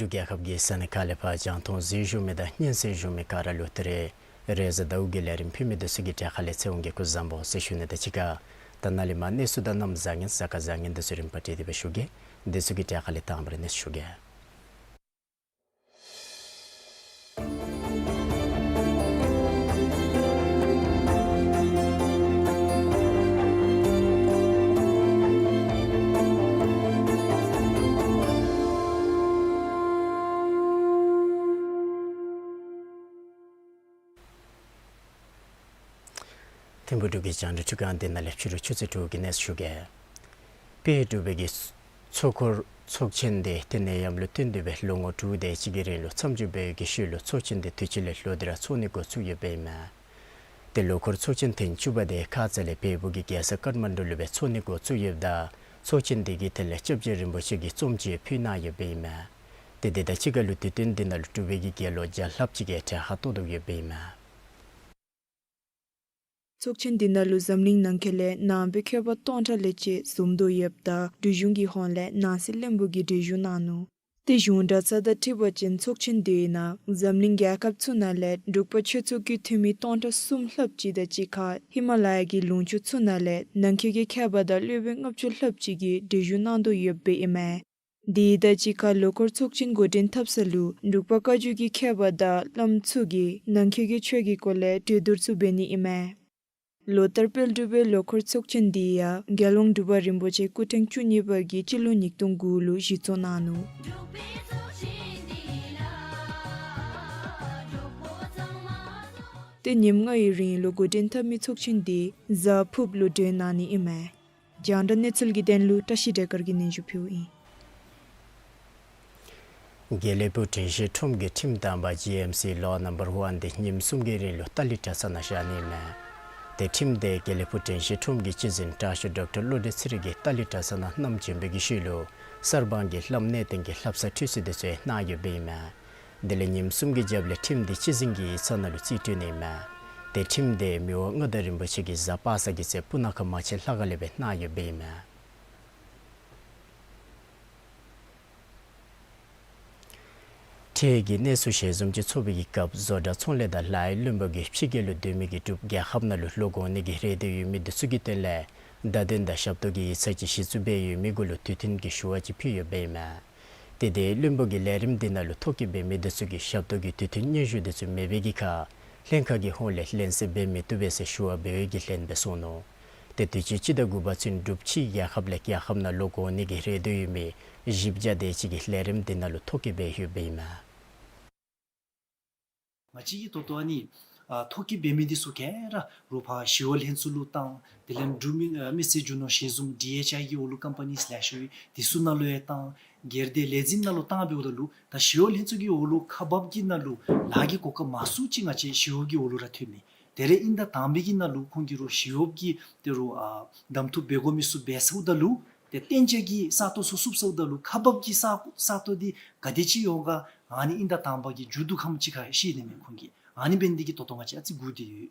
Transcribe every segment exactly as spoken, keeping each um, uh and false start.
འབྲུག་རྒྱལ་ཁབ་ཀྱི་ས་གནས་ཁག་ལས་ཕར་རྒྱང་མཐོང་གཟིགས་བཞུགས་མི་དང་སྙན་གསན་བཞུགས་མི་ག་ར་ལུ་ད་རིས་རེས་གཟའ་ཟླཝ་གི་ལས་རིམ་ཕུལ་མི་འདི་ཚུ་གི་གྲས་ཁ་ལས་ཚེ་དབང་གིས་སྐུ་གཟུགས་བཟང་པོ་ཟེར་ཞུ་ནི་དང་གཅིག་ཁར་ད་ནཱ་ལས་མར་གནས་ཚུལ་དང་གནམ་བཟང་ངན་གཟའ་སྐར་བཟང་ངན་འདི་ཚུ་རིམ་པ་བསྒྲིགས་ཏེ་སྦེ་ཞུ་གེ། འདི་ཚུ་གི་གྲས་ཁ་ལས་དང་པ་ར་གནས་ཚུལ་ཞུ་གེ། ཐིམ་ཕུ་འབྲུག་གི་རྒྱང་བསྒྲགས་ཁྲི་ཁང་འདི་ནང་ལས་ཕྱི་རུ་ཆུ་ཚོད་དྲུག་གི་གནས་ཚུལ་ཞུ་གེ། དཔལ་འབྲུག་པའི་གི་ཚོགས་འཁོར་ཚོགས་ཆེན་འདི་ཏེ་ནད་ཡམས་ལུ་བརྟེན་ཏེ་སྦེ་ལོ་ངོ་དྲུག་དེ་ཅིག་གི་རིང་ལུ་མཚམས་འཇོག་འབད་བའི་གི་ཤུལ་ལུ་ཚོགས་ཆེན་འདི་དུས་ཅི་ལས་ལྷོད་དེ་ར་ཚོགས་ནི་འགོ་བཙུགས་ཡོདཔ་ཨིན་མས། ཏེ་ལོ་འཁོར་ཚོགས་ཆེན་ཐེངས་བཅུ་པ་དེ་ཁ་ཙ་ལས་བལ་པོ་གི་རྒྱལ་ས་ཀཏ་མན་ཌུ་ལུ་སྦེ་ཚོགས་ནི་འགོ་བཙུགས་ཡོདཔ་ད་ཚོགས་ཆེན་འདི་གི་ཐད་ལས་སྐྱབས་རྗེ་རིན་པོ་ཆེ་གིས་རྩོམ་ཅིག་ཕུལ་གནང་ཡོདཔ་ཨིན་མས། ཏེ་དེ་དང་གཅིག་ཁར་ལུ་དུས་སྟོན་འདི་ནང་ལུ་འབྲུག་པའི་གི་དགེ་སློང་བརྒྱ་ལྷགཔ་ཅིག་གིས་གྲལ་ཁར་གཏོགས་དོ་ཡོདཔ་ཨིན་མས། ཚོགས་ཆེན་འདི་ནང་ལུ་འཛམ་གླིང་ནང་འཁོད་ལས་ནང་པའི་མཁས་པ་སྟོང་ཕྲག་ལས་བཅད་འཛོམས་དོ་ཡོདཔ་ད་འབྲུག་གཞུང་གི་ཧོངས་ལས་ནང་སྲིད་བློན་པོ་གིས་གྲལ་བཞུགས་གནང་ནུག། ཏེ་གཞུང་གྲྭ་ཚང་དང་འཁྲིལ་བ་ཅིན་ཚོགས་ཆེན་འདི་ནང་འཛམ་གླིང་རྒྱལ་ཁབ་ཚུ་ནང་ལས་འབྲུག་པ་ཆོས་ཚོགས་ཀྱི་འཐུས་མི་སྟོང་ཕྲག་གསུམ་ལྷགཔ་ཅིག་དང་གཅིག་ཁར་ཧི་མ་ལ་ཡ་གི་ལུང་ཕྱོགས་ཚུ་ནང་ལས་ནང་འཁོད་ཀྱི་མཁས་པ་དང་སློབ་དཔོན་ལྔ་བཅུ་ལྷགཔ་ཅིག་གིས་གྲལ་བཞུགས་གནང་དོ་ཡོདཔ་ཨིན་མས། དེ་དང་གཅིག་ཁར་ལོ་འཁོར་ཚོགས་ཆེན་འགོ་འདྲེན་འཐབ་ས་ལུ་འབྲུག་པ་བཀའ་བརྒྱུད་ཀྱི་མཁས་པ་དང་བླམ་ཚུ་གིས་ནང་འཁོད་ཀྱི་ཆོས་ཀྱི་སྐོར་ལས་གྲོས་བསྡུར་ཚུ་འབད་ནི་ཨིན་མས། ལོ་ལྟར་དཔལ་འབྲུག་པའི་ལོ་འཁོར་ཚོགས་ཆེན་འདི་ཡང་རྒྱལ་དབང་འབྲུག་པ་རིན་པོ་ཆེ་སྐུ་ཕྲེང་བཅུ་གཉིས་པ་གིས་སྤྱི་ལོ་ཉིས་སྟོང་དགུ་ལུ་གཞི་བཙུགས་གནང་ནུག། ཏེ་ཉིནམ་ལྔའི་རིང་ལུ་འགོ་འདྲེན་འཐབ་མི་ཚོགས་ཆེན་འདི་གཟའ་ཕུརཔ་ལུ་གྲོལ་གནང་ནི་ཨིན་མས། རྒྱང་བསྒྲགས་གནས་ཚུལ་གྱི་དོན་ལུ་བཀྲ་ཤིས་བདེ་དཀར་གྱིས་སྙན་ཞུ་ཕུལཝ་ཨིན། དགེ་ལེགས་ཕུག་དྲན་ཤེས་ཁྲོམ་གྱི་ཁྲིམས་དམ་པ་ཇི་ཨེམ་སི་ལོ་ནམ་བར་ཝན་འདི་ཉིནམ་གསུམ་གྱི་རིང་ལུ་ཏཱ་ལི་གྲྭ་ཚང་ནང་བཞག་ནི་མས། ཏེ་ཁྲིམས་འདི་དགེ་ལེགས་ཕུག་དྲན་ཤེས་ཁྲོམ་གྱི་སྤྱི་འཛིན་དྲག་ཤོས་ཌོག་ཊར་བློ་གྲོས་ཚེ་རིང་གིས་ཏཱ་ལི་གྲྭ་ཚང་ནང་བསྣམས་བྱོན་པའི་གི་ཤུལ་ལུ་གསར་སྤང་གི་བསླབ་གནས་སྟེང་གི་བསླབ་ས་ཁྲིད་ས་འདི་ཚུ་གནང་ཡོདཔ་ཨིན་མས། དེ་ལས་ཉིནམ་གསུམ་གྱི་རྒྱབ་ལས་ཁྲིམས་འདི་སྤྱི་འཛིན་གྱི་ཡིག་ཚང་ནང་ལུ་རྩིས་སྤྲོད་ནི་མས། ཏེ་ཁྲིམས་འདི་མི་དབང་མངའ་བདག་རིན་པོ་ཆེ་གིས་གཟའ་པ་སངས་ཀྱི་ཚེ་སྤུ་ན་ཁ་མ་ཆེན་ལྷ་ཁང་ལས་སྦེ་གནང་ཡོདཔ་ཨིན་མས། འཕྲལ་གྱི་གནས་ཚུལ་ཞལ་འཛོམས་ཅིག་ཚོགས་པའི་གི་སྐབས་བཟོ་གྲྭ་ཚོང་ལས་དང་ལཱ་གཡོག་བློན་པོ་གིས་ཕྱི་རྒྱལ་ལུ་སྡོད་མི་གི་འབྲུགཔ་རྒྱལ་ཁབ་ནང་ལུ་ལོག་འོང་ནི་གི་རེ་འདོད་ཡོད་མི་འདི་ཚུ་གི་དོན་ལས་བརྡ་དོན་དང་ཞབས་ཏོག་གི་ཡིག་ཚང་ཅིག་གཞི་བཙུགས་འབད་ཡོད་མི་གུ་ལུ་དུས་མཐུན་གྱི་ཞུ་བ་ཅིག་ཕུལ་ཡོདཔ་ཨིན་མས། ཏེ་དེ་བློན་པོ་གིས་ལས་རིམ་འདི་ནང་ལུ་ཐོ་བཀོད་འབད་མི་འདི་ཚུ་གིས་ཞབས་ཏོག་གི་དུས་མཐུན་སྙན་ཞུ་འདི་ཚུ་མེད་པའི་གི་ཁར་ལྷན་ཁག་གི་ཧོངས་ལས་ལེན་སེལ་འབད་མི་བཏུབ་པས་ཟེར་ཞུ་བ་འབད་བའི་གི་ལན་སྦེ་གསུངས་ནུག། ཏེ་དུས་ཅི་སྤྱི་ཟླ་དགུ་པ་ཚུན་འབྲུགཔ་ཕྱི་རྒྱལ་ཁབ་ལས་རྒྱལ་ཁབ་ནང་ལོག་འོང་ནི་གི་རེ་འདོད་ཡོད་མི་བཞི་བརྒྱ་དེ་ཅིག་གིས་ལས་རིམ་འདི་ནང་ལུ་ཐོ་བཀོད་འབད་ཡོདཔ་ཨིན་མས། ང་བཅས་ཀྱིས་ད་ལྟོ་ཨ་ནི་ཨ་ཐོ་བཀོད་འབད་མི་འདི་ཚུ་ག་ར་རོགས་ཕར་ཞི་གཡོག་ལྷན་ཚོགས་ལུ་བཏང་། དེ་ལས་འབྲུག་མི་ཨ་མི་སེར་རྒྱུ་ནོར་ཞལ་འཛོམས་ཌི་ཨེཆ་ཨའི་གི་འོག་ལུ་ཀམ་པ་ནིས་ལེགས་ཤོམ་འདི་ཚུ་ནང་ལུ་ཡང་བཏང་། སྒེར་སྡེ་ལས་འཛིན་ནང་ལུ་བཏང་འབདཝ་ད་ལུ་ད་ཞི་གཡོག་ལྷན་ཚོགས་ཀྱི་འོག་ལུ་ཁག་འབགཔ་གི་ནང་ལུ་ལཱ་གི་གོ་སྐབས་མང་སུ་ཅིག་ང་བཅས་ཞི་གཡོག་གི་འོག་ལུ་ར་ཐོན་མས། དེ་ལས་དབྱིན་ཟླ་དང་པའི་གི་ནང་ལུ་ཁོང་གིས་རོགས་ཞི་གཡོགཔ་གི་ཏེ་རོགས་ཨ་གདམ་འཐུ་འབད་དགོ་མི་ཚུ་འབད་ཚརཝ་ད་ལུ་ཏེ་གཏན་འཇགས་ཀྱི་ས་སྟོང་ཚུ་བསུབ་ཚརཝ་ད་ལུ་ཁག་འབག་གི་ས་ས་སྟོང་འདི་ག་དེ་ཅིག་ཡོད་ག། ཨ་ནི་དབྱིན་ཟླ་དང་པ་གི་མཇུག་བསྡུ་ཁམས་ཅིག་ཁར་ཤེས་ནི་མས་ཁོང་གིས། ཨ་ནི་འབད་ནི་འདི་གིས་ད་ལྟོ་ང་བཅས་ཨ་ཙི་སྒུག་སྟེ་ཡོད།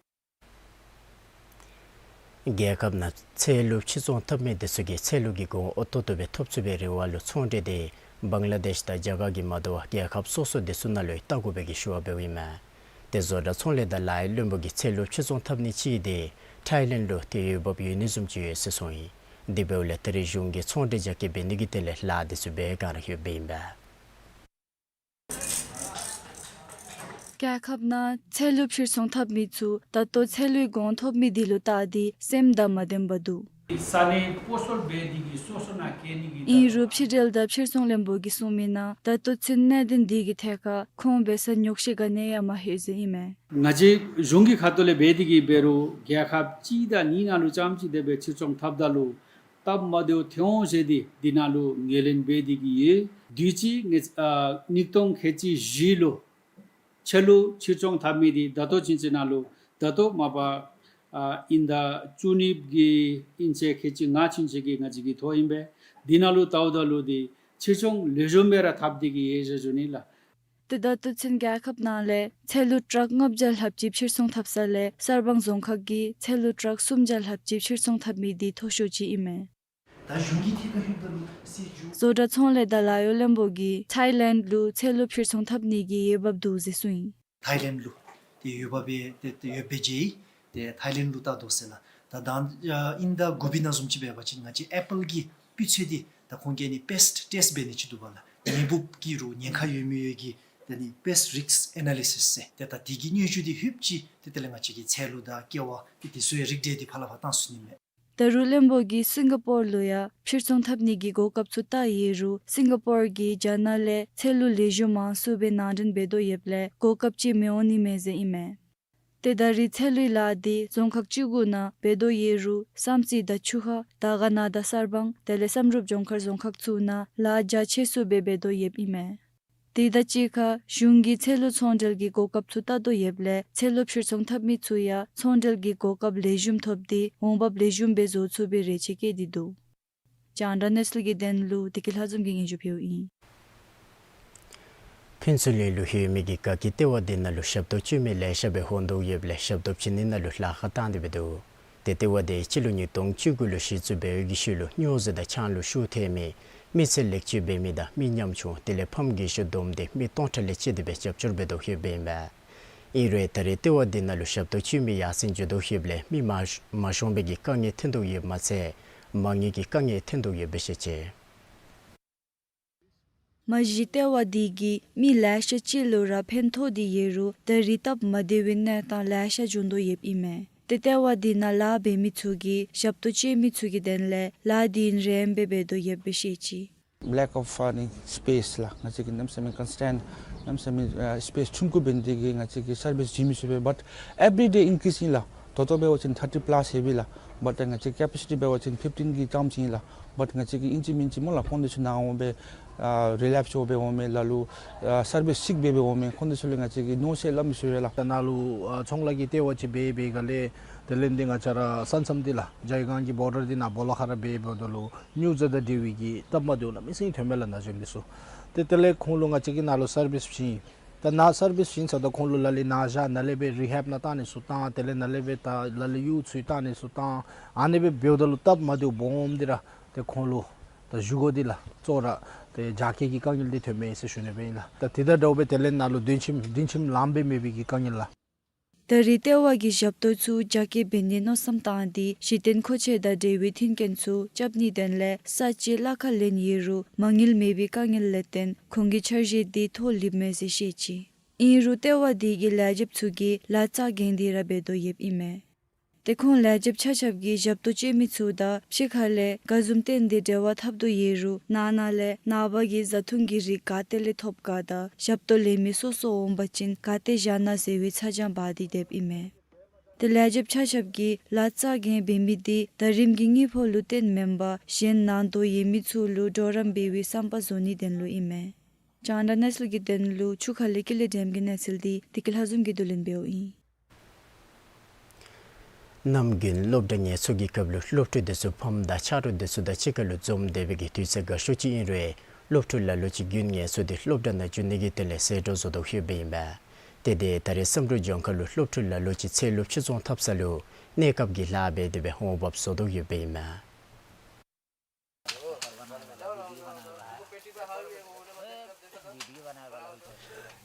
རྒྱལ་ཁབ་ནང་ཚལ་ལུ་ཕྱིར་ཚོང་འཐབ་མི་འདི་ཚུ་གིས་ཚལ་ལུ་གི་གོང་འོས་ཏོག་ཏོ་སྦེ་ཐོབ་ཚུགས་པའི་རེ་བ་ལུ་ཚོང་འབྲེལ་འདི་བང་ལ་དེཤ་དང་རྒྱ་གར་གྱི་མ་དོ་བར་རྒྱལ་ཁབ་སོ་སོ་འདི་ཚུ་ནང་ལུ་ཡང་བལྟ་དགོ་པའི་གི་ཞུ་བ་འབདཝ་ཨིན་མས། ཏེ་བཟོ་གྲྭ་ཚོང་ལས་དང་ལཱ་གཡོག་བློན་པོ་གིས་ཚལ་ལུ་ཕྱིར་ཚོང་འཐབ་ནི་ཅིག་འདི་ཐཱའི་ལེནཌ་ལུ་ཏེ་འོས་འབབ་ཡོད་ནི་བཟུམ་ཅིག་ཡོད་ཟེར་གསུངས་ཡི། དེ་འབདཝ་ལས་ད་རེས་གཞུང་གིས་ཚོང་འབྲེལ་རྒྱ་སྐྱེད་འབད་ནི་གི་དོན་ལས་ལཱ་འདི་ཚུ་འབད་ག་ར་ཡོདཔ་ཨིན་པས། རྒྱལ་ཁབ་ནང་ཚལ་ལུ་ཕྱིར་ཚོང་འཐབ་མི་ཚུ་ད་ལྟོ་ཚལ་ལུའི་གོང་ཐོབ་མི་འདི་ལུ་བལྟ་སྟེ་སེམས་དང་མ་ལྡནམ་འདུག། ས་གནས་སྤོ་སོར་འབད་དེ་གིས་སོ་སོ་ནང་བཀལ་ནི་གི་ཨིན་རུང་ཕྱི་འབྲེལ་དང་ཕྱིར་ཚོང་བློན་པོ་གིས་གསུངས་མི་ནང་ད་ལྟོ་ཚུན་གནད་དོན་འདི་གི་ཐད་ཁར་ཁོང་འབད་སར་ཉོགས་བཤད་ག་ནི་ཡང་མ་ལྷོད་ཟེར་ཨིན་མས། ང་བཅས་གཞུང་གི་ཁ་ཐུག་ལས་འབད་དེ་གིས་འབད་རུང་རྒྱལ་ཁབ་གཅིག་དང་གཉིས་ནང་ལུ་རྐྱངམ་གཅིག་དེ་སྦེ་ཕྱིར་ཚོང་འཐབ་ད་ལུ་སྟབས་མ་བདེཝ་ཐོན་འོང་ཟེར་ཏེ་འདི་ནང་ལུ་ངོས་ལེན་འབད་དེ་གིས་ཡོད། དུས་ཅི་ངེ་ཨ་ཉིས་སྟོང་ཁལ་གཅིག་བཞི་ལུ་ཚལ་ལུ་ཕྱིར་ཚོང་འཐབ་མི་འདི་ད་ལྟོ་ཚུན་ཚོད་ནང་ལུ་ད་ལྟོ་མ་པ་ཨ་དབྱིན་ཟླ་བཅུ་གཉིས་ཀྱི་དབྱིན་ཚེས་ཁལ་གཅིག་ལྔ་ཚུན་ཚོད་ཀྱི་ང་བཅས་ཀྱི་ཐོ་ཨིན་པས། འདི་ནང་ལུ་བལྟཝ་ད་ལུ་འདི་ཕྱིར་ཚོང་ལེགས་ཤོམ་སྦེ་ར་འཐབ་སྟེ་གིས་ཡོད་ཟེར་ཞུ་ནི་ལགས། ཏེ་ད་ལྟོ་ཚུན་རྒྱལ་ཁབ་ནང་ལས་ཚལ་ལུ་ཊཱག་ལྔ་བརྒྱ་ལྷགཔ་ཅིག་ཕྱིར་ཚོང་འཐབ་ས་ལས་གསར་སྤང་རྫོང་ཁག་གིས་ཚལ་ལུ་ཊཱག་སུམ་བརྒྱ་ལྷགཔ་ཅིག་ཕྱིར་ཚོང་འཐབ་མི་འདི་མཐོ་ཤོས་ཅིག་ཨིན་མས། ད་གཞུང་གི་ཐད་ཁར་ལྷོདཔ་ད་ལུ་སྲིད་བྱུས། བཟོ་གྲྭ་ཚོང་ལས་དང་ལཱ་གཡོག་བློན་པོ་གིས་ཐཱའི་ལེནཌ་ལུ་ཚལ་ལུ་ཕྱིར་ཚོང་འཐབ་ནི་གི་འོས་འབབ་འདུག་ཟེར་གསུངས་ཡི། ཐཱའི་ལེནཌ་ལུ་ཏེ་འོས་འབབ་སྦེ་ཏེ་ཏེ་འོས་འབབ་མཇལ་ཡི། ཏེ་ཐཱའི་ལེནཌ་ལུ་བལྟ་དོ་ཟེར་ལགས། ད་ད་ཨ་དབྱིན་ཟླ་དགུ་པའི་ནང་བཟུམ་ཅིག་འབད་བ་ཅིན་ང་བཅས་ཨེ་པཱལ་གྱི་སྤུས་ཚད་འདི་ད་ཁོང་གིས་ཨ་ནི་པེསཊ་ཊེསཊ་འབད་ནི་ཅིག་འདུག་པ་ལགས། ངེས་འབུབ་ཀྱི་རོགས་ཉེན་ཁ་ཡོད་མི་ཡོད་ཀྱི་ད་ཨ་ནི་པེསཊ་རིསཀ་ཨེ་ན་ལི་སིསི་ཟེར། ཏེ་ད་འདི་གི་སྙན་ཞུ་འདི་ལྷོདཔ་ཅིག་ཏེ་དེ་ལས་ང་བཅས་ཀྱི་ཚལ་ལུ་དང་ཀེ་བ་ཏེ་དེ་ཚུ་ཡང་རིགས་འགྲེ་འདི་ཕར་ལས་ཕར་བཏང་ཚུགས་ནི་མས། ད་རུང་བློན་པོ་གིས་སིང་ག་པོར་ལུ་ཡང་ཕྱིར་ཚོང་འཐབ་ནི་གི་གོ་སྐབས་ཚུ་བལྟ་ཡོད་རུང་སིང་ག་པོར་གྱིས་རྒྱ་ནག་ལས་ཚལ་ལུ་ལེགས་ཤོམ་མང་སུ་སྦེ་ནང་འདྲེན་འབད་དོ་ཡོདཔ་ལས་གོ་སྐབས་ཅིག་མི་འོང་ནི་མས་ཟེར་ཨིན་མས། ཏེ་ད་རེས་ཚལ་ལུའི་ལཱ་འདི་རྫོང་ཁག་བཅུ་དགུ་ནང་འབད་དོ་ཡོད་རུང་བསམ་རྩེ་དང་ཆུ་ཁ་དར་དཀར་ན་དང་གསར་སྤང་དེ་ལས་བསམ་གྲུབ་ལྗོངས་མཁར་རྫོང་ཁག་ཚུ་ནང་ལཱ་རྒྱ་ཆེ་སུ་སྦེ་འབད་དོ་ཡོདཔ་ཨིན་མས། དེ་དང་གཅིག་ཁར་གཞུང་གིས་ཚལ་ལུ་ཚོང་འབྲེལ་གྱི་གོ་སྐབས་ཚུ་བལྟ་དོ་ཡོདཔ་ལས་ཚལ་ལུ་ཕྱིར་ཚོང་འཐབ་མི་ཚུ་ཡང་ཚོང་འབྲེལ་གྱི་གོ་སྐབས་ལེགས་ཤོམ་ཐོབ་སྟེ་འོང་འབབ་ལེགས་ཤོམ་སྦེ་བཟོ་ཚུགས་པའི་རེ་ཆེ་བསྐྱེད་དེ་འདུག། རྒྱང་བསྒྲགས་གནས་ཚུལ་གྱི་དོན་ལུ་བདེ་སྐྱིད་ལྷ་འཛོམས་ཀྱིས་སྙན་ཞུ་ཕུལཝ་ཨིན། ཕུན་ཚོགས་གླིང་ལུ་ཡོད་མི་གི་དགའ་སྐྱིད་ལྟེ་བ་འདི་ནང་ལུ་ཞབས་ཏོག་སྤྱོད་མི་ལེ་ཤ་སྦེ་འོང་དོ་ཡོདཔ་ལས་ཞབས་ཏོག་བྱིན་ནི་ནང་ལུ་ལཱ་ཁག་བཏང་སྟེ་འབད་དོ། ཏེ་ལྟེ་བ་འདི་སྤྱི་ལོ་ཉིས་སྟོང་བཅུ་དགུ་ལུ་གཞི་བཙུགས་འབད་བའི་གི་ཤུལ་ལུ་སྨྱོ་རྫས་དང་ཆང་ལུ་ཤུགས་ཐེབས་མི་མི་ཚེ་ལེགས་བཅོས་འབད་མི་དང་མི་ཉམ་ཆུང་དེ་ལས་ཕམ་རྒས་ཤོས་བསྡོམས་ཏེ་མི་སྟོང་ཕྲག་ལས་བཅད་དེ་སྦེ་རྒྱབ་སྐྱོར་འབད་དོ་ཡོདཔ་ཨིན་པས། ཨིན་རུང་ད་རེས་ལྟེ་བ་འདི་ནང་ལུ་ཞབས་ཏོག་སྤྱོད་མི་ཡར་སེང་འགྱོ་དོ་ཡོདཔ་ལས་མི་མ་མ་ཤོང་པའི་གི་དཀའ་ངལ་ཐོན་དོ་ཡོདཔ་མ་ཚད་མ་དངུལ་གྱི་དཀའ་ངལ་ཐོན་དོ་ཡོདཔ་སྦེ་བཤད་ཅི། མ་གཞི་ལྟེ་བ་འདི་གིས་མི་ལེ་ཤ་ཅིག་ལུ་ར་ཕན་ཐོགས་ཏེ་ཡོད་རུང་ད་རེས་སྟབས་མ་བདེ་བའི་གནས་སྟངས་ལེ་ཤ་བྱུང་དོ་ཡོདཔ་ཨིན་མས། ཏེ་ལྟེ་བ་འདི་ནང་ལཱ་འབད་མི་ཚུ་གིས་ཞབས་ཏོག་སྤྱོད་མི་ཚུ་གི་དོན་ལས་ལཱ་འདི་ཨིན་རེམ་སྦེ་འབད་དོ་ཡོདཔ་སྦེ་བཤད་ཅི། Lack of ཨ་ནི་སི་པེསི་ལགས། ང་བཅས་ཀྱི་གནམ་མེད་ས་མེད་ཀོན་སི་ཊེནཊ་གནམ་མེད་ས་མེད་ཨ་སི་པེསི་ཆུང་ཀུ་འབད་ནི་དེ་གིས་ང་བཅས་ཀྱིས་སར་བིསི་བྱིན་མི་ཚུགས་པས། བཊ་ཨེབ་རི་ཌེ་ཨིན་ཀི་རིསི་ཨིན་ལགས། ད་ལྟོ་འབད་བ་ཅིན་ཐར་ཊི་པ་ལཱསི་ཡོད་པས་ལགས། བཊ་ང་བཅས་ཀེ་པ་སི་ཊི་འབད་བ་ཅིན་ཕིཕ་ཊིན་གྱི་ཙམ་ཅིག་ཨིན་ལགས། བཊ་ང་བཅས་ཀྱིས་ཨིན་ཅི་མིན་ཅི་སྨོ་ལགས་ཕོན་འདི་ཚུ་ནཱ་འོང་སྦེ་ཨ་རི་ལེཔ་སི་འགྱོ་སྦེ་འོང་མས་ལགས་ལུ་ཨ་སར་བིསི་ཅིག་འབད་འབད་འོང་མས། ཁོང་འདི་ཚུ་ལུ་ང་བཅས་ཀྱིས་མནོ་བསམ་སླབ་མི་ཚུགས་པས་ལགས། ད་ནཱ་ལུ་ཨ་ཚོང་ལཱ་གི་ལྟེ་བ་ཅིག་འབད་འབད་ག་ལས་དེ་ལས་འདི་ང་བཅས་ར་ས་མཚམས་འདི་ལགས་ཇའི་སྒང་གི་བོར་ཌར་འདི་ནང་སྦོ་ལོགས་ཁར་ར་འབད་འབདཝ་ད་ལུ་སྨྱོ་རྫས་དང་འབྲེལ་བའི་གི་སྟབས་མ་བདེཝ་གནམ་མེད་ས་མེད་ཐོན་མས་ལགས་ན་གཞོན་འདི་ཚུ། ཏེ་དེ་ལས་ཁོང་ལུ་ང་བཅས་ཀྱིས་ནཱ་ལུ་སར་བིསི་བྱིན། ད་ནཱ་སར་བིསི་བྱིན་ཚརཝ་ད་ཁོང་ལུ་ལ་ལུ་ནཱ་བཞག་ནཱ་ལས་སྦེ་རི་ཧེབ་ནང་བཏང་ནི་ཚུ་བཏང་། དེ་ལས་ནཱ་ལས་སྦེ་ད་ལ་ལུ་གཡུག་ཚུ་བཏང་ནི་ཚུ་བཏང་། ཨ་ནི་སྦེ་འབདཝ་ད་ལུ་སྟབས་མ་བདེཝ་སྦོམ་འདི་ར་ཏེ་ཁོང་ལུ་ད་བཞེས་སྒོ་འདི་ལགས་གཙོ་བོ་ར་ཏེ་རྒྱ་སྐྱེད་ཀྱི་དཀའ་ངལ་འདི་ཐོན་མས་ཟེར་ཞུ་ནི་སྦེ་ཨིན་ལགས། ད་དེ་དང་འདྲཝ་སྦེ་དེ་ལས་ནཱ་ལུ་སྒྲིག་ཁྲིམས་སྒྲིག་ཁྲིམས་ལངམ་སྦེ་མེད་པའི་གི་དཀའ་ངལ་ལགས། ད་རེས་ལྟེ་བ་གིས་ཞབས་ཏོག་ཚུ་རྒྱ་སྐྱེད་འབད་ནིའི་མནོ་བསམ་བཏང་སྟེ་གཞི་རྟེན་མཁོ་ཆས་དང་འབྲེལ་བའི་མཐུན་རྐྱེན་ཚུ་རྐྱབ་ནིའི་དོན་ལས་ས་ཆ་གླ་ཁར་ལེན་ཡོད་རུང་མ་དངུལ་མེད་པའི་དཀའ་ངལ་ལས་བརྟེན་ཁོང་གི་འཆར་གཞི་འདི་ཐོག་ལུསཔ་མས་ཟེར་བཤད་ཅི། ཨིན་རུང་ལྟེ་བ་འདི་གི་ལས་བྱེདཔ་ཚུ་གིས་ལཱ་རྩ་འགེངས་ཏེ་ར་འབད་དོ་ཡོདཔ་ཨིན་མས། ཏེ་ཁོང་ལས་བྱེདཔ་ཆ་ཁྱབ་ཀྱིས་ཞབས་ཏོག་སྤྱོད་མི་ཚུ་དང་ཕྱི་ཁ་ལས་ག་བཟུམ་བརྟེན་ཏེ་འབྲེལ་བ་འཐབ་དོ་ཡོད་རུང་ནང་ན་ལས་ནངས་པ་གི་བཟའ་འཐུང་གི་རིགས་ག་ཏེ་ལས་ཐོབ་ག་དང་ཞབས་ཏོག་ལེན་མི་སོ་སོ་འོང་པ་ཅིན་ག་ཏེ་བཞག་ན་ཟེར་བའི་ཚ་གྱང་འབག་སྟེ་སྡོདཔ་ཨིན་མས། ཏེ་ལས་བྱེདཔ་ཆ་ཁྱབ་ཀྱིས་ལཱ་རྩ་འགེངས་འབད་མི་འདི་ཟླ་རིམ་གྱི་དངུལ་ཕོགས་ལུ་བརྟེན་མེན་པར་གཞན་ནང་དོག་ཡོད་མི་ཚུ་ལུ་གྲོགས་རམ་འབད་བའི་བསམ་པ་བཟོ་ནིའི་དོན་ལུ་ཨིན་མས། རྒྱང་བསྒྲགས་གནས་ཚུལ་གྱི་དོན་ལུ་ཆུ་ཁ་ལས་ཀུན་ལེགས་སྒྲོལམ་གྱི་གནས་ཚུལ་འདི་བདེ་སྐྱིད་ལྷ་འཛོམས་ཀྱིས་བསྡུ་ལེན་འབདཝ་ཨིན། གནམ་དགུན་སློབ་གྲྭ་ངལ་གསོ་གི་སྐབས་ལུ་སློབ་ཕྲུག་འདི་ཚུ་ཕམ་དང་ཆ་རོགས་འདི་ཚུ་དང་གཅིག་ཁར་ལུ་འཛོམས་སྡོད་པའི་གི་དུས་ཚོད་དགའ་ཤོས་ཅིག་ཨིན་རུང་སློབ་ཕྲུག་ལ་ལུ་ཅིག་དགུན་ངལ་གསོ་འདི་སློབ་གྲྭ་ནང་འགྱོ་ནི་གི་དོན་ལས་ཟད་འགྲོ་བཟོ་དོ་ཡོདཔ་ཨིན་པས། ཏེ་དེ་ད་རེས་བསམ་གྲུབ་ལྗོངས་མཁར་ལུ་སློབ་ཕྲུག་ལ་ལུ་ཅིག་ཚལ་ལུ་ཕྱིར་ཚོང་འཐབ་ས་ལུ་གནས་སྐབས་ཀྱི་ལཱ་འབད་དེ་སྦེ་འོང་འབབ་བཟོ་དོ་ཡོདཔ་ཨིན་མས།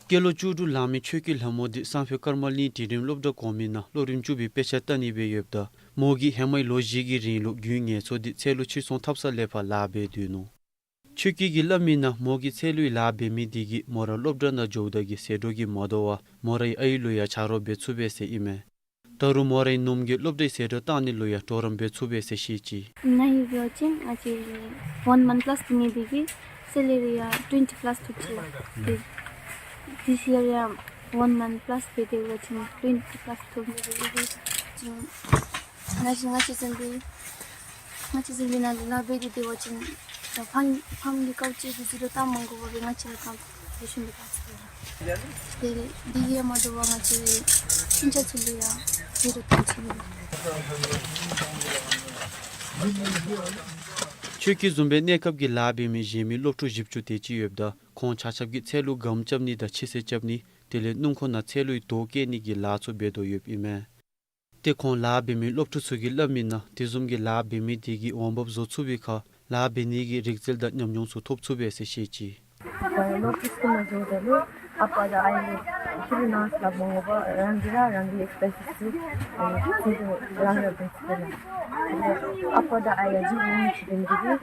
སྐྱེས་ལོ་བཅུ་དྲུག་ལང་མི་ཆོས་སྐྱིད་ལྷ་མོ་འདི་སང་ཕོད་ཀརྨ་གླིང་འབྲིང་རིམ་སློབ་གྲྭ་གོང་མའི་ནང་སློབ་རིམ་བཅུ་པའི་དཔེ་ཆ་ལྟ་ནི་སྦེ་ཡོདཔ་ད་མོ་གིས་ཧེ་མའི་ལོ་བཞི་གི་རིང་ལུ་དགུན་ངལ་གསོ་འདི་ཚལ་ལུ་ཕྱིར་ཚོང་འཐབ་ས་ལས་ཕར་ལཱ་འབད་སྡོད་ནུག། ཆོས་སྐྱིད་ཀྱིས་སླབ་མིའི་ནང་མོ་གིས་ཚལ་ལུའི་ལཱ་འབད་མི་འདི་གིས་མོ་ར་སློབ་གྲྭ་ནང་འགྱོཝ་ད་གི་ཟད་འགྲོ་གིས་མ་དོ་བར་མོ་རའི་ཨའི་ལུ་ཡང་ཆ་རོགས་འབད་ཚུགས་པས་ཟེར་ཨིན་མས། ད་རུང་མོ་རའི་ནུམོ་གིས་སློབ་གྲྭའི་ཟད་འགྲོ་བཏང་ནི་ལུ་ཡང་གྲོགས་རམ་འབད་ཚུགས་པས་ཟེར་བཤད་ཅི། ང་ཡང་འབད་བ་ཅིན་ང་བཅས་ཝན་མནཐ་པ་ལཱསི་འབད་ནི་འདི་གིས་སེ་ལ་རི་ཡང་ཊུ་ཝེན་ཊི་པ་ལཱསི་ཐོབ་ཅི་ལགས། ཏེ་དེ་ཤུལ་ཡང་ཝན་མནཐ་པ་ལཱསི་འབད་དེ་འབད་བ་ཅིན་ཊུ་ཝེན་ཊི་པ་ལཱསི་ཐོབ་ནི་འདི་གིས་ཅིག་ང་བཅས་ང་བཅས་བཟུམ་སྦེ་ང་བཅས་བཟུམ་སྦེ་ནཱ་ལུ་ལཱ་འབད་དེ་འབད་བ་ཅིན་ཕམ་ཕམ་གྱི་དཀའཝ་སྤྱད་དེ་ཟད་འགྲོ་བཏང་མ་དགོ་པར་སྦེ་ང་བཅས་ར་ག་དེ་བཟུམ་སྦེ་བཏང་ཚུགས་ལགས། དེ་དེ་གིས་མ་དོ་བར་ང་བཅས་ཁྱིམ་ཚང་ཚུ་ལུ་ཡང་ཟད་འགྲོ་བཏང་ཚུགས་ལགས། ཆོས་སྐྱིད་བཟུམ་སྦེ་གནས་སྐབས་ཀྱི་ལཱ་འབད་མི་གཞན་མི་སློབ་ཕྲུག་བཞི་བཅུ་དེ་ཅིག་ཡོདཔ་ད་ཁོང་ཆ་ཁྱབ་ཀྱིས་ཚལ་ལུ་སྒམ་རྐྱབ་ནི་དང་ཕྱི་སེལ་རྐྱབ་ནི་དེ་ལས་སྣུམ་འཁོར་ནང་ཚལ་ལུའི་རྡོ་བཀལ་ནི་གི་ལཱ་ཚུ་འབད་དོ་ཡོདཔ་ཨིན་མས། ཏེ་ཁོང་ལཱ་འབད་མི་སློབ་ཕྲུག་ཚུ་གིས་སླབ་མིའི་ནང་དེ་བཟུམ་གྱི་ལཱ་འབད་མི་དེ་གིས་འོང་འབབ་བཟོ་ཚུགས་པའི་ཁར་ལཱ་འབད་ནི་གི་རིག་རྩལ་དང་ཉམས་མྱོང་ཚུ་ཐོབ་ཚུགས་པས་ཟེར་བཤད་ཅི། སློབ་ཕྲུག་ཚུ་ནང་འགྱོཝ་ད་ལུ་ཨ་པ་དང་ཨའི་ལུ་ཕྱི་རུ་ནཱ་སླབ་མ་དགོ་པར་རང་གིས་ར་རང་གི་ཨེགསི་པེན་སིས་ཚུ་ཨེ་ཚུ་རང་ར་འབད་ཚུགས་པས་ལགས། ཨ་པ་དང་ཨའི་ཡང་ཅིག་འོང་མི་ཅིག་འབད་ནི་འདི་གིས་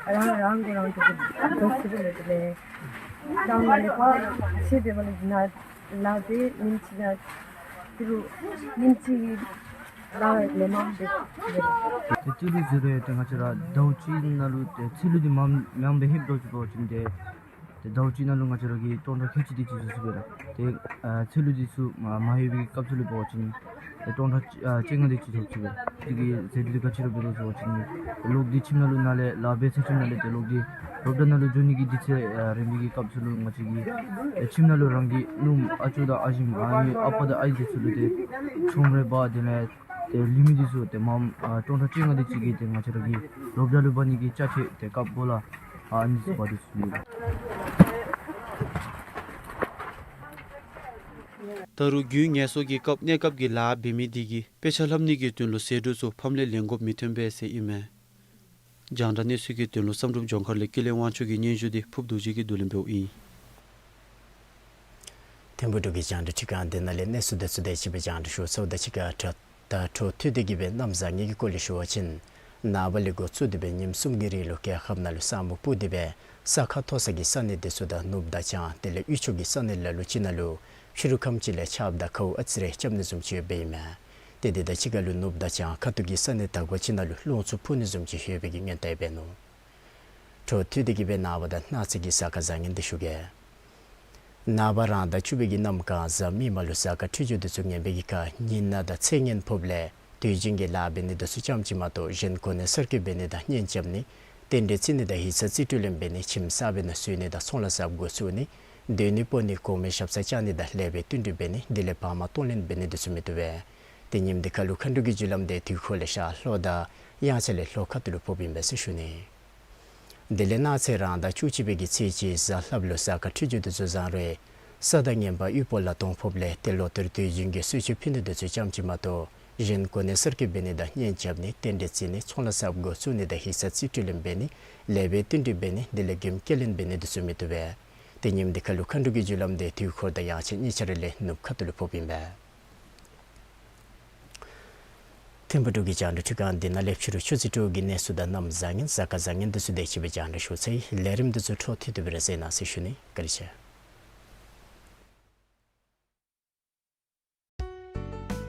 རང་རང་གིས་རང་འབད་ཚུགས་པས་ལགས། དེ་ལས་ད་ང་ལས་ཕར་ཤེས་པའི་མ་ལས་ནཱ་ལཱ་འབད་ཉིནམ་གཅིག་ནང་ཏི་རུ་ཉིནམ་གཅིག་གི་ལཱ་ལས་མངམ་འབད་ཚུགས་པས་ལགས། ཏེ་ཏི་རུ་ཟེར་རུང་ཏེ་ང་བཅས་ར་ཟླཝ་གཅིག་ནང་ལུ་ཏེ་ཚལ་ལུ་འདི་མངམ་མངམ་སྦེ་ལྷོདཔ་འདྲཝ་ཅིག་འབད་བ་ཅིན་ཏེ་ཏེ་ཟླཝ་གཅིག་ནང་ལུ་ང་བཅས་ར་གིས་སྟོང་ཕྲག་ཁལ་གཅིག་དེ་ཅིག་བཟོ་ཚུགས་པས་ལགས། ཏེ་ཨ་ཚལ་ལུ་འདི་ཚུ་མ་མ་ལྷོད་པའི་སྐབས་སུ་ལུ་འབད་བ་ཅིན་ཏེ་སྟོང་ཕྲག་ཨ་བཅོ་ལྔ་དེ་ཅིག་ཐོབ་ཚུགས་པས། དེ་གིས་ཟད་འགྲོ་འདི་ག་ཅི་ར་འབད་དོ་ཟེར་བ་ཅིན་གློག་འདི་ཁྱིམ་ནང་ལུ་ནཱ་ལས་ལཱ་འབད་ཚར་ཁྱིམ་ནང་ལས་ཏེ་གློག་འདི་སློབ་གྲྭ་ནང་ལུ་འགྱོ་ནི་གི་དུས་ཚོད་ཨ་རན་པའི་གི་སྐབས་སུ་ལུ་ང་བཅས་ཀྱིས་ཨེ་ཁྱིམ་ནང་ལུ་རང་གི་ནུམོ་ཨ་ཅོ་དང་ཨ་ཞེམོ་ཨ་ནི་ཨ་པ་དང་ཨའི་འདི་ཚུ་ལུ་ཏེ་ཆོངམ་རེ་འབག་དེ་ལས་ཏེ་ལུས་མི་འདི་ཚུ་ཏེ་མངམ་ཨ་སྟོང་ཕྲག་བཅོ་ལྔ་དེ་ཅིག་གིས་ཏེ་ང་བཅས་ར་གི་སློབ་གྲྭ་ལུ་འབག་ནི་གི་ཅ་ཆས་ཏེ་ཀབ་གོ་ལ་ཨ་ཨ་ནི་ཚུ་འབག་སྟེ་ཚུགས་ཡོད། ད་རུང་དགུན་ངལ་གསོ་གི་སྐབས་གནས་སྐབས་ཀྱི་ལཱ་འབད་མི་དེ་གིས་དཔེ་ཆ་ལྷབ་ནི་གི་དོན་ལུ་ཟད་འགྲོ་ཚུ་ཕམ་ལས་ལེན་དགོཔ་མི་ཐོན་པས་ཟེར་ཨིན་མས། རྒྱང་བསྒྲགས་གནས་ཚུལ་གྱི་དོན་ལུ་བསམ་གྲུབ་ལྗོངས་མཁར་ལས་ཀུན་ལེགས་དབང་ཕྱུག་གི་སྙན་ཞུ་འདི་ཕུརབ་རྡོ་རྗེ་གིས་བསྡུ་ལེན་འབདཝ་ཨིན། ཐིམ་ཕུག་འབྲུག་གི་རྒྱང་བསྒྲགས་ཁྲི་ཁང་འདི་ནང་ལས་གནས་ཚུལ་འདི་ཚུ་དེ་ཅིག་སྦེ་རྒྱང་བསྒྲགས་ཞུ་ཚརཝ་ད་ཅིག་ཁར་ད་འཕྲོ་མཐུད་དེ་གི་སྦེ་གནམ་བཟང་ངན་གྱི་སྐོར་ལས་ཞུ་བ་ཅིན་ནངས་པ་ལས་འགོ་བཙུགས་ཏེ་སྦེ་ཉིནམ་གསུམ་གྱི་རིང་ལུ་རྒྱལ་ཁབ་ནང་ལུ་ས་སྨུག་སྤུབས་ཏེ་སྦེ་ས་ཁ་མཐོ་ས་གི་ས་གནས་འདི་ཚུ་དང་ནུབ་དང་བྱང་དེ་ལས་དབུས་ཕྱོགས་ཀྱི་ས་གནས་ལ་ལུ་ཅིག་ནང་ལུ་ཕྱི་རུ་ཁམས་ཅིག་ལས་ཆརཔ་དང་ཁཝ་ཨ་ཙི་རེ་རྐྱབ་ནི་བཟུམ་ཅིག་ཡོདཔ་ཨིན་མས། ཏེ་དེ་དང་གཅིག་ཁར་ལུ་ནུབ་དང་བྱང་ཁ་ཐུག་གི་ས་གནས་དག་པ་ཅིག་ནང་ལུ་རླུང་ཚུ་འཕུ་ནི་བཟུམ་ཅིག་ཡོད་པའི་གི་སྔོན་བརྡ་འབད་ནུག། འཕྲོ་མཐུད་དེ་གི་སྦེ་ནངས་པ་དང་གནངས་ཚེ་གི་གཟའ་སྐར་བཟང་ངན་འདི་ཞུ་གེ། ནངས་པ་རང་ཟླ་བཅུ་པའི་གི་གནམ་གང་གཟའ་མིག་དམར་ལུ་གཟའ་སྐར་འཕྲོད་སྦྱོར་འདི་ཚུ་ངན་པའི་གི་ཁར་ཉི་ནག་དང་ཚེས་ངན་ཕོགཔ་ལས་དུས་རྒྱུན་གྱི་ལཱ་འབད་ནི་འདི་ཚུ་ཙམ་ཅིག་མ་གཏོགས་གཞན་གོ་གནས་གསར་བསྐོ་འབད་ནི་དང་གཉེན་རྐྱབ་ནི་རྟེན་འབྲེལ་བརྩི་ནི་དང་ཡིག་ཚང་རྩིས་སྤྲོད་ལེན་འབད་ནི་ཁྱིམ་གསར་པའི་ནང་བཙུགས་ནི་དང་ཚོང་ལཱ་གསརཔ་འགོ་བཙུགས་ནི་སྡོད་ནི་སྤོ་ནི་གོང་མའི་ཞབས་སར་བཅར་ནི་དང་ལེགས་པའི་བསྟུན་གྲོས་འབད་ནི་དེ་ལས་བག་མ་གཏོང་ལེན་འབད་ནི་འདི་ཚུ་མི་བཏུབ་པས། ཏེ་ཉིནམ་འདི་ཁར་ལུ་མཁའ་འགྲོ་གི་རྒྱུ་ལམ་འདི་དུས་འཁོར་ལས་ཤར་ལྷོ་དང་དབྱངས་འཆར་ལས་ལྷོ་ཁ་ཐུག་ལུ་ཕོགཔ་ཨིན་པས་ཟེར་ཞུ་ནི། དེ་ལས་གནངས་ཚེ་རང་ཟླ་བཅུ་གཅིག་པའི་གི་ཚེས་གཅིག་གཟའ་ལྷགཔ་ལུ་གཟའ་སྐར་འཕྲོད་སྦྱོར་འདི་ཚུ་བཟང་རུང་ས་དང་ངན་པ་དབུལ་པོ་ལ་དོང་ཕོགཔ་ལས་ཏེ་ལོ་ལྟར་དུས་རྒྱུན་གྱི་གསོལ་མཆོད་ཕུལ་ནི་འདི་ཚུ་ཙམ་ཅིག་མ་གཏོགས་གཞན་གོ་གནས་གསར་བསྐོ་འབད་ནི་དང་གཉེན་རྐྱབ་ནི་རྟེན་འབྲེལ་བརྩི་ནི་ཚོང་ལཱ་གསརཔ་འགོ་བཙུགས་ནི་དང་ཡིག་ཚང་རྩིས་སྤྲོད་ལེན་འབད་ནི་ལེགས་པའི་བསྟུན་གྲོས་འབད་ནི་དེ་ལས་དགོནམ་སྐྱེལ་ལེན་འབད་ནི་འདི་ཚུ་མི་བཏུབ་པས། ཏེ་ཉིནམ་འདི་ཁར་ལུ་མཁའ་འགྲོ་གི་རྒྱུ་ལམ་འདི་དུས་འཁོར་དང་དབྱངས་འཆར་གཉིས་ཆ་ར་ལས་ནུབ་ཁ་ཐུག་ལུ་ཕོགཔ་ཨིན་པས། ཐིམ་ཕུག་འབྲུག་གི་རྒྱང་བསྒྲགས་ཁྲི་ཁང་འདི་ནང་ལས་ཕྱི་རུ་ཆུ་ཚོད་དྲུག་གི་གནས་ཚུལ་དང་གནམ་བཟང་ངན་གཟའ་སྐར་བཟང་ངན་འདི་ཚུ་དེ་ཅིག་སྦེ་རྒྱང་བསྒྲགས་ཞུ་ཚར་ཡི། ལས་རིམ་འདི་ཚུ་འཕྲོ་མཐུད་དེ་སྦེ་ར་གཟིགས་གནང་ཟེར་ཞུ་ནི། བཀའ་དྲིན་ཆེ།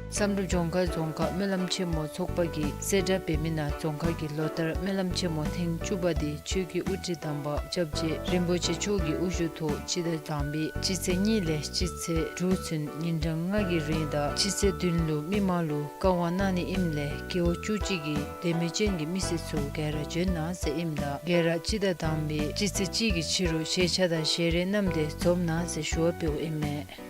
བསམ་གྲུབ་ལྗོངས་མཁར་རྫོང་ཁག་སྨོན་ལམ་ཆེན་མོ་ཚོགས་པ་གིས་གསལ་བསྒྲགས་འབད་མི་ནང་རྫོང་ཁག་གི་ལོ་ལྟར་སྨོན་ལམ་ཆེན་མོ་ཐེངས་བཅུ་པ་འདི་ཆོས་ཀྱི་དབུ་ཁྲིད་དམ་པ་སྐྱབས་རྗེ་རིན་པོ་ཆེ་མཆོག་གི་དབུ་བཞུགས་ཐོག་སྤྱི་ཟླ་དང་པའི་སྤྱི་ཚེས་གཉིས་ལས་སྤྱི་ཚེས་དྲུག་ཚུན་ཉིན་གྲངས་ལྔ་གི་རིང་དང་སྤྱི་ཚེས་བདུན་ལུ་མི་མང་ལུ་བཀའ་དབང་གནང་ནི་ཨིནམ་ལས་རྒེད་འོག་བཅུ་གཅིག་གི་འདོད་མོས་ཅན་གྱི་མི་སེར་ཚུ་ག་ར་འབྱོན་གནང་ཟེར་ཨིནམ་ད་ག་ར་སྤྱི་ཟླ་དང་པའི་སྤྱི་ཚེས་གཅིག་གི་ཕྱི་རུ་ཤེས་བྱ་དང་ཞལ་རས་བསྣམས་ཏེ་འཛོམས་གནང་ཟེར་ཞུ་བ་འབདཝ་ཨིན་མས།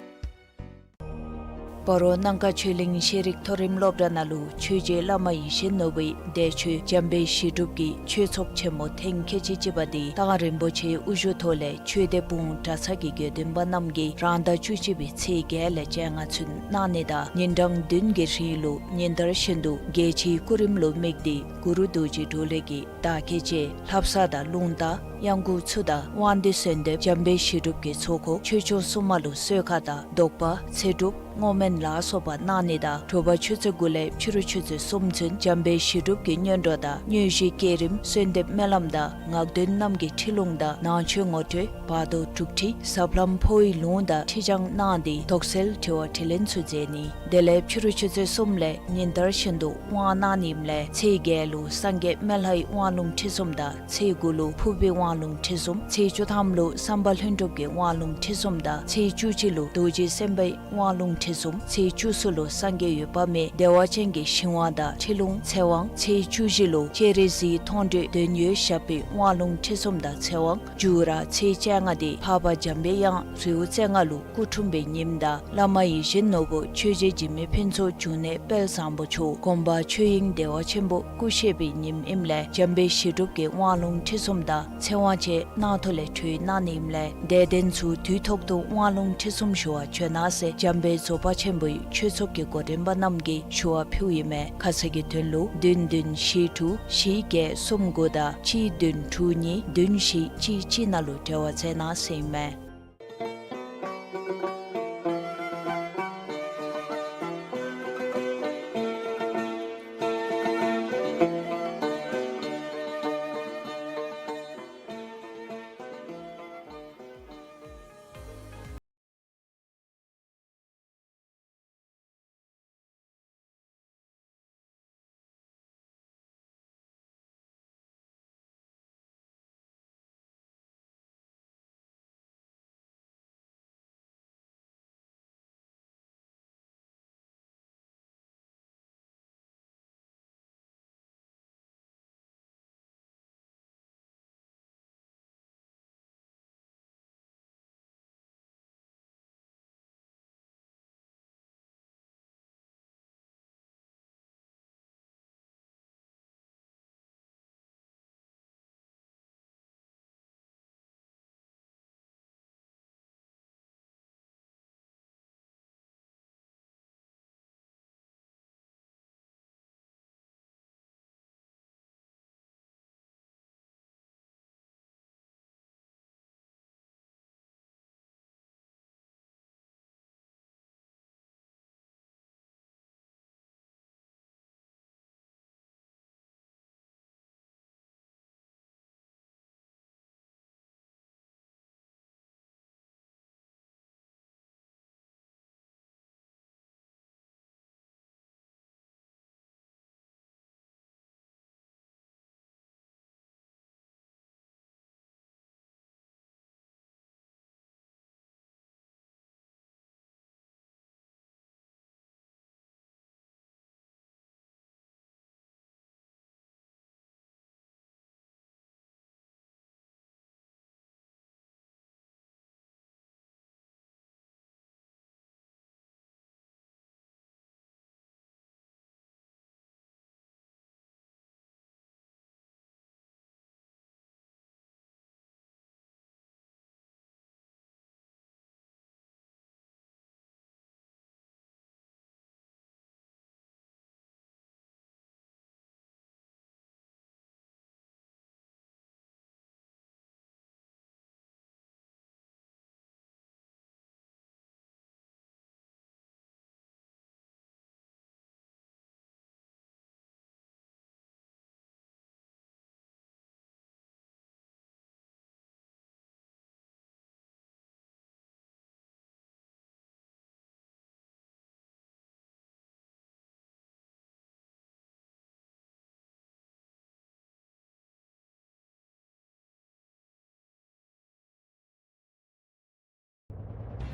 སྤ་རོ་གནམ་ཁ་ཆོས་གླིང་ཤེས་རིག་མཐོ་རིམ་སློབ་གྲྭ་ནང་ལུ་ཆོས་རྗེ་བླ་མ་ཡིད་བཞིན་ནོར་བུའི་འདས་མཆོད་འཇམ་དཔལ་བཞི་སྒྲུབ་ཀྱི་ཆོས་ཚོགས་ཆེན་མོ་ཐེངས་ཁལ་གཅིག་གཅིག་པ་འདི་ཏང་རིན་པོ་ཆེའི་དབུ་བཞུགས་ཐོག་ལས་ཆོས་སྡེ་སྤུངས་གྲྭ་ཚང་གི་དགེ་འདུན་པ་རྣམས་ཀྱིས་རང་ཟླ་བཅུ་གཅིག་པའི་ཚེས་བརྒྱད་ལས་བཅོ་ལྔ་ཚུན་གནང་ནི་དང་ཉིན་གྲངས་བདུན་གྱི་རིང་ལུ་ཉིན་ལྟར་བཞིན་དུ་རྒྱལ་སྤྱིའི་སྐུ་རིམ་ལུ་དམིགས་ཏེ་གུ་རུ་རྡོ་རྗེ་གྲོ་ལོད་ཀྱི་བདག་བསྐྱེད་བཅས་ལྷ་བསངས་དང་རླུང་རྟ་གཡང་འགུགས་ཚུ་དང་དབང་འདུས་གསོལ་འདེབས་འཇམ་དཔལ་བཞི་སྒྲུབ་ཀྱི་ཚོགས་འཁོར་ཆོས་སྐྱོང་སྲུང་མ་ལུ་གསོལ་ཁ་དང་བཟློག་པ་ཚེ་སྒྲུབ་བསྔོ་སྨོན་ལ་སོགས་པ་གནང་ནི་དང་དྲོ་པ་ཆུ་ཚོད་དགུ་ལས་ཕྱི་རུ་ཆུ་ཚོད་གསུམ་ཚུན་འཇམ་དཔལ་བཞི་སྒྲུབ་ཀྱི་སྔོན་འགྲོ་དང་དངོས་གཞི་བསྐྱེད་རིམ་གསོལ་འདེབས་སྨོན་ལམ་དང་ངག་འདོན་རྣམས་ཀྱི་ཁྲིད་ལུང་དང་ནང་མཆོད་ངོ་སྤྲོད་བར་དོ་དྲུག་ཁྲིད་ཟབ་ལམ་འཕོ་བའི་ལུང་དང་ཁྲིད་བྱང་གནང་སྟེ་དོགས་སེལ་དྲི་བ་དྲིས་ལན་ཚུ་མཛད་ནི། དེ་ལས་ཕྱི་རུ་ཆུ་ཚོད་གསུམ་ལས་ཉིན་ལྟར་བཞིན་དུ་དབང་གནང་ནི་ཨིནམ་ལས་ཚེས་བརྒྱད་ལུ་སངས་རྒྱས་སྨན་ལྷའི་དབང་ལུང་ཁྲིད་གསུམ་དང་ཚེས་དགུ་ལུ་ཕུར་པའི་དབང་ལུང་ཁྲིད་གསུམ་ཚེས་བཅུ་ཐམ་ལུ་བསམ་པ་ལྷུན་གྲུབ་ཀྱི་དབང་ལུང་ཁྲིད་གསུམ་དང་ཚེས་བཅུ་གཅིག་ལུ་རྡོ་རྗེ་སེམས་དཔའི་དབང་ལུང་ཁྲིད་གསུམ་ཚེས་བཅུ་གསུམ་ལུ་སངས་རྒྱས་འོད་དཔག་མེད་བདེ་བ་ཅན་གྱི་ཞིང་དབང་དང་ཁྲིད་ལུང་ཚེ་དབང་ཚེས་བཅུ་བཞི་ལུ་སྤྱན་རས་གཟིགས་མཐོང་གྲོལ་འདོད་ཡོན་ཞབས་པད་དབང་ལུང་ཁྲིད་གསུམ་དང་ཚེ་དབང་མཇུག་ར་ཚེས་བཅོ་ལྔ་དེ་འཕགས་པ་འཇམ་པའི་དབྱངས་རི་བོ་རྩེ་ལྔ་ལུ་སྐུ་འཁྲུངས་པའི་ཉིནམ་དང་བླ་མ་ཡིད་བཞིན་ནོར་བུ་ཆོས་རྗེ་འཇིགས་མེད་ཕུན་ཚོགས་འབྱུང་གནས་དཔལ་བཟང་པོ་མཆོག་དགོངས་པ་ཆོས་དབྱིངས་བདེ་བ་ཆེན་པོ་སྐུ་གཤེགས་པའི་ཉིནམ་ཨིནམ་ལས་འཇམ་དཔལ་བཞི་སྒྲུབ་ཀྱི་དབང་ལུང་ཁྲིད་གསུམ་དང་ཚེ་དབང་བཅས་གནང་ཐོག་ལས་གྲོལ་གནང་ནི་ཨིནམ་ལས་དད་ལྡན་ཚུ་དུས་ཐོག་ཏུ་དབང་ལུང་ཁྲིད་གསུམ་ཞུ་བར་བྱོན་གནང་ཟེར་འཇམ་དཔལ་རྫོགས་པ་ཆེན་པོའི་ཆོས་ཚོགས་ཀྱི་འགོ་འདྲེན་པ་རྣམས་ཀྱིས་ཞུ་བ་ཕུལཝ་ཨིན་མས། ཁ་གསལ་གྱི་དོན་ལུ་བདུན་བདུན་བཞི་དྲུག་བཞི་བརྒྱད་གསུམ་དགུ་དང་གཅིག་བདུན་དྲུག་གཉིས་བདུན་བཞི་གཅིག་གཅིག་ནང་ལུ་འབྲེལ་བ་མཛད་གནང་ཟེར་ཨིན་མས།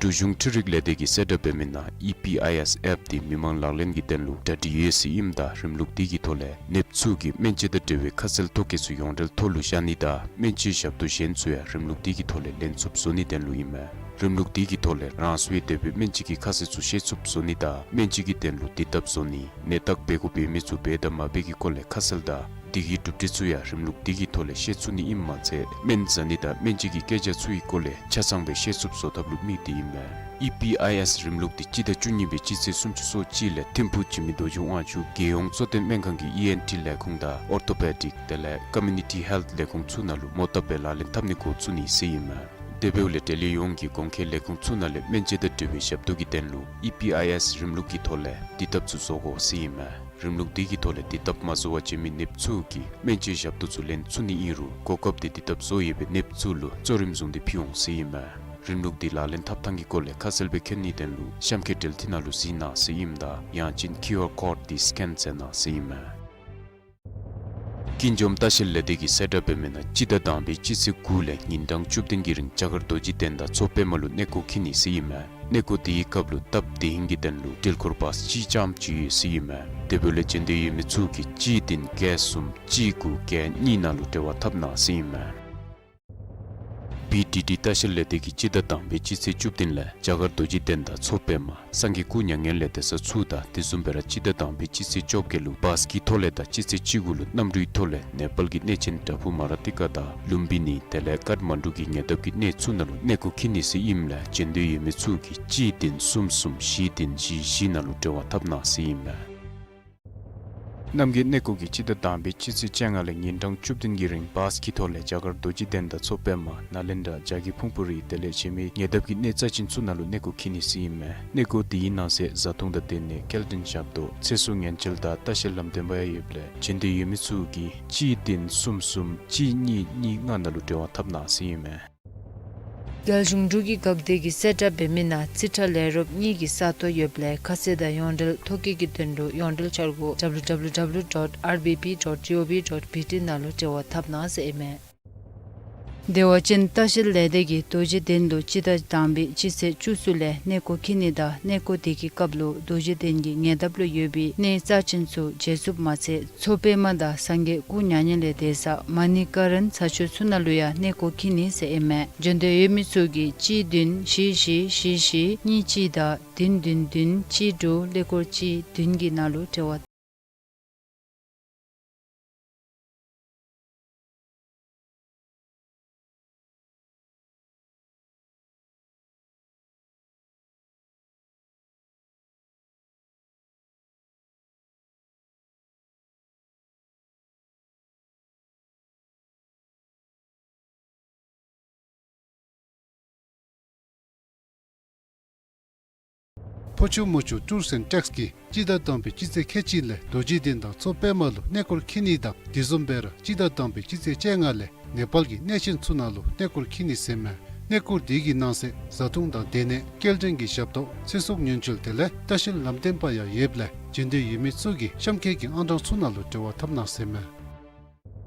འབྲུག་གཞུང་འཕྲུལ་རིག་ལས་སྡེ་གིས་གསལ་བསྒྲགས་འབད་མི་ནང་ཨི་པི་ཨའི་ཨེསི་ཨེཔ་འདི་མི་མང་ལག་ལེན་གྱི་དོན་ལུ་གྲ་སྒྲིག་ཡོད་ཟེར་ཨིནམ་ད་རིམ་ལུགས་འདི་གི་ཐོག་ལས་ནདཔ་ཚུ་གིས་སྨན་དཔྱད་དང་འབྲེལ་བའི་ཁ་གསལ་ཐོ་བཀོད་ཚུ་ཡོངས་འབྲེལ་ཐོག་ལུ་བཞག་ནི་དང་སྨན་བཅོས་ཞབས་ཏོག་གཞན་ཚུ་ཡང་རིམ་ལུགས་འདི་གི་ཐོག་ལས་ལེན་ཚུགསཔ་བཟོ་ནིའི་དོན་ལུ་ཨིན་མས། རིམ་ལུགས་འདི་གི་ཐོག་ལས་རང་སོའི་དེ་སྦེ་སྨན་བཅོས་ཀྱི་ཁ་གསལ་ཚུ་ཤེས་ཚུགསཔ་བཟོ་ནི་དང་སྨན་བཅོས་ཀྱི་དོན་ལུ་དུས་ཐབས་བཟོ་ནི། ནད་བརྟག་འབད་དགོཔ་འབད་མི་ཚུ་འབད་དང་མ་འབད་ཀྱི་སྐོར་ལས་ཁ་གསལ་དང་དེ་གི་གྲུབ་འབྲས་ཚུ་ཡང་རིམ་ལུགས་འདི་གི་ཐོག་ལས་ཤེས་ཚུགས་ནི་ཨིནམ་མ་ཚད་སྨན་ཟ་ནི་དང་སྨན་བཅོས་ཀྱི་སྐད་ཆ་ཚུ་གི་སྐོར་ལས་ཆ་ཚང་སྦེ་ཤེས་ཚུགསཔ་བཟོ་ཐབས་ལུ་དམིགས་ཏེ་ཨིན་མས། ཨི་པི་ཨའི་ཨེསི་རིམ་ལུགས་འདི་སྤྱི་ཟླ་བཅུ་གཉིས་པའི་སྤྱི་ཚེས་སུམ་ཅུ་སོ་གཅིག་ལས་ཐིམ་ཕུག་འཇིགས་མེད་རྡོ་རྗེ་དབང་ཕྱུག་རྒྱལ་ཡོངས་གཙོ་བསྟེན་སྨན་ཁང་གི་ཨི་ཨེན་ཊི་ལས་ཁུངས་དང་ཨོར་ཐོ་པེ་ཌིག་དེ་ལས་ཀོ་མིའུ་ནི་ཊི་ཧེལཐ་ལས་ཁུངས་ཚུ་ནང་ལུ་མོ་བཏབ་སྦེ་ལག་ལེན་འཐབ་ནི་འགོ་བཙུགས་ནི་ཟེར་ཨིན་མས། དེ་འབདཝ་ལས་འབྲེལ་ཡོད་ཡོངས་ཀྱི་གོང་འཁོད་ལས་ཁུངས་ཚུ་ནང་ལས་སྨན་དཔྱད་དང་འབྲེལ་བའི་ཞབས་ཏོག་གི་དོན་ལུ་ཨི་པི་ཨའི་ཨེསི་རིམ་ལུགས་ཀྱི་ཐོག་ལས་དུས་ཐབས་ཚུ་བཟོ་དགོ་ཟེར་ཨིན་མས། རིམ་ལུགས་འདི་གི་ཐོག་ལས་དུས་ཐབས་མ་བཟོ་བར་བྱོན་མི་ནདཔ་ཚུ་གིས་སྨན་བཅོས་ཞབས་ཏོག་ཚུ་ལེན་ཚུགས་ནི་ཨིན་རུང་གོ་སྐབས་འདི་དུས་ཐབས་བཟོ་ཡོད་པའི་ནདཔ་ཚུ་ལུ་གཙོ་རིམ་བཟུང་སྟེ་ཕུལ་འོང་ཟེར་ཨིན་མས། རིམ་ལུགས་འདི་ལག་ལེན་འཐབ་ཐངས་ཀྱི་སྐོར་ལས་ཁ་གསལ་སྦེ་མཁྱེན་ནིའི་དོན་ལུ་གཤམ་འཁོད་འབྲེལ་མཐུད་ནང་ལུ་གཟིགས་གནང་ཟེར་ཨིནམ་ད་ཡང་ཅིན་ཀིའུ་ཨར་ཀོཌ་འདི་སི་ཀེན་མཛད་གནང་ཟེར་ཨིན་མས། ཀུན་འཇོམས་ལྟ་བཤལ་ལས་སྡེ་གིས་གསལ་བསྒྲགས་འབད་མི་ནང་སྤྱི་ཟླ་དང་པའི་སྤྱི་ཚེས་དགུ་ལས་ཉིན་གྲངས་བཅུ་བདུན་གྱི་རིང་རྒྱ་གར་རྡོ་རྗེ་གདན་དང་མཚོ་པདྨ་ལུ་གནས་སྐོར་འཁྱིད་ནི་ཟེར་ཨིན་མས། གནས་སྐོར་དེའི་སྐབས་ལུ་སྟབས་བདེ་ཧིང་གི་དོན་ལུ་འགྲུལ་འཁོར་བཱས་གཅིག་རྐྱངམ་ཅིག་ཡོད་ཟེར་ཨིན་མས། དེ་འབདཝ་ལས་འབྱོན་འདོད་ཡོད་མི་ཚུ་གིས་གཅིག་བདུན་བརྒྱད་གསུམ་གཅིག་དགུ་བརྒྱད་གཉིས་ནང་ལུ་འབྲེལ་བ་འཐབ་གནང་ཟེར་ཨིན་མས། བི་ཌི་ཌི་ལྟ་བཤལ་ལས་སྡེ་གིས་སྤྱི་ཟླ་དང་པའི་སྤྱི་ཚེས་བཅུ་བདུན་ལས་རྒྱ་གར་རྡོ་རྗེ་གདན་དང་མཚོ་པདྨ་སངས་རྒྱས་སྐུ་མྱ་ངན་ལས་འདས་ས་ཚུ་དང་དེ་བཟུམ་སྦེ་ར་སྤྱི་ཟླ་དང་པའི་སྤྱི་ཚེས་བཅོ་བརྒྱད་ལུ་བཱས་ཀྱི་ཐོག་ལས་དང་སྤྱི་ཚེས་བཅུ་དགུ་ལུ་གནམ་གྲུའི་ཐོག་ལས་ནེ་པཱལ་གྱི་གནས་ཆེན་བྲག་ཕུག་མ་ར་ཏི་ཀ་དང་ལུམ་བི་ནི་དེ་ལས་ཀཱཐ་མན་ཌུ་གི་ཉེ་འདབས་ཀྱི་གནས་ཚུ་ནང་ལུ་གནས་སྐོར་འཁྱིད་ནི་ཟེར་ཨིནམ་ལས་འབྱོན་འདོད་ཡོད་མི་ཚུ་གིས་གཅིག་བདུན་གསུམ་གསུམ་བཞི་བདུན་བཞི་བཞི་ནང་ལུ་འབྲེལ་བ་འཐབ་གནང་ཟེར་ཨིན་མས། རྣམ་རྒྱལ་གནས་སྐོར་གྱིས་སྤྱི་ཟླ་དང་པའི་སྤྱི་ཚེས་བཅོ་ལྔ་ལས་ཉིན་གྲངས་བཅུ་བདུན་གྱི་རིང་བཱས་ཀྱི་ཐོག་ལས་རྒྱ་གར་རྡོ་རྗེ་གདན་དང་མཚོ་པདྨ་ནཱ་ལེནྡྲ་བྱ་རྒོད་ཕུང་པོ་རི་དེ་ལས་གཞན་མི་ཉེ་འདབས་ཀྱི་གནས་རྩ་ཅན་ཚུ་ནང་ལུ་གནས་སྐོར་འཁྱིད་ནི་ཟེར་ཨིན་མས། གནས་སྐོར་དེའི་ནང་གསེས་བཟའ་འཐུང་དང་སྡོད་གནས་སྐྱེལ་འདྲེན་ཞབས་ཏོག་ཚེ་སྲོག་ཉེན་བཅོལ་དང་ལྟ་བཤལ་ལམ་སྟོན་པ་ཡང་ཡོདཔ་ལས་འབྱོན་འདོད་ཡོད་མི་ཚུ་གིས་གཅིག་བདུན་གསུམ་གསུམ་གཅིག་གཉིས་གཉིས་ལྔ་ནང་ལུ་འབྲེལ་བ་འཐབ་གནང་ཟེར་ཨིན་མས། རྒྱལ་གཞུང་འབྲུག་གི་འགག་སྡེ་གིས་གསལ་བསྒྲགས་འབད་མི་ནང་རྩིས་ཁྲ་ལས་རོགས་གཉིས་ཀྱི་ས་སྟོང་ཡོདཔ་ལས་ཁ་གསལ་དང་ཡོངས་འབྲེལ་ཐོ་བཀོད་ཀྱི་དོན་ལུ་ཡོངས་འབྲེལ་འཆར་སྒོ་W W W dot R B P dot G O V dot B T ནང་ལུ་འབྲེལ་བ་འཐབ་གནང་ཟེར་ཨིན་མས། བདེ་བ་ཅན་ལྟ་བཤལ་ལས་སྡེ་གིས་རྡོ་རྗེ་གདན་ལུ་སྤྱི་ཟླ་དང་པའི་སྤྱི་ཚེས་བཅུ་གསུམ་ལས་གནས་སྐོར་འཁྱིད་ནི་དང་གནས་སྐོར་དེ་གི་སྐབས་ལུ་རྡོ་རྗེ་གདན་གྱི་ཉེ་འདབས་ལུ་ཡོད་པའི་གནས་རྩ་ཅན་ཚུ་མཇལ་ཚུགསཔ་མ་ཚད་མཚོ་པདྨ་དང་སངས་རྒྱས་སྐུ་མྱ་ངན་ལས་འདས་ས་མ་ཎི་ཀ་རན་ས་ཆ་ཚུ་ནང་ལུ་ཡང་གནས་སྐོར་འཁྱིད་ནི་ཟེར་ཨིན་མས། འབྱོན་འདོད་ཡོད་མི་ཚུ་གིས་གཅིག་བདུན་བཞི་བཞི་བཞི་བཞི་གཉིས་གཅིག་དང་བདུན་བདུན་བདུན་གཅིག་དྲུག་ཀླད་ཀོར་གཅིག་བདུན་གྱི་ནང་ལུ་འབྲེལ་བ། ཕོ་ཆུ་མོ་ཆུ་ཊུརསི་ཨེནཌ་ཊེགསི་གིས་སྤྱི་ཟླ་དང་པའི་སྤྱི་ཚེས་ཁལ་གཅིག་ལས་རྡོ་རྗེ་གདན་དང་མཚོ་པདྨ་ལུ་གནས་སྐོར་འཁྱིད་ནི་དང་དེ་བཟུམ་སྦེ་ར་སྤྱི་ཟླ་དང་པའི་སྤྱི་ཚེས་བཅོ་ལྔ་ལས་ནེ་པཱལ་གྱི་གནས་ཆེན་ཚུ་ནང་ལུ་གནས་སྐོར་འཁྱིད་ནི་ཟེར་མས། གནས་སྐོར་དེ་གི་ནང་གསེས་བཟའ་འཐུང་དང་སྡོད་གནས་སྐྱེལ་འདྲེན་གྱི་ཞབས་ཏོག་ཚེ་སྲོག་ཉེན་བཅོལ་དེ་ལས་ལྟ་བཤལ་ལམ་སྟོན་པ་ཡང་ཡོདཔ་ལས་འབྱོན་འདོད་ཡོད་མི་ཚུ་གིས་གཤམ་འཁོད་ཀྱི་ཨང་གྲངས་ཚུ་ནང་ལུ་འབྲེལ་བ་འཐབ་གནང་ཟེར་མས།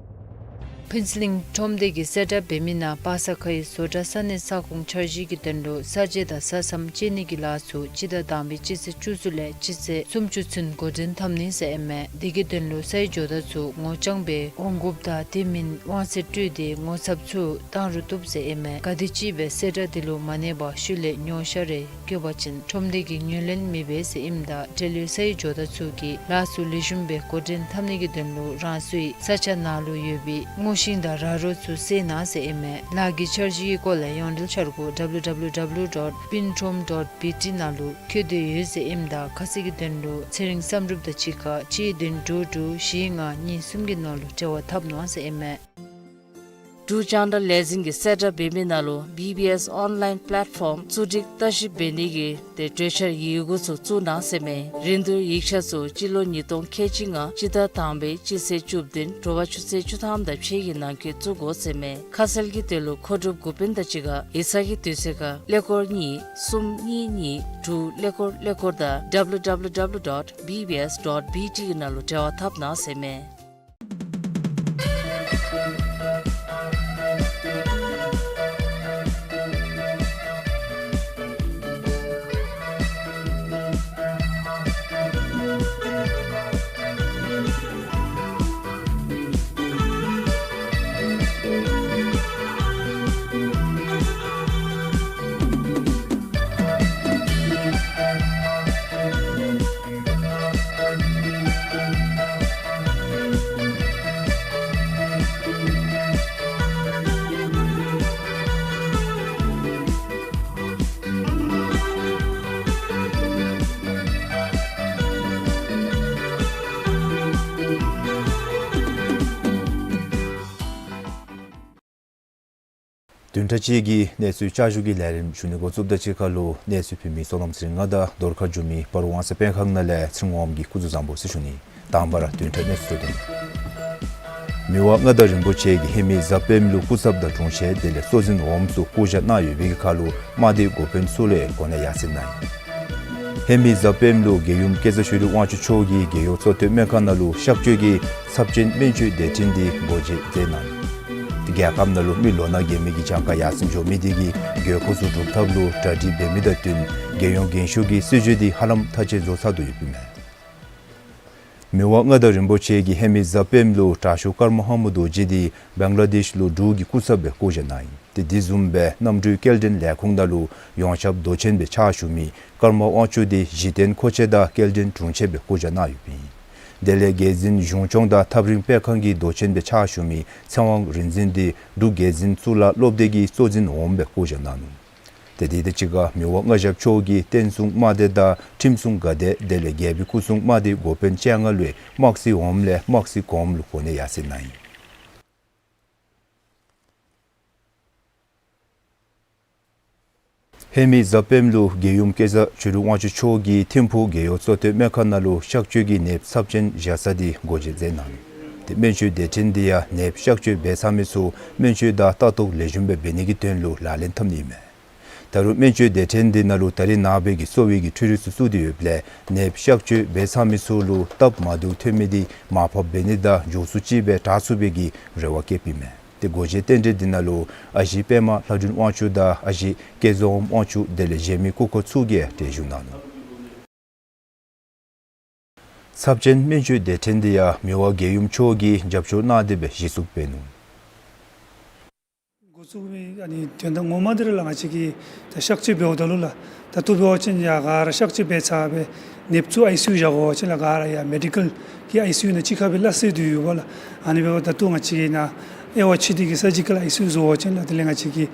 ཕུན་ཚོགས་གླིང་ཁྲོམ་སྡེ་གིས་གསལ་བསྒྲགས་འབད་མི་ནང་པ་སངས་ཁ་ཡི་བཟོ་གྲྭ་ས་གནས་ས་ཁོངས་འཆར་གཞི་གི་དོན་ལུ་ས་དཔྱད་དང་ས་མཚམས་དཔྱད་ནི་གི་ལཱ་ཚུ་སྤྱི་ཟླ་དང་པའི་སྤྱི་ཚེས་བཅུ་གསུམ་ལས་སྤྱི་ཚེས་སུམ་ཅུ་ཚུན་འགོ་འདྲེན་འཐབ་ནི་ཟེར་ཨིན་མས། དེ་གི་དོན་ལུ་སའི་ཇོ་བདག་ཚུ་ངོ་རྐྱང་སྦེ་འོང་དགོཔ་དང་དེ་མིན་དབང་ཚད་སྤྲོད་དེ་ངོ་ཚབ་ཚུ་བཏང་རུང་བཏུབ་ཟེར་ཨིན་མས། ག་དེམ་ཅིག་སྦེ་གསལ་བསྒྲགས་དེ་ལུ་མ་གནས་པར་ཤུལ་ལས་ཉོ་བཤའ་རེ་བཀོད་པ་ཅིན་ཁྲོམ་སྡེ་གིས་ངོས་ལེན་མི་འབད་ཟེར་ཨིནམ་ད་འབྲེལ་ཡོད་སའི་ཇོ་བདག་ཚུ་གིས་ལཱ་ཚུ་ལེགས་ཤོམ་སྦེ་འགོ་འདྲེན་འཐབ་ནི་གི་དོན་ལུ་རང་སོའི་ས་ཆ་ནང་ལུ་ཡོད་པའི་སྔོ་ཤིང་དང་ར་རོ་ཚུ་བསལ་གནང་ཟེར་ཨིན་མས། ལཱ་གི་འཆར་གཞི་གི་སྐོར་ལས་ཡོངས་འབྲེལ་འཆར་སྒོ་W W W dot pincrom dot B T ནང་ལུ་བཀོད་དེ་ཡོད་ཟེར་ཨིནམ་ད་ཁ་གསལ་གྱི་དོན་ལུ་ཚེ་རིང་བསམ་གྲུབ་དང་གཅིག་ཁར་གཅིག་བདུན་དྲུག་དྲུག་བཞི་ལྔ་གཉིས་གསུམ་གྱི་ནང་ལུ་འབྲེལ་བ་འཐབ་གནང་ཟེར་ཨིན་མས། འབྲུག་རྒྱང་བསྒྲགས་ལས་འཛིན་གྱིས་གསལ་བསྒྲགས་འབད་མི་ནང་ལུ་བི་བི་ཨེསི་ཨོན་ལའིན་པེ་ལེཊ་ཕོམ་གཙོ་སྒྲིག་ལྟ་ཞིབ་འབད་ནི་གི་ཏེ་གྲོས་འཆར་ཡི་གུ་ཚུ་བཙུགས་གནང་ཟེར་མས། རིན་བསྡུར་ཡིག་ཆ་ཚུ་སྤྱི་ལོ་ཉིས་སྟོང་ཁལ་གཅིག་ལྔ་སྤྱི་ཟླ་དང་པའི་སྤྱི་ཚེས་བཅུ་བདུན་དྲོ་པ་ཆུ་ཚོད་བཅུ་ཐམ་དང་ཕྱེད་ཀྱི་ནང་འཁོད་བཙུགས་དགོ་ཟེར་མས། ཁ་གསལ་གྱི་དོན་ལུ་མཁོ་སྒྲུབ་འགོ་དཔོན་དང་གཅིག་ཁར་ཡིག་ཚང་གི་དུས་ཚོད་ཁར་ཀླད་ཀོར་གཉིས་གསུམ་གཉིས་གཉིས་དྲུག་ཀླད་ཀོར་ཀླད་ཀོར་དང་W W W dot B B S dot B T གི་ནང་ལུ་འབྲེལ་བ་འཐབ་གནང་ཟེར་མས། བདུན་ཕྲག་གཅིག་གི་གནས་ཚུལ་བསྐྱར་ཞུ་གི་ལས་རིམ་ཞུ་ནི་འགོ་བཙུགསཔ་དང་གཅིག་ཁར་ལུ་གནས་ཚུལ་ཕུལ་མི་བསོད་ནམས་ཚེ་རིང་ང་དང་རྫོང་ཁ་འགྱོ་མི་སྤ་རོ་ཝང་སེ་སྤེན་ཁང་ནང་ལས་ཚེ་རིང་དབང་མོ་གིས་སྐུ་གཟུགས་བཟང་པོ་ཟེར་ཞུ་ནི། དང་པ་ར་བདུན་ཕྲག་གནས་ཚུལ་ཚུ་དང་། མི་དབང་མངའ་བདག་རིན་པོ་ཆེ་གིས་ཧེ་མའི་གཟའ་སྤེནམ་ལུ་སྐུ་ཚབ་དང་དྲུང་ཆེན་དེ་ལས་གཙོ་འཛིན་འོགམ་ཚུ་བསྐོ་བཞག་གནང་ཡོད་པའི་ཁར་ལུ་དམག་སྡེའི་འགོ་དཔོན་ཚུ་ལས་གོ་གནས་ཡར་སེང་གནང་ཡི། ཧེ་མའི་གཟའ་སྤེནམ་ལུ་རྒྱལ་ཡུམ་སྐལ་བཟང་ཆོས་སྒྲོན་དབང་ཕྱུག་མཆོག་གིས་རྒྱལ་ཡོངས་གཙོ་བསྟེན་སྨན་ཁང་ནང་ལུ་གཤག་བཅོས་ཀྱི་ཚབས་ཆེན་སྨན་བཅོས་སྡེ་ཕྲན་འདི་སྒོ་འབྱེད་མཛད་གནང་ཡི། དེ་རྒྱལ་ཁབ་ནང་ལུ་མི་ལོ་ན་རྒས་མི་གི་གྱངས་ཁ་ཡར་སེང་འགྱོ་མི་དེ་གིས་དགོས་མཁོ་ཚུ་སྒྲུབ་ཐབས་ལུ་གྲ་སྒྲིག་འབད་མི་དང་བསྟུན་རྒྱལ་ཡོངས་རྒན་ཤོས་ཀྱི་སྲིད་བྱུས་འདི་ཧ་ལམ་མཐའ་དཔྱད་བཟོ་ཚར་དོ་ཡོདཔ་ཨིན་མས། མི་དབང་མངའ་བདག་རིན་པོ་ཆེ་གིས་ཧེ་མའི་གཟའ་སྤེནམ་ལུ་དྲག་ཤོས་ཀརྨ་དབང་མོ་རྡོ་རྗེ་འདི་བང་ལ་དེཤ་ལུ་འབྲུག་གི་སྐུ་ཚབ་སྦེ་བསྐོ་བཞག་གནང་ཡི། དེ་དེ་བཟུམ་སྦེ་གནམ་གྲུའི་སྐྱེལ་འདྲེན་ལས་ཁུངས་ནང་ལུ་ཡོངས་ཁྱབ་མདོ་ཆེན་སྦེ་ཕྱག་ཞུ་མི་ཀརྨ་དབང་ཕྱུག་འདི་གཞི་རྟེན་མཁོ་ཆས་དང་སྐྱེལ་འདྲེན་དྲུང་ཆེན་སྦེ་བསྐོ་བཞག་གནང་ཡོདཔ་ཨིན། དེ་ལས་རྒྱལ་འཛིན་གཞུང་སྐྱོང་དང་ཐག་རིང་སྤེལ་ཁང་གི་མདོ་ཆེན་སྦེ་ཕྱག་ཞུ་མི་ཚེ་དབང་རིག་འཛིན་འདི་འབྲུག་རྒྱལ་འཛིན་གཙུག་ལག་སློབ་སྡེ་གི་གཙོ་འཛིན་འོགམ་སྦེ་བསྐོ་བཞག་གནང་ནུག། དེ་དེ་དང་གཅིག་ཁར་མི་དབང་མངའ་ཞབས་མཆོག་གིས་བསྟན་སྲུང་དམག་སྡེ་དང་ཁྲིམས་སྲུང་འགག་སྡེ་དེ་ལས་རྒྱལ་པོའི་སྐུ་སྲུང་དམག་སྡེའི་འགོ་དཔོན་བཅོ་ལྔ་ལུ་དམག་སྲིད་འོགམ་ལས་དམག་སྲིད་གོངམ་ལུ་གོ་གནས་ཡར་སེང་གནང་ཡི། ཧེ་མའི་གཟའ་སྤེནམ་ལུ་རྒྱལ་ཡུམ་སྐལ་བཟང་ཆོས་སྒྲོན་དབང་ཕྱུག་མཆོག་གིས་ཐིམ་ཕུག་རྒྱལ་ཡོངས་གཙོ་བསྟེན་སྨན་ཁང་ནང་ལུ་གཤག་བཅོས་ཀྱི་ནདཔ་ཚབས་ཆེན་བཞག་ས་འདི་སྒོ་འབྱེད་མཛད་གནང་ནུག། དེ་སྨན་བཅོས་སྡེ་ཕྲན་འདི་ཡང་ནདཔ་གཤག་བཅོས་འབད་ཚར་མི་ཚུ་སྨན་བཅོས་དང་ལྟ་རྟོག་ལེགས་ཤོམ་སྦེ་འབད་ནི་གི་དོན་ལུ་ལག་ལེན་འཐབ་ནི་ཨིན་མས། ད་རུང་སྨན་བཅོས་སྡེ་ཕྲན་འདི་ནང་ལུ་ད་རེས་ནངས་པའི་གི་གསོ་བའི་གི་འཕྲུལ་རིག་ཚུ་བཙུགས་ཏེ་ཡོདཔ་ལས་ནདཔ་གཤག་བཅོས་འབད་ཚར་མི་ཚུ་ལུ་སྟབས་མ་བདེཝ་ཐོན་མི་འདི་མར་ཕབ་འབད་ནི་དང་མགྱོགས་སུ་ཅིག་སྦེ་དྲག་ཚུགས་པའི་གི་རེ་བ་བསྐྱེདཔ་ཨིན་མས། དེ་སྒོ་འབྱེད་རྟེན་འབྲེལ་འདི་ནང་ལུ་ཨ་ཞེ་པདྨ་ལྷ་སྒྲོན་དབང་ཕྱུག་དང་ཨ་ཞེ་སྐལ་བཟང་དབང་ཕྱུག་དེ་ལས་གཞན་མི་སྐུ་འཁོར་ཚུ་གིས་ཡང་གྲལ་བཞུགས་གནང་ནུག། ཚབས་ཆེན་སྨན་བཅོས་སྡེ་ཕྲན་འདི་ཡང་མི་དབང་རྒྱལ་ཡུམ་མཆོག་གིས་རྒྱབ་སྐྱོར་གནང་སྟེ་སྦེ་གཞི་བཙུགས་འབད་ནུག། འགོ་བཙུགས་མི་ཨ་ནི་དོན་དག་ངོ་མ་འདི་ར་ལགས་ང་བཅས་ཀྱིས་ད་གཤག་བཅོས་འབདཝ་ད་ལུ་ལགས་ད་ལྟོ་འབད་བ་ཅིན་ཡར་ག་ར་གཤག་བཅོས་འབད་ཚར་སྦེ་ནདཔ་ཚུ་ཨའི་སི་ཡུ་བཞག་དགོ་པ་ཅིན་ལགས་ག་ར་ཡར་མེ་ཌི་ཀཱལ་གྱི་ཨའི་སི་ཡུ་ནང་གཅིག་ཁར་སྦེ་སླ་བསྲེ་སྡོད་ཡོདཔ་ལགས། ཨ་ནི་འབདཝ་ད་ད་ལྟོ་ང་བཅས་ཀྱིས་ནཱ་དབྱེ་བ་ཕྱེ་སྟེ་གི་སར་ཇི་ཀཱལ་ཨའི་སི་ཡུ་བཟོ་བ་ཅིན་ལགས་དེ་ལས་ང་བཅས་ཀྱིས་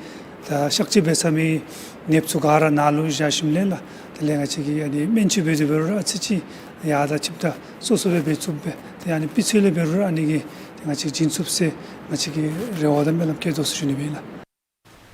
ད་གཤག་བཅོས་འབད་ཚར་མི་ནདཔ་ཚུ་ག་ར་ནཱ་ལུ་བཞག་ཞིནམ་ལས་ལགས་དེ་ལས་ང་བཅས་ཀྱིས་ཨ་ནི་སྨན་བཅོས་འབད་དེ་འབད་རུང་ར་ཨ་ཙི་ཅིག་ཡར་དང་ཆིབས་ད་སོ་སོ་སྦེ་འབད་ཚུགསཔ་སྦེ་ཏེ་ཨ་ནི་སྤུས་ཚད་ལས་འབད་རུང་ར་ཨ་ནི་གི་ཏེ་ང་བཅས་བྱིན་ཚུགས་ཟེར་ང་བཅས་ཀྱིས་རེ་བ་དང་སྨོན་ལམ་བསྐྱེད་དོ་ཟེར་ཞུ་ནི་སྦེ་ཨིན་ལགས།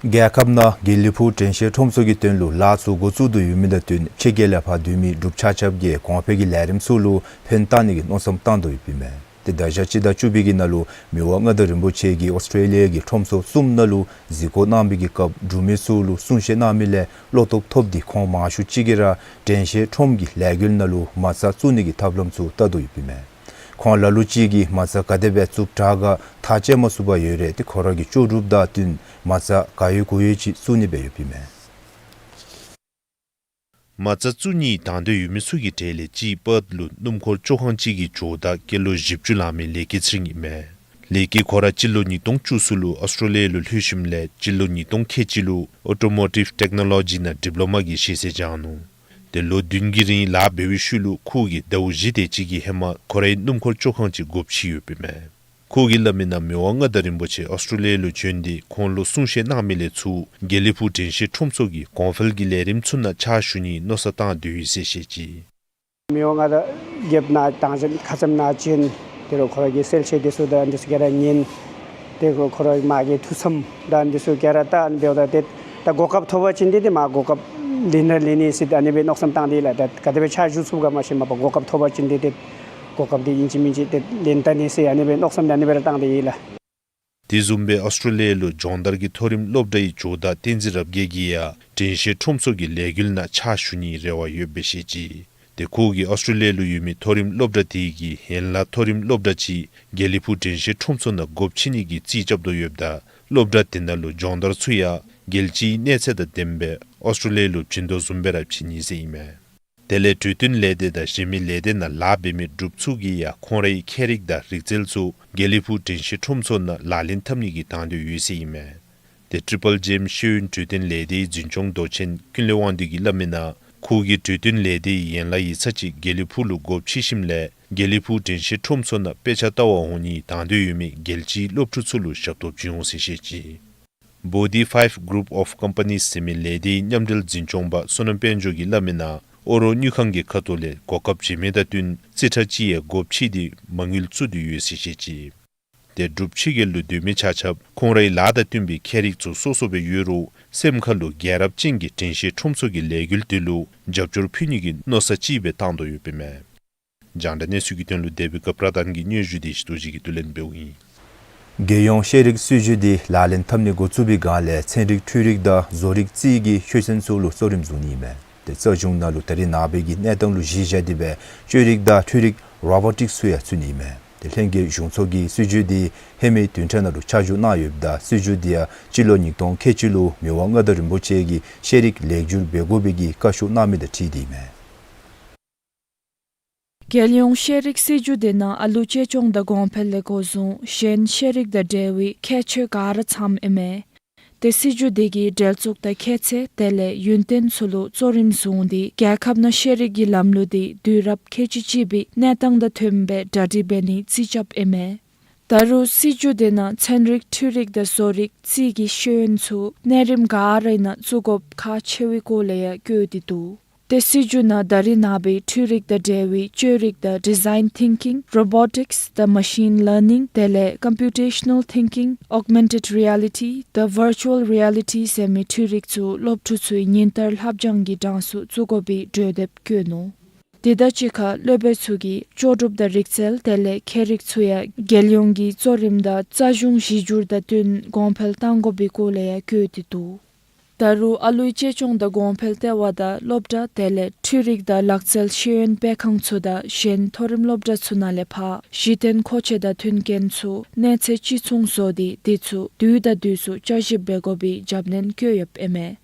རྒྱལ་ཁབ་ནང་དགེ་ལེགས་ཕུག་དྲན་ཤེས་ཁྲོམ་ཚོགས་ཀྱི་དོན་ལུ་ལཱ་ཚུ་འགོ་བཙུགས་དོ་ཡོད་མི་དང་བསྟུན་ཕྱི་རྒྱལ་ལས་ཕར་སྡོད་མི་འབྲུགཔ་ཆ་ཁྱབ་ཀྱིས་གོང་འཕེལ་གྱི་ལས་རིམ་ཚུ་ལུ་ཕན་བཏགས་ནི་གི་མནོ་བསམ་བཏང་དོ་ཡོདཔ་ཨིན་མས། ཏེ་ད་ཞག་སྤྱི་ཟླ་བཅུ་པའི་གི་ནང་ལུ་མི་དབང་མངའ་བདག་རིན་པོ་ཆེ་གིས་ཨོསི་ཊེ་ལི་ཡ་གི་ཁྲོམ་ཚོགས་གསུམ་ནང་ལུ་གཟིགས་སྐོར་གནང་བའི་གི་སྐབས་འབྲུག་མི་ཚུ་ལུ་གསུང་བཤད་གནང་མི་ལས་བློ་སྟོབས་ཐོབ་སྟེ་ཁོང་མང་ཤོས་ཅིག་གིས་ར་དྲན་ཤེས་ཁྲོམ་གྱི་ལས་འགུལ་ནང་ལུ་མ་རྩ་བཙུགས་ནི་གི་ཐབས་ལམ་ཚུ་བལྟ་དོ་ཡོདཔ་ཨིན་མས། ཁོང་ལ་ལུ་ཅིག་གིས་མ་རྩ་ག་དེ་སྦེ་བཙུགས་དྲག་ག་ཐག་བཅད་མ་ཚུགས་པར་ཡོད་རུང་ཏེ་ཁོ་ར་གི་ལྕོགས་གྲུབ་དང་བསྟུན་མ་རྩ་ག་ཡོད་གུ་ཡོད་ཅིག་བཙུགས་ནི་སྦེ་ཡོདཔ་ཨིན་མས། མ་རྩ་བཙུགས་ནིའི་དང་འདོད་ཡོད་མི་ཚུ་གི་གྲས་ལས་གཅིག་པརཐ་ལུ་སྣུམ་འཁོར་བཅོ་ཁང་ཅིག་གི་ཇོ་བདག་སྐྱེས་ལོ་བཞི་བཅུ་ལང་མི་ལས་སྐྱེས་ཚེ་རིང་ཨིན་མས། ལས་སྐྱེས་ཁོ་ར་སྤྱི་ལོ་ཉིས་སྟོང་བཅུ་གསུམ་ལུ་ཨོསི་ཊེ་ལི་ཡ་ལུ་ལྷོད་ཞིནམ་ལས་སྤྱི་ལོ་ཉིས་སྟོང་ཁལ་གཅིག་ལུ་ཨོ་ཊོ་མོ་ཊིབ་ཊེཀ་ནོ་ལོ་ཇི་ནང་ཌིབ་ལོ་མ་གི་ཤེས་ཚད་སྦྱངས་ནུག། ཏེ་ལོ་བདུན་གྱི་རིང་ལཱ་འབད་བའི་ཤུལ་ལུ་ཁོ་གིས་ཟླཝ་བཞི་དེ་ཅིག་གི་ཧེ་མ་ཁོ་རའི་སྣུམ་འཁོར་བཅོ་ཁང་ཅིག་སྒོ་ཕྱེ་ཡོདཔ་ཨིན་མས། ཁོ་གིས་སླབ་མིའི་ནང་མི་དབང་མངའ་བདག་རིན་པོ་ཆེ་ཨོསི་ཊེ་ལི་ཡ་ལུ་བྱོན་ཏེ་ཁོང་ལུ་གསུང་བཤད་གནང་མི་ལས་ཚུར་དགེ་ལེགས་ཕུག་དྲན་ཤེས་ཁྲོམ་ཚོགས་ཀྱི་གོང་འཕེལ་གྱི་ལས་རིམ་ཚུ་ནང་ཕྱག་ཞུ་ནིའི་མནོ་བསམ་བཏང་དོ་ཡོད་ཟེར་བཤད་ཅི། མི་དབང་མངའ་བདག་རྒྱལཔོ་ནཱ་ད་ཅི་ཁ་ཙ་ནཱ་བྱོན་ཏེ་རུང་ཁོ་ར་གི་གསལ་བཤད་འདི་ཚུ་དང་འདི་ཚུ་ག་ར་ཉན། ཏེ་ཁོ་ར་མ་གི་ཐུགས་བསམ་དང་འདི་ཚུ་ག་ར་ད་འབདཝ་ད་ཏེ་ད་གོ་སྐབས་ཐོབ་པ་ཅིན་ཏེ་ཏེ་མ་གོ་སྐབས་ལེན་ར་ལེན་ནི་ཟེར་ཨ་ནི་སྦེ་མནོ་བསམ་བཏང་སྟེ་ལགས། ད་ག་དེ་སྦེ་ཕྱག་ཞུ་ཚུགས་ག་མ་ཤེས་མ་པ་གོ་སྐབས་ཐོབ་པ་ཅིན་ཏེ་ཏེ་གོ་སྐབས་འདི་ཨིན་ཅི་མིན་ཅི་ཏེ་ལེན་ད་ནི་ཟེར་ཨ་ནི་སྦེ་མནོ་བསམ་འདི་ཨ་ནི་སྦེ་ར་བཏང་སྟེ་ཡོད་ལགས། དེ་བཟུམ་སྦེ་ཨོསི་ཊེ་ལི་ཡ་ལུ་སྦྱོང་བརྡར་གྱི་མཐོ་རིམ་སློབ་གྲྭའི་ཇོ་བདག་བསྟན་འཛིན་རབ་རྒྱས་ཀྱིས་ཡང་དྲན་ཤེས་ཁྲོམ་ཚོགས་ཀྱི་ལས་འགུལ་ནང་ཕྱག་ཞུ་ནིའི་རེ་བ་ཡོདཔ་སྦེ་བཤད་ཅི། ཏེ་ཁོ་གིས་ཨོསི་ཊེ་ལི་ཡ་ལུ་ཡོད་མི་མཐོ་རིམ་སློབ་གྲྭ་དེ་གི་ཡན་ལག་མཐོ་རིམ་སློབ་གྲྭ་ཅིག་དགེ་ལེགས་ཕུག་དྲན་ཤེས་ཁྲོམ་ཚོགས་ནང་སྒོ་ཕྱེ་ནི་གི་རྩིས་རྐྱབ་དོ་ཡོདཔ་ད་སློབ་གྲྭ་དེ་ནང་ལུ་སྦྱོང་བརྡར་ཚུ་ཡང་རྒྱལ་སྤྱིའི་གནས་ཚད་དང་ལྡནམ་སྦེ་ཨོསི་ཊེ་ལི་ཡ་ལུ་བྱིན་དོ་བཟུམ་སྦེ་ར་བྱིན་ནི་ཟེར་ཨིན་མས། དེ་ལས་གྲོས་བསྟུན་ལས་སྡེ་དང་གཞན་མི་ལས་སྡེ་ནང་ལཱ་འབད་མི་འབྲུགཔ་ཚུ་གིས་ཡང་ཁོང་རའི་ཁྱད་རིག་དང་རིག་རྩལ་ཚུ་དགེ་ལེགས་ཕུག་དྲན་ཤེས་ཁྲོམ་ཚོགས་ནང་ལག་ལེན་འཐབ་ནི་གི་དང་འདོད་ཡོད་ཟེར་ཨིན་མས། ཏེ་ཊི་རི་པལ་ཇེམ་ཤེས་ཡོན་གྲོས་བསྟུན་ལས་སྡེའི་འཛིན་སྐྱོང་མདོ་ཆེན་ཀུན་ལེགས་དབང་འདུས་ཀྱིས་སླབ་མིའི་ནང་ཁོ་གིས་གྲོས་བསྟུན་ལས་སྡེའི་ཡན་ལག་ཡིག་ཚང་ཅིག་དགེ་ལེགས་ཕུག་ལུ་སྒོ་ཕྱེ་ཞིནམ་ལས་དགེ་ལེགས་ཕུག་དྲན་ཤེས་ཁྲོམ་ཚོགས་ནང་དཔེ་ཆ་ལྟ་བར་འོང་ནིའི་དང་འདོད་ཡོད་མི་རྒྱལ་སྤྱིའི་སློབ་ཕྲུག་ཚུ་ལུ་ཞབས་ཏོག་བྱིན་འོང་ཟེར་བཤད་ཅི། Bodhi Five Group of Companies ཟེར་མི་ལས་སྡེའི་མཉམ་འབྲེལ་འཛིན་སྐྱོང་པ་བསོད་ནམས་དཔལ་འབྱོར་གྱིས་སླབ་མིའི་ནང་ཨོ་རོག་དངུལ་ཁང་གི་ཁ་ཐུག་ལས་གོ་སྐབས་བྱིན་མི་དང་བསྟུན་རྩིས་ཁྲ་ཅིག་ཡང་སྒོ་ཕྱེ་སྟེ་མ་དངུལ་བཙུགས་ཏེ་ཡོད་ཟེར་བཤད་ཅི། དེ་སྒྲུབ་ཕྱི་རྒྱལ་ལུ་སྡོད་མི་ཆ་ཁྱབ་ཁོང་རའི་ལཱ་དང་བསྟུན་པའི་ཁྱད་རིག་ཚུ་སོ་སོ་སྦེ་ཡོད་རུང་སེམས་ཁ་ལུ་རྒྱལ་རབས་ཅན་གྱི་དྲན་ཤེས་ཁྲོམ་ཚོགས་ཀྱི་ལས་འགུལ་དེ་ལུ་རྒྱབ་སྐྱོར་ཕུལ་ནི་གི་མནོ་བསམ་ཅིག་སྦེ་བཏང་དོ་ཡོདཔ་ཨིན་མས། རྒྱང་བསྒྲགས་གནས་ཚུལ་གྱི་དོན་ལུ་དེ་བི་ཀ་པྲ་དཱན་གྱི་སྙན་ཞུ་དེ་ཞི་ཏོ་ཇི་གིས་བསྡུ་ལེན་འབདཝ་ཨིན། རྒྱལ་ཡོངས་ཤེས་རིག་སྲིད་བྱུས་དེ་ལག་ལེན་འཐབ་ནི་འགོ་བཙུགས་པའི་སྒང་ལས་ཚན་རིག་འཕྲུལ་རིག་དང་བཟོ་རིག་རྩིས་ཀྱི་ཤེས་ཚད་ཚུ་ལུ་གཙོ་རིམ་བཟུང་ནི་ཨིན་མས། དེ་རྩ་གཞུང་ནང་ལུ་ད་རེས་ནངས་པའི་གི་གནས་སྟངས་ལུ་གཞི་བཞག་སྟེ་སྦེ་བཅོས་རིག་དང་འཕྲུལ་རིག་རོ་བོ་ཊིཀསི་ཚུ་ཡང་ཚུད་ནི་ཨིན་མས། དེ་ལྷན་རྒྱས་གཞུང་ཚོགས་ཀྱིས་སྲིད་བྱུས་དེ་ཧེ་མའི་བདུན་ཕྲག་ནང་ལུ་ཆ་འཇོག་གནང་ཡོདཔ་ད་སྲིད་བྱུས་དེ་ཡང་སྤྱི་ལོ་ཉིས་སྟོང་ཁལ་གཅིག་ལུ་མི་དབང་མངའ་བདག་རིན་པོ་ཆེ་གིས་ཤེས་རིག་ལེགས་བསྒྱུར་འབད་དགོ་པའི་གི་བཀའ་ཤོག་གནང་མི་དང་འཁྲིལ་ཏེ་ཨིན་མས། རྒྱལ་ཡོངས་ཤེས་རིག་སྲིད་བྱུས་དེ་ནང་ཨ་ལུ་གཅེས་སྐྱོང་དང་གོང་འཕེལ་ལས་འགོ་བཟུང་གཞན་ཤེས་རིག་དང་འབྲེལ་བའི་ཁྱད་ཆོས་ག་ར་ཚངམ་ཨིན་མས། དེ་སྲིད་བྱུས་དེ་གི་འགྲེལ་བཙུགས་དང་ཁྱད་ཚད་དེ་ལས་ཡུན་བརྟན་ཚུ་ལུ་གཙོ་རིམ་བཟུང་སྟེ་རྒྱལ་ཁབ་ནང་ཤེས་རིག་གི་ལམ་ལུགས་དེ་དུས་རབས་ཁལ་གཅིག་གཅིག་པའི་གནས་སྟངས་དང་མཐུནམ་སྦེ་གྲ་སྒྲིག་འབད་ནི་རྩིས་རྐྱབ་ཨིན་མས། ད་རུང་སྲིད་བྱུས་དེ་ནང་ཚན་རིག་འཕྲུལ་རིག་དང་བཟོ་རིག་རྩིས་ཀྱི་ཤེས་ཡོན་ཚུ་གནས་རིམ་ག་རའི་ནང་བཙུགས་དགོཔ་ཁག་ཆེ་བའི་སྐོར་ལས་ཡང་བཀོད་དེ་འདུག། དེ་སྲིད་བྱུས་ནང་ད་རེས་ནངས་པའི་འཕྲུལ་རིག་དང་འབྲེལ་བའི་བཅོས་རིག་དང་ཌི་ཛའིན་ཐིང་ཀིང་རོ་བོ་ཊིཀསི་དང་མ་ཤིན་ལར་ནིང་དེ་ལས་ཀམ་པིའུ་ཊེ་ཤ་ནཱལ་ཐིང་ཀིང་ཨོག་མེན་ཊེཌ་རི་ཨེ་ལི་ཊི་དང་ཝར་ཅུ་ཨལ་རི་ཨེ་ལི་ཊི་ཟེར་མི་འཕྲུལ་རིག་ཚུ་སློབ་ཕྲུག་ཚུའི་ཉིན་ལྟར་བསླབ་སྦྱང་གི་གྲངས་སུ་བཙུགས་དགོ་པའི་གྲོས་འདེབས་བཀོད་ནུག། དེ་དང་གཅིག་ཁར་སློབ་དཔོན་ཚུ་གིས་ལྕོགས་གྲུབ་དང་རིག་རྩལ་དེ་ལས་ཁྱད་རིག་ཚུ་ཡང་རྒྱལ་ཡོངས་ཀྱི་གཙོ་རིམ་དང་རྩ་གཞུང་གཞི་འགྱུར་དང་བསྟུན་གོང་འཕེལ་གཏང་དགོ་པའི་སྐོར་ལས་ཡང་བཀོད་དེ་འདུག། ད་རུང་ཨ་ལུའི་གཅེས་སྐྱོང་དང་གོང་འཕེལ་ལྟེ་བ་དང་སློབ་གྲྭ་དེ་ལས་འཕྲུལ་རིག་དང་ལག་རྩལ་ཤེས་ཡོན་སྤེལ་ཁང་ཚུ་དང་གཞན་མཐོ་རིམ་སློབ་གྲྭ་ཚུ་ནང་ལས་ཕར་གཞི་རྟེན་མཁོ་ཆས་དང་མཐུན་རྐྱེན་ཚུ་གནས་ཚད་གཅིག་མཚུངས་བཟོ་སྟེ་དེ་ཚུ་དུས་དང་དུས་སུ་བསྐྱར་ཞིབ་འབད་དགོ་པའི་རྒྱབ་སྣོན་བཀོད་ཡོདཔ་ཨིན་མས།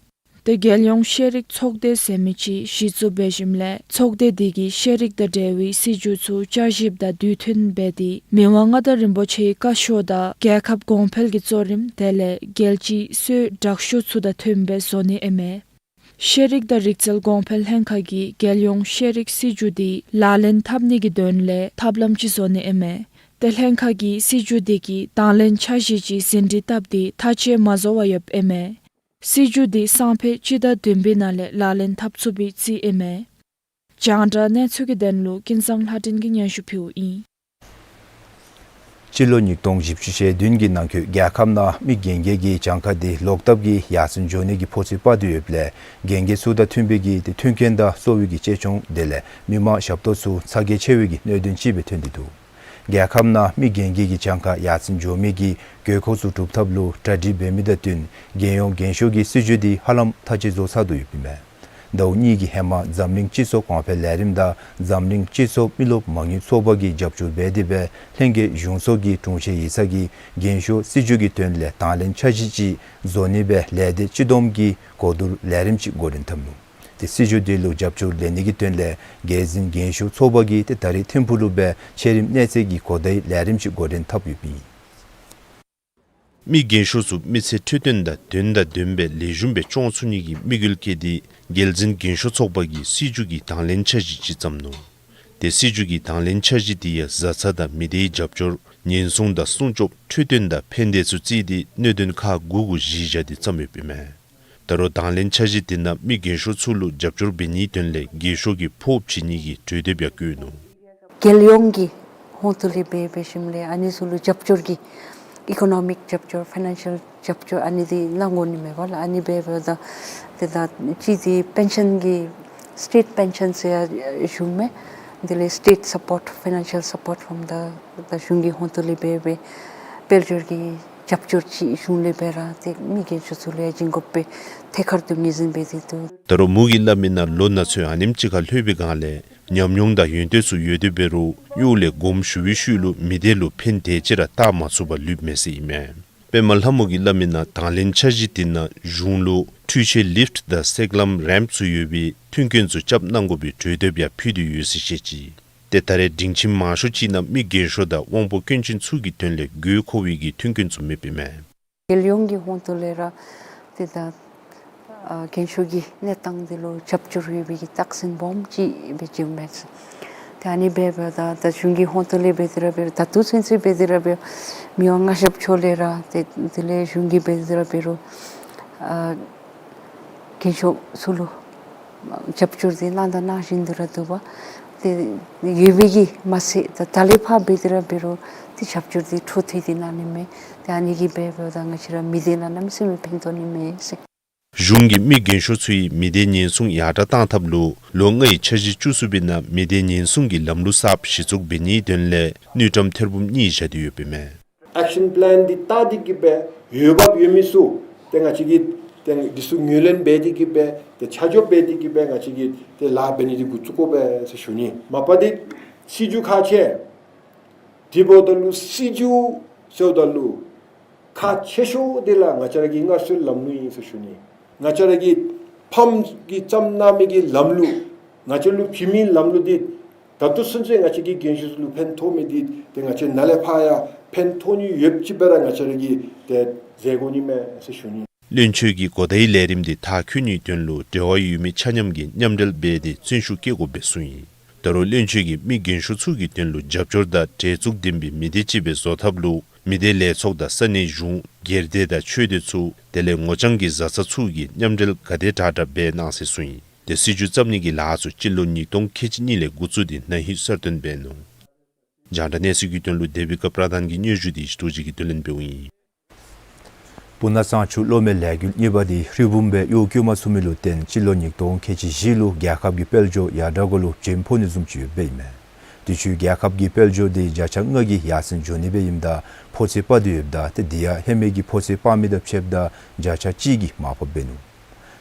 དེ་རྒྱལ་ཡོངས་ཤེས་རིག་ཚོགས་སྡེ་ཟེར་མི་ཅིག་གཞི་བཙུགས་འབད་ཞིནམ་ལས་ཚོགས་སྡེ་དེ་གིས་ཤེས་རིག་དང་འབྲེལ་བའི་སྲིད་བྱུས་ཚུ་བསྐྱར་ཞིབ་དང་དུས་མཐུན་འབད་དེ་མི་དབང་མངའ་བདག་རིན་པོ་ཆེའི་བཀའ་ཤོག་དང་རྒྱལ་ཁབ་གོང་འཕེལ་གྱི་གཙོ་རིམ་དེ་ལས་རྒྱལ་སྤྱིའི་སྲོལ་དྲག་ཤོས་ཚུ་དང་མཐུནམ་སྦེ་བཟོ་ནི་ཨིན་མས། ཤེས་རིག་དང་རིག་རྩལ་གོང་འཕེལ་ལྷན་ཁག་གིས་རྒྱལ་ཡོངས་ཤེས་རིག་སྲིད་བྱུས་དེ་ལག་ལེན་འཐབ་ནི་གི་དོན་ལས་ཐབས་ལམ་ཅིག་བཟོ་ནི་ཨིན་མས། དེ་ལྷན་ཁག་གིས་སྲིད་བྱུས་དེ་གི་དང་ལེན་འཆར་གཞི་ཅིག་ཟིན་བྲིས་བཏབ་སྟེ་མཐའ་དཔྱད་མ་བཟོ་བར་ཡོདཔ་ཨིན་མས། སྲིད་བྱུས་དེ་སང་ཕོད་སྤྱི་ཟླ་བདུན་པའི་ནང་ལས་ལག་ལེན་འཐབ་ཚུགས་པའི་རྩིས་ཨིན་མས། རྒྱང་བསྒྲགས་གནས་ཚུལ་གྱི་དོན་ལུ་ཀུན་བཟང་ལྷ་སྒྲོན་གྱིས་སྙན་ཞུ་ཕུལཝ་ཨིན། སྤྱི་ལོ་ཉིས་སྟོང་བཞི་བཅུ་ཞེ་བདུན་གྱི་ནང་འཁོད་རྒྱལ་ཁབ་ནང་མི་རྒན་རྒས་ཀྱི་གྱངས་ཁ་དེ་ལོག་ལྟབ་ཀྱིས་ཡར་སེང་འགྱོ་ནི་གི་ཕོ་ཚོད་སྤར་དོ་ཡོདཔ་ལས་རྒན་རྒས་ཚུ་དང་མཐུན་པའི་གི་དེ་མཐུན་རྐྱེན་དང་གསོ་བའི་གི་གཅེས་སྐྱོང་དེ་ལས་མི་མང་ཞབས་ཏོག་ཚུ་ཚ་གྱང་ཆེ་བའི་གི་གནད་དོན་ཅིག་སྦེ་ཐོན་ཏེ་འདུག། རྒྱལ་ཁབ་ནང་མི་རྒན་རྒས་ཀྱི་གྱངས་ཁ་ཡར་སེང་འགྱོ་མི་གི་དགོས་མཁོ་ཚུ་སྒྲུབ་ཐབས་ལུ་གྲ་སྒྲིག་འབད་མི་དང་བསྟུན་རྒྱལ་ཡོངས་རྒན་ཤོས་ཀྱི་སྲིད་བྱུས་དེ་ཧ་ལམ་མཐའ་དཔྱད་བཟོ་ཚར་དོ་ཡོདཔ་ཨིན་མས། ཟླཝ་གཉིས་ཀྱི་ཧེ་མ་འཛམ་གླིང་སྤྱི་ཚོགས་གོང་འཕེལ་ལས་རིམ་དང་འཛམ་གླིང་སྤྱི་ཚོགས་མི་རློབས་མ་དངུལ་ཚོགས་པ་གིས་རྒྱབ་སྐྱོར་འབད་དེ་སྦེ་ལྷན་རྒྱས་གཞུང་ཚོགས་ཀྱི་དྲུང་ཆེན་ཡིག་ཚང་གིས་རྒན་ཤོས་སྲིད་བྱུས་ཀྱི་དོན་ལས་དང་ལེན་འཆར་གཞི་ཅིག་བཟོ་ནི་སྦེ་ལས་སྡེ་སྤྱི་བསྡོམས་ཀྱི་གོ་བསྡུར་ལས་རིམ་ཅིག་འགོ་འདྲེན་འཐབ་ནུག། དེ་སྲིད་བྱུས་དེ་ལུ་རྒྱབ་སྐྱོར་ལེན་ནི་གི་དོན་ལས་རྒྱལ་འཛིན་རྒན་ཤོས་ཚོགས་པ་གིས་དེ་ད་རེས་ཐིམ་ཕུག་ལུ་སྦེ་ཆེ་རིམ་གནས་ཚད་ཀྱི་གོ་བརྡའི་ལས་རིམ་ཅིག་འགོ་འདྲེན་འཐབ་ཡོདཔ་ཨིན། མི་རྒན་ཤོས་ཚུ་མི་ཚེ་འཕྲོད་བསྟེན་དང་དོན་དང་ལྡནམ་སྦེ་ལེགས་ཤོམ་སྦེ་སྐྱོང་ཚུགས་ནི་གི་དམིགས་ཡུལ་བསྐྱེད་དེ་རྒྱལ་འཛིན་རྒན་ཤོས་ཚོགས་པ་གིས་སྲིད་བྱུས་ཀྱི་དང་ལེན་འཆར་གཞི་ཅིག་བརྩམས་ནུག། དེ་སྲིད་བྱུས་ཀྱི་དང་ལེན་འཆར་གཞི་དེ་ཡང་བཟའ་ཚང་དང་མི་སྡེའི་རྒྱབ་སྐྱོར་ཉེན་སྲུང་དང་སྲུང་སྐྱོབ་འཕྲོད་བསྟེན་དང་ཕན་བདེ་ཚུ་བརྩིས་ཏེ་གནད་དོན་ཁག་དགུ་གུ་གཞི་བཞག་སྟེ་བརྩམས་ཡོདཔ་ཨིན་མས། ད་རུང་དང་ལེན་འཆར་གཞི་དེ་ནང་མི་རྒན་ཤོས་ཚུ་ལུ་རྒྱབ་སྐྱོར་འབད་ནིའི་དོན་ལས་རྒས་ཤོས་ཀྱི་ཕོགསཔ་བྱིན་ནི་གི་གྲོས་འདེབས་ཡང་བཀོད་ནུག། རྒྱལ་ཡོངས་ཀྱི་ཧོང་ཐོག་ལས་འབད་འབད་ཞིནམ་ལས་ཨ་ནི་ཚུ་ལུ་རྒྱབ་སྐྱོར་གྱི་ཨི་ཀོ་ནོ་མིག་རྒྱབ་སྐྱོར་ཕའི་ནན་ཤལ་རྒྱབ་སྐྱོར་ཨ་ནི་འདི་གནང་དགོ་ནི་མས་པ་ལགས། ཨ་ནི་འབད་འབདཝ་ད་དེ་ད་ཅི་དེ་པེན་ཤཱན་གྱི་སི་ཊེཊ་པེན་ཤཱན་ཟེར་ཡང་ཞུཝ་མས། དེ་ལས་state support, financial support from the ད་གཞུང་གི་ཧོང་ཐོག་ལས་འབད་འབད་དཔལ་འབྱོར་གྱི་རྒྱབ་སྐྱོར་ཅིག་གཞུང་ལས་འབད་ར་དེ་མི་རྒན་ཤོས་ཚུ་ལུ་ཡང་བྱིན་དགོ་པའི་ཐད་ཀར་དུ་ངོས་འཛིན་འབད་དེ་འདུག། ད་རུང་མོ་གིས་སླབ་མི་ནང་ལོ་ན་ཚོད་ཨ་ནེམ་ཅིག་ཁར་ལྷོད་པའི་སྒང་ལས་ཉམས་མྱོང་དང་ཡོན་ཏན་ཚུ་ཡོད་དེ་འབད་རུང་གཡོག་ལས་དགོངསམ་ཞུ་བའི་ཤུལ་ལུ་མི་སྡེ་ལུ་ཕན་བདེ་ཅིག་ར་བཏགས་མ་ཚུགས་པར་ལུསཔ་མས་ཟེར་ཨིན་མས། པདྨ་ལྷ་མོ་གིས་སླབ་མི་ནང་དང་ལེན་འཆར་གཞི་དེ་ནང་གཞུང་ལུ་འཕྲུལ་ཆས་ལིཕཊ་དང་སེང་ལམ་རེམཔ་ཚུ་ཡོད་པའི་མཐུན་རྐྱེན་ཚུ་རྐྱབ་གནང་དགོ་པའི་གྲོས་འདེབས་ཡང་ཕུལ་ཏེ་ཡོད་ཟེར་བཤད་ཅི། དེ་ད་རེས་སྡིངས་ཆ་མང་ཤོས་ཅིག་ནང་མི་རྒན་ཤོས་དང་དབང་པོ་སྐྱོན་ཅན་ཚུ་གི་དོན་ལས་དགོས་མཁོ་བའི་གི་མཐུན་རྐྱེན་ཚུ་མེདཔ་ཨིན་མས། རྒྱལ་ཡོངས་ཀྱི་ཧོང་ཐོག་ལས་ར་དེ་ད་ཨ་རྒན་ཤོས་ཀྱི་གནས་སྟངས་དེ་ལུ་རྒྱབ་སྐྱོར་ཡོད་པའི་གི་རྟགས་མཚན་སྦོམ་ཅིག་སྦེ་བྱིནམ་མས། ཏེ་ཨ་ནི་འབདཝ་ད་ད་གཞུང་གི་ཧོང་ཐོག་ལས་འབད་དེ་ར་འབད་རུང་ད་ལྟོ་ཚུན་ཚོད་འབད་དེ་ར་འབད་རུང་མི་དབང་མངའ་ཞབས་མཆོག་ལས་ར་དེ་དེ་ལས་གཞུང་གིས་འབད་དེ་ར་འབད་རུང་ཨ་རྒན་ཤོས་ཚུ་ལུ་རྒྱབ་སྐྱོར་དེ་གནང་དང་གནང་བཞིན་དུ་ར་འདུག་པ། ཏེ་ཡོད་པའི་གི་མ་ཚད་ད་ད་ལས་ཕར་འབད་དེ་ར་འབད་རུང་ཏེ་རྒྱབ་སྐྱོར་འདི་འཕྲོ་མཐུད་དེ་གནང་ནི་མས། ཏེ་ཨ་ནི་གིས་འབད་འབདཝ་ད་ང་བཅས་ར་མི་སྡེ་ནང་གནམ་མེད་ས་མེད་ཕན་ཐོགས་ནི་མས་ཟེར། གཞུང་གིས་མི་རྒན་ཤོས་ཚུ་ཡི་མི་སྡེ་ཉེན་སྲུང་ཡར་དྲག་གཏང་ཐབས་ལུ་ལོ་ལྔའི་འཆར་གཞི་བཅུ་གསུམ་པའི་ནང་མི་སྡེ་ཉེན་སྲུང་གི་ལམ་ལུགས་གསརཔ་གཞི་བཙུགས་འབད་ནིའི་དོན་ལས་དངུལ་ཀྲམ་ཐེར་འབུམ་གཉིས་བཞག་སྟེ་ཡོདཔ་ཨིན་མས། ཨེག་ཤན་པི་ལེན་འདི་བལྟ་སྟེ་གིས་སྦེ་འོས་འབབ་ཡོད་མི་ཚུ་ཏེ་ང་བཅས་ཀྱིས་ཏེ་འདི་ཚུ་ངོས་ལེན་འབད་དེ་གིས་སྦེ་ཏེ་ཆ་འཇོག་འབད་དེ་གིས་སྦེ་ང་བཅས་ཀྱིས་ཏེ་ལཱ་འབད་ནི་འདི་འགོ་བཙུགས་དགོ་པས་ཟེར་ཞུ་ནི། མ་པ་འདི་སྲིད་བྱུས་ཁག་ཆེ། དེ་འབདཝ་ད་ལུ་སྲིད་བྱུས་ཟེརཝ་ད་ལུ་ཁག་ཆེ་ཤོས་འདི་ལགས་ང་བཅས་ར་གི་སྔར་སྲོལ་ལམ་ལུགས་ཨིན་ཟེར་ཞུ་ནི། ང་བཅས་ར་གི་ཕམ་གིས་བརྩམས་གནང་མི་གི་ལམ་ལུགས་ང་བཅས་ལུ་བྱིན་མི་ལམ་ལུགས་འདི་ད་ལྟོ་ཚུན་ཚོད་ང་བཅས་ཀྱི་རྒན་ཤོས་ཚུ་ལུ་ཕན་ཐོགས་མི་འདི་ཏེ་ང་བཅས་ནཱ་ལས་ཕར་ཡང་ཕན་ཐོགས་ནི་ཡོདཔ་ཅིག་སྦེ་ར་ང་བཅས་ར་གིས་ཏེ་མཛད་དགོ་ནི་མས་ཟེར་ཞུ་ནི། བློན་ཆེན་གྱིས་གོ་བརྡའི་ལས་རིམ་འདི་མཐར་འཁྱོལ་ནིའི་དོན་ལུ་འབྲེལ་བ་ཡོད་མི་ཆ་མཉམ་གྱིས་མཉམ་འབྲེལ་འབད་དེ་བརྩོན་ཤུགས་བསྐྱེད་དགོ་པའི་གསུངས་ཡི། ད་རུང་བློན་ཆེན་གྱིས་མི་རྒན་ཤོས་ཚུ་གི་དོན་ལུ་རྒྱབ་སྐྱོར་དང་གྲལ་བཙུགས་ལྡན་པའི་མི་སྡེ་ཅིག་སྦེ་བཟོ་ཐབས་ལུ་མི་སྡེ་ལས་ཚོགས་དང་ས་གནས་གཞུང་སྒེར་སྡེ་དང་ཆོས་སྡེ་ཚུ་དེ་ལས་ངོ་རྐྱང་གི་བཟའ་ཚང་ཚུ་གིས་མཉམ་འབྲེལ་ག་དེ་དྲག་དྲག་འབད་གནང་ཟེར་གསུངས་ཡི། ཏེ་སྲིད་བྱུས་བརྩམ་ནི་གི་ལཱ་ཚུ་སྤྱི་ལོ་ཉིས་སྟོང་ཁལ་གཅིག་གཉིས་ལས་འགོ་བཙུགས་ཏེ་ན་ཧིང་གསལ་སྟོན་འབད་ནུག། རྒྱང་བསྒྲགས་གནས་ཚུལ་གྱི་དོན་ལུ་དེ་བི་ཀ་པྲ་དཱན་གྱི་སྙན་ཞུ་འདི་ཞི་ཏོག་རྗེ་གིས་བསྡུ་ལེན་འབདཝ་ཨིན། སྤུ་ན་གཙང་ཆུ་གློག་མེ་ལས་འགུལ་གཉིས་པ་འདི་ཧྲིལ་བུམ་སྦེ་གཡོག་བཀོལ་མ་ཚུགས་མི་ལུ་བརྟེན་སྤྱི་ལོ་ཉིས་སྟོང་ཁལ་གཅིག་བཞི་ལུ་རྒྱལ་ཁབ་ཀྱི་དཔལ་འབྱོར་ཡར་དྲག་གུ་ལུ་བྱེམ་ཕོག་ནི་བཟུམ་ཅིག་ཡོདཔ་ཨིན་མས། དུས་ཅི་རྒྱལ་ཁབ་ཀྱི་དཔལ་འབྱོར་འདི་བརྒྱ་ཆ་ལྔ་གི་ཡར་སེང་འགྱོ་ནི་སྦེ་ཨིནམ་ད་ཕོག་ཚོད་སྤར་ཏེ་ཡོདཔ་ད་ཏེ་དེ་ཡང་ཧེ་མའི་གི་ཕོག་ཚོད་སྤར་མི་དང་ཕྱདཔ་ད་བརྒྱ་ཆ་གཅིག་གི་མར་ཕབ་འབད་ནུག།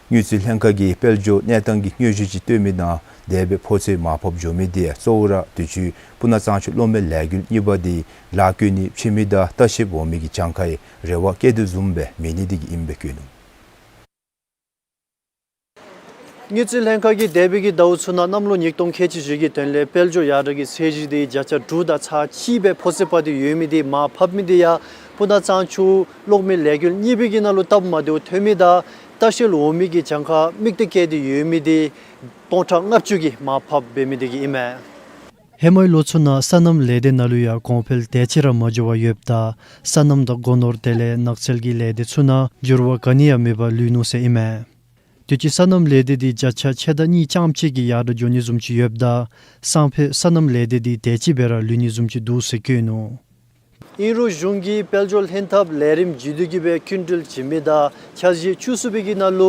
དངུལ་རྩིས་ལྷན་ཁག་གིས་དཔལ་འབྱོར་གནས་སྟངས་ཀྱི་དངོས་གཞི་ཅིག་སྟོན་མི་ནང་དེ་སྦེ་ཕོག་ཚོད་མར་ཕབ་འགྱོ་མི་འདི་གཙོ་བོ་ར་དུས་ཅི་སྤུ་ན་གཙང་ཆུ་གློག་མེ་ལས་འགུལ་གཉིས་པ་འདི་ལཱ་བཀོལ་ནི་ཕྱེ་མི་དང་ལྟ་བཤལཔ་འོང་མི་གི་གྱངས་ཁ་ཡང་རེ་བ་བསྐྱེད་དོ་བཟུམ་སྦེ་མེད་ནི་འདི་གིས་ཨིནམ་སྦེ་བཀོད་ནུག། དངུལ་རྩིས་ལྷན་ཁག་གིས་འདས་པའི་གི་ཟླཝ་ཚུ་ནང་གནམ་ལོ་ཉིས་སྟོང་ཁལ་གཅིག་བཞི་གི་དོན་ལས་དཔལ་འབྱོར་ཡར་དྲག་གི་ཚད་གཞི་འདི་བརྒྱ་ཆ་དྲུག་དང་ཚག་གཅིག་སྦེ་ཕོག་ཚོད་སྤར་ཏེ་ཡོད་མི་འདི་མར་ཕབ་མི་འདི་ཡང་སྤུ་ན་གཙང་ཆུ་གློག་མེ་ལས་འགུལ་གཉིས་པའི་གི་ནང་ལུ་སྟབས་མ་བདེཝ་ཐོན་མི་དང་ལྟ་བཤལ་འོང་མི་གི་གྱངས་ཁ་དམིགས་གཏད་བསྐྱེད་དེ་ཡོད་མི་འདི་སྟོང་ཕྲག་ལྔ་བཅུ་གི་མར་ཕབ་འབད་མི་འདི་གིས་ཨིན་མས། ཧེ་མའི་ལོ་ཚུ་ནང་སོ་ནམ་ལས་སྡེ་ནང་ལུ་ཡང་གོང་འཕེལ་དེ་ཅིག་ར་མ་འགྱོ་བར་ཡོདཔ་ད་སོ་ནམ་དང་སྒོ་ནོར་དེ་ལས་ནགས་ཚལ་གྱི་ལས་སྡེ་ཚུ་ནང་འགྱུར་བ་ག་ནི་ཡང་མེད་པར་ལུས་ནུག་ཟེར་ཨིན་མས། དུས་ཅི་སོ་ནམ་ལས་སྡེ་འདི་བརྒྱ་ཆ་ཕྱེད་དང་གཉིས་རྐྱངམ་ཅིག་གི་ཡར་དྲག་འགྱོ་ནི་བཟུམ་ཅིག་ཡོདཔ་ད་སང་ཕོད་སོ་ནམ་ལས་སྡེ་འདི་དེ་ཅིག་སྦེ་ར་ལུས་ནི་བཟུམ་ཅིག་འདུག་ཟེར་བཀོད་ནུག། ཨིན་རུང་གཞུང་གིས་དཔལ་འབྱོར་ལྷན་ཐབས་ལས་རིམ་བརྒྱུད་དེ་གིས་སྦེ་སྐྱིན་འགྲུལ་བྱིན་མི་དང་འཆར་གཞི་བཅུ་གསུམ་པའི་གི་ནང་ལུ་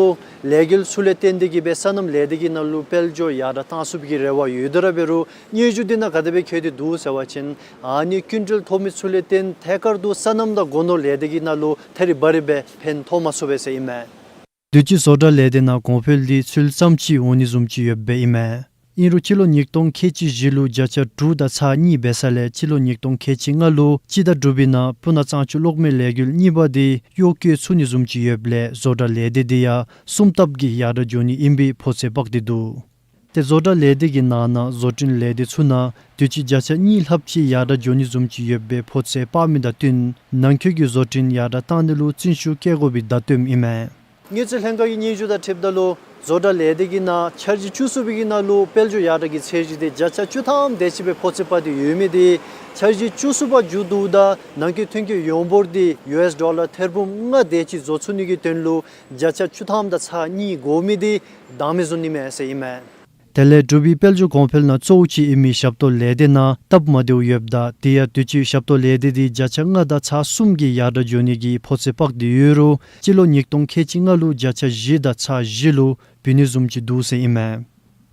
ལས་འགུལ་ཚུ་ལས་བརྟེན་ཏེ་གིས་སྦེ་སོ་ནམ་ལས་སྡེ་གི་ནང་ལུ་དཔལ་འབྱོར་ཡར་དྲག་གཏང་ཚུགས་པའི་གི་རེ་བ་ཡོད་དེ་ར་འབད་རུང་སྙན་ཞུ་འདི་ནང་ག་དེ་སྦེ་བཀོད་དེ་འདུག་ཟེར་བ་ཅིན་ཨ་ནི་སྐྱིན་འགྲུལ་ཐོབ་མི་ཚུ་ལས་བརྟེན་ཐད་ཀར་དུ་སོ་ནམ་དང་སྒོ་ནོར་ལས་སྡེ་གི་ནང་ལུ་ཐད་རི་བ་རི་སྦེ་ཕན་ཐོགས་མ་ཚུགས་པས་ཟེར་ཨིན་མས། དུས་ཅི་བཟོ་གྲྭ་ལས་སྡེ་ནང་གོང་འཕེལ་འདི་ཚུལ་ཙམ་ཅིག་འོང་ནི་བཟུམ་ཅིག་ཡོདཔ་སྦེ་ཨིན་མས། ཨིན་རུང་སྤྱི་ལོ་ཉིས་སྟོང་ཁལ་གཅིག་བཞི་ལུ་བརྒྱ་ཆ་དྲུག་དང་ཚག་གཉིས་འབད་ས་ལས་སྤྱི་ལོ་ཉིས་སྟོང་ཁལ་གཅིག་ལྔ་ལུ་སྤྱི་ཟླ་དྲུག་པའི་ནང་སྤུ་ན་གཙང་ཆུ་གློག་མེ་ལས་འགུལ་གཉིས་པ་འདི་གཡོག་བཀོལ་ཚུགས་ནི་བཟུམ་ཅིག་ཡོདཔ་ལས་བཟོ་གྲྭ་ལས་སྡེ་འདི་ཡང་གསུམ་ལྟབ་ཀྱིས་ཡར་དྲག་འགྱོ་ནི་ཨིན་པའི་ཕོག་ཚོད་དཔག་སྟེ་འདུག། ཏེ་བཟོ་གྲྭ་ལས་སྡེ་གི་ནང་ན་བཟོ་སྐྲུན་ལས་སྡེ་ཚུ་ནང་དུས་ཅི་བརྒྱ་ཆ་གཉིས་ལྷགཔ་ཅིག་ཡར་དྲག་འགྱོ་ནི་བཟུམ་ཅིག་ཡོད་པའི་ཕོག་ཚོད་དཔག་མི་དང་བསྟུན་ནང་འཁོད་ཀྱི་བཟོ་སྐྲུན་ཡར་དྲག་གཏང་ནི་ལུ་བརྩོན་ཤུགས་བསྐྱེད་དགོ་པའི་བརྡ་སྟོནམ་ཨིན་མས། དངུལ་རྩིས་ལྷན་ཁག་གི་སྙན་ཞུ་དང་འཁྲིལཝ་ད་ལུ་བཟོ་གྲྭ་ལས་སྡེ་གི་ནང་འཆར་གཞི་བཅུ་གསུམ་པའི་གི་ནང་ལུ་དཔལ་འབྱོར་ཡར་དྲག་གི་ཚད་གཞི་འདི་བརྒྱ་ཆ་བཅུ་ཐམ་དེ་ཅིག་སྦེ་ཕོག་ཚོད་སྤར་ཏེ་ཡོད་མི་འདི་འཆར་གཞི་བཅུ་གསུམ་པ་མཇུག་བསྡུཝ་ད་ནང་འཁོད་ཐོན་སྐྱེད་ཡོངས་འབོར་འདི་ཡུ་ཨེསི་ཌོ་ལར་ཐེར་འབུམ་ལྔ་དེ་ཅིག་བཟོ་ཚུགས་ནི་གི་དོན་ལུ་བརྒྱ་ཆ་བཅུ་ཐམ་དང་ཚག་གཉིས་དགོ་མི་འདི་དང་མི་བཟུང་ནི་མས་ཟེར་ཨིན་མས། དེ་ལས་འབྲུག་པའི་དཔལ་འབྱོར་གོང་འཕེལ་ནང་གཙོ་བོ་ཅིག་ཨིན་མི་ཞབས་ཏོག་ལས་སྡེ་ནང་སྟབས་མ་བདེཝ་ཡོདཔ་ད་དེ་ཡང་དུས་ཅི་ཞབས་ཏོག་ལས་སྡེ་འདི་བརྒྱ་ཆ་ལྔ་དང་ཚག་གསུམ་གྱི་ཡར་དྲག་འགྱོ་ནི་གི་ཕོག་ཚོད་དཔག་སྟེ་ཡོད་རུང་སྤྱི་ལོ་ཉིས་སྟོང་ཁལ་གཅིག་ལྔ་ལུ་བརྒྱ་ཆ་བཞི་དང་ཚག་བཞི་ལུ་བུད་ནི་བཟུམ་ཅིག་འདུག་ཟེར་ཨིན་མས།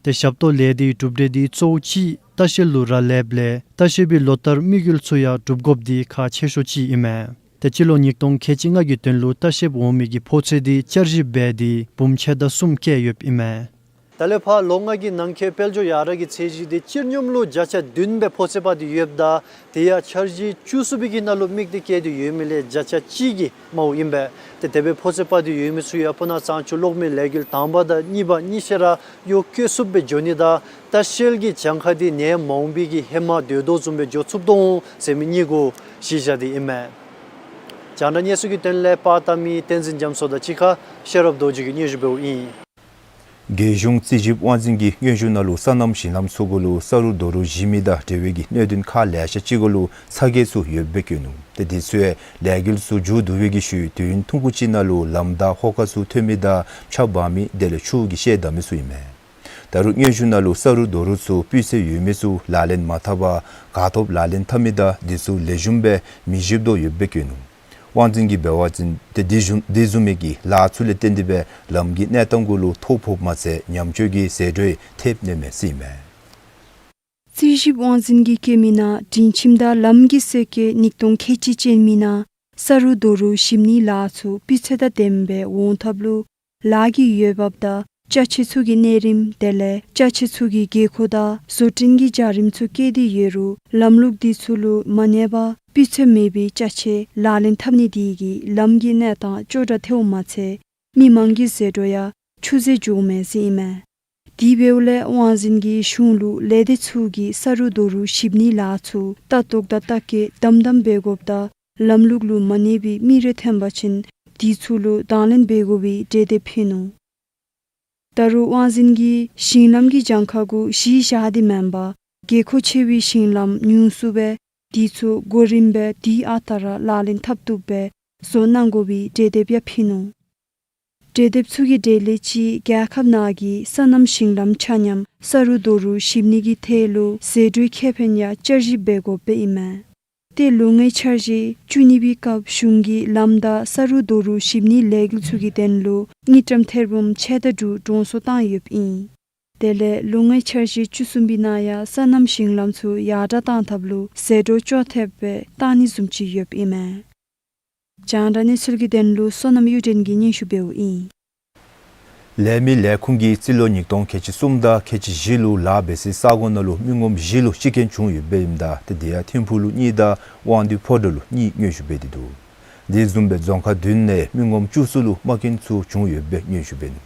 ཏེ་ཞབས་ཏོག་ལས་སྡེའི་གྲུབ་འབྲས་འདི་གཙོ་བོ་ཅིག་ལྟ་བཤལ་ལུ་རག་ལསཔ་ལས་ལྟ་བཤལ་པའི་ལོ་ལྟར་དམིགས་ཡུལ་ཚུ་ཡང་འགྲུབ་དགོཔ་འདི་ཁག་ཆེ་ཤོས་ཅིག་ཨིན་མས། ཏེ་སྤྱི་ལོ་ཉིས་སྟོང་ཁལ་གཅིག་ལྔ་གི་དོན་ལུ་ལྟ་བཤལཔ་འོང་མི་གི་ཕོག་ཚོད་འདི་བསྐྱར་ཞིབ་འབད་དེ་འབུམ་ཕྱེད་དང་གསུམ་བཀལ་ཡོདཔ་ཨིན་མས། ད་ལས་ཕར་ལོ་ལྔ་གི་ནང་འཁོད་དཔལ་འབྱོར་ཡར་དྲག་གི་ཚད་གཞི་འདི་སྤྱིར་སྙོམས་ལུ་བརྒྱ་ཆ་བདུན་སྦེ་ཕོག་ཚོད་སྤར་ཏེ་ཡོདཔ་ད་དེ་ཡང་འཆར་གཞི་བཅུ་གསུམ་པའི་གི་ནང་ལུ་དམིགས་གཏད་བསྐྱེད་དེ་ཡོད་མི་ལས་བརྒྱ་ཆ་གཅིག་གི་མངམ་ཨིན་པས། ཏེ་དེ་སྦེ་ཕོག་ཚོད་སྤར་ཏེ་ཡོད་མི་ཚུ་ཡང་སྤུ་ན་གཙང་ཆུ་གློག་མེ་ལས་འགུལ་དང་པ་དང་གཉིས་པ་གཉིས་ཆ་ར་གཡོག་བཀོལ་ཚུགསཔ་སྦེ་འགྱོ་ནི་དང་ལྟ་བཤལ་གྱི་གྱངས་ཁ་འདི་ནེམ་མ་འོང་པའི་གི་ཧེ་མ་སྡོད་དོ་བཟུམ་སྦེ་འགྱོ་ཚུགས་དོ་འོང་ཟེར་མི་གཉིས་གུ་གཞི་བཞག་སྟེ་ཨིན་མས། རྒྱང་བསྒྲགས་གནས་ཚུལ་གྱི་དོན་ལས་པར་བཏབ་མི་བསྟན་འཛིན་རྒྱ་མཚོ་དང་གཅིག་ཁར་ཤེས་རབ་རྡོ་རྗེ་གིས་སྙན་ཞུ་འབདཝ་ཨིན། རྒྱལ་གཞུང་རྩིས་ཞིབ་དབང་འཛིན་གྱི་སྙན་ཞུ་ནང་ལུ་སོ་ནམ་ཞིང་ལམ་ཚུ་གུ་ལུ་ས་རུད་རྡོ་རུད་བཞི་མི་དང་འབྲེལ་བའི་གི་གནད་དོན་ཁག་ལེ་ཤ་ཅིག་གུ་ལུ་ཚ་གྱང་ཚུ་ཡོདཔ་སྦེ་བཀོད་ནུག། ཏེ་དེ་ཚུ་ཡང་ལས་འགུལ་ཚུ་མཇུག་བསྡུ་བའི་གི་ཤུལ་དུས་ཡུན་ཐུང་ཀུ་ཅིག་ནང་ལུ་ལམ་བདའ་ཧོ་ཁ་ཚུ་ཐོན་མི་དང་ཆརཔ་འབབ་མི་དེ་ལས་ཆུ་གིས་བཤལ་ད་མི་ཚུ་ཨིན་མས། ད་ ད་རུང་སྙན་ཞུ་ནང་ལུ་ས་རུག་རྡོ་རུག་ཚུ་སྤུས་ཚད་ཡོད་མི་ཚུ་ལག་ལེན་མ་འཐབ་པར་ག་ཐོབ་ལག་ལེན་འཐབ་མི་དང་དེ་ཚུ་ལེགས་ཤོམ་སྦེ་མི་བཞེསཔ་དོ་ཡོདཔ་སྦེ་བཀོད་ནུག། དབང་འཛིན་གྱིས་འབད་བ་ཅིན་ཏེ་དེ་བཟུམ་དེ་བཟུམ་མའི་གི་ལཱ་ཚུ་ལས་བརྟེན་ཏེ་སྦེ་ལམ་གྱི་གནས་སྟངས་གུ་ལུ་ཐོ་ཕོགཔ་མ་ཚད་ཉམས་བཅོས་ཀྱི་ཟད་འགྲོ་ཡང་ཐེབས་ནི་མས་ཟེར་ཨིན་མས། རྩིས་ཞིབ་དབང་འཛིན་གྱིས་བཀོད་མི་ནང་སྒྲིང་ཁྱིམ་དང་ལམ་གྱི་སེལ་སྐྱེས་གཉིས་སྟོང་ཁལ་གཅིག་ཅན་མི་ནང་ས་རུག་རྡོ་རུག་ཞིབ་ནིའི་ལཱ་ཚུ་སྤུས་ཚད་དང་ལྡནམ་སྦེ་འོང་ཐབས་ལུ་ལཱ་གི་འོས་འབབ་དང་ཅ་ཆས་ཚུ་གི་གནས་རིམ་དེ་ལས་ཅ་ཆས་ཚུ་གི་དགོས་མཁོ་དང་བཟོ་སྐྲུན་གྱི་བྱ་རིམ་ཚུ་བཀོད་དེ་ཡོད་རུང་ལམ་ལུགས་འདི་ཚུ་ལུ་མ་གནས་པར་སྤུས་ཚད་མེད་པའི་ཅ་ཆས་ལག་ལེན་འཐབ་ནི་དེ་གིས་ལམ་གྱི་གནས་སྟངས་སྐྱོ་དྲགས་ཐལཝ་མ་ཚད་མི་མང་གི་ཟད་འགྲོ་ཡང་ཆུད་ཟོས་འགྱོཝ་མས་ཟེར་ཨིན་མས། དེ་འབདཝ་ལས་དབང་འཛིན་གྱིས་གཞུང་ལུ་ལས་སྡེ་ཚུ་གིས་ས་རུག་རྡོ་རུག་ཞིབ་ནིའི་ལཱ་ཚུ་ལྟ་རྟོག་དང་ལྟ་བཀོད་དམ་དམ་འབད་དགོཔ་དང་ལམ་ལུགས་ལུ་མ་གནས་པའི་མི་རེ་ཐོན་པ་ཅིན་དེ་ཚུ་ལུ་དང་ལེན་འབད་དགོ་པའི་གྲོས་འདེབས་ཕུལ་ནུག། ད་རུང་དབང་འཛིན་གྱིས་ཞིང་ལམ་གྱི་གྱངས་ཁ་གུ་གཞི་བཞག་སྟེ་མེན་པར་དགོས་མཁོ་ཆེ་བའི་ཞིང་ལམ་ཉུང་སུ་སྦེ་དེ་ཚུ་གོ་རིམ་སྦེ་དུས་ཨ་རྟག་ར་ལག་ལེན་འཐབ་བཏུབ་སྦེ་བཟོ་གནང་དགོ་པའི་གྲོས་འདེབས་ཡང་ཕུལ་ནུག། གྲོས་འདེབས་ཚུ་གི་གྲས་ལས་གཅིག་རྒྱལ་ཁབ་ནང་གི་སོ་ནམ་ཞིང་ལམ་ཆ་མཉམ་ས་རུག་རྡོ་རུག་ཞིབ་ནི་གི་ཐད་ལུ་ཟད་འགྲོའི་ཁེ་ཕན་ཡང་བསྐྱར་ཞིབ་འབད་དགོཔ་སྦེ་ཨིན་མས། ཏེ་ལོ་ལྔའི་འཆར་གཞི་བཅུ་གཉིས་པའི་སྐབས་གཞུང་གིས་ལམ་དང་ས་རུག་རྡོ་རུག་ཞིབ་ནིའི་ལས་འགུལ་ཚུ་གི་དོན་ལུ་དངུལ་ཀྲམ་ཐེར་འབུམ་ཕྱེད་དང་དྲུག་གྲོང་སོ་བཏང་ཡོདཔ་ཨིན། དེ་ལས་ལོ་ལྔའི་འཆར་གཞི་བཅུ་གསུམ་པའི་ནང་ཡང་སོ་ནམ་ཞིང་ལམ་ཚུ་ཡར་དྲགས་གཏང་ཐབས་ལུ་ཟད་འགྲོ་ཅོག་འཐདཔ་སྦེ་གཏང་ནི་བཟུམ་ཅིག་ཡོདཔ་ཨིན་མས། རྒྱང་བསྒྲགས་གནས་ཚུལ་གྱི་དོན་ལུ་བསོད་ནམས་གཡུ་སྒྲོན་གྱིས་སྙན་ཞུ་འབདཝ་ཨིན། ལས་མི་ལས་ཁུངས་ཀྱིས་རྩིས་ལོ་ཉིས་སྟོང་ཁལ་གཅིག་གསུམ་དང་ཁལ་གཅིག་བཞི་ལུ་ལཱ་འབད་སའི་ས་གོ་ནང་ལུ་མི་ངོམ་བཞི་ལུ་ཤི་རྐྱེན་བྱུང་ཡོདཔ་ཨིནམ་ད་ཏེ་དེ་ཡང་ཐིམ་ཕུག་ལུ་གཉིས་དང་དབང་འདུས་ཕོ་བྲང་ལུ་གཉིས་མངོན་ཞུ་འབད་དེ་འདུག། དེ་བཟུམ་སྦེ་རྫོང་ཁག་བདུན་ནང་མི་ངོམ་བཅུ་གསུམ་ལུ་རྨ་སྐྱོན་ཚུ་བྱུང་ཡོདཔ་སྦེ་སྙན་ཞུ་འབད་ནུག།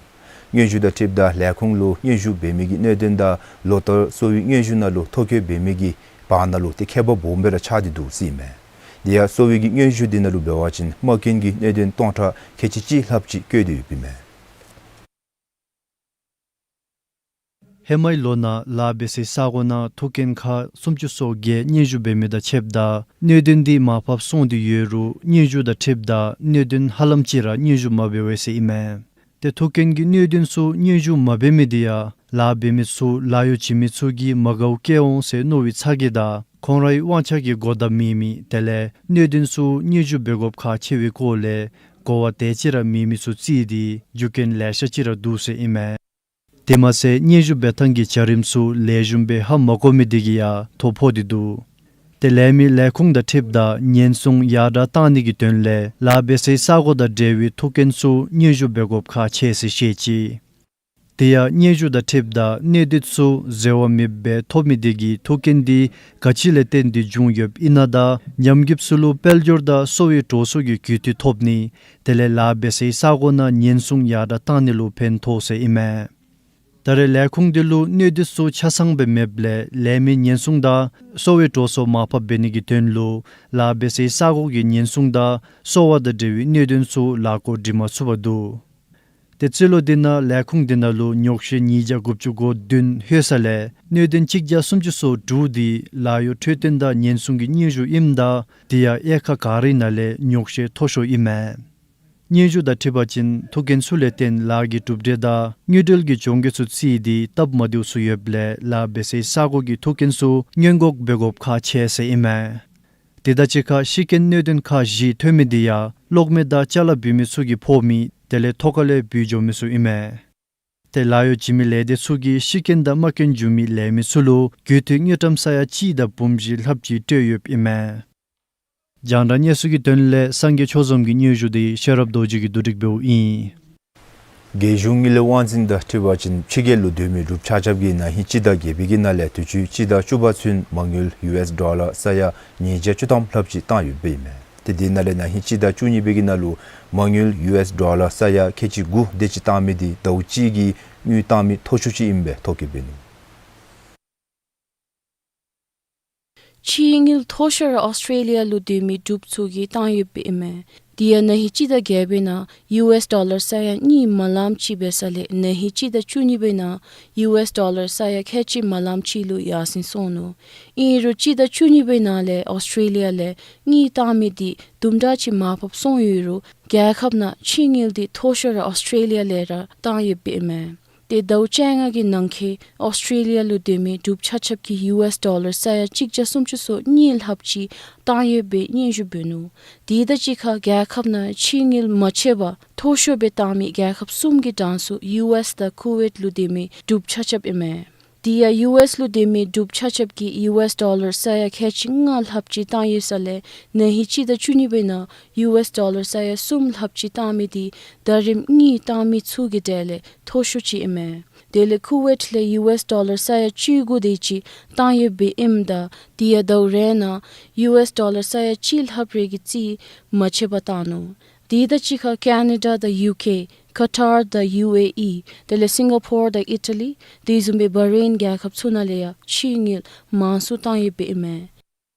སྙན་ཞུ་དང་འཁྲིལཝ་ད་ལས་ཁུངས་ལུ་སྙན་ཞུ་འབད་མི་གི་གནད་དོན་དང་ལོ་ལྟར་གསོ་བའི་སྙན་ཞུ་ནང་ལུ་ཐོ་བཀོད་འབད་མི་གི་བར་ན་ལུ་ཏེ་ཁྱད་པར་སྦོམ་སྦེ་ར་ཆགས་ཏེ་འདུག་ཟེར་ཨིན་མས། དེ་ཡང་གསོ་བའི་གི་སྙན་ཞུ་འདི་ནང་ལུ་འབད་བ་ཅིན་རྨ་སྐྱོན་གྱི་གནད་དོན་སྟོང་ཕྲག་ཁལ་གཅིག་གཅིག་ལྷགཔ་ཅིག་བཀོད་དེ་ཡོདཔ་ཨིན་མས། ཧེ་མའི་ལོ་ནང་ལཱ་འབད་སའི་ས་གོ་ནང་ཐུག་རྐྱེན་ཁག་སུམ་ཅུ་སོ་བརྒྱད་སྙན་ཞུ་འབད་མི་དང་ཕྱདཔ་ད་གནད་དོན་འདི་མར་ཕབ་སོང་སྟེ་ཡོད་རུང་སྙན་ཞུ་དང་འཁྲིལཝ་ད་གནད་དོན་ཧ་ལམ་ཅིག་ར་སྙན་ཞུ་མ་འབད་བས་ཟེར་ཨིན་མས། ཏེ་ཐུག་རྐྱེན་གྱི་གནད་དོན་ཚུ་སྙན་ཞུ་མ་འབད་མི་འདི་ཡང་ལཱ་འབད་མི་ཚུ་ལཱ་གཡོག་བྱིན་མི་ཚུ་གིས་མ་དགའཝ་བསྐྱེད་འོང་ཟེར་མནོ་བའི་ཚ་གྱང་དང་ཁོང་རའི་དབང་ཆ་གི་གོ་བརྡ་མེད་མི་དེ་ལས་གནད་དོན་ཚུ་སྙན་ཞུ་འབད་དགོཔ་ཁག་ཆེ་བའི་སྐོར་ལས་གོ་བ་དེ་ཅིག་ར་མེད་མི་ཚུ་བརྩིས་ཏེ་རྒྱུ་རྐྱེན་ལེ་ཤ་ཅིག་ར་འདུག་ཟེར་ཨིན་མས། དེ་མ་ཚད་སྙན་ཞུ་འབད་ཐངས་ཀྱི་བྱ་རིམ་ཚུ་ལེགས་ཤོམ་སྦེ་ཧ་མ་གོ་མི་དེ་གིས་ཡང་ཐོ་ཕོག་སྟེ་འདུག། ཏེ་ལས་མི་ལས་ཁུངས་དང་འཁྲིལཝ་ད་ཉེན་སྲུང་ཡར་དྲགས་གཏང་ནི་གི་དོན་ལས་ལཱ་འབད་སའི་ས་གོ་དང་འབྲེལ་བའི་ཐུག་རྐྱེན་ཚུ་སྙན་ཞུ་འབད་དགོཔ་ཁག་ཆེ་ཟེར་བཤད་ཅི། དེ་ཡང་སྙན་ཞུ་དང་འཁྲིལཝ་ད་གནད་དོན་ཚུ་འཛོལ་བ་མེདཔ་སྦེ་ཐོབ་མི་དེ་གིས་ཐུག་རྐྱེན་འདི་ག་ཅི་ལས་བརྟེན་ཏེ་བྱུང་ཡོདཔ་ཨིན་ན་དང་ཉམས་རྒུདཔ་ཚུ་ལུ་དཔལ་འབྱོར་དང་གསོ་བའི་འགྲོ་སོང་གི་རྒུད་འཐུས་ཐོབ་ནི་དེ་ལས་ལཱ་འབད་སའི་ས་གོ་ནང་ཉེན་སྲུང་ཡར་དྲགས་གཏང་ནི་ལུ་ཕན་ཐོགས་ཟེར་ཨིན་མས། ད་རེས་ལས་ཁུངས་འདི་ལུ་གནད་དོན་ཚུ་ཆ་ཚང་སྦེ་མེདཔ་ལས་ལས་མི་ཉེན་སྲུང་དང་གསོ་བའི་འགྲོ་སོང་མར་ཕབ་འབད་ནི་གི་དོན་ལུ་ལཱ་འབད་སའི་ས་གོ་གི་ཉེན་སྲུང་དང་གསོ་བ་དང་འབྲེལ་བའི་གནད་དོན་ཚུ་ལཱ་འགོ་འདྲེན་མ་ཚུགས་པར་འདུག། ཏེ་རྩིས་ལོ་འདི་ནང་ལས་ཁུངས་འདི་ནང་ལུ་ཉོག་བཤད་ཉིས་བརྒྱ་དགུ་བཅུ་གོ་བདུན་ལྷོད་ས་ལས་གནད་དོན་གཅིག་བརྒྱ་སུམ་ཅུ་སོ་དྲུག་འདི་ལཱ་གཡོག་འཕྲོད་བསྟེན་དང་ཉེན་སྲུང་གི་སྙན་ཞུ་ཨིནམ་ད་དེ་ཡང་དབྱེ་ཁག་ག་རའི་ནང་ལས་ཉོག་བཤད་མཐོ་ཤོས་ཨིན་མས། སྙན་ཞུ་དང་འཁྲིལ་བ་ཅིན་ཐུག་རྐྱེན་ཚུ་ལས་བརྟེན་ལཱ་གི་གྲུབ་འབྲས་དང་དངུལ་འབྲེལ་གྱི་གྱོང་གུད་ཚུ་བརྩིས་ཏེ་སྟབས་མ་བདེཝ་ཚུ་ཡོདཔ་ལས་ལཱ་འབད་སའི་ས་གོ་གི་ཐུག་རྐྱེན་ཚུ་སྔོན་འགོག་འབད་དགོཔ་ཁག་ཆེ་ཟེར་ཨིན་མས། དེ་དང་གཅིག་ཁར་ཤི་རྐྱེན་གནད་དོན་ཁག་བཞི་ཐོན་མི་འདི་ཡང་གློག་མེ་དང་ཅ་ལ་འབུད་མི་ཚུ་གིས་ཕོག་མི་དེ་ལས་ཐོག་ཁ་ལས་འབུད་འགྱོ་མི་ཚུ་ཨིན་མས། ཏེ་ལཱ་གཡོག་བྱིན་མི་ལས་སྡེ་ཚུ་གིས་ཤི་རྐྱེན་དང་རྨ་སྐྱོན་བྱུང་མི་ལས་མི་ཚུ་ལུ་རྒུད་འཐུས་དངུལ་ཀྲམ་ས་ཡ་གཅིག་དང་འབུམ་བཞི་ལྷགཔ་ཅིག་སྤྲོད་ཡོདཔ་ཨིན་མས། རྒྱང་བསྒྲགས་གནས་ཚུལ་གྱི་དོན་ལས་སངས་རྒྱས་ཆོས་འཛོམས་ཀྱི་སྙན་ཞུ་འདི་ཤེས་རབ་རྡོ་རྗེ་གིས་བསྡུ་སྒྲིག་འབདཝ་ཨིན། རྒྱལ་གཞུང་དངུལ་ལས་དབང་འཛིན་དང་འཁྲིལ་བ་ཅིན་ཕྱི་རྒྱལ་ལུ་སྡོད་མི་འབྲུགཔ་ཆ་ཁྱབ་ཀྱིས་ན་ཧིང་སྤྱི་ཟླ་བརྒྱད་པའི་གི་ནང་ལས་དུས་ཅི་སྤྱི་ཟླ་བཅུ་པ་ཚུན་མ་དངུལ་ཡུ་ཨེསི་ཌོ་ལར་ས་ཡ་ཉིས་བརྒྱ་བཅུ་ཐམ་ལྷགཔ་ཅིག་བཏང་ཡོདཔ་ཨིན་མས། ཏེ་དེ་ནང་ལས་ན་ཧིང་སྤྱི་ཟླ་བཅུ་གཉིས་པའི་གི་ནང་ལུ་མ་དངུལ་ཡུ་ཨེསི་ཌོ་ལར་ས་ཡ་ཁལ་གཅིག་དགུ་དེ་ཅིག་བཏང་མི་འདི་ཟླཝ་གཅིག་གི་དངུལ་བཏང་མི་མཐོ་ཤོས་ཅིག་ཨིནམ་སྦེ་ཐོ་བཀོད་འབད་ནུག། ཕྱིའི་དངུལ་མཐོ་ཤོས་ར་ཨོསི་ཊྲེ་ལི་ཡ་ལུ་སྡོད་མི་འབྲུགཔ་ཚུ་གིས་བཏང་ཡོདཔ་ཨིན་མས། དེ་ཡང་ན་ཧིང་སྤྱི་ཟླ་བརྒྱད་པའི་ནང་ཡུ་ཨེསི་ཌོ་ལར་ས་ཡ་གཉིས་མ་ལངམ་ཅིག་འབད་ས་ལས་ན་ཧིང་སྤྱི་ཟླ་བཅུ་གཉིས་པའི་ནང་ཡུ་ཨེསི་ཌོ་ལར་ས་ཡ་ཁལ་གཅིག་མ་ལངམ་ཅིག་ལུ་ཡར་སེང་སོང་ནུག། ཨིན་རུང་སྤྱི་ཟླ་བཅུ་གཉིས་པའི་ནང་ལས་ཨོསི་ཊྲེ་ལི་ཡ་ལས་དངུལ་བཏང་མི་འདི་དུམ་གྲ་ཅིག་མར་ཕབ་སོང་ཡོད་རུང་རྒྱལ་ཁབ་ནང་ཕྱིའི་དངུལ་འདི་མཐོ་ཤོས་ར་ཨོསི་ཊྲེ་ལི་ཡ་ལས་ར་བཏང་ཡོདཔ་ཨིན་མས། ཏེ་ཟླཝ་བཅོ་ལྔ་གི་ནང་འཁོད་ཨོསི་ཊྲེ་ལི་ཡ་ལུ་སྡོད་མི་འབྲུགཔ་ཆ་ཁྱབ་ཀྱིས་ཡུ་ཨེསི་ཌོ་ལར་ས་ཡ་གཅིག་བརྒྱ་སུམ་ཅུ་སོ་གཉིས་ལྷགཔ་ཅིག་བཏང་ཡོདཔ་སྦེ་སྙན་ཞུ་འབད་ནུག། དེ་དང་གཅིག་ཁར་རྒྱལ་ཁབ་ནང་ཕྱི་དངུལ་མ་ཆད་པར་མཐོ་ཤོས་སྦེ་བཏང་མི་རྒྱལ་ཁབ་གསུམ་གྱི་གྲངས་སུ་ཡུ་ཨེསི་དང་ཁུ་ཝེཊ་ལུ་སྡོད་མི་འབྲུགཔ་ཆ་ཁྱབ་ཨིན་མས། དེ་ཡང་ཡུ་ཨེསི་ལུ་སྡོད་མི་འབྲུགཔ་ཆ་ཁྱབ་ཀྱིས་ཡུ་ཨེསི་ཌོ་ལར་ས་ཡ་ཁལ་གཅིག་ལྔ་ལྷགཔ་ཅིག་བཏང་ཡོད་ས་ལས་ན་ཧིང་སྤྱི་ཟླ་བཅུ་གཉིས་པའི་ནང་ཡུ་ཨེསི་ཌོ་ལར་ས་ཡ་གསུམ་ལྷགཔ་ཅིག་བཏང་མི་དེ་ཟླ་རིམ་གཉིས་བཏང་མི་ཚུ་གི་གྲས་ལས་མཐོ་ཤོས་ཅིག་ཨིན་མས། དེ་ལས་ཁུ་ཝེཊ་ལས་ཡུ་ཨེསི་ཌོ་ལར་ས་ཡ་བཅུ་དགུ་དེ་ཅིག་བཏང་ཡོདཔ་སྦེ་ཨིནམ་ད་དེ་ཡང་ཟླཝ་རེ་ནང་ཡུ་ཨེསི་ཌོ་ལར་ས་ཡ་གཅིག་ལྷགཔ་རེ་གི་རྩིས་མ་ཆད་པར་བཏང་ནུག། དེ་དང་གཅིག་ཁར་ཀེ་ན་ཌ་དང་ཡུ་ཀེ་ཀ་ཊར་དང་ཡུ་ཨེ་ཨི་དེ་ལས་སིང་ག་པོར་དང་ཨི་ཊ་ལི་དེ་བཟུམ་སྦེ་བྷ་རེན་རྒྱལ་ཁབ་ཚུ་ནང་ལས་ཡང་ཕྱི་དངུལ་མང་སུ་བཏང་ཡོདཔ་སྦེ་ཨིན་མས།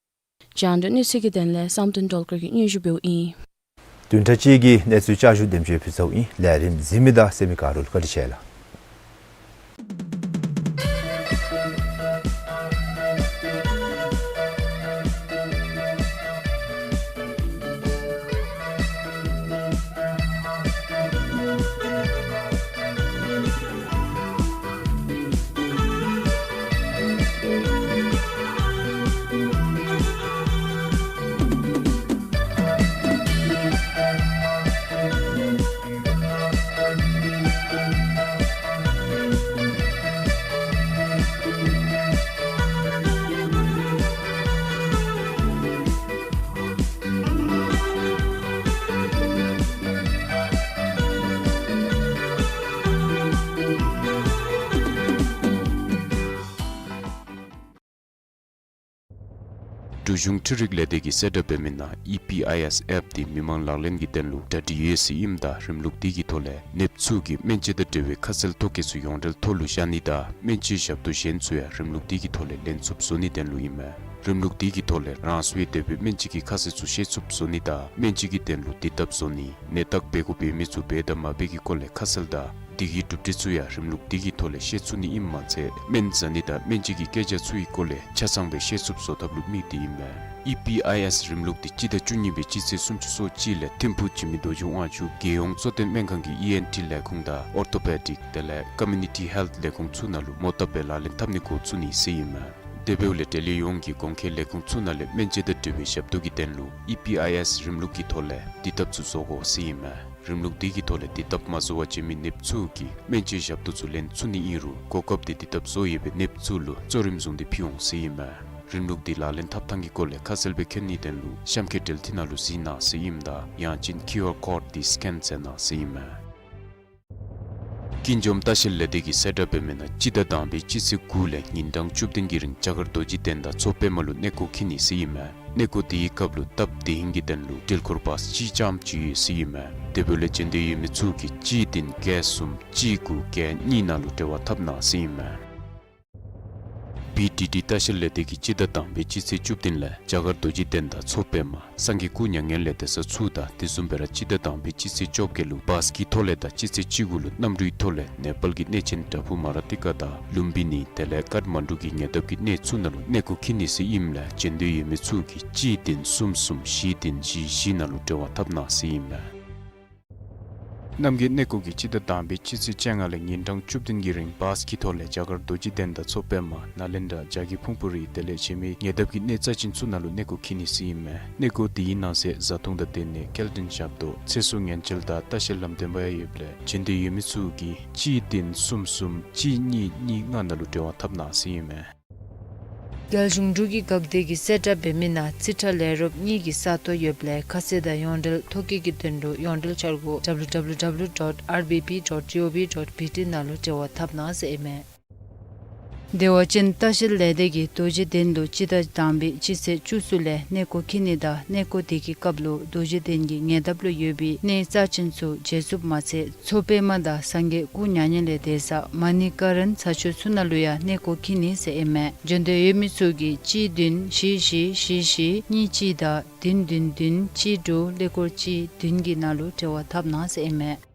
རྒྱང་བསྒྲགས་གནས་ཚུལ་གྱི་དོན་ལས་བསམ་གཏན་སྒྲོལ་དཀར་གྱིས་སྙན་ཞུ་འབདཝ་ཨིན། བདུན་ཕྲག་གཅིག་གི་གནས་ཚུལ་བསྐྱར་ཞུ་དེམ་ཅིག་སྦེ་ཕུལཝ་ཨིན། ལས་རིམ་གཟིགས་མི་དང་གསན་མི་ག་ར་ལུ་བཀའ་དྲིན་ཆེ་ལགས། འབྲུག་གཞུང་འཕྲུལ་རིག་ལས་སྡེ་གིས་གསལ་བསྒྲགས་འབད་མི་ནང་ཨི་པི་ཨའི་ཨེསི་ཨེཔ་འདི་མི་མང་ལག་ལེན་གྱི་དོན་ལུ་གྲ་སྒྲིག་ཡོད་ཟེར་ཨིནམ་ད་རིམ་ལུགས་འདི་གི་ཐོག་ལས་ནདཔ་ཚུ་གིས་སྨན་དཔྱད་དང་འབྲེལ་བའི་ཁ་གསལ་ཐོ་བཀོད་ཚུ་ཡོངས་འབྲེལ་ཐོག་ལུ་བཞག་ནི་དང་སྨན་བཅོས་ཞབས་ཏོག་གཞན་ཚུ་ཡང་རིམ་ལུགས་འདི་གི་ཐོག་ལས་ལེན་ཚུགསཔ་བཟོ་ནིའི་དོན་ལུ་ཨིན་མས། རིམ་ལུགས་འདི་གི་ཐོག་ལས་རང་སོའི་འདོད་པའི་སྨན་དཔྱད་ཀྱི་ཁ་གསལ་ཚུ་ཤེས་ཚུགསཔ་བཟོ་ནི་དང་སྨན་དཔྱད་ཀྱི་དོན་ལུ་དེ་སྟབས་བཟོ་ནི་ནད་བརྟག་འབད་དགོཔ་འབད་མི་ཚུ་འབད་དང་མ་འབད་ཀྱི་སྐོར་ལས་ཁ་གསལ་དང་དེ་གི་གྲུབ་འབྲས་ཚུ་ཡང་རིམ་ལུགས་འདི་གི་ཐོག་ལས་ཤེས་ཚུགས་ནི་ཨིནམ་མ་ཚད་སྨན་ཟ་ནི་དང་སྨན་དཔྱད་ཀྱི་སྐད་ཆ་ཚུ་གི་སྐོར་ལས་ཆ་ཚང་སྦེ་ཤེས་ཚུགསཔ་བཟོ་ཐབས་ལུ་དམིགས་ཏེ་ཨིན་མས། ཨི་པི་ཨའི་ཨེསི་རིམ་ལུགས་འདི་སྤྱི་ཟླ་བཅུ་གཉིས་པའི་སྤྱི་ཚེས་སུམ་ཅུ་སོ་གཅིག་ལས་ཐིམ་ཕུག་འཇིགས་མེད་རྡོ་རྗེ་དབང་ཕྱུག་རྒྱལ་ཡོངས་གཙོ་བསྟེན་སྨན་ཁང་གི་ཨི་ཨེན་ཊི་ལས་ཁུངས་དང་ཨོར་ཐོ་པེ་ཌིག་དེ་ལས་ཀོ་མིའུ་ནི་ཊི་ཧེལཐ་ལས་ཁུངས་ཚུ་ནང་ལུ་མོ་བཏབ་སྦེ་ལག་ལེན་འཐབ་ནི་འགོ་བཙུགས་ནི་ཟེར་ཨིན་མས། དེ་འབདཝ་ལས་འབྲེལ་ཡོད་ཡོངས་ཀྱི་གོང་འཁོད་ལས་ཁུངས་ཚུ་ནང་ལས་སྨན་དཔྱད་དང་འབྲེལ་བའི་ཞབས་ཏོག་གི་དོན་ལུ་ཨི་པི་ཨའི་ཨེསི་རིམ་ལུགས་ཀྱི་ཐོག་ལས་དེ་སྟབས་ཚུ་བཟོ་དགོ་ཟེར་ཨིན་མས། རིམ་ལུགས་འདི་གི་ཐོག་ལས་དེ་སྟབས་མ་བཟོ་བར་བྱོན་མི་ནདཔ་ཚུ་གིས་སྨན་བཅོས་ཞབས་ཏོག་ཚུ་ལེན་ཚུགས་ནི་ཨིན་རུང་གོ་སྐབས་འདི་དེ་སྟབས་བཟོ་ཡོད་པའི་ནདཔ་ཚུ་ལུ་གཙོ་རིམ་བཟུང་སྟེ་ཕུལ་འོང་ཟེར་ཨིན་མས། རིམ་ལུགས་འདི་ལག་ལེན་འཐབ་ཐངས་ཀྱི་སྐོར་ལས་ཁ་གསལ་སྦེ་མཁྱེན་ནིའི་དོན་ལུ་གཤམ་འཁོད་འབྲེལ་མཐུད་ནང་ལུ་གཟིགས་གནང་ཟེར་ཨིནམ་ད་ཡང་ཅིན་ཀིའུ་ཨར་ཀོཌ་འདི་སི་ཀེན་མཛད་གནང་ཟེར་ཨིན་མས། སྐྱིན་འཇོམས་ལྟ་བཤལ་ལས་སྡེ་གིས་གསལ་བསྒྲགས་འབད་མི་ནང་སྤྱི་ཟླ་དང་པའི་སྤྱི་ཚེས་དགུ་ལས་ཉིན་གྲངས་བཅུ་བདུན་གྱི་རིང་རྒྱ་གར་རྡོ་རྗེ་གདན་དང་མཚོ་པདྨ་ལུ་གནས་སྐོར་འཁྱིད་ནི་ཟེར་ཨིན་མས། གནས་སྐོར་དེའི་སྐབས་ལུ་སྟབས་བདེ་ཧིང་གི་དོན་ལུ་འགྲུལ་འཁོར་བཱསི་གཅིག་རྐྱངམ་ཅིག་ཡོད་ཟེར་ཨིན་མས། དེ་འབདཝ་ལས་བྱོན་འདོད་ཡོད་མི་ཚུ་གིས་གཅིག་བདུན་བརྒྱད་གསུམ་གཅིག་དགུ་བརྒྱད་གཉིས་ནང་ལུ་འབྲེལ་བ་འཐབ་གནང་ཟེར་ཨིན་མས། བི་ཌི་ཌི་ལྟ་བཤལ་ལས་སྡེ་གིས་སྤྱི་ཟླ་དང་པའི་སྤྱི་ཚེས་བཅུ་བདུན་ལས་རྒྱ་གར་རྡོ་རྗེ་གདན་དང་མཚོ་པདྨ་སངས་རྒྱས་སྐུ་མྱ་ངན་ལས་འདས་ས་ཚུ་དང་དེ་བཟུམ་སྦེ་ར་སྤྱི་ཟླ་དང་པའི་སྤྱི་ཚེས་བཅོ་བརྒྱད་ལུ་བཱསི་གི་ཐོག་ལས་དང་སྤྱི་ཚེས་བཅུ་དགུ་ལུ་གནམ་གྲུའི་ཐོག་ལས་ནེ་པཱལ་གྱི་གནས་ཆེན་བྲག་ཕུག་མ་ར་ཏི་ཀ་དང་ལུམ་བི་ནི་དེ་ལས་ཀཱཐ་མན་ཌུ་གི་ཉེ་འདབས་ཀྱི་གནས་ཚུ་ནང་ལུ་གནས་སྐོར་འཁྱིད་ནི་ཟེར་ཨིནམ་ལས་བྱོན་འདོད་ཡོད་མི་ཚུ་གིས་གཅིག་བདུན་གསུམ་གསུམ་བཞི་བདུན་བཞི་བཞི་ནང་ལུ་འབྲེལ་བ་འཐབ་གནང་ཟེར་ཨིན་མས། རྣམ་རྒྱལ་གནས་སྐོར་གྱིས་སྤྱི་ཟླ་དང་པའི་སྤྱི་ཚེས་བཅོ་ལྔ་ལས་ཉིན་གྲངས་བཅུ་བདུན་གྱི་རིང་བཱསི་གི་ཐོག་ལས་རྒྱ་གར་རྡོ་རྗེ་གདན་དང་མཚོ་པདྨ་ནཱ་ལེནྡྲ་བྱ་རྒོད་ཕུང་པོ་རི་དེ་ལས་བྱེ་མའི་ཉེ་འདབས་ཀྱི་གནས་རྩ་ཅན་ཚུ་ནང་ལུ་གནས་སྐོར་འཁྱིད་ནི་ཟེར་ཨིན་མས། གནས་སྐོར་དེའི་ནང་གསེས་བཟའ་འཐུང་དང་སྡོད་གནས་སྐྱེལ་འདྲེན་ཞབས་ཏོག་ཚེ་སྲོག་ཉེན་བཅོལ་དང་ལྟ་བཤལ་ལམ་སྟོན་པ་ཡང་ཡོདཔ་ལས་བྱོན་འདོད་ཡོད་མི་ཚུ་གིས་གཅིག་བདུན་གསུམ་གསུམ་གཅིག་གཉིས་གཉིས་ལྔ་ནང་ལུ་འབྲེལ་བ་འཐབ་གནང་ཟེར་ཨིན་མས། རྒྱལ་གཞུང་འབྲུག་གི་འགག་སྡེ་གིས་གསལ་བསྒྲགས་འབད་མི་ནང་རྩིས་ཁྲ་ལས་རོགསཔ་གཉིས་ཀྱི་ས་སྟོང་ཡོདཔ་ལས་ཁ་གསལ་དང་ཡོངས་འབྲེལ་ཐོ་བཀོད་ཀྱི་དོན་ལུ་ཡོངས་འབྲེལ་འཆར་སྒོ་W W W dot R B P dot G O V dot B T ནང་ལུ་འབྲེལ་བ་འཐབ་གནང་ཟེར་ཨིན་མས། བདེ་བ་ཅན་ལྟ་བཤལ་ལས་སྡེ་གིས་རྡོ་རྗེ་གདན་ལུ་སྤྱི་ཟླ་དང་པའི་སྤྱི་ཚེས་བཅུ་གསུམ་ལས་གནས་སྐོར་འཁྱིད་ནི་དང་གནས་སྐོར་དེ་གི་སྐབས་ལུ་རྡོ་རྗེ་གདན་གྱི་ཉེ་འདབས་ལུ་ཡོད་པའི་གནས་རྩ་ཅན་ཚུ་མཇལ་ཚུགསཔ་མ་ཚད་མཚོ་པདྨ་དང་སངས་རྒྱས་སྐུ་མྱ་ངན་ལས་འདས་ས་མ་ཎི་ཀ་རཎ་ས་ཆ་ཚུ་ནང་ལུ་ཡང་གནས་སྐོར་འཁྱིད་ནི་ཟེར་ཨིན་མས། བྱོན་འདོད་ཡོད་མི་ཚུ་གིས་གཅིག་བདུན་བཞི་བཞི་བཞི་བཞི་གཉིས་གཅིག་དང་བདུན་བདུན་བདུན་གཅིག་དྲུག་ཀླད་ཀོར་གཅིག་བདུན་གྱི་ནང་ལུ་འབྲེལ་བ་འཐབ་གནང་ཟེར་ཨིན་མས།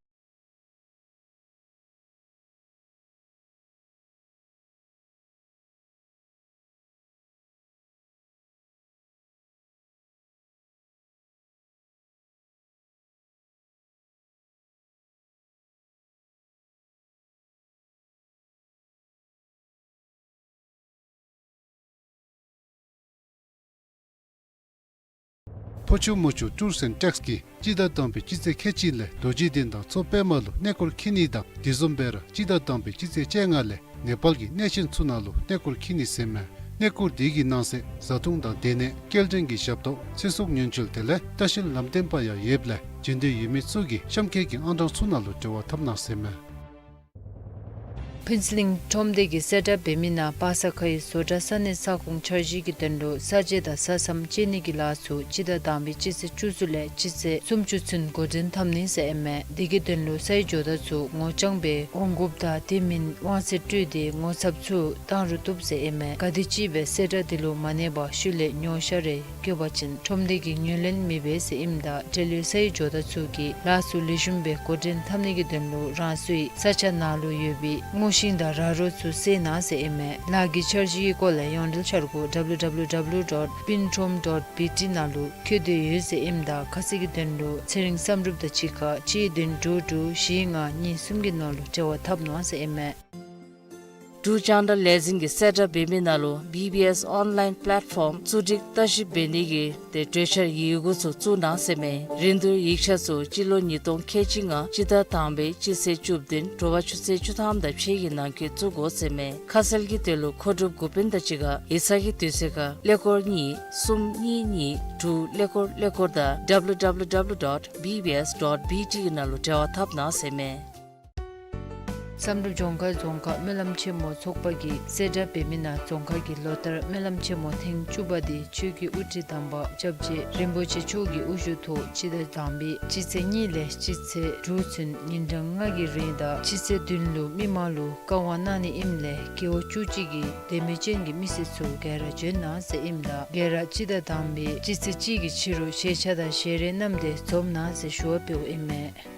ཕོ་ཆུ་མོ་ཆུ་ཊུརསི་ཨེནཌ་ཊེགསི་གིས་སྤྱི་ཟླ་དང་པའི་སྤྱི་ཚེས་ཁལ་གཅིག་ལས་རྡོ་རྗེ་གདན་དང་མཚོ་པདྨ་ལུ་གནས་སྐོར་འཁྱིད་ནི་དང་དེ་བཟུམ་སྦེ་ར་སྤྱི་ཟླ་དང་པའི་སྤྱི་ཚེས་བཅོ་ལྔ་ལས་ནེ་པཱལ་གྱི་གནས་ཆེན་ཚུ་ནང་ལུ་གནས་སྐོར་འཁྱིད་ནི་ཟེར་ཨིན་མས། གནས་སྐོར་དེ་གི་ནང་གསེས་བཟའ་འཐུང་དང་སྡོད་གནས་སྐྱེལ་འདྲེན་གྱི་ཞབས་ཏོག་ཚེ་སྲོག་ཉེན་བཅོལ་དེ་ལས་ལྟ་བཤལ་ལམ་སྟོན་པ་ཡང་ཡོདཔ་ལས་བྱོན་འདོད་ཡོད་མི་ཚུ་གིས་གཤམ་འཁོད་ཀྱི་ཨང་གྲངས་ཚུ་ནང་ལུ་འབྲེལ་བ་འཐབ་གནང་ཟེར་ཨིན་མས། ཕུན་ཚོགས་གླིང་ཁྲོམ་སྡེ་གིས་གསལ་བསྒྲགས་འབད་མི་ནང་པ་སངས་ཁའི་བཟོ་གྲྭ་ས་གནས་ས་ཁོངས་འཆར་གཞི་གི་དོན་ལུ་ས་དཔྱད་དང་ས་མཚམས་དཔྱད་ནི་གི་ལཱ་ཚུ་སྤྱི་ཟླ་དང་པའི་སྤྱི་ཚེས་བཅུ་གསུམ་ལས་སྤྱི་ཚེས་སུམ་ཅུ་ཚུན་འགོ་འདྲེན་འཐབ་ནི་ཟེར་ཨིན་མས། དེ་གི་དོན་ལུ་སའི་ཇོ་བདག་ཚུ་ངོ་རྐྱང་སྦེ་འོང་དགོཔ་དང་དེ་མིན་དབང་ཚད་སྤྲོད་དེ་ངོ་ཚབ་ཚུ་བཏང་རུང་བཏུབ་ཟེར་ཨིན་མས། ག་དེམ་ཅིག་སྦེ་གསལ་བསྒྲགས་དེ་ལུ་མ་གནས་པར་ཤུལ་ལས་ཉོ་བཤའ་རེ་བཀོད་པ་ཅིན་ཁྲོམ་སྡེ་གིས་ངོས་ལེན་མི་འབད་ཟེར་ཨིནམ་ད་འབྲེལ་ཡོད་སའི་ཇོ་བདག་ཚུ་གིས་ལཱ་ཚུ་ལེགས་ཤོམ་སྦེ་འགོ་འདྲེན་འཐབ་ནི་གི་དོན་ལུ་རང་སོའི་ས་ཆ་ནང་ལུ་ཡོད་པའི་སྔོ་ཤིང་དང་ར་རོ་ཚུ་བསལ་གནང་ཟེར་ཨིན་མས། ལཱ་གི་འཆར་གཞི་གི་སྐོར་ལས་ཡོངས་འབྲེལ་འཆར་སྒོ་ཌབ་ལུ་ཌབ་ལུ་ཌབ་ལུ་ཌོཊ་པིན་ཁྲོམ་ཌོཊ་བི་ཊི་ནང་ལུ་བཀོད་དེ་ཡོད་ཟེར་ཨིནམ་ད་ཁ་གསལ་གྱི་དོན་ལུ་ཚེ་རིང་བསམ་གྲུབ་དང་གཅིག་ཁར་གཅིག་བདུན་དྲུག་དྲུག་བཞི་ལྔ་གཉིས་གསུམ་གྱི་ནང་ལུ་འབྲེལ་བ་འཐབ་གནང་ཟེར་ཨིན་མས། འབྲུག་རྒྱང་བསྒྲགས་ལས་འཛིན་གྱིས་གསལ་བསྒྲགས་འབད་མི་ནང་ལུ་བི་བི་ཨེསི་ཨོན་ལའིན་པ་ལེཊ་ཕོམ་བཙུགས་སྒྲིག་བརྟག་ཞིབ་འབད་ནི་གི་ཏེ་གྲོས་འཆར་ཡི་གུ་ཚུ་བཙུགས་གནང་ཟེར་ཨིན་མས། རིན་བསྡུར་ཡིག་ཆ་ཚུ་སྤྱི་ལོ་ཉིས་སྟོང་ཁལ་གཅིག་ལྔ་སྤྱི་ཟླ་དང་པའི་སྤྱི་ཚེས་བཅུ་བདུན་དྲོ་པ་ཆུ་ཚོད་བཅུ་ཐམ་དང་ཕྱེད་ཀྱི་ནང་འཁོད་བཙུགས་དགོ་ཟེར་ཨིན་མས། ཁ་གསལ་གྱི་དོན་ལུ་མཁོ་སྒྲུབ་འགོ་དཔོན་དང་གཅིག་ཁར་ཡིག་ཚང་གི་དུས་ཚོད་ཁར་ཀླད་ཀོར་གཉིས་གསུམ་གཉིས་གཉིས་དྲུག་ཀླད་ཀོར་ཀླད་ཀོར་དང་ཌབ་ལུ་ཌབ་ལུ་ཌབ་ལུ་ཌོཊ་བི་བི་ཨེསི་ཌོཊ་བི་ཊི་གི་ནང་ལུ་འབྲེལ་བ་འཐབ་གནང་ཟེར་ཨིན་མས། བསམ་གྲུབ་ལྗོངས་མཁར་རྫོང་ཁག་སྨོན་ལམ་ཆེན་མོ་ཚོགས་པ་གིས་གསལ་བསྒྲགས་འབད་མི་ནང་རྫོང་ཁག་གི་ལོ་ལྟར་སྨོན་ལམ་ཆེན་མོ་ཐེངས་བཅུ་པ་དེ་ཆོས་ཀྱི་དབུ་ཁྲིད་དམ་པ་སྐྱབས་རྗེ་རིན་པོ་ཆེ་མཆོག་གི་དབུ་བཞུགས་ཐོག་སྤྱི་ཟླ་དང་པའི་སྤྱི་ཚེས་གཉིས་ལས་སྤྱི་ཚེས་དྲུག་ཚུན་ཉིན་གྲངས་ལྔ་གི་རིང་དང་སྤྱི་ཚེས་བདུན་ལུ་མི་མང་ལུ་བཀའ་དབང་གནང་ནི་ཨིནམ་ལས་སྐྱེ་བོ་བཅུ་གཅིག་གི་དད་མོས་ཅན་གྱི་མི་སེར་ཚུ་ག་ར་འབྱོན་གནང་ཟེར་ཨིནམ་ད་ག་ར་སྤྱི་ཟླ་དང་པའི་སྤྱི་ཚེས་གཅིག་གི་ཕྱི་རུ་ཤེས་བྱ་དང་ཞལ་རས་བསྣམས་ཏེ་འཛོམས་གནང་ཟེར་ཞུ་བ་འབདཝ་ཨིན་མས།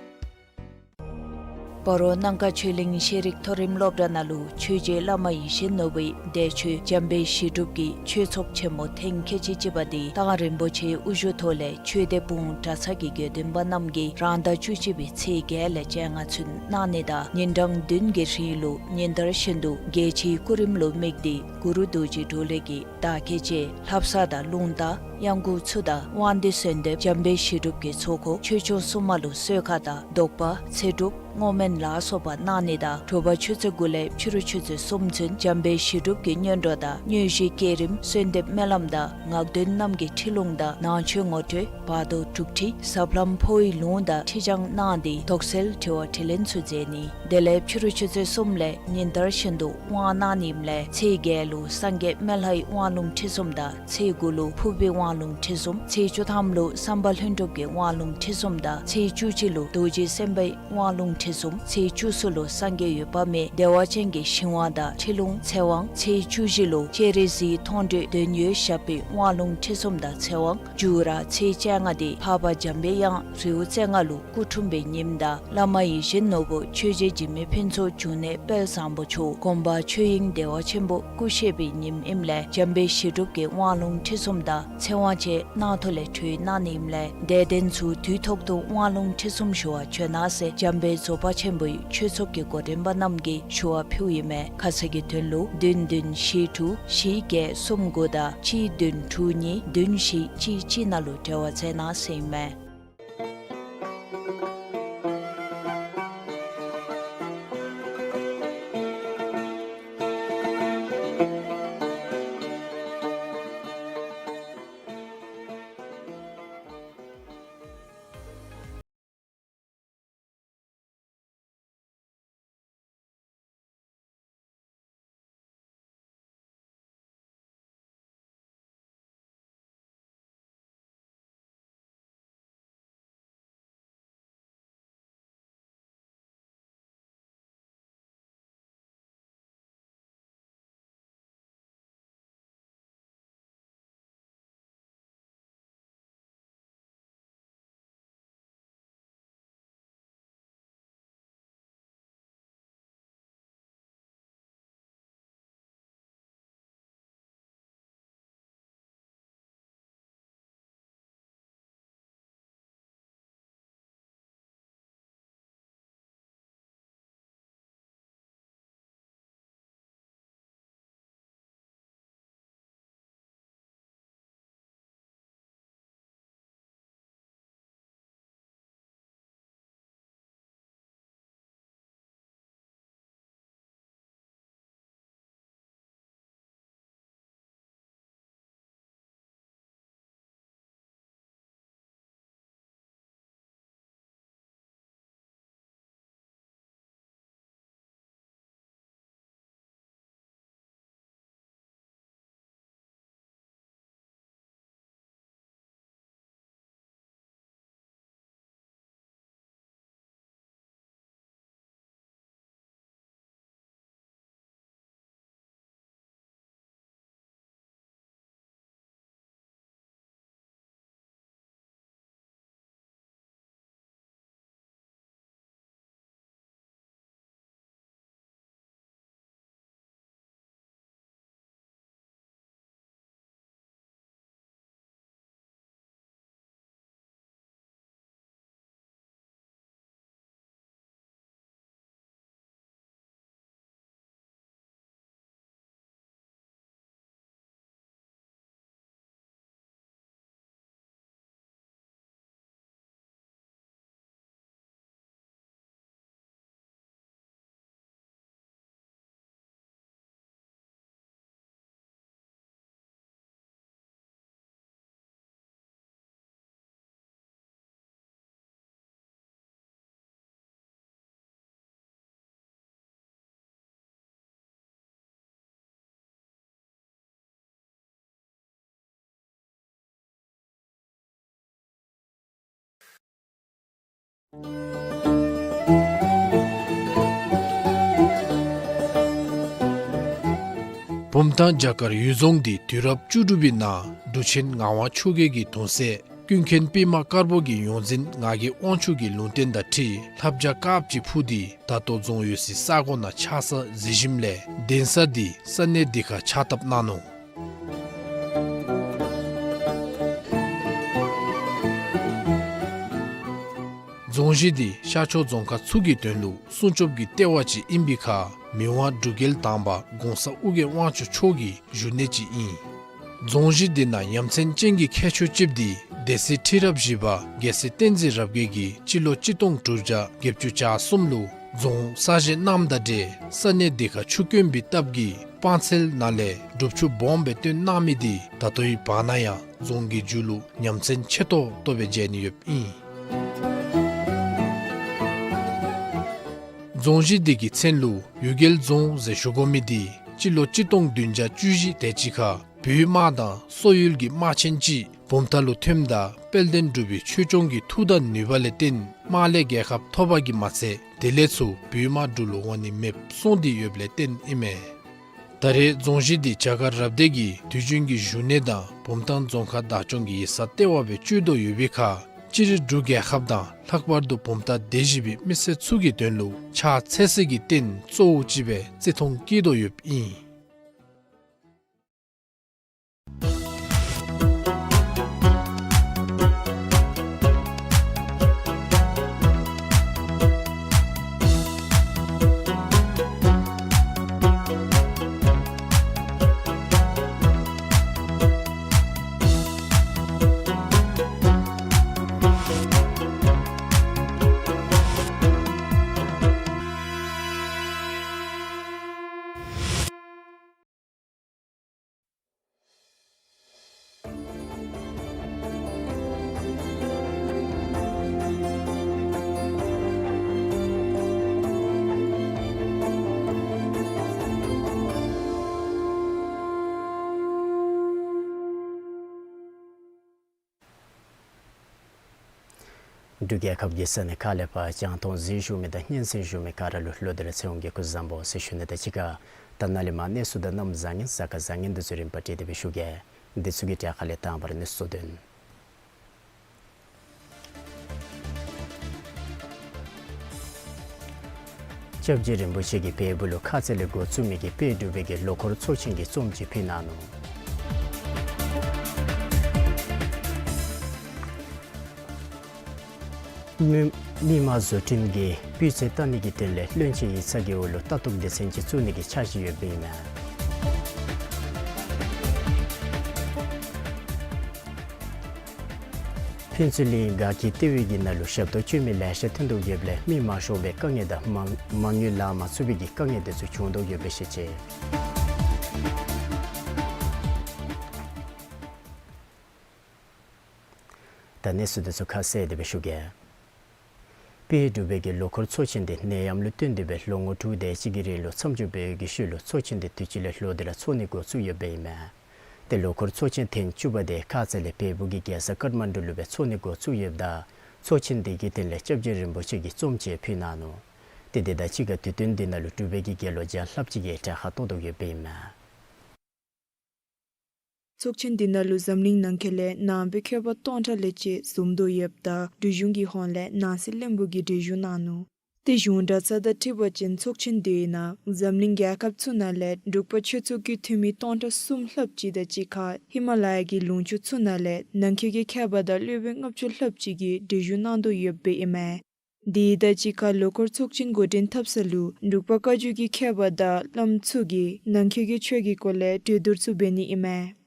སྤ་རོ་སྣང་དཀར་ཆོས་གླིང་ཤེས་རིག་མཐོ་རིམ་སློབ་གྲྭ་ནང་ལུ་ཆོས་རྗེ་བླ་མ་ཡིད་བཞིན་ནོར་བུའི་འདས་མཆོད་འཇམ་དཔལ་ཞི་སྒྲུབ་ཀྱི་ཆོས་ཚོགས་ཆེན་མོ་ཐེངས་ཁལ་གཅིག་གཅིག་པ་དེ་མདང་རིན་པོ་ཆེའི་དབུ་བཞུགས་ཐོག་ལས་ཆོས་སྡེ་སྤུངས་གྲྭ་ཚང་གི་དགེ་འདུན་པ་རྣམས་ཀྱིས་རང་ཟླ་བཅུ་གཅིག་པའི་ཚེས་བརྒྱད་ལས་བཅོ་ལྔ་ཚུན་གནང་ནི་དང་ཉིན་གྲངས་བདུན་གྱི་རིང་ལུ་ཉིན་ལྟར་བཞིན་དུ་རྒྱལ་སྤྱིའི་སྐུ་རིམ་ལུ་དམིགས་ཏེ་གུ་རུ་རྡོ་རྗེ་གྲོ་ལོད་ཀྱི་བདག་བསྐྱེད་བཅས་ལྷ་བསངས་དང་རླུང་རྟ་གཡང་འགུགས་ཚུ་དང་དབང་འདུས་གསོལ་འདེབས་འཇམ་དཔལ་ཞི་སྒྲུབ་ཀྱི་ཚོགས་འཁོར་ཆོས་སྐྱོང་སྲུང་མ་ལུ་གསོལ་ཁ་དང་བཟློག་པ་ཚེ་སྒྲུབ་བསྔོ་སྨོན་ལ་སོགས་པ་གནང་ནི་དང་དྲོ་པ་ཆུ་ཚོད་དགུ་ལས་ཕྱི་རུ་ཆུ་ཚོད་གསུམ་ཚུན་འཇམ་དཔལ་ཞི་སྒྲུབ་ཀྱི་སྔོན་འགྲོ་དང་དངོས་གཞི་བསྐྱེད་རིམ་གསོལ་འདེབས་སྨོན་ལམ་དང་ངག་འདོན་རྣམས་ཀྱི་ཁྲིད་ལུང་དང་ནང་མཆོད་ངོ་སྤྲོད་བར་དོ་དྲུག་ཁྲི་ཟབ་ལམ་འཕོ་བའི་ལུང་དང་ཁྲིད་བྱང་གནང་སྟེ་དོགས་སེལ་དྲི་བ་དྲིས་ལན་ཚུ་མཛད་ནི། དེ་ལས་ཕྱི་རུ་ཆུ་ཚོད་གསུམ་ལས་ཉིན་ལྟར་བཞིན་དུ་དབང་གནང་ནི་ཨིནམ་ལས་ཚེས་བརྒྱད་ལུ་སངས་རྒྱས་སྨན་ལྷའི་དབང་ལུང་ཁྲིད་གསུམ་དང་ཚེས་དགུ་ལུ་ཕུར་པའི་དབང་ལུང་ཁྲིད་གསུམ་ཚེས་བཅུ་ཐམ་ལུ་སམ་བྷ་ལྷུན་གྲུབ་ཀྱི་དབང་ལུང་ཁྲིད་གསུམ་དང་ཚེས་བཅུ་གཅིག་ལུ་རྡོ་རྗེ་སེམས་དཔའི་དབང་ལུང་ཁྲིད་གསུམ་ཚེས་བཅུ་གསུམ་ལུ་སངས་རྒྱས་འོད་དཔག་མེད་བདེ་བ་ཅན་གྱི་ཞིང་དབང་དང་ཁྲིད་ལུང་ཚེ་དབང་ཚེས་བཅུ་བཞི་ལུ་སྤྱན་རས་གཟིགས་མཐོང་གྲོལ་འདོད་ཡོན་ཞགས་པའི་དབང་ལུང་ཁྲིད་གསུམ་དང་ཚེ་དབང་མཇུག་ར་ཚེས་བཅོ་ལྔ་དེ་འཕགས་པ་འཇམ་པའི་དབྱངས་རི་བོ་རྩེ་ལྔ་ལུ་སྐུ་འཁྲུངས་པའི་ཉིནམ་དང་བླ་མ་ཡིད་བཞིན་ནོར་བུ་ཆོས་རྗེ་འཇིགས་མེད་ཕུན་ཚོགས་འབྱུང་གནས་དཔལ་བཟང་པོ་མཆོག་དགོངས་པ་ཆོས་དབྱིངས་བདེ་བ་ཆེན་པོ་སྐུ་གཤེགས་པའི་ཉིནམ་ཨིནམ་ལས་འཇམ་དཔལ་ཞི་སྒྲུབ་ཀྱི་དབང་ལུང་ཁྲིད་གསུམ་དང་ཚེ་དབང་བཅས་གནང་ཐོག་ལས་གྲོལ་གནང་ནི་ཨིནམ་ལས་དད་ལྡན་ཚུ་དུས་ཐོག་ཏུ་དབང་ལུང་ཁྲིད་གསུམ་ཞུ་བར་བྱོན་གནང་ཟེར་འཇམ་དཔལ་རྫོགས་པ་ཆེན་པོའི་ཆོས་ཚོགས་ཀྱི་འགོ་འདྲེན་པ་རྣམས་ཀྱིས་ཞུ་བ་ཕུལཝ་ཨིན་མས། ཁ་གསལ་གྱི་དོན་ལུ་བདུན་བདུན་བཞི་དྲུག་བཞི་བརྒྱད་གསུམ་དགུ་དང་གཅིག་བདུན་དྲུག་གཉིས་བདུན་བཞི་གཅིག་གཅིག་ནང་ལུ་འབྲེལ་བ་མཛད་གནང་ཟེར་ཨིན་མས། བུམ་ཐང་བྱ་དཀར་གཡུལ་རྫོང་འདི་དུས་རབས་བཅུ་དྲུག་པའི་ནང་འབྲུག་ཆེན་ངག་དབང་ཆོས་རྒྱལ་གྱི་གདུང་སྲས་ཀུན་མཁྱེན་པདྨ་དཀར་པོ་གི་ཡོངས་འཛིན་ངག་གི་དབང་ཕྱུག་གི་ལུང་བསྟན་དང་འཁྲིལ་ལྷ་བྱ་དཀརཔོ་ཅིག་འཕུར་ཏེ་ད་ལྟོ་རྫོང་ཡོད་སའི་ས་གོ་ནང་ཆགས་ས་གཟིགས་ཞིནམ་ལས་གདན་ས་འདི་ས་གནས་འདི་ཁར་ཕྱག་བཏབ་གནང་ནུག། རྫོང་གཞི་འདི་ཤར་ཕྱོགས་རྫོང་ཁག་ཚུ་གི་དོན་ལུ་སྲུང་སྐྱོབ་ཀྱི་ལྟེ་བ་ཅིག་ཨིན་པའི་ཁར་མི་དབང་འབྲུག་རྒྱལ་དང་པ་གོང་ས་ཨོ་རྒྱན་དབང་ཕྱུག་མཆོག་གི་བཞུགས་གནས་ཅིག་ཨིན། རྫོང་གཞི་འདི་ནང་ཡ་མཚན་ཅན་གྱི་ཁྱད་ཆོས་ཅིག་འདི་སྡེ་སྲིད་ཁྲི་རབས་བཞི་པ་རྒྱལ་སྲས་བསྟན་འཛིན་རབ་རྒྱས་ཀྱིས་སྤྱི་ལོ་གཅིག་སྟོང་དྲུག་བརྒྱ་བརྒྱད་ཅུ་གྱ་གསུམ་ལུ་རྫོང་གསར་བཞེངས་གནངམ་དང་འབྲེལ་ས་གནས་འདི་ཁར་ཆུ་དཀོན་པའི་སྟབས་ཀྱིས་སྤང་ཚལ་ནང་ལས་སྒྲུབ་ཆུ་སྦོམ་སྦེ་བཏོན་གནང་མི་འདི་ད་ལྟོའི་བར་ན་ཡང་རྫོང་གི་མཇུག་ལུ་ཡ་མཚན་ཆེ་ཏོག་ཏོ་སྦེ་མཇལ་ནི་ཡོདཔ་ཨིན། རྫོང་གཞི་འདི་གི་མཚན་ལུ་གཡུལ་རྒྱལ་རྫོང་ཟེར་ཞུ་དགོ་མི་འདི་སྤྱི་ལོ་གཅིག་སྟོང་བདུན་བརྒྱ་བཅུ་བཞི་དེ་ཅིག་ཁར་བོད་དམག་དང་སོག་ཡུལ་གྱི་དམག་ཆེན་ཅིག་བུམ་ཐང་ལུ་ཐོནམ་ད་དཔལ་ལྡན་འབྲུག་པའི་ཆོས་སྐྱོང་གི་མཐུ་དང་ནུས་པ་ལས་བརྟེན་དམག་ལས་རྒྱལ་ཁ་ཐོབ་པ་གིས་མ་ཚད་དེ་ལས་ཚུར་བོད་དམག་འབྲུག་ལུ་འོང་ནི་མེདཔ་སོང་སྟེ་ཡོདཔ་ལས་བརྟེན་ཨིན་མས། ད་རེས་རྫོང་གཞི་འདི་བྱ་དཀར་རབ་སྡེ་གི་དུས་རྒྱུན་གྱི་བཞུགས་གནས་དང་བུམ་ཐང་རྫོང་ཁག་བདག་སྐྱོང་གི་ཡིག་ཚང་ལྟེ་བ་སྦེ་སྤྱོད་དོ་ཡོད་པའི་ཁར་སྤྱིར་འབྲུག་རྒྱལ་ཁབ་དང་ལྷག་པར་དུ་བུམ་ཐང་སྡེ་བཞི་པའི་མི་སེར་ཚུ་གི་དོན་ལུ་ཕྱག་འཚལ་སའི་རྟེན་གཙོ་བོ་ཅིག་སྦེ་བརྩི་མཐོང་བསྐྱེད་དོ་ཡོདཔ་ཨིན། འབྲུག་རྒྱལ་ཁབ་ཀྱི་ས་གནས་ཁག་ལས་ཕར་རྒྱང་མཐོང་གཟིགས་བཞུགས་མི་དང་སྙན་གསན་བཞུགས་མི་ག་ར་ལུ་ལོག་སྟེ་ར་ཚེ་དབང་གི་སྐུ་གཟུགས་བཟང་པོ་ཟེར་ཞུ་ནི་དང་གཅིག་ཁར་ད་ནཱ་ལས་མར་གནས་ཚུལ་དང་གནམ་བཟང་ངན་གཟའ་སྐར་བཟང་ངན་འདི་ཚུ་རིམ་པ་བསྒྲིགས་ཏེ་སྦེ་ཞུ་གེ། འདི་ཚུ་གི་གྲས་ཁ་ལས་དང་པ་ར་གནས་ཚུལ་དོན། སྐྱབས་རྗེ་རིན་པོ་ཆེ་གིས་བལ་པོ་ལུ་ཁ་ཙ་ལས་འགོ་བཙུགས་མི་གི་དཔལ་འབྲུག་པའི་གི་ལོ་འཁོར་ཚོགས་ཆེན་གྱི་རྩོམ་ཅིག་ཕུལ་གནང་ནུག། མི་མི་དམངས་བཟོ་སྐྲུན་གྱི་སྤུས་ཚད་བལྟ་ནི་གི་དོན་ལས་བློན་ཆེན་ཡིག་ཚང་གི་འོག་ལུ་ལྟ་རྟོག་སྡེ་ཚན་ཅིག་བཙུགས་ནི་གི་འཆར་གཞི་ཡོདཔ་ཨིན་མས། ཕུན་ཚོགས་གླིང་དགའ་སྐྱིད་ལྟེ་བའི་གི་ནང་ལུ་ཞབས་ཏོག་སྤྱོད་མི་ལེ་ཤ་ཐོན་དོ་ཡོདཔ་ལས་མི་མང་ཤོས་པའི་དཀའ་ངལ་དང་མ་མ་དངུལ་ལང་མ་ཚུགས་པའི་གི་དཀའ་ངལ་འདི་ཚུ་བྱུང་དོ་ཡོདཔ་སྦེ་བཤད་ཅི། ད་གནས་ཚུལ་འདི་ཚུ་ཁ་གསལ་ཏེ་སྦེ་ཞུ་གེ། དཔལ་འབྲུག་པའི་གི་ལོ་འཁོར་ཚོགས་ཆེན་འདི་ནད་ཡམས་ལུ་བརྟེན་ཏེ་སྦེ་ལོ་ངོ་དྲུག་དེ་ཅིག་གི་རིང་ལུ་མཚམས་འཇོག་འབད་བའི་གི་ཤུལ་ལུ་ཚོགས་ཆེན་འདི་དུས་ཅི་ལས་ལོག་སྟེ་ར་ཚོགས་ནི་འགོ་བཙུགས་ཡོདཔ་ཨིན་མས། ཏེ་ལོ་འཁོར་ཚོགས་ཆེན་ཐེངས་བཅུ་པ་དེ་ཁ་ཙ་ལས་བལ་པོ་གི་རྒྱལ་ས་ཀཏ་མན་ཌུ་ལུ་སྦེ་ཚོགས་ནི་འགོ་བཙུགས་ཡོདཔ་ད་ཚོགས་ཆེན་འདི་གི་དོན་ལས་སྐྱབས་རྗེ་རིན་པོ་ཆེ་གིས་རྩོམ་ཅིག་ཕུལ་གནང་ནུག། ཏེ་དེ་དང་གཅིག་ཁར་དུས་སྟོན་འདི་ནང་ལུ་འབྲུག་པའི་གི་རྒྱལ་ལོ་རྒྱལ་ལྷགཔ་ཅིག་གིས་གྲལ་ཁར་གཏོགས་དོ་ཡོདཔ་ཨིན་མས། ཚོགས་ཆེན་འདི་ནང་ལུ་འཛམ་གླིང་ནང་འཁོད་ལས་ནང་པའི་མཁས་པ་སྟོང་ཕྲག་ལས་བཅད་འཛོམས་དོ་ཡོདཔ་ད་འབྲུག་གཞུང་གི་ཧོངས་ལས་ནང་སྲིད་བློན་པོ་གིས་གྲལ་བཞུགས་གནང་ནུག། ཏེ་གཞུང་གྲྭ་ཚང་དང་འཁྲིལ་བ་ཅིན་ཚོགས་ཆེན་འདི་ནང་འཛམ་གླིང་རྒྱལ་ཁབ་ཚུ་ནང་ལས་འབྲུག་པ་ཆོས་ཚོགས་ཀྱི་འཐུས་མི་སྟོང་ཕྲག་གསུམ་ལྷགཔ་ཅིག་དང་གཅིག་ཁར་ཧི་མ་ལ་ཡ་གི་ལུང་ཕྱོགས་ཚུ་ནང་ལས་ནང་འཁོད་ཀྱི་མཁས་པ་དང་སློབ་དཔོན་ལྔ་བཅུ་ལྷགཔ་ཅིག་གིས་གྲལ་བཞུགས་གནང་དོ་ཡོདཔ་ཨིན་མས། དེ་དང་གཅིག་ཁར་ལོ་འཁོར་ཚོགས་ཆེན་འགོ་འདྲེན་འཐབ་ས་ལུ་འབྲུག་པ་བཀའ་བརྒྱུད་ཀྱི་མཁས་པ་དང་བླམ་ཚུ་གིས་ནང་འཁོད་ཀྱི་ཆོས་ཀྱི་སྐོར་ལས་གྲོས་བསྡུར་ཚུ་འབད་ནི་ཨིན་མས།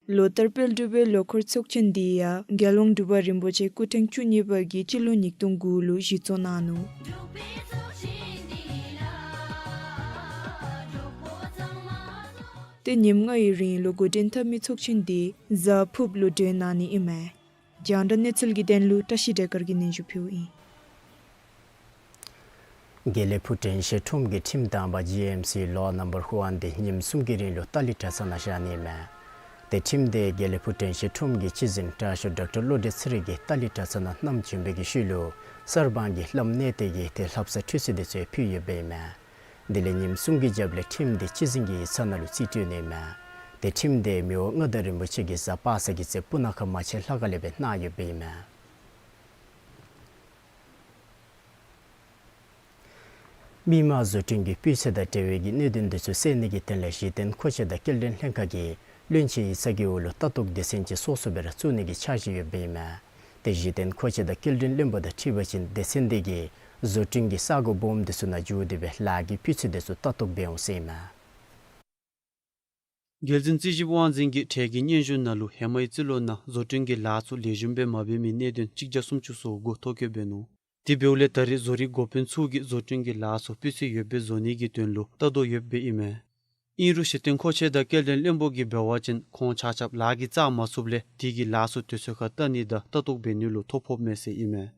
ལོ་ལྟར་དཔལ་འབྲུག་པའི་ལོ་འཁོར་ཚོགས་ཆེན་འདི་ཡང་རྒྱལ་དབང་འབྲུག་པ་རིན་པོ་ཆེ་སྐུ་ཕྲེང་བཅུ་གཉིས་པ་གིས་སྤྱི་ལོ་ཉིས་སྟོང་དགུ་ལུ་གཞི་བཙུགས་གནང་ནུག། ཏེ་ཉིནམ་ལྔའི་རིང་ལུ་འགོ་འདྲེན་འཐབ་མི་ཚོགས་ཆེན་འདི་གཟའ་ཕུརཔ་ལུ་གྲོལ་གནང་ནི་ཨིན་མས། རྒྱང་བསྒྲགས་གནས་ཚུལ་གྱི་དོན་ལུ་བཀྲ་ཤིས་བདེ་དཀར་གྱིས་སྙན་ཞུ་ཕུལཝ་ཨིན། དགེ་ལེགས་ཕུག་དྲན་ཤེས་ཁྲོམ་གྱི་ཁྲིམས་དང་པ་ཇི་ཨེམ་སི་ལོ་ནམ་བར་ཝན་འདི་ཉིནམ་གསུམ་གྱི་རིང་ལུ་ཏཱ་ལི་གྲྭ་ཚང་ནང་བཞག་ནི་མས། ཏེ་ཁྲིམས་དེ་དགེ་ལེགས་ཕུག་དྲན་ཤེས་ཁྲོམ་གྱི་སྤྱི་འཛིན་དྲག་ཤོས་ཌོག་ཊར་བློ་གྲོས་ཚེ་རིང་གིས་ཏཱ་ལི་གྲྭ་ཚང་ནང་བསྣམས་བྱོན་པའི་གི་ཤུལ་ལུ་གསར་སྤང་གི་བླམ་གནས་བརྟན་གྱིས་ཏེ་ལྷ་བསངས་ཁྲུས་གསོལ་དེ་ཚུ་ཕུལ་ཡོདཔ་ཨིན་མས། དེ་ལས་ཉིནམ་གསུམ་གྱི་རྒྱབ་ལས་ཁྲིམས་དེ་སྤྱི་འཛིན་གྱི་ཡིག་ཚང་ནང་ལུ་རྩིས་སྤྲོད་ནི་ཨིན་མས། ཏེ་ཁྲིམས་དེ་མི་དབང་མངའ་བདག་རིན་པོ་ཆེ་གིས་གཟའ་པ་སངས་ཀྱི་ཚེ་སྤུ་ན་ཁ་མ་ཆེན་ལྷ་ཁང་ལས་སྦེ་གནང་ཡོདཔ་ཨིན་མས། མི་དམངས་བཟོ་སྐྲུན་གྱི་སྤུས་ཚད་དང་འབྲེལ་བའི་གི་གནད་དོན་དེ་ཚུ་སེལ་ནི་གི་དོན་ལས་གཞི་རྟེན་མཁོ་ཆས་དང་སྐྱེལ་འདྲེན་ལྷན་ཁག་གིས་བློན་ཆེན་ཡིག་ཚང་གི་འོག་ལུ་ལྟ་རྟོག་སྡེ་ཚན་ཅིག་སོ་སོ་སྦེ་ར་བཙུགས་ནི་གི་འཆར་གཞི་ཡོདཔ་ཨིན་མས། ཏེ་གཞི་རྟེན་མཁོ་ཆས་དང་སྐྱེལ་འདྲེན་བློན་པོ་དང་འཁྲིལ་བ་ཅིན་སྡེ་ཚན་དེ་གིས་བཟོ་སྐྲུན་གྱི་ས་སྒོ་སྦོམ་དེ་ཚུ་ནང་འགྱོ་སྟེ་སྦེ་ལཱ་གི་སྤུས་ཚད་དེ་ཚུ་ལྟ་རྟོག་འབད་འོང་ཟེར་ཨིན་མས། རྒྱལ་འཛིན་རྩིས་ཞིབ་དབང་འཛིན་གྱིས་ཁྲལ་གྱི་སྙན་ཞུ་ནང་ལུ་ཧེ་མའི་རྩིས་ལོ་ནང་བཟོ་སྐྲུན་གྱི་ལཱ་ཚུ་ལེགས་ཤོམ་སྦེ་མ་འབད་མི་གནད་དོན་གཅིག་བརྒྱ་སུམ་ཅུ་སོ་དགུ་ཐོ་བཀོད་འབད་ནུག། དེ་འབདཝ་ལས་ད་རེས་བཟོ་རིག་འགོ་དཔོན་ཚུ་གིས་བཟོ་སྐྲུན་གྱི་ལཱ་ཚུ་སྤུས་ཚད་ཡོདཔ་སྦེ་བཟོ་ནི་གི་དོན་ལུ་ལྟ་རྟོག་ཡོདཔ་སྦེ་ཨིན་མས། ཨིན་རུང་གཞི་རྟེན་མཁོ་ཆས་དང་སྐྱེལ་འདྲེན་བློན་པོ་གིས་འབད་བ་ཅིན་ཁོང་ཆ་ཁྱབ་ལཱ་གི་རྩ་མ་ཚུགསཔ་ལས་དེ་གིས་ལཱ་ཚུ་དུས་ཚོད་ཁར་བལྟ་ནི་དང་ལྟ་རྟོག་འབད་ནི་ལུ་ཐོ་ཕོགཔ་མས་ཟེར་ཨིན་མས།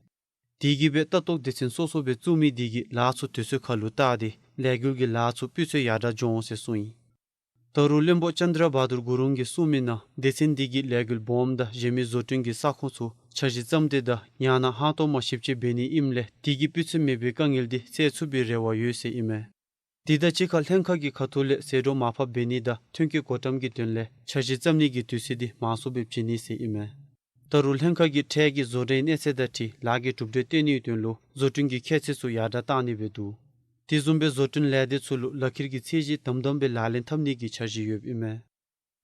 དེ་གིས་སྦེ་ལྟ་རྟོག་སྡེ་ཚན་སོ་སོ་སྦེ་བཙུགས་མི་དེ་གིས་ལཱ་ཚུ་དུས་ཚོད་ཁར་ལུ་བལྟ་སྟེ་ལས་འགུལ་གྱི་ལཱ་ཚུ་སྤུས་ཚད་ཡར་དྲག་འགྱོ་འོང་ཟེར་གསུངས་ཡི། ད་རུང་བློན་པོ་ཅན་དྲ་བྷ་དུར་གུ་རུང་གིས་གསུངས་མི་ནང་སྡེ་ཚན་དེ་གིས་ལས་འགུལ་སྦོམ་དང་གཞན་མི་བཟོ་སྐྲུན་གྱི་ས་ཁོངས་ཚུ་འཆར་གཞི་བརྩམས་ཏེ་དང་ཡང་ན་ཧང་སྟོང་མ་ཞིབ་དཔྱད་འབད་ནི་ཨིནམ་ལས་དེ་གིས་སྤུས་ཚད་མེད་པའི་དཀའ་ངལ་དེ་སེལ་ཚུགས་པའི་རེ་བ་ཡོད་ཟེར་ཨིན་མས། དེ་དང་གཅིག་ཁར་ལྷན་ཁག་གི་ཁ་ཐུག་ལས་ཟད་འགྲོ་མར་ཕབ་འབད་ནི་དང་ཐོན་སྐྱེད་བགོ་བཀྲམ་གྱི་དོན་ལས་འཆར་གཞི་བརྩམ་ནི་གི་དུས་ཚོད་དེ་མང་སུ་སྦེ་བྱིན་ནི་ཟེར་ཨིན་མས། ད་རུང་ལྷན་ཁག་གིས་ཁྲལ་གྱི་བཟོ་གྲྭའི་གནས་ཚད་དང་འཁྲིལ་ལཱ་གི་གྲུབ་འབྲས་སྟོན་ནིའི་དོན་ལུ་བཟོ་སྐྲུན་གྱི་ཁྱད་ཚད་ཚུ་ཡར་དྲག་བཏང་ནི་སྦེ་འདུག། དེ་བཟུམ་སྦེ་བཟོ་སྐྲུན་ལས་སྡེ་ཚུ་ལུ་ལག་ཁྱེར་གྱི་ཚད་གཞི་དམ་དམ་སྦེ་ལག་ལེན་འཐབ་ནི་གི་འཆར་གཞི་ཡོདཔ་ཨིན་མས།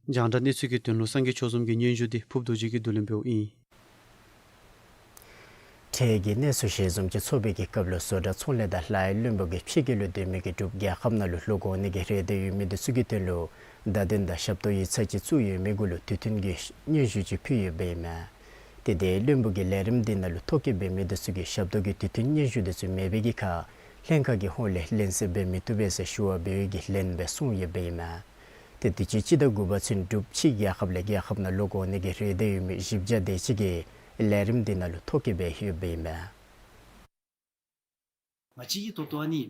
རྒྱང་བསྒྲགས་གནས་ཚུལ་གྱི་དོན་ལུ་སངས་རྒྱས་ཆོས་འཛོམས་ཀྱི་སྙན་ཞུ་དེ་ཕུརཔ་རྡོ་རྗེ་གིས་བསྡུ་ལེན་འབདཝ་ཨིན། ཁྲལ་གྱི་གནས་ཚུལ་ཞལ་འཛོམས་ཅིག་ཚོགས་པའི་གི་སྐབས་ལུ་བཟོ་གྲྭ་ཚོང་ལས་དང་ལཱ་གཡོག་བློན་པོ་གིས་ཕྱི་རྒྱལ་ལུ་སྡོད་མི་གི་འབྲུགཔ་རྒྱལ་ཁབ་ནང་ལུ་ལོག་འོང་ནི་གི་རེ་འདོད་ཡོད་མི་དེ་ཚུ་གི་དོན་ལུ་བརྡ་དོན་དང་ཞབས་ཏོག་ཡིག་ཚང་ཅིག་བཙུགས་ཡོད་མི་གུ་ལུ་དུས་མཐུན་གྱི་སྙན་ཞུ་ཅིག་ཕུལ་ཡོདཔ་ཨིན་མས། ཏེ་དེ་བློན་པོ་གིས་ལས་རིམ་དེ་ནང་ལུ་ཐོ་བཀོད་འབད་མི་དེ་ཚུ་གིས་ཞབས་ཏོག་གི་དུས་མཐུན་སྙན་ཞུ་དེ་ཚུ་མེད་པའི་གི་ཁར་ལྷན་ཁག་གི་ཧོངས་ལས་ལེན་གསོག་འབད་མི་བཏུབ་པས་ཟེར་ཞུ་བ་འབད་བའི་གི་ལན་སྦེ་གསུངས་ཡོདཔ་ཨིན་མས། ཏེ་དུས་ཅི་སྤྱི་ཟླ་དགུ་པ་ཚུན་འབྲུགཔ་ཕྱི་རྒྱལ་ཁབ་ལས་རྒྱལ་ཁབ་ནང་ལོག་འོང་ནི་གི་རེ་འདོད་ཡོད་མི་བཞི་བརྒྱ་དེ་ཅིག་གིས་ལས་རིམ་དེ་ནང་ལུ་ཐོ་བཀོད་འབད་ཡོདཔ་ཨིན་མས། ང་བཅས་ཀྱིས་ད་ལྟོ་ཨ་ནི་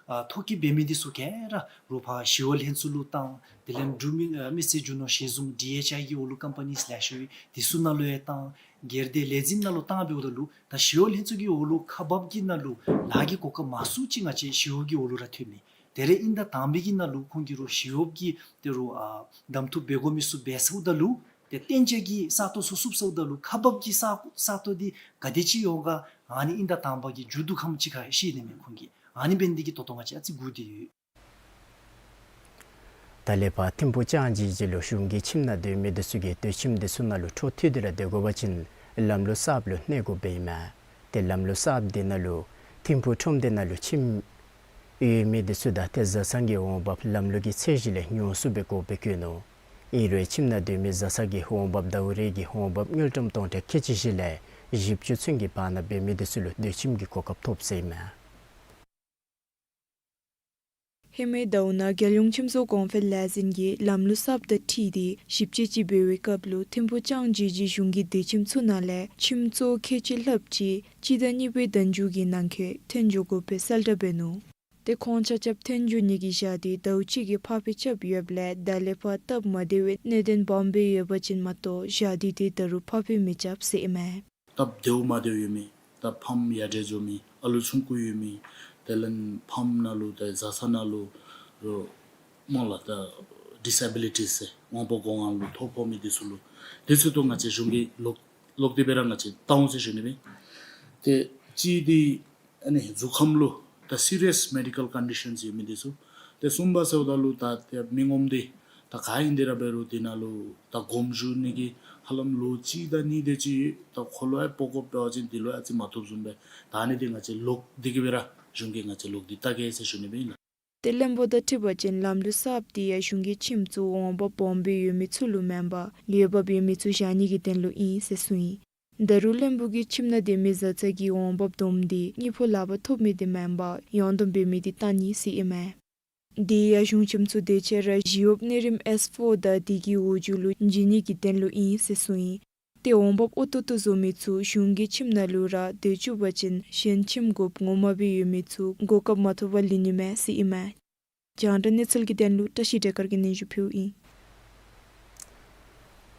ཨ་ཐོ་བཀོད་འབད་མི་དེ་ཚུ་ག་ར་རོགས་ཕར་ཞི་གཡོག་ལྷན་ཚོགས་ལུ་བཏང་། དེ་ལས་འབྲུག་མི་ཨ་མི་སེར་རྒྱུ་ནོར་ཞལ་འཛོམས་ཌི་ཨེཆ་ཨའི་གི་འོག་ལུ་ཀམ་པ་ནིས་ལེ་ཤ་ཡོད། དེ་ཚུ་ནང་ལུ་ཡང་བཏང་། སྒེར་སྡེ་ལས་འཛིན་ནང་ལུ་བཏང་འབདཝ་ད་ལུ་ད་ཞི་གཡོག་ལྷན་ཚོགས་ཀྱི་འོག་ལུ་ཁག་འབགཔ་གི་ནང་ལུ་ལཱ་གི་གོ་སྐབས་མང་སུ་ཅིག་ང་བཅས་ཞི་གཡོག་གི་འོག་ལུ་ར་ཐོན་མས། དེ་རེ་ཨིན་ད་དང་པའི་གི་ནང་ལུ་ཁོང་གིས་རོགས་ཞི་གཡོག་གི་དེ་རོགས་ཨ་གདམ་འཐུ་འབད་དགོ་མི་ཚུ་འབད་ཚརཝ་ད་ལུ་ཏེ་གཏན་འཇགས་ཀྱི་ས་སྟོང་ཚུ་བཙུགས་ཚརཝ་ད་ལུ་ཁག་འབགཔ་གི་ས་ས་སྟོང་དེ་ག་དེ་ཅིག་ཡོད་ག་ཨ་ནི་ཨིན་ད་དང་པ་གི་མཇུག་བསྡུ་ཁམས་ཅིག་ཁར་ཤེས་ནི་མས་ཁོང་གིས། ཨ་ནི་འབད་ནི་དེ་གིས་ད་ལྟོ་ང་བཅས་ཨ་ཙི་སྒུག་སྟེ་ཡོད། ད་ལས་ཕར་ཐིམ་ཕུག་ལྕང་སྦྱིས་སྦྱིས་ལུ་གཞུང་གི་ཁྱིམ་ནང་སྡོད་མི་དེ་ཚུ་གིས་སྡོད་ཁྱིམ་དེ་ཚུ་ནང་ལུ་འཕྲོ་མཐུད་དེ་ར་སྡོད་དགོ་པ་ཅིན་ལམ་ལུགས་གསརཔ་ལུ་གནས་དགོཔ་ཨིན་མས། ཏེ་ལམ་ལུགས་གསརཔ་དེ་ནང་ལུ་ཐིམ་ཕུག་ཁྲོམ་སྡེ་ནང་ལུ་ཁྱིམ་ཡོད་མི་དེ་ཚུ་དང་ཏེ་བཟའ་ཚང་གི་འོང་འབབ་ལམ་ལུགས་ཀྱི་ཚད་གཞི་ལས་ཉུང་སུ་སྦེ་དགོཔ་སྦེ་བཀོད་ནུག། ཨིན་རུང་ཁྱིམ་ནང་སྡོད་མི་བཟའ་ཚང་གི་འོང་འབབ་ཟླཝ་རེ་གི་འོང་འབབ་དངུལ་ཀྲམ་སྟོང་ཕྲག་ཁལ་གཅིག་བཞི་ལས་བཞི་བཅུ་ཚུན་གྱི་བར་ན་འབད་མི་དེ་ཚུ་ལུ་སྡོད་ཁྱིམ་གྱི་གོ་སྐབས་ཐོབ་ཟེར་ཨིན་མས། ཧེ་མའི་ཟླཝ་ནང་རྒྱལ་ཡོངས་ཁྱིམ་བཟོ་གོང་འཕེལ་ལས་འཛིན་གྱིས་ལམ་ལུགས་གསརཔ་དང་འཁྲིལ་ཏེ་ཞིབ་དཔྱད་ཅིག་འབད་བའི་སྐབས་ལུ་ཐིམ་ཕུག་ལྕང་སྦྱིས་སྦྱིས་གཞུང་གི་སྡོད་ཁྱིམ་ཚུ་ནང་ལས་ཁྱིམ་གཙོ་ཁལ་གཅིག་ལྷགཔ་ཅིག་སྤྱི་ཟླ་གཉིས་པའི་ཟླ་མཇུག་གི་ནང་འཁོད་ཐོན་འགྱོ་དགོཔ་སྦེ་གསལ་བསྒྲགས་འབད་ནུག། ཏེ་ཁོང་ཆ་ཁྱབ་ཐོན་འགྱོ་ནི་གི་ཞག་དུས་ཟླཝ་གཅིག་གི་ཕར་འགྱངས་རྐྱབ་ཡོདཔ་ལས་ད་ལས་ཕར་སྟབས་མ་བདེ་བའི་གནད་དོན་སྦོམ་སྦེ་ཡོད་པ་ཅིན་མ་གཏོགས་ཞག་དུས་དེ་ད་རུང་ཕར་འགྱངས་མི་རྐྱབ་ཟེར་ཨིན་མས། སྟབས་བདེཝ་མ་བདེཝ་ཡོད་མི་ད་ཕམ་ཡར་དྲག་འགྱོ་མི་ཨ་ལུ་ཆུང་ཀུ་ཡོད་མི་དེ་ལས་ཕམ་ནང་ལུ་ད་བཟའ་ཚང་ནང་ལུ་རོགས་སྨོ་ལགས་ད་ཌིས་ཨེ་བི་ལི་ཊིས་ཟེར་དབང་པོ་སྒོ་ངར་ལུ་ཐོ་ཕོག་མི་དེ་ཚུ་ལུ་དེ་ཚུ་ད་ང་བཅས་གཞུང་གིས་ལོག་ལོག་སྟེ་སྦེ་ར་ང་བཅས་བལྟ་འོང་ཟེར་ཞུ་ནི་མས། ཏེ་གཅིག་དེ་ཨ་ནི་གཟུགས་ཁམས་ལུ་ད་སི་རི་ཡས་མེ་ཌི་ཀལ་ཀོན་ཌི་ཤཱནས་ཡོད་མི་དེ་ཚུ། ཏེ་གསུམ་པ་ཟེརཝ་ད་ལུ་ད་ཏེ་མི་ངོམ་དེ་ད་ག་ཨིན་དེ་ར་འབད་རུང་དེ་ནང་ལུ་ད་སྒོམ་བཞུགས་ནི་གི་ཧ་ལམ་ལོ་གཅིག་དང་གཉིས་དེ་ཅིག་ད་ཁོ་ལུ་ཡང་སྤོ་དགོཔ་འབད་བ་ཅིན་དེ་ལུ་ཡང་ཨ་ཙི་མ་བཏུབ་བཟུམ་སྦེ། ད་ཨ་ནི་དེ་ང་བཅས་ལོག་སྟེ་གི་སྦེ་ར་གཞུང་གིས་ང་བཅས་ལོག་སྟེ་བལྟ་གེ་ཟེར་ཞུ་ནི་སྦེ་ཨིན་ལགས། ཏེ་བློན་པོ་དང་འཁྲིལ་བ་ཅིན་ལམ་ལུགས་གསརཔ་དེ་ཡང་གཞུང་གི་ཁྱིམ་གཙོ་འོང་འབབ་སྦོམ་སྦེ་ཡོད་མི་ཚུ་ལུ་མེན་པར་འོས་འབབ་ཡོད་མི་ཚུ་བཞག་ནི་གི་དོན་ལུ་ཨིན་ཟེར་གསུངས་ཡི། ད་རུང་བློན་པོ་གིས་ཁྱིམ་ནང་སྡོད་མི་བཟའ་ཚང་གི་འོང་འབབ་བསྡོམས་ཏེ་དངུལ་ཕོགས་ལག་པར་ཐོབ་མི་དེ་མེན་པར་ཡོངས་བསྡོམས་འབད་མི་དེ་བལྟ་ནི་ཟེར་ཨིན་མས། དེ་ཡང་གཞུང་ཁྱིམ་ཚུ་དེ་ཅིག་ར་ཞི་གཡོགཔ་གནས་རིམ་ཨེས་ཕོར་དང་དེ་གི་འོག་འཇུག་ལུ་བྱིན་ནི་གི་དོན་ལུ་ཨིན་ཟེར་གསུངས་ཡི། ཏེ་འོང་འབབ་ཨོ་ཏོག་ཏོ་བཟོ་མི་ཚུ་གཞུང་གི་ཁྱིམ་ནང་ལུ་ར་སྡོད་བཅུག་པ་ཅིན་གཞན་ཁྱིམ་དགོཔ་ངོ་མ་སྦེ་ཡོད་མི་ཚུ་གོ་སྐབས་མ་ཐོབ་པར་ལུས་ནི་མས་ཟེར་ཨིན་མས། རྒྱང་བསྒྲགས་གནས་ཚུལ་གྱི་དོན་ལུ་བཀྲ་ཤིས་སྒྲོལ་དཀར་གྱིས་སྙན་ཞུ་ཕུལཝ་ཨིན།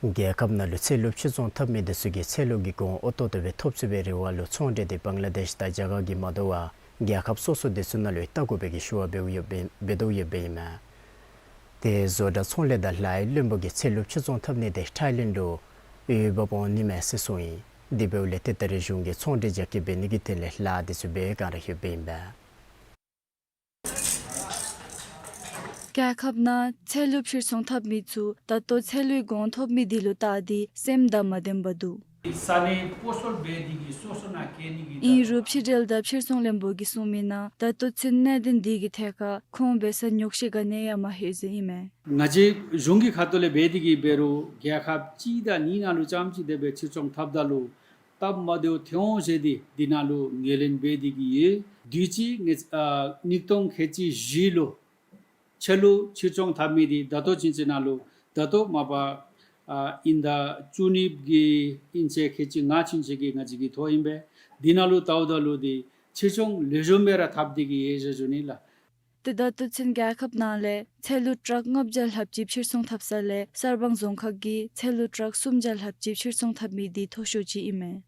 རྒྱལ་ཁབ་ནང་ལུ་ཚལ་ལུ་ཕྱིར་ཚོང་འཐབ་མི་དེ་ཚུ་གིས་ཚལ་ལུ་གི་གོང་འོས་ཏོག་ཏོ་སྦེ་ཐོབ་ཚུགས་པའི་རེ་བ་ལུ་ཚོང་འབྲེལ་དེ་བང་ལ་དེཤ་དང་རྒྱ་གར་གྱིས་མ་དོ་བར་རྒྱལ་ཁབ་སོ་སོ་དེ་ཚུ་ནང་ལུ་བལྟ་དགོ་པའི་གི་ཞུ་བ་འབདཝ་ཡོདཔ་སྦེ་འབད་དོ་ཡོདཔ་ཨིན་མས། ཏེ་བཟོ་གྲྭ་ཚོང་ལས་དང་ལཱ་གཡོག་བློན་པོ་གིས་ཚལ་ལུ་ཕྱིར་ཚོང་འཐབ་ནི་དེ་ཐཱའི་ལེནཌ་ལུ་འོས་འབབ་འོང་ནི་མས་ཟེར་གསུངས་ཡི། དེ་འབདཝ་ལས་ཏེ་ད་རེས་གཞུང་གིས་ཚོང་འབྲེལ་རྒྱ་སྐྱེད་འབད་ནི་གི་དོན་ལས་ལཱ་དེ་ཚུ་འབད་བའི་བསྒང་ར་ཡོདཔ་ཨིན་པས། རྒྱལ་ཁབ་ནང་ཚལ་ལུ་ཕྱིར་ཚོང་འཐབ་མི་ཚུ་ད་ལྟོ་ཚལ་ལུའི་གོང་ཐོབ་མི་དེ་ལུ་བལྟ་སྟེ་སེམས་དང་མ་ལྡན་པར་འདུག། ས་གནས་སྤོ་སོར་འབད་དེ་གིས་སོ་སོ་ནང་བཀལ་ནི་གི་ཨིན་རུང་ཕྱི་འབྲེལ་དང་ཕྱིར་ཚོང་བློན་པོ་གིས་གསུངས་མི་ནང་ད་ལྟོ་ཚུན་གནད་དོན་དེ་གི་ཐད་ཁར་ཁོང་འབད་སར་ཉོགས་བཤད་ག་ནི་ཡང་མ་ལྷོད་ཟེར་ཨིན་མས། ང་བཅས་གཞུང་གི་ཁ་ཐུག་ལས་འབད་དེ་གིས་འབད་རུང་རྒྱལ་ཁབ་གཅིག་དང་གཉིས་ནང་ལུ་རྐྱངམ་ཅིག་དེ་སྦེ་ཕྱིར་ཚོང་འཐབ་ད་ལུ་སྟབས་མ་བདེཝ་ཐོན་འོང་ཟེར་ཏེ་དེ་ནང་ལུ་ངོས་ལེན་འབད་དེ་གིས་ཡོད། དུས་ཅི་ངེ་ཨ་ཉིས་སྟོང་ཁལ་གཅིག་བཞི་ལུ་ཚལ་ལུ་ཕྱིར་ཚོང་འཐབ་མི་དེ་ད་ལྟོ་ཚུན་ཚོད་ནང་ལུ་ད་ལྟོ་མ་པ་ཨ་དབྱིན་ཟླ་བཅུ་གཉིས་ཀྱི་དབྱིན་ཚེས་ཁལ་གཅིག་ལྔ་ཚུན་ཚོད་ཀྱི་ང་བཅས་ཀྱི་ཐོ་ཨིན་པས། དེ་ནང་ལུ་བལྟཝ་ད་ལུ་དེ་ཕྱིར་ཚོང་ལེགས་ཤོམ་སྦེ་ར་འཐབ་སྟེ་གིས་ཡོད་ཟེར་ཞུ་ནི་ལགས། ཏེ་ད་ལྟོ་ཚུན་རྒྱལ་ཁབ་ནང་ལས་ཚལ་ལུ་ཊཱག་ལྔ་བརྒྱ་ལྷགཔ་ཅིག་ཕྱིར་ཚོང་འཐབ་ས་ལས་གསར་སྤང་རྫོང་ཁག་གིས་ཚལ་ལུ་ཊཱག་སུམ་བརྒྱ་ལྷགཔ་ཅིག་ཕྱིར་ཚོང་འཐབ་མི་དེ་མཐོ་ཤོས་ཅིག་ཨིན་མས།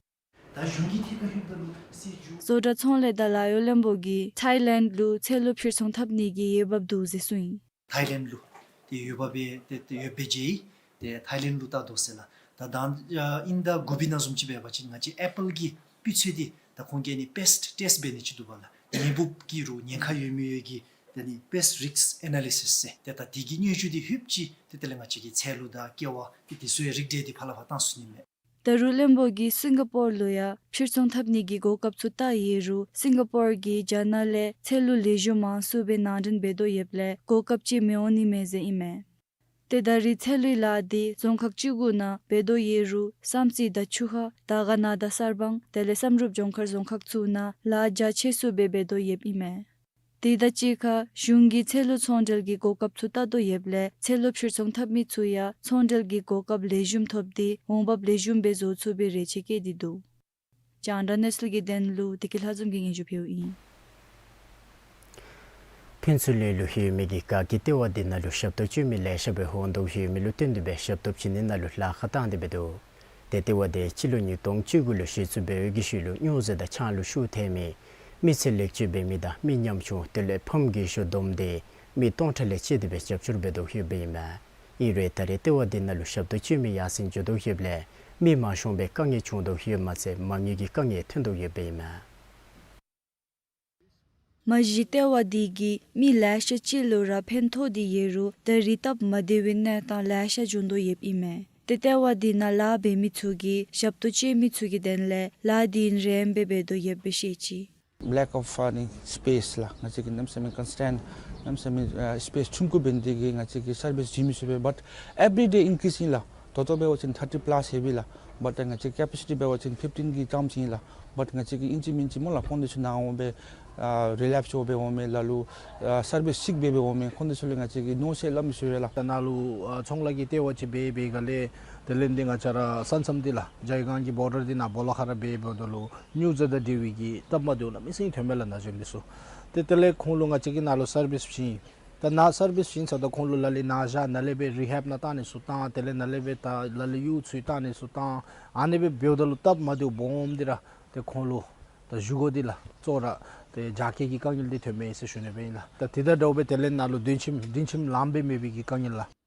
ད་གཞུང་གི་ཐད་ཁར་ལྷོདཔ་ད་ལུ་སྲིད་བྱུས། བཟོ་གྲྭ་ཚོང་ལས་དང་ལཱ་གཡོག་བློན་པོ་གིས་ཐཱའི་ལེནཌ་ལུ་ཚལ་ལུ་ཕྱིར་ཚོང་འཐབ་ནི་གི་འོས་འབབ་འདུག་ཟེར་གསུངས་ཡི། ཐཱའི་ལེནཌ་ལུ་ཏེ་འོས་འབབ་སྦེ་ཏེ་ཏེ་ཡོདཔ་སྦེ་མཇལ་ཡི། ཏེ་ཐཱའི་ལེནཌ་ལུ་བལྟ་དོ་ཟེར་ལགས། ད་ད་ཨ་དབྱིན་ཟླ་དགུ་པའི་ནང་བཟུམ་ཅིག་འབད་བ་ཅིན་ང་བཅས་ཨེ་པཱལ་གྱི་སྤུས་ཚད་འདི་ད་ཁོང་གིས་ཨ་ནི་པེསཊ་ཊེསཊ་འབད་ནི་ཅིག་འདུག་པ་ལགས། ནད་འབུཔ་གི་རུང་ཉེན་ཁ་ཡོད་མི་ཡོད་ཀྱི་ད་ཨ་ནི་པེསཊ་རིསཀ་ཨེ་ན་ལི་སིསི་ཟེར་ཏེ་ད་དེ་གི་སྙན་ཞུ་འདི་ལྷོདཔ་ཅིག་ཏེ་དེ་ལས་ང་བཅས་ཀྱི་ཚལ་ལུ་དང་ཀེ་བ་ཏེ་དེ་ཚུ་ཡང་རིགས་འགྲེ་འདི་ཕར་ལས་ཕར་བཏང་ཚུགས་ནི་མས། ད་རུང་བློན་པོ་གིས་སིང་ག་པོར་ལུ་ཡང་ཕྱིར་ཚོང་འཐབ་ནི་གི་གོ་སྐབས་ཚུ་བལྟ་ཡོད་རུང་སིང་ག་པོར་གྱིས་རྒྱ་ནག་ལས་ཚལ་ལུ་ལེགས་ཤོམ་མང་སུ་སྦེ་ནང་འདྲེན་འབད་དོ་ཡོདཔ་ལས་གོ་སྐབས་ཅིག་མི་འོང་ནི་མས་ཟེར་ཨིན་མས། ཏེ་ད་རེས་ཚལ་ལུའི་ལཱ་འདི་རྫོང་ཁག་བཅུ་དགུ་ནང་འབད་དོ་ཡོད་རུང་བསམ་རྩེ་དང་ཆུ་ཁ་དར་དཀར་ན་དང་གསར་སྤང་དེ་ལས་བསམ་གྲུབ་ལྗོངས་མཁར་རྫོང་ཁག་ཚུ་ནང་ལཱ་རྒྱ་ཆེ་སུ་སྦེ་འབད་དོ་ཡོདཔ་ཨིན་མས། དེ་དང་གཅིག་ཁར་གཞུང་གིས་ཚལ་ལུ་ཚོང་འབྲེལ་གྱི་གོ་སྐབས་ཚུ་བལྟ་དོ་ཡོདཔ་ལས་ཚལ་ལུ་ཕྱིར་ཚོང་འཐབ་མི་ཚུ་ཡང་ཚོང་འབྲེལ་གྱི་གོ་སྐབས་ལེགས་ཤོམ་ཐོབ་སྟེ་འོང་འབབ་ལེགས་ཤོམ་སྦེ་བཟོ་ཚུགས་པའི་རེ་ཆེ་བསྐྱེད་དེ་འདུག། རྒྱང་བསྒྲགས་གནས་ཚུལ་གྱི་དོན་ལུ་བདེ་སྐྱིད་ལྷ་འཛོམས་ཀྱིས་སྙན་ཞུ་ཕུལཝ་ཨིན། ཕུན་ཚོགས་གླིང་ལུ་ཡོད་མི་གི་དགའ་སྐྱིད་ལྟེ་བ་འདི་ནང་ལུ་ཞབས་ཏོག་སྤྱོད་མི་ལེ་ཤ་སྦེ་འོང་དོ་ཡོད་མི་ལུ་བསྟུན་ཏེ་སྦེ་ཞབས་ཏོག་བྱིན་ནི་ནང་ལུ་ལཱ་ཁག་བཏང་སྟེ་འབད་དོ། ཏེ་ལྟེ་བ་དེ་སྤྱི་ལོ་ཉིས་སྟོང་བཅུ་དགུ་ལུ་གཞི་བཙུགས་འབད་བའི་གི་ཤུལ་ལུ་སྨྱོ་རྫས་དང་ཆང་ལུ་ཤུགས་ཐལ་མི་མི་ཚེ་ལེགས་བཅོས་འབད་མི་དང་མི་ཉམ་ཆུང་དེ་ལས་ཕམ་རྒས་ཤོས་བསྡོམས་ཏེ་མི་སྟོང་ཕྲག་ལས་བཅད་དེ་སྦེ་རྒྱབ་སྐྱོར་འབད་དོ་ཡོདཔ་ཨིན་མས། ཨིན་རུང་ད་རེས་ལྟེ་བ་འདི་ནང་ལུ་ཞབས་ཏོག་སྤྱོད་མི་ཡར་སེང་འགྱོ་དོ་ཡོདཔ་ལས་མི་མ་ཤོང་པའི་དཀའ་ངལ་བྱུང་དོ་ཡོདཔ་མ་ཚད་མ་དངུལ་གྱི་དཀའ་ངལ་ཐོན་དོ་ཡོདཔ་ཨིན་མས། མ་གཞི་ལྟེ་བ་འདི་གིས་མི་ལེ་ཤ་ཅིག་ལུ་ར་ཕན་ཐོགས་ཏེ་ཡོད་རུང་ད་རེས་སྟབས་མ་བདེ་བའི་གནས་སྟངས་ལེ་ཤ་བྱུང་དོ་ཡོདཔ་ཨིན་མས། ཏེ་ལྟེ་བ་འདི་ནང་ལཱ་འབད་མི་ཚུ་གིས་ཞབས་ཏོག་སྤྱོད་མི་ཚུ་གི་དོན་ལས་ལཱ་འདི་ཨིན་རན་སྦེ་འབད་དོ་ཡོདཔ་སྦེ་བཤད་ཅི། Lack of any space ལགས། ང་བཅས་ཀྱི་གནམ་མེད་ས་མེད་ཀོན་སི་ཊེནཊ་གནམ་མེད་ས་མེད་ཨ་སི་པེསི་ཆུང་ཀུ་འབད་ནི་དེ་གིས་ང་བཅས་ཀྱིས་སར་བིསི་བྱིན་མི་ཚུགས་པས། བཊ་ཨེབ་རི་ཌེ་ཨིན་ཀི་རི་སི་ཨིན་ལགས། ད་ལྟོ་འབད་བ་ཅིན་ཐར་ཊི་པ་ལཱསི་ཡོད་པས་ལགས། བཊ་ང་བཅས་ཀྱི་ཀེ་པ་སི་ཊི་འབད་བ་ཅིན་ཕིཕ་ཊིན་གྱི་ཙམ་ཅིག་ཨིན་ལགས། བཊ་ང་བཅས་ཀྱི་ཨིན་ཅི་མིན་ཅི་སྨོ་ལགས། ཁོང་དེ་ཚུ་ནཱ་འོང་སྦེ་ཨ་རི་ལེཔ་སི་འོང་སྦེ་འོང་མས་ལགས། ལུ་ཨ་སར་བིསི་ཅིག་འབད་སྦེ་འོང་མས། ཁོང་དེ་ཚུ་ལུ་ང་བཅས་ཀྱིས་ནོ་ཟེར་སླབ་མི་ཚུགས་པས་ལགས། ད་ནཱ་ལུ་ཨ་ཚོང་ལཱ་གི་ལྟེ་བ་ཅིག་འབད་འབད་སྒང་ལས་དེ་ལས་འདི་ང་བཅས་ར་ས་མཚམས་འདི་ལགས་ཇའི་གཱན་གྱི་བོར་ཌར་འདི་ནང་སྦོ་ལོགས་ཁར་ར་འབད་འབདཝ་ད་ལུ་སྨྱོ་རྫས་དང་འབྲེལ་བའི་གི་སྟབས་མ་བདེཝ་གནམ་མེད་ས་མེད་ཐོན་མས་ལགས་ན་གཞོན་འདི་ཚུ། ཏེ་དེ་ལས་ཁོང་ལུ་ང་བཅས་ཀྱིས་ནཱ་ལུ་སར་བིསི་བྱིན། ད་ནཱ་སར་བིསི་བྱིན་ཚརཝ་ད་ཁོང་ལུ་ལ་ལུ་ནཱ་བཞག། ནཱ་ལས་སྦེ་རི་ཧེབ་ནང་བཏང་ནི་ཚུ་བཏང་། དེ་ལས་ནཱ་ལས་སྦེ་ད་ལ་ལུ་གཡུས་ཚུ་བཏང་ནི་ཚུ་བཏང་། ཨ་ནི་སྦེ་འབདཝ་ད་ལུ་སྟབས་མ་བདེཝ་སྦོམ་འདི་ར་ཏེ་ཁོང་ལུ་ད་བཞེས་སྒོ་འདི་ལགས་གཙོ་བོ་ར་ཏེ་རྒྱ་སྐྱེད་ཀྱི་དཀའ་ངལ་འདི་ཐོན་མས་ཟེར་ཞུ་ནི་སྦེ་ཨིན་ལགས། ད་དེ་དང་འདྲཝ་སྦེ་དེ་ལས་ནཱ་ལུ་སྒྲིང་ཁྱིམ་སྒྲིང་ཁྱིམ་ལངམ་སྦེ་མེད་པའི་གི་དཀའ་ངལ་ལགས།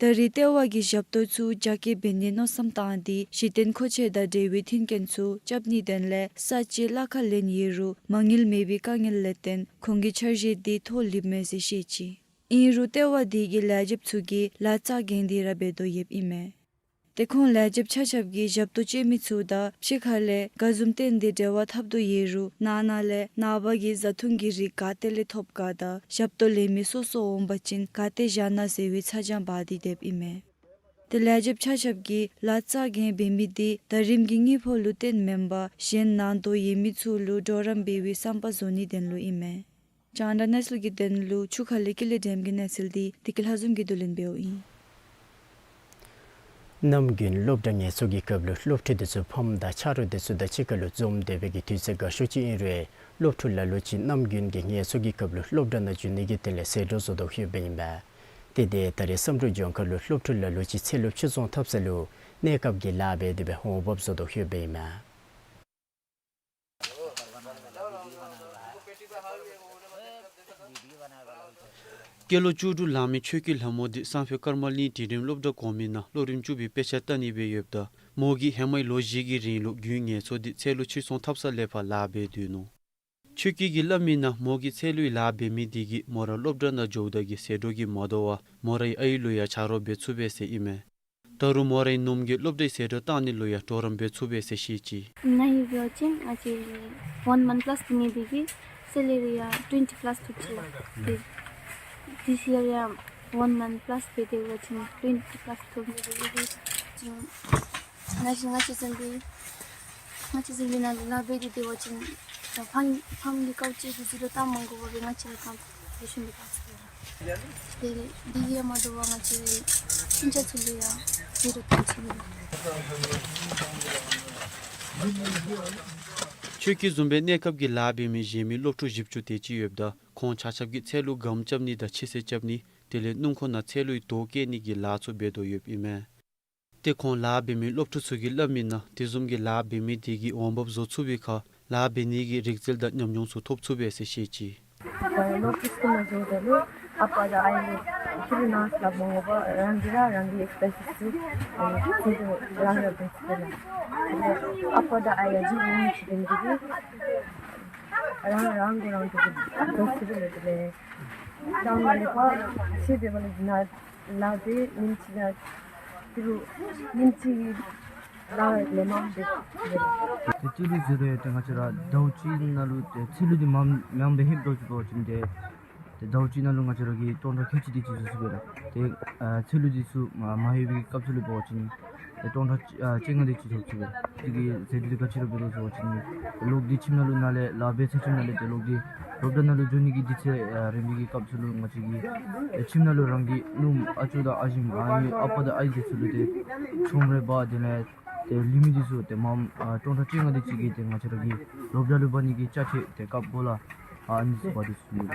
ད་རེས་ལྟེ་བ་གི་ཞབས་ཏོག་ཚུ་རྒྱ་སྐྱེད་འབད་ནིའི་མནོ་བསམ་བཏང་སྟེ་གཞི་རྟེན་མཁོ་ཆས་དང་འབྲེལ་བའི་མཐུན་རྐྱེན་ཚུ་རྐྱབ་ནིའི་དོན་ལས་ས་ཅིག་གླ་ཁར་ལེན་ཡོད་རུང་མ་དངུལ་མེད་པའི་དཀའ་ངལ་ལས་བརྟེན་ཁོང་གི་འཆར་གཞི་འདི་ཐོག་ལུསཔ་མས་ཟེར་བཤད་ཅི། ཨིན་རུང་ལྟེ་བ་འདི་གི་ལས་བྱེདཔ་ཚུ་གིས་ལཱ་རྩ་འགེངས་ཏེ་ར་འབད་དོ་ཡོདཔ་ཨིན་མས། ཏེ་ཁོང་ལས་བྱེདཔ་ཆ་ཁྱབ་ཀྱིས་ཞབས་ཏོག་སྤྱོད་མི་ཚུ་དང་ཕྱི་ཁ་ལས་ག་བཟུམ་བརྟེན་ཏེ་འབྲེལ་བ་འཐབ་དོ་ཡོད་རུང་ནང་ན་ལས་ནངས་པ་གི་བཟའ་འཐུང་གི་རིགས་ག་ཏེ་ལས་ཐོབ་ག་དང་ཞབས་ཏོག་ལེན་མི་སོ་སོ་འོང་པ་ཅིན་ག་ཏེ་བཞག་ན་ཟེར་བའི་ཚ་གྱང་འབག་སྟེ་སྡོདཔ་ཨིན་མས། ཏེ་ལས་བྱེདཔ་ཆ་ཁྱབ་ཀྱིས་ལཱ་རྩ་འགེངས་འབད་མི་འདི་ཟླ་རིམ་གྱི་དངུལ་ཕོགས་ལུ་བརྟེན་མེན་པར་གཞན་ནང་དོག་ཡོད་མི་ཚུ་ལུ་གྲོགས་རམ་འབད་བའི་བསམ་པ་བཟོ་ནིའི་དོན་ལུ་ཨིན་མས། རྒྱང་བསྒྲགས་གནས་ཚུལ་གྱི་དོན་ལུ་ཆུ་ཁ་ལས་ཀུན་ལེགས་སྒྲོལམ་གྱི་གནས་ཚུལ་འདི་བདེ་སྐྱིད་ལྷ་འཛོམས་ཀྱིས་བསྡུ་ལེན་འབདཝ་ཨིན། ནམ་རྒྱུན་སློབ་གྲྭ་ངལ་གསོ་གི་སྐབས་ལུ་སློབ་ཕྲུག་དེ་ཚུ་ཕམ་དང་ཆ་རོགས་དེ་ཚུ་དང་གཅིག་ཁར་ལུ་འཛོམས་སྡོད་པའི་གི་དུས་ཚོད་དགའ་ཤོས་ཅིག་ཨིན་རུང་སློབ་ཕྲུག་ལ་ལུ་ཅིག་ནམ་རྒྱུན་གྱི་ངལ་གསོ་གི་སྐབས་ལུ་སློབ་གྲྭ་ནང་འགྱོ་ནི་གི་དོན་ལས་ཟད་འགྲོ་བཟོ་དོ་ཡོདཔ་ཨིན་པས། ཏེ་དེ་ད་རེས་བསམ་གྲུབ་ལྗོངས་མཁར་ལུ་སློབ་ཕྲུག་ལ་ལུ་ཅིག་ཚལ་ལུ་ཕྱིར་ཚོང་འཐབ་ས་ལུ་གནས་སྐབས་ཀྱི་ལཱ་འབད་དེ་སྦེ་འོང་འབབ་བཟོ་དོ་ཡོདཔ་ཨིན་མས། སྐྱེས་ལོ་བཅུ་དྲུག་ལང་མི་ཆོས་སྐྱིད་ལྷ་མོ་འདི་སང་ཕོད་ཀརྨ་གླིང་དིང་རིམ་སློབ་གྲྭ་གོང་མའི་ནང་སློབ་རིམ་བཅུ་པའི་དཔེ་ཆ་ལྟ་ནི་སྦེ་ཡོདཔ་ད་མོ་གིས་ཧེ་མའི་ལོ་བཞི་གི་རིང་ལུ་རྒྱུན་ངལ་གསོ་འདི་ཚལ་ལུ་ཕྱིར་ཚོང་འཐབ་ས་ལས་ཕར་ལཱ་འབད་སྡོད་ནུག། ཆོས་སྐྱིད་ཀྱིས་སླབ་མིའི་ནང་མོ་གིས་ཚལ་ལུའི་ལཱ་འབད་མི་འདི་གིས་མོ་ར་སློབ་གྲྭ་ནང་འགྱོཝ་ད་གི་ཟད་འགྲོ་གིས་མ་དོ་བར་མོ་རའི་ཨའི་ལུ་ཡང་ཆ་རོགས་འབད་ཚུགས་པས་ཟེར་ཨིན་མས། ད་རུང་མོ་རའི་ནུམོ་གིས་སློབ་གྲྭའི་ཟད་འགྲོ་བཏང་ནི་ལུ་ཡང་གྲོགས་རམ་འབད་ཚུགས་པས་ཟེར་བཤད་ཅི། ན་ཧིང་འབད་བ་ཅིན་ང་བཅས་ཝན་མནཐ་པ་ལཱསི་འབད་ནི་འདི་གིས་སེ་ལ་རི་ཡང་ཊུན་ཊི་པ་ལཱསི་ཐོབ་ཅི་ལགས། ཏེ་དིས་ཡར་ཡང་ཝན་མནཐ་པ་ལཱསི་འབད་དེ་འབད་བ་ཅིན་ཊུན་ཊི་པ་ལཱསི་ཐོབ་ནི་འདི་གིས་ཅིག་ན་ཧིང་ང་བཅས་བཟུམ་སྦེ་ང་བཅས་བཟུམ་སྦེ་ནཱ་ལུ་ལཱ་འབད་དེ་འབད་བ་ཅིན་ད་ཕམ་ཕམ་གྱི་སྐབས་ཅིག་ཏུ་ཟད་འགྲོ་བཏང་མ་དགོ་པར་སྦེ་ང་བཅས་ར་ཐང་ལེགས་ཤོམ་སྦེ་བཏང་ཚུགས་ལགས། ཏེ་འདི་གིས་ཡང་མ་དོ་བར་ང་བཅས་ཕྱི་རྒྱལ་ཚུ་ལུ་ཡང་ཟད་འགྲོ་བཏང་ཚུགས་ལགས། ཆོས་སྐྱིད་བཟུམ་སྦེ་གནས་སྐབས་ཀྱི་ལཱ་འབད་མི་གཞན་མི་སློབ་ཕྲུག་བཞི་བཅུ་དེ་ཅིག་ཡོདཔ་ད་ཁོང་ཆ་ཁྱབ་ཀྱིས་ཚལ་ལུ་སྒམ་རྐྱབ་ནི་དང་ཕྱི་སེལ་རྐྱབ་ནི་དེ་ལས་སྣུམ་འཁོར་ནང་ཚལ་ལུའི་རྡོ་བཀལ་ནི་གི་ལཱ་ཚུ་འབད་དོ་ཡོདཔ་ཨིན་མས། ཏེ་ཁོང་ལཱ་འབད་མི་སློབ་ཕྲུག་ཚུ་གིས་སླབ་མིའི་ནང་དེ་བཟུམ་གྱི་ལཱ་འབད་མི་དེ་གིས་འོང་འབབ་བཟོ་ཚུགས་པའི་ཁར་ལཱ་འབད་ནི་གི་རིག་རྩལ་དང་ཉམས་མྱོང་ཚུ་ཐོབ་ཚུགས་པས་ཟེར་བཤད་ཅི། ད་སློབ་ཕྲུག་ཚུ་ནང་འགྱོཝ་ད་ལུ་ཨ་པ་དང་ཨའི་ལུ་ཕྱི་རུ་ནཱ་སླབ་མ་དགོ་པར་རང་གིས་ར་རང་གི་ཨེགསི་པེན་སིས་ཚུ་ཨ་ཚུ་རང་ར་འབད་ཚུགས་པས་ལགས། ཨ་པ་དང་ཨའི་ཡང་ཅིག་ཉིནམ་ཅིག་དེ་གིས་རང་རང་གིས་རང་གིས་འབད་ཚུགས་པས་ལགས། ད་ང་ལས་ཕར་ཕྱི་འབད་བ་ལས་ནཱ་ལཱ་འབད་ཉིནམ་གཅིག་ཡང་ཕྱི་རུ་ཉིནམ་གཅིག་གི་ལཱ་ལས་མང་འབད་ཚུགས་པས་ལགས། ཏེ་ཚལ་ལུ་ཟེར་རུང་ཏེ་ང་བཅས་ར་ཟླཝ་གཅིག་ནང་ལུ་ཏེ་ཚལ་ལུ་འདི་མངམ་མངམ་སྦེ་ལྷོདཔ་འགྱོ་ཚུགས་པ་ཅིན་ཏེ་ཏེ་ཟླཝ་གཅིག་ནང་ལུ་ང་བཅས་ར་གིས་སྟོང་ཕྲག་ཁལ་གཅིག་དེ་ཅིག་བཟོ་ཚུགས་པས་ལགས། ཏེ་ཨ་ཚལ་ལུ་འདི་ཚུ་མ་མ་ལྷོད་པའི་སྐབས་སུ་ལུ་འབད་བ་ཅིན་ཏེ་སྟོང་ཕྲག་ཨ་བཅོ་ལྔ་དེ་ཅིག་ཐོབ་ཚུགས་པས། དེ་གིས་ཟད་འགྲོ་འདི་ག་ཅི་ར་འབད་དོ་ཟེར་བ་ཅིན་ལོག་སྟེ་ཁྱིམ་ནང་ལུ་ནཱ་ལས་ལཱ་འབད་ཚར་ཁྱིམ་ནང་ལས་ཏེ་ལོག་སྟེ་སློབ་གྲྭ་ནང་ལུ་འགྱོ་ནི་གི་དུས་ཚོད་ཨ་རན་པའི་གི་སྐབས་སུ་ལུ་ང་བཅས་ཀྱིས་ཨེ་ཁྱིམ་ནང་ལུ་རང་གི་ནུམོ་ཨ་ཅོ་དང་ཨ་ཞེམོ་ཨ་ནི་ཨ་པ་དང་ཨའི་འདི་ཚུ་ལུ་ཏེ་ཆོ་རེ་འབག་དེ་ལས་ཏེ་ལུས་མི་འདི་ཚུ་ཏེ་མངམ་ཨ་སྟོང་ཕྲག་བཅོ་ལྔ་དེ་ཅིག་གིས་ཏེ་ང་བཅས་ར་གི་སློབ་གྲྭ་ལུ་འབག་ནི་གི་ཅ་ཆས་ཏེ་ཀབ་གོ་ལ་ཨ་ཨ་ནི་ཚུ་འབག་སྟེ་ཚུ་ཡོད།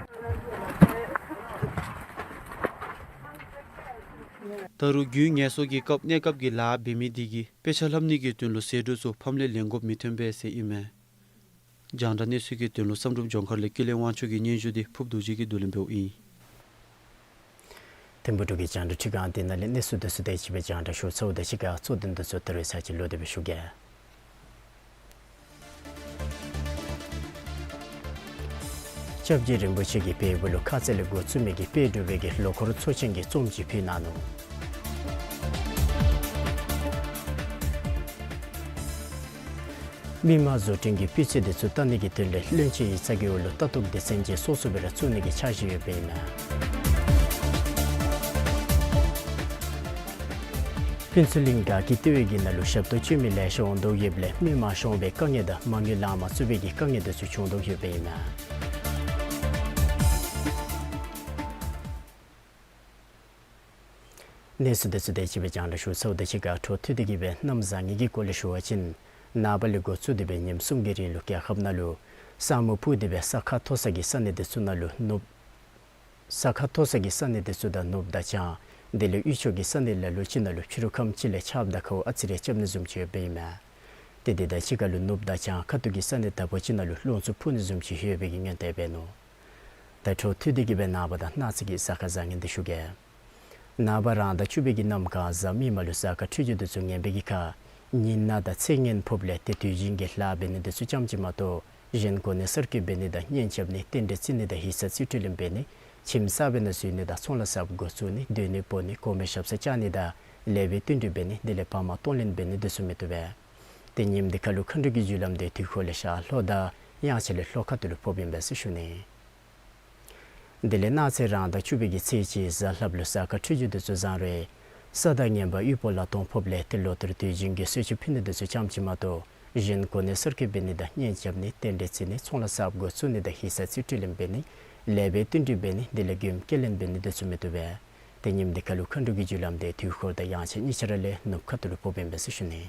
ད་རུང་རྒྱུན་ངལ་གསོ་གི་སྐབས་གནས་སྐབས་ཀྱི་ལཱ་འབད་མི་འདི་གིས་དཔེ་ཆ་ལྷབ་ནི་གི་དོན་ལུ་ཟད་འགྲོ་ཚུ་ཕམ་ལས་ལེན་དགོཔ་མི་ཐོན་པས་ཟེར་ཨིན་མས། རྒྱང་བསྒྲགས་གནས་ཚུལ་གྱི་དོན་ལུ་བསམ་གྲུབ་ལྗོངས་མཁར་ལས་ཀུན་ལེགས་དབང་ཕྱུག་གི་སྙན་ཞུ་འདི་ཕུབ་རྡོ་རྗེ་གིས་བསྡུ་ལེན་འབདཝ་ཨིན། ཐིམ་ཕུག་འབྲུག་གི་རྒྱང་བསྒྲགས་ཁྲི་ཁང་འདི་ནང་ལས་གནས་ཚུལ་འདི་ཚུ་དེ་ཅིག་སྦེ་རྒྱང་བསྒྲགས་ཞུ་ཚརཝ་ད་གཅིག་ཁར་གཙོ་དོན་འདི་ཚུ་ད་རེས་ཚར་ཅིག་ལོག་སྟེ་སྦེ་ཞུ་གེ། སྐྱབས་རྗེ་རིན་པོ་ཆེ་གིས་བལ་པོ་ལུ་ཁ་ཙ་ལས་འགོ་བཙུགས་མི་གི་དཔལ་འབྲུག་པའི་གི་ལོ་འཁོར་ཚོགས་ཆེན་གྱི་རྩོམ་ཅིག་ཕུལ་གནང་ནུག། མི་དམངས་བཟོ་སྐྲུན་གྱི་སྤུས་ཚད་འདི་ཚུ་བལྟ་ནི་གི་དོན་ལས་བློན་ཆེན་ཡིག་ཚང་གི་འོག་ལུ་ལྟ་རྟོག་སྡེ་ཚན་ཅིག་སོ་སོ་སྦེ་ར་བཙུགས་ནི་གི་འཆར་གཞི་ཡོདཔ་ཨིན་མས། ཕུན་ཚོགས་གླིང་དགའ་སྐྱིད་ལྟེ་བའི་གི་ནང་ལུ་ཞབས་ཏོག་སྤྱོད་མི་ལེ་ཤ་འོང་དོ་ཡོདཔ་ལས་མི་མང་ཤོང་བའི་དཀའ་ངལ་དང་མ་དངུལ་ལང་མ་ཚུགས་པའི་གི་དཀའ་ངལ་འདི་ཚུ་བྱུང་དོ་ཡོདཔ་ཨིན་མས། གནས་ཚུལ་འདི་ཚུ་དེ་ཅིག་སྦེ་རྒྱང་བསྒྲགས་ཞུ་ཚརཝ་ད་གཅིག་ཁར་འཕྲོ་མཐུད་དེ་གི་སྦེ་གནམ་བཟང་ངན་གྱི་སྐོར་ལས་ཞུ་བ་ཅིན་ནངས་པ་ལས་འགོ་བཙུགས་ཏེ་སྦེ་ཉིནམ་གསུམ་གྱི་རིང་ལུ་རྒྱལ་ཁབ་ནང་ལུ་ས་སྨུག་ཕུབ་སྟེ་སྦེ་ས་ཁ་མཐོ་ས་གི་ས་གནས་འདི་ཚུ་ནང་ལུ་ནུབ་ས་ཁ་མཐོ་ས་གི་ས་གནས་འདི་ཚུ་དང་ནུབ་དང་བྱང་དེ་ལས་དབུས་ཕྱོགས་ཀྱི་ས་གནས་ལ་ལུ་ཅིག་ནང་ལུ་ཕྱི་རུ་ཁམས་ཅིག་ལས་ཆརཔ་དང་ཁཝ་ཨ་ཙི་རེ་རྐྱབ་ནི་བཟུམ་ཅིག་ཡོདཔ་ཨིན་མས། ཏེ་དེ་དང་གཅིག་ཁར་ལུ་ནུབ་དང་བྱང་ཁ་ཐུག་གི་ས་གནས་དག་པ་ཅིག་ནང་ལུ་རླུང་འཚུབ་འཕུ་ནི་བཟུམ་ཅིག་ཡོད་པའི་གི་སྔོན་དེ་འབད་ནུག། ད་འཕྲོ་མཐུད་དེ་གི་སྦེ་ནངས་པ་དང་གནངས་ཚེ་གི་གཟའ་སྐར་བཟང་ངན་འདི་ཞུ་གེ། ནངས་པ་རང་ཟླ་བཅུ་པའི་གི་གནམ་གང་གཟའ་མིག་དམར་ལུ་གཟའ་སྐར་འཕྲོད་སྦྱོར་འདི་ཚུ་ངན་པའི་གི་ཁར་ཉི་ནག་དང་ཚེས་ངན་ཕོགཔ་ལས་ཏེ་དུས་རྒྱུན་གྱི་ལཱ་འབད་ནི་འདི་ཚུ་ཙམ་ཅིག་མ་གཏོགས་གཞན་གོ་གནས་གསར་བསྐོས་འབད་ནི་དང་གཉེན་རྐྱབ་ནི་རྟེན་འབྲེལ་བརྩི་ནི་དང་ཡིག་ཚང་རྩིས་སྤྲོད་ལེན་འབད་ནི་ཁྱིམ་གསར་པའི་ནང་འཛུལ་ནི་དང་ཚོང་ལཱ་གསརཔ་འགོ་བཙུགས་ནི་སྡོད་གནས་སྤོ་ནི་གོང་མའི་ཞབས་སར་བཅར་ནི་དང་ལེགས་པའི་བསྟུན་གྲོས་འབད་ནི་དེ་ལས་བག་མ་གཏོང་ལེན་འབད་ནི་འདི་ཚུ་མི་བཏུབ་པས། ཏེ་ཉིནམ་འདི་ཁར་ལུ་མཁའ་འགྲོ་གི་རྒྱུ་ལམ་འདི་དུས་འཁོར་ལས་ཤར་ལྷོ་དང་དབྱངས་འཆར་ལས་ལྷོ་ཁ་ཐུག་ལུ་ཕོགཔ་ཨིན་པས་ཟེར་ཞུ་ནི། དེ་ལས་གནངས་ཚེ་རང་ཟླ་བཅུ་པའི་གི་ཚེས་གཅིག་གཟའ་ལྷགཔ་ལུ་གཟའ་སྐར་འཕྲོད་སྦྱོར་འདི་ཚུ་བཟང་རུང་ས་དང་ངན་པ་དབུལ་པོ་ལ་སྟོང་ཕོགཔ་ལས་ཏེ་ལོ་ལྟར་དུས་རྒྱུན་གྱི་གསོལ་མཆོད་ཕུལ་ནི་འདི་ཚུ་ཙམ་ཅིག་མ་གཏོགས་གཞན་གོ་གནས་གསར་བསྐོས་འབད་ནི་དང་གཉེན་རྐྱབ་ནི་རྟེན་འབྲེལ་བརྩི་ནི་ཚོང་ལཱ་གསརཔ་འགོ་བཙུགས་ནི་དང་ཡིག་ཚང་རྩིས་སྤྲོད་ལེན་འབད་ནི་ལེགས་པའི་བསྟུན་གྲོས་འབད་ནི་དེ་ལས་མགྱོནམ་སྐྱེལ་ལེན་འབད་ནི་འདི་ཚུ་མི་བཏུབ་པས། ཏེ་ཉིནམ་འདི་ཁར་ལུ་མཁའ་འགྲོ་གི་རྒྱུ་ལམ་འདི་དུས་འཁོར་དང་དབྱངས་འཆར་གཉིས་ཆ་ར་ལས་ནུབ་ཁ་ཐུག་ལུ་ཕོགཔ་ཨིན་པས་ཟེར་ཞུ་ནི།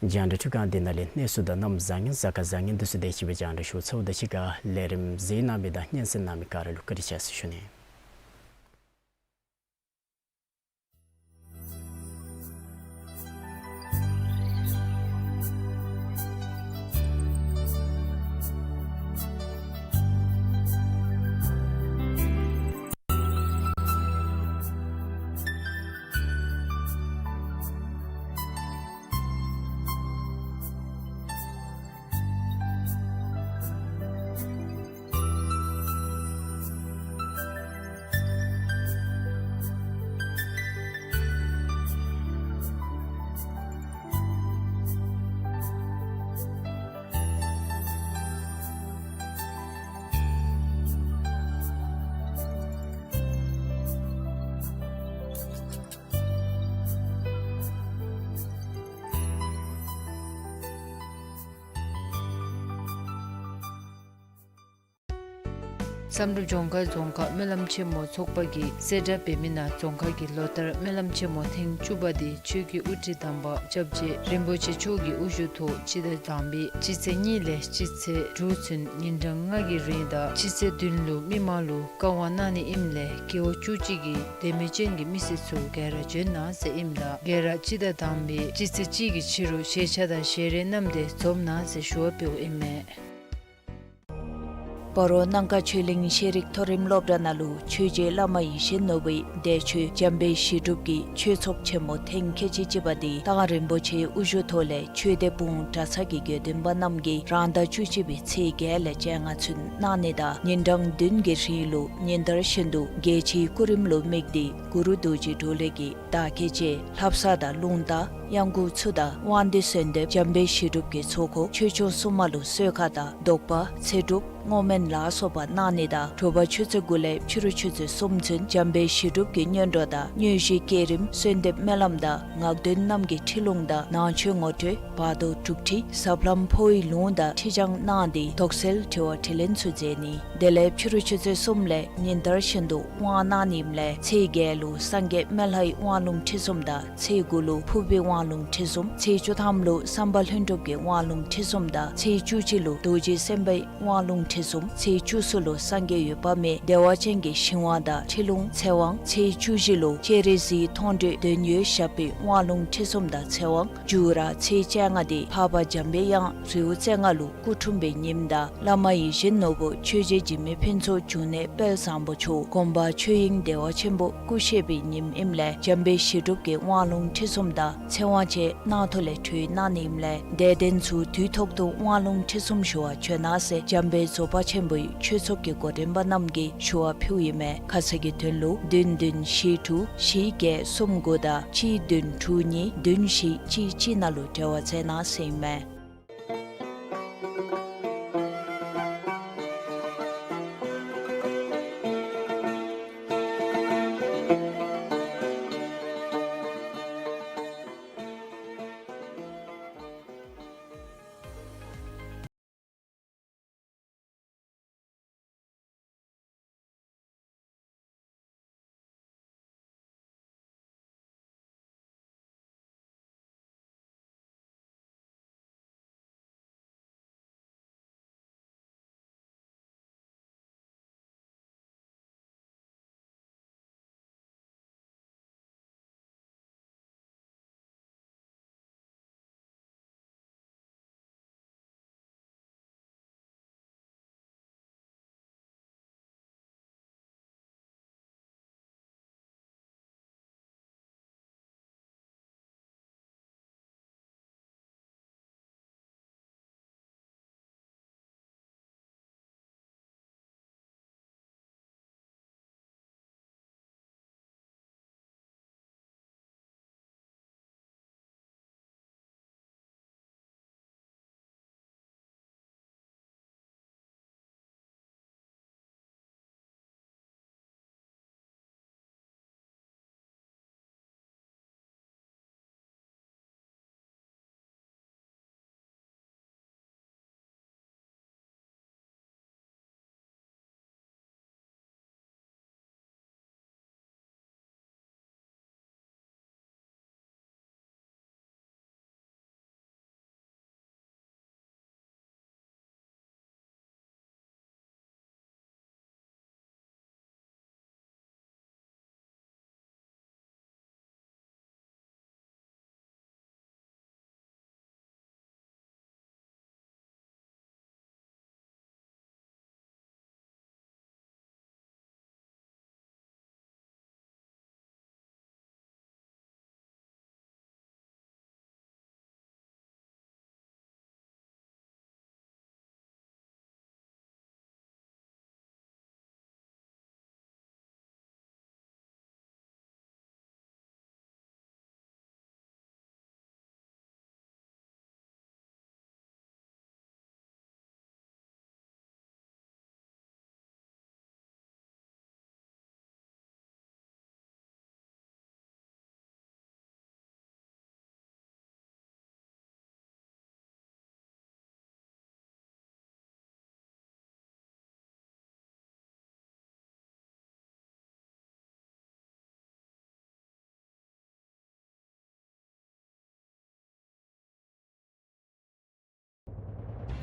རྒྱང་བསྒྲགས་འཕྲུལ་ཁང་འདི་ནང་ལས་གནས་ཚུལ་དང་གནམ་བཟང་ངན་གཟའ་སྐར་བཟང་ངན་འདི་ཚུ་དེ་ཅིག་སྦེ་རྒྱང་བསྒྲགས་ཞུ་ཚརཝ་ད་གཅིག་ཁར་ལས་རིམ་གཟིགས་གནང་མི་དང་སྙན་གསན་གནང་མི་ག་ར་ལུ་བཀའ་དྲིན་ཆེ་ཟེར་ཞུ་ནི། བསམ་གྲུབ་ལྗོངས་མཁར་རྫོང་ཁག་སྨོན་ལམ་ཆེན་མོ་ཚོགས་པ་གིས་གསལ་བསྒྲགས་འབད་མི་ནང་རྫོང་ཁག་གི་ལོ་ལྟར་སྨོན་ལམ་ཆེན་མོ་ཐེངས་བཅུ་པ་དེ་ཆོས་ཀྱི་དབུ་ཁྲིད་དམ་པ་སྐྱབས་རྗེ་རིན་པོ་ཆེ་མཆོག་གི་དབུ་བཞུགས་ཐོག་སྤྱི་ཟླ་དང་པའི་སྤྱི་ཚེས་གཉིས་ལས་སྤྱི་ཚེས་དྲུག་ཚུན་ཉིན་གྲངས་ལྔ་གི་རིང་དང་སྤྱི་ཚེས་བདུན་ལུ་མི་མང་ལུ་བཀའ་དབང་གནང་ནི་ཨིནམ་ལས་རྒེད་འོག་བཅུ་གཅིག་གི་དད་མོས་ཅན་གྱི་མི་སེར་ཚུ་ག་ར་འབྱོན་གནང་ཟེར་ཨིནམ་ད་ག་ར་སྤྱི་ཟླ་དང་པའི་སྤྱི་ཚེས་གཅིག་གི་ཕྱི་རུ་ཤེས་བྱ་དང་ཞལ་རས་བསྣམས་ཏེ་འཛོམས་གནང་ཟེར་ཞུ་བ་འབདཝ་ཨིན་མས། སྤ་རོ་སྣང་ཁ་ཆོས་གླིང་ཤེས་རིག་མཐོ་རིམ་སློབ་གྲྭ་ནང་ལུ་ཆོས་རྗེ་བླ་མ་ཡིད་བཞིན་ནོར་བུའི་འདས་མཆོད་འཇམ་དཔལ་གཞི་གྲུབ་ཀྱི་ཆོས་ཚོགས་ཆེན་མོ་ཐེངས་ཁལ་གཅིག་གཅིག་པ་དེ་ཏང་རིན་པོ་ཆེའི་དབུ་བཞུགས་ཐོག་ལས་ཆོས་སྡེ་དཔུང་གྲྭ་ཚང་གི་དགེ་འདུན་པ་རྣམས་ཀྱིས་རང་ཟླ་བཅུ་གཅིག་པའི་ཚེས་བརྒྱད་ལས་བཅོ་ལྔ་ཚུན་གནང་ནི་དང་ཉིན་གྲངས་བདུན་གྱི་རིང་ལུ་ཉིན་ལྟར་བཞིན་དུ་རྒྱལ་སྤྱིའི་སྐུ་རིམ་ལུ་དམིགས་ཏེ་གུ་རུ་རྡོ་རྗེ་གྲོ་ལོད་ཀྱི་བདག་བསྐྱེད་བཅས་ལྷ་བསངས་དང་རླུང་རྟ་གཡང་འགུགས་ཚུ་དང་དབང་འདུས་གསོལ་འདེབས་འཇམ་དཔལ་གཞི་གྲུབ་ཀྱི་ཚོགས་འཁོར་ཆོས་སྐྱོང་སྲུང་མ་ལུ་གསོལ་ཁ་དང་བཟློག་པ་ཚེ་སྒྲུབ་བསྔོ་སྨོན་ལ་སོགས་པ་གནང་ནི་དང་དྲོ་པ་ཆུ་ཚོད་དགུ་ལས་ཕྱི་རུ་ཆུ་ཚོད་གསུམ་ཚུན་འཇམ་དཔལ་གཞི་གྲུབ་ཀྱི་སྔོན་འགྲོ་དང་དངོས་གཞི་བསྐྱེད་རིམ་གསོལ་འདེབས་སྨོན་ལམ་དང་ངག་འདོན་རྣམས་ཀྱི་ཁྲིད་ལུང་དང་ནང་ཆོས་ངོ་སྤྲོད་བར་དོ་དྲུག་ཁྲིད་ཟབ་ལམ་འཕོ་བའི་ལུང་དང་ཁྲིད་བྱང་གནང་སྟེ་དོགས་སེལ་དྲི་བ་དྲིས་ལན་ཚུ་མཛད་ནི། དེ་ལས་ཕྱི་རུ་ཆུ་ཚོད་གསུམ་ལས་ཉིན་ལྟར་བཞིན་དུ་དབང་གནང་ནི་ཨིནམ་ལས་ཚེས་བརྒྱད་ལུ་སངས་རྒྱས་སྨན་ལྷའི་དབང་ལུང་ཁྲིད་གསུམ་དང་ཚེས་དགུ་ལུ་ཕུར་པའི་དབང་ལུང་ཁྲིད་གསུམ་ཚེས་བཅུ་ཐམ་ལུ་བསམ་པ་ལྷུན་གྲུབ་ཀྱི་དབང་ལུང་ཁྲིད་གསུམ་དང་ཚེས་བཅུ་གཅིག་ལུ་རྡོ་རྗེ་སེམས་དཔའི་དབང་ལུང་ཁྲིད་གསུམ་ཚེས་བཅུ་གསུམ་ལུ་སངས་རྒྱས་འོད་དཔག་མེད་བདེ་བ་ཅན་གྱི་ཞིང་དབང་དང་ཁྲིད་ལུང་ཚེ་དབང་ཚེས་བཅུ་བཞི་ལུ་སྤྱན་རས་གཟིགས་མཐོང་གྲོལ་འདོད་ཡོན་ཞབས་པད་དབང་ལུང་ཁྲིད་གསུམ་དང་ཚེ་དབང་མཇུག་ར་ཚེས་བཅོ་ལྔ་དེ་འཕགས་པ་འཇམ་པའི་དབྱངས་རི་བོ་རྩེ་ལྔ་ལུ་སྐུ་འཁྲུངས་པའི་ཉིནམ་དང་བླ་མ་ཡིད་བཞིན་ནོར་བུ་ཆོས་རྗེ་འཇིགས་མེད་ཕུན་ཚོགས་འབྱུང་གནས་དཔལ་བཟང་པོ་མཆོག་དགོངས་པ་ཆོས་དབྱིངས་བདེ་བ་ཆེན་པོ་སྐུ་གཤེགས་པའི་ཉིནམ་ཨིནམ་ལས་འཇམ་དཔལ་གཞི་གྲུབ་ཀྱི་དབང་ལུང་ཁྲིད་གསུམ་དང་ཚེ་དབང་བཅས་གནང་ཐོག་ལས་གྲོལ་གནང་ནི་ཨིནམ་ལས་དད་ལྡན་ཚུ་དུས་ཐོག་ཏུ་དབང་ལུང་ཁྲིད་གསུམ་ཞུ་བར་བྱོན་གནང་ཟེར་འཇམ་དཔལ་རྫོགས་པ་ཆེན་པོའི་ཆོས་ཚོགས་ཀྱི་འགོ་འདྲེན་པ་རྣམས་ཀྱིས་ཞུ་བ་ཕུལཝ་ཨིན་མས། ཁ་གསལ་གྱི་དོན་ལུ་བདུན་བདུན་བཞི་དྲུག་བཞི་བརྒྱད་གསུམ་དགུ་དང་གཅིག་བདུན་དྲུག་གཉིས་བདུན་བཞི་གཅིག་གཅིག་ནང་ལུ་འབྲེལ་བ་མཛད་གནང་ཟེར་ཨིན་མས།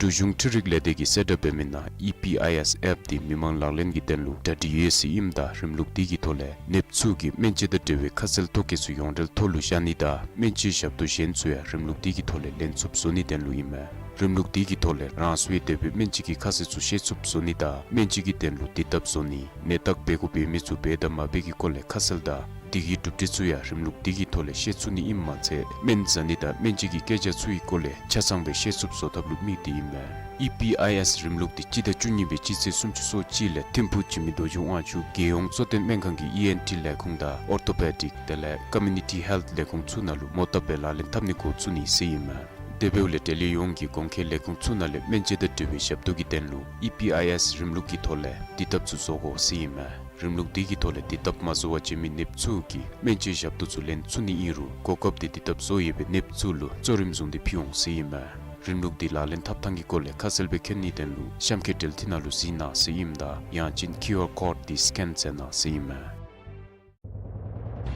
འབྲུག་གཞུང་འཕྲུལ་རིག་ལས་སྡེ་གིས་གསལ་བསྒྲགས་འབད་མི་ནང་ཨི་པི་ཨའི་ཨེསི་ཨེཔ་འདི་མི་མང་ལག་ལེན་གྱི་དོན་ལུ་གྲ་སྒྲིག་ཡོད་ཟེར་ཨིནམ་ད་རིམ་ལུགས་འདི་གི་ཐོག་ལས་ནདཔ་ཚུ་གིས་སྨན་དཔྱད་དང་འབྲེལ་བའི་ཁ་གསལ་ཐོ་བཀོད་ཚུ་ཡོངས་འབྲེལ་ཐོག་ལུ་བཞག་ནི་དང་སྨན་བཅོས་ཞབས་ཏོག་གཞན་ཚུ་ཡང་རིམ་ལུགས་འདི་གི་ཐོག་ལས་ལེན་ཚུགསཔ་བཟོ་ནིའི་དོན་ལུ་ཨིན་མས། རིམ་ལུགས་འདི་གི་ཐོག་ལས་རང་སོའི་དེ་སྦེ་སྨན་བཅོས་ཀྱི་ཁ་གསལ་ཚུ་ཤེས་ཚུགསཔ་བཟོ་ནི་དང་སྨན་བཅོས་ཀྱི་དོན་ལུ་དེ་སྟབས་བཟོ་ནི་ནད་བརྟག་འབད་དགོཔ་འབད་མི་ཚུ་འབད་དང་མ་འབད་ཀྱི་སྐོར་ལས་ཁ་གསལ་དང་དེ་གི་གྲུབ་འབྲས་ཚུ་ཡང་རིམ་ལུགས་འདི་གི་ཐོག་ལས་ཤེས་ཚུགས་ནི་ཨིནམ་མ་ཚད་སྨན་ཟ་ནི་དང་སྨན་བཅོས་ཀྱི་སྐད་ཆ་ཚུ་གི་སྐོར་ལས་ཆ་ཚང་སྦེ་ཤེས་ཚུགསཔ་བཟོ་ཐབས་ལུ་དམིགས་ཏེ་ཨིན་མས། ཨི་པི་ཨའི་ཨེསི་རིམ་ལུགས་འདི་སྤྱི་ཟླ་བཅུ་གཉིས་པའི་སྤྱི་ཚེས་སུམ་ཅུ་སོ་གཅིག་ལས་ཐིམ་ཕུག་འཇིགས་མེད་རྡོ་རྗེ་དབང་ཕྱུག་རྒྱལ་ཡོངས་གཙོ་བསྟེན་སྨན་ཁང་གི་ཨི་ཨེན་ཊི་ལས་ཁུངས་དང་ཨོར་ཐོ་པེ་ཌིག་དེ་ལས་ཀོ་མིའུ་ནི་ཊི་ཧེལཐ་ལས་ཁུངས་ཚུ་ནང་ལུ་མོ་བཏབ་སྦེ་ལག་ལེན་འཐབ་ནི་འགོ་བཙུགས་ནི་ཟེར་ཨིན་མས། དེ་འབདཝ་ལས་འབྲེལ་ཡོད་ཡོངས་ཀྱི་གོང་འཁོད་ལས་ཁུངས་ཚུ་ནང་ལས་སྨན་དཔྱད་དང་འབྲེལ་བའི་ཞབས་ཏོག་གི་དོན་ལུ་ཨི་པི་ཨའི་ཨེསི་རིམ་ལུགས་ཀྱི་ཐོག་ལས་དེ་སྟབས་ཚུ་བཟོ་དགོ་ཟེར་ཨིན་མས། རིམ་ལུགས་འདི་གི་ཐོག་ལས་དེ་སྟབས་མ་བཟོ་བར་བྱོན་མི་ནདཔ་ཚུ་གིས་སྨན་བཅོས་ཞབས་ཏོག་ཚུ་ལེན་ཚུགས་ནི་ཨིན་རུང་གོ་སྐབས་འདི་དེ་སྟབས་བཟོ་ཡོད་པའི་ནདཔ་ཚུ་ལུ་གཙོ་རིམ་བཟུང་སྟེ་ཕུལ་འོང་ཟེར་ཨིན་མས། རིམ་ལུགས་འདི་ལག་ལེན་འཐབ་ཐངས་ཀྱི་སྐོར་ལས་ཁ་གསལ་སྦེ་མཁྱེན་ནིའི་དོན་ལུ་གཤམ་འཁོད་འབྲེལ་མཐུད་ནང་ལུ་གཟིགས་གནང་ཟེར་ཨིནམ་ད་ཡང་ཅིན་ཀིའུ་ཨར་ཀོཌ་འདི་སི་ཀེན་མཛད་གནང་ཟེར་ཨིན་མས།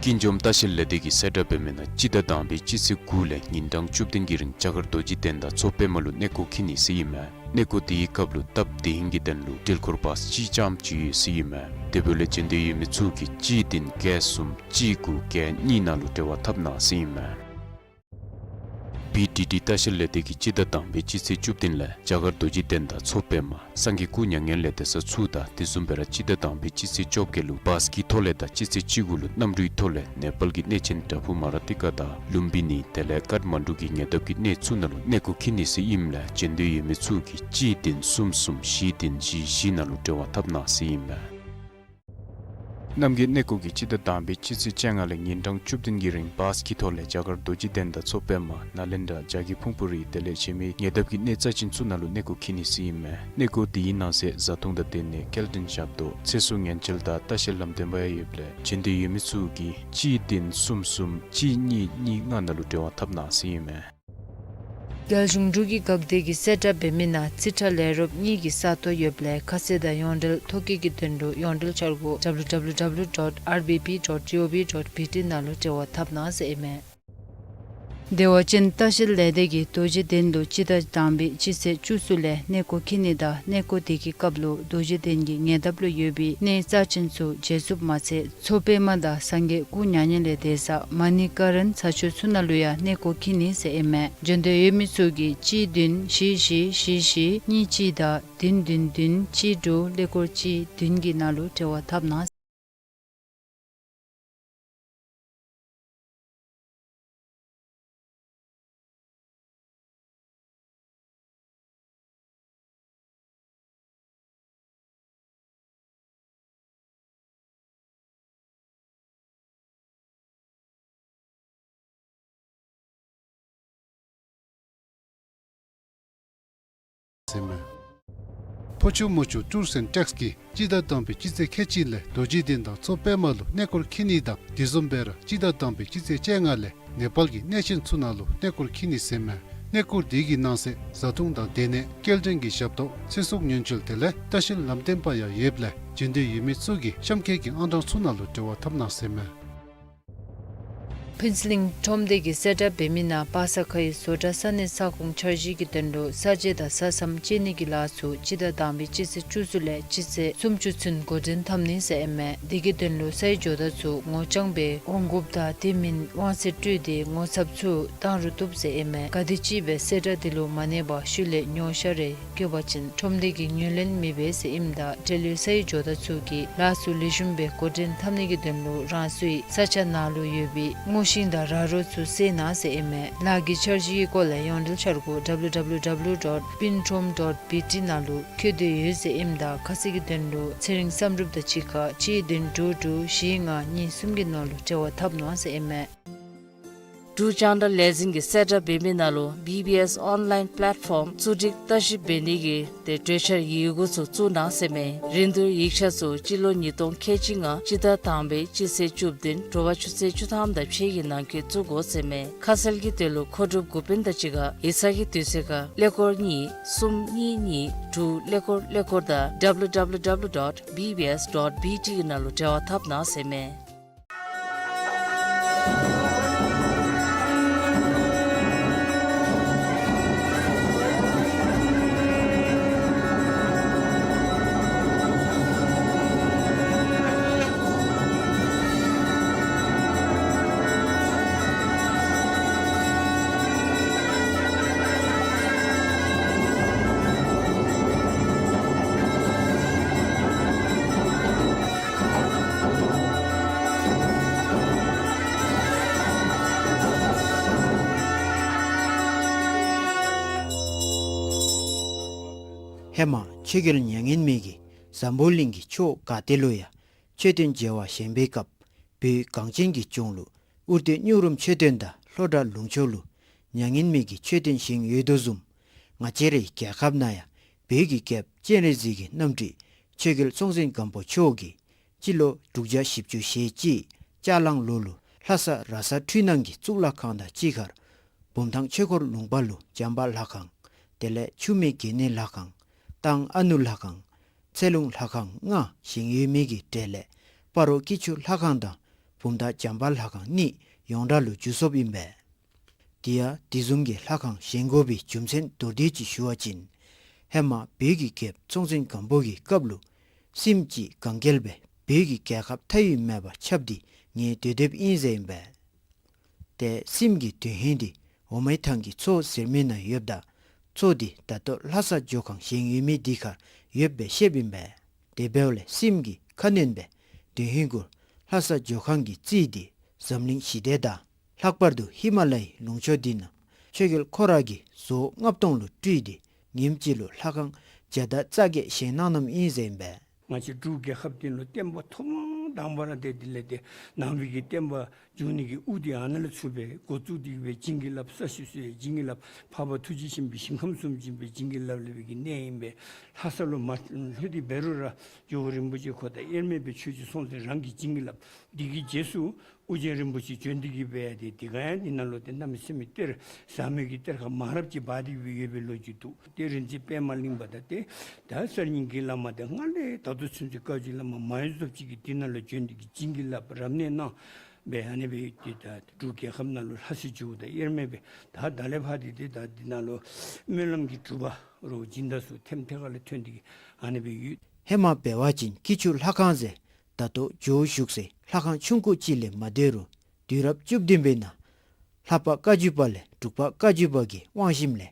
ཀུན་འཇོམས་ལྟ་བཤལ་ལས་སྡེ་གིས་གསལ་བསྒྲགས་འབད་མི་ནང་སྤྱི་ཟླ་དང་པའི་སྤྱི་ཚེས་དགུ་ལས་ཉིན་གྲངས་བཅུ་བདུན་གྱི་རིང་རྒྱ་གར་རྡོ་རྗེ་གདན་དང་མཚོ་པདྨ་ལུ་གནས་སྐོར་འཁྱིད་ནི་ཟེར་ཨིན་མས། གནས་སྐོར་དེའི་སྐབས་ལུ་སྟབས་བདེ་ཧིང་གི་དོན་ལུ་འགྲུལ་འཁོར་བཱས་གཅིག་རྐྱངམ་ཅིག་ཡོད་ཟེར་ཨིན་མས། དེ་འབདཝ་ལས་འབྱོན་འདོད་ཡོད་མི་ཚུ་གིས་གཅིག་བདུན་བརྒྱད་གསུམ་གཅིག་དགུ་བརྒྱད་གཉིས་ནང་ལུ་འབྲེལ་བ་འཐབ་གནང་ཟེར་ཨིན་མས། བི་ཌི་ཌི་ལྟ་བཤལ་ལས་སྡེ་གིས་སྤྱི་ཟླ་དང་པའི་སྤྱི་ཚེས་བཅུ་བདུན་ལས་རྒྱ་གར་རྡོ་རྗེ་གདན་དང་མཚོ་པདྨ་སངས་རྒྱས་སྐུ་མྱ་ངན་ལས་འདས་ས་ཚུ་དང་དེ་བཟུམ་སྦེ་ར་སྤྱི་ཟླ་དང་པའི་སྤྱི་ཚེས་བཅོ་བརྒྱད་ལུ་བཱས་ཀྱི་ཐོག་ལས་དང་སྤྱི་ཚེས་བཅུ་དགུ་ལུ་གནམ་གྲུའི་ཐོག་ལས་ནེ་པཱལ་གྱི་གནས་ཆེན་བྲག་ཕུག་མ་ར་ཏི་ཀ་དང་ལུམ་བི་ནི་དེ་ལས་ཀཊ་མན་ཌུ་གི་ཉེ་འདབས་ཀྱི་གནས་ཚུ་ནང་ལུ་གནས་སྐོར་འཁྱིད་ནི་ཟེར་ཨིནམ་ལས་འབྱོན་འདོད་ཡོད་མི་ཚུ་གིས་གཅིག་བདུན་གསུམ་གསུམ་བཞི་བདུན་བཞི་བཞི་ནང་ལུ་འབྲེལ་བ་འཐབ་གནང་ཟེར་ཨིན་མས། རྣམ་རྒྱལ་གནས་སྐོར་གྱིས་སྤྱི་ཟླ་དང་པའི་སྤྱི་ཚེས་བཅོ་ལྔ་ལས་ཉིན་གྲངས་བཅུ་བདུན་གྱི་རིང་བཱས་ཀྱི་ཐོག་ལས་རྒྱ་གར་རྡོ་རྗེ་གདན་དང་མཚོ་པདྨ་ནཱ་ལེནྡྲ་བྱ་རྒོད་ཕུང་པོ་རི་དེ་ལས་གཞན་མི་ཉེ་འདབས་ཀྱི་གནས་རྩ་ཅན་ཚུ་ནང་ལུ་གནས་སྐོར་འཁྱིད་ནི་ཟེར་ཨིན་མས། གནས་སྐོར་དེའི་ནང་གསེས་བཟའ་འཐུང་དང་སྡོད་གནས་སྐྱེལ་འདྲེན་ཞབས་ཏོག་ཚེ་སྲོག་ཉེན་བཅོལ་དང་ལྟ་བཤལ་ལམ་སྟོན་པ་ཡང་ཡོདཔ་ལས་འབྱོན་འདོད་ཡོད་མི་ཚུ་གིས་གཅིག་བདུན་གསུམ་གསུམ་གཅིག་གཉིས་གཉིས་ལྔ་ནང་ལུ་འབྲེལ་བ་འཐབ་གནང་ཟེར་ཨིན་མས། རྒྱལ་གཞུང་འབྲུག་གི་འགག་སྡེ་གིས་གསལ་བསྒྲགས་འབད་མི་ནང་རྩིས་ཁྲ་ལས་རོགསཔ་གཉིས་ཀྱི་ས་སྟོང་ཡོདཔ་ལས་ཁ་གསལ་དང་ཡོངས་འབྲེལ་ཐོ་བཀོད་ཀྱི་དོན་ལུ་ཡོངས་འབྲེལ་འཆར་སྒོ་W W W dot R B P dot G O V dot B T ནང་ལུ་འབྲེལ་བ་འཐབ་གནང་ཟེར་ཨིན་མས། བདེ་བ་ཅན་ལྟ་བཤལ་ལས་སྡེ་གིས་རྡོ་རྗེ་གདན་ལུ་སྤྱི་ཟླ་དང་པའི་སྤྱི་ཚེས་བཅུ་གསུམ་ལས་གནས་སྐོར་འཁྱིད་ནི་དང་གནས་སྐོར་དེ་གི་སྐབས་ལུ་རྡོ་རྗེ་གདན་གྱི་ཉེ་འདབས་ལུ་ཡོད་པའི་གནས་རྩ་ཅན་ཚུ་མཇལ་ཚུགསཔ་མ་ཚད་མཚོ་པདྨ་དང་སངས་རྒྱས་སྐུ་མྱ་ངན་ལས་འདས་ས་མ་ཎི་ཀ་རན་ས་ཆ་ཚུ་ནང་ལུ་ཡང་གནས་སྐོར་འཁྱིད་ནི་ཟེར་ཨིན་མས། འབྱོན་འདོད་ཡོད་མི་ཚུ་གིས་གཅིག་བདུན་བཞི་བཞི་བཞི་བཞི་གཉིས་གཅིག་དང་བདུན་བདུན་བདུན་གཅིག་དྲུག་ཀླད་ཀོར་གཅིག་བདུན་གྱི་ནང་ལུ་འབྲེལ་བ་འཐབ་གནང་ཟེར་མས། ཕོ་ཆུ་མོ་ཆུ་ཊུརསི་ཨེནཌ་ཊེགསི་གིས་སྤྱི་ཟླ་དང་པའི་སྤྱི་ཚེས་ཁལ་གཅིག་ལས་རྡོ་རྗེ་གདན་དང་མཚོ་པདྨ་ལུ་གནས་སྐོར་འཁྱིད་ནི་དང་དེ་བཟུམ་སྦེ་ར་སྤྱི་ཟླ་དང་པའི་སྤྱི་ཚེས་བཅོ་ལྔ་ལས་ནེ་པཱལ་གྱི་གནས་ཆེན་ཚུ་ནང་ལུ་གནས་སྐོར་འཁྱིད་ནི་ཟེར་མས། གནས་སྐོར་དེ་གི་ནང་གསེས་བཟའ་འཐུང་དང་སྡོད་གནས་སྐྱེལ་འདྲེན་གྱི་ཞབས་ཏོག་ཚེ་སྲོག་ཉེན་བཅོལ་དེ་ལས་ལྟ་བཤལ་ལམ་སྟོན་པ་ཡང་ཡོདཔ་ལས་འབྱོན་འདོད་ཡོད་མི་ཚུ་གིས་གཤམ་འཁོད་ཀྱི་ཨང་གྲངས་ཚུ་ནང་ལུ་འབྲེལ་བ་འཐབ་གནང་ཟེར་མས། ཕུན་ཚོགས་གླིང་ཁྲོམ་སྡེ་གིས་གསལ་བསྒྲགས་འབད་མི་ནང་པ་སངས་ཁ་ཡི་བཟོ་གྲྭ་ས་གནས་ས་ཁོངས་འཆར་གཞི་གི་དོན་ལུ་ས་དཔྱད་དང་ས་མཚམས་དཔྱད་ནི་གི་ལཱ་ཚུ་སྤྱི་ཟླ་དང་པའི་སྤྱི་ཚེས་བཅུ་གསུམ་ལས་སྤྱི་ཚེས་སུམ་ཅུ་ཚུན་འགོ་འདྲེན་འཐབ་ནི་ཟེར་ཨིན་མས། དེ་གི་དོན་ལུ་སའི་ཇོ་བདག་ཚུ་ངོ་རྐྱང་སྦེ་འོང་དགོཔ་དང་དེ་མིན་དབང་ཚད་སྤྲོད་དེ་ངོ་ཚབ་ཚུ་བཏང་རུང་བཏུབ་ཟེར་ཨིན་མས། ག་དེམ་ཅིག་སྦེ་གསལ་བསྒྲགས་འདི་ལུ་མ་གནས་པར་ཤུལ་ལས་ཉོ་བཤའ་རེ་བཀོད་པ་ཅིན་ཁྲོམ་སྡེ་གིས་ངོས་ལེན་མི་འབད་ཟེར་ཨིནམ་ད་འབྲེལ་ཡོད་སའི་ཇོ་བདག་ཚུ་གིས་ལཱ་ཚུ་ལེགས་ཤོམ་སྦེ་འགོ་འདྲེན་འཐབ་ནི་གི་དོན་ལུ་རང་སོའི་ས་ཆ་ནང་ལུ་ཡོད་པའི་སྔོ་ཤིང་དང་ར་རོ་ཚུ་བསལ་གནང་ཟེར་ཨིན་མས། ལཱ་གི་འཆར་གཞི་གི་སྐོར་ལས་ཡོངས་འབྲེལ་འཆར་སྒོ་W W W dot pinkrom dot B T ནང་ལུ་བཀོད་དེ་ཡོད་ཟེར་ཨིནམ་ད་ཁ་གསལ་གྱི་དོན་ལུ་ཚེ་རིང་བསམ་གྲུབ་དང་གཅིག་ཁར་གཅིག་བདུན་དྲུག་དྲུག་བཞི་ལྔ་གཉིས་གསུམ་གྱི་ནང་ལུ་འབྲེལ་བ་འཐབ་གནང་ཟེར་ཨིན་མས། འབྲུག་རྒྱང་བསྒྲགས་ལས་འཛིན་གྱིས་གསལ་བསྒྲགས་འབད་མི་ནང་ལུ་བི་བི་ཨེསི་ཨོན་ལའིན་པེ་ལེཊ་ཕོམ་གཙོ་སྒྲིག་ལྟ་ཞིབ་འབད་ནི་གི་ཏེ་གྲོས་འཆར་ཡི་གུ་ཚུ་བཙུགས་གནང་ཟེར་མས། རིན་བསྡུར་ཡིག་ཆ་ཚུ་སྤྱི་ལོ་ཉིས་སྟོང་ཁལ་གཅིག་ལྔ་སྤྱི་ཟླ་དང་པའི་སྤྱི་ཚེས་བཅུ་བདུན་དྲོ་པ་ཆུ་ཚོད་བཅུ་ཐམ་དང་ཕྱེད་ཀྱི་ནང་འཁོད་བཙུགས་དགོ་ཟེར་མས། ཁ་གསལ་གྱི་དོན་ལུ་མཁོ་སྒྲུབ་འགོ་དཔོན་དང་གཅིག་ཁར་ཡིག་ཚང་གི་དུས་ཚོད་ཁར་ཀླད་ཀོར་གཉིས་གསུམ་གཉིས་གཉིས་དྲུག་ཀླད་ཀོར་ཀླད་ཀོར་དང་W W W dot B B S dot B T གི་ནང་ལུ་འབྲེལ་བ་འཐབ་གནང་ཟེར་མས། ཧེ་མ་ཆོས་རྒྱལ་མྱ་ངན་མེད་ཀྱིས་འཛམ་བུ་གླིང་གི་ཕྱོགས་ག་ཏེ་ལུ་ཡང་མཆོད་རྟེན་མཇལ་བར་བཞེངས་པའི་སྐབས་བོད་གངས་ཅན་གྱི་ལྗོངས་ལུ་ཨུར་སྟོད་སྨྱུག་རུམ་མཆོད་རྟེན་དང་ལྷོ་བྲག་ལུང་ཕྱོགས་ལུ་མྱ་ངན་མེད་ཀྱི་མཆོད་རྟེན་བཞེངས་ཡོད་དོ་བཟུམ། ང་བཅས་རའི་རྒྱལ་ཁབ་ནང་ཡང་བོད་ཀྱི་རྒྱལཔོ་སྤྱན་རས་གཟིགས་ཀྱི་རྣམ་སྤྲུལ་ཆོས་རྒྱལ་སྲོང་བཙན་སྒམ་པོ་མཆོག་གིས་སྤྱི་ལོ་དྲུག་བརྒྱ་བཞི་བཅུ་ཞེ་གཅིག་ལྕགས་གླང་ལོ་ལུ་ལྷ་ས་ར་ས་འཕྲུལ་སྣང་གི་གཙུག་ལག་ཁང་དང་གཅིག་ཁར་བུམ་ཐང་ཆོས་འཁོར་ལུང་པ་ལུ་བྱམས་པ་ལྷ་ཁང་། དེ་ལས་ཆུ་སྨད་དགེ་བསྙེན་ལྷ་ཁང་། སྟང་ཨ་ནུ་ལྷ་ཁང་། ཚེ་ལུང་ལྷ་ཁང་ལྔ་བཞེངས་ཡོད་མི་གི་གྲས་ལས་སྤ་རོ་སྐྱིད་ཆུ་ལྷ་ཁང་དང་བུམ་ཐང་བྱམས་པ་ལྷ་ཁང་གཉིས་ཡོངས་གྲགས་ལུ་འགྱུར་སོཔ་ཨིན་པས། དེ་ཡང་དེ་བཟུམ་གྱི་ལྷ་ཁང་བཞེངས་དགོ་པའི་རྒྱུ་མཚན་མདོར་བསྡུས་ཅིག་ཞུ་བ་ཅིན། ཧེ་མ་བོད་ཀྱི་རྒྱལཔོ་སྲོང་བཙན་སྒམ་པོ་གི་སྐབས་ལུ་སྲིནམ་ཅིག་གན་རྐྱལ་སྦེ་བོད་ཀྱི་རྒྱལ་ཁབ་མཐའ་དབུས་མེད་པར་ཁྱབ་སྟེ་ངལ་དུ་སྡོདཔ་ཨིན་ཟེར་ཨིན་པས། ཏེ་སྲིནམ་གྱི་དོན་ཧིང་འདི་འོ་མའི་ཐང་གི་མཚོ་ཟེར་མི་ནང་ཡོདཔ་ད་མཚོ་འདི་ད་ལྟོ་ལྷ་ས་ཇོ་ཁང་བཞེངས་ཡོད་མི་འདི་ཁར་ཡོདཔ་སྦེ་བཤདཔ་ཨིན་པས། དེ་འབདཝ་ལས་སྲིནམ་གྱི་ཁ་གནོན་སྦེ་དོན་ཧིང་གུ་ལྷ་ས་ཇོ་ཁང་གི་རྩིས་འདི་འཛམ་གླིང་ཞི་བདེ་དང་ལྷག་པར་དུ་ཧི་མ་ལ་ཡའི་ལུང་ཕྱོགས་འདི་ནང་ཆོས་རྒྱལ་ཁོ་ར་གིས་བཟོ་ལྔ་སྟོང་ལུ་སྤྲུལ་ཏེ་ཉིནམ་གཅིག་ལུ་ལྷ་ཁང་བརྒྱ་དང་རྩ་བརྒྱད་བཞེངས་གནང་གནངམ་ཨིན་ཟེར་ཨིན་པས། ང་བཅས་འབྲུག་རྒྱལ་ཁབ་འདི་ལུ་བསྟན་པ་ཐོག་མ་དང་པ་ར་ཏེ་དེ་ལས་ཏེ་ནང་པའི་གི་བསྟན་པ་འཛུགས་ནི་གི་དབུ་འདི་ཨ་ནཱ་ལས་ཚུགས་པས། འགོ་བཙུགས་ཏེ་གི་སྦེ་བྱིན་གྱིས་བརླབས་ས་གཞི་བཟོ་ཡི། བྱིན་གྱིས་བརླབས་འཕགས་པ་ཐུགས་རྗེ་ཆེན་པོའི་ཞིང་ཁམས་གསུམ་འཛིན་པའི་བྱིན་གྱིས་བརླབས་ལས་པའི་གི་གནས་ཨིན་པས། ལྷ་ས་ལུ་མ་ལྷོད་དེ་འབད་རུང་ར་ཇོ་བོ་རིན་པོ་ཆེ་ཁོ་དང་དབྱེར་མེད་པའི་ཆོས་རྗེ་སྲོང་བཙན་རང་གི་བྱིན་གྱིས་བརླབས། འདི་གི་རྗེས་སུ་ཨོ་རྒྱན་རིན་པོ་ཆེ་བྱོན་ཏེ་གི་སྦེ་ཏེ་དེ་ག་ཡང་འདི་ནང་ལུ་ཏེ་གནམ་མེད་ས་མེད་གཏེར་ཟབ་མོའི་གི་གཏེར་ཁ་མང་རབས་ཅིག་སྦ་སྟེ་གི་སྦེ་ཡོད་པའི་ལོ་རྒྱུས་འདུག། ཏེ་རིག་འཛིན་པདྨ་གླིང་པ་དང་ཏེ་ད་གསར་རྙིང་གི་བླ་མ་དང་སྔར་ལས་ད་ལྟོ་ཚུན་ཚོད་བཀའ་བརྒྱུད་བླ་མ་མང་རབས་ཅིག་གིས་འདི་ནང་ལུ་བྱོན་ཏེ་གི་བྱིན་གྱིས་བརླབས་རབ་གནས་གནང་སྦེ་ཨ་ནི་སྦེ་ཏེ་ད་འབྲུག་རྒྱལ་ཁབ་ནང་ལུ་ལྷ་སའི་ཇོ་བོ་དང་དབྱེར་མེད་སྦེ་ད་ད་ལས་ཕར་ཏེ་ཏེ་ད་འདི་ནང་ལུ་སྨོན་ལམ་གྱི་སྒྲུབ་པ་རོགས་སྦྱིན་བདག་ཚུ་ཐེམ་ཐེ་ཁ་ལས་ཐོན་ཏེ་གི་ཨ་ནི་སྦེ་ཡོད། ཧེ་མ་འབད་བ་ཅིན་སྐྱིད་ཆུ་ལྷ་ཁང་ཟེར་ད་ལྟོ་ཇོ་བོ་བཞུགས་སའི་ལྷ་ཁང་ཆུང་ཀུ་ཅིག་ལས་མ་སྡོད་རུང་དུས་རབས་བཅུ་བདུན་པའི་ནང་ལྷ་པ་བཀའ་བརྒྱུད་པ་ལས་འབྲུག་པ་བཀའ་བརྒྱུད་པ་གི་དབང་ཞིནམ་ལས་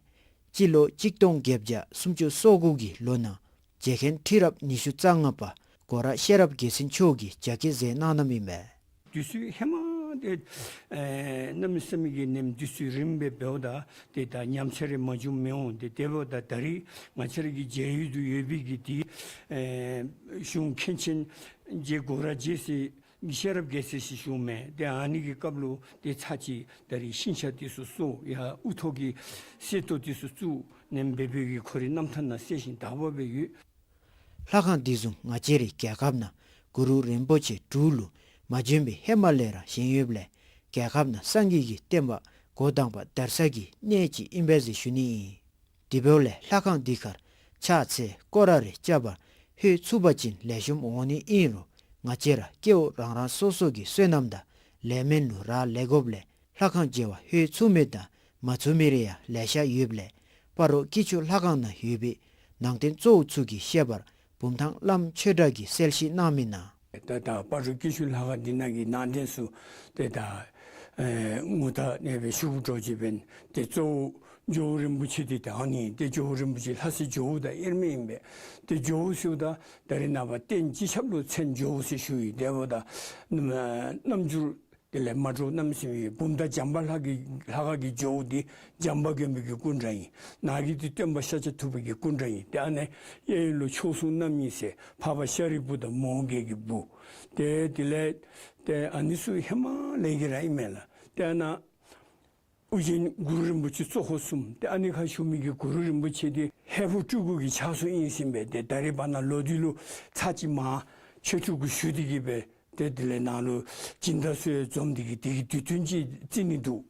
སྤྱི་ལོ་གཅིག་སྟོང་བརྒྱད་བརྒྱ་སུམ་ཅུ་སོ་དགུ་གི་ལོ་ནང་རྗེ་མཁན་ཁྲི་རབས་ཉི་ཤུ་རྩ་ལྔ་པ་སྒོ་ར་ཤེས་རབ་རྒྱལ་མཚན་མཆོག་གིས་རྒྱ་སྐྱེད་མཛད་གནང་གནངམ་ཨིན་པས། དུས་ཚོད་ཧེ་མ་ཏེ་ཨེ་གནམ་མེད་ས་མེད་ཀྱི་ནེམ་དུས་ཚོད་རིངམོ་སྦེ་འབདཝ་ད་ཏེ་ད་ཉམས་ཆག་རེ་མ་བྱུངམ་མི་འོང་། ཏེ་དེ་འབདཝ་ད་ད་རིས་ང་བཅས་ར་གི་མཇལ་ཡུལ་དུ་ཡོད་པའི་གི་ཏེ་ཨེ་གཞུང་མཁན་ཆེན་རྗེ་སྒོ་ར་རྗེ་ཟེར་ཤེས་རབ་རྒྱལ་མཚན་ཟེར་ཞུཝ་མས། ཏེ་ཨ་ནི་གི་སྐབས་ལུ་ཏེ་ཚར་གཅིག་ད་རིས་ཤིང་ཆ་དེ་ཚུ་གསོ་ཡར་དབུ་ཐོག་གི་གསེར་ཏོག་དེ་ཚུ་བཙུགས་ནེམ་སྦེ་བོད་ཀྱི་ཁོ་རའི་རྣམ་ཐར་ནང་གསལ་ཞིང་དག་པ་སྦེ་ཡོད། ལྷ་ཁང་འདི་བཟུམ་ང་བཅས་རའི་རྒྱལ་ཁབ་ནང་གུ་རུ་རིན་པོ་ཆེ་འབྲུག་ལུ་མ་བྱོན་པའི་ཧེ་མ་ལས་ར་བཞེངས་ཡོདཔ་ལས་རྒྱལ་ཁབ་ནང་སངས་རྒྱས་ཀྱི་བསྟན་པ་འགོ་དང་པ་དར་ས་གི་གནས་ཅིག་ཨིན་པས་ཟེར་ཞུ་ནི་ཨིན། དེ་འབདཝ་ལས་ལྷ་ཁང་འདི་ཁར་ཕྱག་འཚལ་སྐོར་ར་རེ་རྐྱབ་པར་ལྷོད་ཚུགས་པ་ཅིན་ལེགས་ཤོམ་འོང་ནི་ཨིན་རུང་ང་བཅས་ར་སྐྱེ་བོ་རང་རང་སོ་སོ་གི་བསོད་ནམས་དང་ལས་མེད་ལུ་རག་ལས་དགོཔ་ལས་ལྷ་ཁང་མཇལ་བར་ལྷོད་ཚུགས་མི་དང་མ་ཚུགས་མི་རེ་ཡང་ལེ་ཤ་ཡོདཔ་ལས་སྤ་རོ་སྐྱིད་ཆུ་ལྷ་ཁང་ནང་ཡོད་པའི་ནང་རྟེན་གཙོ་བོ་ཚུ་གི་བཤད་པར་བུམ་ཐང་བླམ་ཆོས་གྲགས་ཀྱིས་གསལ་བཤད་གནང་མི་ནང་། ད་ད་སྤ་རོ་སྐྱིད་ཆུ་ལྷ་ཁང་འདི་ནང་གི་ནང་རྟེན་ཚུ་ཏེ་ད་ཨེ་ངོ་ཐག་ཨ་ནི་སྦེ་ཞུ་དགོ་དོ་ཅིག་འབདན་ཏེ་གཙོ་བོ་ཇོ་བོ་རིན་པོ་ཆེ་འདི་ད་ཨ་ནི་ཏེ་ཇོ་བོ་རིན་པོ་ཆེ་ལྷ་སའི་ཇོ་བོ་དང་དབྱེར་མེད་ཨིན་པས། ཏེ་ཇོ་བོ་ཟེརཝ་ད་ད་རིས་ནངས་པ་རྟེན་སྤྱི་ཁྱབ་ལུ་མཚན་ཇོ་བོ་ཟེར་ཞུ་ཡི། དེ་འབདཝ་ད་རྣམ་འགྱུར་དེ་ལས་མ་འདྲཝ་གནམ་མེད་ས་མེད་ཡོད། བུམ་ཐང་བྱམས་པ་ལྷ་གི་ལྷ་ཁང་གི་ཇོ་བོ་འདི་བྱམས་པ་མགོན་པོ་གི་སྐུ་འདྲ་ཨིན། ནཱ་གི་འདི་སྟོན་པ་ཤཱཀྱ་ཐུབ་པ་གི་སྐུ་འདྲ་ཨིན། ཏེ་ཨ་ནི་གཡས་གཡོན་ལུ་མཆོག་ཟུང་རྣམ་གཉིས་ཟེར་འཕགས་པ་ཤཱ་རིའི་བུ་དང་མོའུ་འགལ་གྱི་བུ། ཏེ་དེ་ལས་ཏེ་ཨ་ནི་ཚུ་ཧེ་མ་ལས་ཀྱི་ར་ཨིན་མས་ལགས། ཏེ་ཨ་ནཱ་ཨོ་རྒྱན་གུ་རུ་རིན་པོ་ཆེ་གཙོ་འཁོར་གསུམ། ཏེ་ཨ་ནི་ཁར་བཞུགས་མི་གི་གུ་རུ་རིན་པོ་ཆེ་འདི་ཧས་པོ་སྤྲུལ་སྐུ་གི་ཕྱག་སྲོལ་ཨིན་ཟེར་ཨིན་པས། ཏེ་ད་རིས་བར་ན་ལོག་དུས་ལུ་ཚར་གཅིག་མར་ཆོས་ཕྲུག་གུ་ཞུ་སྟེ་གི་སྦེ་ཏེ་དེ་ལས་ནཱ་ལུ་སྦྱིན་བདག་ཚུ་ཡང་འཛོམས་ཏེ་གི་དེ་གི་དུས་སྟོན་ཅིག་བརྩི་ནི་འདུག།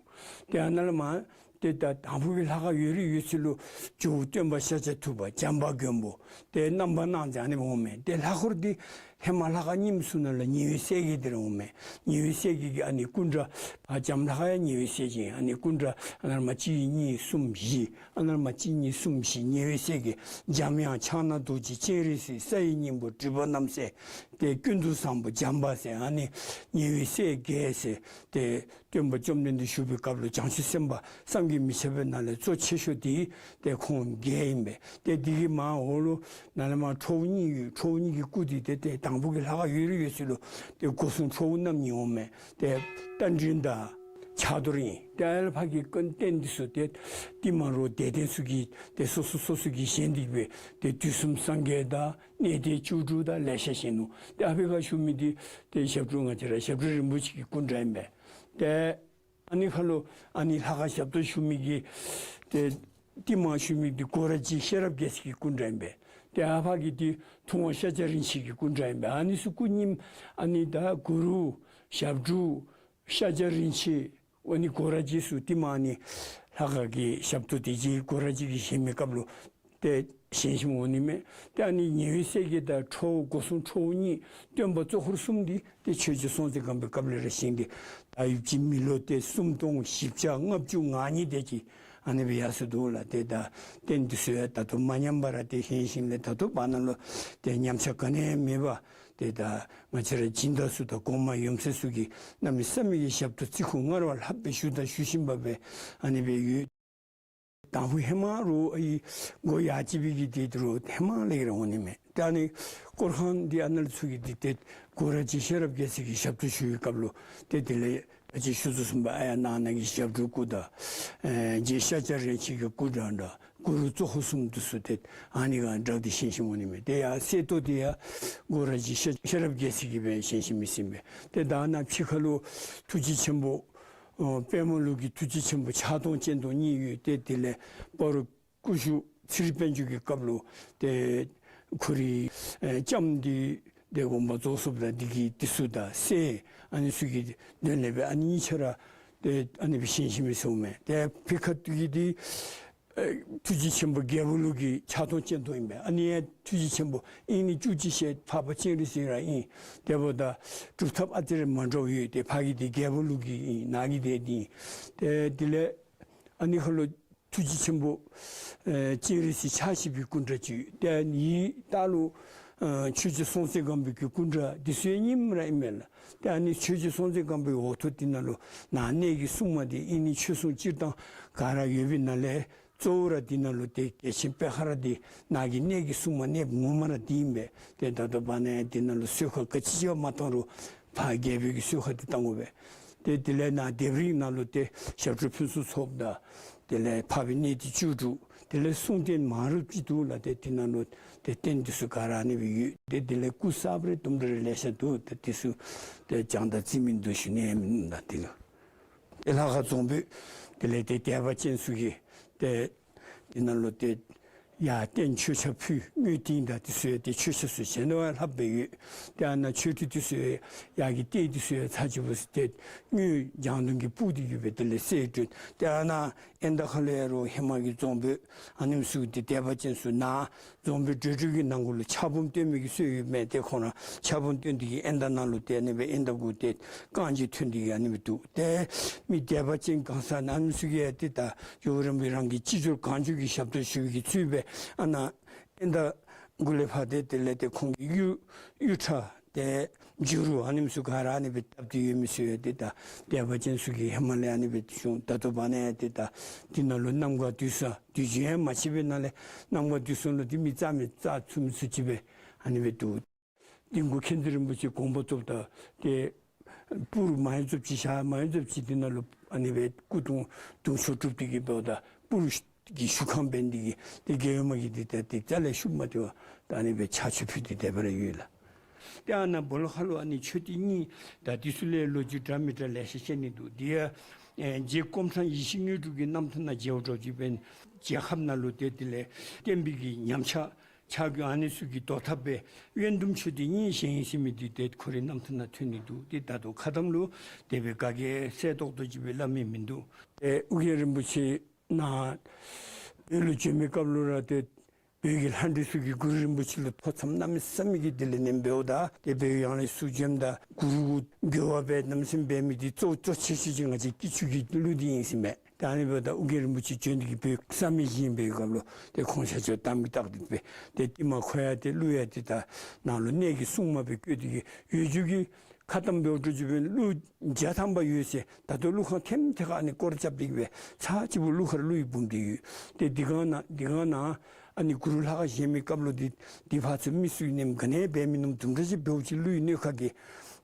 ཏེ་ཨ་ནཱ་ལས་མར་ཏེ་ད་དང་ཕུ་གི་ལྷ་ཁང་ཡོད་རིགས་ཡོད་ཚད་ལུ་ཇོ་བོ་སྟོན་པ་ཤཱཀྱ་ཐུབ་པ་བྱམས་པ་མགོན་པོ་ཏེ་རྣམ་པར་སྣང་མཛད་ནི་འོང་མས། ཏེ་ལྷ་འཁོར་འདི་ཧེ་མ་ལྷ་ཁང་རྙིངམ་ཚུ་ནང་ལུ་ཉེ་བའི་སྲས་ཀྱི་འདི་ར་འོང་མས། ཉེ་བའི་སྲས་ཀྱི་གི་ཨ་ནི་སྐུ་འདྲ་ཨ་བྱམས་ལྷ་ཁང་ཡང་ཉེ་བའི་སྲས་ཀྱི་ཨ་ནི་སྐུ་འདྲ་ཨ་ནཱ་ལས་མར་གཅིག་གཉིས་གསུམ་བཞི་ཨ་ནཱ་ལས་མར་གཅིག་གཉིས་གསུམ་བཞི་ཉེ་བའི་སྲས་ཀྱི་འཇམ་དབྱངས་ཕྱག་ན་རྡོ་རྗེ་སྤྱན་རས་གཟིགས་ས་ཡི་སྙིང་པོ་སྒྲུབ་པ་རྣམ་སྲས་ཏེ་ཀུན་ཏུ་བཟང་པོ་བྱམས་པ་ཟེར་ཨ་ནི་ཉེ་བའི་སྲས་བརྒྱད་ཟེར་ཏེ་སྟོན་པ་བཅོམ་ལྡན་འདས་བཞུགས་པའི་སྐབས་ལུ་བྱང་ཆུབ་སེམས་དཔའ་བསམ་གྱིས་མི་ཁྱབ་པའི་ནང་ལས་གཙོ་ཆེ་ཤོས་འདི་ཏེ་ཁོང་བརྒྱད་ཨིན་པས། ཏེ་འདི་གི་མར་འོག་ལུ་ནཱ་ལས་མར་ཁྲོ་བོ་གཉིས་ཡོད། ཁྲོ་བོ་གཉིས་ཀྱི་སྐུ་འདི་ཏེ་ཏེ་དང་ཕུ་གི་ལྷ་ཁང་ཡོད་རིགས་ཡོད་ཚད་ལུ་ཏེ་སྒོ་སྲུང་ཁྲོ་བོ་རྣམ་གཉིས་འོང་མས། ཏེ་རྟ་མགྲིན་དང་ ཕྱག་རྡོར་ཨིན། ཏེ་ཨ་ལས་ཕར་གྱི་རྟེན་འདི་ཚུ་ཏེ་ཏིལ་མར་རོ་དད་ལྡན་ཚུ་གིས་ཏེ་སོ་སོ་སོ་སོ་གིས་བཞེངས་ཏེ་སྦེ་ཏེ་དུས་གསུམ་སངས་རྒྱས་དང་གནས་བརྟན་བཅུ་དྲུག་དང་ལེ་ཤ་བཞེངས་ནུག། ཏེ་ཨ་ཕི་ཁར་བཞུགས་མི་འདི་ཏེ་ཞབས་དྲུང་ང་བཅས་ར་ཞབས་དྲུང་རིན་པོ་ཆེ་གི་སྐུ་འདྲ་ཨིན་པས། ཏེ་ཨ་ནི་ཁ་ལུ་ཨ་ནི་ལྷ་ཁང་ཞབས་ཏོག་ཞུ་མི་གི་ཏེ་ཏིལ་མར་ཞུ་མི་འདི་གུ་རུ་རྗེ་ཤེས་རབ་རྒྱལ་མཚན་གྱི་སྐུ་འདྲ་ཨིན་པས། ཏེ་ཨ་ཕ་གི་འདི་ཐུབ་དབང་ཤཱཀྱ་རིན་ཆེན་གྱི་སྐུ་འདྲ་ཨིན་པས། ཨ་ནི་ཚུ་སྐུ་རྙིང་ཨ་ནི་ད་གུ་རུ་ཞབས་དྲུང་ཤཱཀྱ་རིན་ཆེན་ཨ་ནི་གུ་རུ་རྗེ་ཚུ་ཏིལ་མར་ཨ་ནི་ལྷ་ཁང་གི་ཞབས་ཏོག་འདི་རྗེ་གུ་རུ་རྗེ་གིས་བཞེངས་མི་སྐབས་ལུ་ཏེ་བཞེངས་བཞེངསམ་འོང་ནི་མས། ཏེ་ཨ་ནི་ཉེ་བའི་སྲས་བརྒྱད་དང་ཁྲོ་བོ་སྒོ་སྲུང་ཁྲོ་བོ་གཉིས་སྟོན་པ་གཙོ་འཁོར་གསུམ་འདི་ཏེ་ཆོས་རྗེ་སྲོང་བཙན་སྒམ་པོའི་སྐབས་ལས་ར་བཞེངས་ཏེ་ད་ཡུདཔ་ཅིག་མི་ལོ་ཏེ་སུམ་སྟོང་བཞི་བརྒྱ་ལྔ་བཅུ་ང་གཉིས་དེ་ཅིག་ཨ་ནི་སྦེ་ཡར་སོ་འདུག་ལགས། ཏེ་ད་རྟེན་འདི་ཚུ་ཡང་ད་ལྟོ་མ་ཉམས་པར་ཏེ་བཞེངས་བཞེངསམ་ལས་ད་ལྟོ་བར་ན་ལུ་ཏེ་ཉམས་ཆག་ག་ནི་ཡང་མེད་པར་ཏེ་ད་ང་བཅས་ར་སྦྱིན་བདག་ཚུ་དང་གོང་མ་ཡུམ་སྲས་ཚུ་གིས་གནམ་མེད་ས་མེད་ཀྱི་ཞབས་ཏོག་བརྩི་བཀུར་སྔར་བ་ལྷགཔ་སྦེ་ཞུ་དང་ཞུ་བཞིན་པ་སྦེ་ཨ་ནི་སྦེ་ཡོད། དང་ཕུ་ཧེ་མ་རུ་ཨའི་སྒོ་ཡར་ཅིག་སྦེ་གི་འདི་རུ་ཧེ་མ་ལས་ར་འོང་ནི་མས། ཏེ་ཨ་ནི་སྐོར་ཁང་འདི་ཨ་ནཱ་ལུ་ཚུ་གི་འདི་ཏེ་གུ་རུ་རྗེ་ཤེས་རབ་རྒྱལ་མཚན་གྱི་ཞབས་ཏོག་ཞུ་བའི་སྐབས་ལུ་ཏེ་དེ་ལས་ཨ་ཅི་ཞུ་དོ་བཟུམ་སྦེ་ཨ་ཡར་ནང་ན་གི་ཞབས་དྲུང་སྐུ་དང་ཨེ་རྗེ་ཤཱཀྱ་རིན་ཆེན་གྱི་སྐུ་འདྲ་འདྲ་གུ་རུ་གཙོ་འཁོར་གསུམ་འདི་ཚུ་ཏེ་ཨ་ནི་ག་འདྲ་འདི་བཞེངས་བཞེངསམ་འོང་ནི་མས། ཏེ་ཡར་གསེར་ཏོག་འདི་ཡང་གུ་རུ་རྗེ་ཤེས་ཤེས་རབ་རྒྱལ་མཚན་གྱིས་སྦེ་བཞེངས་བཞེངསམ་ཨིན་ཟེར་ཨིན་པས། ཏེ་ད་ནཱ་ཕྱི་ཁ་ལུ་ཐུགས་རྗེ་ཆེན་པོ་ཨོ་དཔལ་མོ་ལུགས་ཀྱི་ཐུགས་རྗེ་ཆེན་པོ་ཕྱག་སྟོང་སྤྱན་སྟོང་གཉིས་ཡོད། ཏེ་དེ་ལས་སྤ་རོ་སྐུ་ཞབས་ཚེ་རིང་དཔལ་འབྱོར་གྱི་སྐབས་ལུ་ཏེ་ཁོ་རའི་ཨེ་ལྕམ་འདི་ཏེ་དགོངས་པ་རྫོགས་སོཔ་ད་འདི་གི་འདི་ཚུ་དང་སྲས་ཨ་ནི་ཚུ་གི་དོན་ལས་སྦེ་ཨ་ནི་གཉིས་ཆ་ར་ཏེ་ཨ་ནི་སྦེ་བཞེངས་བཞེངསམ་ཨིན་ཟེར་ཨིན་མས། ཏེ་ཕི་ཁ་ཐུག་གི་འདི་ཨེ་ཐུགས་རྗེ་ཆེན་པོ་རྒྱལ་པོ་ལུགས་ཀྱི་ཕྱག་སྟོང་སྤྱན་སྟོང་ཨིན་པས། ཨ་ནི་ཡང་ཐུགས་རྗེ་ཆེན་པོ་ཨིན་ནི་བཅུ་གཅིག་ཞལ་འཕགས་པ་སྤྱན་རས་གཟིགས་ར་ཨིན། དེ་འབདཝ་ད་སྒྲུབ་ཐབས་ཨ་ཙི་རེ་མ་འདྲཝ་ཡོད། ཏེ་ཕ་གི་འདི་རྒྱལ་པོ་ལུགས་ཀྱི་ཨིན། ནཱ་གི་འདི་འདི་ཨིན། ཏེ་དེ་ལས་ཨ་ནི་ཁ་ལུ་ཐུགས་རྗེ་ཆེན་པོ་ཨེ་སྤྱན་རས་གཟིགས་ཕྱག་བཞི་པའི་སྐུ་འདྲ་ཅིག། ཏེ་ཨ་ནི་ལྟག་ལུ་ཨེ་ཆོས་རྗེ་སྲོང་བཙན་སྒམ་པོའི་གི་སྐུ་འདྲ་འདི་ཚུ་ཡང་རྙིངམ་ར་ཨིན་མས་ལགས། ཏེ་ཨ་ནི་ཆོས་རྗེ་སྲོང་བཙན་སྒམ་པོའི་འོག་ཐོག་འདི་ནང་ལུ་ནཱ་གནས་ཀྱི་སྲུང་མ་འདི་ཨིན་ནི་ཆོས་སྲུང་སྤྱིར་བཏང་ག་ར་ཡོད་པའི་ནང་ལས་གཙོ་བོ་ར་འདི་ནང་ལུ་ཏེ་རྒྱལ་ཆེན་པེ་ཧར་འདི་ནཱ་གི་གནས་ཀྱི་སྲུང་མ་གནསཔ་ངོ་མ་ར་འདི་ཨིན་པས། ཏེ་ད་ལྟོ་བར་ན་ཡང་འདི་ནང་ལུ་གསོལ་ཁ་ག་ཅི་ཅིག་མ་བཏང་རུང་ཕར་རྒྱལ་པོའི་གི་གསོལ་ཁ་འདི་བཏང་དགོ་པས། ཏེ་དེ་ལས་ནཱ་ལྡེབས་རིས་ནང་ལུ་ཏེ་ཞབས་དྲུང་ཕུན་སུམ་ཚོགས་དང་དེ་ལས་འཕགས་པའི་གནས་འདི་བཅུ་དྲུག། དེ་ལས་གསུང་རྟེན་མང་རབས་ཅིག་འདུག་ལགས། ཏེ་འདི་ནང་ལུ་ཏེ་རྟེན་འདི་ཚུ་ག་ར་ཨ་ནི་སྦེ་ཡོད། ཏེ་དེ་ལས་སྐུ་གསརཔ་རེ་དུམ་གྲ་རེ་ལེ་ཤ་འདུག། ཏེ་འདི་ཚུ་ཏེ་བྱང་དང་རྩིས་མིན་འདུག་ཞུ་ནི་མིན་ལགས། དེ་ལུ་ཏེ་ལྷ་ཁང་རྫོང་དཔོན་དེ་ལས་ཏེ་དད་པ་ཅན་ཚུ་གིས་ཏེ་འདི་ནང་ལུ་ཏེ་ཡར་རྟེན་མཆོད་ཆས་ཕུལ། དངུལ་ཏིང་དང་འདི་ཚུ་ཡང་ཏེ་མཆོད་ཆས་ཚུ་བཞེས་ནི་བ་ལྷགཔ་སྦེ་ཡོད། ཏེ་ཨ་ནཱ་མཆོད་ཁྲི་འདི་ཚུ་ཡང་ཡར་གྱི་ལྟེ་འདི་ཚུ་ཡང་ཚར་གཅིག་པོ་ཏེ་དངུལ་ལྗང་དུང་གིས་སྤུགས་ཏེ་ཡོད་པའི་དེ་ལས་གསེར་སྒྲོན། ཏེ་ཨ་ནཱ་ཨེ་ད་ཁ་ལས་རུང་ཧེ་མ་གི་རྫོང་དཔོན་ཨ་ནེམ་ཚུ་ཏེ་དད་པ་ཅན་ཚུ་ནཱ་རྫོང་དཔོན་བགྲེས་སྒྲོལ་གྱི་ནང་གུ་ལུ་ཕྱག་འབུམ་བཏོན་མི་གི་སྲོལ་ཡོད་མས། ཏེ་ཁོང་ར་ཕྱག་འབུམ་བཏོན་ཏེ་གིས་ཨེ་ད་ནང་ལུ་ཏེ་ཨ་ནི་སྦེ་ཨེ་ད་གུ་ཏེ་རྐང་རྗེས་ཐོན་ཏེ་གིས་ཨ་ནི་སྦེ་འདུག། ཏེ་མི་དད་པ་ཅན་གང་ཟག་ཨ་ནེམ་ཚུ་གིས་ཏེ་ད་ཇོ་བོ་རིན་པོ་ཆེ་རང་གི་ཅི་འབྱོར་གང་འབྱོར་གྱི་ཞབས་ཏོག་ཞུ་བའི་གི་ཚུལ་སྦེ་ཨ་ནཱ་ཨེ་ད་གུ་ལས་ཕར་ཏེ་དེ་ལས་ཏེ་ཁོང་གི་གཡུ་གཡུ་ཁྲ་ཏེ་འཇུ་རུ་ཨ་ནེམ་ཚུ་ག་ར་ཨ་ནི་སྦེ་བཏབ་སྟེ་ཡོད་མི་ཚུ་ཡང་ཏེ་ད་དད་པ་ཅན་ཚུ་གིས་ཧེ་མ་ལས་ཨ་ནི་སྦེ་བྱུང་། ད་ལྟོ་བར་ན་ཡང་ཏེ་ད་འདི་ནང་ལུ་གནམ་གང་དུས་སང་དུས་རྒྱུན་ཡང་མ་ཆད་པའི་ནང་ལས་གནམ་གང་དུས་སང་ལུ་ཏེ་མི་རྩ་མི་རྩ་ཚུ་མི་ཚུ་ཅིག་སྦེ་ཨ་ནི་སྦེ་འདུག། ཏིང་གུ་མཁྱེན་བརྩེ་རིན་པོ་ཆེ་དགོངས་པ་རྫོགསཔ་ད་ཏེ་སྤུར་མ་ཡང་རྫོགསཔ་ཅིག་ཞག་མ་ཡང་རྫོགསཔ་ཅིག་འདི་ནང་ལུ་ཨ་ནི་སྦེ་སྐུ་གདུང་གདུང་མཆོག་གྲུབ་སྟེ་གིས་འབདཝ་ད་སྤུར་གྱི་བཞུགས་ཁང་འབད་ནི་དེ་གིས་ཏེ་རྒྱལ་ཡུམ་གྱིས་འདི་ཏེ་ཏེ་རྩ་ལས་ཤུགས་མ་སྟེར་བར་ད་ཨ་ནི་སྦེ་ཕྱག་མཆོད་ཕུལ་ཏེ་དེ་སྦེ་ར་ཡོད་ལགས། ཏེ་ཨ་ནཱ་སྦོ་ལོགས་ཁ་ལུ་ཨ་ནི་མཆོད་རྟེན་གཉིས་ད་འདི་ཚུ་ལས་ལོ་རྒྱུས་འདྲ་མི་འདྲ་ལེ་ཤ་བཤད་ནི་འདུག། འདི་ཡང་ཨེ་རྗེ་སྐོམ་ཐང་ཡེ་ཤེས་དངོས་གྲུབ་ཀྱི་རྣམ་ཐར་ནང་མཇལཝ་འདྲཝ་ཅིག་འབད་ན་རྒྱལ་ཁབ་ནང་ལུ་ཏེ་དེ་ལས་བསྟན་པའི་གི་ཉམས་ཆག་ཆག་རྒྱུ་ཨ་ནི་ཚུ་གི་བཟློག་ཐབས་སྦེ་དབལ་གཏུམ་མཆོད་རྟེན་གཉིས་བཞེངས་ཡི་ཟེར་མི་འདི་ཏེ་ཁོ་རའི་རྣམ་ཐར་ནང་ཐོན་ནི་འདུག། ཏེ་ད་ལྟོ་ཁ་གཏམ་ལུ་དེ་སྦེ་ག་གིས་གསལ་ཏོག་ཏོ་ཅིག་སྦེ་སླབ་མི་མིན་འདུག། ཏེ་ཨོ་རྒྱན་རིན་པོ་ཆེ་ནཱ་བོད་ལུ་བྱོན་མི་སྐབས་ལུ་ར་ཏེ་བོད་ཀྱི་ལྷ་འདྲེ་ཚུ་གིས་གུ་རུ་རིན་པོ་ཆེ་ལུ་ཐོ་འཚམས་གནམ་མེད་ས་མེད་ཀྱི་དེ་ལས་ནེམ་འབདཝ་ད་ཏེ་བོད་ཡང་ལས་ཚུར་བྱོནམ་ད་གུ་རུ་གུ་འགྱུར་བ་སྦེ་གནམ་མེད་ས་མེད་འབད་མི་འདི་གཙོ་གཙོ་ཆེ་ཤོས་ཅིག་ང་བཅས་སྐྱིད་ཆུ་གི་ཀླུ་འདི་ཨིན་ཟེར་མས། ཏེ་ཨ་ནི་འབདཝ་ད་ཨོ་རྒྱན་རིན་པོ་ཆེ་བྱོན་ཏེ་གིས་བོད་བསམ་ཡས་བཞེངས་པའི་སྐབས་ལུ་ཏེ་ཁོང་ཆ་ཁྱབ་དམ་གྱི་རྟགས་འདི་སྦེ་ཏེ་ཏིལ་མར་ཁོ་ཡང་ཏེ་ཀླུ་ཡང་ཏེ་ད་ནཱ་ལུ་གནས་ཀྱི་སྲུང་མ་སྦེ་བསྐོས་ཏེ་གིས་ཡོད་རྒྱུ་གི་ཁ་གཏམ་འབད་འགྱོ་རྒྱུ་འབད་ཀླུ་བརྒྱ་ཐམ་པ་ཡོད་ཟེར། ད་ལྟོ་ཀླུ་ཁང་ཐེམ་ཐེ་ཁར་ཨ་ནི་སྐོར་རྐྱབ་སྟེ་གིས་སྦེ་ཚར་གཅིག་པོ་ཀླུ་ཁར་ཀླུ་ཡི་འབུམ་སྡེ་ཡོད། ཏེ་འདི་གང་ན་འདི་གང་ན་ཨ་ནི་གུ་རུ་ལྷ་ཁང་བཞེངས་མི་སྐབས་ལུ་འདི་འདི་ཕར་ཚུར་མི་ཚུ་གིས་ནེམ་ག་ནི་འབད་མི་ནུམ་དུམ་གྲ་ཅིག་འབདཝ་ཅིག་ཀླུ་ཡི་གནོད་ཁ་གིས་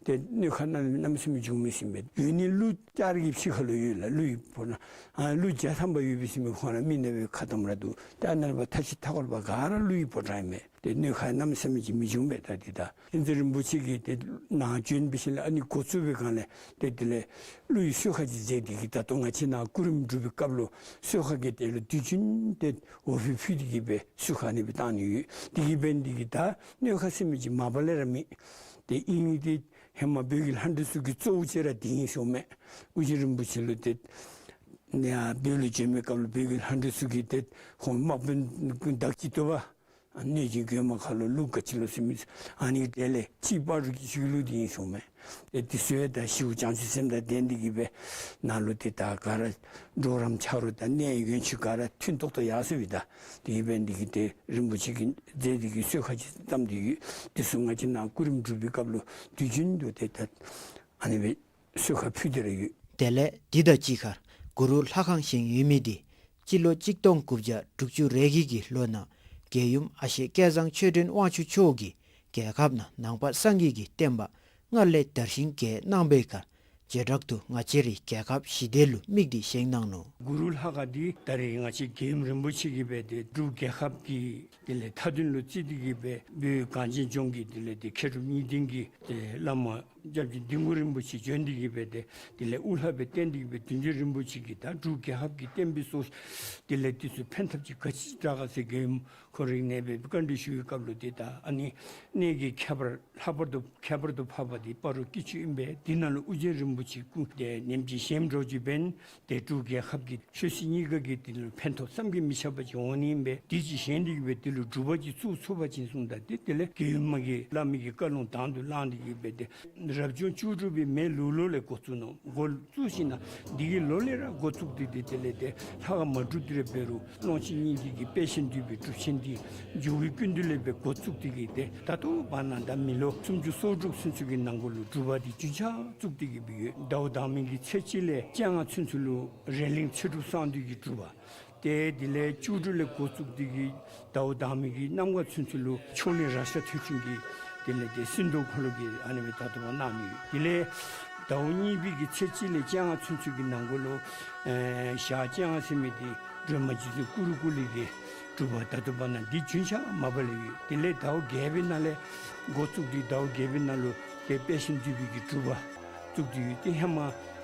ཏེ་གནོད་ཁ་གནམ་མེད་ས་མེད་བྱུང་མི་ཟེར་མས། ཡོད་ནི་ཀླུ་ལྕགས་རི་གི་ཕྱི་ཁ་ལུ་ཡོད་ལགས། ཀླུ་ཡི་བོ་ན་ཨ་ཀླུ་བརྒྱ་ཐམ་པ་ཡོད་པས་ཟེར་མས། ཁོང་ར་མི་ནག་པའི་ཁ་གཏམ་ར་འདུག། ཏེ་ཨ་ནཱ་ལས་ཕར་མཐའ་བཞི་མཐའ་འཁོར་པ་ག་ར་ཀླུ་ཡི་ཕོ་བྲང་ཨིན་མས། ཏེ་གནོད་ཁ་གནམ་མེད་ས་མེད་ཅིག་མི་བྱུང་པས། ད་འདི་ད་མཁྱེན་བརྩེ་རིན་པོ་ཆེ་གིས་ཏེ་ནཱ་བྱོན་པའི་ཤུལ་ལས་ཨ་ནི་འགོ་བཙུགས་པའི་སྒང་ལས་ཏེ་དེ་ལས་ཀླུ་ཡི་གསོལ་ཁ་ཅིག་མཛད། དེ་གིས་ད་ལྟོ་ང་བཅས་ནཱ་སྐུ་རིམ་སྒྲུབ་པའི་སྐབས་ལུ་གསོལ་ཁ་གི་དེ་ལུ་དུས་རྒྱུན་ཏེ་འོ་ཕུད་ཕུལ་ཏེ་གིས་སྦེ་གསོལ་ཁ་ཨ་ནི་སྦེ་བཏང་ནི་ཡོད། དེ་གིས་འབད་ནི་དེ་གིས་ད་གནོད་ཁ་ཟེར་མི་ཅིག་མ་པ་ལས་ར་མེད། ཏེ་ཨིན་ནི་དེ་ཧེ་མ་བོད་ཀྱི་ལྷ་འདྲེ་ཚུ་གི་གཙོ་བོ་ཅིག་ར་དེ་ཨིན་ཟེར་མས། ཨོ་རྒྱན་རིན་པོ་ཆེ་ལུ་ཏེ་ནཱ་བོད་ལུ་བྱོན་པའི་སྐབས་ལུ་བོད་ཀྱི་ལྷ་འདྲེ་ཚུ་གིས་ཏེ་ཁོང་དམག་དཔོན་བདག་གཅིག་ཏུ་པ་གནོད་སྦྱིན་རྒོད་མ་ཁ་ལོ་ལུག་ག་ཅི་ལོ་ཟེར་མི་ཨ་ནི་དེ་ལས་ཕྱི་སྤ་རོ་གི་ཆུ་ལུ་དེ་ཨིན་ཟེར་མས། ཏེ་དེ་ཚུ་ཡང་ད་ཞི་བ་བྱང་ཆུབ་སེམས་དང་ལྡན་ཏེ་གིས་སྦེ་ནཱ་ལུ་ཏེ་ད་ག་ར་གྲོགས་རམ་ཆ་རོགས་དང་གནས་ཡུན་ཆད་ག་ར་མཐུན་ཏོག་ཏོ་ཡར་སོང་པས། ད་དེ་གིས་འབད་ནི་དེ་གིས་ཏེ་རིན་པོ་ཆེ་གིས་མཛད་དེ་གིས་གསོལ་ཁ་ཅིག་བཏབ་སྟེ་ཡོད། དེ་ཚུ་ང་བཅས་ནཱ་སྐུ་རིམ་སྒྲུབ་པའི་སྐབས་ལུ་དུས་རྒྱུན་དུ་ཏེ་ད་ཨ་ནི་སྦེ་གསོལ་ཁ་ཕུལ་ཏེ་ར་ཡོད། དེ་ལས་འདི་དང་གཅིག་ཁར་གུ་རུ་ལྷ་ཁང་བཞེངས་ཡོད་མི་འདི་སྤྱི་ལོ་གཅིག་སྟོང་དགུ་བརྒྱ་དྲུག་ཅུ་རེ་གཅིག་གི་ལོ་ནང་རྒྱལ་ཡུམ་ཨ་ཞེ་སྐལ་བཟང་ཆོས་སྒྲོན་དབང་ཕྱུག་མཆོག་གིས་རྒྱལ་ཁབ་ནང་ནང་པ་སངས་རྒྱས་ཀྱི་བསྟན་པ་སྔར་ལས་དར་ཞིང་རྒྱས་གནང་བའི་ཁར་བྱེ་བྲག་ཏུ་ང་བཅས་རའི་རྒྱལ་ཁབ་ཞི་བདེ་ལུ་དམིགས་ཏེ་བཞེངས་གནང་ནུག། གུ་རུ་ལྷ་ཁང་འདི་ད་རེས་ང་བཅས་རྒྱལ་ཡུམ་རིན་པོ་ཆེ་གིས་སྦེ་ཏེ་འབྲུག་རྒྱལ་ཁབ་ཀྱི་དེ་ལས་མཐའ་དོན་ལུ་བརྩིས་ཏེ་གིས་སྦེ་བོད་གངས་ཅན་ལྗོངས་ཀྱི་དེ་ལས་ཏེ་མཁས་གྲུབ་གཉིས་ལྡན་གྱི་ཏེ་བླ་མ་སྐྱབས་རྗེ་ལྡིང་གུ་རིན་པོ་ཆེ་བྱོན་ཏེ་གིས་སྦེ་ཏེ་དེ་ལས་དབུ་བླ་སྦེ་བསྟེན་ཏེ་གིས་སྦེ་བདུད་འཇོམས་རིན་པོ་ཆེ་གིས་ད་འབྲུག་རྒྱལ་ཁབ་ཀྱི་བསྟན་པའི་སྲོག་དེ་ལས་དེ་ཚུ་ཕན་ཐབས་ཅིག་ག་ཅི་དྲག་ག་ཟེར་རྒྱལ་ཡུམ་ཁོ་རའི་ནང་སྦེ་བཀའ་འདྲི་ཞུ་བའི་སྐབས་ལུ་ཏེ་ད་ཨ་ནི་གནས་ཀྱི་ཁྱད་པར་ལྷག་པར་དུ་ཁྱད་པར་དུ་འཕགས་པ་འདི་སྤ་རོ་སྐྱིད་ཆུ་ཨིན་པས། འདི་ནང་ལུ་ཨོ་རྒྱན་རིན་པོ་ཆེ་སྐུ་དེ་ཉིནམ་གཅིག་བཞེངས་འགྱོ་ཅི་འབདན་ཏེ་འབྲུག་རྒྱལ་ཁབ་ཀྱི་ཆོས་སྲིད་གཉིས་ཀ་གི་དེ་ལུ་ཕན་ཐོགས་བསམ་གྱིས་མི་ཁྱབ་པ་ཅིག་འོང་ནི་ཨིན་པས། དེ་ཅིག་བཞེངས་ཏེ་གིས་སྦེ་དེ་ལུ་སྒྲུབ་པ་ཅིག་བཙུགས་ཚུགས་པ་ཅིན་གསུངམ་ད་ཏེ་དེ་ལས་རྒྱལ་ཡུམ་མ་གི་བླ་མའི་གི་བཀའ་ལུང་དང་དུ་བླངས་ཏེ་གིས་སྦེ་ཏེ་རབ་བྱུང་བཅུ་དྲུག་པའི་མེ་ལུག་ལོ་ལས་འགོ་བཙུགས་ནུག། འགོ་བཙུགས་ཞིནམ་ལས་འདི་གི་ལོ་ལས་ར་འགོ་བཙུགས་ཏེ་ཏེ་དེ་ལས་ཏེ་ལྷ་ཁང་མ་གྲུབ་དེ་ར་འབད་རུང་ཀློང་ཆེན་སྙིང་ཐིག་གི་དཔལ་ཞིང་འདུས་པའི་སྒྲུབ་ཆེན་འདི་ཇོ་བོའི་སྐུ་མདུན་ལས་སྦེ་འགོ་བཙུགས་ཏེ་གིས་ཏེ་ད་ལྟོ་བར་ན་ད་མི་ལོ་སུམ་ཅུ་སོ་དྲུག་ཚུན་ཚོད་ཀྱི་ནང་འཁོད་ལུ་སྒྲུབ་པ་འདི་རྒྱུན་ཆགས་བཙུགས་ཏེ་གིས་སྦེ་ཡོད། ཟླཝ་དང་པའི་གི་ཚེས་གཅིག་ལས་བཅོ་ལྔ་ཚུན་ཚོད་ལུ་རེ་ལིང་ཚེ་སྒྲུབ་གསང་འདུས་ཀྱི་སྒྲུབ་པ། ཏེ་དེ་ལས་བཅུ་དྲུག་ལས་འགོ་བཙུགས་ཏེ་གིས་ཟླཝ་དང་པའི་གི་གནམ་གང་ཚུན་ཚོད་ལུ་མཆོག་གླིང་རཀྴ་ཐོད་ཕྲེང་གི་དེ་ལས་ཏེ་སིནྡྷུ་འཁོར་ལོ་གི་ཨ་ནི་སྦེ་ད་ལྟོ་བར་གནང་ནི་ཡོད། དེ་ལས་ཟླཝ་གཉིས་པའི་གི་ཚེས་གཅིག་ལས་བཅོ་ལྔ་ཚུན་ཚོད་ཀྱི་ནང་འཁོད་ལུ་ཨེ་ཞག་བཅོ་ལྔ་ཟེར་མི་འདི་སྒྲོལ་མ་རྗེ་བཙུན་ཀུ་རུ་ཀུ་ལེ་གི་སྒྲུབ་པ་ད་ལྟོ་བར་ན་འདི་རྒྱུན་ཆགས་མ་པ་ལས་ཡོད། དེ་ལས་ཟླཝ་བརྒྱད་པའི་ནང་ལས་འགོ་བཙུགས་ཏེ་ཟླཝ་བརྒྱད་པའི་ནང་ལུ་ཏེ་དཔལ་ཞིང་འདུས་པའི་གི་སྒྲུབ་པ་བཙུགས་ཏེ་ཡོད། ཏེ་ཧེ་མ་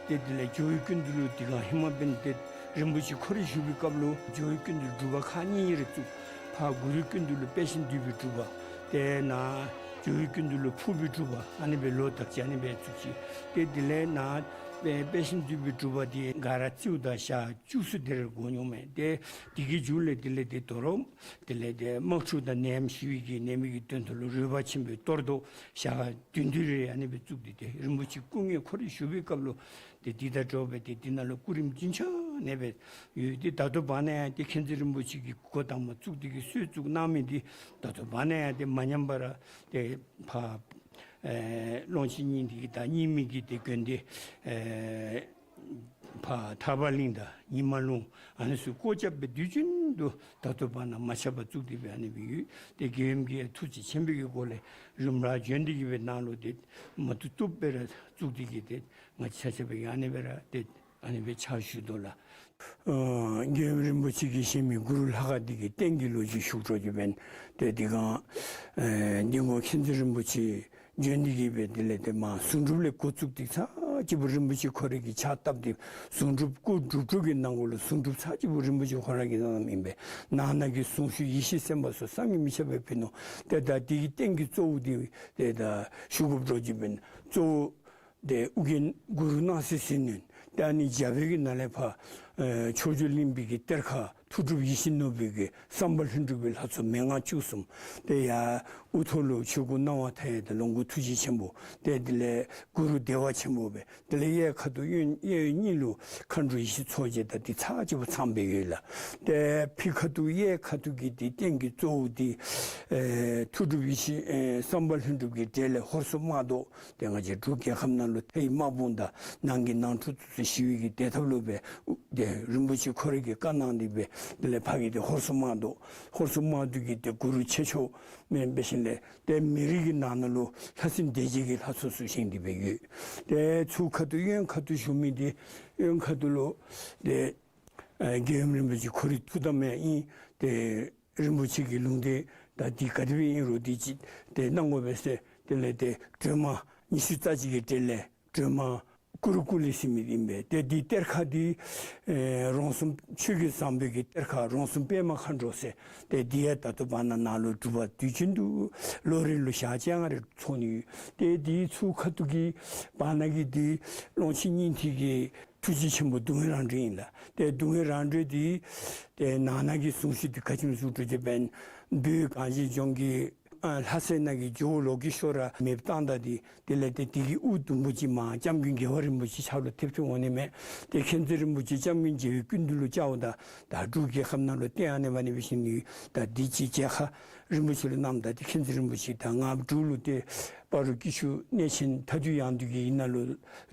ཏེ་དེ་ལས་ཇོ་བོའི་སྐུ་མདུན་ལུ་དེ་སྒང་ཧེ་མ་འབདན་ཏེ་རིན་པོ་ཆེ་ཁོ་ར་བཞུགས་པའི་སྐབས་ལུ་ཇོ་བོའི་སྐུ་མདུན་སྒྲུབ་པ་ཁག་གཉིས་རེ་བཙུགས། ཕར་གུ་རུའི་སྐུ་མདུན་ལུ་དཔལ་ཞིང་འདུས་པའི་སྒྲུབ་པ། ཏེ་ནཱ་ཇོ་བོའི་སྐུ་མདུན་ལུ་ཕུར་པའི་སྒྲུབ་པ། ཨ་ནི་སྦེ་ལོ་དག་ཅིག་ཨ་ནི་སྦེ་བཙུགས་ཅི། ཏེ་དེ་ལས་ནཱ་དཔལ་དཔལ་ཞིང་འདུས་པའི་སྒྲུབ་པ་འདི་ག་ར་རྩིཝ་ད་ཞག་བཅུ་གསུམ་དེ་རེ་འགོར་འོང་མས། ཏེ་དེ་གི་མཇུག་ལས་དེ་ལས་ཏེ་དོ་རུང་དེ་ལས་ཏེ་དམག་འཁྲུག་དང་ནད་ཡམས་ཞི་བའི་གི་ནད་མེད་ཀྱི་དོན་དུ་ལུ་རོལ་པ་ཆེན་པོའི་གཏོར་བཟློག་ཞག་བདུན་བདུན་རེ་ཨ་ནི་སྦེ་བཙུགས་ཏེ་ཏེ་རིན་པོ་ཆེ་སྐུ་དངོས་ཁོ་ར་བཞུགས་པའི་སྐབས་ལུ་ཏེ་འདི་དང་འདྲཝ་སྦེ་ཏེ་འདི་ནང་ལུ་སྐུ་རིམ་རྒྱུན་ཆགས་ཨ་ནི་སྦེ་ཡོད། ཏེ་ད་ལྟོ་བར་ན་ཡང་ཏེ་མཁྱེན་བརྩེ་རིན་པོ་ཆེ་གིས་འགོ་དང་པ་བཙུགས་ཏེ་གིས་སྲོལ་བཙུགས་གནང་མི་འདི་ད་ལྟོ་བར་ན་ཡང་ཏེ་མ་ཉམས་པར་ཏེ་ཕར་ཨེ་ཀློང་ཆེན་སྙིང་ཐིག་གི་དང་རྙིང་མའི་གི་ཏེ་དགོན་སྡེ་ཨེ་ཕར་ཐར་པ་གླིང་དང་ཉི་མ་ལུང་ཨ་ནི་ཚུ་སྐོར་རྐྱབ་སྦེ་དུས་རྒྱུན་དུ་ད་ལྟོ་བར་ན་མ་ཆག་པར་བཙུགས་ཏེ་སྦེ་ཨ་ནི་སྦེ་ཡོད། ཏེ་རྒྱལ་ཡུམ་གྱི་ཐུགས་རྗེ་ཆེན་པོའི་གི་སྒོ་ལས་རིམ་གྲོ་བྱོན་ཏེ་གིས་སྦེ་ནཱ་ལུ་ཏེ་མ་བཏུབ་བཏུབ་སྦེ་ར་བཙུགས་ཏེ་གིས་ཏེ་ང་བཅས་ཆ་ཁྱབ་སྦེ་ཨ་ནི་སྦེ་ར་ཏེ་ཨ་ནི་སྦེ་ཕྱག་ཞུ་དོ་ལགས། ཨ་རྒྱལ་ཡུམ་རིན་པོ་ཆེ་གིས་བཞེངས་མི་གུ་རུ་ལྷ་ཁང་འདི་གི་རྟེན་གྱི་ལོ་རྒྱུས་ཞུ་དགོཔ་ཅིག་འབདན་ཏེ་དེ་སྒང་ཨེ་འདི་ངོ་མཁྱེན་བརྩེ་རིན་པོ་ཆེ་བྱོན་ཏེ་གིས་སྦེ་དེ་ལས་ཏེ་མར་གཟུངས་སྒྲུབ་ལས་འགོ་བཙུགས་ཏེ་ཚར་གཅིག་པོ་རིན་པོ་ཆེ་ཁོ་ར་གིས་ཕྱག་བཏབ་སྟེ་གཟུངས་སྒྲུབ་སྐུ་སྒྲུབ་གྲོགས་ཀྱི་ནང་འཁོད་ལུ་གཟུངས་སྒྲུབ་ཚར་གཅིག་པོ་རིན་པོ་ཆེ་ཁོ་ར་གིས་གནངམ་ཨིན་པས། ནང་ན་གི་གཟུངས་གཞུག་ཡེ་ཤེས་སེམས་དཔའ་སོགས་བསམ་གྱིས་མི་ཁྱབ་པ་ཕུལ་ནུག། ཏེ་ད་དེ་གི་རྟེན་གྱི་གཙོ་བོ་འདི་ཏེ་ད་ཞུ་དགོཔ་འདྲཝ་ཅིག་འབདན་གཙོ་བོ་ཏེ་ཨོ་རྒྱན་གུ་རུ་སྣང་སྲིད་ཟིལ་གནོན། ཏེ་ཨ་ནི་རྒྱབ་པའི་གི་ནང་ལས་ཕར་ཨེ་ཕྱོགས་བཅུ་གླིང་པའི་གི་གཏེར་ཁ་ཐུགས་སྒྲུབ་ཡིད་བཞིན་ནོར་བུའི་གི་བསམ་པ་ལྷུན་གྲུབ་པའི་ལྷ་ཚོགས་མན་ངག་བཅུ་གསུམ། ཏེ་ཡར་དབུ་ཐོག་ལུ་ཆོས་སྐུ་སྣང་བ་མཐའ་ཡས་དང་ལོངས་སྐུ་ཐུགས་རྗེ་ཆེན་པོ། ཏེ་དེ་ལས་གུ་རུ་བདེ་བ་ཆེན་པོ་སྦེ། དེ་ལས་གཡས་ཁ་ཐུག་གཡོན་གཡས་གཡོན་གཉིས་ལུ་མཁའ་འགྲོ་ཡེ་ཤེས་མཚོ་རྒྱལ་དང་འདི་ཚར་གཅིག་པོ་ཚངམ་སྦེ་ཡོད་ལགས། ཏེ་ཕྱི་ཁ་ཐུག་གཡས་ཁ་ཐུག་གི་འདི་རྟེན་གྱི་གཙོ་བོ་འདི་ཨེ་ཐུགས་སྒྲུབ་ཡེ་ཤེས་ཨེ་བསམ་པ་ལྷུན་གྲུབ་ཀྱི་གྲས་ལས་ཧོར་སོག་དམག་བཟློག། ཏེ་ང་བཅས་འབྲུག་རྒྱལ་ཁབ་ནང་ལུ་མཐའི་དམག་དཔུང་དང་ནང་གི་ནང་འཁྲུག་ཚུ་ཞི་བའི་གི་བདེ་ཐབས་ལུ་སྦེ་ཏེ་རིན་པོ་ཆེ་ཁོ་ར་གིས་བཀའ་གནང་སྟེ་སྦེ་ དེ་ལས་ཕ་གི་དེ་ཧོར་སུ་དམག་བཟློག། ཧོར་སུ་དམག་བཟློག་གི་དེ་གུ་རུ་ཆེ་མཆོག་མེན་པའི་ཤུལ་ལས་དེ་མི་རིགས་ཀྱི་ནང་ན་ལུ་ལྷ་སྲིན་སྡེ་བརྒྱད་ཀྱི་ལྷ་ཚོགས་ཚུ་བཞེངས་ཏེ་སྦེ་ཡོད། དེ་ཚུ་ཁ་ཐུག་གཡོན་ཁ་ཐུག་བཞུགས་མི་དེ་གཡོན་ཁ་ཐུག་ལུ་དེ་ཨེ་རྒྱལ་ཡུམ་རིན་པོ་ཆེ་ཁོ་རའི་ཐུགས་དམ་ཡང་ཨིན། དེ་རིན་པོ་ཆེ་གི་ལུང་བསྟན་ད་འདི་ག་དེ་སྦེ་ཨིན་རུང་འདི་ཅིག་དེ་གནང་དགོ་པས་ཟེར། དེ་ལས་དེ་སྒྲོལ་མ་ཉི་ཤུ་རྩ་གཅིག་གི་གྲས་ལས་སྒྲོལ་མ་ཀུ་རུ་ཀུ་ལེ་ཟེར་མི་ཨིན་པས། དེ་འདི་གཏེར་ཁ་འདི་ཨེ་རོང་ཟོམ་ཆོས་ཀྱི་བཟང་པོའི་གི་གཏེར་ཁ་རོང་ཟོམ་པདྨ་མཁའ་འགྲོ་ཟེར། དེ་འདི་ཡང་ད་ལྟོ་བར་ན་ནཱ་ལུ་སྒྲུབ་པ་དུས་རྒྱུན་དུ་ལོ་རེ་ལུ་ཞག་བཅོ་ལྔ་རེ་ཚོགས་ནི་ཡོད། དེ་འདི་ཚུ་ཁ་ཐུག་གི་བར་ན་གི་འདི་ཀློང་ཆེན་སྙིང་ཐིག་གི་ཐུགས་རྗེ་ཆེན་པོ་སྡུག་བསྔལ་རང་གྲོལ་ཨིན་ལགས། ཏེ་སྡུག་བསྔལ་རང་གྲོལ་འདི་ཏེ་ནང་ན་གི་གསུང་ཆོས་འདི་ག་ཅི་སྨོ་ཟེར་བ་ཅིན་བོད་གངས་ཅན་ལྗོངས་ཀྱི་ཨ་ལྷ་སའི་ནང་གི་ཇོ་བོ་ལོ་ཀེ་ཤྭ་ར་མེདཔ་བཏང་ད་འདི་དེ་ལས་ཏེ་དེ་གི་དབུ་དུམ་བུ་ཅིག་མར་སྐྱབས་མགོན་རྒྱལ་བ་རིན་པོ་ཆེ་ཕྱག་ལུ་ཐེབས་ཏེ་འོང་ནི་མས། ཏེ་མཁྱེན་བརྩེ་རིན་པོ་ཆེ་སྐྱབས་མགོན་རྒྱལ་བའི་སྐུ་མདུན་ལུ་བཅརཝ་ད་ད་འབྲུག་རྒྱལ་ཁབ་ནང་ལུ་ཏེ་ཨ་ནི་འབད་ནི་འབད་ཞིནམ་ད་འདི་ཅིག་མཇལ་ཁ་རིན་པོ་ཆེ་ལུ་གནངམ་ད་ཏེ་མཁྱེན་བརྩེ་རིན་པོ་ཆེ་ད་ང་འབྲུག་ལུ་ཏེ་སྤ་རོ་སྐྱིད་ཆུ་གནས་ཆེན་མཐའ་འདུལ་ཡང་འདུལ་གྱི་ཡིག་ནང་ལུ་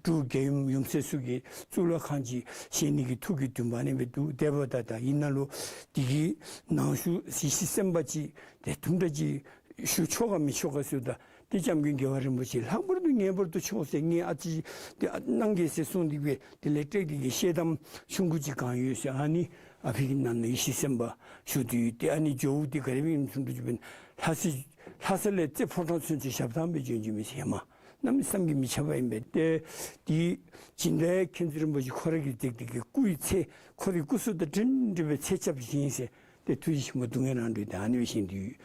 འབྲུག་རྒྱལ་ཡུམ་ཡུམ་སྲས་ཚུ་གི་གཙུག་ལག་ཁང་ཅིག་བཞེངས་ནི་གི་ཐུགས་ཀྱི་འདུན་པ་ཨ་ནི་སྦེ་འདུག། དེ་འབདཝ་ད་ད་ཡིག་ནང་ལུ་དེ་གི་ནང་ཞུ་ཡེ་ཤེས་སེམས་དཔའ་ཅིག་ཏེ་དུམ་གྲ་ཅིག་ཞུ་ཆོག་ག་མི་ཆོག་ག་ཟེརཝ་ད་ཏེ་སྐྱབས་མགོན་རྒྱལ་བ་རིན་པོ་ཆེ་ལྷག་པར་དུ་ངེས་པར་དུ་ཆོག་ཟེར། ངེས་ཨ་ཙི་ཏེ་གནང་གེ་ཟེར་གསུངས་ཏེ་སྦེ་དེ་ལས་ཏེ་དེ་གི་ཤེལ་དམ་ཆུང་ཀུ་ཅིག་གང་ཡོད་ཟེར་ཨ་ནི་ཨ་ཕི་གི་ནང་ན་ཡེ་ཤེས་སེམས་དཔའ་བཞུགས་ཏེ་ཡོད། ཏེ་ཨ་ནི་ཇོ་བོ་འདི་ག་དེ་སྦེ་ཨིནམ་ཟེར་བ་ཅིན་ལྷ་ས་ལྷ་ས་ལས་རྩེ་ཕོ་བྲང་ཚུན་ཚོད་ཞབས་ཐང་སྦེ་བྱོན་བྱོནམ་ཨིན་ཟེར་མས། གནམ་མེད་ས་མེད་ཀྱི་མི་ཁྱབ་པ་ཨིན་པས། ཏེ་དེ་སྦྱིན་བདག་མཁྱེན་བརྩེ་རིན་པོ་ཆེ་ཁོ་ར་གིས་ཏེ་དེ་གི་སྐུའི་ཚད་ཁོ་རའི་སྐུ་གཟུགས་དང་འདྲན་འདྲ་སྦེ་ཚད་རྐྱབ་བཞེངས་ཟེར། ཏེ་ཐུགས་རྗེ་ཆེན་པོ་སྡུག་བསྔལ་རང་གྲོལ་ཏེ་ཨ་ནི་སྦེ་བཞེངས་ཏེ་ཡོད།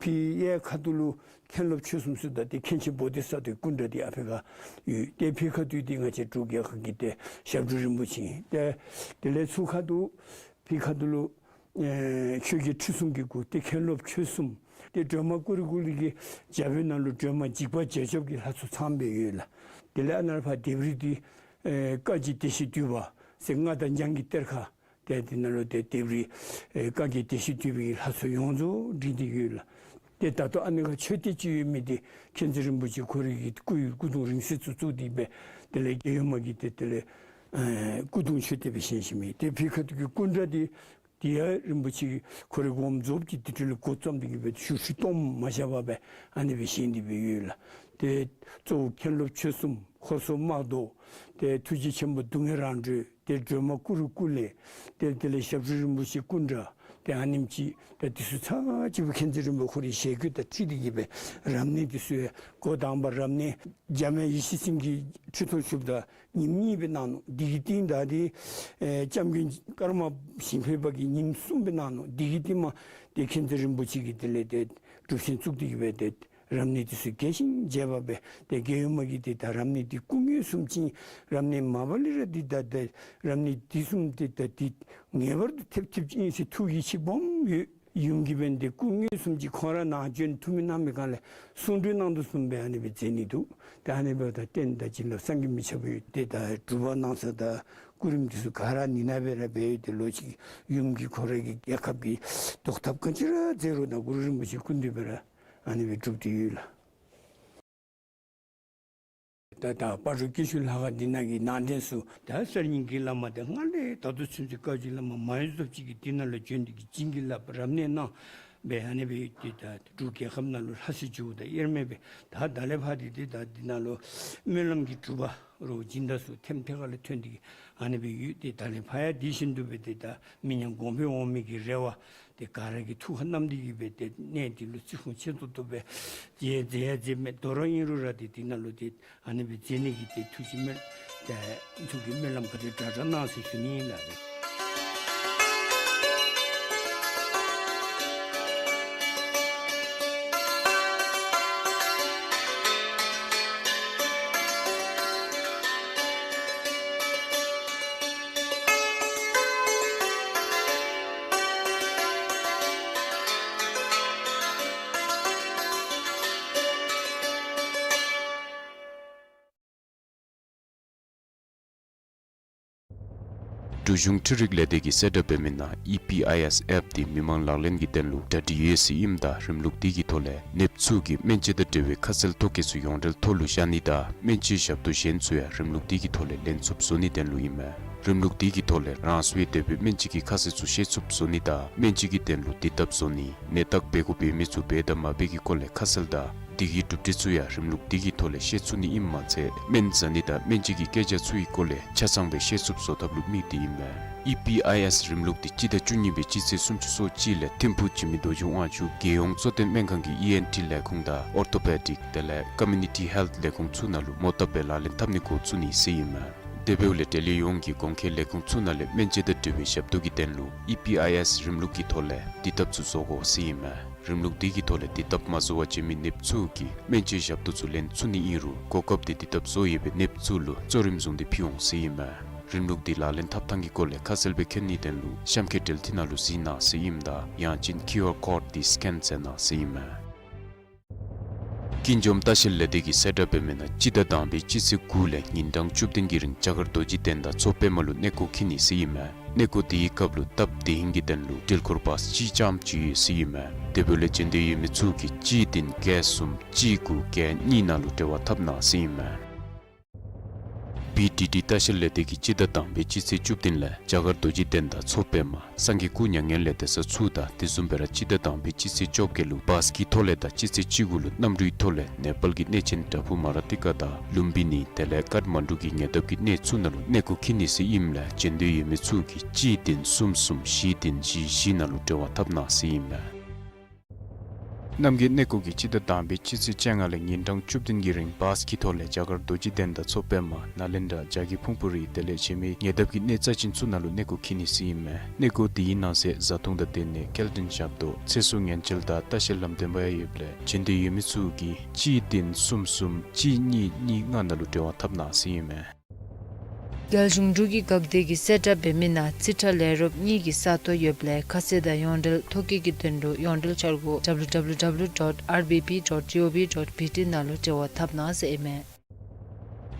ཕི་གཡས་ཁ་ཐུག་ལུ་མཁན་སློབ་ཆོས་གསུམ་ཟེརཝ་ད་ཏེ་མཁན་ཆེན་བོ་དྷི་ས་ཏྭའི་སྐུ་འདྲ་འདི་ཨ་ཕི་ཁར་ཡོད། ཏེ་ཕི་ཁ་ཐུག་འདི་ང་བཅས་འབྲུག་རྒྱལ་ཁབ་ཀྱི་ཏེ་ཞབས་དྲུང་རིན་པོ་ཆེ་ཨིན། ཏེ་དེ་ལས་ཚུར་ཁ་ཐུག་ཕི་ཁ་ཐུག་ལུ་ཨེ་ཆོས་རྒྱལ་ཁྲི་སྲོང་གི་སྐུ། ཏེ་མཁན་སློབ་ཆོས་གསུམ། ཏེ་སྒྲོལ་མ་ཀུ་རུ་ཀུ་ལེ་གི་རྒྱབ་ཕྱོགས་ནང་ལུ་སྒྲོལ་མ་འཇིགས་པ་བྱེད་ཆོག་གི་ལྷ་ཚོགས་ཚངམ་སྦེ་ཡོད་ལགས། དེ་ལས་ཨ་ནཱ་ཕར་ལྡེབས་རིས་འདི་ཨེ་བཀའ་བརྒྱུད་བདེ་གཤེགས་འདུས་པ་ཟེར་མངའ་བདག་འཇང་གི་གཏེར་ཁ། ཏེ་དེ་ནང་ལུ་ཏེ་ལྡེབས་རིས་ཨེ་བཀའ་བརྒྱུད་བདེ་གཤེགས་འདུས་པའི་ལྷ་ཚོགས་ཡོངས་རྫོགས་བྲིས་ཏེ་ཡོད་ལགས། ཏེ་ད་ལྟོ་ཨ་ནི་ཁར་མཆོད་རྟེན་ཅིག་ཡོད་མི་འདི་མཁྱེན་བརྩེ་རིན་པོ་ཆེ་ཁོ་རའི་གི་སྐུ་ཡི་སྐུ་གདུང་རིང་བསྲེལ་ཚུ་བཙུགས་ཏེ་སྦེ་དེ་ལས་རྒྱལ་ཡུམ་མ་གི་ཏེ་དེ་ལས་ཨེ་སྐུ་གདུང་མཆོད་རྟེན་སྦེ་བཞེངས་བཞེངསམ་ཨིན། ཏེ་ཕི་ཁ་ཐུག་གི་སྐུ་འདྲ་འདི་འདི་ཡང་རིན་པོ་ཆེ་ཁོ་རའི་དགོངས་རྫོགས་ཀྱི་དེ་འཕྲོ་ལས་འགོ་བརྩམས་ཏེ་གི་སྦེ་ཞུ་ཧྲི་སྟོངམ་མ་བཞག་པར་སྦེ་ཨ་ནི་སྦེ་བཞེངས་ཏེ་སྦེ་ཡོད་ལགས། ཏེ་གཙོ་བོ་མཁན་སློབ་ཆོས་གསུམ་ཧོར་སོག་དམག་བཟློག། ཏེ་ཐུགས་རྗེ་ཆེན་པོ་སྡུག་བསྔལ་རང་གྲོལ། ཏེ་སྒྲོལ་མ་ཀུ་རུ་ཀུ་ལེ། ཏེ་དེ་ལས་ཞབས་དྲུང་རིན་པོ་ཆེ་སྐུ་འདྲ། ཏེ་ཨ་ནེམ་ཅིག་ཏེ་འདི་ཚུ་ཚར་གཅིག་པོ་མཁྱེན་བརྩེ་རིན་པོ་ཆེ་ཁོ་རའི་ཞལ་བཀོད་དང་འཁྲིལ་ཏེ་གི་སྦེ་རབ་གནས་འདི་ཚུ་ཡང་འགོ་དང་པ་རབ་གནས་འཇམ་དབྱངས་ཡེ་ཤེས་སེང་གེ་ཁྲི་ཐོག་བཞུགསཔ་ད་ཉིནམ་གཉིས་སྦེ་གནང་ནུག། འདི་གི་རྟིང་བདའ་སྟེ་ཨེ་སྐྱབས་མགོན་ཀརྨ་ཞིང་ཕེབས་པ་གིས་ཉིནམ་གསུམ་སྦེ་གནང་ནུག། འདི་གི་རྟིང་མ་ཏེ་མཁྱེན་བརྩེ་རིན་པོ་ཆེ་གིས་དེ་ལས་ཏེ་སྒྲུབ་ཆེན་བཙུགས་ཏེ་གི་སྦེ་ཏེ་རབ་གནས་འདི་ཚུ་རྒྱས་ཤིང་རྒྱས་པ་སྦེ་ཏེ་རྒྱལ་ཡུམ་མ་གིས་ཏེ་ད་རབ་གནས་འདི་སྐུ་ངལ་གསུམ་ཅིག་རབ་གནས་མ་པ་ལས་ར་འདི་ད་ཏེ་རབ་གནས་འདི་གསུམ་ཏེ་ད་འདི་ངེས་པར་དུ་ཐེབས་ཐེབས་ཅིག་ཨིན་ཟེར་ཐུགས་ཡིད་ཆེས་སྦོམ་ཡོད། ཡུམ་གྱིས་འབདན་ཏེ་སྐུ་ངལ་གསུམ་ཅིག་ཁོང་ར་ནཱ་བྱོན་ཐུགས་མི་གནང་མི་གང་ལས་གསུང་གྲོས་གནང་དོ་བཟུམ་སྦེ་ཨ་ནི་སྦེ་མཛད་ནི་འདུག། ཏེ་ཨ་ནི་འབདཝ་ད་རྟེན་དང་བྱིན་རླབས་བསམ་གྱིས་མི་ཁྱབ་པ་ཡོད། ཏེ་ད་སྒྲུབ་པ་གནང་ས་དང་སྐུ་རིམ་འདི་ཚུ་ག་ར་ནི་ནང་སྦེ་ར་འབད་ཡོད། ཏེ་ལོག་ཅིག་ཡུམ་གྱིས་ཁོ་ར་གི་རྒྱལ་ཁབ་ཀྱི་བཟློག་ཐབས་ག་ཅི་ར་མཛད་རུང་ད་གུ་རུ་རིན་པོ་ཆེ་སྐུ་མདུན་སྦེ་ར་ཨ་ནི་སྦེ་སྒྲུབ་སྟེ་ཡོད་ལགས། ད་ད་སྤ་རོ་སྐྱིད་ཆུ་ལྷ་ཁང་འདི་ནང་གི་ནང་རྟེན་ཚུ་ད་གསར་རྙིང་གི་བླ་མ་དེ་སྔར་ལས་ད་ལྟོ་ཚུན་ཚོད་བཀའ་བརྒྱུད་བླ་མ་མང་ཡུལ་ཚུ་ཅིག་གིས་འདི་ནང་ལུ་བྱོན་ཏེ་གི་བྱིན་གྱིས་བརླབས་རབ་གནས་གནང་སྦེ་ཨ་ནི་སྦེ་ཏེ་ད་འབྲུག་རྒྱལ་ཁབ་ནང་ལུ་ལྷ་སྲས་ཇོ་བོ་དང་དབྱེར་མེད་སྦེ་ད་ད་ལས་ཕར་ཏེ་ཏེ་ད་འདི་ནང་ལུ་སྨོན་ལམ་གྱི་སྒྲུབ་པ་རོགས་སྦྱིན་བདག་ཚུ་ཐེམ་ཐེ་ག་ལས་ཐོན་ཏེ་གི་ཨ་ནི་སྦེ་ཡོད། ཏེ་ད་ལས་ཕར་ཡང་དེ་བཞིན་དུ་སྦེ་ཏེ་ད་མི་ཉམས་གོང་འཕེལ་འོང་མི་གི་རེ་བ་ཏེ་ག་ར་གིས་ཐུགས་ཁར་བསྣམས་ཏེ་གི་སྦེ་ཏེ་གནས་འདི་ལུ་བརྩི་སྲུང་ཆེ་ཏོག་ཏོ་སྦེ་མཛད་མཛད་ཡང་མཛད་མི་དོ་རུང་ཨིན་རུང་ར་ཏེ་འདི་ནང་ལུ་ཏེ་ཨ་ནི་སྦེ་མཛད་ནི་གི་ཏེ་ཐུགས་ཀྱི་སྨོན་ཏེ་ཐུགས་ཀྱི་སྨོན་ལམ་ག་དེ་དྲག་དྲག་གནང་ཟེར་ཞུ་ནི་ཨིན་ལགས། འབྲུག་གཞུང་འཕྲུལ་རིག་ལས་སྡེ་གིས་གསལ་བསྒྲགས་འབད་མི་ནང་ཨི་པི་ཨའི་ཨེསི་ཨེཔ་འདི་མི་མང་ལག་ལེན་གྱི་དོན་ལུ་གྲ་སྒྲིག་ཡོད་ཟེར་ཨིནམ་ད་རིམ་ལུགས་འདི་གི་ཐོག་ལས་ནདཔ་ཚུ་གིས་སྨན་དཔྱད་དང་འབྲེལ་བའི་ཁ་གསལ་ཐོ་བཀོད་ཚུ་ཡོངས་འབྲེལ་ཐོག་ལུ་བཞག་ནི་དང་སྨན་བཅོས་ཞབས་ཏོག་གཞན་ཚུ་ཡང་རིམ་ལུགས་འདི་གི་ཐོག་ལས་ལེན་ཚུགསཔ་བཟོ་ནིའི་དོན་ལུ་ཨིན་མས། རིམ་ལུགས་འདི་གི་ཐོག་ལས་རང་སོའི་དེ་སྦེ་སྨན་བཅོས་ཀྱི་ཁ་གསལ་ཚུ་ཤེས་ཚུགསཔ་བཟོ་ནི་དང་སྨན་བཅོས་ཀྱི་དོན་ལུ་དུས་ཐབས་བཟོ་ནི། ནད་བརྟག་འབད་དགོཔ་འབད་མི་ཚུ་འབད་དང་མ་འབད་ཀྱི་སྐོར་ལས་ཁ་གསལ་དང་དེ་གི་གྲུབ་འབྲས་ཚུ་ཡང་རིམ་ལུགས་འདི་གི་ཐོག་ལས་ཤེས་ཚུགས་ནི་ཨིནམ་མ་ཚད་སྨན་ཟ་ནི་དང་སྨན་བཅོས་ཀྱི་སྐད་ཆ་ཚུ་གི་སྐོར་ལས་ཆ་ཚང་སྦེ་ཤེས་ཚུགསཔ་བཟོ་ཐབས་ལུ་དམིགས་ཏེ་ཨིན་མས། ཨི་པི་ཨའི་ཨེསི་རིམ་ལུགས་འདི་སྤྱི་ཟླ་བཅུ་གཉིས་པའི་སྤྱི་ཚེས་སུམ་ཅུ་སོ་གཅིག་ལས་ཐིམ་ཕུག་འཇིགས་མེད་རྡོ་རྗེ་དབང་ཕྱུག་རྒྱལ་ཡོངས་གཙོ་བསྟེན་སྨན་ཁང་གི་ཨི་ཨེན་ཊི་ལས་ཁུངས་དང་ཨོར་ཐོ་པེ་ཌིག་དེ་ལས་ཀོ་མིའུ་ནི་ཊི་ཧེལཐ་ལས་ཁུངས་ཚུ་ནང་ལུ་མོ་བཏབ་སྦེ་ལག་ལེན་འཐབ་ནི་འགོ་བཙུགས་ནི་ཟེར་ཨིན་མས། དེ་འབདཝ་ལས་འབྲེལ་ཡོད་ཡོངས་ཀྱིས་གོང་འཁོད་ལས་ཁུངས་ཚུ་ནང་ལས་སྨན་དཔྱད་དང་འབྲེལ་བའི་ཞབས་ཏོག་གི་དོན་ལུ་ཨི་པི་ཨའི་ཨེསི་རིམ་ལུགས་ཀྱི་ཐོག་ལས་དུས་ཐབས་ཚུ་བཟོ་དགོ་ཟེར་ཨིན་མས། རིམ་ལུགས་འདི་གི་ཐོག་ལས་དུས་ཐབས་མ་བཟོ་བར་བྱོན་མི་ནདཔ་ཚུ་གིས་སྨན་བཅོས་ཞབས་ཏོག་ཚུ་ལེན་ཚུགས་ནི་ཨིན་རུང་གོ་སྐབས་འདི་དུས་ཐབས་བཟོ་ཡོད་པའི་ནདཔ་ཚུ་ལུ་གཙོ་རིམ་བཟུང་སྟེ་ཕུལ་འོང་ཟེར་ཨིན་མས། རིམ་ལུགས་འདི་ལག་ལེན་འཐབ་ཐངས་ཀྱི་སྐོར་ལས་ཁ་གསལ་སྦེ་མཁྱེན་ནིའི་དོན་ལུ་གཤམ་འཁོད་འབྲེལ་མཐུད་ནང་ལུ་གཟིགས་གནང་ཟེར་ཨིནམ་ད་ཡང་ཅིན་ཀིའུ་ཨར་ཀོཌ་འདི་སི་ཀེན་མཛད་གནང་ཟེར་ཨིན་མས། ཀུན་འཇོམས་ལྟ་བཤལ་ལས་སྡེ་གིས་གསལ་བསྒྲགས་འབད་མི་ནང་སྤྱི་ཟླ་དང་པའི་སྤྱི་ཚེས་དགུ་ལས་ཉིན་གྲངས་བཅུ་བདུན་གྱི་རིང་རྒྱ་གར་རྡོ་རྗེ་གདན་དང་མཚོ་པདྨ་ལུ་གནས་སྐོར་འཁྱིད་ནི་ཟེར་ཨིན་མས། གནས་སྐོར་དེའི་སྐབས་ལུ་སྟབས་བདེ་ཧིང་གི་དོན་ལུ་འགྲུལ་འཁོར་བཱས་གཅིག་རྐྱངམ་ཅིག་ཡོད་ཟེར་ཨིན་མས། དེ་འབདཝ་ལས་འབྱོན་འདོད་ཡོད་མི་ཚུ་གིས་གཅིག་བདུན་བརྒྱད་གསུམ་གཅིག་དགུ་བརྒྱད་གཉིས་ནང་ལུ་འབྲེལ་བ་འཐབ་གནང་ཟེར་ཨིན་མས། བི་ཌི་ཌི་ལྟ་བཤལ་ལས་སྡེ་གིས་སྤྱི་ཟླ་དང་པའི་སྤྱི་ཚེས་བཅུ་བདུན་ལས་རྒྱ་གར་རྡོ་རྗེ་གདན་དང་མཚོ་པདྨ་སངས་རྒྱས་སྐུ་མྱ་ངན་ལས་འདས་ས་ཚུ་དང་དེ་བཟུམ་སྦེ་ར་སྤྱི་ཟླ་དང་པའི་སྤྱི་ཚེས་བཅོ་བརྒྱད་ལུ་བཱས་ཀྱི་ཐོག་ལས་དང་སྤྱི་ཚེས་བཅུ་དགུ་ལུ་གནམ་གྲུའི་ཐོག་ལས་ནེ་པཱལ་གྱི་གནས་ཆེན་བྲག་ཕུག་མ་ར་ཏི་ཀ་དང་ལུམ་བི་ནི་དེ་ལས་ཀཊ་མན་ཌུ་གི་ཉེ་འདབས་ཀྱི་གནས་ཚུ་ནང་ལུ་གནས་སྐོར་འཁྱིད་ནི་ཟེར་ཨིནམ་ལས་འབྱོན་འདོད་ཡོད་མི་ཚུ་གིས་གཅིག་བདུན་གསུམ་གསུམ་བཞི་བདུན་བཞི་བཞི་ནང་ལུ་འབྲེལ་བ་འཐབ་གནང་ཟེར་ཨིན་མས། རྣམ་རྒྱལ་གནས་སྐོར་གྱིས་སྤྱི་ཟླ་དང་པའི་སྤྱི་ཚེས་བཅོ་ལྔ་ལས་ཉིན་གྲངས་བཅུ་བདུན་གྱི་རིང་བཱས་ཀྱི་ཐོག་ལས་རྒྱ་གར་རྡོ་རྗེ་གདན་དང་མཚོ་པདྨ་ནཱ་ལེནྡྲ་བྱ་རྒོད་ཕུང་པོ་རི་དེ་ལས་གཞན་མི་ཉེ་འདབས་ཀྱི་གནས་རྩ་ཅན་ཚུ་ནང་ལུ་གནས་སྐོར་འཁྱིད་ནི་ཟེར་ཨིན་མས། གནས་སྐོར་དེའི་ནང་གསེས་བཟའ་འཐུང་དང་སྡོད་གནས་སྐྱེལ་འདྲེན་ཞབས་ཏོག་ཚེ་སྲོག་ཉེན་བཅོལ་དང་ལྟ་བཤལ་ལམ་སྟོན་པ་ཡང་ཡོདཔ་ལས་འབྱོན་འདོད་ཡོད་མི་ཚུ་གིས་གཅིག་བདུན་གསུམ་གསུམ་གཅིག་གཉིས་གཉིས་ལྔ་ནང་ལུ་འབྲེལ་བ་འཐབ་གནང་ཟེར་ཨིན་མས། རྒྱལ་གཞུང་འབྲུག་གི་འགག་སྡེ་གིས་གསལ་བསྒྲགས་འབད་མི་ནང་རྩིས་ཁྲ་ལས་རོགསཔ་གཉིས་ཀྱི་ས་སྟོང་ཡོདཔ་ལས་ཁ་གསལ་དང་ཡོངས་འབྲེལ་ཐོ་བཀོད་ཀྱི་དོན་ལུ་ཡོངས་འབྲེལ་འཆར་སྒོ་W W W dot R B P dot G O V dot B T ནང་ལུ་འབྲེལ་བ་འཐབ་གནང་ཟེར་ཨིན་མས།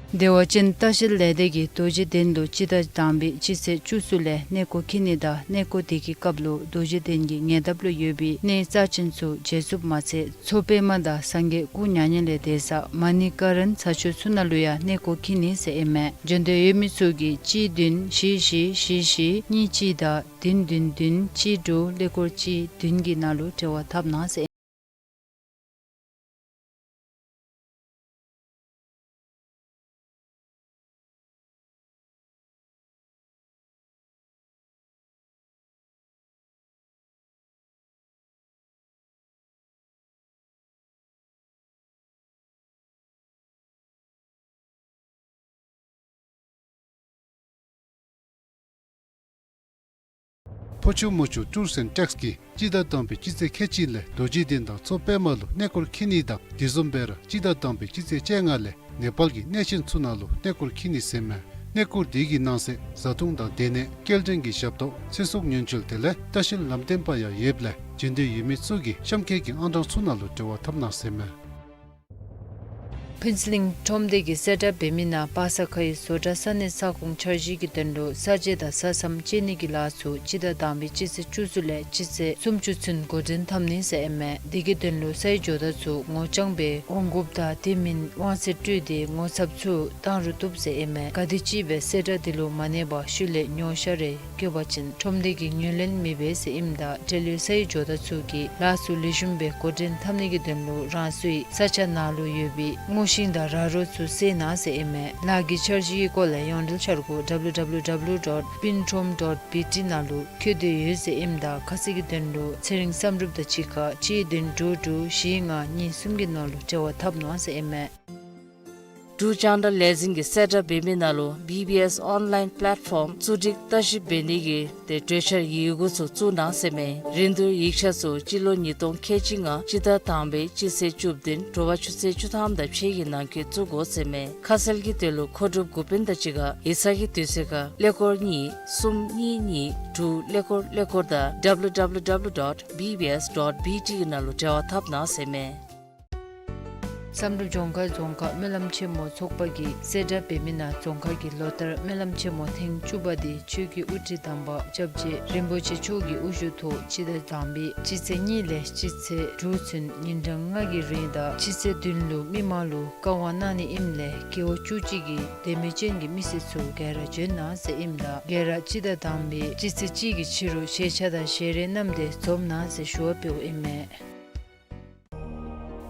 བདེ་བ་ཅན་ལྟ་བཤལ་ལས་སྡེ་གིས་རྡོ་རྗེ་གདན་ལུ་སྤྱི་ཟླ་དང་པའི་སྤྱི་ཚེས་བཅུ་གསུམ་ལས་གནས་སྐོར་འཁྱིད་ནི་དང་གནས་སྐོར་དེ་གི་སྐབས་ལུ་རྡོ་རྗེ་གདན་གྱི་ཉེ་འདབས་ལུ་ཡོད་པའི་གནས་རྩ་ཅན་ཚུ་མཇལ་ཚུགསཔ་མ་ཚད་མཚོ་པདྨ་དང་སངས་རྒྱས་སྐུ་མྱ་ངན་ལས་འདས་ས་མ་ཎི་ཀ་རན་ས་ཆ་ཚུ་ནང་ལུ་ཡང་གནས་སྐོར་འཁྱིད་ནི་ཟེར་ཨིན་མས། འབྱོན་འདོད་ཡོད་མི་ཚུ་གིས་གཅིག་བདུན་བཞི་བཞི་བཞི་བཞི་གཉིས་གཅིག་དང་བདུན་བདུན་བདུན་གཅིག་དྲུག་ཀླད་ཀོར་གཅིག་བདུན་གྱི་ནང་ལུ་འབྲེལ་བ་འཐབ་གནང་ཟེར། ཕོ་ཆུ་མོ་ཆུ་ཊུརསི་ཨེནཌ་ཊེགསི་གིས་སྤྱི་ཟླ་དང་པའི་སྤྱི་ཚེས་ཁལ་གཅིག་ལས་རྡོ་རྗེ་གདན་དང་མཚོ་པདྨ་ལུ་གནས་སྐོར་འཁྱིད་ནི་དང་དེ་བཟུམ་སྦེ་ར་སྤྱི་ཟླ་དང་པའི་སྤྱི་ཚེས་བཅོ་ལྔ་ལས་ནེ་པཱལ་གྱི་གནས་ཆེན་ཚུ་ནང་ལུ་གནས་སྐོར་འཁྱིད་ནི་ཟེར་མས། གནས་སྐོར་དེ་གི་ནང་གསེས་བཟའ་འཐུང་དང་སྡོད་གནས་སྐྱེལ་འདྲེན་གྱི་ཞབས་ཏོག་ཚེ་སྲོག་ཉེན་བཅོལ་དེ་ལས་ལྟ་བཤལ་ལམ་སྟོན་པ་ཡང་ཡོདཔ་ལས་འབྱོན་འདོད་ཡོད་མི་ཚུ་གིས་གཤམ་འཁོད་ཀྱི་ཨང་གྲངས་ཚུ་ནང་ལུ་འབྲེལ་བ་འཐབ་གནང་ཟེར་མས། ཕུན་ཚོགས་གླིང་ཁྲོམ་སྡེ་གིས་གསལ་བསྒྲགས་འབད་མི་ནང་པ་སངས་ཁ་ཡི་བཟོ་གྲྭ་ས་གནས་ས་ཁོངས་འཆར་གཞི་གི་དོན་ལུ་ས་དཔྱད་དང་ས་མཚམས་དཔྱད་ནི་གི་ལཱ་ཚུ་སྤྱི་ཟླ་དང་པའི་སྤྱི་ཚེས་བཅུ་གསུམ་ལས་སྤྱི་ཚེས་སུམ་ཅུ་ཚུན་འགོ་འདྲེན་འཐབ་ནི་ཟེར་ཨིན་མས། དེ་གི་དོན་ལུ་སའི་ཇོ་བདག་ཚུ་ངོ་རྐྱང་སྦེ་འོང་དགོཔ་དང་དེ་མིན་དབང་ཚད་སྤྲོད་དེ་ངོ་ཚབ་ཚུ་བཏང་རུང་བཏུབ་ཟེར་ཨིན་མས། ག་དེམ་ཅིག་སྦེ་གསལ་བསྒྲགས་འདི་ལུ་མ་གནས་པར་ཤུལ་ལས་ཉོ་ཤ་རེ་བཀོད་པ་ཅིན་ཁྲོམ་སྡེ་གིས་ངོས་ལེན་མི་འབད་ཟེར་ཨིནམ་ད་འབྲེལ་ཡོད་སའི་ཇོ་བདག་ཚུ་གིས་ལཱ་ཚུ་ལེགས་ཤོམ་སྦེ་འགོ་འདྲེན་འཐབ་ནི་གི་དོན་ལུ་རང་སོའི་ས་ཆ་ནང་ལུ་ཡོད་པའི་སྔོ་ཤིང་དང་ར་རོ་ཚུ་བསལ་གནང་ཟེར་ཨིན་མས། ལཱ་གི་འཆར་གཞི་གི་སྐོར་ལས་ཡོངས་འབྲེལ་འཆར་སྒོ་W W W dot pinkrom dot B T ནང་ལུ་བཀོད་དེ་ཡོད་ཟེར་ཨིནམ་ད་ཁ་གསལ་གྱི་དོན་ལུ་ཚེ་རིང་བསམ་གྲུབ་དང་གཅིག་ཁར་གཅིག་བདུན་དྲུག་དྲུག་བཞི་ལྔ་གཉིས་གསུམ་གྱི་ནང་ལུ་འབྲེལ་བ་འཐབ་གནང་ཟེར་ཨིན་མས། འབྲུག་རྒྱང་བསྒྲགས་ལས་འཛིན་གྱིས་གསལ་བསྒྲགས་འབད་མི་ནང་ལུ་བི་བི་ཨེསི་ཨོན་ལཱའིན་པ་ལེཊ་ཕོམ་གཙོ་སྒྲིག་བརྟག་ཞིབ་འབད་ནི་གི་ཏེ་གྲོས་འཆར་ཡི་གུ་ཚུ་བཙུགས་གནང་ཟེར་མས། རིན་བསྡུར་ཡིག་ཆ་ཚུ་སྤྱི་ལོ་ཉིས་སྟོང་ཁལ་གཅིག་ལྔ་སྤྱི་ཟླ་དང་པའི་སྤྱི་ཚེས་བཅུ་བདུན་དྲོ་པ་ཆུ་ཚོད་བཅུ་ཐམ་དང་ཕྱེད་ཀྱི་ནང་འཁོད་བཙུགས་དགོ་ཟེར་མས། ཁ་གསལ་གྱི་དོན་ལུ་མཁོ་སྒྲུབ་འགོ་དཔོན་དང་གཅིག་ཁར་ཡིག་ཚང་གི་དུས་ཚོད་ཁར་ཀླད་ཀོར་གཉིས་གསུམ་གཉིས་གཉིས་དྲུག་ཀླད་ཀོར་ཀླད་ཀོར་དང་W W W dot B B S dot B T གི་ནང་ལུ་འབྲེལ་བ་འཐབ་གནང་ཟེར་མས། བསམ་གྲུབ་ལྗོངས་མཁར་རྫོང་ཁག་སྨོན་ལམ་ཆེན་མོ་ཚོགས་པ་གིས་གསལ་བསྒྲགས་འབད་མི་ནང་རྫོང་ཁག་གི་ལོ་ལྟར་སྨོན་ལམ་ཆེན་མོ་ཐེངས་བཅུ་པ་དེ་ཆོས་ཀྱི་དབུ་ཁྲིད་དམ་པ་སྐྱབས་རྗེ་རིན་པོ་ཆེ་མཆོག་གི་དབུ་བཞུགས་ཐོག་སྤྱི་ཟླ་དང་པའི་སྤྱི་ཚེས་གཉིས་ལས་སྤྱི་ཚེས་དྲུག་ཚུན་ཉིན་གྲངས་ལྔ་གི་རིང་དང་སྤྱི་ཚེས་བདུན་ལུ་མི་མང་ལུ་བཀའ་དབང་གནང་ནི་ཨིནམ་ལས་རྒེད་འོག་བཅུ་གཅིག་གི་དད་མོས་ཅན་གྱི་མི་སེར་ཚུ་ག་ར་འབྱོན་གནང་ཟེར་ཨིནམ་ད་ག་ར་སྤྱི་ཟླ་དང་པའི་སྤྱི་ཚེས་གཅིག་གི་ཕྱི་རུ་ཞལ་ཆད་དང་ཞལ་རས་བསྣམས་ཏེ་འཛོམས་གནང་ཟེར་ཞུ་བ་འབདཝ་ཨིན་མས།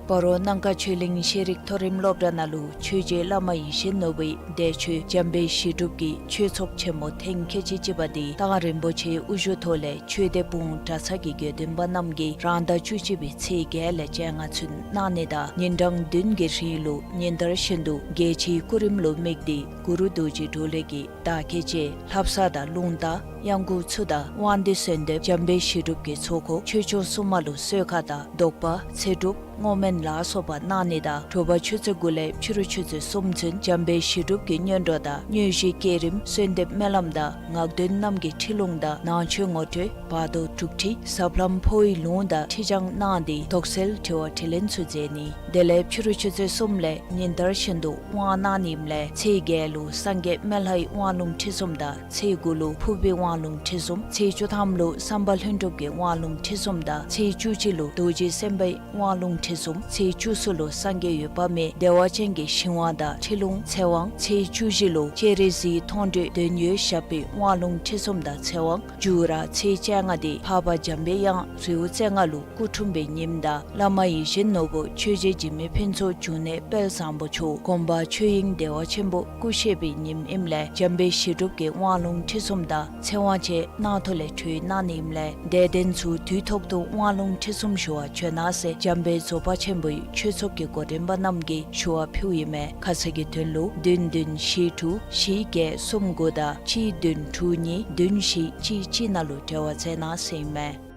སྤ་རོ་སྣང་ག་ཆོས་གླིང་ཤེས་རིག་མཐོ་རིམ་སློབ་གྲྭ་ནང་ལུ་ཆོས་རྗེ་བླ་མ་ཡིད་བཞིན་ནོར་བུའི་འདས་མཆོད་འཇམ་དཔལ་བཞི་སྒྲུབ་ཀྱི་ཆོས་ཚོགས་ཆེན་མོ་ཐེངས་ཁལ་གཅིག་གཅིག་པ་དེ་ཏང་རིན་པོ་ཆེའི་དབུ་བཞུགས་ཐོག་ལས་ཆོས་སྡེ་དཔུང་གྲྭ་ཚང་གི་དགེ་འདུན་པ་རྣམས་ཀྱིས་རང་ཟླ་བཅུ་གཅིག་པའི་ཚེས་བརྒྱད་ལས་བཅོ་ལྔ་ཚུན་གནང་ནི་དང་ཉིན་གྲངས་བདུན་གྱི་རིང་ལུ་ཉིན་ལྟར་བཞིན་དུ་རྒྱལ་སྤྱིའི་སྐུ་རིམ་ལུ་དམིགས་ཏེ་གུ་རུ་རྡོ་རྗེ་གྲོ་ལོད་ཀྱི་བདག་བསྐྱེད་བཅས་ལྷ་བསངས་དང་རླུང་རྟ་གཡང་འགུགས་ཚུ་དང་དབང་འདུས་གསོལ་འདེབས་འཇམ་དཔལ་བཞི་སྒྲུབ་ཀྱི་ཚོགས་འཁོར་ཆོས་སྐྱོང་སྲུང་མ་ལུ་གསོལ་ཁ་དང་བཟློག་པ་ཚེ་སྒྲུབ་བསྔོ་སྨོན་ལ་སོགས་པ་གནང་ནི་དང་དྲོ་པ་ཆུ་ཚོད་དགུ་ལས་ཕྱི་རུ་ཆུ་ཚོད་གསུམ་ཚུན་འཇམ་དཔལ་བཞི་སྒྲུབ་ཀྱི་སྔོན་འགྲོ་དང་དངོས་གཞི་བསྐྱེད་རིམ་གསོལ་འདེབས་སྨོན་ལམ་དང་ངག་འདོན་རྣམས་ཀྱི་ཁྲིད་ལུང་དང་ནང་ཆོས་ངོ་སྤྲོད་བར་དོ་དྲུག་ཁྲིད་ཟབ་ལམ་འཕོ་བའི་ལུང་དང་ཁྲིད་བྱང་གནང་སྟེ་དོགས་སེལ་དྲི་བ་དྲིས་ལན་ཚུ་མཛད་ནི། དེ་ལས་ཕྱི་རུ་ཆུ་ཚོད་གསུམ་ལས་ཉིན་ལྟར་བཞིན་དུ་དབང་གནང་ནི་ཨིནམ་ལས་ཚེས་བརྒྱད་ལུ་སངས་རྒྱས་སྨན་ལྷའི་དབང་ལུང་ཁྲིད་གསུམ་དང་ཚེས་དགུ་ལུ་ཕུར་པའི་དབང་ལུང་ཁྲིད་གསུམ། ཚེས་བཅུ་ཐམ་ལུ་བསམ་པ་ལྷུན་གྲུབ་ཀྱི་དབང་ལུང་ཁྲིད་གསུམ་དང་ཚེས་བཅུ་གཅིག་ལུ་རྡོ་རྗེ་སེམས་དཔའི་དབང་ལུང་ཁྲིད་གསུམ། ཚེས་བཅུ་གསུམ་ལུ་སངས་རྒྱས་འོད་དཔག་མེད་བདེ་བ་ཅན་གྱི་ཞིང་དབང་དང་ཁྲིད་ལུང་ཚེ་དབང་། ཚེས་བཅུ་བཞི་ལུ་སྤྱན་རས་གཟིགས་མཐོང་གྲོལ་དོན་ཡོད་ཞབས་པད་དབང་ལུང་ཁྲིད་གསུམ་དང་ཚེ་དབང་། མཇུག་ར་ཚེས་བཅོ་ལྔ་དེ་འཕགས་པ་འཇམ་པའི་དབྱངས་རི་བོ་རྩེ་ལྔ་ལུ་སྐུ་འཁྲུངས་པའི་ཉིནམ་དང་བླ་མ་ཡིད་བཞིན་ནོར་བུ་ཆོས་རྗེ་འཇིགས་མེད་ཕུན་ཚོགས་འབྱུང་གནས་དཔལ་བཟང་པོ་མཆོག་དགོངས་པ་ཆོས་དབྱིངས་བདེ་བ་ཆེན་པོ་སྐུ་གཤེགས་པའི་ཉིནམ་ཨིནམ་ལས་འཇམ་དཔལ་བཞི་སྒྲུབ་ཀྱི་དབང་ལུང་ཁྲིད་གསུམ་དང་ཚེ་དབང་བཅས་གནང་ཐོག་ལས་གྲོལ་གནང་ནི་ཨིནམ་ལས་དད་ལྡན་ཚུ་དུས་ཐོག་ཏུ་དབང་ལུང་ཁྲིད་གསུམ་ཞུ་བར་བྱོན་གནང་ཟེར་འཇམ་དཔལ་རྫོགས་པ་ཆེན་པོའི་ཆོས་ཚོགས་ཀྱི་འགོ་འདྲེན་པ་རྣམས་ཀྱིས་ཞུ་བ་ཕུལཝ་ཨིན་མས། ཁ་གསལ་གྱི་དོན་ལུ་བདུན་བདུན་བཞི་དྲུག་བཞི་བརྒྱད་གསུམ་དགུ་དང་གཅིག་བདུན་དྲུག་གཉིས་བདུན་བཞི་གཅིག་གཅིག་ནང་ལུ་འབྲེལ་བ་མཛད་གནང་ཟེར་ཨིན་མས།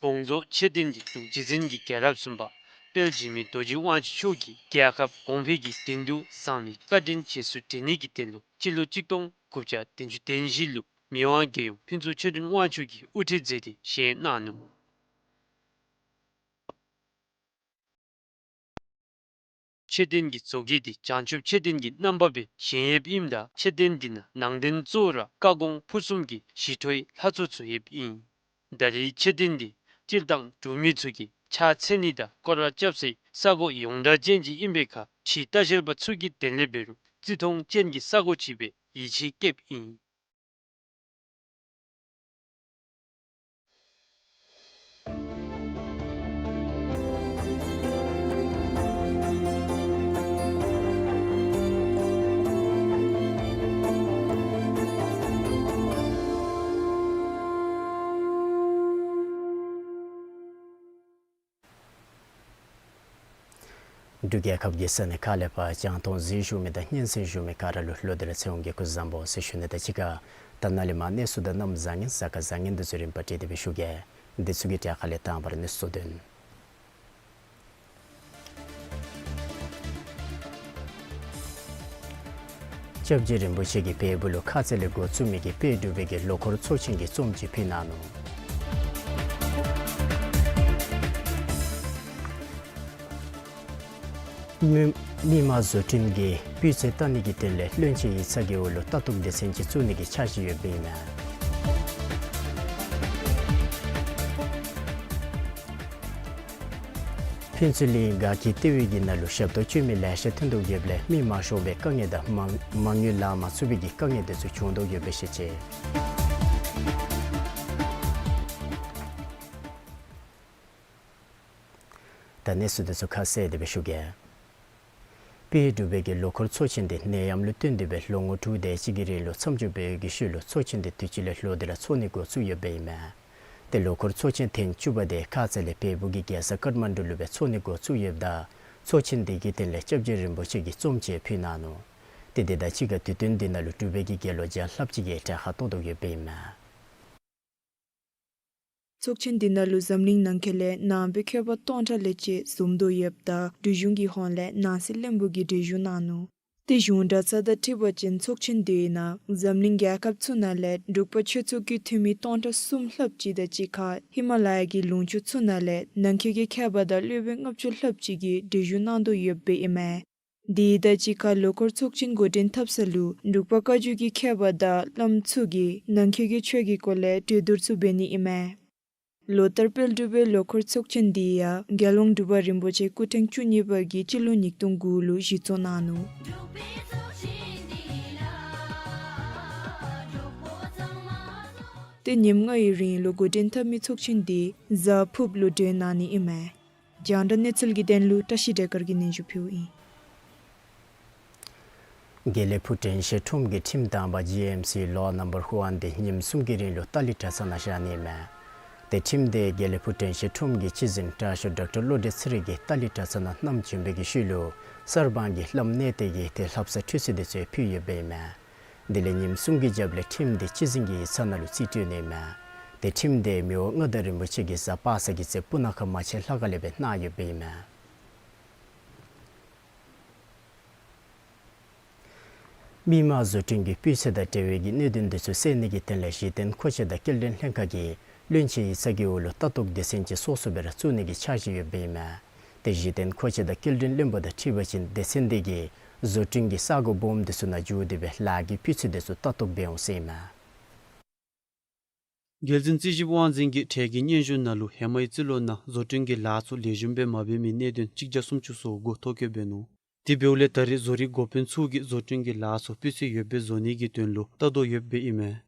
དགོངས་རྫོགས་མཆོད་རྟེན་གྱི་འདུ་རྗེ་བཙུན་གྱི་རྒྱལ་རབས་གསུམ་པ་དཔལ་འཇིགས་མེད་རྡོ་རྗེ་དབང་ཕྱུག་མཆོག་གིས་རྒྱལ་ཁབ་གོང་འཕེལ་གྱི་དོན་དུ་བཟང་ལས་བཀའ་དྲིན་རྗེས་སུ་དྲན་ནི་གི་དོན་ལུ་སྤྱི་ལོ་གཅིག་སྟོང་དགུ་བརྒྱ་བདུན་ཅུ་དོན་བཞི་ལུ་མི་དབང་རྒྱལ་ཡུམ་ཕུན་ཚོགས་ཆོས་སྒྲོན་དབང་ཕྱུག་གིས་དབུ་ཁྲིད་མཛད་དེ་བཞེངས་གནང་ནུག། མཆོད་རྟེན་གྱི་བཟོ་བཀོད་འདི་བྱང་ཆུབ་མཆོད་རྟེན་གྱི་རྣམ་པ་སྦེ་བཞེངས་ཡོདཔ་ཨིནམ་ད་མཆོད་རྟེན་འདི་ནང་ནང་རྟེན་གཙོ་བོ་ར་བཀའ་དགོངས་ཕུར་གསུམ་གྱི་ཞི་ཁྲོའི་ལྷ་ཚོགས་ཚུ་ཡོདཔ་ཨིན། ད་རེས་མཆོད་རྟེན་འདི་སྤྱིར་བཏང་འབྲུག་མི་ཚུ་གིས་ཕྱག་འཚལ་ནི་དང་སྐོར་ར་རྐྱབ་སའི་ས་གོ་ཡོངས་གྲགས་ཅན་ཅིག་ཨིན་པའི་ཁར་ཕྱི་ལྟ་བཤལ་པ་ཚུ་གིས་དེ་ལས་འབད་རུང་བརྩི་མཐོང་ཅན་གྱི་ས་གོ་ཅིག་སྦེ་ཡིད་ཆེས་བསྐྱེདཔ་ཨིན། འབྲུག་རྒྱལ་ཁབ་ཀྱི་ས་གནས་ཁག་ལས་ཕར་རྒྱང་མཐོང་གཟིགས་བཞུགས་མི་དང་སྙན་གསན་བཞུགས་མི་ག་ར་ལུ་ལོག་སྟེ་ར་ཚེ་དབང་གི་སྐུ་གཟུགས་བཟང་པོ་ཟེར་ཞུ་ནི་དང་གཅིག་ཁར་ད་ནཱ་ལས་མར་གནས་ཚུལ་དང་གནམ་བཟང་ངན་གཟའ་སྐར་བཟང་ངན་འདི་ཚུ་རིམ་པ་བསྒྲིགས་ཏེ་སྦེ་ཞུ་གེ། འདི་ཚུ་གི་གྲས་ཁ་ལས་དང་པ་ར་གནས་ཚུལ་དོན། སྐྱབས་རྗེ་རིན་པོ་ཆེ་གིས་བལ་པོ་ལུ་ཁ་ཙ་ལས་འགོ་བཙུགས་མི་གི་དཔལ་འབྲུག་པའི་གི་ལོ་འཁོར་ཚོགས་ཆེན་གྱི་རྩོམ་ཅིག་ཕུལ་གནང་ནུག། མི་མི་དམངས་བཟོ་སྐྲུན་གྱི་སྤུས་ཚད་བལྟ་ནི་གི་དོན་ལས་བློན་ཆེན་ཡིག་ཚང་གི་འོག་ལུ་ལྟ་རྟོག་སྡེ་ཚན་ཅིག་བཙུགས་ནི་གི་འཆར་གཞི་ཡོདཔ་ཨིན་མས། ཕུན་ཚོགས་གླིང་དགའ་སྐྱིད་ལྟེ་བའི་གི་ནང་ལུ་ཞབས་ཏོག་སྤྱོད་མི་ལེ་ཤ་ཐོན་དོ་ཡོདཔ་ལས་མི་མང་ཤོས་པའི་དཀའ་ངལ་དང་མ་མ་དངུལ་ལང་མ་ཚུགས་པའི་གི་དཀའ་ངལ་དེ་ཚུ་བྱུང་དོ་ཡོདཔ་སྦེ་བཤད་ཅི། ད་གནས་ཚུལ་དེ་ཚུ་ཁ་གསལ་ཏེ་སྦེ་ཞུ་གེ། དཔལ་འབྲུག་པའི་གི་ལོ་འཁོར་ཚོགས་ཆེན་དེ་ནད་ཡམས་ལུ་བརྟེན་ཏེ་སྦེ་ལོ་ངོ་དྲུག་དེ་ཅིག་གི་རིང་ལུ་མཚམས་འཇོག་འབད་བའི་གི་ཤུལ་ལུ་ཚོགས་ཆེན་དེ་དུས་ཅི་ལས་ལྷོད་དེ་ར་ཚོགས་ནི་འགོ་བཙུགས་ཡོདཔ་ཨིན་མས། ཏེ་ལོ་འཁོར་ཚོགས་ཆེན་ཐེངས་བཅུ་པ་དེ་ཁ་ཙ་ལས་བལ་པོ་གི་རྒྱལ་ས་ཀཏ་མན་ཌུ་ལུ་སྦེ་ཚོགས་ནི་འགོ་བཙུགས་ཡོདཔ་ད་ཚོགས་ཆེན་དེ་གི་དོན་ལས་སྐྱབས་རྗེ་རིན་པོ་ཆེ་གིས་རྩོམ་ཅིག་ཕུལ་གནང་ནུག། ཏེ་དེ་དང་གཅིག་ཁར་དུས་སྟོན་དེ་ནང་ལུ་འབྲུག་པའི་གི་རྒྱལ་ལོ་བརྒྱ་ལྷགཔ་ཅིག་གིས་གྲལ་ཁར་གཏོགས་དོ་ཡོདཔ་ཨིན་མས། ཚོགས་ཆེན་འདི་ནང་ལུ་འཛམ་གླིང་ནང་འཁོད་ལས་ནང་པའི་མཁས་པ་སྟོང་ཕྲག་ལས་བཅད་འཛོམས་དོ་ཡོདཔ་ད་འབྲུག་གཞུང་གི་ཧོངས་ལས་ནང་སྲིད་བློན་པོ་གིས་གྲོས་གཞི་གནང་ནུག། ཏེ་གཞུང་གྲྭ་ཚང་དང་འཁྲིལ་བ་ཅིན་ཚོགས་ཆེན་འདིའི་ནང་འཛམ་གླིང་རྒྱལ་ཁབ་ཚུ་ནང་ལས་འབྲུག་པ་ཆོས་ཚོགས་ཀྱི་འཐུས་མི་སྟོང་ཕྲག་གསུམ་ལྷགཔ་ཅིག་དང་གཅིག་ཁར་ཧི་མ་ལ་ཡ་གི་ལུང་ཕྱོགས་ཚུ་ནང་ལས་ནང་འཁོད་ཀྱི་མཁས་པ་དང་སློབ་དཔོན་ལྔ་བཅུ་ལྷགཔ་ཅིག་གིས་གྲོས་གཞི་གནང་དོ་ཡོདཔ་ཨིན་མས། དེ་དང་གཅིག་ཁར་ལོ་འཁོར་ཚོགས་ཆེན་འགོ་འདྲེན་འཐབ་ས་ལུ་འབྲུག་པ་བཀའ་བརྒྱུད་ཀྱི་མཁས་པ་དང་བླམ་ཚུ་གིས་ནང་འཁོད་ཀྱི་ཆོས་ཀྱི་སྐོར་ལས་གྲོས་བསྡུར་ཚུ་འབད་ནི་ཨིན་མས། ལོ་ལྟར་དཔལ་འབྲུག་པའི་ལོ་འཁོར་ཚོགས་ཆེན་འདི་ཡང་རྒྱལ་ཡོངས་འབྲུག་པ་རིན་པོ་ཆེ་སྐུ་ཕྲེང་བཅུ་གཉིས་པ་གིས་སྤྱི་ལོ་ཉིས་སྟོང་དགུ་ལུ་གཞི་བཙུགས་གནང་ནུག། ཏེ་ཉིནམ་ལྔའི་རིང་ལུ་འགོ་འདྲེན་འཐབ་མི་ཚོགས་ཆེན་འདི་གཟའ་ཕུརཔ་ལུ་གྲོལ་གནང་ནི་ཨིན་མས། རྒྱང་བསྒྲགས་གནས་ཚུལ་གྱི་དོན་ལུ་བཀྲ་ཤིས་སྒྲོལ་དཀར་གྱིས་སྙན་ཞུ་ཕུལཝ་ཨིན། དགེ་ལེགས་ཕུག་དྲན་ཤེས་ཁྲོམ་གྱི་ཁྲིམས་དང་པ་ཇི་ཨེམ་སི་ལོ་ནམ་བར་ཧུ་ཨན་དེ་ཉིནམ་གསུམ་གྱི་རིང་ལུ་ཏཱ་ལི་གྲྭ་ཚང་ནང་བཞག་ནི་ཨིན་མས། ཏེ་ཁྲིམས་དེ་དགེ་ལེགས་ཕུག་དྲན་ཤེས་ཁྲོམ་གྱི་སྤྱི་འཛིན་དྲག་ཤོས་ཌོག་ཊར་བློ་གྲོས་ཚེ་རིང་གིས་ཏཱ་ལི་གྲྭ་ཚང་ནང་བསྣམས་བྱོན་པའི་གི་ཤུལ་ལུ་གསར་སྤང་གི་བླམ་གནས་བརྟན་གྱིས་ཏེ་ལྷ་བསངས་ཁྲུས་གསོལ་དེ་ཚུ་ཕུལ་ཡོདཔ་ཨིན་མས། དེ་ལས་ཉིནམ་གསུམ་གྱི་རྒྱབ་ལས་ཁྲིམས་དེ་སྤྱི་འཛིན་གྱི་ཡིག་ཚང་ནང་ལུ་རྩིས་སྤྲོད་ནི་ཨིན་མས། ཏེ་ཁྲིམས་དེ་མི་དབང་མངའ་བདག་རིན་པོ་ཆེ་གིས་གཟའ་པ་སངས་ཀྱི་ཚེ་སྤུ་ན་ཁ་མ་ཆེན་ལྷ་ཁང་ལས་སྦེ་གནང་ཡོདཔ་ཨིན་མས། མི་དམངས་བཟོ་སྐྲུན་གྱི་སྤུས་ཚད་དང་འབྲེལ་བའི་གི་གནད་དོན་དེ་ཚུ་སེལ་ནི་གི་དོན་ལས་གཞི་རྟེན་མཁོ་ཆས་དང་སྐྱེལ་འདྲེན་ལྷན་ཁག་གིས་བློན་ཆེན་ཡིག་ཚང་གི་འོག་ལུ་ལྟ་རྟོག་སྡེ་ཚན་ཅིག་སོ་སོ་སྦེ་ར་བཙུགས་ནི་གི་འཆར་གཞི་ཡོདཔ་ཨིན་མས། ཏེ་གཞི་རྟེན་མཁོ་ཆས་དང་སྐྱེལ་འདྲེན་བློན་པོ་དང་འཁྲིལ་བ་ཅིན་སྡེ་ཚན་དེ་གིས་བཟོ་སྐྲུན་གྱི་ས་གོ་སྦོམ་དེ་ཚུ་ནང་འགྱོ་སྟེ་སྦེ་ལཱ་གི་སྤུས་ཚད་དེ་ཚུ་ལྟ་རྟོག་འབད་འོང་ཟེར་ཨིན་མས། རྒྱལ་འཛིན་རྩིས་ཞིབ་དབང་འཛིན་གྱིས་གྲོས་ཀྱི་སྙན་ཞུ་ནང་ལུ་ཧེ་མའི་རྩིས་ལོ་ནང་བཟོ་སྐྲུན་གྱི་ལཱ་ཚུ་ལེགས་ཤོམ་སྦེ་མ་འབད་མི་གནད་དོན་གཅིག་བརྒྱ་སུམ་ཅུ་སོ་དགུ་ཐོ་བཀོད་འབད་ནུག། དེ་འབདཝ་ལས་ད་རེས་བཟོ་རིག་འགོ་དཔོན་ཚུ་གིས་བཟོ་སྐྲུན་གྱི་ལཱ་ཚུ་སྤུས་ཚད་ཡོདཔ་སྦེ་བཟོ་ནི་གི་དོན་ལུ་ལྟ་དོ་ཡོདཔ་ཨིན་མས།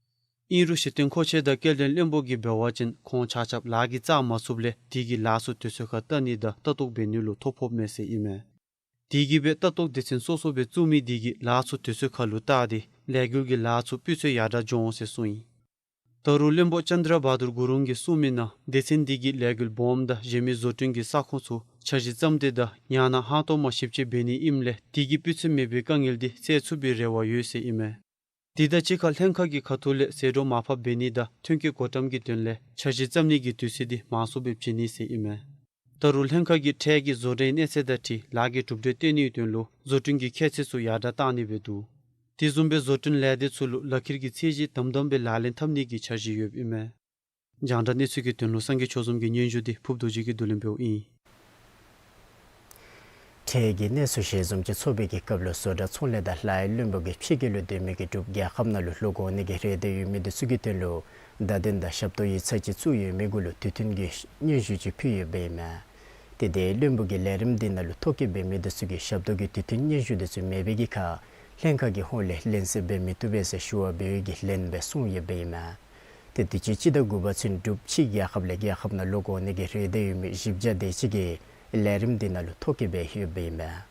ཨིན་རུང་གཞི་རྟེན་མཁོ་ཆས་དང་སྐྱེལ་འདྲེན་བློན་པོ་གིས་འབད་བ་ཅིན་ཁོང་ཆ་ཁྱབ་ལཱ་གི་རྩ་མ་ཚུདཔ་ལས་དེ་གི་ལཱ་ཚུ་དུས་ཚོད་ཁར་བལྟ་ནི་དང་ལྟ་རྟོག་འབད་ནི་ལུ་ཐོ་ཕོགཔ་མས་ཟེར་ཨིན་མས། དེ་གིས་སྦེ་ལྟ་རྟོག་སྡེ་ཚན་སོ་སོ་སྦེ་བཙུགས་མི་དེ་གིས་ལཱ་ཚུ་དུས་ཚོད་ཁར་ལུ་བལྟ་སྟེ་ལས་འགུལ་གྱི་ལཱ་ཚུ་སྤུས་ཚད་ཡར་དྲག་འགྱོ་འོང་ཟེར་གསུངས་ཡི། ད་རུང་བློན་པོ་ཅན་དྲ་བྷ་དུར་གུ་རུང་གིས་གསུངས་མི་ནང་སྡེ་ཚན་དེ་གིས་ལས་འགུལ་སྦོམ་དང་གཞན་མི་བཟོ་སྐྲུན་གྱི་ས་ཁོངས་ཚུ་འཆར་གཞི་བརྩམས་ཏེ་དང་ཡང་ན་ཧང་སྟོང་མ་ཞིབ་དཔྱད་འབད་ནི་ཨིནམ་ལས་དེ་གིས་སྤུས་ཚད་མེད་པའི་དཀའ་ངལ་དེ་སེལ་ཚུགས་པའི་རེ་བ་ཡོད་ཟེར་ཨིན་མས། དེ་དང་གཅིག་ཁར་ལྷན་ཁག་གི་ཁ་ཐུག་ལས་ཟད་འགྲོ་མར་ཕབ་འབད་ནི་དང་ཐོན་སྐྱེད་བགོ་བཀྲམ་གྱི་དོན་ལས་འཆར་གཞི་བརྩམ་ནི་གི་དུས་ཚོད་འདི་མང་སུ་སྦེ་བྱིན་ནི་ཟེར་ཨིན་མས། ད་རུང་ལྷན་ཁག་གིས་ཁྲལ་གྱི་བཟོ་གྲྭའི་གནས་ཚད་དང་འཁྲིལ་ལཱ་གི་གྲུབ་འབྲས་བཏོན་ནིའི་དོན་ལུ་བཟོ་སྐྲུན་གྱི་ཁྱད་ཚད་ཚུ་ཡར་དྲག་བཏང་ནི་སྦེ་འདུག། དེ་བཟུམ་སྦེ་བཟོ་སྐྲུན་ལས་སྡེ་ཚུ་ལུ་ལག་ཁྱེར་གྱི་ཚད་གཞི་དམ་དམ་སྦེ་ལག་ལེན་འཐབ་ནི་གི་འཆར་གཞི་ཡོདཔ་ཨིན་མས། རྒྱང་བསྒྲགས་གནས་ཚུལ་གྱི་དོན་ལུ་སངས་རྒྱས་ཆོས་འཛོམས་ཀྱི་སྙན་ཞུ་འདི་ཕུབ་རྡོ་རྗེ་གིས་བསྡུ་ལེན་འབདཝ་ཨིན། ཁྲལ་གྱི་གནས་ཚུལ་ཞལ་འཛོམས་ཅིག་ཚོགས་པའི་གི་སྐབས་ལུ་བཟོ་གྲྭ་ཚོང་ལས་དང་ལཱ་གཡོག་བློན་པོ་གིས་ཕྱི་རྒྱལ་ལུ་སྡོད་མི་གི་འབྲུག་རྒྱལ་ཁབ་ནང་ལུ་ལོག་འོང་ནི་གི་རེ་འདོད་ཡོད་མི་འདི་ཚུ་གི་དོན་ལུ་བརྡ་དོན་དང་ཞབས་ཏོག་ཡིག་ཚང་ཅིག་བཙུགས་ཡོད་མི་གུ་ལུ་དུས་མཐུན་གྱི་སྙན་ཞུ་ཅིག་ཕུལ་ཡོདཔ་ཨིན་མས། ཏེ་དེ་བློན་པོ་གིས་ལས་རིམ་འདི་ནང་ལུ་ཐོ་བཀོད་འབད་མི་འདི་ཚུ་གིས་ཞབས་ཏོག་གི་དུས་མཐུན་སྙན་ཞུ་འདི་ཚུ་མེད་པའི་གི་ཁར་ལྷན་ཁག་གི་ཧོངས་ལས་ལེན་སེལ་འབད་མི་བཏུབ་པས་ཟེར་ཞུ་བ་འབད་བའི་གི་ལན་སྦེ་གསུངས་ཡོདཔ་ཨིན་མས། ཏེ་དུས་ཅི་སྤྱི་ཟླ་དགུ་པ་ཚུན་འབྲུག་ཕྱི་རྒྱལ་ཁབ་ལས་རྒྱལ་ཁབ་ནང་ལོག་འོང་ནི་གི་རེ་འདོད་ཡོད་མི་བཞི་བརྒྱ་དེ་ཅིག་གིས་ལས་རིམ་འདི་ནང་ལུ་ཐོ་བཀོད་འབད་ཡོདཔ་ཨིན་མས།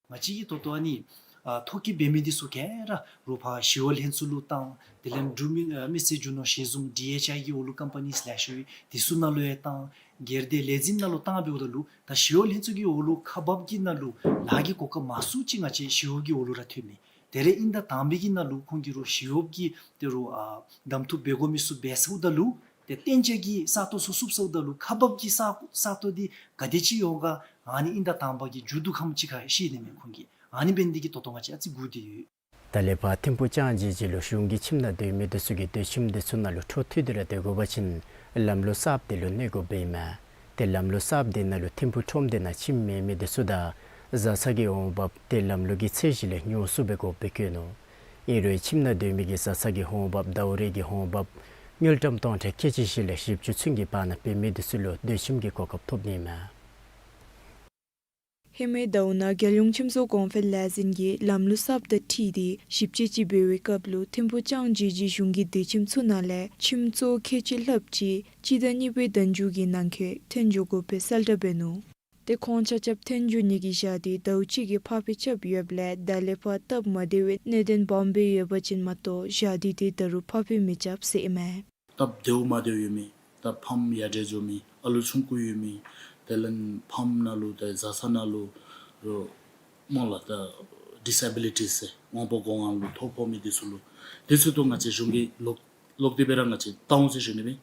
ང་བཅས་ཀྱིས་ད་ལྟོ་ཨ་ནི་ཨ་ཐོ་བཀོད་འབད་མི་འདི་ཚུ་ག་ར་རོགས་ཕར་ཞི་གཡོག་ལྷན་ཚོགས་ལུ་བཏང་། དེ་ལས་འབྲུག་མི་ཨ་མི་སེར་རྒྱུ་ནོར་ཞལ་འཛོམས་ཌི་ཨེཆ་ཨའི་གི་འོག་ལུ་ཀམ་པ་ནིས་ལེ་ཤ་ཡོད། དེ་ཚུ་ནང་ལུ་ཡང་བཏང་། སྒེར་སྡེ་ལས་འཛིན་ནང་ལུ་བཏང་འབདཝ་ད་ལུ་ད་ཞི་གཡོག་ལྷན་ཚོགས་ཀྱི་འོག་ལུ་ཁག་འབགཔ་གི་ནང་ལུ་ལཱ་གི་གོ་སྐབས་མང་སུ་ཅིག་ང་བཅས་ཞི་གཡོག་གི་འོག་ལུ་ར་ཐོན་མས། དེ་ལས་དབྱིན་ཟླ་དང་པའི་གི་ནང་ལུ་ཁོང་གིས་རོགས་ཞི་གཡོག་གི་དེ་རོགས་ཨ་གདམ་འཐུ་འབད་དགོ་མི་ཚུ་འབད་ཚརཝ་ད་ལུ་ཏེ་གཏན་འཇགས་ཀྱི་ས་སྟོང་ཚུ་བཙུགས་ཚརཝ་ད་ལུ་ཁག་འབགཔ་གི་ས་ས་སྟོང་འདི་ག་དེ་ཅིག་ཡོད་ག་ཨ་ནི་དབྱིན་ཟླ་དང་པ་གི་མཇུག་བསྡུ་ཁམས་ཅིག་ཁར་ཤེས་ནི་མས་ཁོང་གིས། ཨ་ནི་འབད་ནི་འདི་གིས་ད་ལྟོ་ང་བཅས་ཨ་ཙི་སྒུག་སྟེ་ཡོད། ད་ལས་ཕར་ཐིམ་ཕུག་ལྕང་སྦྱིས་ཅིག་ལུ་གཞུང་གི་ཁྱིམ་ནང་སྡོད་མི་འདི་ཚུ་གིས་སྡོད་ཁྱིམ་འདི་ཚུ་ནང་ལུ་འཕྲོ་མཐུད་དེ་ར་སྡོད་དགོ་པ་ཅིན་ལམ་ལུགས་གསརཔ་འདི་ལུ་གནས་དགོཔ་ཨིན་མས། ཏེ་ལམ་ལུགས་གསརཔ་འདི་ནང་ལུ་ཐིམ་ཕུག་ཁྲོམ་སྡེ་ནང་ཁྱིམ་མེད་མི་འདི་ཚུ་དང་བཟའ་ཚང་གི་འོང་འབབ་དེ་ལམ་ལུགས་ཀྱི་ཚད་གཞི་ལས་ཉུང་སུ་སྦེ་དགོཔ་སྦེ་བཀོད་ནུག། ཨིན་རུང་ཁྱིམ་ནང་སྡོད་མི་གི་བཟའ་ཚང་གི་འོང་འབབ་ཟླཝ་རེ་གི་འོང་འབབ་དངུལ་ཀྲམ་སྟོང་ཕྲག་ཁལ་གཅིག་བཞི་ལས་བཞི་བཅུ་ཚུན་གྱི་བར་ན་འབད་མི་འདི་ཚུ་ལུ་སྡོད་ཁྱིམ་གྱི་གོ་སྐབས་ཐོབ་ནི་མས། ཧེ་མའི་ཟླཝ་ནང་རྒྱལ་ཡོངས་ཁྱིམ་བཟོ་གོང་འཕེལ་ལས་འཛིན་གྱིས་ལམ་ལུགས་གསརཔ་དང་འཁྲིལ་ཏེ་ཞིབ་དཔྱད་ཅིག་འབད་བའི་སྐབས་ལུ་ཐིམ་ཕུག་ལྕང་སྦྱིས་ཅིག་གཞུང་གི་སྡོད་ཁྱིམ་ཚུ་ནང་ལས་ཁྱིམ་གཙོ་ཁལ་གཅིག་ལྷགཔ་ཅིག་སྤྱི་ཟླ་གཉིས་པའི་ཟླ་མཇུག་གི་ནང་འཁོད་ཐོན་འགྱོ་དགོ་པའི་གསལ་བསྒྲགས་འབད་ནུག། ཏེ་ཁོང་ཆ་ཁྱབ་ཐོན་འགྱོ་ནི་གི་ཞག་དུས་ཟླཝ་གཅིག་གི་ཕར་འགྱངས་རྐྱབ་ཡོདཔ་ལས་ད་ལས་ཕར་སྟབས་མ་བདེ་བའི་གནད་དོན་སྦོམ་སྦེ་ཡོད་པ་ཅིན་མ་གཏོགས་ཞག་དུས་དེ་ད་རུང་ཕར་འགྱངས་མི་རྐྱབ་ཟེར་ཨིན་མས། སྟབས་བདེཝ་མ་བདེཝ་ཡོད་མི་ད་ཕམ་ཡར་དྲག་འགྱོ་མི་ཨ་ལུ་ཆུང་ཀུ་ཡོད་མི་དེ་ལས་ཕམ་ནང་ལུ་ད་བཟའ་ཚང་ནང་ལུ་རོགས་སྨོ་ལགས་ད་ཌིས་ཨེ་བི་ལི་ཊིས་ཟེར་དབང་པོ་སྒོ་ལྔ་ལུ་ཐོ་ཕོག་མི་འདི་ཚུ་ལུ་འདི་ཚུ་ད་ང་བཅས་གཞུང་གིས་ལོག་ལོག་སྟེ་སྦེ་ར་ང་བཅས་བཏང་འོང་ཟེར་ཞུ་ནི་མས།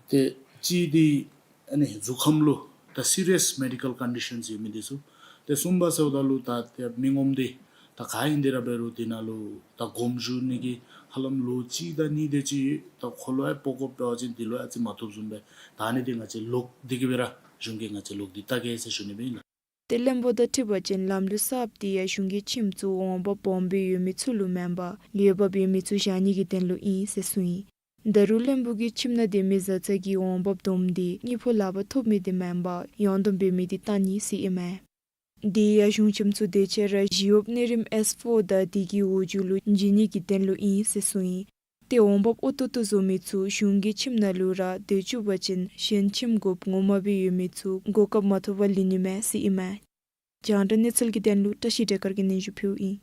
ཏེ་གཅིག་འདི་ཨ་ནི་གཟུགས་ཁམས་ལུ་ད་སི་རི་ཡས་མེ་ཌི་ཀལ་ཀོན་ཌི་ཤཱནས་ཡོད་མི་འདི་ཚུ། ཏེ་གསུམ་པ་ཟེརཝ་ད་ལུ་ད་ཏེ་མི་ངོམ་འདི་ད་ག་ཨིན་ཏེ་ར་འབད་རུང་འདི་ནང་ལུ་ད་དགོངསམ་ཞུ་ནི་གི་ཧ་ལམ་ལོ་གཅིག་དང་གཉིས་དེ་ཅིག་ད་ཁོ་ལུ་ཡང་སྤོ་དགོཔ་འབད་བ་ཅིན་འདི་ལུ་ཡང་ཨ་ཙི་མ་བཏུབ་བཟུམ་སྦེ་ད་ཨ་ནི་འདི་ང་བཅས་ལོག་སྟེ་གི་སྦེ་ར་གཞུང་གིས་ང་བཅས་ལོག་སྟེ་བལྟ་གེ་ཟེར་ཞུ་ནི་སྦེ་ཨིན་ལགས། ཏེ་བློན་པོ་དང་འཁྲིལ་བ་ཅིན་ལམ་ལུགས་གསརཔ་འདི་ཡང་གཞུང་གི་ཁྱིམ་གཙོ་འོང་འབབ་སྦོམ་སྦེ་ཡོད་མི་ཚུ་ལུ་མེན་པར་འོས་འབབ་ཡོད་མི་ཚུ་བཞག་ནི་གི་དོན་ལུ་ཨིན་ཟེར་གསུངས་ཡི། ད་རུང་བློན་པོ་གིས་ཁྱིམ་ནང་སྡོད་མི་བཟའ་ཚང་གི་འོང་འབབ་བསྡོམས་ཏེ་དངུལ་ཕོགས་ལག་པར་ཐོབ་མི་འདི་མེན་པར་ཡོངས་བསྡོམས་འབད་མི་འདི་བལྟ་ནི་ཟེར་ཨིན་མས། དེ་ཡང་གཞུང་ཁྱིམ་གཙོ་དེ་ཅིག་ར་ཞི་གཡོགཔ་གནས་རིམ་ཨེས་ཕོར་དང་དེ་གི་འོག་འཇུག་ལུ་བྱིན་ནི་གི་དོན་ལུ་ཨིན་ཟེར་གསུངས་ཡི། ཏེ་འོང་འབབ་འོས་ཏོག་ཏོ་བཟོ་མི་ཚུ་གཞུང་གི་ཁྱིམ་ནང་ལུ་ར་སྡོད་བཅུག་པ་ཅིན་གཞན་ཁྱིམ་དགོཔ་ངོ་མ་སྦེ་ཡོད་མི་ཚུ་གོ་སྐབས་མ་ཐོབ་པར་ལུས་ནི་མས་ཟེར་ཨིན་མས། རྒྱང་བསྒྲགས་གནས་ཚུལ་གྱི་དོན་ལུ་བཀྲ་ཤིས་བདེ་དཀར་གྱིས་སྙན་ཞུ་ཕུལཝ་ཨིན།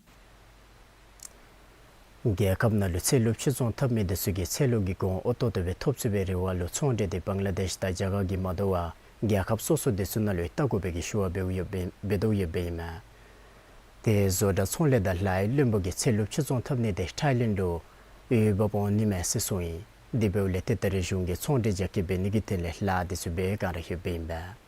རྒྱལ་ཁབ་ནང་ལུ་ཚལ་ལུ་ཕྱིར་ཚོང་འཐབ་མི་འདི་ཚུ་གིས་ཚལ་ལུ་གི་གོང་འོས་ཏོག་ཏོ་སྦེ་ཐོབ་ཚུགས་པའི་རེ་བ་ལུ་ཚོང་འབྲེལ་འདི་བང་ལ་དེཤ་དང་རྒྱ་གར་གྱིས་མ་དོ་བར་རྒྱལ་ཁབ་སོ་སོ་འདི་ཚུ་ནང་ལུ་ཡང་བལྟ་དགོ་པའི་གི་ཞུ་བ་འབདཝ་ཡོདཔ་ཨིན་འབད་དོ་ཡོདཔ་ཨིན་མས། ཏེ་བཟོ་གྲྭ་ཚོང་ལས་དང་ལཱ་གཡོག་བློན་པོ་གིས་ཚལ་ལུ་ཕྱིར་ཚོང་འཐབ་ནི་འདི་ཐཱའི་ལེནཌ་ལུ་འོས་འབབ་འོང་ནི་མས་ཟེར་གསུངས་ཡི། དེ་འབདཝ་ལས་ཏེ་ད་རེས་གཞུང་གིས་ཚོང་འབྲེལ་རྒྱ་སྐྱེད་འབད་ནི་གི་དོན་ལས་ལཱ་འདི་ཚུ་འབད་བའི་བསྒང་ར་ཡོདཔ་ཨིན་པས།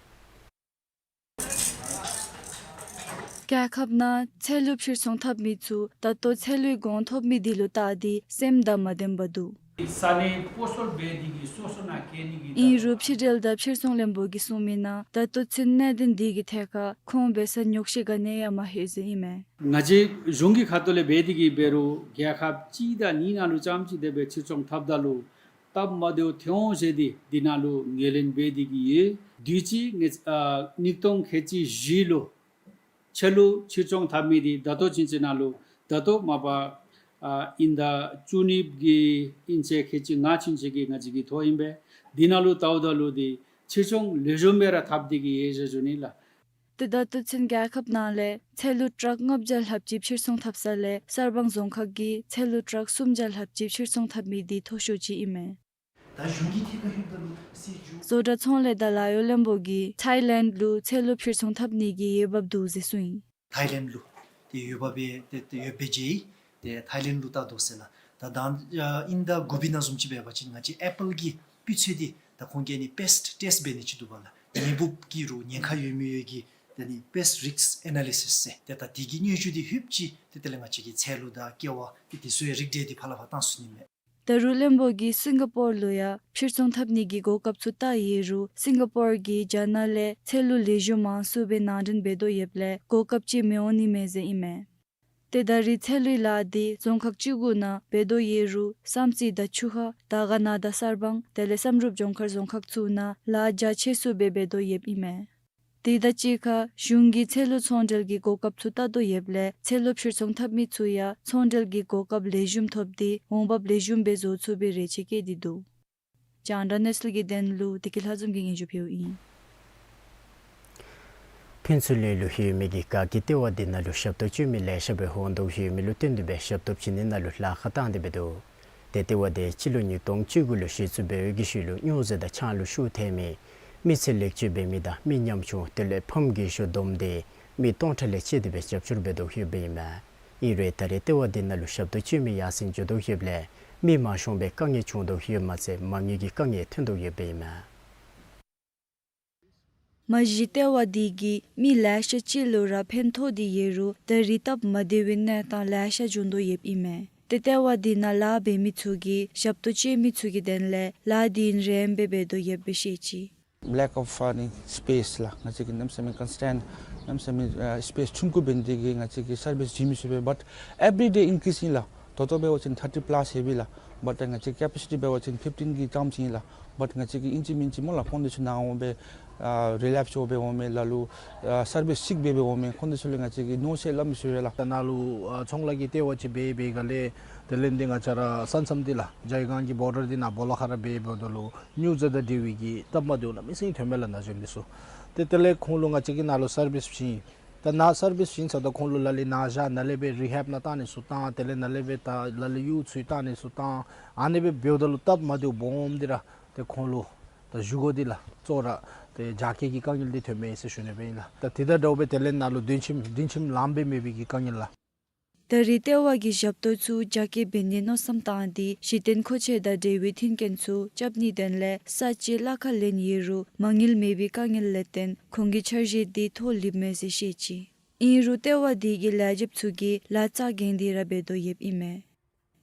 རྒྱལ་ཁབ་ནང་ཚལ་ལུ་ཕྱིར་ཚོང་འཐབ་མི་ཚུ་ད་ལྟོ་ཚལ་ལུའི་གོང་ཐོབ་མི་འདི་ལུ་བལྟ་སྟེ་སེམས་དང་མ་ལྡནམ་སྦེ་འདུག། ས་གནས་སྤོ་སོར་འབད་དེ་གིས་སོ་སོ་ནང་བཀལ་ནི་གི་ཨིན་རུང་ཕྱི་འབྲེལ་དང་ཕྱིར་ཚོང་བློན་པོ་གིས་གསུངས་མི་ནང་ད་ལྟོ་ཚུན་གནད་དོན་འདི་གི་ཐད་ཁར་ཁོང་འབད་སར་ཉོགས་བཤད་ག་ནི་ཡང་མ་ལྷོད་ཟེར་ཨིན་མས། ང་བཅས་གཞུང་གི་ཁ་ཐུག་ལས་འབད་དེ་གིས་འབད་རུང་རྒྱལ་ཁབ་གཅིག་དང་གཉིས་ནང་ལུ་རྐྱངམ་གཅིག་དེ་སྦེ་ཕྱིར་ཚོང་འཐབ་ད་ལུ་སྟབས་མ་བདེཝ་ཐོན་འོང་ཟེར་ཏེ་འདི་ནང་ལུ་ངོས་ལེན་འབད་དེ་གིས་ཡོད། དུས་ཅི་ངེ་ཨ་ཉིས་སྟོང་ཁལ་གཅིག་བཞི་ལུ་ཚལ་ལུ་ཕྱིར་ཚོང་འཐབ་མི་འདི་ད་ལྟོ་ཕྱིན་ཅི་ནང་ལུ་ད་ལྟོ་མ་པ་ཨ་དབྱིན་ཟླ་བཅུ་གཉིས་ཀྱི་དབྱིན་ཚེས་ཁལ་གཅིག་ལྔ་ཚུན་ཚོད་ཀྱི་ང་བཅས་ཀྱི་ཐོ་ཨིན་པས། འདི་ནང་ལུ་བལྟཝ་ད་ལུ་འདི་ཕྱིར་ཚོང་ལེགས་ཤོམ་སྦེ་ར་འཐབ་སྟེ་གིས་ཡོད་ཟེར་ཞུ་ནི་ལགས། ཏེ་ད་ལྟོ་ཚུན་རྒྱལ་ཁབ་ནང་ལས་ཚལ་ལུ་ཊཱག་ལྔ་བརྒྱ་ལྷགཔ་ཅིག་ཕྱིར་ཚོང་འཐབ་ས་ལས་གསར་སྤང་རྫོང་ཁག་གིས་ཚལ་ལུ་ཊཱག་སུམ་བརྒྱ་ལྷགཔ་ཅིག་ཕྱིར་ཚོང་འཐབ་མི་འདི་མཐོ་ཤོས་ཅིག་ཨིན་མས། ད་གཞུང་གི་ཐད་ཁར་ལྷོདཔ་ད་ལུ་སྲིད་བྱུས། བཟོ་གྲྭ་ཚོང་ལས་དང་ལཱ་གཡོག་བློན་པོ་གིས་ཐཱའི་ལེནཌ་ལུ་ཚལ་ལུ་ཕྱིར་ཚོང་འཐབ་ནི་གི་འོས་འབབ་འདུག་ཟེར་གསུངས་ཡི། ཐཱའི་ལེནཌ་ལུ་ཏེ་འོས་འབབ་སྦེ་ཏེ་ཏེ་ཡོདཔ་སྦེ་མཇལ་ཡི། ཏེ་ཐའི་ལེནཌ་ལུ་བལྟ་དོ་ཟེར་ལགས། ད་དང་ཨ་དབྱིན་ཟླ་དགུ་པའི་ནང་བཟུམ་ཅིག་འབད་བ་ཅིན་ང་བཅས་ཨེ་པཱལ་གྱི་སྤུས་ཚད་འདི་ད་ཁོང་གིས་ཨ་ནི་པེསཊ་ཊེསཊ་འབད་ནི་ཅིག་འདུག་པ་ལགས། ངན་འབུཔ་གི་རུང་ཉེན་ཁ་ཡོད་མི་ཡོད་ཀྱི་ད་ཨ་ནི་པེསཊ་རིསཀ་ཨེ་ན་ལི་སིསི་ཟེར། ཏེ་ད་དེ་གི་སྙན་ཞུ་འདི་ལྷོདཔ་ཅིག་ཏེ་དེ་ལས་ང་བཅས་ཀྱིས་ཚལ་ལུ་དང་ཀེ་བ་ཏེ་དེ་ཚུ་ཡང་རིགས་འགྲེ་འདི་ཕར་ལས་ཕར་བཏང་ཚུགས་ནི་མས། ད་རུང་བློན་པོ་གིས་སིང་ག་པོར་ལུ་ཡང་ཕྱིར་ཚོང་འཐབ་ནི་གི་གོ་སྐབས་ཚུ་བལྟ་ཡི་རུང་སིང་ག་པོར་གྱིས་རྒྱ་ནག་ལས་ཚལ་ལུ་ལེགས་ཤོམ་མང་སུ་སྦེ་ནང་འདྲེན་འབད་དོ་ཡོདཔ་ལས་གོ་སྐབས་ཅིག་མི་འོང་ནི་མས་ཟེར་ཨིན་མས། ཏེ་ད་རིས་ཚལ་ལུའི་ལཱ་འདི་རྫོང་ཁག་བཅུ་དགུ་ནང་འབད་དོ་ཡོད་རུང་བསམ་རྩེ་དང་ཆུ་ཁ་དར་དཀར་ན་དང་གསར་སྤང་དེ་ལས་བསམ་གྲུབ་ལྗོངས་མཁར་རྫོང་ཁག་ཚུ་ནང་ལཱ་རྒྱ་ཆེ་སུ་སྦེ་འབད་དོ་ཡོདཔ་ཨིན་མས། དེ་དང་གཅིག་ཁར་གཞུང་གིས་ཚལ་ལུ་ཚོང་འབྲེལ་གྱི་གོ་སྐབས་ཚུ་བལྟ་དོ་ཡོདཔ་ལས་ཚལ་ལུ་ཕྱིར་ཚོང་འཐབ་མི་ཚུ་ཡང་ཚོང་འབྲེལ་གྱི་གོ་སྐབས་ལེགས་ཤོམ་ཐོབ་སྟེ་འོང་འབབ་ལེགས་ཤོམ་སྦེ་བཟོ་ཚུགས་པའི་རེ་ཆེ་བསྐྱེད་དེ་འདུག། རྒྱང་བསྒྲགས་གནས་ཚུལ་གྱི་དོན་ལུ་བདེ་སྐྱིད་ལྷ་འཛོམས་ཀྱིས་སྙན་ཞུ་ཕུལཝ་ཨིན། ཕུན་ཚོགས་གླིང་ལུ་ཡོད་མི་གི་སྒ་སྐྱེད་ལྟེ་བ་འདི་ནང་ལུ་ཞབས་ཏོག་སྤྱོད་མི་ལེ་ཤ་སྦེ་འོང་དོ་ཡོད་མི་ལུ་བསྟུན་ཏེ་སྦེ་ཞབས་ཏོག་བྱིན་ནི་ནང་ལུ་ལཱ་ཁག་བཏང་སྟེ་འབད་དོ། ཏེ་ལྟེ་བ་འདི་སྤྱི་ལོ་ཉིས་སྟོང་བཅུ་དགུ་ལུ་གཞི་བཙུགས་འབད་བའི་ཤུལ་ལུ་སྨྱོ་རྫས་དང་ཆང་ལུ་ཤུགས་ཐལ་མི་མི་ཚེ་ལེགས་བཅོས་འབད་མི་དང་མི་ཉམ་ཆུང་དེ་ལས་ཕམ་རྒས་ཤོས་བསྡོམས་ཏེ་མི་སྟོང་ཕྲག་ལས་བཅད་དེ་སྦེ་རྒྱབ་སྐྱོར་འབད་དོ་ཡོདཔ་ཨིན་མས། ཨིན་རུང་ད་རེས་ལྟེ་བ་འདི་ནང་ལུ་ཞབས་ཏོག་སྤྱོད་མི་ཡར་སེང་འགྱོ་དོ་ཡོདཔ་ལས་མི་མང་ཤོས་སྦེ་དཀའ་ངལ་བྱུང་དོ་ཡོདཔ་མ་ཚད་མ་དངུལ་གྱི་དཀའ་ངལ་ཐོན་དོ་ཡོདཔ་ཨིན་མས། མ་གཞི་ལྟེ་བ་འདི་གིས་མི་ལེ་ཤ་ཅིག་ལུ་ར་ཕན་ཐོགས་ཏེ་ཡོད་རུང་ད་རེས་སྟབས་མ་བདེ་བའི་གནས་སྟངས་ལེ་ཤ་བྱུང་དོ་ཡོདཔ་ཨིན་མས། ཏེ་ལྟེ་བ་འདི་ནང་ལཱ་འབད་མི་ཚུ་གིས་ཞབས་ཏོག་སྤྱོད་མི་ཚུ་གི་དོན་ལས་ལཱ་འདི་ཨིན་རེམ་སྦེ་འབད་དོ་ཡོདཔ་སྦེ་བཤད་ཅི། Lack of any space ལགས། ང་བཅས་ཀྱི་གནམ་མེད་ས་མེད་ཀོན་སི་ཊེནཊ་གནམ་མེད་ས་མེད་ཨ་སི་པེསི་ཆུང་ཀུ་འབད་ནི་དེ་གིས་ང་བཅས་ཀྱི་སར་བིསི་བྱིན་མི་ཚུགས་པས། བཊ་ཨེབ་རི་ཌེ་ཨིན་ཀི་རིསི་ཨིན་ལགས། ད་ལྟོ་འབད་བ་ཅིན་ཐར་ཊི་པ་ལཱསི་ཡོད་པས་ལགས། བཊ་ང་བཅས་ཀེ་པ་སི་ཊི་འབད་བ་ཅིན་ཕིཕ་ཊིན་གྱི་ཙམ་ཅིག་ཨིན་ལགས། བཊ་ང་བཅས་ཀྱིས་ཨིན་ཅི་མིན་ཅི་སྨོ་ལགས། ཁོང་དེ་ཚུ་ནཱ་འོང་སྦེ་ཨ་རི་ལེཔ་སི་འོང་སྦེ་འོང་མས། ལ་ལུ་ཨ་སར་བིསི་ཅིག་འབད་འབད་འོང་མས། ཁོང་དེ་ཚུ་ལུ་ང་བཅས་ཀྱིས་མནོ་བསམ་སླབ་མི་ཚུགས་པས་ལགས། ད་ནཱ་ལུ་ཨ་ཚོང་ལཱ་གི་ལྟེ་བ་ཅིག་འབད་འབད་ག་ལས་དེ་ལས་འདི་ང་བཅས་ར་ས་མཚམས་འདི་ལགས་ཇའི་སྒང་གི་བོར་ཌར་འདི་ནང་སྦོ་ལོགས་ཁར་ར་འབད་འབདཝ་ད་ལུ་སྨྱོ་རྫས་དང་འབྲེལ་བའི་གི་སྟབས་མ་བདེཝ་གནམ་མེད་ས་མེད་ཐོན་མས་ལགས་ན་གཞོན་འདི་ཚུ། ཏེ་དེ་ལས་ཁོང་ལུ་ང་བཅས་ཀྱིས་ནཱ་ལུ་སར་བིསི་བྱིན། ད་ནཱ་སར་བིསི་བྱིན་ཚརཝ་ད་ཁོང་ལུ་ལ་ལུ་ནཱ་བཞག་ནཱ་ལས་སྦེ་རི་ཧེབ་ནང་བཏང་ནི་ཚུ་བཏང་། དེ་ལས་ནཱ་ལས་སྦེ་ད་ལ་ལུ་གཡུས་ཚུ་བཏང་ནི་ཚུ་བཏང་། ཨ་ནི་སྦེ་འབདཝ་ད་ལུ་སྟབས་མ་བདེཝ་སྦོམ་འདི་ར་ཏེ་ཁོང་ལུ་ད་བཞེས་སྒོ་འདི་ལགས་གཙོ་བོ་ར་ཏེ་རྒྱ་སྐྱེད་ཀྱི་དཀའ་ངལ་འདི་ཐོན་མས་ཟེར་ཞུ་ནི་སྦེ་ཨིན་ལགས། ད་དེ་དང་འདྲཝ་སྦེ་དེ་ལས་ནཱ་ལུ་སྡོད་ཁྱིམ་སྡོད་ཁྱིམ་ལངམ་སྦེ་མེད་པའི་གི་དཀའ་ངལ་ལགས། ད་རེས་ལྟེ་བ་གིས་ཞབས་ཏོག་ཚུ་རྒྱ་སྐྱེད་འབད་ནིའི་མནོ་བསམ་བཏང་སྟེ་གཞི་རྟེན་མཁོ་ཆས་དང་འབྲེལ་བའི་མཐུན་རྐྱེན་ཚུ་རྐྱབ་ནིའི་དོན་ལས་ས་ཅིག་གླ་ཁར་ལེན་ཡོད་རུང་མ་དངུལ་མེད་པའི་དཀའ་ངལ་ལས་བརྟེན་ཁོང་གི་འཆར་གཞི་འདི་ཐོག་ལུསཔ་མས་ཟེར་བཤད་ཅི། ཨིན་རུང་ལྟེ་བ་འདི་གི་ལས་བྱེདཔ་ཚུ་གིས་ལཱ་རྩ་འགེངས་ཏེ་ར་འབད་དོ་ཡོདཔ་ཨིན་མས།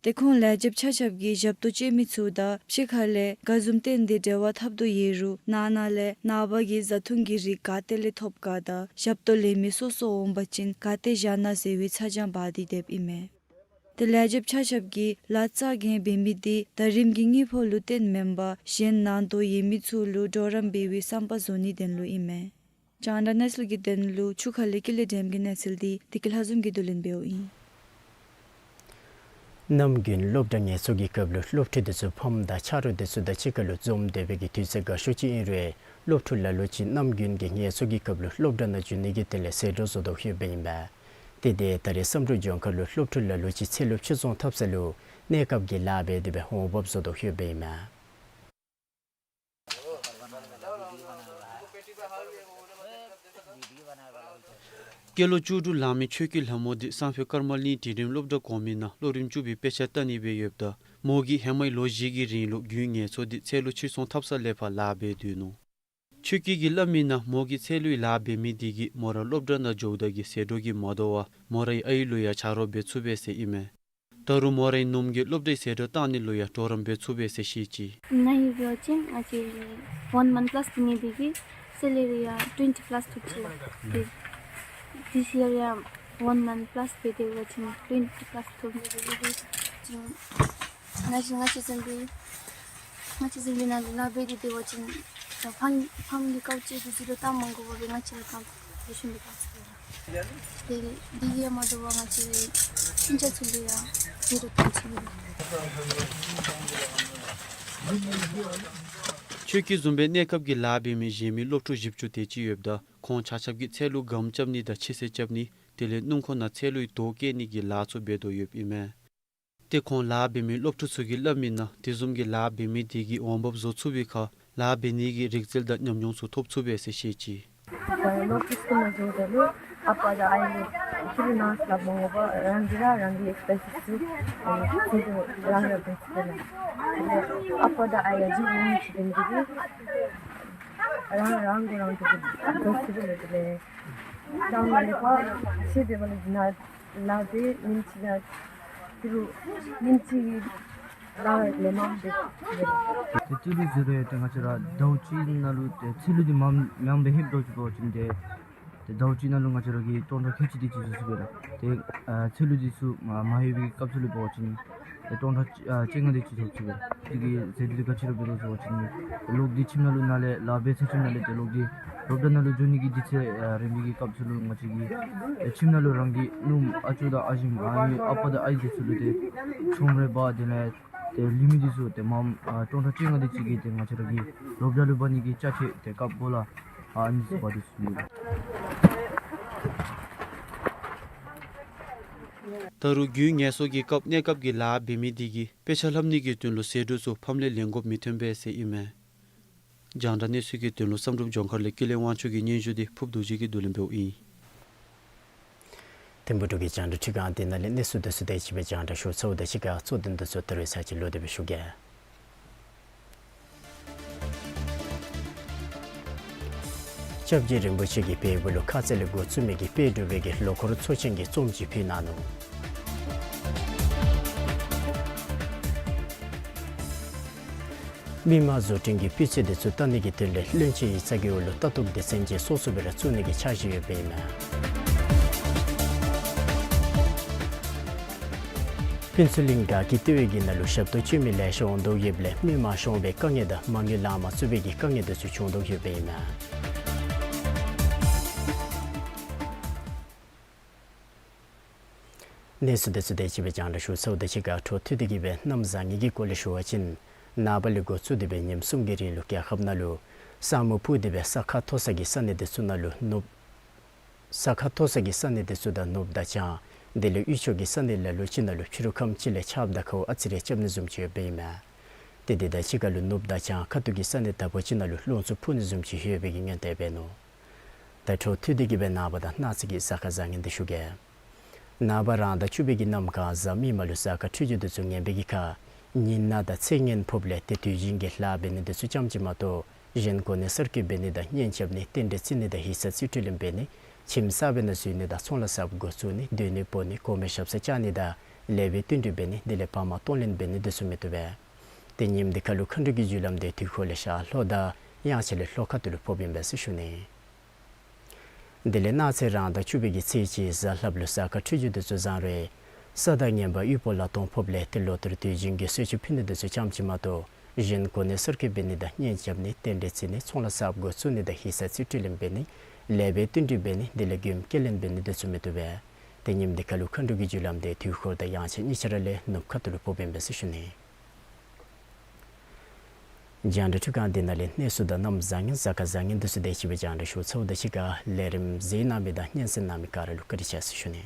ཏེ་ཁོང་ལས་བྱེདཔ་ཆ་ཁྱབ་ཀྱིས་ཞབས་ཏོག་སྤྱོད་མི་ཚུ་དང་ཕྱི་ཁ་ལས་ག་བཟུམ་བརྟེན་ཏེ་འབྲེལ་བ་འཐབ་དོ་ཡོད་རུང་ནང་ན་ལས་ནངས་པ་གི་བཟའ་འཐུང་གི་རིགས་ག་ཏེ་ལས་ཐོབ་ག་དང་ཞབས་ཏོག་ལེན་མི་སོ་སོ་འོང་པ་ཅིན་ག་ཏེ་བཞག་ན་ཟེར་བའི་ཚ་གྱང་འབག་སྟེ་སྡོདཔ་ཨིན་མས། ཏེ་ལས་བྱེདཔ་ཆ་ཁྱབ་ཀྱིས་ལཱ་རྩ་འགེངས་འབད་མི་འདི་ཟླ་རིམ་གྱི་དངུལ་ཕོགས་ལུ་བརྟེན་མེན་པར་གཞན་ནང་དོག་ཡོད་མི་ཚུ་ལུ་གྲོགས་རམ་འབད་བའི་བསམ་པ་བཟོ་ནིའི་དོན་ལུ་ཨིན་མས། རྒྱང་བསྒྲགས་གནས་ཚུལ་གྱི་དོན་ལུ་ཆུ་ཁ་ལས་ཀུན་ལེགས་སྒྲོལམ་གྱི་གནས་ཚུལ་འདི་བདེ་སྐྱིད་ལྷ་འཛོམས་ཀྱིས་བསྡུ་ལེན་འབདཝ་ཨིན། གནམ་དགུན་སློབ་གྲྭ་ངལ་རྩོལ་གྱི་སྐབས་ལུ་སློབ་ཕྲུག་དེ་ཚུ་ཕམ་དང་ཆ་རོགས་དེ་ཚུ་དང་གཅིག་ཁར་ལུ་འཛོམས་སྡོད་པའི་གི་དུས་ཚོད་དགའ་ཤོས་ཅིག་ཨིན་རུང་སློབ་ཕྲུག་ལ་ལུ་ཅིག་གནམ་དགུན་གྱི་ངལ་རྩོལ་གྱི་སྐབས་ལུ་སློབ་གྲྭ་ནང་འགྱོ་ནི་གི་དོན་ལས་ཟད་འགྲོ་བཟོ་དོ་ཡོདཔ་ཨིན་པས། ཏེ་དེ་ད་རེས་བསམ་གྲུབ་ལྗོངས་མཁར་ལུ་སློབ་ཕྲུག་ལ་ལུ་ཅིག་ཚལ་ལུ་ཕྱིར་ཚོང་འཐབ་ས་ལུ་གནས་སྐབས་ཀྱི་ལཱ་འབད་དེ་སྦེ་འོང་འབབ་བཟོ་དོ་ཡོདཔ་ཨིན་མས། སྐྱེས་ལོ་བཅུ་དྲུག་ལང་མི་ཆོས་སྐྱིད་ལྷ་མོ་འདི་སང་ཕོད་ཀརྨ་གླིང་འབྲིང་རིམ་སློབ་གྲྭ་གོང་མའི་ནང་སློབ་རིམ་བཅུ་པའི་དཔེ་ཆ་བལྟ་ནི་སྦེ་ཡོདཔ་ད་མོ་གིས་ཧེ་མའི་ལོ་བཞི་གི་རིང་ལུ་དགུན་ངལ་རྩོལ་ཏེ་ཚལ་ལུ་ཕྱིར་ཚོང་འཐབ་ས་ལས་ཕར་ལཱ་འབད་སྡོད་ནུག། ཆོས་སྐྱིད་ཀྱིས་སླབ་མིའི་ནང་མོ་གིས་ཚལ་ལུའི་ལཱ་འབད་མི་འདི་གིས་མོ་ར་སློབ་གྲྭ་ནང་འགྱོཝ་ད་གི་ཟད་འགྲོ་གིས་མ་དོ་བར་མོ་རའི་ཨའི་ལུ་ཡང་ཆ་རོགས་འབད་ཚུགས་པས་ཟེར་ཨིན་མས། ད་རུང་མོ་རའི་ནུམོ་གིས་སློབ་གྲྭའི་ཟད་འགྲོ་བཏང་ནི་ལུ་ཡང་གྲོགས་རམ་འབད་ཚུགས་པས་ཟེར་བཤད་ཅི། ན་ཧིང་འབད་བ་ཅིན་ང་བཅས་ཀྱིས་ཝན་མནཐ་པ་ལཱསི་འབད་ནི་དེ་གིས་སེ་ལ་རི་ཡང་ཊུ་ཝེན་ཊི་པ་ལཱསི་ཐོབ་ཅི། དེ་དིས་ཡར་ཡང་ཝན་མནཐ་པ་ལཱསི་འབད་དེ་འབད་བ་ཅིན་ཊུ་ཝེན་ཊི་པ་ལཱསི་ཐོབ་ནི་དེ་གིས་ང་བཅས་ང་བཅས་བཟུམ་སྦེ་ང་བཅས་བཟུམ་སྦེ་ནཱ་ལུ་ལཱ་འབད་དེ་འབད་བ་ཅིན་ད་ཕམ་ཕམ་གྱི་དཀའཝ་སྤྱད་དེ་ཟད་འགྲོ་བཏང་མ་དགོ་པར་སྦེ་ང་བཅས་ར་ཕམ་ལེགས་ཤོམ་སྦེ་བཏང་ཚུགས་པས་ལགས། དེ་དེ་གིས་མ་དོ་བར་ང་བཅས་ཨིན་ཅི་ཚུ་ལུ་ཡང་ཟད་འགྲོ་བཏང་ཚུགས་པས་ལགས། ཆོས་སྐྱིད་བཟུམ་སྦེ་གནས་སྐབས་ཀྱི་ལཱ་འབད་མི་གཞན་མི་སློབ་ཕྲུག་བཞི་བཅུ་དེ་ཅིག་ཡོདཔ་ད་ཁོང་ཆ་ཁྱབ་ཀྱིས་ཚལ་ལུ་སྒམ་རྐྱབ་ནི་དང་ཕྱི་སེལ་རྐྱབ་ནི་དེ་ལས་སྣུམ་འཁོར་ནང་ཚལ་ལུའི་རྡོ་བཀལ་ནི་གི་ལཱ་ཚུ་འབད་དོ་ཡོདཔ་ཨིན་མས། ཏེ་ཁོང་ལཱ་འབད་མི་སློབ་ཕྲུག་ཚུ་གིས་སླབ་མིའི་ནང་དེ་བཟུམ་གྱི་ལཱ་འབད་མི་དེ་གིས་འོང་འབབ་བཟོ་ཚུགས་པའི་ཁར་ལཱ་འབད་ནི་གི་རིག་རྩལ་དང་ཉམས་མྱོང་ཚུ་ཐོབ་ཚུགས་པས་ཟེར་བཤད་ཅི། ད་སློབ་ཕྲུག་ཚུ་ནང་འགྱོཝ་ད་ལུ་ ཨ་པ་དང་ཨའི་ལུ་ཕྱི་རུ་ནང་སླབ་མ་དགོ་པར་རང་གིས་ར་རང་གི་ཨེགསི་པེན་སིས་ཚུ་ཨ་ནི་ཚུ་རང་ར་འབད་ཚུགས་པས་ལགས། ཨ་པ་དང་ཨའི་ཡ་གཅིག་གཉིས་ཅིག་འབད་ནི་འདི་གིས་རང་རང་གིས་རང་གིས་འབད་ཚུགས་པས་ལགས། དེ་ལས་ད་ང་ལས་ཕར་ཕྱི་འབད་བ་ལས་ནཱ་ལཱ་འབད་ཉིནམ་གཅིག་ནང་ཕྱི་རུ་ཉིནམ་གཅིག་གི་ལཱ་ལས་མངམ་འབད་ཚུགས་པས་ལགས། ཏེ་ཏི་རུ་ཟེར་རུང་ཏེ་ང་བཅས་ར་ཟླཝ་གཅིག་ནང་ལུ་ཏེ་ཚལ་ལུ་འདི་མངམ་མངམ་སྦེ་ལྷོདཔ་འདྲཝ་ཅིག་འབད་བ་ཅིན་ཏེ་ཏེ་ཟླཝ་གཅིག་ནང་ལུ་ང་བཅས་ར་གིས་སྟོང་ཕྲག་ཁལ་གཅིག་དེ་ཅིག་བཟོ་ཚུགས་པས་ལགས། ཏེ་ཨ་ཚལ་ལུ་འདི་ཚུ་མ་མ་ལྷོད་པའི་སྐབས་སུ་ལུ་འབད་བ་ཅིན་ཏེ་སྟོང་ཕྲག་ཨ་བཅོ་ལྔ་དེ་ཅིག་ཐོབ་ཚུགས་པས་ལགས། དེ་གི་ཟད་འགྲོ་དེ་ག་ཅི་ར་འབད་དོ་ཟེར་བ་ཅིན་ལོག་སྟེ་ཁྱིམ་ནང་ལུ་ནཱ་ལས་ལཱ་འབད་ཚར་ཁྱིམ་ནང་ལས་ཏེ་ལོག་སྟེ་རོགས་དང་ནང་ལུ་འགྱོ་ནི་གི་དུས་ཚོད་ཨ་རན་པའི་གི་སྐབས་སུ་ལུ་ང་བཅས་ཀྱིས་ཏེ་ཁྱིམ་ནང་ལུ་རང་གི་ནུ་ཨ་ཅོ་དང་ཨ་ཞེམོ་ཨ་ནི་ཨ་པ་དང་ཨའི་དེ་ཚུ་ལུ་ཏེ་ཆོ་རོགས་འབད་དེ་ལས་ཏེ་ལུས་མི་འདི་ཚུ་ཏེ་མངམ་ཨ་སྟོང་ཕྲག་བཅོ་ལྔ་དེ་ཅིག་གིས་ཏེ་ང་བཅས་ར་གི་རོགས་དང་ལུ་འབག་ནི་གི་ཅ་ཆས་ཏེ་ཀབ་གོ་ལ་ཨ་ཨ་ནི་ཚུ་འབག་སྟེ་ཚུགས་ནི་ལགས། ད་རུང་རྒྱུན་ངལ་གསོ་གི་སྐབས་གནས་སྐབས་ཀྱི་ལཱ་འབད་མི་འདི་གིས་དཔེ་ཆ་ལྷབ་ནི་གི་དོན་ལུ་ཟད་འགྲོ་ཚུ་ཕམ་ལས་ལེན་དགོཔ་མི་ཐོན་པས་ཟེར་ཨིན་མས། རྒྱང་བསྒྲགས་གནས་ཚུལ་གྱི་དོན་ལུ་བསམ་གྲུབ་ལྗོངས་མཁར་ལས་ཀུན་ལེགས་དབང་ཕྱུག་གི་སྙན་ཞུ་འདི་ཕུབ་རྡོ་རྗེ་གིས་བསྡུ་ལེན་འབདཝ་ཨིན། ཐིམ་ཕུག་འབྲུག་གི་རྒྱང་བསྒྲགས་ཁྲི་ཁང་འདི་ནང་ལས་གནས་ཚུལ་དེ་ཚུ་དེ་ཅིག་སྦེ་རྒྱང་བསྒྲགས་ཞུ་ཚརཝ་ད་གཅིག་ཁར་གཙོ་དོན་དེ་ཚུ་ད་རེས་ཚར་གཅིག་ལོག་སྟེ་སྦེ་ཞུ་གེ། སྐྱབས་རྗེ་རིན་པོ་ཆེ་གིས་བལ་པོ་ལུ་ཁ་ཙ་ལས་འགོ་བཙུགས་མི་གི་དཔལ་འབྲུག་པའི་གི་ལོ་འཁོར་ཚོགས་ཆེན་གྱི་རྩོམ་ཅིག་ཕུལ་གནང་ནུག། མི་དམངས་བཟོ་སྐྲུན་གྱི་སྤུས་ཚད་དེ་ཚུ་བལྟ་ནི་གི་དོན་ལས་བློན་ཆེན་གྱི་རྩ་འགེངས་འོག་ལུ་ལྟ་རྟོག་སྡེ་ཚན་ཅིག་སོ་སོ་སྦེ་ར་བཙུགས་ནི་གི་འཆར་གཞི་ཡོདཔ་ཨིན་མས། ཕུན་ཚོགས་གླིང་དགའ་སྐྱིད་ལྟེ་བའི་གི་ནང་ལུ་ཞབས་ཏོག་སྤྱོད་མི་ལེ་ཤ་འོང་དོ་ཡོདཔ་ལས་མི་མང་ཤོང་བའི་དཀའ་ངལ་དང་མ་དངུལ་ལངམ་བཙུགས་པའི་གི་དཀའ་ངལ་དེ་ཚུ་བྱུང་དོ་ཡོདཔ་ཨིན་མས། གནས་ཚུལ་དེ་ཚུ་དེ་ཅིག་སྦེ་རྒྱང་བསྒྲགས་ཞུ་ཚརཝ་ད་གཅིག་ཁར་འཕྲོ་མཐུད་དེ་གི་སྦེ་གནམ་བཟང་ངན་གྱི་སྐོར་ལས་ཞུ་བ་ཅིན་ནངས་པ་ལས་འགོ་བཙུགས་ཏེ་སྦེ་ཉིནམ་གསུམ་གྱི་རིང་ལུ་རྒྱལ་ཁབ་ནང་ལུ་ས་སྨུག་ཕུབ་སྟེ་སྦེ་ས་ཁ་མཐོ་ས་གི་ས་གནས་དེ་ཚུ་ནང་ལུ་ནུབ་ས་ཁ་མཐོ་ས་གི་ས་གནས་དེ་ཚུ་དང་ནུབ་དང་བྱང་དེ་ལས་དབུས་ཕྱོགས་ཀྱི་ས་གནས་ལ་ལུ་ཅིག་ནང་ལུ་ཕྱི་རུ་ཁམས་ཅིག་ལས་ཆརཔ་དང་ཁཝ་ཨ་ཙི་རེ་རྐྱབ་ནི་བཟུམ་ཅིག་ཡོདཔ་ཨིན་མས། ཏེ་དེ་དང་གཅིག་ཁར་ལུ་ནུབ་དང་བྱང་ཁ་ཐུག་གི་ས་གནས་དག་པ་ཅིག་ནང་ལུ་རླུང་འཚུབ་འཕུ་ནི་བཟུམ་ཅིག་ཡོད་པའི་གི་སྔོན་དཔག་འབད་ནུག། ད་འཕྲོ་མཐུད་དེ་གི་སྦེ་ནངས་པ་དང་གནངས་ཚེ་གི་གཟའ་སྐར་བཟང་ངན་དེ་ཞུ་གེ། ནངས་པ་རང་ཟླ་བཅུ་པའི་གི་གནམ་གང་གཟའ་མིག་དམར་ལུ་གཟའ་སྐར་འཕྲོད་སྦྱོར་དེ་ཚུ་ངན་པའི་གི་ཁར་ཉི་ནག་དང་ཚེས་ངན་ཕོགཔ་ལས་ཏེ་དུས་ཆེན་གྱི་ལཱ་འབད་ནི་དེ་ཚུ་ཙམ་ཅིག་མ་གཏོགས་གཞན་གོ་གནས་གསར་བསྐོ་འབད་ནི་དང་གཉེན་རྐྱབ་ནི་རྟེན་འབྲེལ་བརྩི་ནི་དང་ཡིག་ཚང་རྩིས་སྤྲོད་ལེན་འབད་ནི་ཁྱིམ་གསར་པའི་ནང་འཛུལ་ནི་དང་ཚོང་ལཱ་གསརཔ་འགོ་བཙུགས་ནི་སྡོད་གནས་སྤོ་ནི་གོང་མའི་ཞབས་སར་བཅར་ནི་དང་ལེགས་པའི་བསྟུན་གྲོས་འབད་ནི་དེ་ལས་བག་མ་གཏོང་ལེན་འབད་ནི་དེ་ཚུ་མི་བཏུབ་པས། ཏེ་ཉིནམ་དེ་ཁར་ལུ་མཁའ་འགྲོ་གི་རྒྱུ་ལམ་དེ་དུས་འཁོར་ལས་ཤར་ལྷོ་དང་དབྱངས་འཆར་ལས་ལྷོ་ཁ་ཐུག་ལུ་ཕོགཔ་ཨིན་པས་ཟེར་ཞུ་ནི། དེ་ལས་གནངས་ཚེ་རང་ཟླ་བཅུ་པའི་གི་ཚེས་གཅིག་གཟའ་ལྷགཔ་ལུ་གཟའ་སྐར་འཕྲོད་སྦྱོར་དེ་ཚུ་བཟང་རུང་ས་དང་ངན་པ་དབུལ་པོ་ལ་སྟོངས་ཕོགཔ་ལས་ཏེ་ལོ་ལྟར་དུས་ཆེན་གྱི་གསོལ་མཆོད་ཕུལ་ནི་དེ་ཚུ་ཙམ་ཅིག་མ་གཏོགས་གཞན་གོ་གནས་གསར་བསྐོ་འབད་ནི་དང་གཉེན་རྐྱབ་ནི་རྟེན་འབྲེལ་བརྩི་ནི་ཚོང་ལཱ་གསརཔ་འགོ་བཙུགས་ནི་དང་ཡིག་ཚང་རྩིས་སྤྲོད་ལེན་འབད་ནི་ལེགས་པའི་བསྟུན་གྲོས་འབད་ནི་དེ་ལས་མགྱོནམ་སྐྱེལ་ལེན་འབད་ནི་དེ་ཚུ་མི་བཏུབ་པས། ཏེ་ཉིནམ་དེ་ཁར་ལུ་མཁའ་འགྲོ་གི་རྒྱུ་ལམ་དེ་དུས་འཁོར་དང་དབྱངས་འཆར་གཉིས་ཆ་ར་ལས་ནུབ་ཁ་ཐུག་ལུ་ཕོགཔ་ཨིན་པས་ཟེར་ཞུ་ནི། རྒྱང་བསྒྲགས་འཕྲུལ་ཁང་འདི་ནང་ལས་གནས་ཚུལ་དང་གནམ་བཟང་ངན་གཟའ་སྐར་བཟང་ངན་དེ་ཚུ་དེ་ཅིག་སྦེ་རྒྱང་བསྒྲགས་ཞུ་ཚརཝ་ད་གཅིག་ཁར་ལས་རིམ་གཟིགས་གནང་མི་དང་སྙན་གསན་གནང་མི་ག་ར་ལུ་བཀའ་དྲིན་ཆེ་ཟེར་ཞུ་ནི།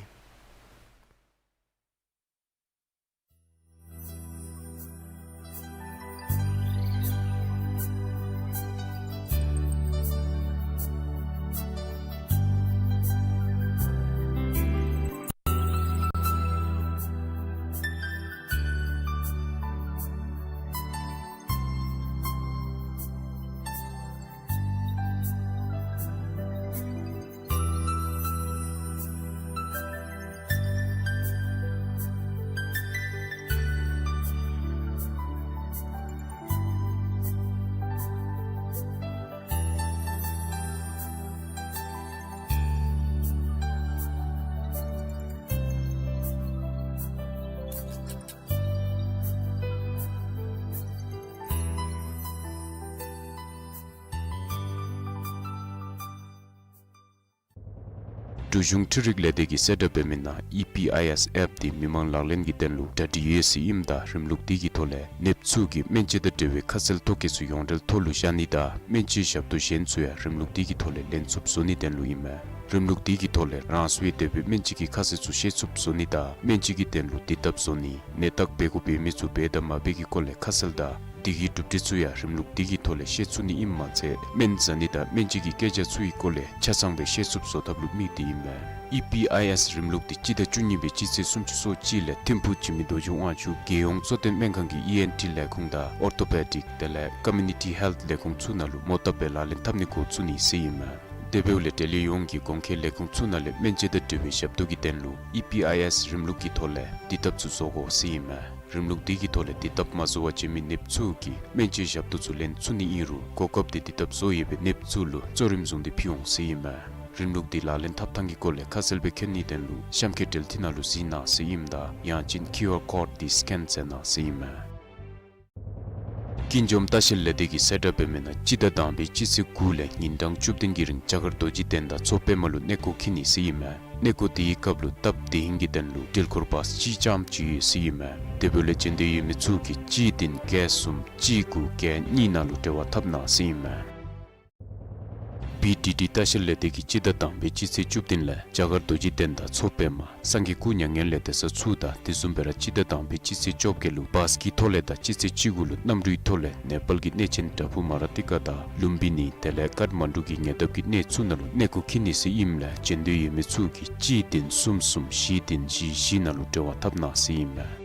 འབྲུག་གཞུང་འཕྲུལ་རིག་ལས་སྡེ་གིས་གསལ་བསྒྲགས་འབད་མི་ནང་ཨི་པི་ཨའི་ཨེསི་ཨེཔ་འདི་མི་མང་ལག་ལེན་གྱི་དོན་ལུ་གྲ་སྒྲིག་ཡོད་ཟེར་ཨིནམ་ད་རིམ་ལུགས་འདི་གི་ཐོག་ལས་ནདཔ་ཚུ་གིས་སྨན་བཅོས་དང་འབྲེལ་བའི་ཁ་གསལ་ཐོ་བཀོད་ཚུ་ཡོངས་འབྲེལ་ཐོག་ལུ་བཞག་ནི་དང་སྨན་བཅོས་ཞབས་ཏོག་གཞན་ཚུ་ཡང་རིམ་ལུགས་འདི་གི་ཐོག་ལས་ལེན་ཚུགསཔ་བཟོ་ནིའི་དོན་ལུ་ཨིན་མས། རིམ་ལུགས་འདི་གི་ཐོག་ལས་རང་སོའི་དེ་སྦེ་སྨན་བཅོས་ཀྱི་ཁ་གསལ་ཚུ་ཤེས་ཚུགསཔ་བཟོ་ནི་དང་སྨན་བཅོས་ཀྱི་དོན་ལུ་དུས་བཏབ་བཟོ་ནི་ནད་བརྟག་འབད་དགོཔ་ཡོད་མི་ཚུ་འབད་དང་མ་འབད་ཀྱི་སྐོར་ལས་ཁ་གསལ་དང་ དེ་གི་གྲུབ་འབྲས་ཚུ་ཡང་རིམ་ལུགས་དེ་གི་ཐོག་ལས་ཤེས་ཚུགས་ནི་ཨིནམ་མ་ཚད་སྨན་ཟ་ནི་དང་སྨན་བཅོས་ཀྱི་སྐད་ཆ་ཚུ་གི་སྐོར་ལས་ཆ་ཚང་སྦེ་ཤེས་ཚུགསཔ་བཟོ་ཐབས་ལུ་དམིགས་ཏེ་ཨིན་མས། ཨི་པི་ཨའི་ཨེསི་རིམ་ལུགས་དེ་སྤྱི་ཟླ་བཅུ་གཉིས་པའི་སྤྱི་ཚེས་སུམ་ཅུ་སོ་གཅིག་ལས་ཐིམ་ཕུག་འཇིགས་མེད་རྡོ་རྗེ་དབང་ཕྱུག་རྒྱལ་ཡོངས་གཙོ་བསྟེན་སྨན་ཁང་གི་ཨི་ཨེན་ཊི་ལས་ཁུངས་དང་ཨོར་ཐོ་པེ་ཌིཀ་དེ་ལས་ཀོ་མིའུ་ནི་ཊི་ཧེལཐ་ལས་ཁུངས་ཚུ་ནང་ལུ་མོ་བཏབ་སྦེ་ལག་ལེན་འཐབ་ནི་འགོ་བཙུགས་ནི་ཟེར་ཨིན་མས། དེ་འབདཝ་ལས་འབྲེལ་ཡོད་ཡོངས་ཀྱི་གོང་འཁོད་ལས་ཁུངས་ཚུ་ནང་ལས་སྨན་བཅོས་དང་འབྲེལ་བའི་ཞབས་ཏོག་གི་དོན་ལུ་ཨི་པི་ཨའི་ཨེསི་རིམ་ལུགས་ཀྱི་ཐོག་ལས་དེ་དེ་དཔྱད་ཚུ་བཟོ་དགོ་ཟེར་ཨིན་མས། རིམ་ལུགས་དེ་གི་ཐོག་ལས་དེ་དེ་མ་བཟོ་བར་བྱོན་མི་ནདཔ་ཚུ་གིས་སྨན་བཅོས་ཞབས་ཏོག་ཚུ་ལེན་ཚུགས་ནི་ཨིན་རུང་གོ་སྐབས་དེ་དེ་དེ་བཟོ་ཡོད་པའི་ནདཔ་ཚུ་ལུ་གཙོ་རིམ་བཟུང་སྟེ་ཕུལ་འོང་ཟེར་ཨིན་མས། རིམ་ལུགས་དེ་ལག་ལེན་འཐབ་ཐངས་ཀྱི་སྐོར་ལས་ཁ་གསལ་སྦེ་མཁྱེན་ནིའི་དོན་ལུ་གཤམ་འཁོད་འབྲེལ་མཐུད་ནང་ལུ་གཟིགས་གནང་ཟེར་ཨིནམ་ད་ཡང་ཅིན་ཀིའུ་ཨར་ཀོཌ་དེ་སི་ཀེན་མཛད་གནང་ཟེར་ཨིན་མས། ཀུན་འཇོམས་ལྟ་བཤལ་ལས་སྡེ་གིས་གསལ་བསྒྲགས་འབད་མི་ནང་སྤྱི་ཟླ་དང་པའི་སྤྱི་ཚེས་དགུ་ལས་ཉིན་གྲངས་བཅུ་བདུན་གྱི་རིང་རྒྱ་གར་རྡོ་རྗེ་གདན་དང་མཚོ་པདྨ་ལུ་གནས་སྐོར་འཁྱིད་ནི་ཟེར་ཨིན་མས། གནས་སྐོར་དེའི་སྐབས་ལུ་སྟབས་བདེ་ཧིང་གི་དོན་ལུ་འགྲུལ་འཁོར་བཱསི་གཅིག་རྐྱངམ་ཅིག་ཡོད་ཟེར་ཨིན་མས། དེ་འབདཝ་ལས་བྱོན་འདོད་ཡོད་མི་ཚུ་གིས་གཅིག་བདུན་བརྒྱད་གསུམ་གཅིག་དགུ་བརྒྱད་གཉིས་ནང་ལུ་འབྲེལ་བ་འཐབ་གནང་ཟེར་ཨིན་མས། བི་ཌི་ཌི་ལྟ་བཤལ་ལས་སྡེ་གིས་སྤྱི་ཟླ་དང་པའི་སྤྱི་ཚེས་བཅུ་བདུན་ལས་རྒྱ་གར་རྡོ་རྗེ་གདན་དང་མཚོ་པདྨ་སངས་རྒྱས་སྐུ་མྱ་ངན་ལས་འདས་ས་ཚུ་དང་དེ་བཟུམ་སྦེ་ར་སྤྱི་ཟླ་དང་པའི་སྤྱི་ཚེས་བཅོ་བརྒྱད་ལུ་བཱསི་གི་ཐོག་ལས་དང་སྤྱི་ཚེས་བཅུ་དགུ་ལུ་གནམ་གྲུའི་ཐོག་ལས་ནེ་པཱལ་གྱི་གནས་ཆེན་བྲག་ཕུག་མ་ར་ཏི་ཀ་དང་ལུམ་བི་ནི་དེ་ལས་ཀཱཐ་མན་ཌུ་གི་ཉེ་འདབས་ཀྱི་གནས་ཚུ་ནང་ལུ་གནས་སྐོར་འཁྱིད་ནི་ཟེར་ཨིནམ་ལས་བྱོན་འདོད་ཡོད་མི་ཚུ་གིས་གཅིག་བདུན་གསུམ་གསུམ་བཞི་བདུན་བཞི་བཞི་ནང་ལུ་འབྲེལ་བ་འཐབ་གནང་ཟེར་ཨིན་མས།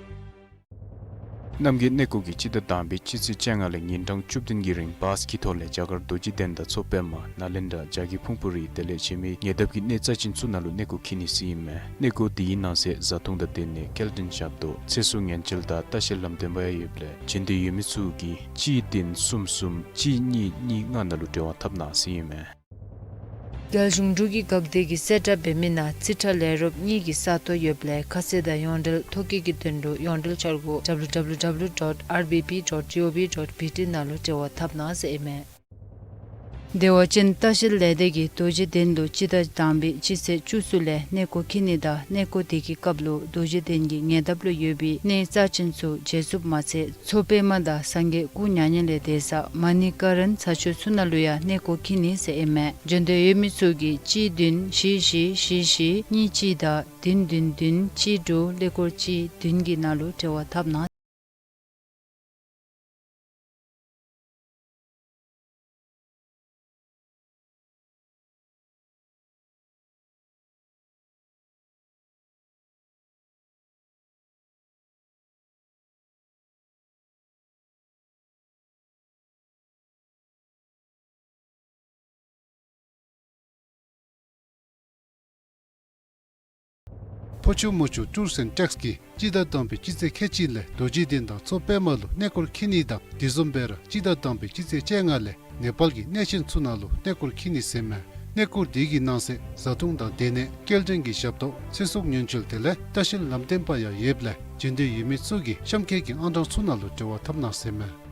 རྣམ་རྒྱལ་གནས་སྐོར་གྱིས་སྤྱི་ཟླ་དང་པའི་སྤྱི་ཚེས་བཅོ་ལྔ་ལས་ཉིན་གྲངས་བཅུ་བདུན་གྱི་རིང་བཱསི་གི་ཐོག་ལས་རྒྱ་གར་རྡོ་རྗེ་གདན་དང་མཚོ་པདྨ་ནཱ་ལེནྡྲ་ཇ་གི་ཕུང་པོ་རི་དེ་ལས་གཞན་མི་ཉེ་འདབས་ཀྱི་གནས་རྩ་ཅན་ཚུ་ནང་ལུ་གནས་སྐོར་འཁྱིད་ནི་ཟེར་ཨིན་མས། གནས་སྐོར་དེའི་ནང་གསེས་བཟའ་འཐུང་དང་སྡོད་གནས་སྐྱེལ་འདྲེན་ཞབས་ཏོག་ཚེ་སྲོག་ཉེན་བཅོལ་དང་ལྟ་བཤལ་ལམ་སྟོན་པ་ཡང་ཡོདཔ་ལས་བྱོན་འདོད་ཡོད་མི་ཚུ་གིས་གཅིག་བདུན་གསུམ་གསུམ་གཅིག་གཉིས་གཉིས་ལྔ་ནང་ལུ་འབྲེལ་བ་འཐབ་གནང་ཟེར་ཨིན་མས། རྒྱལ་གཞུང་འབྲུག་གི་འགག་སྡེ་གིས་གསལ་བསྒྲགས་འབད་མི་ནང་རྩིས་ཁྲ་ལས་རོགསཔ་གཉིས་ཀྱི་ས་སྟོང་ཡོདཔ་ལས་ཁ་གསལ་དང་ཡོངས་འབྲེལ་ཐོ་བཀོད་ཀྱི་དོན་ལུ་ཡོངས་འབྲེལ་འཆར་སྒོ་W W W dot R B P dot G O V dot B T ནང་ལུ་འབྲེལ་བ་འཐབ་གནང་ཟེར་ཨིན་མས། བདེ་བ་ཅན་ལྟ་བཤལ་ལས་སྡེ་གིས་རྡོ་རྗེ་གདན་ལུ་སྤྱི་ཟླ་དང་པའི་སྤྱི་ཚེས་བཅུ་གསུམ་ལས་གནས་སྐོར་འཁྱིད་ནི་དང་གནས་སྐོར་དེ་གི་སྐབས་ལུ་རྡོ་རྗེ་གདན་གྱི་ཉེ་འདབས་ལུ་ཡོད་པའི་གནས་རྩ་ཅན་ཚུ་མཇལ་ཚུགསཔ་མ་ཚད་མཚོ་པདྨ་དང་སངས་རྒྱས་སྐུ་མྱ་ངན་ལས་འདས་ས་མ་ཎི་ཀ་རན་ཚ་ཆུ་ཚུ་ནང་ལུ་ཡང་གནས་སྐོར་འཁྱིད་ནི་ཟེར་ཨིན་མས། བྱོན་འདོད་ཡོད་མི་ཚུ་གིས་གཅིག་བདུན་བཞི་བཞི་བཞི་བཞི་གཉིས་གཅིག་དང་བདུན་བདུན་བདུན་གཅིག་དྲུག་ཀླད་ཀོར་གཅིག་བདུན་གྱི་ནང་ལུ་འབྲེལ་བ་འཐབ་གནང་། ཕོ་ཆུ་མོ་ཆུ་ཊུརསི་ཨེནཌ་ཊེགསི་གིས་སྤྱི་ཟླ་དང་པའི་སྤྱི་ཚེས་ཁལ་གཅིག་ལས་རྡོ་རྗེ་གདན་དང་མཚོ་པདྨ་ལུ་གནས་སྐོར་འཁྱིད་ནི་དང་དེ་བཟུམ་སྦེ་ར་སྤྱི་ཟླ་དང་པའི་སྤྱི་ཚེས་བཅོ་ལྔ་ལས་ནེ་པཱལ་གྱི་གནས་ཆེན་ཚུ་ནང་ལུ་གནས་སྐོར་འཁྱིད་ནི་ཟེར་ཨིན་མས། གནས་སྐོར་དེ་གི་ནང་གསེས་བཟའ་འཐུང་དང་སྡོད་གནས་སྐྱེལ་འདྲེན་གྱི་ཞབས་ཏོག་ཚེ་སྲོག་ཉེན་བཅོལ་དེ་ལས་ལྟ་བཤལ་ལམ་སྟོན་པ་ཡང་ཡོདཔ་ལས་བྱོན་འདོད་ཡོད་མི་ཚུ་གིས་གཤམ་འཁོད་ཀྱི་ཨང་གྲངས་ཚུ་ནང་ལུ་འབྲེལ་བ་འཐབ་གནང་ཟེར་ཨིན་མས།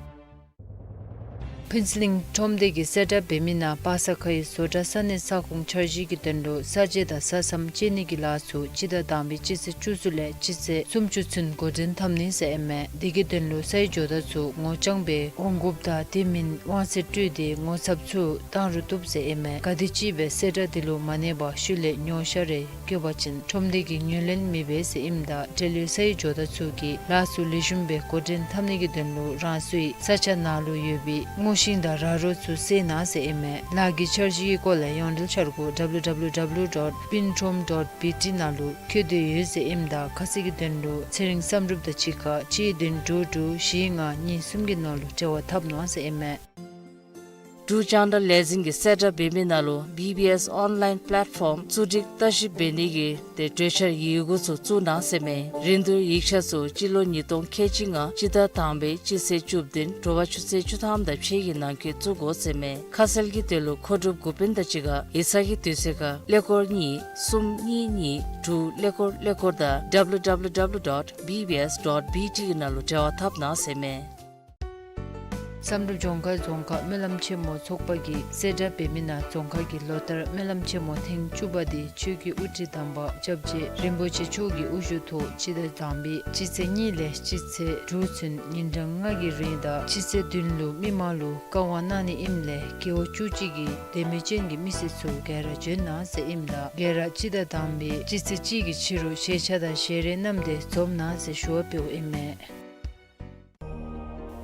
ཕུན་ཚོགས་གླིང་ཁྲོམ་སྡེ་གིས་གསལ་བསྒྲགས་འབད་མི་ནང་པ་སངས་ཁ་ཡི་བཟོ་གྲྭ་ས་གནས་ས་ཁོངས་འཆར་གཞི་གི་དོན་ལུ་ས་དཔྱད་དང་ས་མཚམས་དཔྱད་ནི་གི་ལཱ་ཚུ་སྤྱི་ཟླ་དང་པའི་སྤྱི་ཚེས་བཅུ་གསུམ་ལས་སྤྱི་ཚེས་སུམ་ཅུ་ཚུན་འགོ་འདྲེན་འཐབ་ནི་ཟེར་ཨིན་མས། དེ་གི་དོན་ལུ་སའི་ཇོ་བདག་ཚུ་ངོ་རྐྱང་སྦེ་འོང་དགོཔ་དང་དེ་མིན་དབང་ཚད་སྤྲོད་དེ་ངོ་ཚབ་ཚུ་བཏང་རུང་བཏུབ་ཟེར་ཨིན་མས། ག་དེམ་ཅིག་སྦེ་གསལ་བསྒྲགས་དེ་ལུ་མ་གནས་པར་ཤུལ་ལས་ཉོ་བཤའ་རེ་བཀོད་པ་ཅིན་ཁྲོམ་སྡེ་གིས་ངོས་ལེན་མི་འབད་ཟེར་ཨིནམ་ད་འབྲེལ་ཡོད་སའི་ཇོ་བདག་ཚུ་གིས་ལཱ་ཚུ་ལེགས་ཤོམ་སྦེ་འགོ་འདྲེན་འཐབ་ནི་གི་དོན་ལུ་རང་སོའི་ས་ཆ་ནང་ལུ་ཡོད་པའི་སྔོ་ཤིང་དང་ར་རོ་ཚུ་བསལ་གནང་ཟེར་ཨིན་མས། ལཱ་གི་འཆར་གཞི་གི་སྐོར་ལས་ཡོངས་འབྲེལ་འཆར་སྒོ་W W W dot pincrom dot B T ནང་ལུ་བཀོད་དེ་ཡོད་ཟེར་ཨིནམ་ད་ཁ་གསལ་གྱི་དོན་ལུ་ཚེ་རིང་བསམ་གྲུབ་དང་གཅིག་ཁར་གཅིག་བདུན་དྲུག་དྲུག་བཞི་ལྔ་གཉིས་གསུམ་གྱི་ནང་ལུ་འབྲེལ་བ་འཐབ་གནང་ཟེར་ཨིན་མས། འབྲུག་རྒྱང་བསྒྲགས་ལས་འཛིན་གྱིས་གསལ་བསྒྲགས་འབད་མི་ནང་ལུ་བི་བི་ཨེསི་ཨོན་ལའིན་པེ་ལེཊ་ཕོམ་བཙུགས་སྒྲིག་ལྟ་ཞིབ་འབད་ནི་གི་ཏེ་གྲོས་འཆར་ཡི་གུ་ཚུ་བཙུགས་གནང་ཟེར་མས། རིན་བསྡུར་ཡིག་ཆ་ཚུ་སྤྱི་ལོ་ཉིས་སྟོང་ཁལ་གཅིག་ལྔ་སྤྱི་ཟླ་དང་པའི་སྤྱི་ཚེས་བཅུ་བདུན་དྲོ་པ་ཆུ་ཚོད་བཅུ་ཐམ་དང་ཕྱེད་ཀྱི་ནང་འཁོད་བཙུགས་དགོ་ཟེར་མས། ཁ་གསལ་གྱི་དོན་ལུ་མཁོ་སྒྲུབ་འགོ་དཔོན་དང་གཅིག་ཁར་ཡིག་ཚང་གི་དུས་ཚོད་ཁར་ཀླད་ཀོར་གཉིས་གསུམ་གཉིས་གཉིས་དྲུག་ཀླད་ཀོར་ཀླད་ཀོར་དང་W W W dot B B S dot B T གི་ནང་ལུ་འབྲེལ་བ་འཐབ་གནང་ཟེར་མས། བསམ་གྲུབ་ལྗོངས་མཁར་རྫོང་ཁག་སྨོན་ལམ་ཆེན་མོ་ཚོགས་པ་གིས་གསལ་བསྒྲགས་འབད་མི་ནང་རྫོང་ཁག་གི་ལོ་ལྟར་སྨོན་ལམ་ཆེན་མོ་ཐེངས་བཅུ་པ་དེ་ཆོས་ཀྱི་དབུ་ཁྲིད་དམ་པ་སྐྱབས་རྗེ་རིན་པོ་ཆེ་མཆོག་གི་དབུ་བཞུགས་ཐོག་སྤྱི་ཟླ་དང་པའི་སྤྱི་ཚེས་གཉིས་ལས་སྤྱི་ཚེས་དྲུག་ཚུན་ཉིན་གྲངས་ལྔ་གི་རིང་དང་སྤྱི་ཚེས་བདུན་ལུ་མི་མང་ལུ་བཀའ་དབང་གནང་ནི་ཨིནམ་ལས་རྒེད་འོག་བཅུ་གཅིག་གི་འདེམས་མི་ཅན་གྱི་མི་སེར་ཚུ་ག་ར་འབྱོན་གནང་ཟེར་ཨིནམ་ད་ག་ར་སྤྱི་ཟླ་དང་པའི་སྤྱི་ཚེས་གཅིག་གི་ཕྱི་རུ་ཞལ་ཆས་དང་ཞལ་རས་བསྣམས་ཏེ་འཛོམས་གནང་ཟེར་ཞུ་བ་འབདཝ་ཨིན་མས།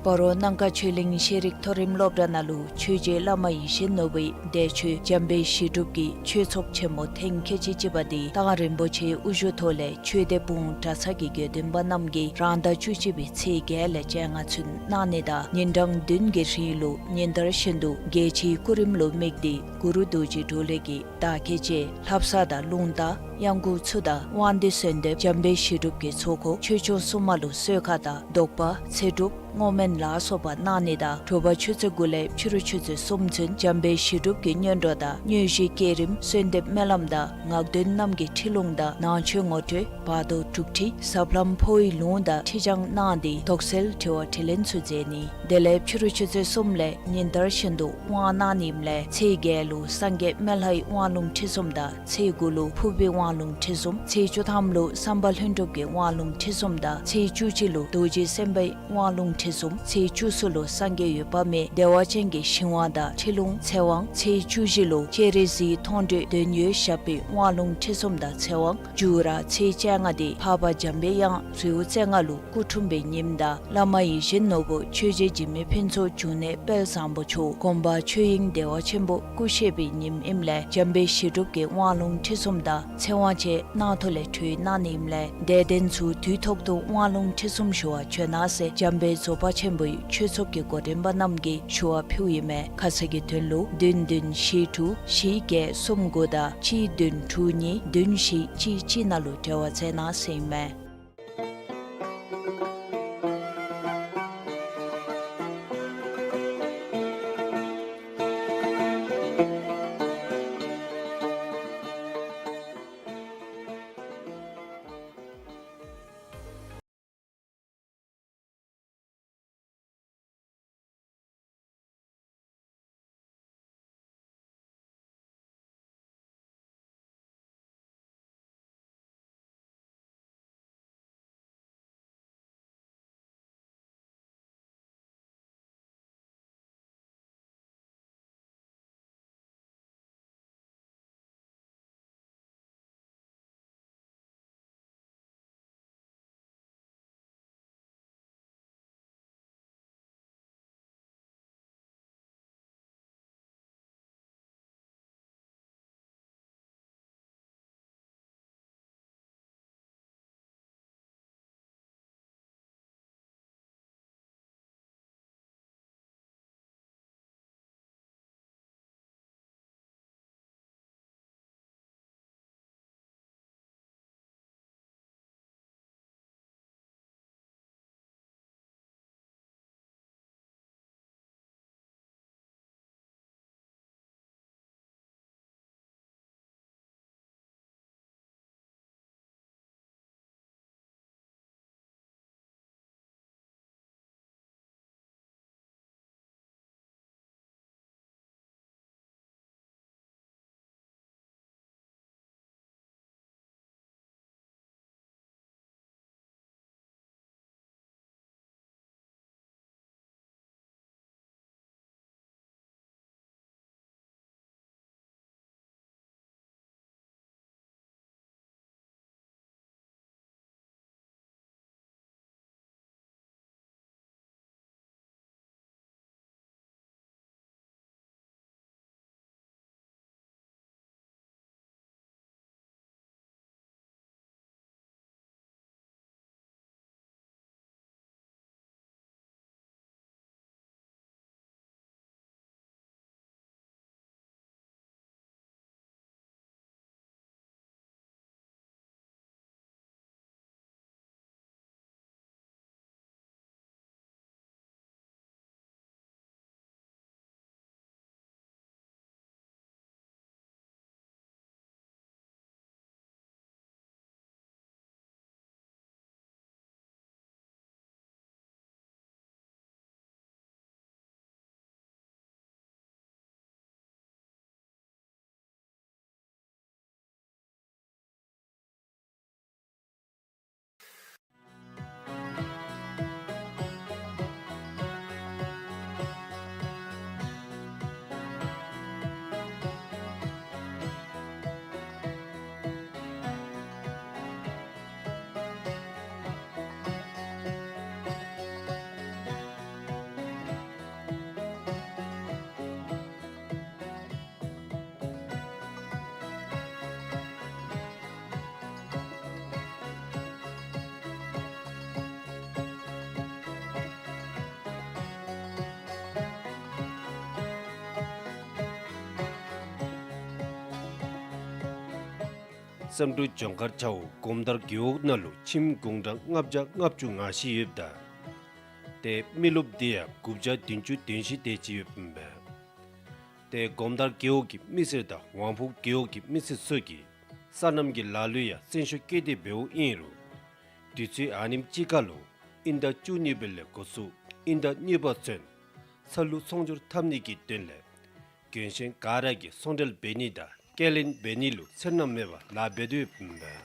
སྤ་རོ་གནམ་ཁ་ཆོས་གླིང་ཤེས་རིག་མཐོ་རིམ་སློབ་གྲྭ་ནང་ལུ་ཆོས་རྗེ་བླ་མ་ཡིད་བཞིན་ནོར་བུའི་འདས་མཆོད་འཇམ་དཔལ་ཞི་སྒྲུབ་ཀྱི་ཆོས་ཚོགས་ཆེན་མོ་ཐེངས་ཁལ་གཅིག་གཅིག་པ་འདི་སྟག་རིང་པོ་ཆེའི་དབུ་བཞུགས་ཐོག་ལས་ཆོས་སྡེ་སྤུངས་གྲྭ་ཚང་གི་དགེ་འདུན་པ་རྣམས་ཀྱིས་རང་ཟླ་བཅུ་གཅིག་པའི་ཚེས་བརྒྱད་ལས་བཅོ་ལྔ་ཚུན་གནང་ནི་དང་ཉིན་གྲངས་བདུན་གྱི་རིང་ལུ་ཉིན་ལྟར་བཞིན་དུ་རྒྱལ་སྤྱིའི་སྐུ་རིམ་ལུ་དམིགས་ཏེ་གུ་རུ་རྡོ་རྗེ་གྲོ་ལོད་ཀྱི་བདག་བསྐྱེད་བཅས་ལྷ་བསངས་དང་རླུང་རྟ་གཡང་འགུགས་ཚུ་དང་དབང་འདུས་གསོལ་འདེབས་འཇམ་དཔལ་ཞི་སྒྲུབ་ཀྱི་ཚོགས་འཁོར་ཆོས་སྐྱོང་སྲུང་མ་ལུ་གསོལ་ཁ་དང་བཟློག་པ་ཚེ་སྒྲུབ་བསྔོ་སྨོན་ལ་སོགས་པ་གནང་ནི་དང་དྲོ་པ་ཆུ་ཚོད་དགུ་ལས་ཕྱི་རུ་ཆུ་ཚོད་གསུམ་ཚུན་འཇམ་དཔལ་ཞི་སྒྲུབ་ཀྱི་སྔོན་འགྲོ་དང་དངོས་གཞི་བསྐྱེད་རིམ་གསོལ་འདེབས་སྨོན་ལམ་དང་ངག་འདོན་རྣམས་ཀྱི་ཁྲིད་ལུང་དང་ནང་མཆོད་ངོ་སྤྲོད་བར་དོ་དྲུག་ཁྲིད་ཟབ་ལམ་འཕོ་བའི་ལུང་དང་ཁྲིད་བྱང་གནང་སྟེ་དོགས་སེལ་དྲི་བ་དྲིས་ལན་ཚུ་མཛད་ནི། དེ་ལས་ཕྱི་རུ་ཆུ་ཚོད་གསུམ་ལས་ཉིན་ལྟར་བཞིན་དུ་དབང་གནང་ནི་ཨིནམ་ལས་ཚེས་བརྒྱད་ལུ་སངས་རྒྱས་སྨན་ལྷའི་དབང་ལུང་ཁྲིད་གསུམ་དང་ཚེས་དགུ་ལུ་ཕུར་པའི་དབང་ལུང་ཁྲིད་གསུམ། ཚེས་བཅུ་ཐམ་ལུ་བསམ་པ་ལྷུན་གྲུབ་ཀྱི་དབང་ལུང་ཁྲིད་གསུམ་དང་ཚེས་བཅུ་གཅིག་ལུ་རྡོ་རྗེ་སེམས་དཔའི་དབང་ལུང་ཁྲིད་གསུམ། ཚེས་བཅུ་གསུམ་ལུ་སངས་རྒྱས་འོད་དཔག་མེད་བདེ་བ་ཅན་གྱི་ཞིང་དབང་དང་ཁྲིད་ལུང་ཚེ་དབང་། ཚེས་བཅུ་བཞི་ལུ་སྤྱན་རས་གཟིགས་མཐོང་གྲོལ་དོན་ཡོད་ཞབས་པད་དབང་ལུང་ཁྲིད་གསུམ་དང་ཚེ་དབང་། མཇུག་ར་ཚེས་བཅོ་ལྔ་དེ་འཕགས་པ་འཇམ་པའི་དབྱངས་རི་བོ་རྩེ་ལྔ་ལུ་སྐུ་འཁྲུངས་པའི་ཉིནམ་དང་བླ་མ་ཡིད་བཞིན་ནོར་བུ་ཆོས་རྗེ་འཇིགས་མེད་ཕུན་ཚོགས་འབྱུང་གནས་དཔལ་བཟང་པོ་མཆོག་དགོངས་པ་ཆོས་དབྱིངས་བདེ་བ་ཆེན་པོ་སྐུ་གཤེགས་པའི་ཉིནམ་ཨིནམ་ལས་འཇམ་དཔལ་ཞི་སྒྲུབ་ཀྱི་དབང་ལུང་ཁྲིད་གསུམ་དང་ཚེ་དབང་བཅས་གནང་ཐོག་ལས་གྲོལ་གནང་ནི་ཨིནམ་ལས་དད་ལྡན་ཚུ་དུས་ཐོག་ཏུ་དབང་ལུང་ཁྲིད་གསུམ་ཞུ་བར་བྱོན་གནང་ཟེར་འཇམ་དཔལ་རྫོགས་པ་ཆེན་པོའི་ཆོས་ཚོགས་ཀྱི་འགོ་འདྲེན་པ་རྣམས་ཀྱིས་ཞུ་བ་ཕུལཝ་ཨིན་མས། ཁ་གསལ་གྱི་དོན་ལུ་བདུན་བདུན་བཞི་དྲུག་བཞི་བརྒྱད་གསུམ་དགུ་དང་གཅིག་བདུན་དྲུག་གཉིས་བདུན་བཞི་གཅིག་གཅིག་ནང་ལུ་འབྲེལ་བ་མཛད་གནང་ཟེར་ཨིན་མས། བསམ་གྲུབ་ལྗོངས་མཁར་ཆ་འོག་སྒོམ་དར་རྒེད་འོག་ནང་ལུ་ཁྱིམ་གུང་གྲངས་ལྔ་བརྒྱ་ལྔ་བཅུ་ང་བཞི་ཡོདཔ་ད། ཏེ་མི་རློབས་དེ་ཡང་དགུ་བརྒྱ་བདུན་ཅུ་དོན་བཞི་དེ་ཅིག་ཡོདཔ་ཨིན་པས། ཏེ་སྒོམ་དར་རྒེད་འོག་གི་མི་སེར་དང་ཝང་ཕོ་རྒེད་འོག་གི་མི་སེར་ཚུ་གིས་སོ་ནམ་གྱི་ལཱ་ལུ་ཡང་བརྩོན་ཤུགས་བསྐྱེད་དེ་འབདཝ་ཨིན་རུང་། དུས་ཚོད་ཨ་ནེམ་ཅིག་ཁར་ལུ་དབྱིན་ཟླ་བཅུ་གཉིས་པ་ལས་འགོ་བཙུགས་དབྱིན་ཟླ་གཉིས་པ་ཚུན་ཚ་ལུ་ཚོང་སྒྱུར་འཐབ་ནི་གི་དོན་ལས་གྱོན་ཞེན་ག་ར་གིས་ཚོང་འབྲེལ་འབད་ནི་དང་སྐྱེལ་ལེན་འབད་ནི་ལུ་འཚེར་སྣང་མེད་པར་ལཱ་འབད་དོ་ཡོདཔ་ཨིན་པས།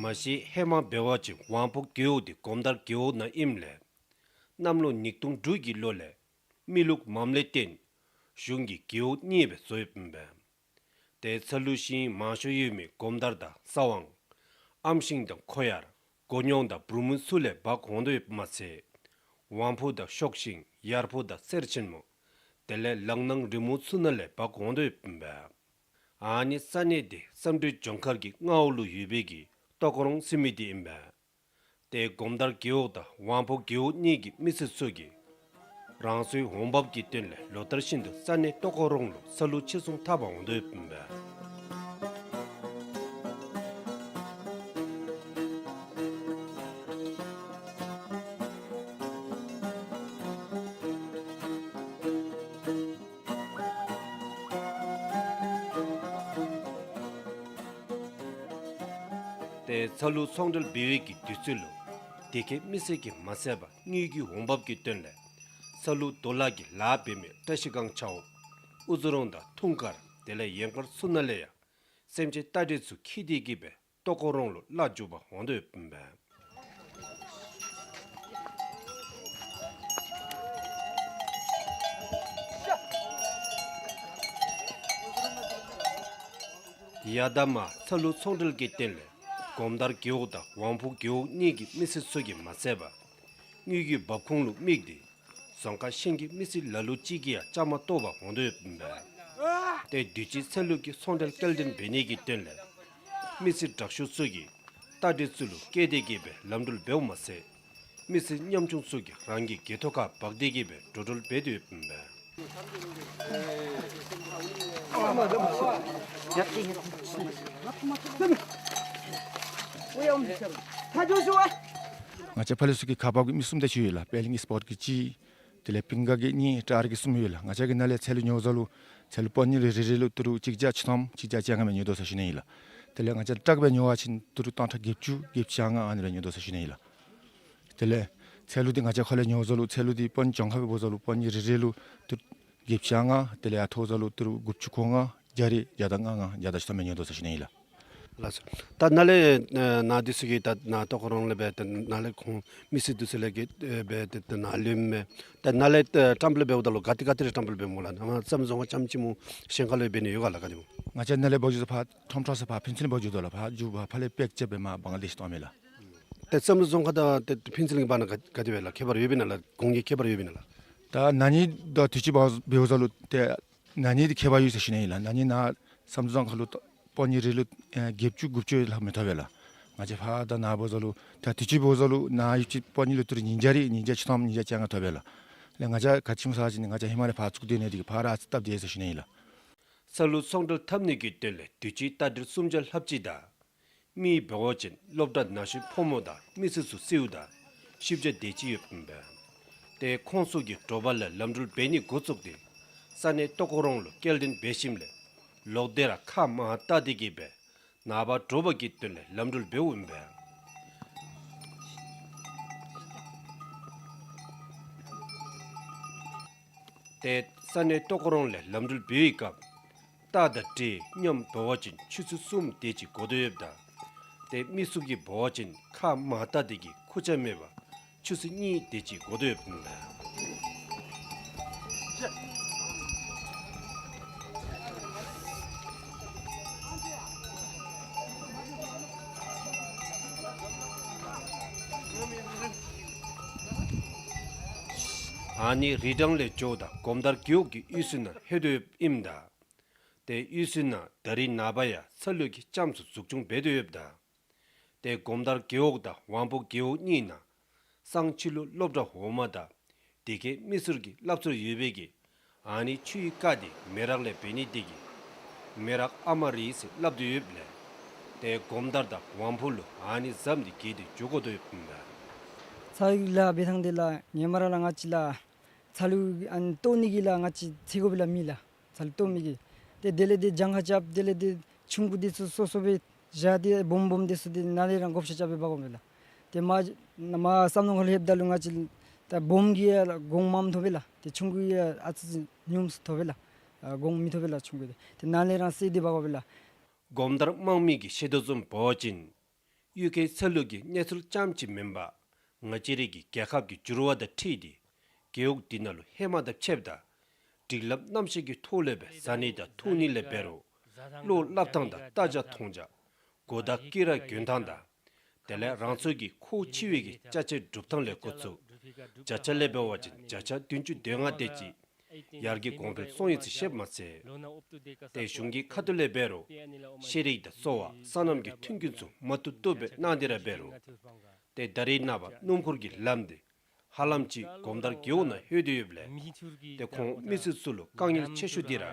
མ་གཞི་ཧེ་མ་འབད་བ་ཅིན་ཝང་ཕོ་རྒེད་འོག་དེ་སྒོམ་དར་རྒེད་འོག་ནང་ཨིནམ་ལས་གནམ་ལོ་ཉིས་སྟོང་དྲུག་གི་ལོ་ལས་མི་ལུགས་མམ་ལས་བརྟེན་གཞུང་གིས་རྒེད་འོག་གཉིས་སྦེ་བཟོ་ཡོདཔ་ཨིན་པས། ཏེ་ཚ་ལུ་ཤིང་མང་ཤོས་ཡོད་མི་སྒོམ་དར་དང་ས་དབང་ཨམ་ཤིང་དང་ཁོ་ཡར་སྒོ་སྙོང་དང་བུ་སྨུག་ཚུ་ལས་འབག་འོང་དོ་ཡོདཔ་མ་ཚད་ཝང་ཕོ་དང་ཤོག་ཤིང་ཡར་ཕོ་དང་གསེར་ཆེན་མོ་དེ་ལས་ལག་ནང་རི་མོ་ཚུ་ནང་ལས་འབག་འོང་དོ་ཡོདཔ་ཨིན་པས། ཨ་ནི་ས་གནས་དེ་བསམ་གྲུབ་ལྗོངས་མཁར་གྱི་མངའ་འོག་ལུ་ཡོད་པའི་གི་ལྟོ་ཀོ་རོང་ཟེར་མི་དེ་ཨིན་པས། ཏེ་སྒོམ་དར་རྒེད་འོག་དང་ཝང་ཕོ་རྒེད་འོག་གཉིས་ཀྱི་མི་སེར་ཚུ་གིས་རང་སོའི་འོང་འབབ་ཀྱི་དོན་ལས་ལོ་ལྟར་བཞིན་དུ་ས་གནས་ལྟོ་ཀོ་རོང་ལུ་ཚ་ལུ་ཕྱིར་ཚོང་འཐབ་པར་འོང་དོ་ཡོདཔ་ཨིན་པས། ཏེ་ཚ་ལུ་ཚོང་འབྲེལ་འབད་བའི་གི་དུས་ཚོད་ལུ་དེ་ཁའི་མི་སེར་གྱིས་མ་ཚད་པར་དངུལ་གྱི་འོང་འབབ་ཀྱི་དོན་ལས་ཚ་ལུ་རྡོ་ལག་གི་ལཱ་འབད་མི་བཀྲ་ཤིས་སྒང་ཆ་འོག་ཨུ་ཛོ་རོང་དང་ཐུང་དཀར་དེ་ལས་ཡན་དཀར་ཚུ་ནང་ལས་ཡང་སེམས་ཅན་རྟ་དྲེལ་ཚུ་འཁྱིད་དེ་གིས་སྦེ་ལྟོ་ཀོ་རོང་ལུ་གླ་འཇུག་པར་འོང་དོ་ཡོདཔ་ཨིན་པས། ཡ་ད་མ་ཚ་ལུ་ཚོང་འབྲེལ་གྱི་དོན་ལས་སྒོམ་དར་རྒེད་འོག་དང་ཝང་ཕོ་རྒེད་འོག་གཉིས་ཀྱི་མི་སེར་ཚུ་གིས་མ་ཚད་པར་དངུལ་གྱི་འབབ་ཁུངས་ལུ་དམིགས་ཏེ་རྫོང་ཁག་གཞན་གྱི་མི་སེར་ལ་ལུ་ཅིག་གིས་ཡང་བཅའ་མར་གཏོགས་པར་འོང་དོ་ཡོདཔ་ཨིན་པས། ཏེ་དུས་ཅི་ཚ་ལུ་གི་ཚོང་འབྲེལ་སྐྱེལ་འདྲེན་འབད་ནི་གི་དོན་ལས་མི་སེར་དྲག་ཤོས་ཚུ་གིས་རྟ་དྲེལ་ཚུ་ལུ་བཀལ་ཏེ་གིས་སྦེ་ལམ་འགྲུལ་འབདཝ་མ་ཚད་མི་སེར་ཉམ་ཆུང་ཚུ་གིས་རང་གི་སྒལ་ཏོ་ཁར་འབག་སྟེ་གིས་སྦེ་འགྲོ་འགྲུལ་འབད་དེ་ཡོདཔ་ཨིན་པས། ང་བཅས་ཕར་ལས་ཚུར་གྱི་ཁ་འབབ་ཀྱི་མི་གསུམ་དེ་ཅིག་ཡོད་ལགས། པེ་ལིང་ཨིསི་པོརཊ་ཀྱི་གཅིག་དེ་ལས་པིང་ག་གི་གཉིས་ཊ་ཡར་གྱི་གསུམ་ཡོད་ལགས། ང་བཅས་ཀྱི་ནཱ་ལས་ཚ་ལུ་ཉོ་བཟའ་ལུ་ཚ་ལུ་པ་ནི་རེ་རེ་ལུ་ཏི་རུ་གཅིག་བརྒྱ་བཅུ་ཐམ་གཅིག་བརྒྱ་བཅོ་ལྔ་སྦེ་ཉོ་དོ་ཟེར་ཞུ་ནི་ཨིན་ལགས། དེ་ལས་ང་བཅས་ཊག་སྦེ་ཉོ་བ་ཅིན་ཏི་རུ་སྟོང་ཕྲག་བརྒྱད་ཅུ་བརྒྱད་ཅུ་གྱ་ལྔ་ཨ་ནི་སྦེ་ཉོ་དོ་ཟེར་ཞུ་ནི་ཨིན་ལགས། དེ་ལས་ཚ་ལུ་འདི་ང་བཅས་ཁ་ལས་ཉོ་བཟའ་ལུ་ཚ་ལུ་འདི་པ་ནི་ལྗོངས་མཁར་སྦེ་འབོ་བཟའ་ལུ་པ་ནི་རེ་རེ་ལུ་ཏི་རུ་བརྒྱད་ཅུ་གྱ་ལྔ་དེ་ལས་ཡར་ཐོག་བཟའ་ལུ་ཏི་རུ་དགུ་བཅུ་གོ་ལྔ་བརྒྱ་རེ་བརྒྱ་དང་ལྔ་ལྔ་བརྒྱ་དང་བཅུ་ཐམ་སྦེ་ཉོ་དོ་ཟེར་ཞུ་ནི་ཨིན་ལགས། ལགས་སོ། ད་ནཱ་ལས་ཨེ་ནཱ་འདི་ཚུ་གི་ད་ནཱ་ལྟོ་ཁོ་རོང་ལས་སྦེ་ད་ནཱ་ལས་ཁོང་མི་སེར་འདི་ཚུ་ལས་ཀྱི་ཨེ་སྦེ་ད་ད་ནཱ་ལུ་མས། ད་ནཱ་ལས་ཨེ་བཀྲམ་སྤེལ་འབདཝ་ད་ལུ་ག་ཏེ་ག་ཏེ་ར་བཀྲམ་སྤེལ་འབད་སྨོ་ལགས། ནཱ་བསམ་གྲུབ་རྫོང་ཁག་རྐྱངམ་ཅིག་སྨོ་གཞན་ཁ་ལུ་འབད་ནི་ཡོད་ག་ལགས། ག་ཏེ་སྨོ། ང་བཅས་ནཱ་ལས་འབག་འགྱོ་ས་ཕར་ཁྲོམ་ཁྲོ་ས་ཕར་ཕུན་ཚོགས་ལུ་འབག་འགྱོ་དོ་ལགས། ཕར་འགྱོ་ཕར་ཕར་ལས་པེག་རྐྱབ་སྦེ་མར་བང་ལ་དེཤ་བཏང་མས་ལགས། ཏེ་བསམ་གྲུབ་རྫོང་ཁག་དང་ཏེ་ཕུན་ཚོགས་གླིང་གི་བར་ན་ག་ག་དེ་སྦེ་ལགས། ཁྱད་པར་ཡོད་པས་ན་ལགས། གོང་གི་ཁྱད་པར་ཡོད་པས་ན་ལགས། ད་ན་ནིང་དང་དུས་ཅི་འབག་འབག་འགྱོ་ས་ལུ་ཏེ་ན་ནིང་འདི་ཁྱད་པར་ཡོད་ཟེར་ཞུ་ནི་ཨིན་ལགས། ན་ནིང་ནཱ་བསམ་གྲུབ་རྫོང་ཁག་ལུ་པ་ནི་རེ་ལུ་ཨེ་བརྒྱད་ཅུ་དགུ་བཅུ་ལྷག་མི་ཐོབ་པས་ལགས། ང་བཅས་ཕར་དང་ནཱ་འབག་ས་ལུ་ད་དུས་ཅི་འབག་ས་ལུ་ནཱ་ཡུདཔ་ཅིག་པ་ནི་ལུ་ཏི་རུ་ཉིས་བརྒྱ་རེ་ཉིས་བརྒྱ་བཅུ་ཐམ་ཉིས་བརྒྱ་བཅོ་ལྔ་ཐོབ་པས་ལགས། ལགས་ང་བཅས་ག་ཅི་སྨོ་ཟེར་བ་ཅིན་ང་བཅས་ཧེ་མ་ལས་ཕར་བཙུགས་ཏེ་ནི་འདི་གིས་ཕར་ར་སྟབས་བདེ་ཟེར་ཞུ་ནི་ཨིན་ལགས། ཚ་ལུ་ཚོང་འབྲེལ་འཐབ་ནི་གི་དོན་ལས་དུས་ཅི་རྟ་དྲེལ་སུམ་བརྒྱ་ལྷགཔ་ཅིག་དང་མི་འབད་བ་ཅིན་སློབ་གྲྭ་ན་གཞོན་ཕོ་མོ་དང་མི་སེར་ཚུ་གསོལཝ་དང་བཞི་བརྒྱ་དེ་ཅིག་ཡོདཔ་ཨིན་པས། ཏེ་ཁོང་ཚུ་གིས་དྲོ་པ་ལས་ལམ་འགྲུལ་འབད་ནི་འགོ་བཙུགས་ཏེ་ས་གནས་ལྟོ་ཀོ་རོང་ལུ་སྐྱེལ་འདྲེན་འབད་ཞིནམ་ལས་ལོག་སྟེ་ར་ཁ་མར་བལྟ་སྟེ་གིས་སྦེ་ནངས་པ་དྲོ་པ་གི་དོན་ལས་ལམ་འགྲུལ་འབདཝ་ཨིན་པས། ཏེ་ས་གནས་ལྟོ་ཀོ་རོང་ལས་ལམ་འགྲུལ་འབད་བའི་སྐབས་རྟ་དང་དྲེལ་མཉམ་འབད་བ་ཅིན་ཆུ་ཚོད་གསུམ་དེ་ཅིག་འགོར་དོ་ཡོདཔ་ད། ཏེ་མི་གསུམ་གྱིས་འབད་བ་ཅིན་ཁ་མར་བལྟ་སྟེ་གིས་ཁུར་ཆ་མེད་པར་ཆུ་ཚོད་གཉིས་དེ་ཅིག་འགོར་དོ་ཡོདཔ་ཨིན་པས། ཨ་ནི་རི་གྲངས་ལས་འགྱོཝ་ད་སྒོམ་དར་རྒེད་འོག་གི་དབུས་སུ་ནང་ལྷོད་དོ་ཡོདཔ་ཨིནམ་ད། ཏེ་གཡུས་ཚན་ནང་ད་རིས་ནངས་པ་ཡང་ཚ་ལུ་གི་རྐྱངམ་ཚུ་འཛུགས་སྐྱོང་འབད་དོ་ཡོདཔ་ད། ཏེ་སྒོམ་དར་རྒེད་འོག་དང་ཝང་ཕུ་རྒེད་འོག་གཉིས་ནང་གསང་ཕྱི་ལུ་སློབ་གྲྭ་འོག་མ་དང་དེ་ཁའི་མི་ཚུ་གི་སློབ་ཚན་ཡོད་པའི་གི་ཨ་ནི་ཆུའི་རྐ་དེ་མེ་རག་ལས་འབད་ནི་དེ་གིས་མེ་རག་ཨ་མ་རེད་ཟེར་སླབ་སྟེ་ཡོདཔ་ལས། ཏེ་སྒོམ་དར་དང་ཝང་ཕུ་ལུ་ཨ་ནི་ཟམ་དེ་བརྒལ་ཏེ་འགྱོ་དགོ་དོ་ཡོདཔ་མས། ཚ་ལུ་གི་ལཱ་འབད་ཐངས་དེ་ལགས་ཧེ་མ་ར་ལགས་ང་བཅས་ལགས་ཚ་ལུ་ཨ་ནི་བཏོག་ནི་གི་ལགས་ང་བཅས་ཚེ་སྒོ་སྦེ་ལགས་མེད་ལགས། ཚ་ལུ་བཏོག་མི་གི། ཏེ་དེ་ལས་ཏེ་གྱངས་ཁ་རྐྱབ། དེ་ལས་ཏེ་ཆུང་ཀུ་དེ་ཚུ་སོ་སོ་སྦེ་བཞག་སྟེ་སྦོམ་སྦོམ་དེ་ཚུ་ཏེ་ནཱ་ལས་ར་བགོ་བཤའ་རྐྱབ་སྦེ་འབག་འོང་མས་ལགས། ཏེ་མར་མར་བསམ་མནོ་ཁ་ལུ་ལྷོདཔ་ད་ལུ་ང་བཅས་ད་སྦོམ་གི་ཡང་གོང་མངམ་ཐོབ་པས་ལགས། ཏེ་ཆུང་ཀུ་ཡང་ཨ་ཙི་ཉུངམ་སུ་ཐོབ་པས་ལགས། ཨ་གོང་མི་ཐོབ་པས་ལགས་ཆུང་ཀུ་དེ། ཏེ་ནཱ་ལས་ར་བསད་དེ་འབག་འོང་མས་ལགས། སྒོམ་དར་དམངས་མི་གིས་བཤད་དོ་བཟུམ་འབད་བ་ཅིན་གཡུས་ཁའི་ཚ་ལུ་གི་གནས་ཚུལ་རྐྱངམ་ཅིག་མེན་པར་ང་བཅས་རའི་གི་རྒྱལ་ཁབ་ཀྱི་འགྱུར་བ་དང་འཁྲིལ་ཏེ་རྒེད་འོག་འདི་ནང་ལུ་ཧེ་མ་དང་ཕྱདཔ་ད་སྒྲིག་ལམ་རྣམ་གཞག་གི་ཐོག་ལས་སྦེ་བཟའ་ནི་དང་འཐུང་ནི་ལས་འབད་རུང་བློ་སླབ་ཐངས་དང་ལྟ་རྒྱ་མཐོང་རྒྱ་གོ་བརྡ་བསྐྱེད་ར་འགྱོ་ཐངས་དང་དེ་ལས་རང་ཚུ་གི་ཁོ་ཆེ་བའི་གི་ཅ་ཆས་སྒྲུབ་ཐངས་ལས་འགོ་བཙུགས་བརྒྱ་ཆ་ལས་འབད་བ་ཅིན་བརྒྱ་ཆ་བདུན་ཅུ་དོན་ལྔ་དེ་ཅིག་ཡར་རྒྱས་གོང་འཕེལ་སོང་ཡི་ཟེར་བཤདཔ་མ་ཚད། ཏེ་གཞུང་གི་ཁ་ཐུག་ལས་འབད་རུང་ཤེས་རིག་དང་གསོ་བ་སོ་ནམ་གྱི་མཐུན་རྐྱེན་ཚུ་མ་བཏུབ་བཏུབ་སྦེ་གནང་སྟེ་ར་འབད་རུང་ཏེ་ད་རིས་ནངས་པ་སྣུམ་འཁོར་གྱི་ལམ་དེ་ཧ་ལམ་ཅིག་སྒོམ་དར་རྒེད་འོག་ནང་ལྷོད་དེ་ཡོདཔ་ལས་ཏེ་ཁོང་མི་སེར་ཚུ་ལུ་དཀའ་ངལ་ཆེ་ཤོས་དེ་ར་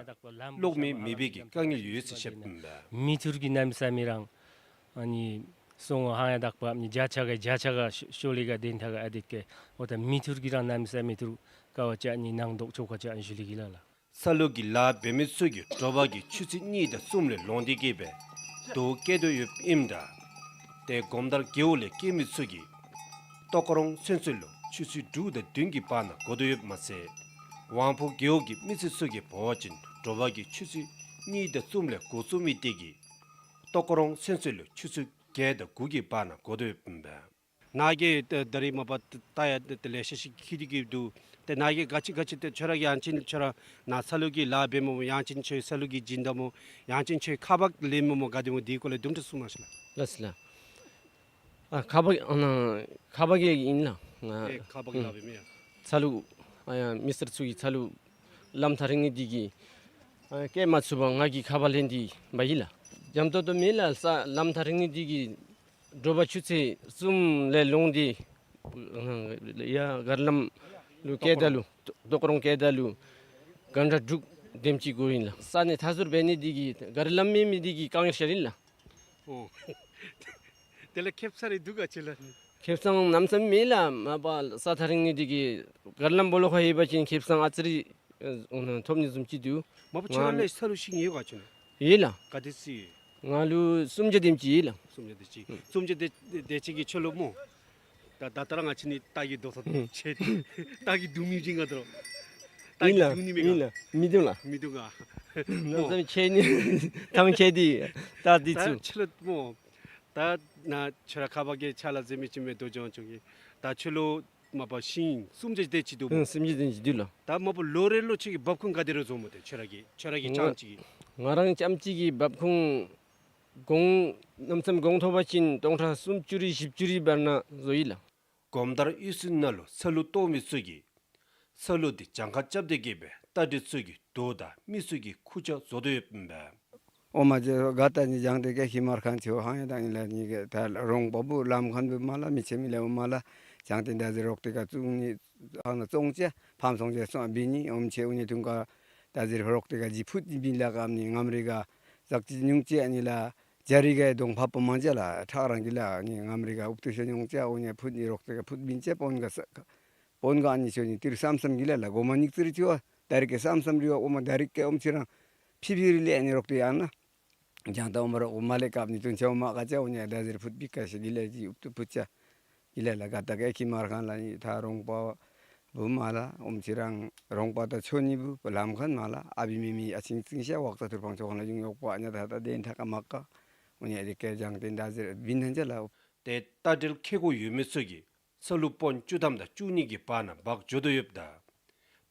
གློག་མེ་མེད་པའི་གི་དཀའ་ངལ་ཡོད་ཟེར་བཤདཔ་ཨིན་པས། མི་འཐུར་གྱི་གནམ་མེད་ས་མེད་རང་ཨ་ནི་སོང་ཧང་ཡང་དག་པ་ཨ་ནི་བརྒྱ་ཆ་ག་བརྒྱ་ཆ་ག་ཤོ་ཤོ་ལེ་ག་དེ་ཐ་ག་ཨ་དེ་ཀེ་འོ་ད་མི་འཐུར་གྱི་རང་གནམ་མེད་ས་མེད་འཐུར་ཀ་བ་ཅིག་ཨ་ནི་ནང་དོག་ཆོ་ག་ཅིག་ཨ་ནི་ཞུ་ལེ་གི་ལགས་ལགས། ཚ་ལུ་གི་ལཱ་འབད་མི་ཚུ་གིས་དྲོ་པ་གི་ཆུ་ཚོད་གཉིས་དང་གསུམ་ལས་ལོང་སྟེ་གིས་སྦེ་དོ་བཀལ་དོ་ཡོདཔ་ཨིནམ་ད་ཏེ་སྒོམ་དར་རྒེད་འོག་ལས་སྐྱེལ་མི་ཚུ་གིས་ལྟོ་ཀ་རོང་ཚུན་ཚོད་ལུ་ཆུ་ཚོད་དྲུག་དང་བདུན་གྱི་བར་ན་འགོར་དོ་ཡོདཔ་མ་ཚད་ཝང་ཕུ་རྒེད་འོག་གི་མི་སེར་ཚུ་གིས་འབད་བ་ཅིན་དྲོ་པ་གི་ཆུ་ཚོད་གཉིས་དང་གསུམ་ལས་འགོ་བཙུགས་མི་དེ་གིས་ལྟོ་ཀ་རོང་ཚུན་ཚོད་ལུ་ཆུ་ཚོད་བརྒྱད་དང་དགུ་གི་བར་ན་འགོར་དོ་ཡོདཔ་ཨིན་པས། ནཱ་གི་ད་ད་རིས་མ་པ་ད་ཡ་ད་ལེ་ཤ་ཅིག་འཁྱིད་དེ་གི་འདུག། ཏེ་ནཱ་གི་ག་ཅི་ག་ཅི་ཏེ་ཁྱོད་ར་གི་ཡང་ཅིན་ཁྱོད་ར་ནཱ་ཚ་ལུ་གི་ལཱ་འབད་མི་སྨོ་ཡང་ཅིན་ཁྱོད་ཚ་ལུ་གི་སྦྱིན་བདག་སྨོ་ཡང་ཅིན་ཁྱོད་ཁ་འབག་ལེན་མི་སྨོ་ག་དེ་སྨོ་དེའི་སྐོར་ལས་དུམ་གྲ་གསུང་གནང་ཤིག་ལགས། ལགས་སོ་ལགས། ཨ་ཁ་འབག་ཨ་ནཱ་ཁ་འབག་གི་ཨིན་ལགས། ང་ཨེ་ཁ་འབག་གི་ཨུམ་ལཱ་འབད་མི་ཡ། ཚ་ལུ་ཨ་ཡ་མི་སེར་ཚུ་གིས་ཚ་ལུ་ལམ་ཐག་རིང་ནི་དེ་གིས་ཨ་སྐྱེལ་མ་ཚུགས་པར་ང་གིས་ཁ་འབག་ལེན་ཏེ་འབག་ཡི་ལགས། འཇམ་ཏོང་ཏོ་མེད་ལགས། ས་ལམ་ཐག་རིང་ནི་དེ་གིས་དྲོ་པ་ཆུ་ཚོད་གསུམ་ལས་ལོང་སྟེ་ཡ་གར་ལམ་ལུ་སྐྱེལ་ད་ལུ་ལྟོ་ཀ་རོང་སྐྱེལ་ད་ལུ་གྷན་ཊ་དྲུག་དེམ་ཅིག་འགོར་ཡི་ལགས། ས་གནས་མཐའ་ཟུར་འབད་ནི་དེ་གིས་གར་ལམ་མེད་མི་དེ་གིས་དཀའ་ངལ་ཤར་ཡི་ལགས། ཨོ། དེ་ལས་ཁེབ་ས་རེ་འདུག་ག་ཅི་ལགས། ཁེབ་སང་གནམ་མེད་ས་མེད་མེད་ལགས། མ་པ་ས་ཐག་རིང་ནི་དེ་གིས་གར་ལམ་སྦོ་ལོགས་ཁར་ཡོད་པ་ཅིན་ཁེབ་སང་ཨ་ཙི་རེ་ཨ་ཐོབ་ནི་བཟུམ་ཅིག་འདུག། མ་པ་ཁྱོད་ར་ལས་ས་རུ་ཤིང་ཡོད་ག་ཅི་ན། ཡོད་ལགས། ག་དེ་ཅིག། ང་ལུ་སུམ་བརྒྱ་དེམ་ཅིག་ཡོད་ལགས། སུམ་བརྒྱ་དེ་ཅིག། ཨུམ། སུམ་བརྒྱ་དེ་དེ་ཅིག་གིས་ཁྱོད་ལུ་སྨོ། ད་ད་ལྟོ་ར་ང་བཅས་ནི་རྟ་གི་རྡོག་ཐོག་ཨུམ་ཆེ་སྟེ་རྟ་གིས་བརྡུང་མི་བྱིན་ག་དོ། རྟ་ཨིན་གིས་ལགས། བརྡུང་ནི་མེད་ཨིན་ག། ལགས། མི་བརྡུང་ལགས། མི་བརྡུང་ག། གནམ་མེད་ས་མེད་ཆེ་ནི་ཐང་ཆད་དེ་རྟ་འདི་ད་ཚུ། ཁྱོད་ལུ་སྨོ། ད་ནཱ་ཁྱོད་ར་ཁ་འབག་གི་ཕྱག་ལཱ་མཛད་མི་ཅིག་མས་དོ་ཅོག་ཅོག་གི། ད་ཁྱོད་ལུ་མ་པ་ཤིང་སུམ་བརྒྱ་དེ་ཅིག་འདུག་སྨོ། ཨུམ་སུམ་བརྒྱ་དེ་ཅིག་འདུག་ལགས། ད་མ་པ་ལོ་རེ་ལུ་ཁྱོད་ཀྱིས་འབག་ཁུངས་ག་དེ་ར་བཟོཝ་སྨོ། ཏེ་ཁྱོད་ར་གི་ཁྱོད་ར་གི་ང་རྐྱངམ་ཅིག་གིས། ང་རང་རྐྱངམ་ཅིག་གིས་འབག་ཁུངས་གོང་གནམ་མེད་ས་མེད་གོང་ཐོབ་པ་ཅིན་སྟོང་ཕྲག་སུམ་ཅུ་རེ་བཞི་བཅུ་རེ་བར་ན་བཟོ་ཡི་ལགས། སྒོམ་དར་གཡུས་ཚན་ནང་ལུ་ཚ་ལུ་བཏོག་མི་ཚུ་གིས་ཚ་ལུ་དེ་གྱངས་ཁ་རྐྱབ་སྟེ་གིས་སྦེ་རྟ་དྲེལ་ཚུ་གི་རྡོ་དང་མི་ཚུ་གི་ཁུར་ཆ་བཟོ་དོ་ཡོདཔ་ཨིན་པས། ཨོ་མ་ཇེ་ག་ད་ནི་བྱང་སྟེ་ཀེ་ཁི་མར་ཁན་ཆེ་བོ་ཧང་ཡ་དང་ཨིན་ལ་ནི་གེ་ད་རོང་པ་བུ་ལམ་ཁན་བུ་མ་ལ་མི་ཆེ་མི་ལེ་བུ་མ་ལ་བྱང་སྟེ་ད་ཟེར་རོག་ཏེ་ཀ་ཙུང་ནི་ཨ་ན་ཙོང་ཅེ་ཕམ་སོང་ཅེ་སོང་བི་ནི་ཨོམ་ཆེ་ཨུ་ནི་ཐུང་ཀ་ད་ཟེར་རོག་ཏེ་ཀ་ཇི་ཕུད་ཇི་བི་ལ་ཀ་ནི་ངམ་རི་ག་ཟག་ཅི་ཉུང་ཅེ་ཨ་ནི་ལ་ཇ་རི་ག་དོང་ཕ་པོ་མ་ཅེ་ལ་ཁྲག་རང་གི་ལ་ནི་ངམ་རི་ག་ཨུབ་ཏུ་ཤོ་ཉུང་ཅེ་ཨུ་ནི་ཕུད་ནི་རོག་ཏེ་ཀ་ཕུད་བིན་ཅེ་པོན་ག་ས་པོན་ག་ཨ་ནི་ཤོ་ནི་ཏིར་སམ་སམ་གི་ལ་ལ་གོ་མ་ཉིག་ཙི་རི་ཅི་བ་ད་རི་ཀེ་སམ་སམ་རི་བ་ཨོ་མ་ད་རི་ཀེ་ཨོམ་ཆི་རང་ཕི་ཕི་རི་ལེ་ཨ་ནི་རོག་ཏེ་ཨ་ན། ཇང་ཏ་ཨོ་མ་རོག་མ་ལེ་ཀབ་ནི་ཏུན་ཆེ་ཨོ་མ་ཀ་ཅེ་ཨོ་ཉེ་ད་ཟེར་ཕུད་པི་ཀ་ཤེ་གི་ལེ་ཇི་ཨུབ་ཏུ་ཕུད་ཅ། གི་ལེ་ལ་ག་ཏ་ཀེ་ཁི་མར་ཁན་ལ་ནི་ཐ་རོང་པ་བུ་མ་ལ་ཨོམ་ཆི་རང་རོང་པ་ཏ་ཆོ་ནི་བུ་ལམ་ཁན་མ་ལ་ཨ་བི་མི་མི་ཨ་ཆིང་ཆིང་ཤ་ཝག་ཏ་ཐུར་ཕང་ཆོ་ཁན་ལ་ཡུང་ཡོག་པ་ཨ་ཉ་ད་ད་དེན་ཐ་ཀ་མ་ཀ་ཨོ་ཉེ་རི་ཀེ་ཇང་ཏེན་ད་ཟེར་བིན་ཧན་ཅ་ལ། ཏེ་རྟ་དྲེལ་ཁེ་གོ་ཡོད་མི་ཚུ་གིས་ཚ་ལུ་པོན་བཅུ་ཐམ་དང་བཅུ་གཉིས་ཀྱི་བར་ན་འབག་འགྱོ་དོ་ཡོདཔ་ད།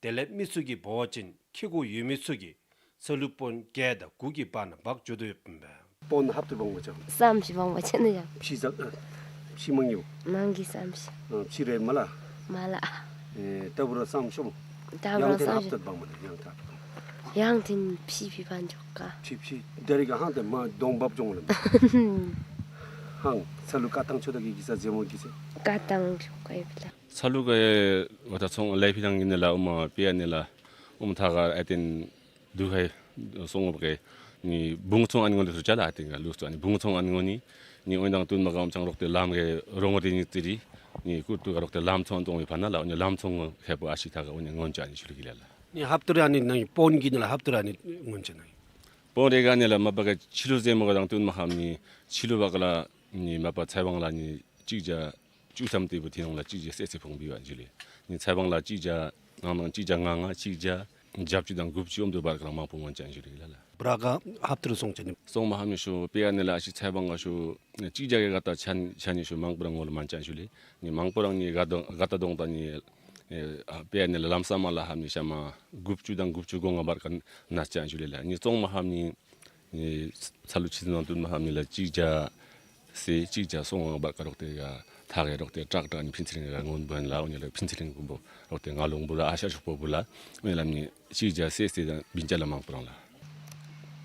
དེ་ལས་མི་ཚུ་གིས་འབད་བ་ཅིན་ཁེ་གོ་ཡོད་མི་ཚུ་གིས་ཚ་ལུ་པོན་བརྒྱད་དང་དགུ་གི་བར་ན་འབག་འགྱོ་དོ་ཡོདཔ་ཨིན་པས། པོན་ཧབ་ཏུ་འབག་མ་ཅང་། སམ་ཤི་འབག་མ་ཅང་ནི་ཡང་། ཕྱི་ཟ་ཨ་ཕྱི་མང་ཡོད། མང་གི་སམ་ཤི། ཨ་ཕྱི་རེ་མ་ལ། མ་ལ། ཨེ་ཏ་བུ་ར་སམ་ཤོ་མོ། ཏ་བུ་ར་ཡང་ཏེ་སམ་ཧབ་ཤོ། ཏུ་འབག་མ་ནི་ཡང་ཏ། ཡང་ཏེ་ཕྱི་ཕྱི་བ་འགྱོ་ག། ཕྱི་ཕྱི་དེ་རིག་ག་ཧང་ཏེ་མ་གདོང་འབབ་འགྱོ་ལ། ཧང་ཚ་ལུ་ཀ་ཏང་ཆོ་ད་གི་གི་ས་ཟེ་མོ་གི་ས། ཀ་ཏང་འགྱོ་ག་ཡི་བི་ལ། ཚ་ལུ་ག་ཡ་ཝ་ད་ཚོང་ལས་ཕི་དང་གི་ནི་ལ་ཨོ་མ་པེ་ཡ་ནི་ལ་ཨོ་མ་ཐ་ག་ཨ་ཏེན་དུ་ཧའི་སོང་བ་གི་ནི་བུང་ཚོང་ཨ་ནི་ངོ་ལི་སུ་ཅ་ལ་ཨ་ཏེན་ག་ལུ་སུ་ཨ་ནི་བུང་ཚོང་ཨ་ནི་ངོ་ནི་ནི་ཨོ་ནི་དང་བསྟུན་མ་ག་ཨོ་མ་ཅང་རོག་ཏེ་ལམ་གི་རོང་ཏེ་ནི་ཙི་རི་ནི་ཀུར་ཏུ་ག་རོག་ཏེ་ལམ་ཚོང་ཏོང་བི་ཕ་ན་ལ་ཨོ་ནི་ལམ་ཚོང་ཧེ་པོ་ཨ་ཤི་ཐ་ག་ཨོ་ནི་ངོན་ཅ་ནི་ཤུ་ལུ་གི་ལ་ལ། ནི་ཧབ་ཏུ་ར་ནི་ནང་པོན་གི་ནི་ལ་ཧབ་ཏུ་ར་ནི་ངོན་ཅ་ནི། པོན་རེ་ག་ནི་ལ་མ་པ་ག་ཕྱི་ལུ་ཟེ་མོ་ག་དང་བསྟུན་མ་ཧམ་ནི་ཕྱི་ལུ་བ་ག་ལ་ནི་མ་པ་ཚའི་བང་ལ་ནི་ཅིག་ཇ་ཅུ་ཙམ་ཏེ་བུ་ཏེ་ནང་ལ་ཅིག་ཇ་སེ་སེ་ཕོང་བི་བ་ཇི་ལེ། ནི་ཚའི་བང་ལ་ཅིག་ཇ་ནང་ནང་ཅིག་ཇ་ང་ང་ཅིག་ཇ་ཇབ་ཅུ་དང་དགུ་བཅུ་ཨོམ་དུ་བར་ག་ལ་མང་པོ་ངོན་ཅ་ཇི་ལེ་ལ་ལ། བྲ་ག་ཧབ་ཏུ་རུ་སོང་ཅ་ནི། སོང་མ་ཧམ་ནི་ཤོ་པེ་ཡ་ནི་ལ་ཨ་ཤི་ཚའི་བང་ག་ཤོ་ཅིག་ཇ་གི་ག་ད་ཆ་ཆ་ནི་ཤོ་མང་པོ་རང་ངོ་ལ་མན་ཅ་ཇི་ལེ། ནི་མང་པོ་རང་ནི་ག་ད་ག་ད་དོང་ད་ནི་ཨེ་ཨ་པེ་ཡ་ནི་ལ་ལམ་ས་མ་ལ་ཧམ་ནི་ཤ་མ་དགུ་བཅུ་དང་དགུ་བཅུ་གོ་ལྔ་བར་ག་ན་ཅ་ཇི་ལེ་ལ། ནི་སོང་མ་ཧམ་ནི་ནི་ཚ་ལུ་ཕྱི་ནང་བསྟུན་མ་ཧམ་ནི་ལ་ཅིག་ཇ་སེ་ཅིག་ཇ་སོང་ང་བར་ག་རོག་ཏེ་ག་ཐག་གི་རོག་ཏེ་ཏྲག་ཏྲག་ནི་ཕིན་ཚེ་རིང་ག་ངོན་བོན་ལ་ཨོ་ནི་ལ་ཕིན་ཚེ་རིང་གུ་བོ་རོག་ཏེ་ང་ལོང་བུ་ལ་ཨ་ཤ་ཤོག་པོ་བུ་ལ་ཨོ་ནི་ལ་ནི་ཅིག་ཇ་སེ་སེ་དང་བིན་ཅ་ལ་མང་པོ་རང་ལ།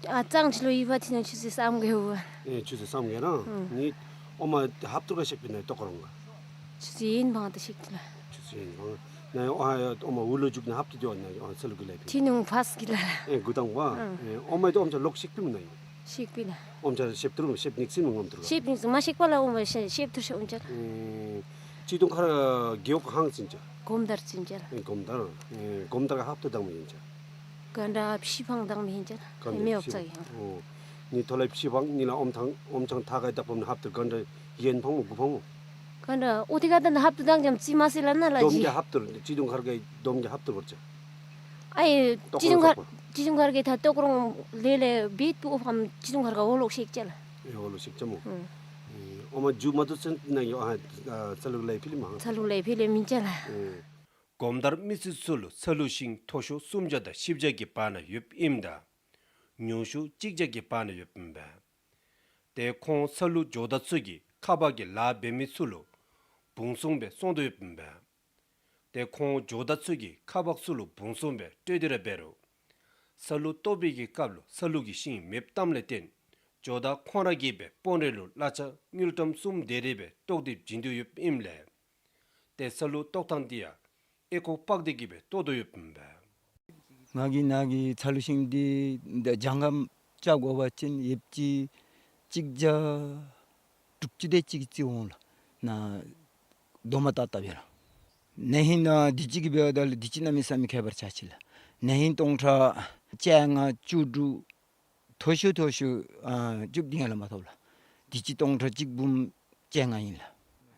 ཨ་གཙང་ཆུ་ལུ་ཡི་བ་ཐི་ན་ཆུ་ཚོད་སམ་གེ་བ། ཨེ་ཆུ་ཚོད་སམ་གེ་རང་ཨང་། ནི་ཨོ་མ་ཧབ་ཏུ་ར་ཤེག་པི་ན་ཏོ་ཀོ་རོང་ག། ཆུ་ཚོད་ཡིན་བང་དུ་ཤེག་ཏི་ལ། ཆུ་ཚོད་ཡིན་བང་། ན་ཨོ་ཨོ་མ་འུ་ལུ་འཇུག་ན་ཧབ་ཏུ་དེ་བ་ན་ཨོ་ཚ་ལུ་གི་ལེ་ཕི། ཐི་ནུང་ཕས་གི་ལ་ལ། ཨེ་གུ་དང་བ། ཨང་། ཨེ་ཨོ་མ་དེ་ཨོམ་ཆ་ལོག་ཤེག་པི་མ་ན་ཡིན། ཤེག་པི་ལ། ཨོམ་ཆ་ཤེབ་ཏུ་རུ་ཤེབ་ནིག་སི་མ་ངོམ་ཏུ་རུ། ཤེབ་ནིག་སི་མ་ཤེག་པ་ལ་ཨོ་མ་ཤེ་ཤེབ་ཏུ་ཤེ་ཨོམ་ཆ་ལ། ཨེ་ཅི་དུང་ཁར་གེའུ་ཁ་ཧང་ཙིན་ཅ། གོམ་དར་ཙིན་ཅ་ལ། ཨེ་གོམ་དར། ཨེ་གོམ་དར་ག་ཧབ་ཏུ་དང་མི་ཡིན་ཅ། ག་འདྲ་ཕྱི་ཕང་དང་མི་ཡིན་ཅ་ལ། ག་འདྲ་མེ་འོབ་ཕྱི་ཙ་ཡང་། ཨོ། ནི་ཐོ་ལ་ཕྱི་ཕང་ནི་ལ་ཨོམ་ཐང་ཨོམ་ཆང་ཐ་ག་དག་པམ་ན་ཧབ་ཏུ་ག་འདྲ་ཡན་ཕང་མོ་གུ་ཕང་མོ། ག་འདྲ་ཨོ་ཏི་ག་ད་ན་ཧབ་ཏུ་དང་ཅམ་ཙི་མ་སི་ལ་ན་ལ་ཇི། དོམ་གི་ཧབ་ཏུ་ཅི་དུང་ཁར་གི་དོམ་གི་ཧབ་ཏུ་བར་ཅ། ཨའི་ཏོ་ཅི་ཀོ་ཅུང་ཁར་ཏོ་ཀོ། ཅི་ཅུང་ཁར་གི་ད་ཏོ་ཀོ་རོང་ལེ་ལེ་བིད་པུ་ཨོ་ཕམ་ཅི་ཅུང་ཁར་ག་འོ་ལོག་ཤེག་ཅ་ལ། ཨེ་འོ་ལོག་ཤེག་ཅ་མོ། ཨུམ། ཨེ་ཨོ་མ་ཇུ་མ་དུ་སེན་ན་ཡོ་ཨ་ཚ་ལུག་ལེ་ཕི་ལེ་མ། ཚ་ལུག་ལེ་ཕི་ལེ་མིན་ཅ་ལ། ཨེ་གོམ་དར་མི་སེར་ཚུ་ལུ་ཚ་ལུ་ཤིང་མཐོ་ཤོས་སུམ་བརྒྱ་དང་བཞི་བརྒྱ་གི་བར་ན་ཡོདཔ་ཨིནམ་ད་ཉུང་ཤོས་གཅིག་བརྒྱ་གི་བར་ན་ཡོདཔ་ཨིན་པས། ཏེ་ཁོང་ཚ་ལུ་ཇོ་བདག་ཚུ་གིས་ཁ་འབག་གི་ལཱ་འབད་མི་ཚུ་ལུ་བུང་སོང་སྦེ་སོང་དོ་ཡོདཔ་ཨིན་པས། ཏེ་ཁོང་ཇོ་བདག་ཚུ་གིས་ཁ་འབག་ཚུ་ལུ་བུང་སོང་སྦེ་སྤྲོད་དེ་ར་འབད་རུང་ཚ་ལུ་བཏོག་པའི་གི་སྐབས་ལུ་ཚ་ལུ་གི་ཤིང་མེདཔ་བཏངམ་ལས་བརྟེན་ཇོ་བདག་ཁོང་ར་གིས་སྦེ་དཔོན་རེ་ལུ་གླ་ཆ་དངུལ་ཀྲམ་གསུམ་དེ་རེ་སྦེ་བཏོག་སྟེ་བྱིན་དོ་ཡོདཔ་ཨིནམ་ལས་ཏེ་ཚ་ལུ་བཏོག་ཐངས་འདི་ཡང་ཨེ་ཁོ་པག་སྟེ་གི་སྦེ་བཏོག་དོ་ཡོདཔ་ཨིན་པས། ང་གིས་ནཱ་གི་ཚ་ལུ་ཤིང་འདི་འདི་ལྗང་ཁམས་བཅའ་དགོ་པ་ཅིན་ཡོདཔ་ཅིག་གཅིག་བརྒྱ་དྲུག་ཅུ་དེ་ཅིག་རྩིས་འོང་ལགས། ནཱ་རྡོག་མ་བཏགས་བཏགསཔ་ཡོད་ལགས། ན་ཧིང་ནཱ་འདི་ཅིག་འབདཝ་ད་ལུ་འདི་ཅིག་གནམ་མེད་ས་མེད་ཁྱད་པར་ཆགས་ཅི་ལགས། ན་ཧིང་སྟོང་ཕྲག་བཅོ་ལྔ་བཅུ་དྲུག་མཐོ་ཤོས་མཐོ་ཤོས་ཨ་བཅུ་བདུན་ཡང་ལས་མ་ཐོབ་ལགས། འདི་ཅིག་སྟོང་ཕྲག་གཅིག་འབུམ་བཅོ་ལྔ་ཨིན་ལགས།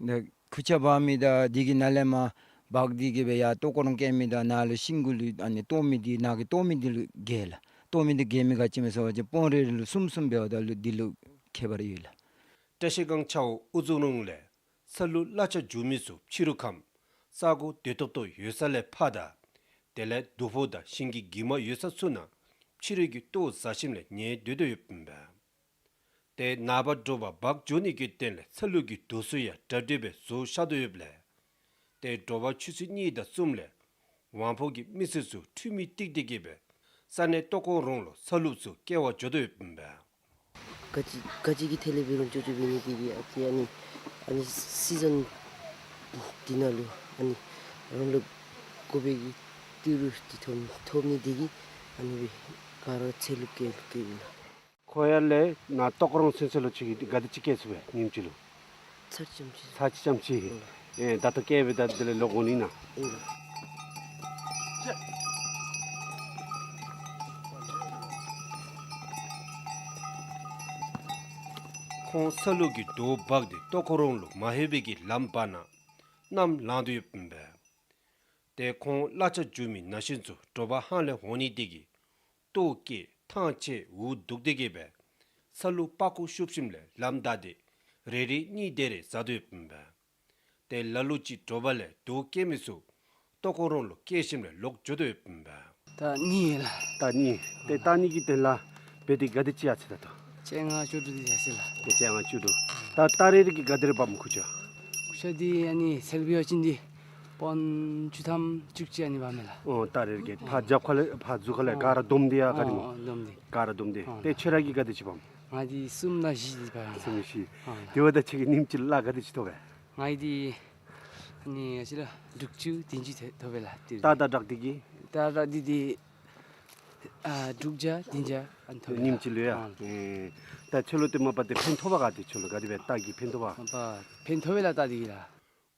ད་ཁུར་ཆ་འབག་མི་དང་འདི་གི་ནང་ལས་མར་འབག་སྟེ་གི་སྦེ་ཡར་ལྟོ་ཀོ་རོང་བཀལ་མི་དང་ནཱ་ལུ་ཤིང་གུ་ལུ་ཨ་ནི་བཏོག་མི་འདི་ནཱ་གི་བཏོག་མི་འདི་ལུ་འགལ་ལགས། བཏོག་མི་འདི་འགལ་མི་ག་ཅི་སྨོ་ཟེར་བ་ཅིན་དཔོན་རེ་ལུ་གསུམ་གསུམ་འབདཝ་ད་ལུ་འདི་ལུ་ཁྱད་པར་ཡོད་ལགས། བཀྲ་ཤིས་སྒང་ཆའོ་ཨུ་ཛུ་རུང་ལས་ཚ་ལུ་གླ་ཆ་འཇུ་མི་ཚུ་ཕྱི་རུ་ཁམས་ས་གོ་བདེ་ཏོག་ཏོ་ཡོད་ས་ལས་ཕར་དང་དེ་ལས་རྡོ་ཕོ་དང་ཤིང་གི་གྱིབ་མ་ཡོད་ས་ཚུ་ནང་ཕྱི་རུ་གི་ལྟོ་བཟའ་ཞིནམ་ལས་ཉལ་སྡོད་དོ་ཡོདཔ་ཨིན་པས། ཏེ་ནངས་པ་དྲོ་པ་འབག་འགྱོ་ནི་གི་དོན་ལས་ཚ་ལུ་གི་རྡོ་ཚུ་ཡང་གྲ་སྒྲིག་སྦེ་བཟོ་བཞག་དོ་ཡོདཔ་ལས་ཏེ་དྲོ་པ་ཆུ་ཚོད་གཉིས་དང་གསུམ་ལས་ཝང་ཕོ་གི་མི་སེར་ཚུ་འཕྲུལ་མི་བཏེག་སྟེ་གི་སྦེ་ས་གནས་ལྟོ་ཀོ་རོང་ལུ་ཚ་ལུ་ཚུ་སྐྱེལ་བར་འགྱོ་དོ་ཡོདཔ་ཨིན་པས། ག་ཅི་ག་ཅི་གི་ཐད་ལས་འབད་རུང་ཅོ་ཅོ་འབད་ནི་དེ་གིས་ཨ་ཙི་ཨ་ནི་ཨ་ནི་སི་ཛན་འདི་ནང་ལུ་ཨ་ནི་རང་ལུ་དགོ་པའི་གི་ཏི་རུ་འདི་ཐོབ་ཐོབ་ནི་དེ་གིས་ཨ་ནི་སྦེ་ག་ར་ཚ་ལུ་སྐྱེལ་སྐྱེལཝ་ཨིན་ལགས། ཁོ་ཡར་ལས་ནཱ་ལྟོ་ཀོ་རོང་ཚུན་ཚོད་ལུ་ཅིག་གིས་ག་དེ་ཅིག་སྐྱེལ་ཚུགས་པས་ཉིནམ་གཅིག་ལུ། ཚར་ཅིག་ཙམ་ཅིག། ཚར་ཅིག་ཙམ་ཅིག། ཨེ་ད་ལྟོ་སྐྱེལ་སྦེ་ད་དེ་ལས་ལོག་འོང་ནི་ན། ཨིན་ལགས། ཁོང་ཚ་ལུ་གི་རྡོ་འབག་སྟེ་ལྟོ་ཀོ་རོང་ལུ་མ་ལྷོད་པའི་གི་ལམ་བར་ན་ནམ་ལངས་དོ་ཡོདཔ་ཨིན་པས། ཏེ་ཁོང་གླ་ཆ་འཇུ་མི་ན་གཞོན་ཚུ་དྲོ་པ་ཧང་ལས་འོང་ནི་དེ་གིས་ལྟོ་སྐྱེལ་ཐང་ཆད་འུ་སྡུག་སྟེ་གི་སྦེ་ཚ་ལུ་པག་ཀོ་ཤུབས་ཞིནམ་ལས་ལམ་བདའ་སྟེ་རེ་རེ་གཉིས་དེ་རེ་བཟའ་དོ་ཡོདཔ་ཨིན་པས། ཏེ་ལ་ལུ་ཅིག་དྲོ་པ་ལས་རྡོ་སྐྱེལ་མི་ཚུ་ལྟོ་ཀོ་རོང་ལུ་སྐྱེལ་ཞིནམ་ལས་ལོག་འགྱོ་དོ་ཡོདཔ་ཨིན་པས། ད་གཉིས་ལགས། ད་གཉིས། ཏེ་ད་གཉིས་ཀྱི་དོན་ལས་འབད་དེ་ག་དེ་ཅིག་ཡར་སོ་ད་ལྟོ། བཅོ་ལྔ་བཅུ་དྲུག་དེ་ཡར་སོ་ལགས། ཏེ་བཅོ་ལྔ་བཅུ་དྲུག། ད་ད་རེས་རེས་ཀྱི་ག་དེ་རེ་འབག་མི་ཁུར་ཆ། ཁུར་ཆ་འདི་ཨ་ནི་ཚལ་བི་ཡོ་ཅིན་འདི་པ་ དཔོན་བཅུ་ཐམ་བཅུ་གཅིག་ཨ་ནི་འབག་མས་ལགས། ཨོ་ད་རེས་ཀྱི་ཕར་རྒྱབ་ཁ་ལས་ཕར་མཛུབ་ཁ་ལས་ག་ར་བསྡོམས་ཏེ་ཡ་ག་ནི་སྨོ། ཨོ་བསྡོམས་ཏེ། ག་ར་བསྡོམས་ཏེ། ཨོ་ཏེ་ཁྱོད་ར་གིས་ག་དེ་ཅིག་འབག་མས། ང་འདི་གསུམ་དང་བཞི་འདི་འབག་ཡ། གསུམ་བཞི། ཨོ་ལགས། དེ་འབདཝ་ད་ཁྱོད་ཀྱིས་ཉིནམ་གཅིག་ལ་ག་དེ་ཅིག་ཐོབ་པས། ང་འདི་ཨ་ནི་ཨ་ཙི་ལགས་དྲུག་ཅུ་བདུན་ཅུ་ཐོབ་པས་ལགས། ཏེ་རྟ་དང་ཊཱག་འདི་གིས། རྟ་ཊཱག་འདི་འདི་ཨ་དྲུག་བརྒྱ་བདུན་བརྒྱ་ཨ་ནི་ཐོབ་པས་ལགས། ཉིནམ་གཅིག་ལུ་ཡ། ཨ་ལགས། ཨེ་ད་ཁྱོད་ལུ་ཏེ་མ་པ་ཏེ་ཕན་ཐོགས་པ་ག་དེ་ཁྱོད་ལུ་ག་དེ་སྦེ་རྟ་གིས་ཕན་ཐོགས་པ། མ་པ་ཕན་ཐོགས་པས་ལགས་རྟ་འདི་གིས་ལགས།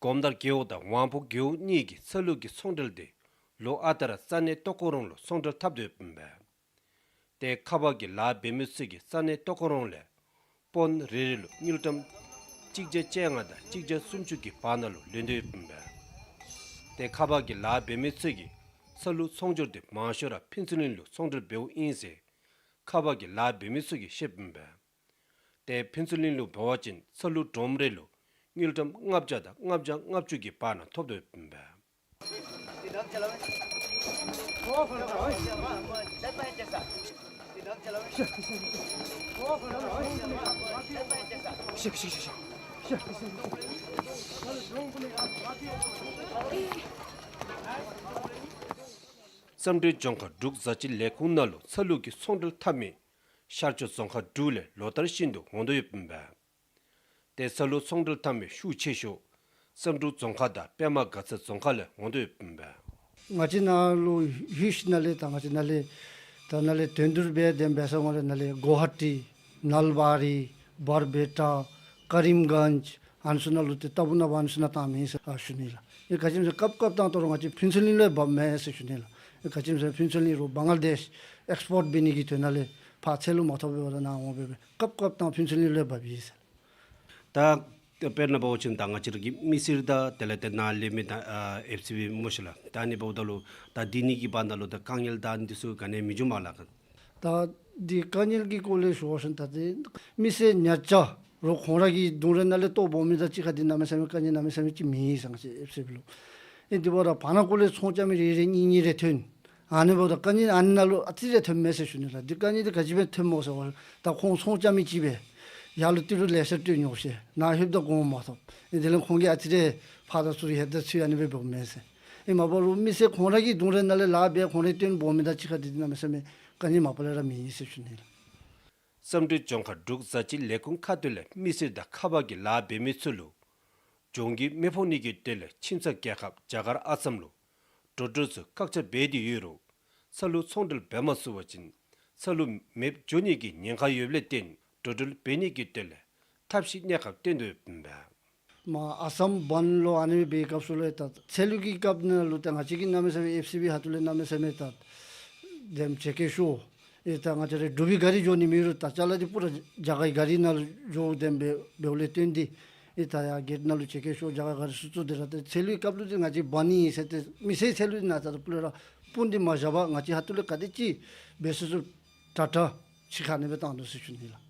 གོམ་དར་རྒེད་འོག་དང་ཝང་ཕོ་རྒེད་འོག་གཉིས་ཀྱི་ཚ་ལུ་གི་ཚོང་འབྲེལ་འདི་ལོ་ཨ་རྟག་ར་ས་གནས་ལྟོ་ཁོ་རོང་ལུ་ཚོང་འབྲེལ་འཐབ་སྡོདཔ་ཨིན་པས། ཏེ་ཁ་པར་གྱི་ལཱ་འབད་མི་ཚུ་གིས་ས་གནས་ལྟོ་ཁོ་རོང་ལས་དཔོན་རེ་རེ་ལུ་དངུལ་ཀྲམ་གཅིག་བརྒྱ་བཅོ་ལྔ་དང་གཅིག་བརྒྱ་སུམ་ཅུ་གི་བར་ན་ལུ་ལེན་དོ་ཡོདཔ་ཨིན་པས། ཏེ་ཁ་པར་གྱི་ལཱ་འབད་མི་ཚུ་གིས་ཚ་ལུ་ཚོང་སྒྱུར་འདི་མང་ཤོས་ར་ཕུན་ཚོགས་གླིང་ལུ་ཚོང་འབྲེལ་འབདཝ་ཨིན་ཟེར་ཁ་པར་གྱི་ལཱ་འབད་མི་ཚུ་གིས་བཤདཔ་ཨིན་པས། ཏེ་ཕུན་ཚོགས་གླིང་ལུ་འབད་བ་ཅིན་ཚ་ལུ་སྒྲོམ་རེ་ལུ་དངུལ་ཀྲམ་ལྔ་བརྒྱ་དང་ལྔ་བརྒྱ་ལྔ་བཅུ་གི་བར་ན་ཐོབ་སྡོདཔ་ཨིན་པས། བསམ་གྲུབ་ལྗོངས་མཁར་འབྲུག་བཟའ་སྤྱོད་ལས་ཁུངས་ནང་ལུ་ཚ་ལུ་གི་ཚོང་འབྲེལ་འཐབ་མི་ཤར་ཕྱོགས་རྫོང་ཁག་དྲུག་ལས་ལོ་ལྟར་བཞིན་དུ་འོང་དོ་ཡོདཔ་ཨིན་པས། ཏེ་ཚ་ལུ་ཚོང་འབྲེལ་འཐབ་མི་ཤུགས་ཆེ་ཤོས་བསམ་གྲུབ་རྫོང་ཁག་དང་པདྨ་དགའ་ཚལ་རྫོང་ཁག་ལས་འོང་དོ་ཡོདཔ་ཨིན་པས། ང་བཅས་ནཱ་ལུ་ཡུལ་ནང་ལས་ད་ང་བཅས་ནཱ་ལས་ད་ནཱ་ལས་དོན་བསྡུ་འབད་དེ་འབད་ས་ང་ལས་ནཱ་ལས་གོ་ཧ་ཊི་ནལ་བ་རི་བར་པེ་ཊ་ཀ་རིམ་གཉྫ་ཨ་ནི་ཚུ་ནང་ལུ་ཏེ་རྟ་ཕུ་ནང་འབག་ཨ་ནི་ཚུ་ནང་བཏང་མི་ཨིན་ཟེར་ཨ་ཞུ་ནི་ལགས། ཨེ་ག་ཅི་སྨོ་ཟེར་སྐབས་སྐབས་བཏང་ད་རུང་ང་བཅས་ཕུན་ཚོགས་གླིང་ལུ་འབག་མས་ཟེར་ཞུ་ནི་ལགས། ཨེ་ག་ཅི་སྨོ་ཟེར་ཕུན་ཚོགས་གླིང་རུང་བང་ལ་དེཤ་ཨེགསི་པོརཊ་འབད་ནི་གི་དོན་ལས་ཕར་ཚ་ལུ་མ་ཐོབ་པར་ནཱ་འོང་འབད་སྦེ་སྐབས་སྐབས་བཏང་ཕུན་ཚོགས་གླིང་ལུ་འབགཔ་ཨིན་ཟེར། ད་དཔེར་ན་འབད་བ་ཅིན་ད་ང་བཅས་ར་གི་མི་སེར་དང་དེ་ལས་ཏེ་ནཱ་ལས་མི་དང་ཨ་ཨེཕ་སི་བི་སྨོ་ཤིག་ལགས། ད་ཨ་ནི་འབདཝ་ད་ལུ་ད་འདི་གཉིས་ཀྱི་བར་ན་ལུ་ད་དཀའ་ངལ་དང་འདི་ཚུ་ག་ནི་མི་འབྱུང་མས་ལགས། ད་འདི་དཀའ་ངལ་གྱི་སྐོར་ལས་ཞུ་བ་ཅིན་ད་ཏེ་མི་སེར་ཉ་ཆ་རོགས་ཁོང་ར་གི་གདོང་ར་ནང་ལས་ལྟོ་འབོ་མི་དང་གཅིག་ཁར་འདི་གནམ་མེད་ས་མེད་དཀའ་ངལ་གནམ་མེད་ས་མེད་ཅིག་མེད་ཟེར་ང་བཅས་ཨེཕ་སི་བི་ལུ། ཨེ་འདི་འབདཝ་ད་བར་ན་ཀོ་ལས་ཚོང་རྐྱབ་མི་རེ་རེ་གཉིས་གཉིས་རེ་ཐོན། ཨ་ནི་འབདཝ་ད་དཀའ་ངལ་ཨ་ནི་ནང་ལུ་ཨ་ཙི་རེ་ཐོནམ་མས་ཟེར་ཞུ་ནི་ལགས། འདི་དཀའ་ངལ་འདི་ག་ཅི་སྦེ་ཐོནམ་སྨོ་ཟེར་བ་ད་ཁོང་ཚོང་རྐྱབ་མི་ཅིག་སྦེ་ཡར་ལུ་ཏི་རུ་ལེ་ཤ་སྤྲོད་ཉོ་ཤེས་ནཱ་ལྷོདཔ་ད་གོངམ་མ་ཐོབ། ཨེ་དེ་ལས་ཁོང་གིས་ཨ་ཙི་རེ་ཕར་དང་ཚུར་ལྷོད་ད་ཚུར་ཨ་ནི་སྦེ་འབདཝ་མས་ཟེར། ཨེ་མ་པ་རུང་མི་སེར་ཁོང་ར་གི་གདོང་ར་ནང་ལས་ལཱ་འབད་ཁོང་རའི་དོན་འབོ་མི་དང་གཅིག་ཁར་འདི་གནམ་མེད་ས་མེད་དཀའ་ངལ་མ་པ་ལས་ར་མེད་ཟེར་ཞུ་ནི་ལགས། བསམ་གྲུབ་ལྗོངས་མཁར་འབྲུག་བཟའ་སྤྱོད་ལས་ཁུངས་ཁ་ཐུག་ལས་མི་སེར་དང་ཁ་པར་གྱི་ལཱ་འབད་མི་ཚུ་ལུ་གྱོང་གུད་མི་ཕོག་ནི་གི་དོན་ལས་ཕྱི་ཚ་རྒྱལ་ཁབ་རྒྱ་གར་ཨ་སམ་ལུ་འགྲོ་འགྲུལ་ཚུ་བཀག་ཆ་འབད་དེ་ཡོད་རུང་ཚ་ལུ་ཚོང་འབྲེལ་འབད་མ་ཚུགས་པ་ཅིན་ཚ་ལུ་མེདཔ་འགྱོ་ནི་གི་ཉེན་ཁ་ཡོདཔ་ལས་བརྟེན་འགྲོ་འགྲུལ་འབད་ནི་གི་དོན་ལས་ཐབས་ཤེས་གནས་སྐབས་བཏོན་དོ་ཡོདཔ་ཨིན་པས། མར་ཨ་སམ་བཱནཌ་ལུ་ཨ་ནི་སྦེ་སྐབས་སུ་ལུ་ད་ཚ་ལུ་གི་སྐབས་ནང་ལུ་ད་ང་བཅས་ཀྱིས་གནམ་མེད་ས་མེད་ཨེཕ་སི་བི་ཁ་ཐུག་ལས་གནམ་མེད་ས་མེད་ད་དེམ་ཅེ་ཀེ་ཤོ་ཨེ་ད་ང་བཅས་ར་འབྲུག་པའི་གཱ་རི་འགྱོ་ནི་མེད་རུང་ད་ཅ་ལ་འདི་པུ་ར་རྒྱ་གར་གྱི་གཱ་རི་ནང་ལུ་འགྱོ་དེམ་སྦེ་འབདཝ་ལས་བརྟེན་ཏེ་ཨེ་ད་ཡར་གེཊ་ནང་ལུ་ཅེ་ཀེ་ཤོ་རྒྱ་གར་གྱི་གཱ་རི་ཚུ་བཙུགས་ཏེ་ར་ད་ཚ་ལུའི་སྐབས་ལུ་འདི་ང་བཅས་འབག་ནི་ཨིན་ཟེར་ཏེ་མི་སེར་ཚ་ལུ་འདི་ནཱ་ད་པུ་ལས་ར་སྤུ་འདི་མ་བཞག་པར་ང་བཅས་ཁ་ཐུག་ལས་ག་དེ་ཅིག་འབད་ཚུགས་ཚུགས་དྲག་དྲག་ཅིག་ཁར་ཨ་ནི་སྦེ་བཏང་དོ་ཟེར་ཞུ་ནི་ལགས།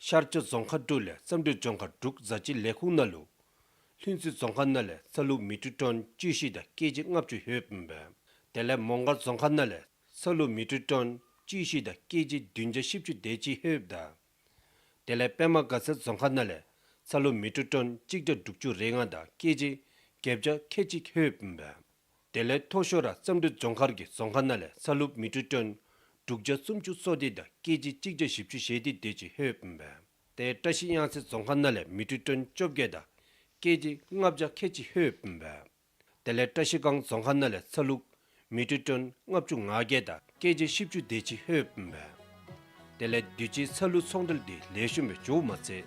ཤར་ཕྱོགས་རྫོང་ཁག་དྲུག་ལས་བསམ་གྲུབ་ལྗོངས་མཁར་འབྲུག་བཟའ་སྤྱོད་ལས་ཁུངས་ནང་ལུ་ལྷུན་རྩེ་རྫོང་ཁག་ནང་ལས་ཚ་ལུ་མི་ཊར་ཊོན་བཅུ་བཞི་དང་ཀེ་ཇི་ལྔ་བཅུ་ལྷོདཔ་ཨིན་པས། དེ་ལས་མོང་སྒར་རྫོང་ཁག་ནང་ལས་ཚ་ལུ་མི་ཊར་ཊོན་བཅུ་བཞི་དང་ཀེ་ཇི་བདུན་བརྒྱ་བཞི་བཅུ་དེ་ཅིག་ལྷོདཔ་ད། དེ་ལས་པདྨ་དགའ་ཚལ་རྫོང་ཁག་ནང་ལས་ཚ་ལུ་མི་ཊར་ཊོན་གཅིག་བརྒྱ་དྲུག་ཅུ་རེ་ལྔ་དང་ཀེ་ཇི་བརྒྱད་བརྒྱ་ཁལ་གཅིག་ལྷོདཔ་ཨིན་པས། དེ་ལས་མཐོ་ཤོས་ར་བསམ་གྲུབ་ལྗོངས་མཁར་གྱི་རྫོང་ཁག་ནང་ལས་ཚ་ལུ་མི་ཊར་ཊོན་དྲུག་བརྒྱ་སུམ་ཅུ་སོ་བདུན་དང་ཀེ་ཇི་གཅིག་བརྒྱ་བཞི་བཅུ་ཞེ་བདུན་དེ་ཅིག་ལྷོདཔ་ཨིན་པས། ཏེ་བཀྲ་ཤིས་གཡང་རྩེ་རྫོང་ཁག་ནང་ལས་མི་ཊར་ཊོན་བཅོ་བརྒྱད་དང་ཀེ་ཇི་ལྔ་བརྒྱ་ཁལ་གཅིག་ལྷོདཔ་ཨིན་པས། དེ་ལས་བཀྲ་ཤིས་སྒང་རྫོང་ཁག་ནང་ལས་ཚ་ལུ་མི་ཊར་ཊོན་ལྔ་བཅུ་ང་བརྒྱད་དང་ཀེ་ཇི་བཞི་བཅུ་དེ་ཅིག་ལྷོདཔ་ཨིན་པས། དེ་ལས་དུས་ཅི་ཚ་ལུ་ཚོང་འབྲེལ་འདི་ལེགས་ཤོམ་སྦེ་འགྱོཝ་མ་ཚད་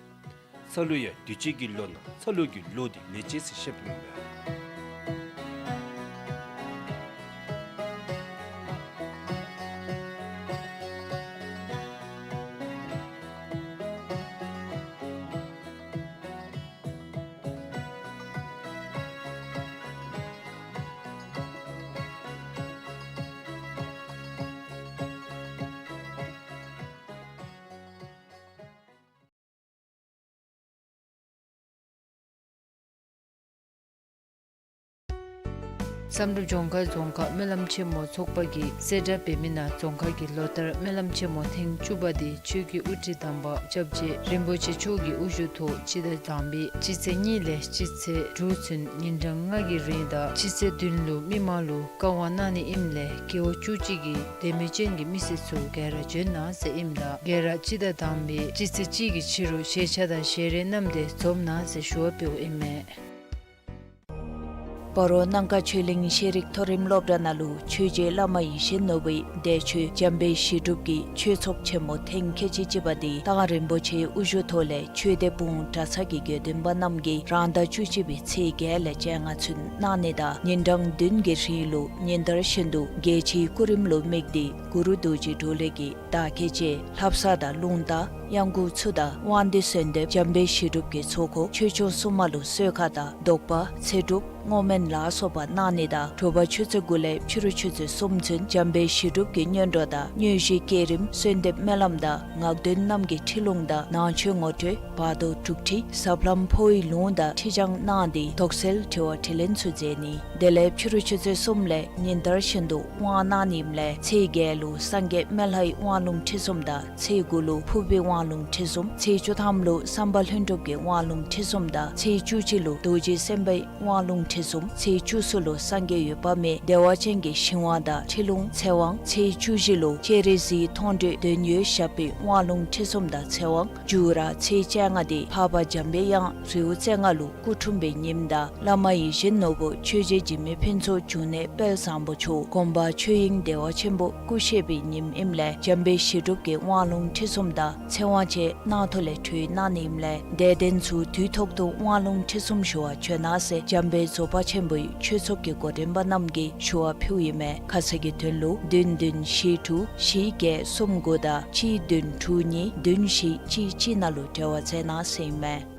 ཚ་ལུ་ཡང་དུས་ཅི་གི་ལོ་ནང་ཚ་ལུ་གི་ལོ་འདི་ལེགས་ཅི་ཟེར་བཤདཔ་ཨིན་པས། བསམ་གྲུབ་ལྗོངས་མཁར་རྫོང་ཁག་སྨོན་ལམ་ཆེན་མོ་ཚོགས་པ་གིས་གསལ་བསྒྲགས་འབད་མི་ནང་རྫོང་ཁག་གི་ལོ་ལྟར་སྨོན་ལམ་ཆེན་མོ་ཐེངས་བཅུ་པ་དེ་ཆོས་ཀྱི་དབུ་ཁྲིད་དམ་པ་སྐྱབས་རྗེ་རིན་པོ་ཆེ་མཆོག་གི་དབུ་བཞུགས་ཐོག་སྤྱི་ཟླ་དང་པའི་སྤྱི་ཚེས་གཉིས་ལས་སྤྱི་ཚེས་དྲུག་ཚུན་ཉིན་གྲངས་ལྔ་གི་རིང་དང་སྤྱི་ཚེས་བདུན་ལུ་མི་མང་ལུ་བཀའ་དབང་གནང་ནི་ཨིནམ་ལས་རྒེད་འོག་བཅུ་གཅིག་གི་དད་མོས་ཅན་གྱི་མི་སེར་ཚུ་ག་ར་འབྱོན་གནང་ཟེར་ཨིནམ་ད་ག་ར་སྤྱི་ཟླ་དང་པའི་སྤྱི་ཚེས་གཅིག་གི་ཕྱི་རུ་ཤེས་བྱ་དང་ཞལ་རས་བསྣམས་ཏེ་འཛོམས་གནང་ཟེར་ཞུ་བ་འབདཝ་ཨིན་མས། སྤ་རོ་སྣང་ཁ་ཆོས་གླིང་ཤེས་རིག་མཐོ་རིམ་སློབ་གྲྭ་ནང་ལུ་ཆོས་རྗེ་བླ་མ་ཡིད་བཞིན་ནོར་བུའི་འདས་མཆོད་འཇམ་དཔལ་གཞི་གྲུབ་ཀྱི་ཆོས་ཚོགས་ཆེན་མོ་ཐེངས་ཁལ་གཅིག་གཅིག་པ་དེ་ཏང་རིན་པོ་ཆེའི་དབུ་བཞུགས་ཐོག་ལས་ཆོས་སྡེ་དཔུང་གྲྭ་ཚང་གི་དགེ་འདུན་པ་རྣམས་ཀྱིས་རང་ཟླ་བཅུ་གཅིག་པའི་ཚེས་བརྒྱད་ལས་བཅོ་ལྔ་ཚུན་གནང་ནི་དང་ཉིན་གྲངས་བདུན་གྱི་རིང་ལུ་ཉིན་ལྟར་བཞིན་དུ་རྒྱལ་སྤྱིའི་སྐུ་རིམ་ལུ་དམིགས་ཏེ་གུ་རུ་རྡོ་རྗེ་གྲོ་ལོད་ཀྱི་བདག་བསྐྱེད་བཅས་ལྷ་བསངས་དང་རླུང་རྟ་གཡང་འགུགས་ཚུ་དང་དབང་འདུས་གསོལ་འདེབས་འཇམ་དཔལ་གཞི་གྲུབ་ཀྱི་ཚོགས་འཁོར་ཆོས་སྐྱོང་སྲུང་མ་ལུ་གསོལ་ཁ་དང་དོགས་པ་ཚེ་སྒྲུབ་བསྔོ་སྨོན་ལ་སོགས་པ་གནང་ནི་དང་དྲོ་པ་ཆུ་ཚོད་དགུ་ལས་ཕྱི་རུ་ཆུ་ཚོད་གསུམ་ཚུན་འཇམ་དཔལ་གཞི་གྲུབ་ཀྱི་སྔོན་འགྲོ་དང་དངོས་གཞི་བསྐྱེད་རིམ་གསོལ་འདེབས་སྨོན་ལམ་དང་ངག་འདོན་རྣམས་ཀྱི་ཁྲིད་ལུང་དང་ནང་ཆོས་ངོ་སྤྲོད་བར་དོ་དྲུག་ཁྲིད་ཟབ་ལམ་འཕོ་བའི་ལུང་དང་ཁྲིད་བྱང་གནང་སྟེ་དོགས་སེལ་དྲི་བ་དྲིས་ལན་ཚུ་མཛད་ནི། དེ་ལས་ཕྱི་རུ་ཆུ་ཚོད་གསུམ་ལས་ཉིན་ལྟར་བཞིན་དུ་དབང་གནང་ནི་ཨིནམ་ལས་ཚེས་བརྒྱད་ལུ་སངས་རྒྱས་སྨན་ལྷའི་དབང་ལུང་ཁྲིད་གསུམ་དང་ཚེས་དགུ་ལུ་ཕུར་པའི་དབང་ལུང་ཁྲིད་གསུམ། ཚེས་བཅུ་ཐམ་ལུ་བསམ་པ་ལྷུན་གྲུབ་ཀྱི་དབང་ལུང་ཁྲིད་གསུམ་དང་ཚེས་བཅུ་གཅིག་ལུ་རྡོ་རྗེ་སེམས་དཔའི་དབང་ལུང་ཁྲིད་གསུམ། ཚེས་བཅུ་གསུམ་ལུ་སངས་རྒྱས་འོད་དཔག་མེད་བདེ་བ་ཅན་གྱི་ཞིང་དབང་དང་ཁྲིད་ལུང་ཚེ་དབང་། ཚེས་བཅུ་བཞི་ལུ་སྤྱན་རས་གཟིགས་མཐོང་གྲོལ་དོན་ཡོད་ཞབས་པད་དབང་ལུང་ཁྲིད་གསུམ་དང་ཚེ་དབང་། མཇུག་ར་ཚེས་བཅོ་ལྔ་དེ་འཕགས་པ་འཇམ་པའི་དབྱངས་རི་བོ་རྩེ་ལྔ་ལུ་སྐུ་འཁྲུངས་པའི་ཉིནམ་དང་བླ་མ་ཡིད་བཞིན་ནོར་བུ་ཆོས་རྗེ་འཇིགས་མེད་ཕུན་ཚོགས་འབྱུང་གནས་དཔལ་བཟང་པོ་མཆོག་དགོངས་པ་ཆོས་དབྱིངས་བདེ་བ་ཆེན་པོ་སྐུ་གཤེགས་པའི་ཉིནམ་ཨིནམ་ལས་འཇམ་དཔལ་གཞི་གྲུབ་ཀྱི་དབང་ལུང་ཁྲིད་གསུམ་དང་ཚེ་དབང་བཅས་གནང་ཐོག་ལས་གྲོལ་གནང་ནི་ཨིནམ་ལས་དད་ལྡན་ཚུ་དུས་ཐོག་ཏུ་དབང་ལུང་ཁྲིད་གསུམ་ཞུ་བར་བྱོན་གནང་ཟེར་འཇམ་དཔལ་རྫོགས་པ་ཆེན་པོའི་ཆོས་ཚོགས་ཀྱི་འགོ་འདྲེན་པ་རྣམས་ཀྱིས་ཞུ་བ་ཕུལཝ་ཨིན་མས། ཁ་གསལ་གྱི་དོན་ལུ་བདུན་བདུན་བཞི་དྲུག་བཞི་བརྒྱད་གསུམ་དགུ་དང་གཅིག་བདུན་དྲུག་གཉིས་བདུན་བཞི་གཅིག་གཅིག་ནང་ལུ་འབྲེལ་བ་མཛད་གནང་ཟེར་ཨིན་མས།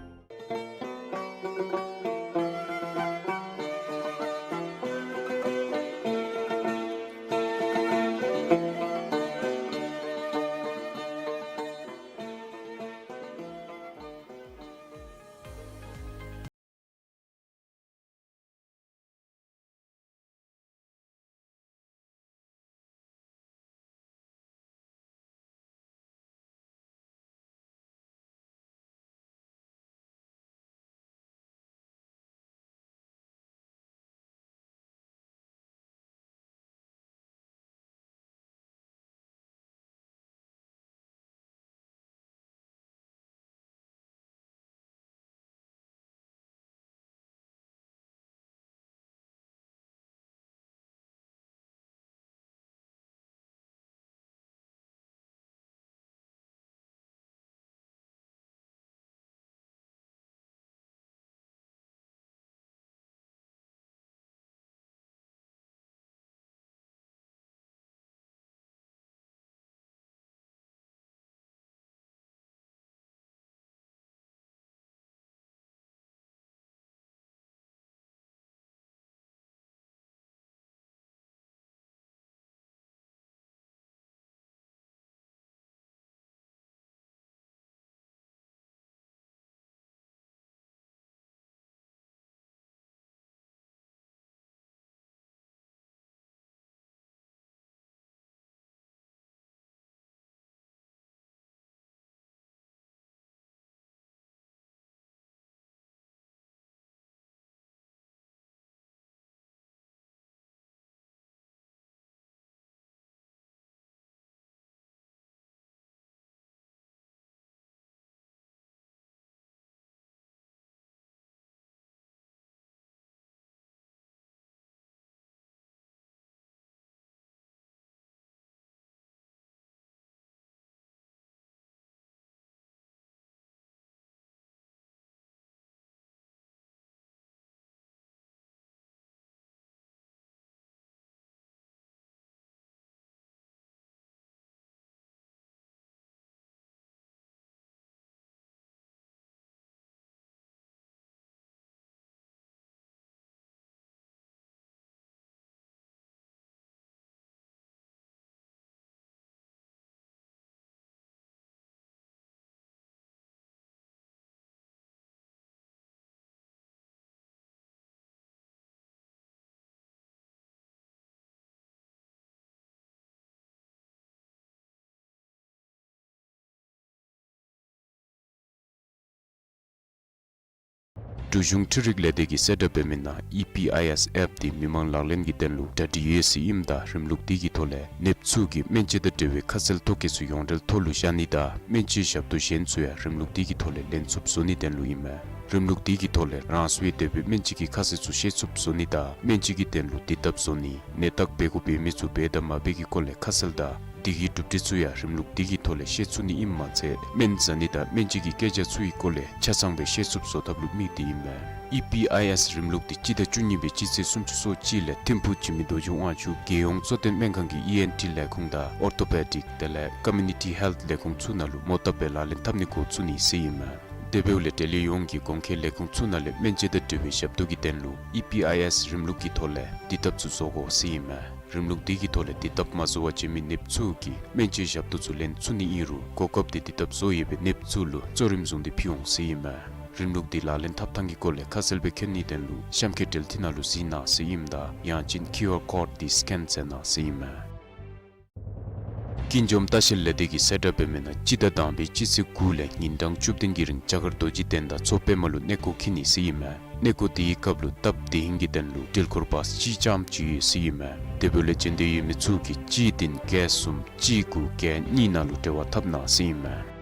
འབྲུག་གཞུང་འཕྲུལ་རིག་ལས་སྡེ་གིས་གསལ་བསྒྲགས་འབད་མི་ནང་ཨི་པི་ཨའི་ཨེསི་ཨེཔ་འདི་མི་མང་ལག་ལེན་གྱི་དོན་ལུ་གྲ་སྒྲིག་ཡོད་ཟེར་ཨིནམ་ད་རིམ་ལུགས་འདི་གི་ཐོག་ལས་ནདཔ་ཚུ་གིས་སྨན་དཔྱད་དང་འབྲེལ་བའི་ཁ་གསལ་ཐོ་བཀོད་ཚུ་ཡོངས་འབྲེལ་ཐོག་ལུ་བཞག་ནི་དང་སྨན་བཅོས་ཞབས་ཏོག་གཞན་ཚུ་ཡང་རིམ་ལུགས་འདི་གི་ཐོག་ལས་ལེན་ཚུགསཔ་བཟོ་ནིའི་དོན་ལུ་ཨིན་མས། རིམ་ལུགས་འདི་གི་ཐོག་ལས་རང་སོའི་དེ་སྦེ་སྨན་བཅོས་ཀྱི་ཁ་གསལ་ཚུ་ཤེས་ཚུགསཔ་བཟོ་ནི་དང་སྨན་བཅོས་ཀྱི་དོན་ལུ་དུས་ཐབས་བཟོ་ནི། ནད་བརྟག་འབད་དགོཔ་འབད་མི་ཚུ་འབད་དང་མ་འབད་ཀྱི་སྐོར་ལས་ཁ་གསལ་དང་དེ་གི་གྲུབ་འབྲས་ཚུ་ཡང་རིམ་ལུགས་འདི་གི་ཐོག་ལས་ཤེས་ཚུགས་ནི་ཨིནམ་མ་ཚད་སྨན་ཟ་ནི་དང་སྨན་བཅོས་ཀྱི་སྐད་ཆ་ཚུ་གི་སྐོར་ལས་ཆ་ཚང་སྦེ་ཤེས་ཚུགསཔ་བཟོ་ཐབས་ལུ་དམིགས་ཏེ་ཨིན་མས། ཨི་པི་ཨའི་ཨེསི་རིམ་ལུགས་འདི་སྤྱི་ཟླ་བཅུ་གཉིས་པའི་སྤྱི་ཚེས་སུམ་ཅུ་སོ་གཅིག་ལས་ཐིམ་ཕུག་འཇིགས་མེད་རྡོ་རྗེ་དབང་ཕྱུག་རྒྱལ་ཡོངས་གཙོ་བསྟེན་སྨན་ཁང་གི་ཨི་ཨེན་ཊི་ལས་ཁུངས་དང་ཨོར་ཐོ་པེ་ཌིཀ་དེ་ལས་ཀོ་མིའུ་ནི་ཊི་ཧེལཐ་ལས་ཁུངས་ཚུ་ནང་ལུ་མོ་བཏབ་སྦེ་ལག་ལེན་འཐབ་ནི་འགོ་བཙུགས་ནི་ཟེར་ཨིན་མས། དེ་འབདཝ་ལས་འབྲེལ་ཡོད་ཡོངས་ཀྱིས་གོང་འཁོད་ལས་ཁུངས་ཚུ་ནང་ལས་སྨན་དཔྱད་དང་འབྲེལ་བའི་ཞབས་ཏོག་གི་དོན་ལུ་ཨི་པི་ཨའི་ཨེསི་རིམ་ལུགས་ཀྱི་ཐོག་ལས་དུས་ཐབས་ཚུ་བཟོ་དགོ་ཟེར་ཨིན་མས། རིམ་ལུགས་འདི་གི་ཐོག་ལས་དུས་ཐབས་མ་བཟོ་བར་བྱོན་མི་ནདཔ་ཚུ་གིས་སྨན་བཅོས་ཞབས་ཏོག་ཚུ་ལེན་ཚུགས་ནི་ཨིན་རུང་གོ་སྐབས་འདི་དུས་ཐབས་བཟོ་ཡོད་པའི་ནདཔ་ཚུ་ལུ་གཙོ་རིམ་བཟུང་སྟེ་ཕུལ་འོང་ཟེར་ཨིན་མས། རིམ་ལུགས་འདི་ལག་ལེན་འཐབ་ཐངས་ཀྱི་སྐོར་ལས་ཁ་གསལ་སྦེ་མཁྱེན་ནིའི་དོན་ལུ་གཤམ་འཁོད་འབྲེལ་མཐུད་ནང་ལུ་གཟིགས་གནང་ཟེར་ཨིནམ་ད་ཡང་ཅིན་ཀིའུ་ཨར་ཀོཌ་འདི་སི་ཀེན་མཛད་གནང་ཟེར་ཨིན་མས། ཀུན་འཇོམས་ལྟ་བཤལ་ལས་སྡེ་གིས་གསལ་བསྒྲགས་འབད་མི་ནང་སྤྱི་ཟླ་དང་པའི་སྤྱི་ཚེས་དགུ་ལས་ཉིན་གྲངས་བཅུ་བདུན་གྱི་རིང་རྒྱ་གར་རྡོ་རྗེ་གདན་དང་མཚོ་པདྨ་ལུ་གནས་སྐོར་འཁྱིད་ནི་ཟེར་ཨིན་མས། གནས་སྐོར་དེའི་སྐབས་ལུ་སྟབས་བདེ་ཧིང་གི་དོན་ལུ་འགྲུལ་འཁོར་བཱསི་གཅིག་རྐྱངམ་ཅིག་ཡོད་ཟེར་ཨིན་མས། དེ་འབདཝ་ལས་བྱོན་འདོད་ཡོད་མི་ཚུ་གིས་གཅིག་བདུན་བརྒྱད་གསུམ་གཅིག་དགུ་བརྒྱད་གཉིས་ནང་ལུ་འབྲེལ་བ་འཐབ་གནང་ཟེར་ཨིན་མས།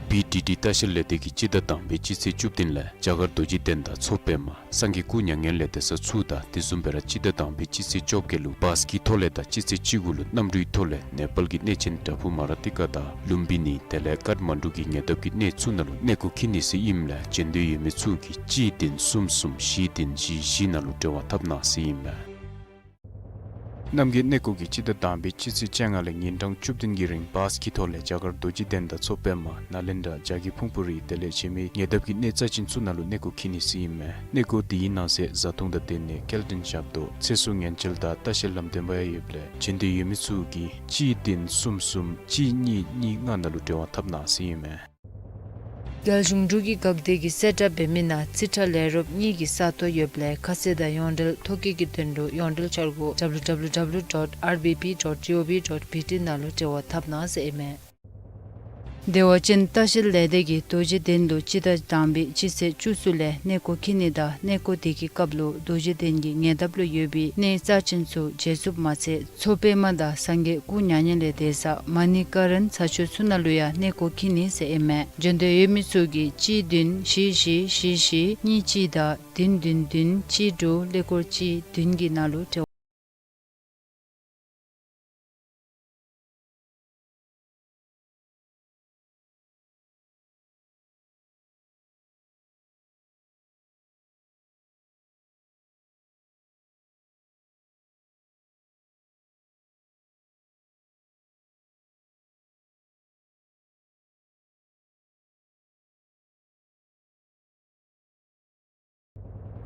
བི་ཌི་ཌི་ལྟ་བཤལ་ལས་སྡེ་གིས་སྤྱི་ཟླ་དང་པའི་སྤྱི་ཚེས་བཅུ་བདུན་ལས་རྒྱ་གར་རྡོ་རྗེ་གདན་དང་མཚོ་པདྨ་སངས་རྒྱས་སྐུ་མྱ་ངན་ལས་འདས་ས་ཚུ་དང་དེ་བཟུམ་སྦེ་ར་སྤྱི་ཟླ་དང་པའི་སྤྱི་ཚེས་བཅོ་བརྒྱད་ལུ་བཱསི་གི་ཐོག་ལས་དང་སྤྱི་ཚེས་བཅུ་དགུ་ལུ་གནམ་གྲུའི་ཐོག་ལས་ནེ་པཱལ་གྱི་གནས་ཆེན་བྲག་ཕུག་མ་ར་ཏི་ཀ་དང་ལུམ་བི་ནི་དེ་ལས་ཀཱཐ་མན་ཌུ་གི་ཉེ་འདབས་ཀྱི་གནས་ཚུ་ནང་ལུ་གནས་སྐོར་འཁྱིད་ནི་ཟེར་ཨིནམ་ལས་བྱོན་འདོད་ཡོད་མི་ཚུ་གིས་གཅིག་བདུན་གསུམ་གསུམ་བཞི་བདུན་བཞི་བཞི་ནང་ལུ་འབྲེལ་བ་འཐབ་གནང་ཟེར་ཨིན་མས། རྣམ་རྒྱལ་གནས་སྐོར་གྱིས་སྤྱི་ཟླ་དང་པའི་སྤྱི་ཚེས་བཅོ་ལྔ་ལས་ཉིན་གྲངས་བཅུ་བདུན་གྱི་རིང་བཱསི་གི་ཐོག་ལས་རྒྱ་གར་རྡོ་རྗེ་གདན་དང་མཚོ་པདྨ་ནཱ་ལེནྡྲ་རྒྱ་གི་ཕུང་པོ་རི་དེ་ལས་གཞན་མི་ཉེ་འདབས་ཀྱི་གནས་རྩ་ཅན་ཚུ་ནང་ལུ་གནས་སྐོར་འཁྱིད་ནི་ཟེར་ཨིན་མས། གནས་སྐོར་དེའི་ནང་གསེས་བཟའ་འཐུང་དང་སྡོད་གནས་སྐྱེལ་འདྲེན་ཞབས་ཏོག་ཚེ་སྲོག་ཉེན་བཅོལ་དང་ལྟ་བཤལ་ལམ་སྟོན་པ་ཡང་ཡོདཔ་ལས་བྱོན་འདོད་ཡོད་མི་ཚུ་གིས་གཅིག་བདུན་གསུམ་གསུམ་གཅིག་གཉིས་གཉིས་ལྔ་ནང་ལུ་འབྲེལ་བ་འཐབ་གནང་ཟེར་ཨིན་མས། རྒྱལ་གཞུང་འབྲུག་གི་འགག་སྡེ་གིས་གསལ་བསྒྲགས་འབད་མི་ནང་རྩིས་ཁྲ་ལས་རོགསཔ་གཉིས་ཀྱི་ས་སྟོང་ཡོདཔ་ལས་ཁ་གསལ་དང་ཡོངས་འབྲེལ་ཐོ་བཀོད་ཀྱི་དོན་ལུ་ཡོངས་འབྲེལ་འཆར་སྒོ་W W W dot R B P dot G O V dot B T ནང་ལུ་འབྲེལ་བ་འཐབ་གནང་ཟེར་ཨིན་མས། བདེ་བ་ཅན་ལྟ་བཤལ་ལས་སྡེ་གིས་རྡོ་རྗེ་གདན་ལུ་སྤྱི་ཟླ་དང་པའི་སྤྱི་ཚེས་བཅུ་གསུམ་ལས་གནས་སྐོར་འཁྱིད་ནི་དང་གནས་སྐོར་དེ་གི་སྐབས་ལུ་རྡོ་རྗེ་གདན་གྱི་ཉེ་འདབས་ལུ་ཡོད་པའི་གནས་རྩ་ཅན་ཚུ་མཇལ་ཚུགསཔ་མ་ཚད་མཚོ་པདྨ་དང་སངས་རྒྱས་སྐུ་མྱ་ངན་ལས་འདས་ས་མ་ཎི་ཀ་རན་ས་ཆ་ཚུ་ནང་ལུ་ཡང་གནས་སྐོར་འཁྱིད་ནི་ཟེར་ཨིན་མས། བྱོན་འདོད་ཡོད་མི་ཚུ་གིས་གཅིག་བདུན་བཞི་བཞི་བཞི་བཞི་གཉིས་གཅིག་དང་བདུན་བདུན་བདུན་གཅིག་དྲུག་ཀླད་ཀོར་གཅིག་བདུན་གྱི་ནང་ལུ་འབྲེལ་བ།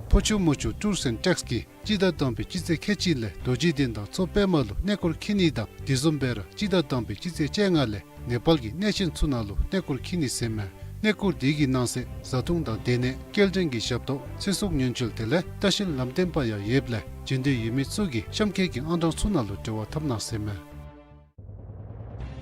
ཕོ་ཆུ་མོ་ཆུ་ཊུརསི་ཨེནཌ་ཊེགསི་གིས་སྤྱི་ཟླ་དང་པའི་སྤྱི་ཚེས་ཁལ་གཅིག་ལས་རྡོ་རྗེ་གདན་དང་མཚོ་པདྨ་ལུ་གནས་སྐོར་འཁྱིད་ནི་དང་དེ་བཟུམ་སྦེ་ར་སྤྱི་ཟླ་དང་པའི་སྤྱི་ཚེས་བཅོ་ལྔ་ལས་ནེ་པཱལ་གྱི་གནས་ཆེན་ཚུ་ནང་ལུ་གནས་སྐོར་འཁྱིད་ནི་ཟེར་མས། གནས་སྐོར་དེ་གི་ནང་གསེས་བཟའ་འཐུང་དང་སྡོད་གནས་སྐྱེལ་འདྲེན་གྱི་ཞབས་ཏོག་ཚེ་སྲོག་ཉེན་བཅོལ་དེ་ལས་ལྟ་བཤལ་ལམ་སྟོན་པ་ཡང་ཡོདཔ་ལས་བྱོན་འདོད་ཡོད་མི་ཚུ་གིས་གཤམ་འཁོད་ཀྱི་ཨང་གྲངས་ཚུ་ནང་ལུ་འབྲེལ་བ་འཐབ་གནང་ཟེར་མས།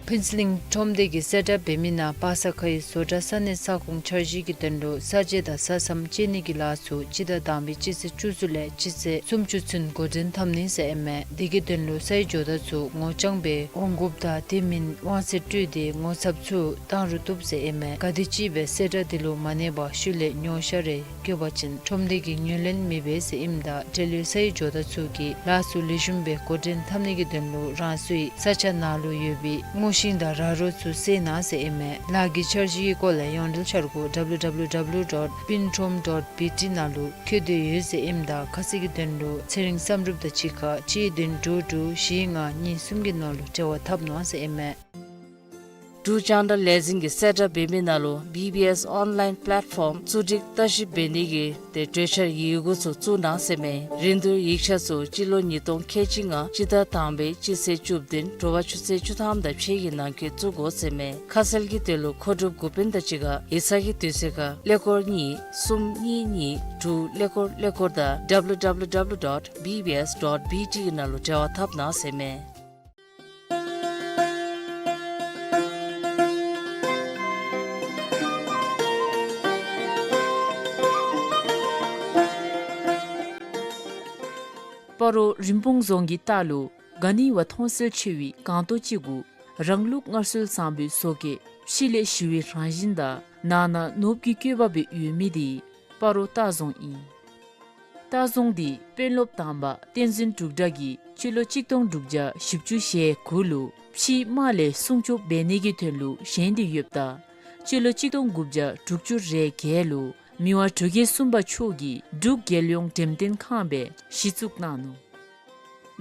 ཕུན་ཚོགས་གླིང་ཁྲོམ་སྡེ་གིས་གསལ་བསྒྲགས་འབད་མི་ནང་པ་སངས་ཁ་ཡི་བཟོ་གྲྭ་ས་གནས་ས་ཁོངས་འཆར་གཞི་གི་དོན་ལུ་ས་དཔྱད་དང་ས་མཚམས་དཔྱད་ནི་གི་ལཱ་ཚུ་སྤྱི་ཟླ་དང་པའི་སྤྱི་ཚེས་བཅུ་གསུམ་ལས་སྤྱི་ཚེས་སུམ་ཅུ་ཚུན་འགོ་འདྲེན་འཐབ་ནི་ཟེར་ཨིན་མས། དེ་གི་དོན་ལུ་སའི་ཇོ་བདག་ཚུ་ངོ་རྐྱང་སྦེ་འོང་དགོཔ་དང་དེ་མིན་དབང་ཚད་སྤྲོད་དེ་ངོ་ཚབ་ཚུ་བཏང་རུང་བཏུབ་ཟེར་ཨིན་མས། ག་དེམ་ཅིག་སྦེ་གསལ་བསྒྲགས་དེ་ལུ་མ་གནས་པར་ཤུལ་ལས་ཉོ་བཤའ་རེ་བཀོད་པ་ཅིན་ཁྲོམ་སྡེ་གིས་ངོས་ལེན་མི་འབད་ཟེར་ཨིནམ་ད་འབྲེལ་ཡོད་སའི་ཇོ་བདག་ཚུ་གིས་ལཱ་ཚུ་ལེགས་ཤོམ་སྦེ་འགོ་འདྲེན་འཐབ་ནི་གི་དོན་ལུ་རང་སོའི་ས་ཆ་ནང་ལུ་ཡོད་པའི་སྔོ་ཤིང་དང་ར་རོ་ཚུ་བསལ་གནང་ཟེར་ཨིན་མས། ལཱ་གི་འཆར་གཞི་གི་སྐོར་ལས་ཡོངས་འབྲེལ་འཆར་སྒོ་W W W dot pinthrom dot B T ནང་ལུ་བཀོད་དེ་ཡོད་ཟེར་ཨིནམ་ད་ཁ་གསལ་གྱི་དོན་ལུ་ཚེ་རིང་བསམ་གྲུབ་དང་གཅིག་ཁར་གཅིག་བདུན་དྲུག་དྲུག་བཞི་ལྔ་གཉིས་གསུམ་གྱི་ནང་ལུ་འབྲེལ་བ་འཐབ་གནང་ཟེར་ཨིན་མས། འབྲུག་རྒྱང་བསྒྲགས་ལས་འཛིན་གྱིས་གསལ་བསྒྲགས་འབད་མི་ནང་ལུ་བི་བི་ཨེསི་ཨོན་ལའིན་པེ་ལེཊ་ཕོམ་བཙུགས་སྒྲིག་བརྟག་ཞིབ་འབད་ནི་གི་ཏེ་གྲོས་འཆར་ཡི་གུ་ཚུ་བཙུགས་གནང་ཟེར་མས། རིན་བསྡུར་ཡིག་ཆ་ཚུ་སྤྱི་ལོ་ཉིས་སྟོང་ཁལ་གཅིག་ལྔ་སྤྱི་ཟླ་དང་པའི་སྤྱི་ཚེས་བཅུ་བདུན་དྲོ་པ་ཆུ་ཚོད་བཅུ་ཐམ་དང་ཕྱེད་ཀྱི་ནང་འཁོད་བཙུགས་དགོ་ཟེར་མས། ཁ་གསལ་གྱི་དོན་ལུ་མཁོ་སྒྲུབ་འགོ་དཔོན་དང་གཅིག་ཁར་ཡིག་ཚང་གི་དུས་ཚོད་ཁར་ཀླད་ཀོར་གཉིས་གསུམ་གཉིས་གཉིས་དྲུག་ཀླད་ཀོར་ཀླད་ཀོར་དང་W W W dot B B S dot B T གི་ནང་ལུ་འབྲེལ་བ་འཐབ་གནང་ཟེར་མས། སྤ་རོ་རིན་སྤུངས་རྫོང་གི་ལྟག་ལུ་ག་ནི་བ་མཐོང་གསལ་ཆེ་བའི་སྒང་ཏོག་ཅིག་གུ་རང་ལུགས་སྔར་སྲོལ་བཟང་པོའི་བཟོ་བཀོད་ཕྱི་ལས་ཞི་བའི་རང་བཞིན་དང་ནང་ན་ནོར་བུ་གི་བཀོད་པ་སྦེ་ཡོད་མི་དེ་སྤ་རོ་ལྟ་རྫོང་ཨིན། ལྟ་རྫོང་འདི་དཔོན་སློབ་དང་པ་བསྟན་འཛིན་འབྲུག་སྒྲ་གིས་སྤྱི་ལོ་གཅིག་སྟོང་དྲུག་བརྒྱ་བཞི་བཅུ་ཞེ་དགུ་ལུ་ཕྱིའི་དམག་ལས་སྲུང་སྐྱོབ་འབད་ནི་གི་དོན་ལུ་བཞེངས་ཏེ་ཡོདཔ་ད་སྤྱི་ལོ་གཅིག་སྟོང་དགུ་བརྒྱ་དྲུག་ཅུ་རེ་བརྒྱད་ལུ་མི་དབང་འབྲུག་རྒྱལ་གསུམ་པ་མཆོག་གིས་འབྲུག་རྒྱལ་ཡོངས་འགྲེམས་སྟོན་ཁང་སྦེ་གཞི་བཙུགས་གནང་ནུག།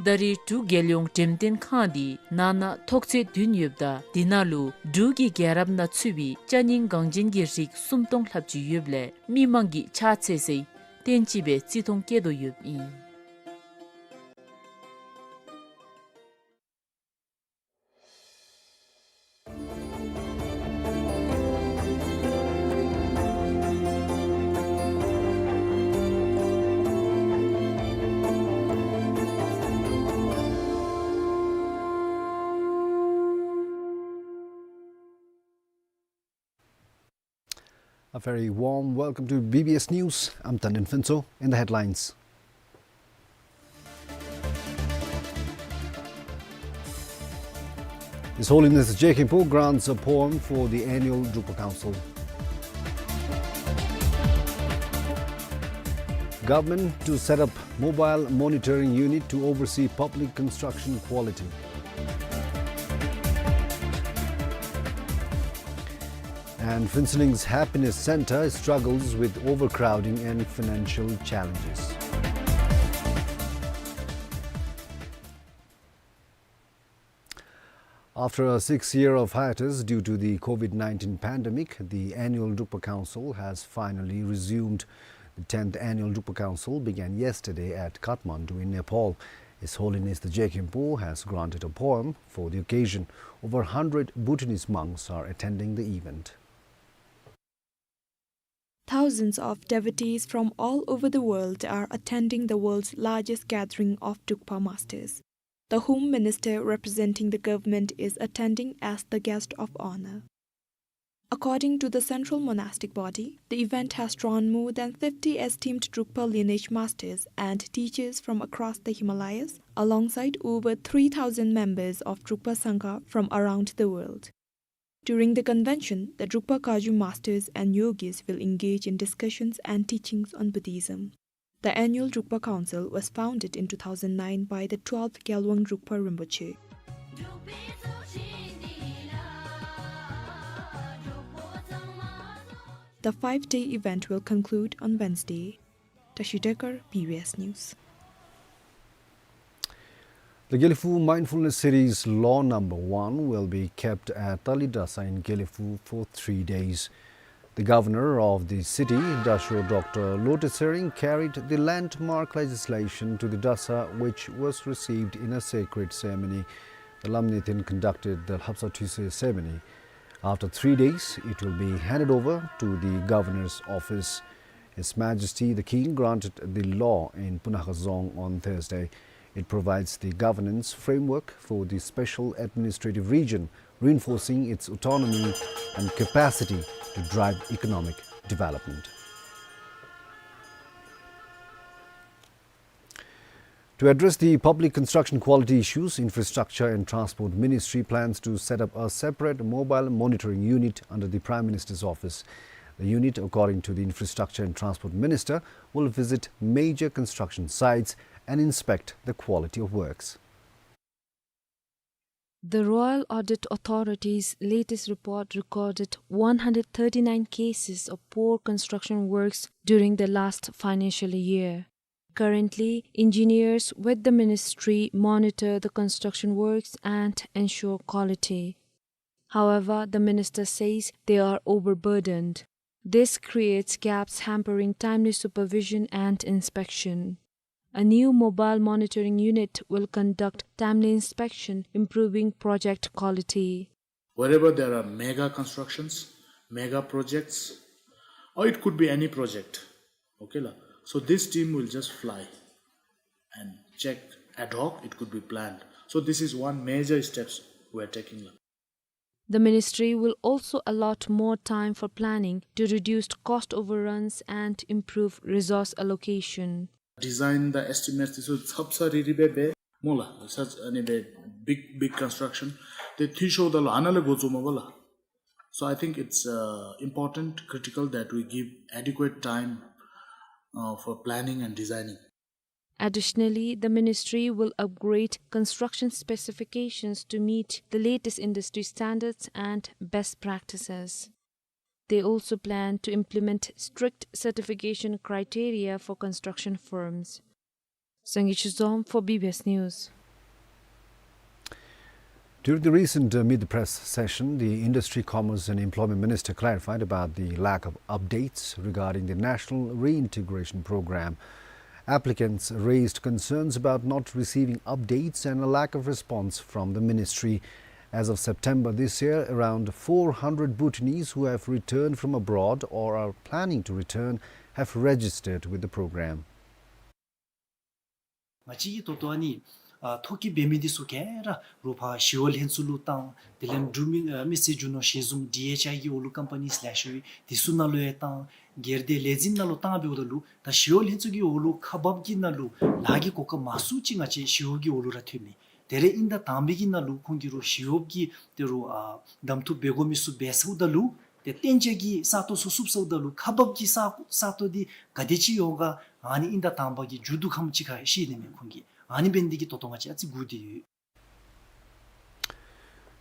ད་རེས་འབྲུག་རྒྱལ་ཡོངས་འགྲེམས་སྟོན་ཁང་འདི་ནང་ན་ཐོག་ཚད་བདུན་ཡོདཔ་ད་དེ་ནང་ལུ་འབྲུག་གི་རྒྱལ་རབས་ནང་ཚུད་པའི་ཅ་རྙིང་འགངས་ཅན་གྱི་རིགས་སུམ་སྟོང་ལྷགཔ་ཅིག་ཡོདཔ་ལས་མི་མང་གིས་ཕྱག་འཚལ་སའི་རྟེན་ཅིག་སྦེ་བརྩི་མཐོང་བསྐྱེད་དོ་ཡོདཔ་ཨིན། A very warm welcome to B B S News. I'm Tandin Phuntsho. In the headlines, His Holiness Degyenpo grants a poem for the annual Drukpa Council. Government to set up mobile monitoring unit to oversee public construction quality. And Phuentsholling's Happiness Centre struggles with overcrowding and financial challenges. After a six-year of hiatus due to the COVID nineteen pandemic, the annual Drukpa Council has finally resumed. The tenth annual Drukpa Council began yesterday at Kathmandu in Nepal. His Holiness the Degyenpo has granted a poem for the occasion. Over a hundred Bhutanese monks are attending the event. Thousands of devotees from all over the world are attending the world's largest gathering of Drukpa masters. The Home Minister representing the government is attending as the guest of honor. According to the Central Monastic Body, the event has drawn more than fifty esteemed Drukpa lineage masters and teachers from across the Himalayas, alongside over three thousand members of Drukpa Sangha from around the world. During the convention, the Drukpa Kagyu masters and yogis will engage in discussions and teachings on Buddhism. The annual Drukpa Council was founded in two thousand nine by the twelfth Gyalwang Drukpa Rinpoche. The five-day event will conclude on Wednesday. Tashi Dekar, B B S News. The Gelephu Mindfulness City's Law Number One will be kept at Tali Drasa in Gelephu for three days. The governor of the city, Dasho Doctor Lotay Tshering, carried the landmark legislation to the drasa, which was received in a sacred ceremony. The Lamni then conducted the Lhapsa Thuise ceremony. After three days, it will be handed over to the governor's office. His Majesty the King granted the law in Punakha Dzong on Thursday. It provides the governance framework for the special administrative region, reinforcing its autonomy and capacity to drive economic development. To address the public construction quality issues, Infrastructure and Transport Ministry plans to set up a separate mobile monitoring unit under the Prime Minister's office. The unit, according to the Infrastructure and Transport Minister, will visit major construction sites and inspect the quality of works. The Royal Audit Authority's latest report recorded one hundred thirty-nine cases of poor construction works during the last financial year. Currently, engineers with the ministry monitor the construction works and ensure quality. However, the minister says they are overburdened. This creates gaps hampering timely supervision and inspection. A new mobile monitoring unit will conduct timely inspection, improving project quality. Wherever there are mega constructions, mega projects, or it could be any project, okay la? So this team will just fly and check ad hoc, it could be planned. So this is one major steps we are taking la. The ministry will also allot more time for planning to reduce cost overruns and improve resource allocation. design དང་estimates འདི་ཚུ་ཚབ་ཚ་རི་རི་སྦེ་འབད་སྨོ་ལགས། such ཨ་ནི་སྦེ་big, big construction འདི་འཐུས་ཤོརཝ་ད་ལུ་ཨ་ནཱ་ལས་འགོ་བཙུགས་མས་པ་ལགས། So I think it's uh, important, critical that we give adequate time uh, for planning and designing. Additionally, the ministry will upgrade construction specifications to meet the latest industry standards and best practices. They also plan to implement strict certification criteria for construction firms. Sangay Chizom for B B S News. During the recent uh, meet the press session, the Industry, Commerce and Employment Minister clarified about the lack of updates regarding the National Reintegration Program. Applicants raised concerns about not receiving updates and a lack of response from the ministry. As of September this year, around four hundred Bhutanese who have returned from abroad or are planning to return have registered with the program. ང་བཅས་ཀྱིས་ད་ལྟོ་ཨ་ནི་ཨ་ཐོ་བཀོད་འབད་མི་འདི་ཚུ་ག་ར་རོགས་ཕར་ཞི་གཡོག་ལྷན་ཚོགས་ལུ་བཏང་། དེ་ལས་འབྲུག་མི་ཨ་མི་སེར་རྒྱུ་ནོར་གཞི་བཟུང་ཌི་ཨེཆ་ཨའི་གི་འོག་ལུ་ཀམ་པ་ནིས་ལེ་ཤ་ཡོད། འདི་ཚུ་ནང་ལུ་ཡང་བཏང་། སྒེར་སྡེ་ལས་འཛིན་ནང་ལུ་བཏང་འབདཝ་ད་ལུ་ད་ཞི་གཡོག་ལྷན་ཚོགས་ཀྱི་འོག་ལུ་ཁག་འབགཔ་གི་ནང་ལུ་ལཱ་གི་གོ་སྐབས་མང་སུ་ཅིག་ང་བཅས་ཞི་གཡོག་གི་འོག་ལུ་ར་ཐོན་མས། དེ་རེ་ཨིན་ད་དང་པའི་གི་ནང་ལུ་ཁོང་གིས་རོགས་ཞི་གཡོག་གི་དེ་རོགས་ཨ་གདམ་འཐུ་འབད་དགོ་མི་ཚུ་འབད་ཚརཝ་ད་ལུ་ཏེ་གཏན་འཇགས་ཀྱི་ས་སྟོང་ཚུ་བཙུགས་ཚརཝ་ད་ལུ་ཁག་འབགཔ་གི་ས་ས་སྟོང་འདི་ག་དེ་ཅིག་ཡོད་ག། ཨ་ནི་ཨིན་ད་དང་པ་གི་མཇུག་བསྡུ་ཁམས་ཅིག་ཁར་ཤེས་ནི་མས་ཁོང་གིས། ཨ་ནི་འབད་ནི་འདི་གིས་ད་ལྟོ་ང་བཅས་ཨ་ཙི་སྒུག་སྟེ་ཡོད།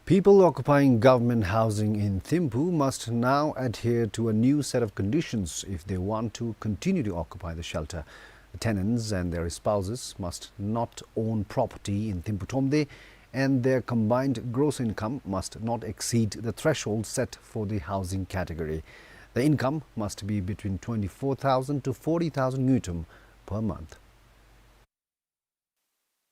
People occupying government housing in Thimphu must now adhere to a new set of conditions if they want to continue to occupy the shelter. The tenants and their spouses must not own property in Thimphu Thromde, and their combined gross income must not exceed the threshold set for the housing category. The income must be between twenty-four thousand to forty thousand ngultrum per month.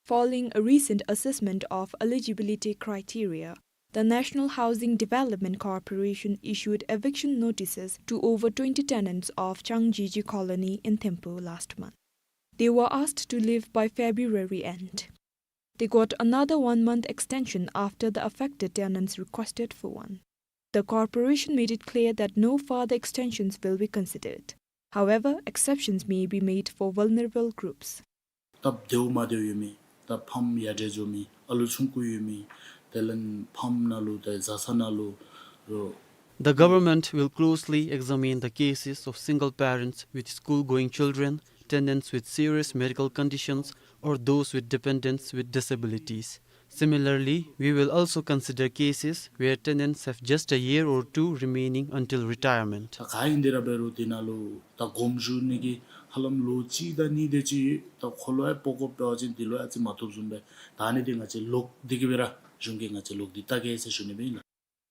Following a recent assessment of eligibility criteria, the National Housing Development Corporation issued eviction notices to over twenty tenants of Changjiji Colony in Thimphu last month. They were asked to leave by February end. They got another one-month extension after the affected tenants requested for one. The corporation made it clear that no further extensions will be considered. However, exceptions may be made for vulnerable groups. ད་བདེཝ་མ་བདེཝ་ཡོད་མི་ད་ཕམ་ཡར་དྲག་འགྱོ་མི་ཨ་ལུ་ཆུང་ཀུ་ཡོད་མི་དེ་ལས་ཕམ་ནང་ལུ་ད་བཟའ་ཚང་ནང་ལུ་རོགས། The government will closely examine the cases of single parents with school-going children, tenants with serious medical conditions, or those with dependents with disabilities. Similarly, we will also consider cases where tenants have just a year or two remaining until retirement. ད་ག་ཨིན་དེ་ར་འབད་རུང་དེ་ནང་ལུ་ད་དགོངམ་ཞུ་ནི་གི་ཧ་ལམ་ལོ་གཅིག་དང་གཉིས་དེ་ཅིག་ཡོད། ད་ཁོ་ལུ་ཡང་སྤོ་དགོཔ་འབད་བ་ཅིན་དེ་ལུ་ཡང་ཨ་ཙི་མ་བཏུབ་བཟུམ་སྦེ། ད་ཨ་ནི་འདི་ང་བཅས་ལོག་སྟེ་གི་སྦེ་ར་གཞུང་གིས་ང་བཅས་ལོག་སྟེ་བལྟ་གེ་ཟེར་ཞུ་ནི་སྦེ་ཨིན་ལགས།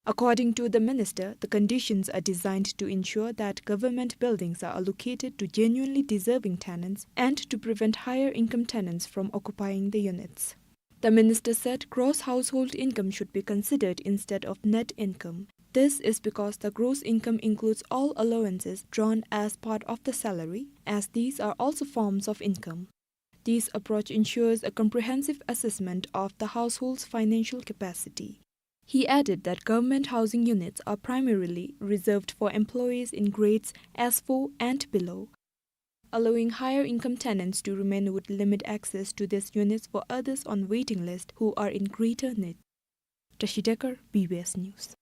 According to the minister, the conditions are designed to ensure that government buildings are allocated to genuinely deserving tenants and to prevent higher income tenants from occupying the units. The minister said gross household income should be considered instead of net income. This is because the gross income includes all allowances drawn as part of the salary, as these are also forms of income. This approach ensures a comprehensive assessment of the household's financial capacity. He added that government housing units are primarily reserved for employees in grades S four and below. Allowing higher income tenants to remain would limit access to these units for others on waiting list who are in greater need. Tashi Dekar, B B S News.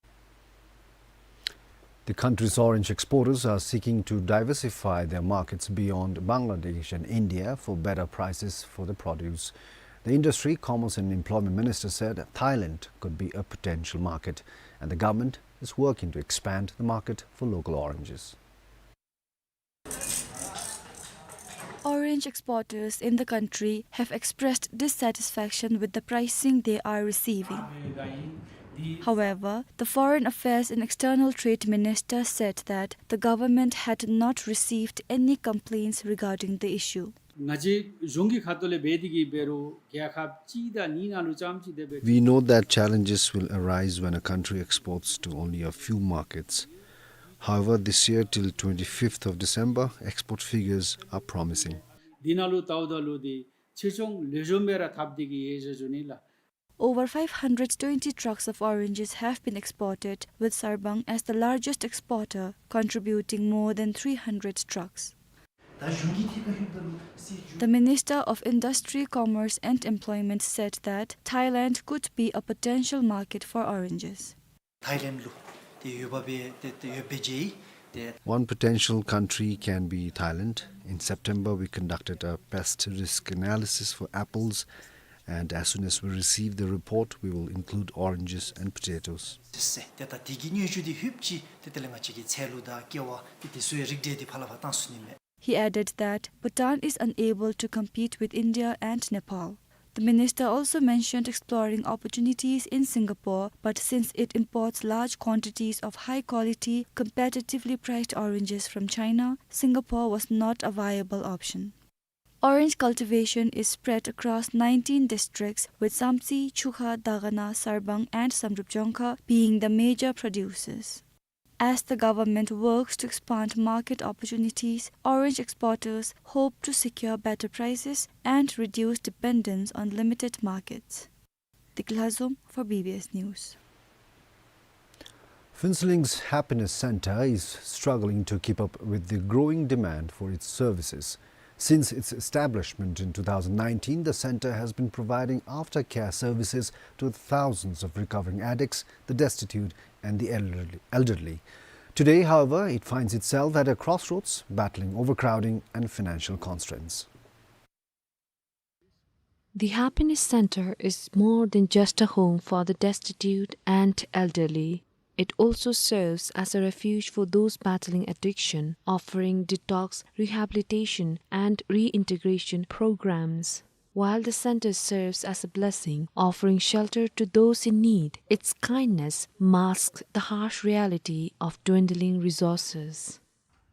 The country's orange exporters are seeking to diversify their markets beyond Bangladesh and India for better prices for the produce. The Industry, Commerce and Employment Minister said Thailand could be a potential market, and the government is working to expand the market for local oranges. Orange exporters in the country have expressed dissatisfaction with the pricing they are receiving. However, the Foreign Affairs and External Trade Minister said that the government had not received any complaints regarding the issue. ང་བཅས་གཞུང་གི་ཁ་ཐུག་ལས་འབད་དེ་གི་འབད་རུང་རྒྱལ་ཁབ་གཅིག་དང་གཉིས་ནང་ལུ་རྐྱངམ་གཅིག་དེ་སྦེ། We know that challenges will arise when a country exports to only a few markets. However, this year till twenty-fifth of December, export figures are promising. འདི་ནང་ལུ་བལྟཝ་ད་ལུ་འདི་ཆེ་ཆུང་ལེགས་ཤོམ་སྦེ་ར་འཐབ་སྟེ་གི་ཡོད་ཟེར་ཞུ་ནི་ལགས། Over five hundred twenty trucks of oranges have been exported, with Sarbang as the largest exporter, contributing more than three hundred trucks. ད་གཞུང་གི་ཐད་ཁར་ལྷོདཔ་ད་ལུ་སྲིད་བྱུས། The Minister of Industry, Commerce and Employment said that Thailand could be a potential market for oranges. ཐའི་ལེནཌ་ལུ་ཏེ་ཡོདཔ་སྦེ་ཏེ་ཏེ་ཡོདཔ་སྦེ་མཇལ་ཡི། ཏེ། One potential country can be Thailand. In September, we conducted a pest risk analysis for apples, and as soon as we receive the report, we will include oranges and potatoes. ཟེར་ཏེ་ད་དེ་གི་སྙན་ཞུ་འདི་ལྷོདཔ་ཅིག་ཏེ་དེ་ལས་ང་བཅས་ཀྱིས་ཚལ་ལུ་དང་ཀེ་བ་ཏེ་དེ་ཚུ་ཡང་རིགས་འགྲེ་འདི་ཕར་ལས་ཕར་བཏང་ཚུགས་ནི་མས། He added that Bhutan is unable to compete with India and Nepal. The minister also mentioned exploring opportunities in Singapore, but since it imports large quantities of high-quality, competitively priced oranges from China, Singapore was not a viable option. Orange cultivation is spread across nineteen districts, with Samtse, Chukha, Dagana, Sarbang, and Samdrup Jongkha being the major producers. As the government works to expand market opportunities, orange exporters hope to secure better prices and reduce dependence on limited markets. Dikla Zum for B B S News. Phuentsholling's Happiness Centre is struggling to keep up with the growing demand for its services. Since its establishment in two thousand nineteen, the centre has been providing aftercare services to thousands of recovering addicts, the destitute, and the elderly, elderly. Today, however, it finds itself at a crossroads, battling overcrowding and financial constraints. The Happiness Centre is more than just a home for the destitute and elderly. It also serves as a refuge for those battling addiction, offering detox, rehabilitation, and reintegration programs. While the centre serves as a blessing, offering shelter to those in need, its kindness masks the harsh reality of dwindling resources.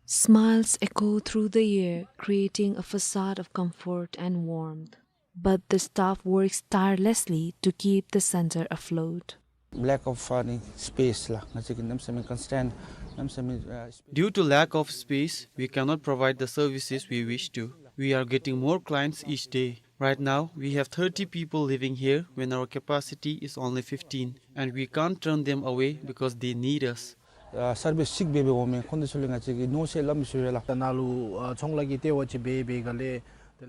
Smiles echo through the air, creating a facade of comfort and warmth. But the staff works tirelessly to keep the centre afloat. Lack of funding, space la. Nga chi ki nam sami constant, nam sami, uh, space. Due to lack of space, we cannot provide the services we wish to. We are getting more clients each day. Right now, we have thirty people living here when our capacity is only fifteen, and we can't turn them away because they need us. ཨ་སར་བིསི་གཅིག་འབད་འབད་འོང་མི་ཁོང་དེ་ཚུ་ལུ་ང་བཅས་ཀྱིས་མནོ་བསམ་སླབ་མི་ཚུགས་པས་ལགས། ད་ནཱ་ལུ་ཨ་ཚོང་ལཱ་གི་ལྟེ་བ་ཅིག་འབད་འབད་ག་ལས།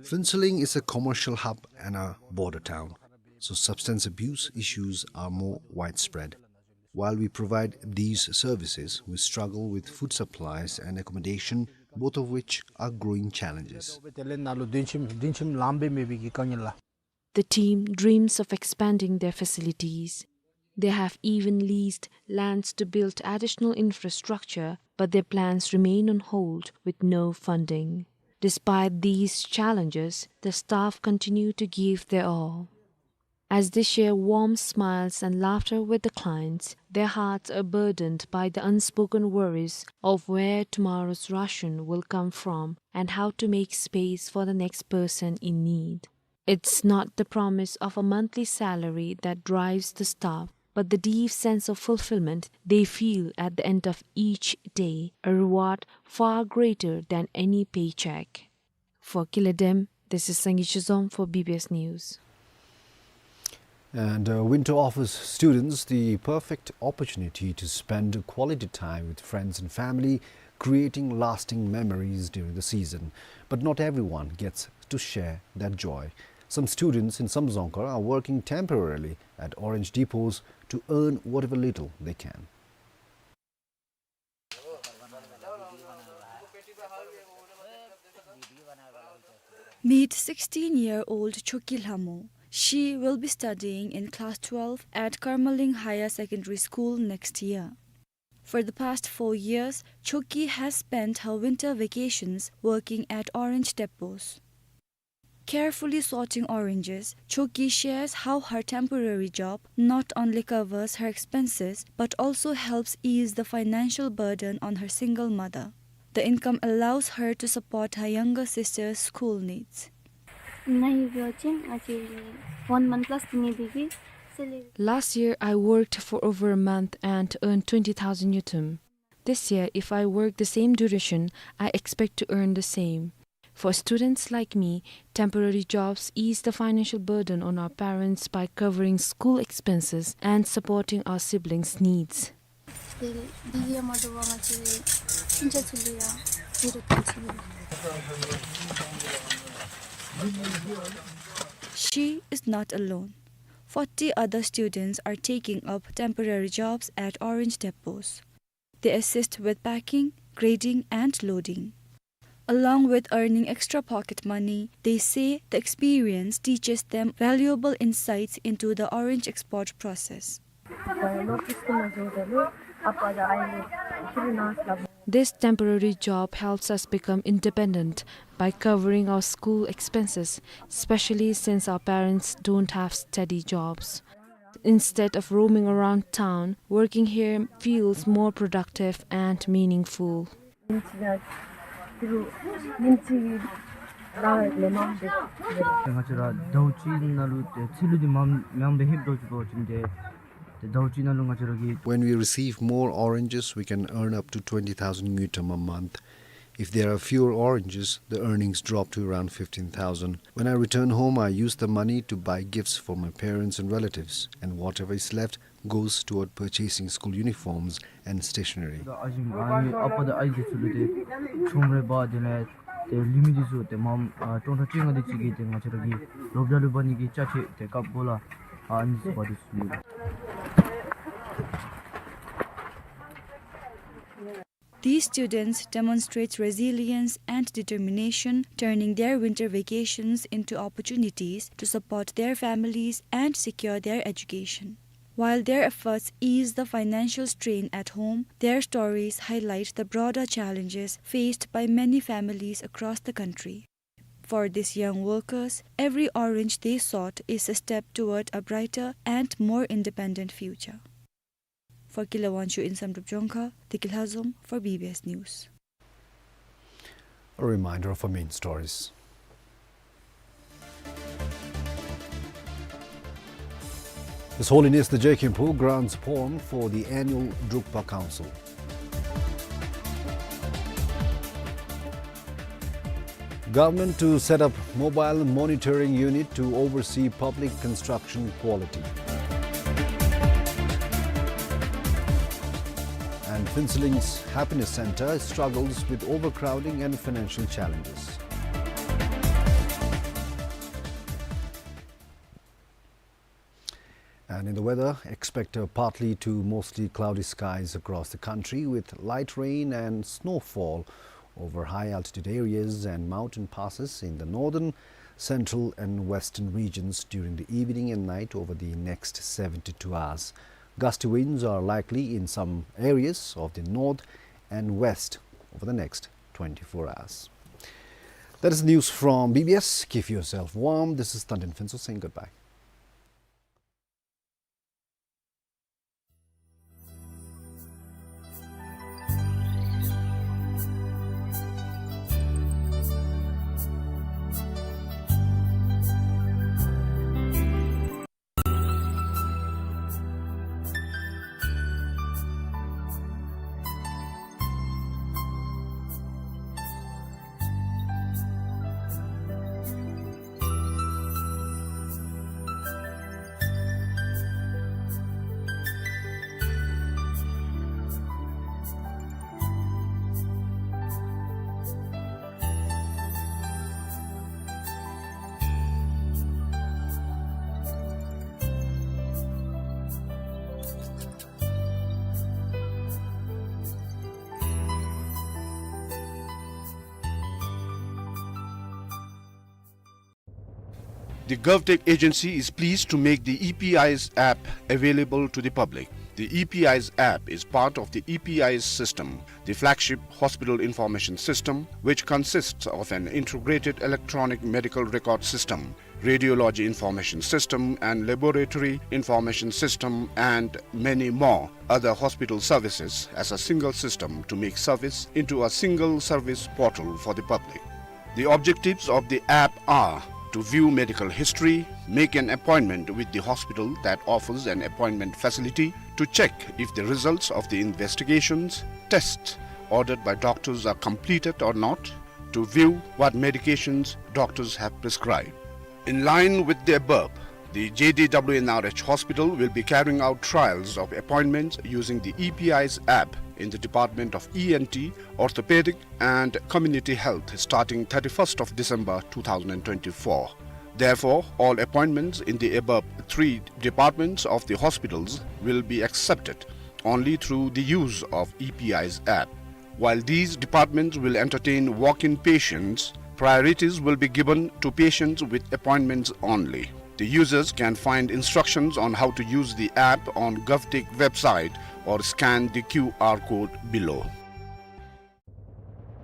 Phuentsholing is a commercial hub and a border town, so substance abuse issues are more widespread. While we provide these services, we struggle with food supplies and accommodation, both of which are growing challenges. དེ་ལས་ནཱ་ལུ་སྡོད་ཁྱིམ་སྡོད་ཁྱིམ་ལངམ་སྦེ་མེད་པའི་གི་དཀའ་ངལ་ལགས། The team dreams of expanding their facilities. They have even leased lands to build additional infrastructure, but their plans remain on hold with no funding. Despite these challenges, the staff continue to give their all. As they share warm smiles and laughter with the clients, their hearts are burdened by the unspoken worries of where tomorrow's ration will come from and how to make space for the next person in need. It's not the promise of a monthly salary that drives the staff, but the deep sense of fulfillment they feel at the end of each day, a reward far greater than any paycheck. For Kiledem, this is Sangi Chizom for B B S News. And, uh, winter offers students the perfect opportunity to spend quality time with friends and family, creating lasting memories during the season. But not everyone gets to share that joy. Some students in Samdrup Jongkhar are working temporarily at orange depots to earn whatever little they can. Meet sixteen-year-old Choki Lhamo. She will be studying in class twelve at Karmaling Higher Secondary School next year. For the past four years, Choki has spent her winter vacations working at orange depots. Carefully sorting oranges, Choki shares how her temporary job not only covers her expenses but also helps ease the financial burden on her single mother. The income allows her to support her younger sister's school needs. Nahi byo ching aji one month plus tini bigi salary. Last year, I worked for over a month and earned twenty thousand ngultrum. This year, if I work the same duration, I expect to earn the same. For students like me, temporary jobs ease the financial burden on our parents by covering school expenses and supporting our siblings' needs. Dili, dili ya madu wa ngaji inja tuli ya, biru tuli. She is not alone. Forty other students are taking up temporary jobs at orange depots. They assist with packing, grading, and loading. Along with earning extra pocket money, they say the experience teaches them valuable insights into the orange export process. This temporary job helps us become independent by covering our school expenses, especially since our parents don't have steady jobs. Instead of roaming around town, working here feels more productive and meaningful. ང་བཅས་ར་ཟླཝ་གཅིག་ནང་ལུ་ཏེ་ཚིལ་ལུ་འདི་མངམ་མངམ་སྦེ་ལྷོདཔ་འདྲཝ་ཅིག་འབད་བ་ཅིན་ཏེ་ཏེ་ཟླཝ་གཅིག་ནང་ལུ་ང་བཅས་ར་གིས། When we receive more oranges, we can earn up to twenty thousand ngultrum a month. If there are fewer oranges, the earnings drop to around fifteen thousand. When I return home, I use the money to buy gifts for my parents and relatives, and whatever is left goes toward purchasing school uniforms and stationery. ད་ཨ་ཞེ་ཨ་ནི་ཨ་པ་དང་ཨའི་འདི་ཚུ་ལུ་ཏེ་ཆུང་རེ་བ་དེ་ལས་ཏེ་ལུས་མི་འདི་ཚུ་ཏེ་མངམ་ཨ་སྟོང་ཕྲག་བཅོ་ལྔ་དེ་ཅིག་གིས་ཏེ་ང་བཅས་ར་གི་སློབ་གྲྭ་ལུ་འབག་ནི་གི་ཅ་ཆས་ཏེ་ཀབ་གོ་ལ་ཨ་ནི་ཚུ་འབག་སྟེ་ཚུ་ལུ། These students demonstrate resilience and determination, turning their winter vacations into opportunities to support their families and secure their education. While their efforts ease the financial strain at home, their stories highlight the broader challenges faced by many families across the country. For these young workers, every orange they sort is a step toward a brighter and more independent future. For Kilawanshu in Samdrup Jongkha, Tiki Lhazom for B B S News. A reminder of our main stories. His Holiness the Je Khenpo grants poem for the annual Drukpa Council. Government to set up mobile monitoring unit to oversee public construction quality. And Phuentsholing's Happiness Centre struggles with overcrowding and financial challenges. And in the weather, expect a partly to mostly cloudy skies across the country with light rain and snowfall over high altitude areas and mountain passes in the northern, central and western regions during the evening and night over the next seventy-two hours. Gusty winds are likely in some areas of the north and west over the next twenty-four hours. That is news from B B S. Keep yourself warm. This is Tandin Phuntsho saying goodbye. The GovTech agency is pleased to make the E P Eyes app available to the public. The E P Eyes app is part of the E P Eyes system, the flagship hospital information system, which consists of an integrated electronic medical record system, radiology information system and laboratory information system, and many more other hospital services as a single system to make service into a single service portal for the public. The objectives of the app are to view medical history, make an appointment with the hospital that offers an appointment facility, to check if the results of the investigations, tests ordered by doctors are completed or not, to view what medications doctors have prescribed. In line with the above, The J D W N R H hospital will be carrying out trials of appointments using the E P I's app in the Department of E N T, Orthopedic and Community Health starting thirty-first of December two thousand twenty-four. Therefore, all appointments in the above three departments of the hospitals will be accepted only through the use of E P I's app. While these departments will entertain walk-in patients, priorities will be given to patients with appointments only. The users can find instructions on how to use the app on GovTech website or scan the Q R code below.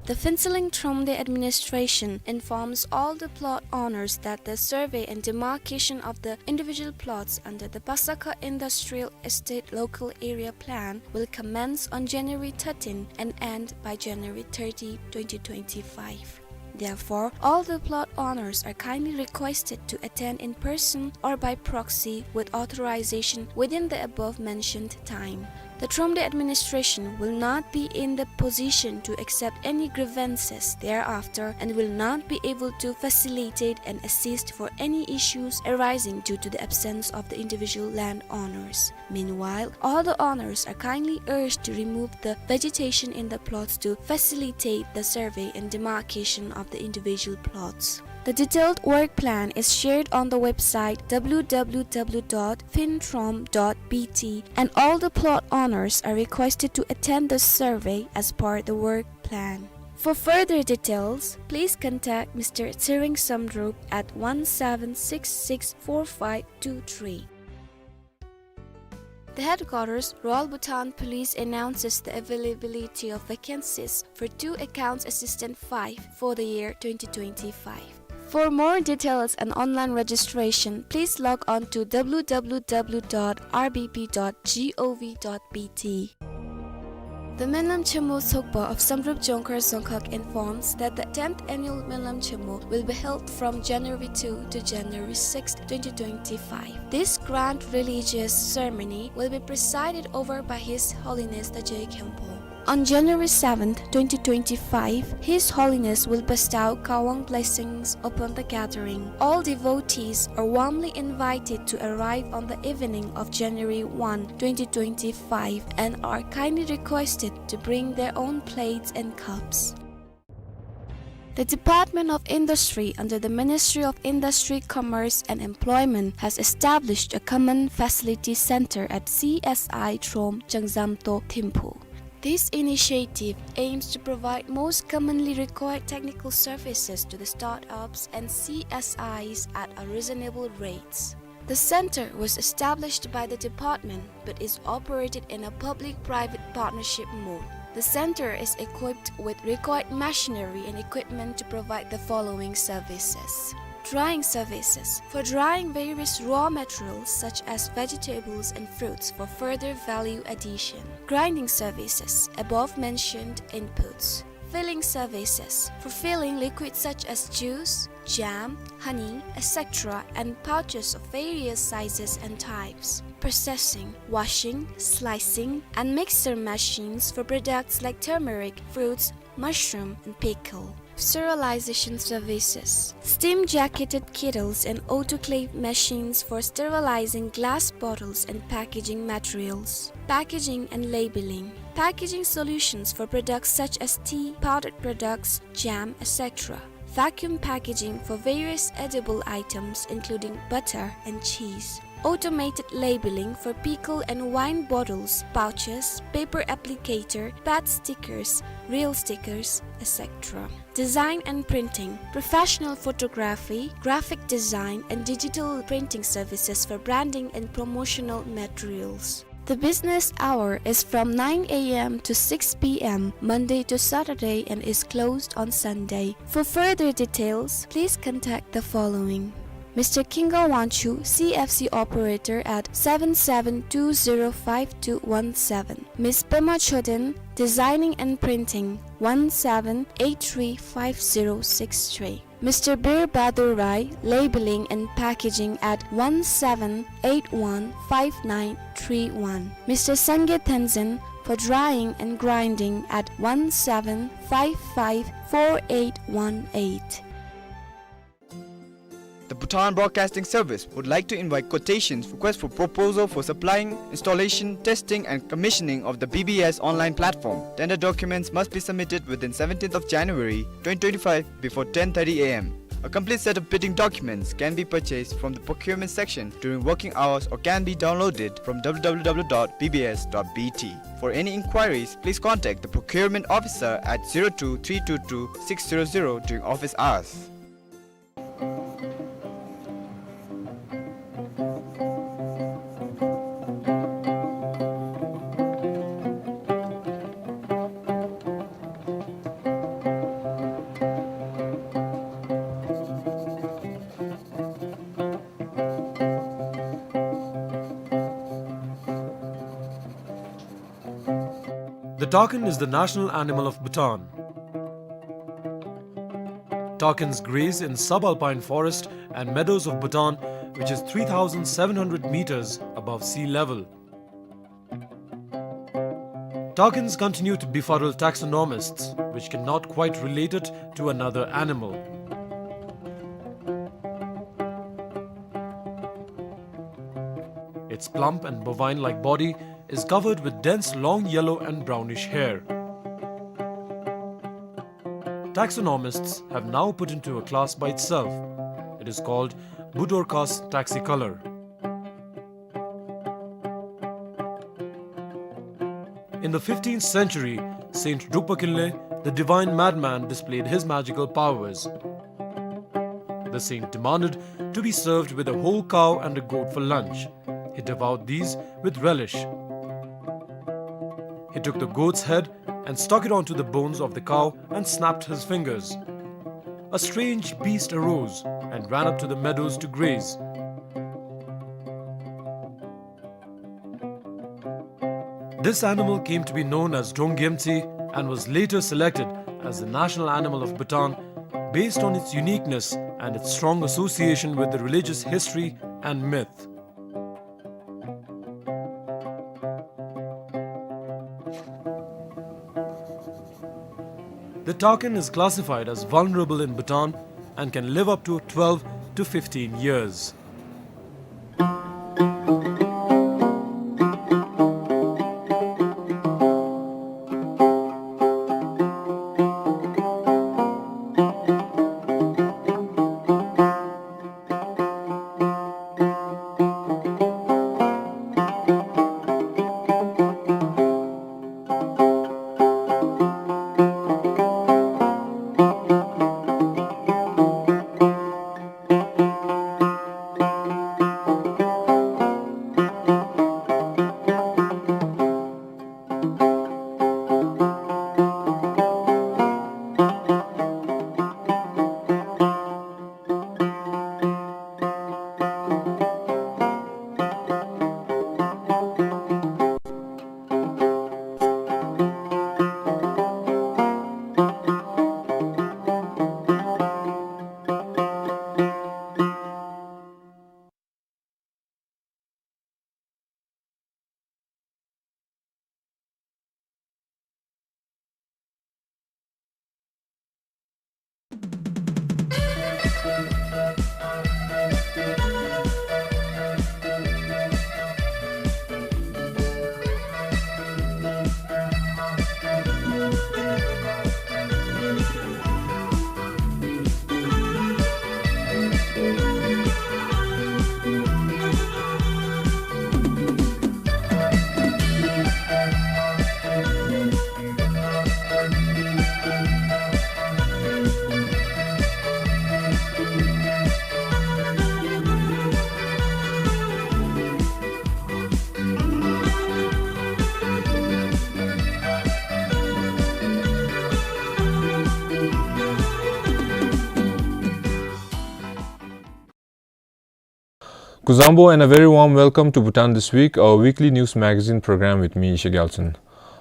The Phuentsholing Thromde administration informs all the plot owners that the survey and demarcation of the individual plots under the Pasakha Industrial Estate Local Area Plan will commence on January thirteen and end by January thirty, twenty twenty-five. Therefore, all the plot owners are kindly requested to attend in person or by proxy with authorization within the above mentioned time. The Thromde administration will not be in the position to accept any grievances thereafter and will not be able to facilitate and assist for any issues arising due to the absence of the individual landowners. Meanwhile, all the owners are kindly urged to remove the vegetation in the plots to facilitate the survey and demarcation of the individual plots. The detailed work plan is shared on the website w w w dot phuenthromde dot b t, and all the plot owners are requested to attend the survey as per the work plan. For further details, please contact Mister Tshering Samdrup at one seven six six four five two three. The headquarters, Royal Bhutan Police, announces the availability of vacancies for two accounts assistant five for the year twenty twenty-five. For more details and online registration, please log on to w w w dot r b p dot g o v dot b t. The Menlam Chemo Sokpa of Samdrup Jongkhar Dzongkhag informs that the tenth annual Menlam Chemo will be held from January two to January sixth, twenty twenty-five. This grand religious ceremony will be presided over by His Holiness the Je Khenpo. On January seventh, twenty twenty-five, His Holiness will bestow Kawang blessings upon the gathering. All devotees are warmly invited to arrive on the evening of January one, twenty twenty-five, and are kindly requested to bring their own plates and cups. The Department of Industry under the Ministry of Industry, Commerce and Employment has established a Common Facility Center at C S I Throm, Changzamto, Thimphu. This initiative aims to provide most commonly required technical services to the startups and C S Is at a reasonable rates. The center was established by the department but is operated in a public-private partnership mode. The center is equipped with required machinery and equipment to provide the following services. Drying services for drying various raw materials such as vegetables and fruits for further value addition. Grinding services, above mentioned inputs. Filling services for filling liquids such as juice, jam, honey, et cetera, and pouches of various sizes and types. Processing, washing, slicing, and mixer machines for products like turmeric, fruits, mushroom, and pickle. Sterilization services. Steam jacketed kettles and autoclave machines for sterilizing glass bottles and packaging materials. Packaging and labeling. Packaging solutions for products such as tea, powdered products, jam, et cetera. Vacuum packaging for various edible items including butter and cheese. Automated labeling for pickle and wine bottles, pouches, paper applicator, pad stickers, reel stickers, et cetera. Design and printing, professional photography, graphic design, and digital printing services for branding and promotional materials. The business hour is from nine a m to six p m, Monday to Saturday, and is closed on Sunday. For further details, please contact the following: Mister Kinga Wanchu, C F C operator, at seven seven two zero five two one seven. Miss Pema Choden, designing and printing, one seven eight three five zero six three. Mister Bir Bahadur Rai, labeling and packaging, at one seven eight one five nine three one. Mister Sangye Tenzin, for drying and grinding, at one seven five five four eight one eight. The Bhutan Broadcasting Service would like to invite quotations, request for proposal for supplying, installation, testing, and commissioning of the B B S online platform. Tender documents must be submitted within seventeenth of January twenty twenty-five before ten thirty A M. A complete set of bidding documents can be purchased from the procurement section during working hours or can be downloaded from W W W dot B B S dot B T. For any inquiries, please contact the procurement officer at zero two three two two six zero zero during office hours. The takin is the national animal of Bhutan. Takins graze in subalpine forest and meadows of Bhutan, which is three thousand seven hundred meters above sea level. Takins continue to befuddle taxonomists, which cannot quite relate it to another animal. Its plump and bovine-like body is covered with dense long yellow and brownish hair. Taxonomists have now put into a class by itself. It is called Budorcas taxicolor. In the fifteenth century, Saint Drukpa Kinley, the divine madman, displayed his magical powers. The saint demanded to be served with a whole cow and a goat for lunch. He devoured these with relish. He took the goat's head and stuck it onto the bones of the cow and snapped his fingers. A strange beast arose and ran up to the meadows to graze. This animal came to be known as Donggyemtsi and was later selected as the national animal of Bhutan based on its uniqueness and its strong association with the religious history and myth. The takin is classified as vulnerable in Bhutan and can live up to twelve to fifteen years. Kuzuzangpo and a very warm welcome to Bhutan This Week, our weekly news magazine program with me, Ishak Gyaltshen.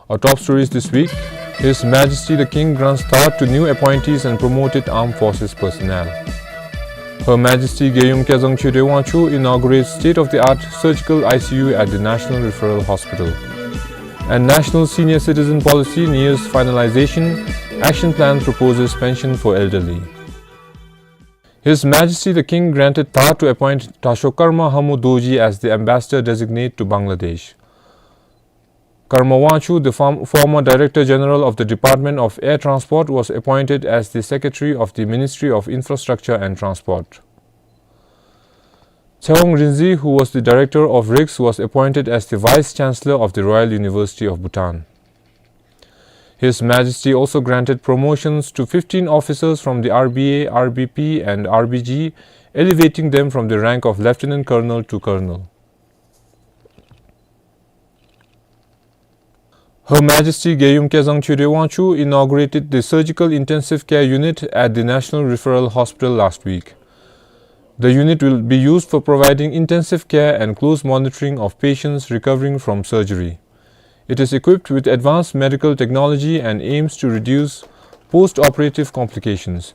Our top stories this week: His Majesty the King grants thar to new appointees and promoted armed forces personnel. Her Majesty Gyeyum Kyadzang Choedwe Wangchuck inaugurates state-of-the-art surgical I C U at the National Referral Hospital. And National Senior Citizen Policy nears finalization, action plan proposes pension for elderly. His Majesty the King granted Tha to appoint Dasho Karma Hamu Dorji as the Ambassador Designate to Bangladesh. Karma Wangchuk, the form-, former Director General of the Department of Air Transport, was appointed as the Secretary of the Ministry of Infrastructure and Transport. Tshewang Rinzin, who was the Director of Rigs, was appointed as the Vice Chancellor of the Royal University of Bhutan. His Majesty also granted promotions to fifteen officers from the R B A, R B P, and R B G, elevating them from the rank of Lieutenant Colonel to Colonel. Her Majesty Gyeyum Kezang Chödrey Wangchuck inaugurated the Surgical Intensive Care Unit at the National Referral Hospital last week. The unit will be used for providing intensive care and close monitoring of patients recovering from surgery. It is equipped with advanced medical technology and aims to reduce post-operative complications.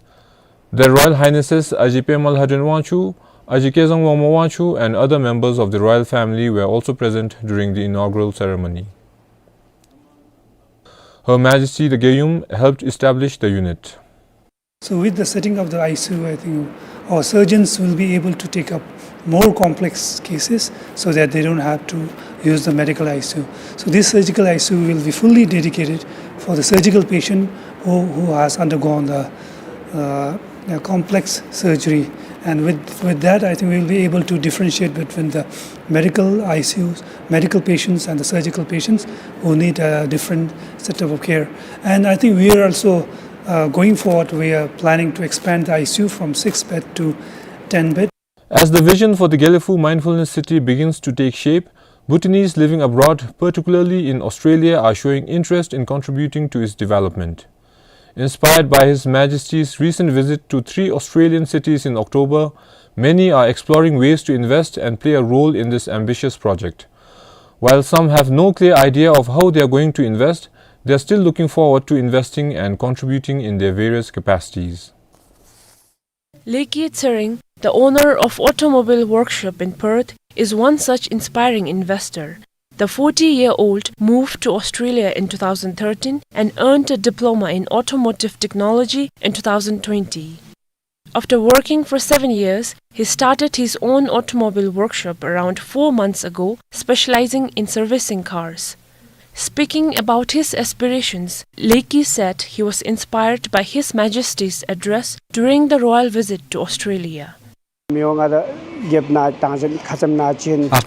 Their Royal Highnesses Aji Pema Lhadren Wangchuck, Aji Kezang Wangmo Wangchuck, and other members of the royal family were also present during the inaugural ceremony. Her Majesty the Gyeyum helped establish the unit. So with the setting of the I C U, I think our surgeons will be able to take up more complex cases so that they don't have to use the medical I C U. So this surgical I C U will be fully dedicated for the surgical patient who, who has undergone the, uh, the complex surgery. And with, with that, I think we will be able to differentiate between the medical I C Us, medical patients, and the surgical patients who need a different setup of care. And I think we are also, uh, going forward, we are planning to expand the I C U from six bed to ten bed. As the vision for the Gelephu Mindfulness City begins to take shape, Bhutanese living abroad, particularly in Australia, are showing interest in contributing to its development. Inspired by His Majesty's recent visit to three Australian cities in October, many are exploring ways to invest and play a role in this ambitious project. While some have no clear idea of how they are going to invest, they are still looking forward to investing and contributing in their various capacities. Leki Tsering, the owner of automobile workshop in Perth, is one such inspiring investor. The forty-year-old moved to Australia in two thousand thirteen and earned a diploma in automotive technology in two thousand twenty. After working for seven years, he started his own automobile workshop around four months ago, specializing in servicing cars. Speaking about his aspirations, Leki said he was inspired by His Majesty's address during the royal visit to Australia. After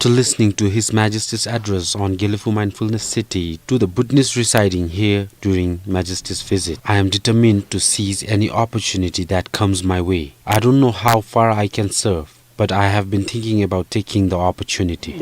listening to His Majesty's address on Gelephu Mindfulness City to the Bhutanese residing here during Majesty's visit, I am determined to seize any opportunity that comes my way. I don't know how far I can serve, but I have been thinking about taking the opportunity.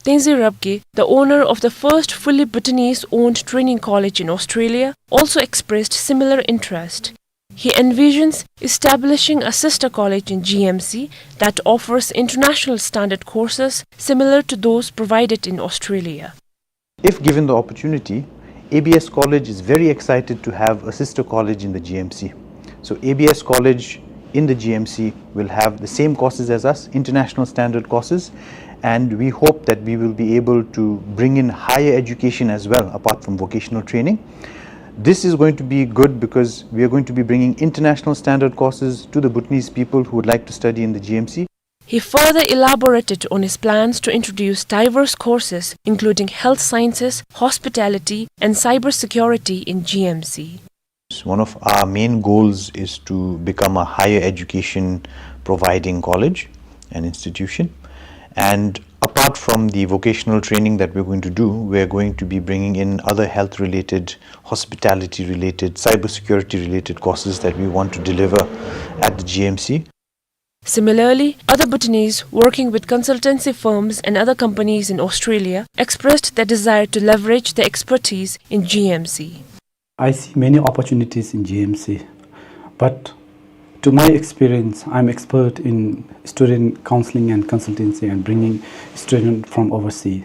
Tenzin Rabgye, the owner of the first fully Bhutanese-owned training college in Australia, also expressed similar interest. He envisions establishing a sister college in G M C that offers international standard courses similar to those provided in Australia. If given the opportunity, A B S College is very excited to have a sister college in the G M C. So A B S College in the G M C will have the same courses as us, international standard courses, and we hope that we will be able to bring in higher education as well, apart from vocational training. This is going to be good because we are going to be bringing international standard courses to the Bhutanese people who would like to study in the G M C. He further elaborated on his plans to introduce diverse courses, including health sciences, hospitality, and cybersecurity in G M C. One of our main goals is to become a higher education providing college and institution. And apart from the vocational training that we're going to do, we're going to be bringing in other health-related, hospitality-related, cybersecurity-related courses that we want to deliver at the G M C. Similarly, other Bhutanese working with consultancy firms and other companies in Australia expressed their desire to leverage their expertise in G M C. I see many opportunities in G M C, but to my experience, I'm expert in student counseling and consultancy and bringing student from overseas.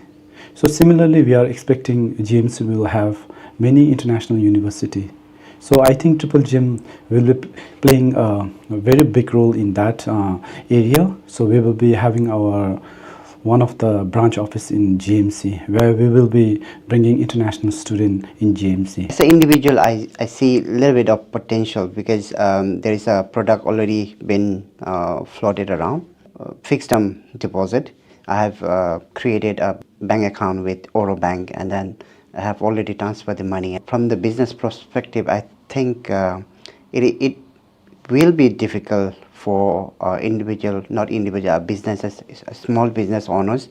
So similarly, we are expecting G M C will have many international university. So I think Triple G M will be p-, playing a, a very big role in that, uh, area. So we will be having our one of the branch office in G M C, where we will be bringing international student in G M C. As an individual, I, I see a little bit of potential because, um, there is a product already been, uh, floated around, uh, fixed term deposit. I have, uh, created a bank account with Oro Bank, and then I have already transferred the money. From the business perspective, I think, uh, it, it will be difficult for, uh, individual, not individual, uh, businesses, uh, small business owners,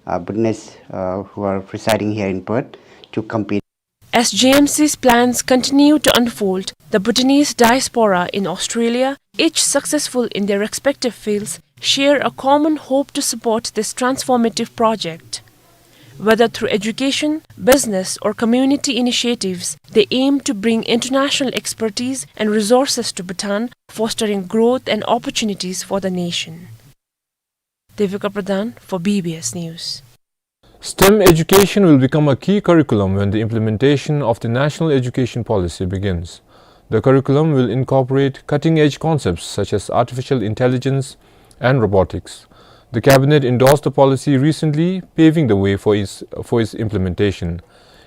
uh, Bhutanese, uh, who are residing here in Perth to compete. As G M C's plans continue to unfold, the Bhutanese diaspora in Australia, each successful in their respective fields, share a common hope to support this transformative project. Whether through education, business, or community initiatives, they aim to bring international expertise and resources to Bhutan, fostering growth and opportunities for the nation. Devika Pradhan for B B S News. STEM education will become a key curriculum when the implementation of the National Education Policy begins. The curriculum will incorporate cutting-edge concepts such as artificial intelligence and robotics. The cabinet endorsed the policy recently, paving the way for its, for its implementation.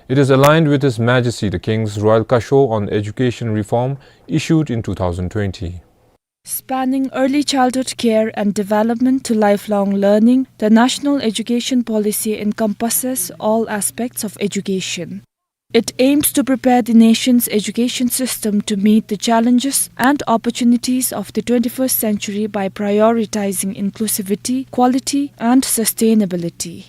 It is aligned with His Majesty the King's Royal Kashho on Education Reform, issued in two thousand twenty. Spanning early childhood care and development to lifelong learning, the National Education Policy encompasses all aspects of education. It aims to prepare the nation's education system to meet the challenges and opportunities of the twenty-first century by prioritizing inclusivity, quality, and sustainability.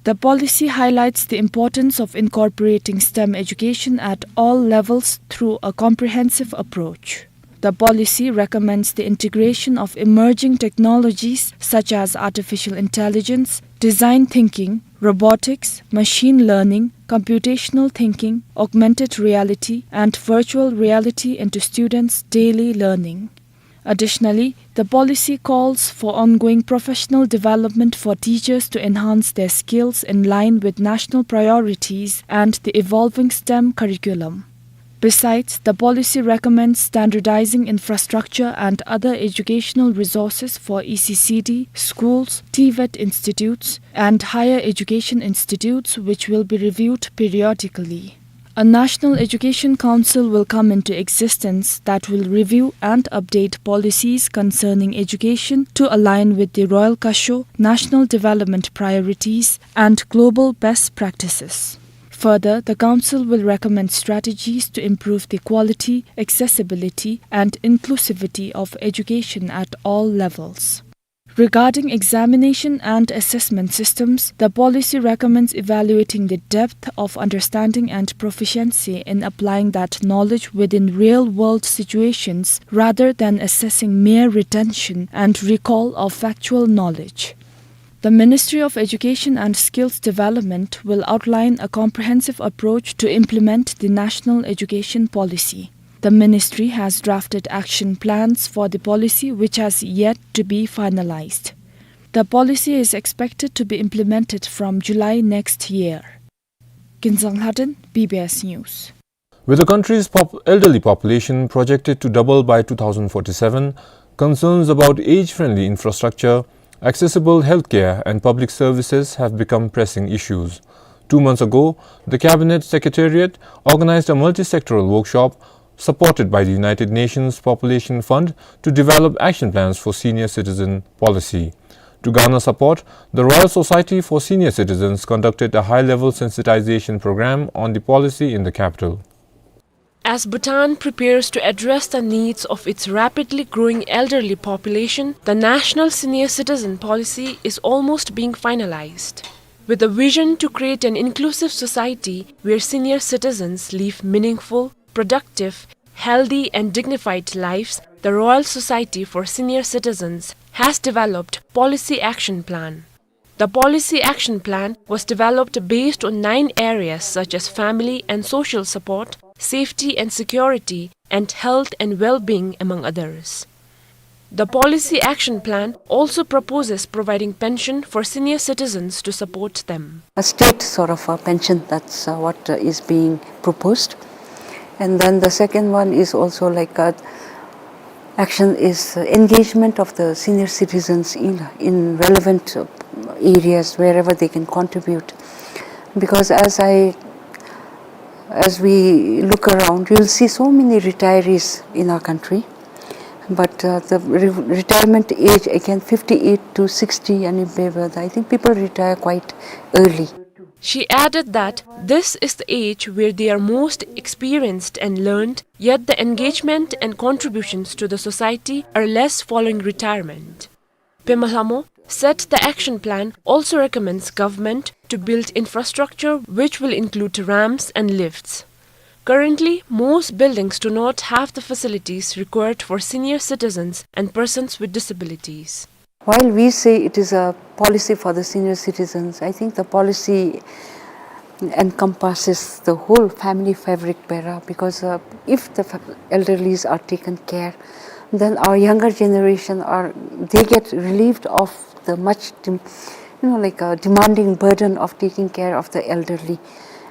The policy highlights the importance of incorporating STEM education at all levels through a comprehensive approach. The policy recommends the integration of emerging technologies such as artificial intelligence, design thinking, robotics, machine learning, computational thinking, augmented reality, and virtual reality into students' daily learning. Additionally, the policy calls for ongoing professional development for teachers to enhance their skills in line with national priorities and the evolving STEM curriculum. Besides, the policy recommends standardizing infrastructure and other educational resources for E C C D, schools, TVET institutes, and higher education institutes, which will be reviewed periodically. A National Education Council will come into existence that will review and update policies concerning education to align with the Royal Kashho, national development priorities, and global best practices. Further, the Council will recommend strategies to improve the quality, accessibility, and inclusivity of education at all levels. Regarding examination and assessment systems, the policy recommends evaluating the depth of understanding and proficiency in applying that knowledge within real-world situations rather than assessing mere retention and recall of factual knowledge. The Ministry of Education and Skills Development will outline a comprehensive approach to implement the National Education Policy. The ministry has drafted action plans for the policy, which has yet to be finalized. The policy is expected to be implemented from July next year. Kinzang Lhaden, B B S News. With the country's pop-, elderly population projected to double by two thousand forty-seven, concerns about age-friendly infrastructure, accessible healthcare, and public services have become pressing issues. Two months ago, the Cabinet Secretariat organized a multi-sectoral workshop supported by the United Nations Population Fund to develop action plans for senior citizen policy. To garner support, the Royal Society for Senior Citizens conducted a high-level sensitization program on the policy in the capital. As Bhutan prepares to address the needs of its rapidly growing elderly population, the National Senior Citizen Policy is almost being finalized. With a vision to create an inclusive society where senior citizens live meaningful, productive, healthy and dignified lives, the Royal Society for Senior Citizens has developed Policy Action Plan. The Policy Action Plan was developed based on nine areas such as family and social support, safety and security, and health and well-being, among others. The Policy Action Plan also proposes providing pension for senior citizens to support them. A state sort of a pension, that's, uh, what, uh, is being proposed. And then the second one is also like a Action is, uh, engagement of the senior citizens in, in relevant, uh, areas wherever they can contribute. Because as I, as we look around, you'll see so many retirees in our country. But, uh, the re-, retirement age, again, fifty-eight to sixty and above, I think people retire quite early. She added that this is the age where they are most experienced and learned, yet the engagement and contributions to the society are less following retirement. Pema Lammo said the action plan also recommends government to build infrastructure which will include ramps and lifts. Currently, most buildings do not have the facilities required for senior citizens and persons with disabilities. While we say it is a policy for the senior citizens, I think the policy encompasses the whole family fabric, Pema, because, uh, if the fa-, elderlies are taken care, then our younger generation are, they get relieved of the much dem-, you know, like, uh, demanding burden of taking care of the elderly,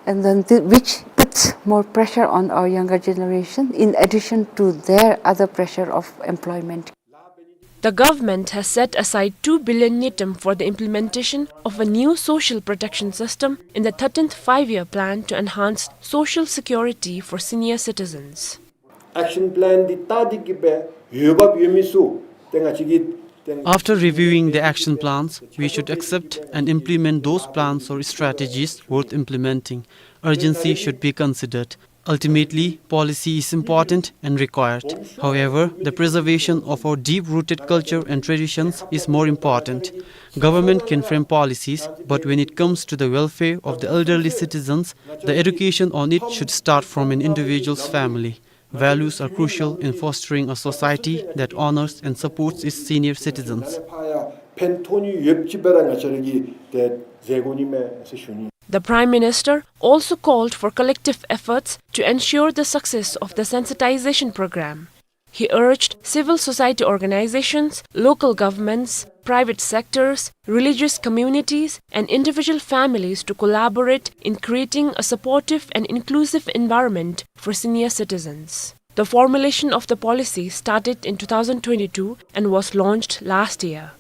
and then th-, which puts more pressure on our younger generation in addition to their other pressure of employment. The government has set aside two billion ngultrum for the implementation of a new social protection system in the thirteenth Five-Year Plan to enhance social security for senior citizens. Action plan འདི་ལྟ་སྟེ་གི་སྦེ་འོས་འབབ་ཡོད་མི་ཚུ་ཏེ་ང་བཅས་ཀྱིས་ཏེ། After reviewing the action plans, we should accept and implement those plans or strategies worth implementing. Urgency should be considered. Ultimately, policy is important and required. However, the preservation of our deep-rooted culture and traditions is more important. Government can frame policies, but when it comes to the welfare of the elderly citizens, the education on it should start from an individual's family. Values are crucial in fostering a society that honors and supports its senior citizens. ཕན་ཐོགས་ནི་ཡོདཔ་ཅིག་སྦེ་ར་ང་བཅས་ར་གིས་ཏེ་མཛད་དགོ་ནི་མས་ཟེར་ཞུ་ནི། The Prime Minister also called for collective efforts to ensure the success of the sensitization program. He urged civil society organizations, local governments, private sectors, religious communities, and individual families to collaborate in creating a supportive and inclusive environment for senior citizens. The formulation of the policy started in two thousand twenty-two and was launched last year.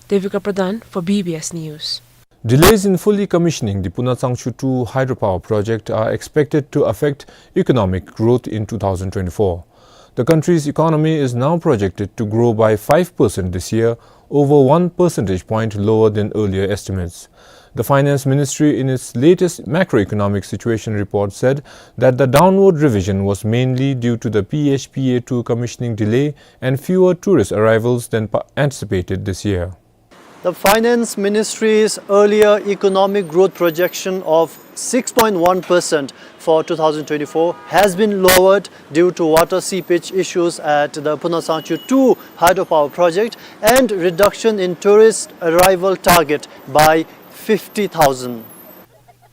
Devika Pradhan for B B S News. Delays in fully commissioning the Puna Tsangchu two hydropower project are expected to affect economic growth in two thousand twenty-four. The country's economy is now projected to grow by five percent this year, over one percentage point lower than earlier estimates. The Finance Ministry, in its latest macroeconomic situation report, said that the downward revision was mainly due to the P H P A two commissioning delay and fewer tourist arrivals than pa-, anticipated this year. The Finance Ministry's earlier economic growth projection of six point one percent for two thousand twenty-four has been lowered due to water seepage issues at the Puna Tsangchu two hydropower project and reduction in tourist arrival target by fifty thousand.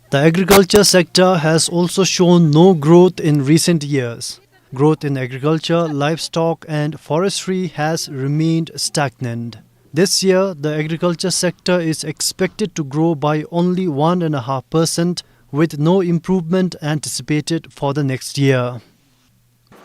The agriculture sector has also shown no growth in recent years. Growth in agriculture, livestock and forestry has remained stagnant. This year, the agriculture sector is expected to grow by only one and a half percent, with no improvement anticipated for the next year.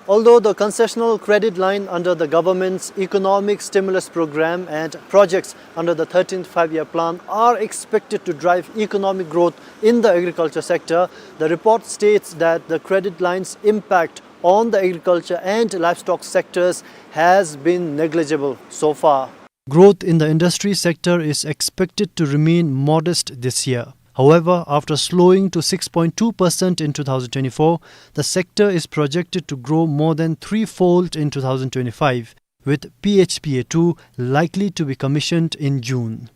Although the concessional credit line under the government's economic stimulus program and projects under the thirteenth Five-Year Plan are expected to drive economic growth in the agriculture sector, the report states that the credit line's impact on the agriculture and livestock sectors has been negligible so far. Growth in the industry sector is expected to remain modest this year. However, after slowing to six point two percent in two thousand twenty-four, the sector is projected to grow more than threefold in two thousand twenty-five, with P H P A two likely to be commissioned in June.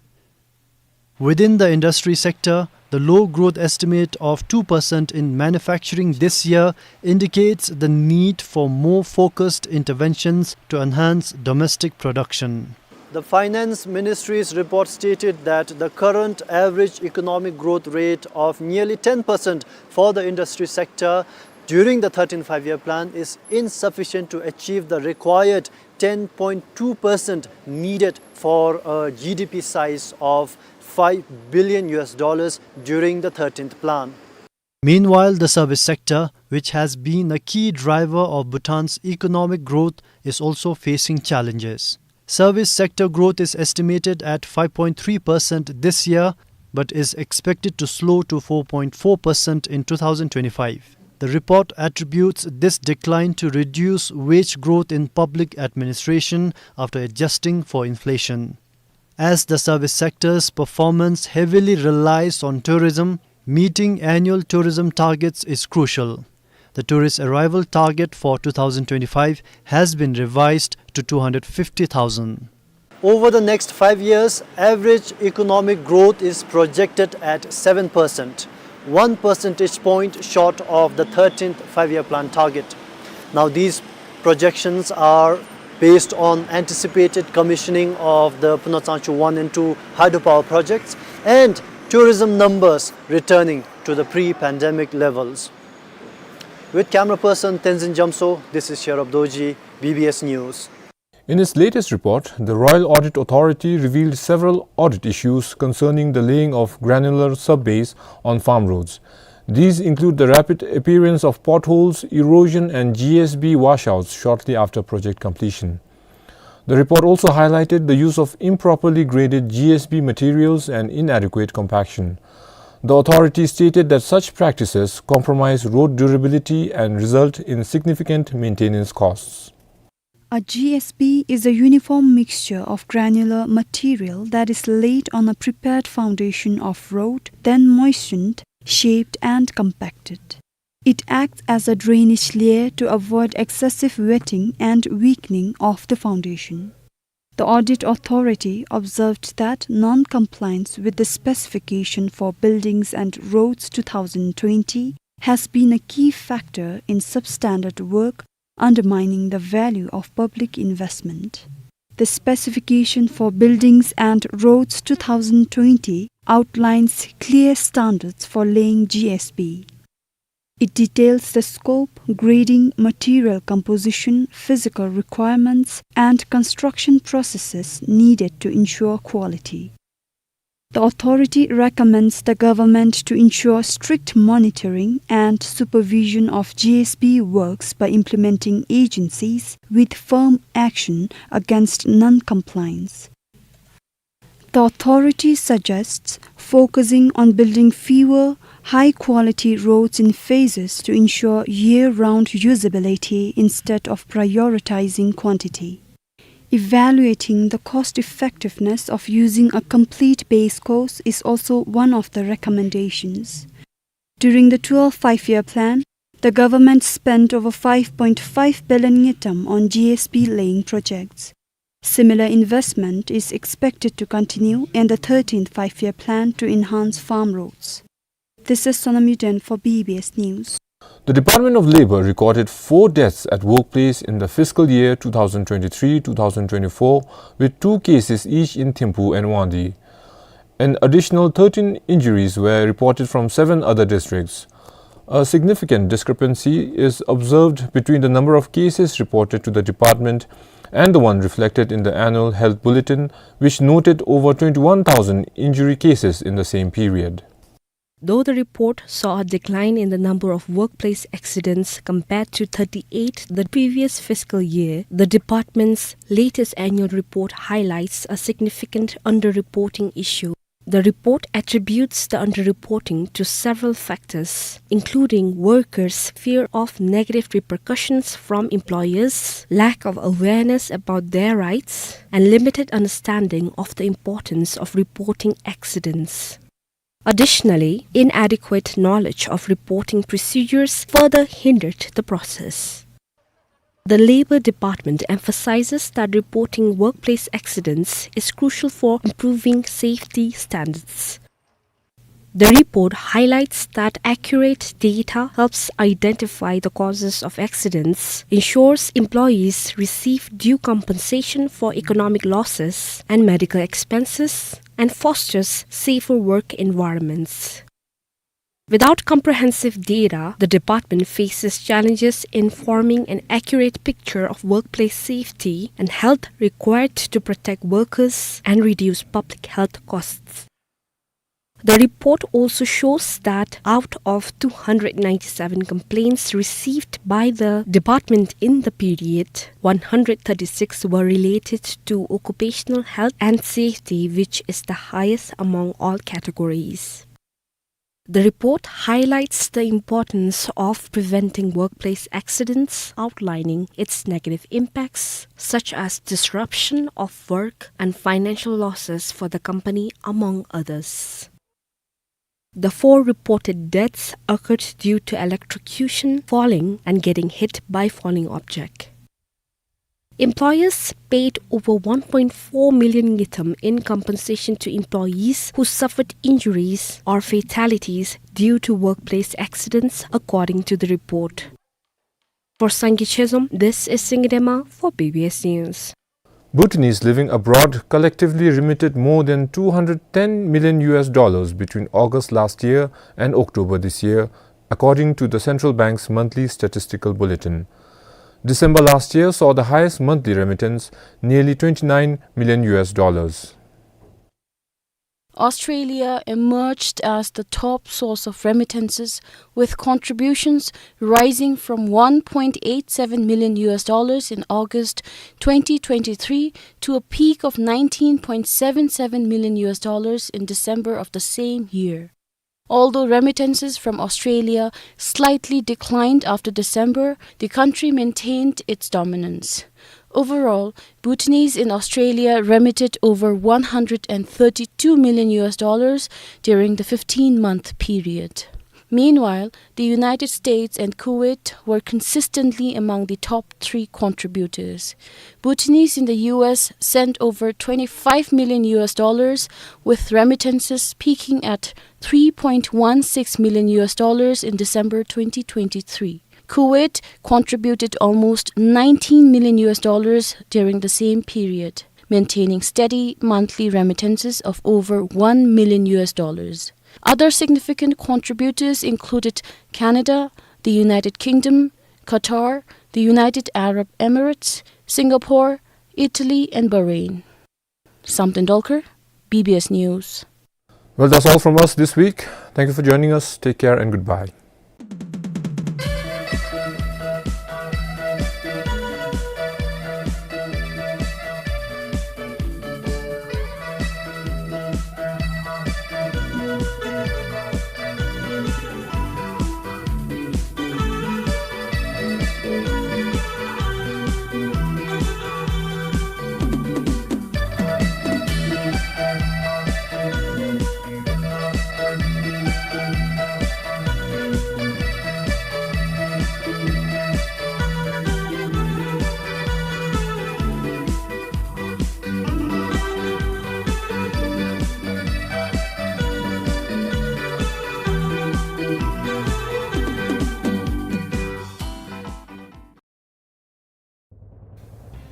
Within the industry sector, the low growth estimate of two percent in manufacturing this year indicates the need for more focused interventions to enhance domestic production. The Finance Ministry's report stated that the current average economic growth rate of nearly ten percent for the industry sector during the thirteenth Five-Year Plan is insufficient to achieve the required ten point two percent needed for a G D P size of five billion U S dollars during the thirteenth plan. Meanwhile, the service sector, which has been a key driver of Bhutan's economic growth, is also facing challenges. Service sector growth is estimated at five point three percent this year, but is expected to slow to four point four percent in two thousand twenty-five. The report attributes this decline to reduced wage growth in public administration after adjusting for inflation. As the service sector's performance heavily relies on tourism, meeting annual tourism targets is crucial. The tourist arrival target for two thousand twenty-five has been revised to two hundred fifty thousand. Over the next five years, average economic growth is projected at seven percent, one percentage point short of the thirteenth Five-Year Plan target. Now, these projections are based on anticipated commissioning of the Phunatsangchu one and two hydropower projects and tourism numbers returning to the pre-pandemic levels. With camera person Tenzin Jamso, this is Sherab Dorji, B B S News. In its latest report, the Royal Audit Authority revealed several audit issues concerning the laying of granular sub-base on farm roads. These include the rapid appearance of potholes, erosion, and G S B washouts shortly after project completion. The report also highlighted the use of improperly graded G S B materials and inadequate compaction. The authority stated that such practices compromise road durability and result in significant maintenance costs. A G S B is a uniform mixture of granular material that is laid on a prepared foundation of road, then moistened, shaped, and compacted. It acts as a drainage layer to avoid excessive wetting and weakening of the foundation. The audit authority observed that non-compliance with the specification for buildings and roads two thousand twenty has been a key factor in substandard work, undermining the value of public investment. The specification for buildings and roads two thousand twenty outlines clear standards for laying G S B. It details the scope, grading, material composition, physical requirements, and construction processes needed to ensure quality. The authority recommends the government to ensure strict monitoring and supervision of G S B works by implementing agencies with firm action against non-compliance. The authority suggests focusing on building fewer, high-quality roads in phases to ensure year-round usability instead of prioritizing quantity. Evaluating the cost-effectiveness of using a complete base course is also one of the recommendations. During the twelfth Five-Year Plan, the government spent over five point five billion ngultrum on G S B laying projects. Similar investment is expected to continue in the thirteenth Five-Year Plan to enhance farm roads. This is Sonam Yuden for B B S News. The Department of Labour recorded four deaths at workplace in the fiscal year two thousand twenty-three two thousand twenty-four, with two cases each in Thimphu and Wangdue. An additional thirteen injuries were reported from seven other districts. A significant discrepancy is observed between the number of cases reported to the department and the one reflected in the annual health bulletin, which noted over twenty-one thousand injury cases in the same period. Though the report saw a decline in the number of workplace accidents compared to thirty-eight the previous fiscal year, the department's latest annual report highlights a significant underreporting issue. The report attributes the underreporting to several factors, including workers' fear of negative repercussions from employers, lack of awareness about their rights, and limited understanding of the importance of reporting accidents. Additionally, inadequate knowledge of reporting procedures further hindered the process. The Labour Department emphasizes that reporting workplace accidents is crucial for improving safety standards. The report highlights that accurate data helps identify the causes of accidents, ensures employees receive due compensation for economic losses and medical expenses, and fosters safer work environments. Without comprehensive data, the department faces challenges in forming an accurate picture of workplace safety and health required to protect workers and reduce public health costs. The report also shows that out of two hundred ninety-seven complaints received by the department in the period, one hundred thirty-six were related to occupational health and safety, which is the highest among all categories. The report highlights the importance of preventing workplace accidents, outlining its negative impacts, such as disruption of work and financial losses for the company, among others. The four reported deaths occurred due to electrocution, falling, and getting hit by falling object. Employers paid over one point four million ngultrum in compensation to employees who suffered injuries or fatalities due to workplace accidents, according to the report. For Sangay Chezom, this is Singye Dema for B B S News. Bhutanese living abroad collectively remitted more than two hundred ten million U S dollars between August last year and October this year, according to the central bank's monthly statistical bulletin. December last year saw the highest monthly remittance, nearly twenty-nine million U S dollars. Australia emerged as the top source of remittances, with contributions rising from one point eight seven million U S dollars in August twenty twenty-three to a peak of nineteen point seven seven million U S dollars in December of the same year. Although remittances from Australia slightly declined after December, the country maintained its dominance. Overall, Bhutanese in Australia remitted over one hundred and thirty-two million U S dollars during the fifteen-month period. Meanwhile, the United States and Kuwait were consistently among the top three contributors. Bhutanese in the U S sent over twenty-five million U S dollars, with remittances peaking at three point one six million U S dollars in December twenty twenty-three. Kuwait contributed almost nineteen million U S dollars during the same period, maintaining steady monthly remittances of over one million U S dollars. Other significant contributors included Canada, the United Kingdom, Qatar, the United Arab Emirates, Singapore, Italy, and Bahrain. Samten Dolkar, B B S News. Well, that's all from us this week. Thank you for joining us. Take care and goodbye.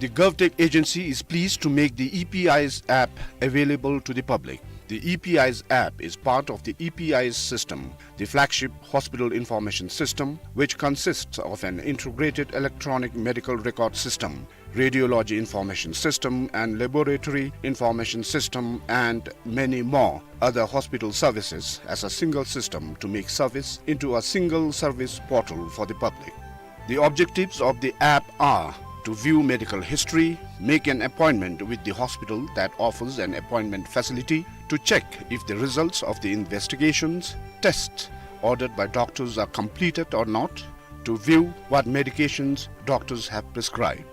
The GovTech agency is pleased to make the E P Eyes app available to the public. The E P Eyes app is part of the E P Eyes system, the flagship hospital information system, which consists of an integrated electronic medical record system, radiology information system, and laboratory information system, and many more other hospital services as a single system to make service into a single service portal for the public. The objectives of the app are to view medical history, make an appointment with the hospital that offers an appointment facility, to check if the results of the investigations, tests ordered by doctors are completed or not, to view what medications doctors have prescribed.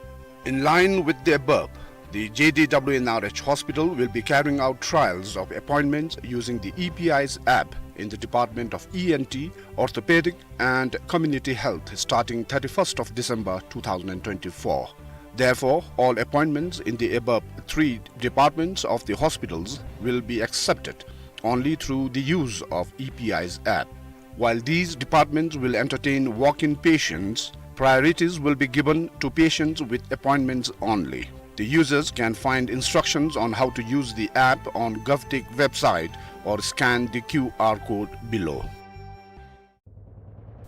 In line with the above, the J D W N R H Hospital will be carrying out trials of appointments using the E P Eyes app in the Department of E N T, Orthopedic and Community Health starting thirty-first of December two thousand and twenty-four. Therefore, all appointments in the above three departments of the hospitals will be accepted only through the use of E P Eyes app. While these departments will entertain walk-in patients, priorities will be given to patients with appointments only. The users can find instructions on how to use the app on GovTech website or scan the Q R code below.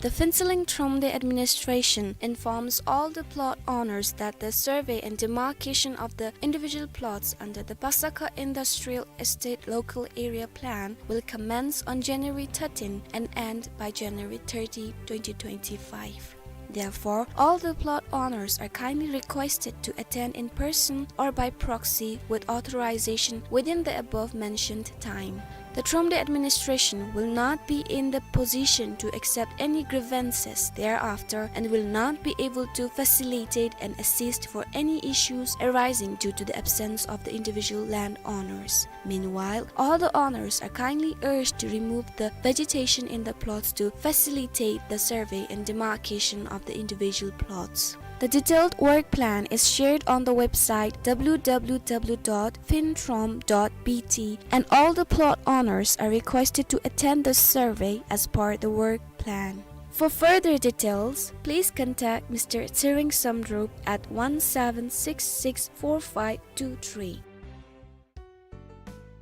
The Phuentsholing Thromde administration informs all the plot owners that the survey and demarcation of the individual plots under the Pasakha Industrial Estate Local Area Plan will commence on January thirteen and end by January thirty, twenty twenty-five. Therefore, all the plot owners are kindly requested to attend in person or by proxy with authorization within the above mentioned time. The Thromde administration will not be in the position to accept any grievances thereafter and will not be able to facilitate and assist for any issues arising due to the absence of the individual landowners. Meanwhile, all the owners are kindly urged to remove the vegetation in the plots to facilitate the survey and demarcation of the individual plots. The detailed work plan is shared on the website w w w dot phuenthromde dot b t, and all the plot owners are requested to attend the survey as per the work plan. For further details, please contact Mister Tshering Samdrup at one seven six six four five two three.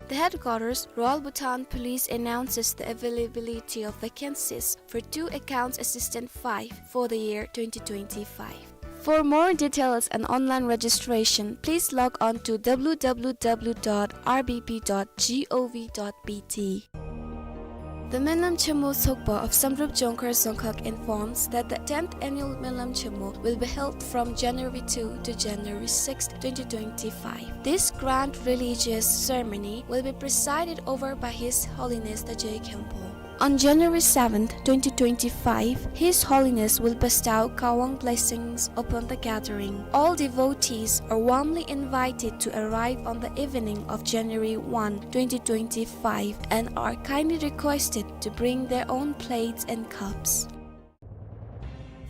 The headquarters, Royal Bhutan Police, announces the availability of vacancies for two accounts assistant five for the year twenty twenty-five. For more details and online registration, please log on to w w w dot r b p dot g o v dot b t. The Menlam Chemo Sokpa of Samdrup Jongkhar Dzongkhag informs that the tenth annual Menlam Chemo will be held from January two to January sixth, twenty twenty-five. This grand religious ceremony will be presided over by His Holiness the Je Khenpo. On January seventh, twenty twenty-five, His Holiness will bestow Kawang blessings upon the gathering. All devotees are warmly invited to arrive on the evening of January one, twenty twenty-five, and are kindly requested to bring their own plates and cups.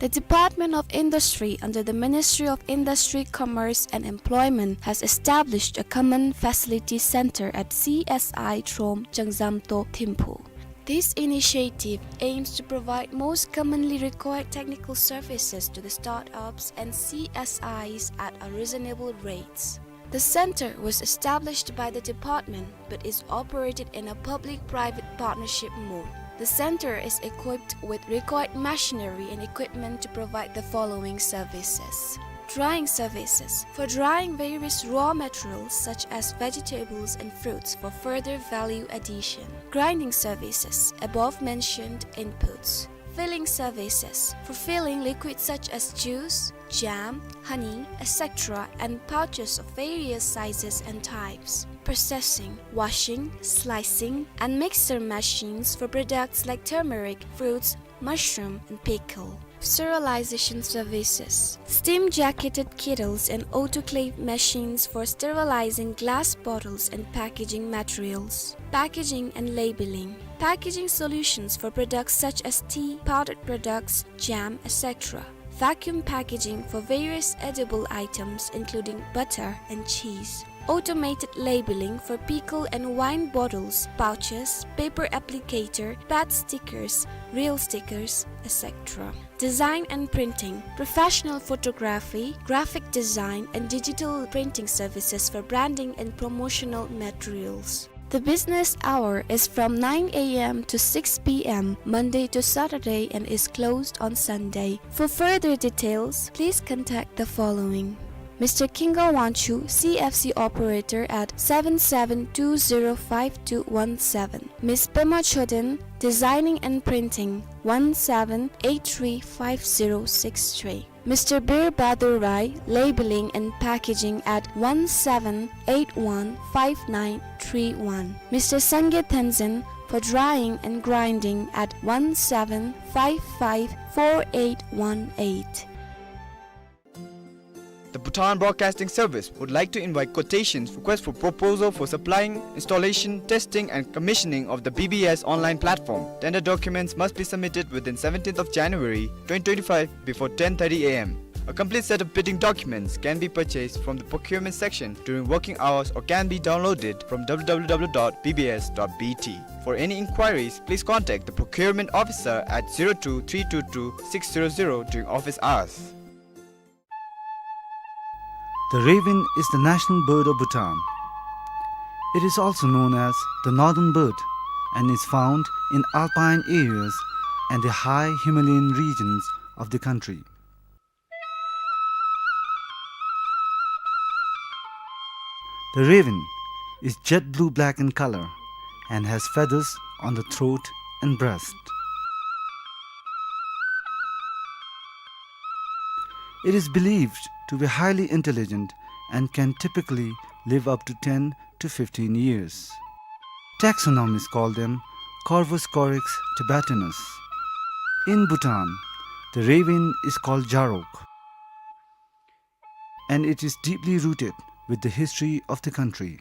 The Department of Industry under the Ministry of Industry, Commerce and Employment has established a common facility center at C S I Throme, Changzamto, Thimphu. This initiative aims to provide most commonly required technical services to the startups and C S Is at a reasonable rates. The center was established by the department but is operated in a public-private partnership mode. The center is equipped with required machinery and equipment to provide the following services. Drying services for drying various raw materials such as vegetables and fruits for further value addition. Grinding services, above mentioned inputs. Filling services for filling liquids such as juice, jam, honey, et cetera, and pouches of various sizes and types. Processing, washing, slicing, and mixer machines for products like turmeric, fruits, mushroom, and pickle. Sterilization services. Steam jacketed kettles and autoclave machines for sterilizing glass bottles and packaging materials. Packaging and labeling. Packaging solutions for products such as tea, powdered products, jam, et cetera. Vacuum packaging for various edible items including butter and cheese. Automated labeling for pickle and wine bottles, pouches, paper applicator, pad stickers, reel stickers, et cetera. Design and printing, professional photography, graphic design, and digital printing services for branding and promotional materials. The business hour is from nine a m to six p m, Monday to Saturday, and is closed on Sunday. For further details, please contact the following: Mister Kinga Wangchuk, C F C operator, at seven seven two zero five two one seven. Miss Pema Choden, designing and printing, one seven eight three five zero six three. Mister Bir Bahadur Rai, labeling and packaging, at one seven eight one five nine three one. Mister Sangay Tenzin for drying and grinding at one seven five five four eight one eight. The Bhutan Broadcasting Service would like to invite quotations, request for proposal for supplying, installation, testing, and commissioning of the B B S online platform. Tender documents must be submitted within seventeenth of January twenty twenty-five before ten thirty a m. A complete set of bidding documents can be purchased from the procurement section during working hours or can be downloaded from w w w dot b b s dot b t. For any inquiries, please contact the procurement officer at zero two three two two six zero zero during office hours. The raven is the national bird of Bhutan. It is also known as the northern bird and is found in alpine areas and the high Himalayan regions of the country. The raven is jet blue-black in color and has feathers on the throat and breast. It is believed to be highly intelligent and can typically live up to ten to fifteen years. Taxonomists call them Corvus corax tibetanus. In Bhutan, the raven is called Jarok, and it is deeply rooted with the history of the country.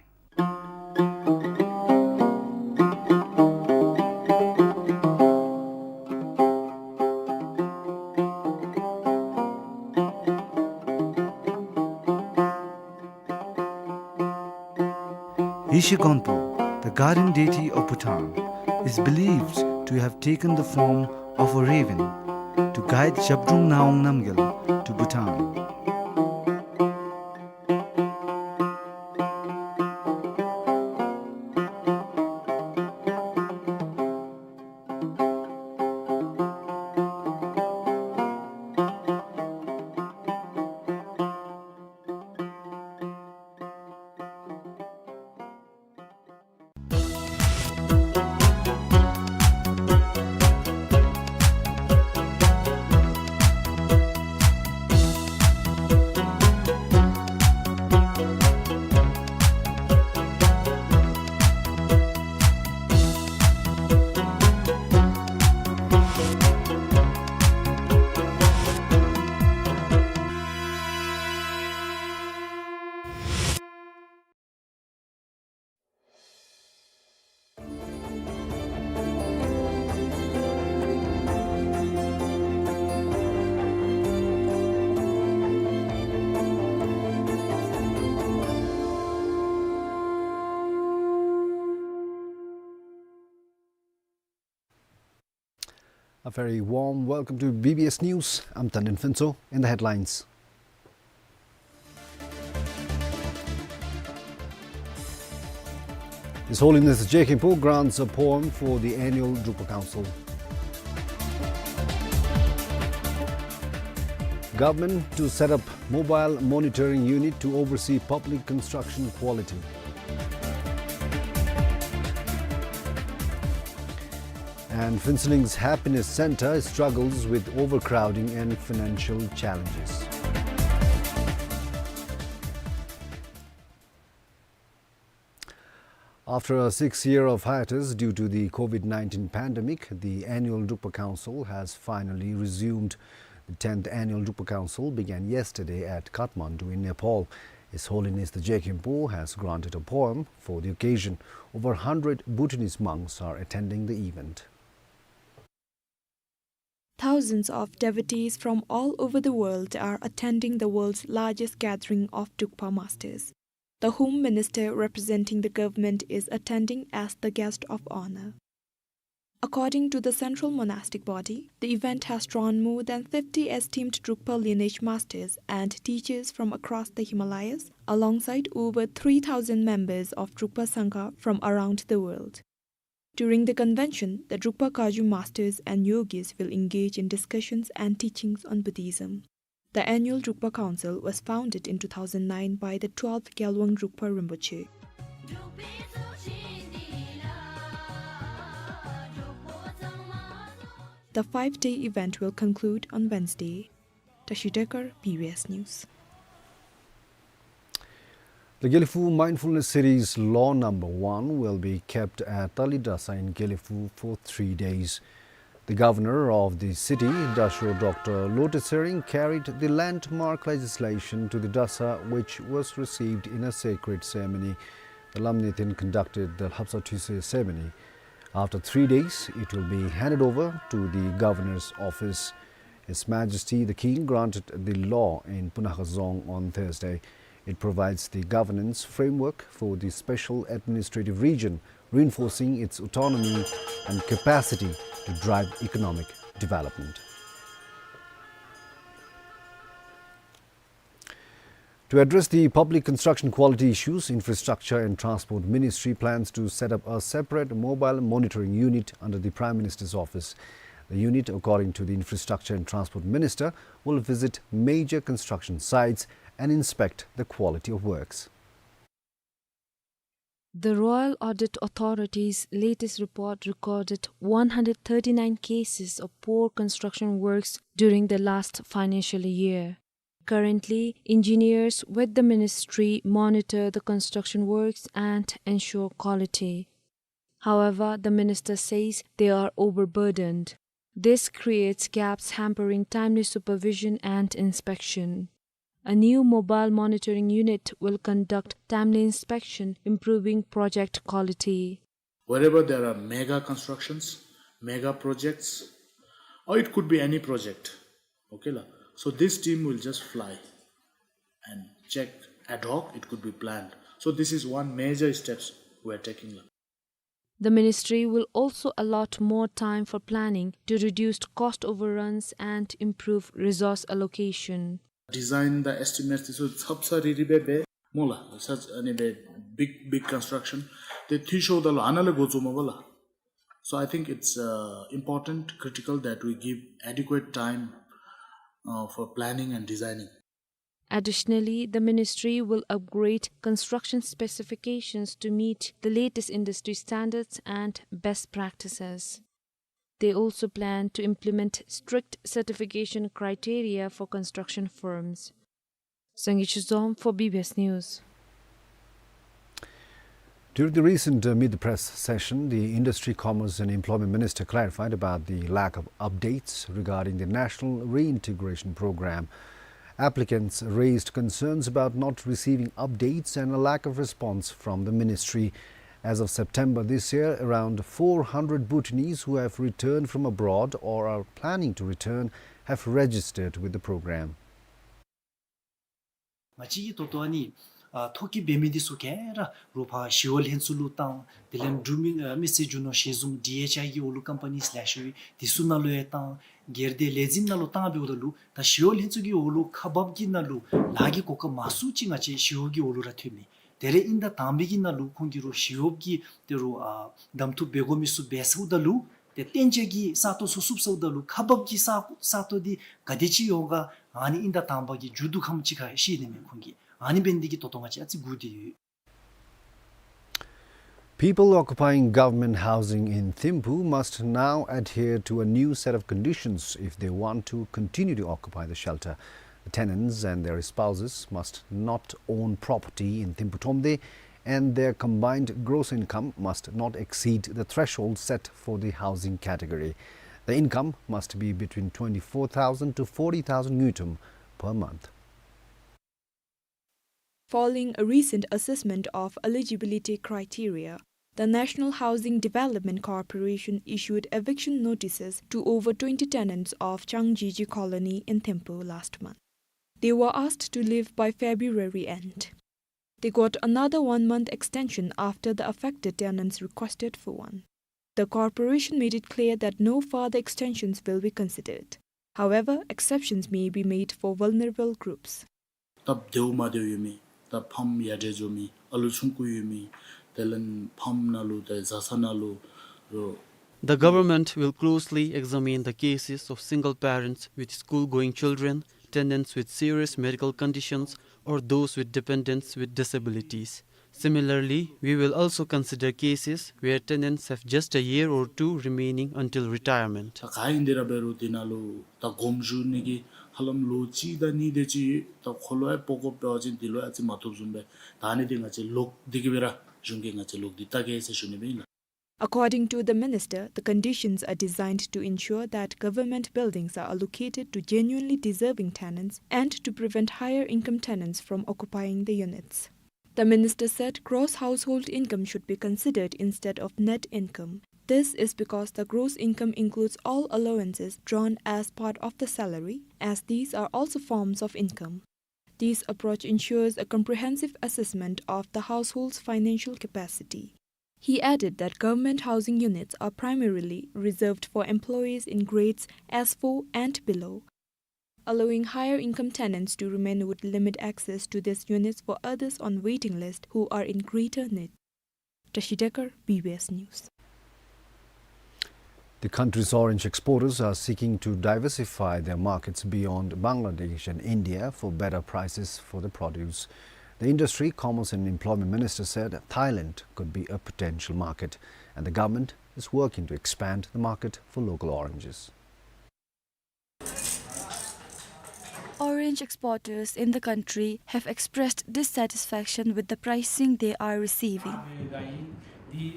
Yeshe Gonpo, the guardian deity of Bhutan, is believed to have taken the form of a raven to guide Zhabdrung Ngawang Namgyal to Bhutan. A very warm welcome to B B S News. I'm Tandin Phuntsho. In the headlines. His Holiness J Khenpo grants a poem for the annual Drukpa Council. Government to set up mobile monitoring unit to oversee public construction quality. And Phuentsholling's Happiness Centre struggles with overcrowding and financial challenges. After a six-year of hiatus due to the COVID nineteen pandemic, the annual Drukpa Council has finally resumed. The tenth annual Drukpa Council began yesterday at Kathmandu in Nepal. His Holiness the J Khenpo has granted a poem for the occasion. Over a hundred Bhutanese monks are attending the event. Thousands of devotees from all over the world are attending the world's largest gathering of Drukpa masters. The Home Minister representing the government is attending as the guest of honor. According to the Central Monastic Body, the event has drawn more than fifty esteemed Drukpa lineage masters and teachers from across the Himalayas, alongside over three thousand members of Drukpa Sangha from around the world. During the convention, the Drukpa Kagyu masters and yogis will engage in discussions and teachings on Buddhism. The annual Drukpa Council was founded in two thousand nine by the twelfth Gyalwang Drukpa Rinpoche. The five-day event will conclude on Wednesday. Tashi Dekar, B B S News. The Gelephu Mindfulness City's Law Number One will be kept at Tali Drasa in Gelephu for three days. The governor of the city, Dasho Doctor Lotay Tshering, carried the landmark legislation to the drasa, which was received in a sacred ceremony. The Lamni then conducted the Lhapsao Thuyshe ceremony. After three days, it will be handed over to the governor's office. His Majesty the King granted the law in Punakha Dzong on Thursday. It provides the governance framework for the special administrative region, reinforcing its autonomy and capacity to drive economic development. To address the public construction quality issues, Infrastructure and Transport Ministry plans to set up a separate mobile monitoring unit under the Prime Minister's office. The unit, according to the Infrastructure and Transport Minister, will visit major construction sites and inspect the quality of works. The Royal Audit Authority's latest report recorded one hundred thirty-nine cases of poor construction works during the last financial year. Currently, engineers with the ministry monitor the construction works and ensure quality. However, the minister says they are overburdened. This creates gaps, hampering timely supervision and inspection. A new mobile monitoring unit will conduct timely inspection, improving project quality. Wherever there are mega constructions, mega projects, or it could be any project, okay la? So this team will just fly and check ad hoc, it could be planned. So this is one major steps we are taking la. The ministry will also allot more time for planning to reduce cost overruns and improve resource allocation. Design, the estimates, this was sub sa ri ri be be, mo la, such a ni be big, big construction. Te thi sho da lo, ana le go zo ma ba la. So I think it's, uh, important, critical that we give adequate time, uh, for planning and designing. Additionally, the ministry will upgrade construction specifications to meet the latest industry standards and best practices. They also plan to implement strict certification criteria for construction firms. Sangay Chizom for B B S News. During the recent, uh, Meet the Press session, the Industry, Commerce and Employment Minister clarified about the lack of updates regarding the National Reintegration Program. Applicants raised concerns about not receiving updates and a lack of response from the ministry. As of September this year, around four hundred Bhutanese who have returned from abroad or are planning to return have registered with the program. ང་བཅས་ཀྱིས་ད་ལྟོ་ཨ་ནི་ཨ་ཐོ་བཀོད་འབད་མི་འདི་ཚུ་ག་ར་རོགས་ཕར་ཞི་གཡོག་ལྷན་ཚོགས་ལུ་བཏང་། དེ་ལས་འབྲུག་མི་ཨ་མི་སེར་རྒྱུ་ནོར་གཞི་བཟུང་ཌི་ཨེཆ་ཨའི་གི་འོག་ལུ་ཀམ་པ་ནིས་ལེ་ཤ་ཡོད། དེ་ཚུ་ནང་ལུ་ཡང་བཏང་། སྒེར་སྡེ་ལས་འཛིན་ནང་ལུ་བཏང་འབདཝ་ད་ལུ་ད་ཞི་གཡོག་ལྷན་ཚོགས་ཀྱི་འོག་ལུ་ཁག་འབག་གི་ནང་ལུ་ལཱ་གི་གོ་སྐབས་མང་སུ་ཅིག་ང་བཅས་ཞི་གཡོག་གི་འོག་ལུ་ར་ཐོན་མི། དེ་ལས་དབྱིན་ཟླ་དང་པའི་གི་ནང་ལུ་ཁོང་གིས་རོགས་ཞི་གཡོག་གི་དེ་རོགས་ཨ་གདམ་འཐུ་འབད་དགོ་མི་ཚུ་འབད་ཚརཝ་ད་ལུ་ཏེ་གཏན་འཇགས་ཀྱི་ས་སྟོང་ཚུ་བཙུགས་ཚརཝ་ད་ལུ་ཁག་འབག་གི་ས་ས་སྟོང་འདི་ག་དེ་ཅིག་ཡོད་ག་ཨ་ནི་དབྱིན་ཟླ་དང་པ་གི་མཇུག་བསྡུ་ཁམས་ཅིག་ཁར་ཤེས་ནི་མས་ཁོང་གིས། ཨ་ནི་འབད་ནི་འདི་གིས་ད་ལྟོ་ང་བཅས་ཨ་ཙི་སྒུག་སྟེ་ཡོད། People occupying government housing in Thimphu must now adhere to a new set of conditions if they want to continue to occupy the shelter. The tenants and their spouses must not own property in Thimphu Thromde, and their combined gross income must not exceed the threshold set for the housing category. The income must be between twenty-four thousand to forty thousand ngultrum per month. Following a recent assessment of eligibility criteria, the National Housing Development Corporation issued eviction notices to over twenty tenants of Changjiji Colony in Thimphu last month. They were asked to leave by February end. They got another one-month extension after the affected tenants requested for one. The corporation made it clear that no further extensions will be considered. However, exceptions may be made for vulnerable groups. ད་བདེཝ་མ་བདེཝ་ཡོད་མི། ད་ཕམ་ཡར་དྲག་འགྱོ་མི། ཨ་ལུ་ཆུང་ཀུ་ཡོད་མི། དེ་ལས་ཕམ་ནང་ལུ་ད་བཟའ་ཚང་ནང་ལུ་རོགས། The government will closely examine the cases of single parents with school-going children, tenants with serious medical conditions, or those with dependents with disabilities. Similarly, we will also consider cases where tenants have just a year or two remaining until retirement. ད་ག་ཨིན་དེ་ར་འབད་རུང་དེ་ནང་ལུ་ད་དགོངམ་ཞུ་ནི་གི་ཧ་ལམ་ལོ་གཅིག་དང་གཉིས་དེ་ཅིག་ད་ཁོ་ལུ་ཡང་སྤོ་དགོཔ་འབད་བ་ཅིན་དེ་ལུ་ཡང་ཨ་ཙི་མ་ཐོབ་བཟུམ་སྦེ། ད་ཨ་ནི་འདི་ང་བཅས་ལོག་སྟེ་གི་སྦེ་ར་གཞུང་གིས་ང་བཅས་ལོག་སྟེ་བལྟ་གེ་ཟེར་ཞུ་ནི་སྦེ་ཨིན་ལགས། According to the minister, the conditions are designed to ensure that government buildings are allocated to genuinely deserving tenants and to prevent higher income tenants from occupying the units. The minister said gross household income should be considered instead of net income. This is because the gross income includes all allowances drawn as part of the salary, as these are also forms of income. This approach ensures a comprehensive assessment of the household's financial capacity. He added that government housing units are primarily reserved for employees in grades S four and below. Allowing higher income tenants to remain would limit access to these units for others on waiting list who are in greater need. Tashi Dekar, B B S News. The country's orange exporters are seeking to diversify their markets beyond Bangladesh and India for better prices for the produce. The Industry, Commerce and Employment Minister said Thailand could be a potential market, and the government is working to expand the market for local oranges. Orange exporters in the country have expressed dissatisfaction with the pricing they are receiving.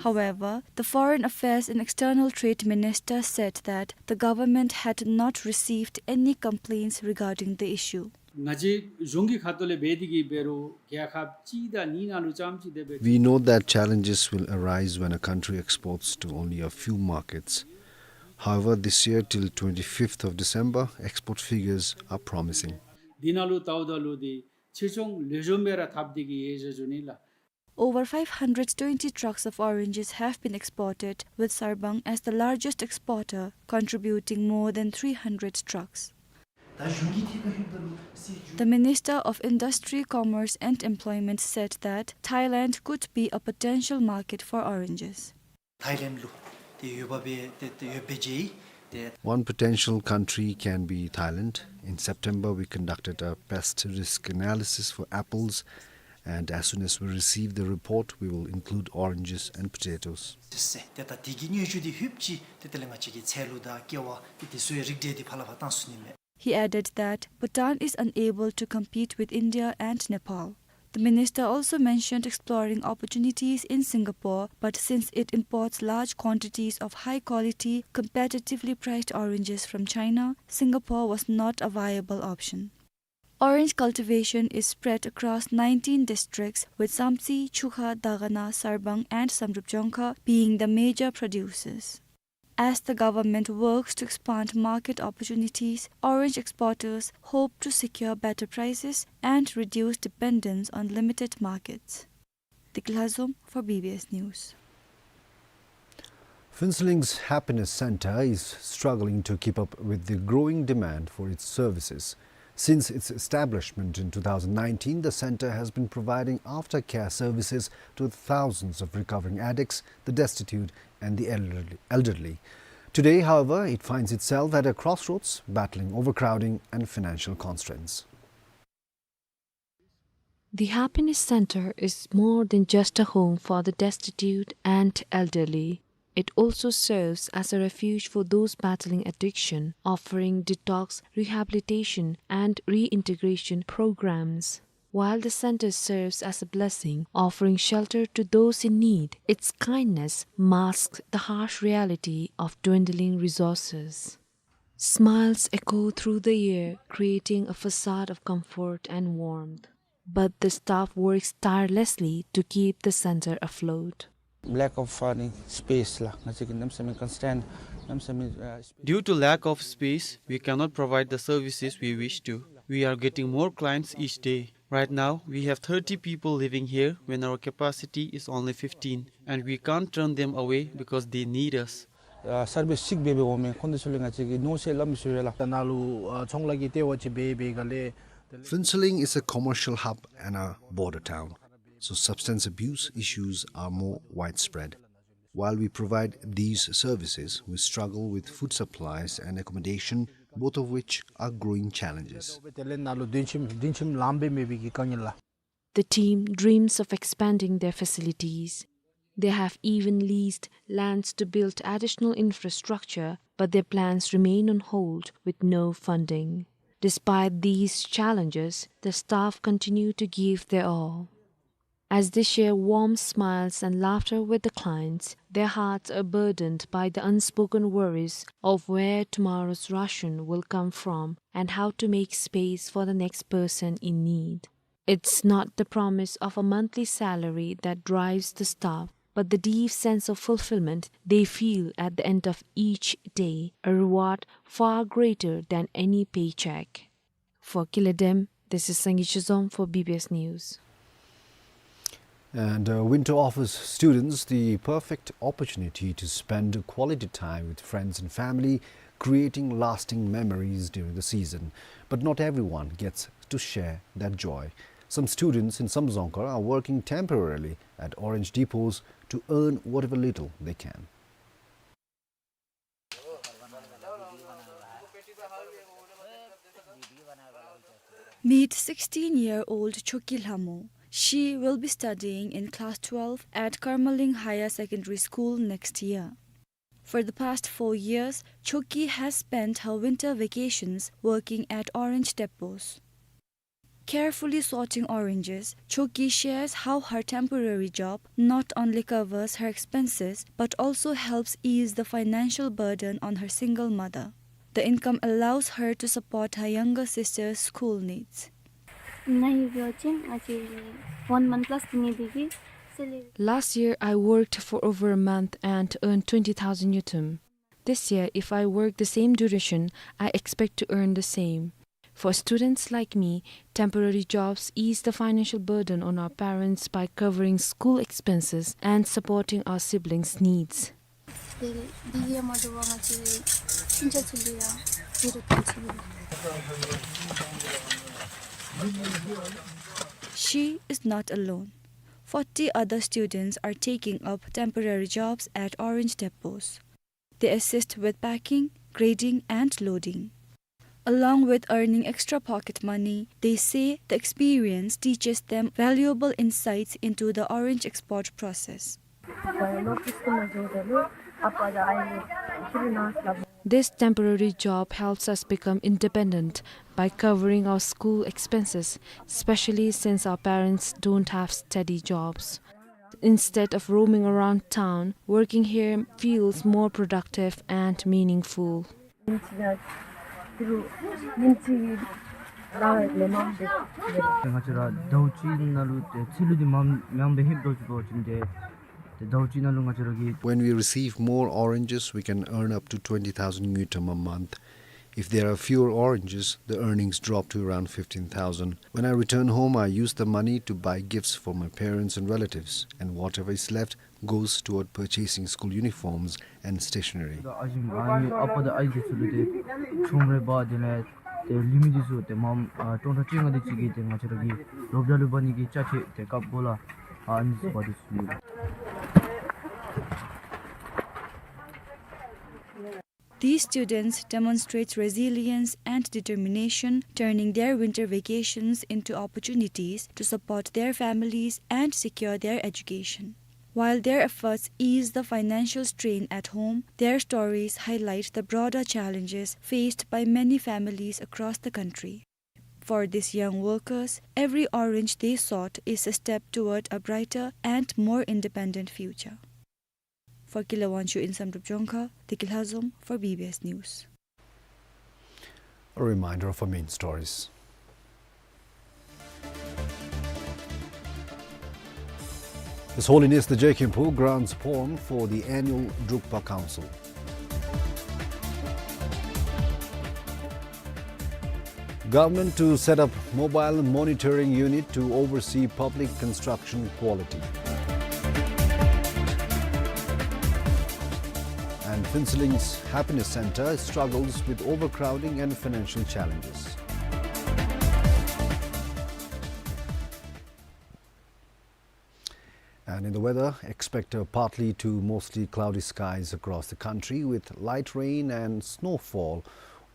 However, the Foreign Affairs and External Trade Minister said that the government had not received any complaints regarding the issue. ང་བཅས་གཞུང་གི་ཁ་ཐུག་ལས་འབད་དེ་གིས་འབད་རུང་རྒྱལ་ཁབ་གཅིག་དང་གཉིས་ནང་ལུ་རྐྱངམ་ཅིག་དེ་སྦེ། We know that challenges will arise when a country exports to only a few markets. However, this year till twenty-fifth of December, export figures are promising. འདི་ནང་ལུ་ལྟཝ་ད་ལུ་འདི་ཕྱིར་ཚོང་ལེགས་ཤོམ་སྦེ་ར་འཐབ་སྟེ་གིས་ཡོད་ཟེར་ཞུ་ནི་ལགས། Over five hundred twenty trucks of oranges have been exported, with Sarbang as the largest exporter, contributing more than three hundred trucks. The Minister of Industry, Commerce and Employment said that Thailand could be a potential market for oranges. ཐའི་ལེནཌ་ལུ་ཏེ་ཡོདཔ་སྦེ་ཏེ་ཏེ་ཡོདཔ་སྦེ་མཇལ་ཡི། ཏེ། One potential country can be Thailand. In September, we conducted a pest risk analysis for apples, and as soon as we receive the report, we will include oranges and potatoes. ཏེ་ད་དེ་གི་སྙན་ཞུ་འདི་ལྷོདཔ་ཅིག་ཏེ་དེ་ལས་ང་བཅས་ཀྱི་ཚལ་ལུ་དང་ཀེ་བ་ཏེ་དེ་ཚུ་ཡང་རིགས་འདྲ་འདི་ཕར་ལས་ཕར་བཏང་ཚུགས་ནི་མས། He added that Bhutan is unable to compete with India and Nepal. The minister also mentioned exploring opportunities in Singapore, but since it imports large quantities of high-quality, competitively priced oranges from China, Singapore was not a viable option. Orange cultivation is spread across nineteen districts, with Samtse, Chukha, Dagana, Sarbang, and Samdrup Jongkha being the major producers. As the government works to expand market opportunities, orange exporters hope to secure better prices and reduce dependence on limited markets. Dikla Zom for B B S News. Phuentsholing's Happiness Centre is struggling to keep up with the growing demand for its services. Since its establishment in two thousand nineteen, the centre has been providing aftercare services to thousands of recovering addicts, the destitute, and the elderly, elderly. Today, however, it finds itself at a crossroads, battling overcrowding and financial constraints. The Happiness Centre is more than just a home for the destitute and elderly. It also serves as a refuge for those battling addiction, offering detox, rehabilitation, and reintegration programs. While the centre serves as a blessing, offering shelter to those in need, its kindness masks the harsh reality of dwindling resources. Smiles echo through the air, creating a facade of comfort and warmth. But the staff works tirelessly to keep the centre afloat. Lack of, uh, space la, ང་བཅས་ཀྱི་གནམ་མེད་ས་མེད་constraint, གནམ་མེད་ས་མེད, uh, space. Due to lack of space, we cannot provide the services we wish to. We are getting more clients each day. Right now, we have thirty people living here when our capacity is only fifteen, and we can't turn them away because they need us. ཨ་སར་བིསི་གཅིག་འབད་འབད་འོང་མས། ཁོང་དེ་ཚུ་ལུ་ང་བཅས་ཀྱིས་མནོ་ས་སླབ་མི་ཚུགས་པས་ལགས། ད་ནཱ་ལུ་ཨ་ཚོང་ལཱ་གི་ལྟེ་བ་ཅིག་འབད་འབད་ག་ལས། Phuentsholing is a commercial hub and a border town, so substance abuse issues are more widespread. While we provide these services, we struggle with food supplies and accommodation, both of which are growing challenges. དེ་ལས་ནཱ་ལུ་སྡོད་ཁྱིམ་སྡོད་ཁྱིམ་ལངམ་སྦེ་མེད་པའི་གི་དཀའ་ངལ་ལགས། The team dreams of expanding their facilities. They have even leased lands to build additional infrastructure, but their plans remain on hold with no funding. Despite these challenges, the staff continue to give their all. As they share warm smiles and laughter with the clients, their hearts are burdened by the unspoken worries of where tomorrow's ration will come from and how to make space for the next person in need. It's not the promise of a monthly salary that drives the staff, but the deep sense of fulfillment they feel at the end of each day, a reward far greater than any paycheck. For Kile Dem, this is Sangi Chizom for B B S News. And, uh, winter offers students the perfect opportunity to spend quality time with friends and family, creating lasting memories during the season. But not everyone gets to share that joy. Some students in Samdzongkhar are working temporarily at orange depots to earn whatever little they can. Meet sixteen-year-old Choki Lhamo. She will be studying in class twelve at Karmaling Higher Secondary School next year. For the past four years, Choki has spent her winter vacations working at orange depots. Carefully sorting oranges, Choki shares how her temporary job not only covers her expenses but also helps ease the financial burden on her single mother. The income allows her to support her younger sister's school needs. Last year, I worked for over a month and earned twenty thousand ngultrum. This year, if I work the same duration, I expect to earn the same. For students like me, temporary jobs ease the financial burden on our parents by covering school expenses and supporting our siblings' needs. She is not alone. Forty other students are taking up temporary jobs at orange depots. They assist with packing, grading, and loading. Along with earning extra pocket money, they say the experience teaches them valuable insights into the orange export process. This temporary job helps us become independent by covering our school expenses, especially since our parents don't have steady jobs. Instead of roaming around town, working here feels more productive and meaningful. ང་བཅས་ར་ཟླཝ་གཅིག་ནང་ལུ་ཏེ་ཚུ་ལུ་འདི་མངམ་མངམ་སྦེ་ལྷོདཔ་བཟུམ་ཅིག་འདི་ཏེ་ཟླཝ་གཅིག་ནང་ལུ་ང་བཅས་ར་གི When we receive more oranges, we can earn up to twenty thousand ngultrum a month. If there are fewer oranges, the earnings drop to around fifteen thousand. When I return home, I use the money to buy gifts for my parents and relatives, and whatever is left goes toward purchasing school uniforms and stationery. ཨ་ཞེ་ཨ་ནི་ཨ་པ་དང་ཨའི་འདི་ཚུ་ལུ་ཏེ་ཁྲོམ་ར་འབག་དེ་ལས་ཏེ་ལུད་མི་འདི་ཚུ་ཏེ་མངམ་ཨ་སྟོང་ཕྲག་བཅོ་ལྔ་དེ་ཅིག་གི་ཏེ་ང་བཅས་ར་གི་སློབ་གྲྭ་ལུ་འབག་ནི་གི་ཅ་ཆས་ཏེ་ཀབ་གོ་ལ་ཨ་ཨ་ནི་ཚུ་འབག་སྟེ་ཚུ་ཡོད། These students demonstrate resilience and determination, turning their winter vacations into opportunities to support their families and secure their education. While their efforts ease the financial strain at home, their stories highlight the broader challenges faced by many families across the country. For these young workers, every orange they sort is a step toward a brighter and more independent future. For Kilawanshu in Samdrup Jongkha, Tiki Lhazom for B B S News. A reminder of our main stories. His Holiness the J K Pu grants pawn for the annual Drukpa Council. Government to set up mobile monitoring unit to oversee public construction quality. And Phuentsholing's Happiness Centre struggles with overcrowding and financial challenges. And in the weather, expect a partly to mostly cloudy skies across the country with light rain and snowfall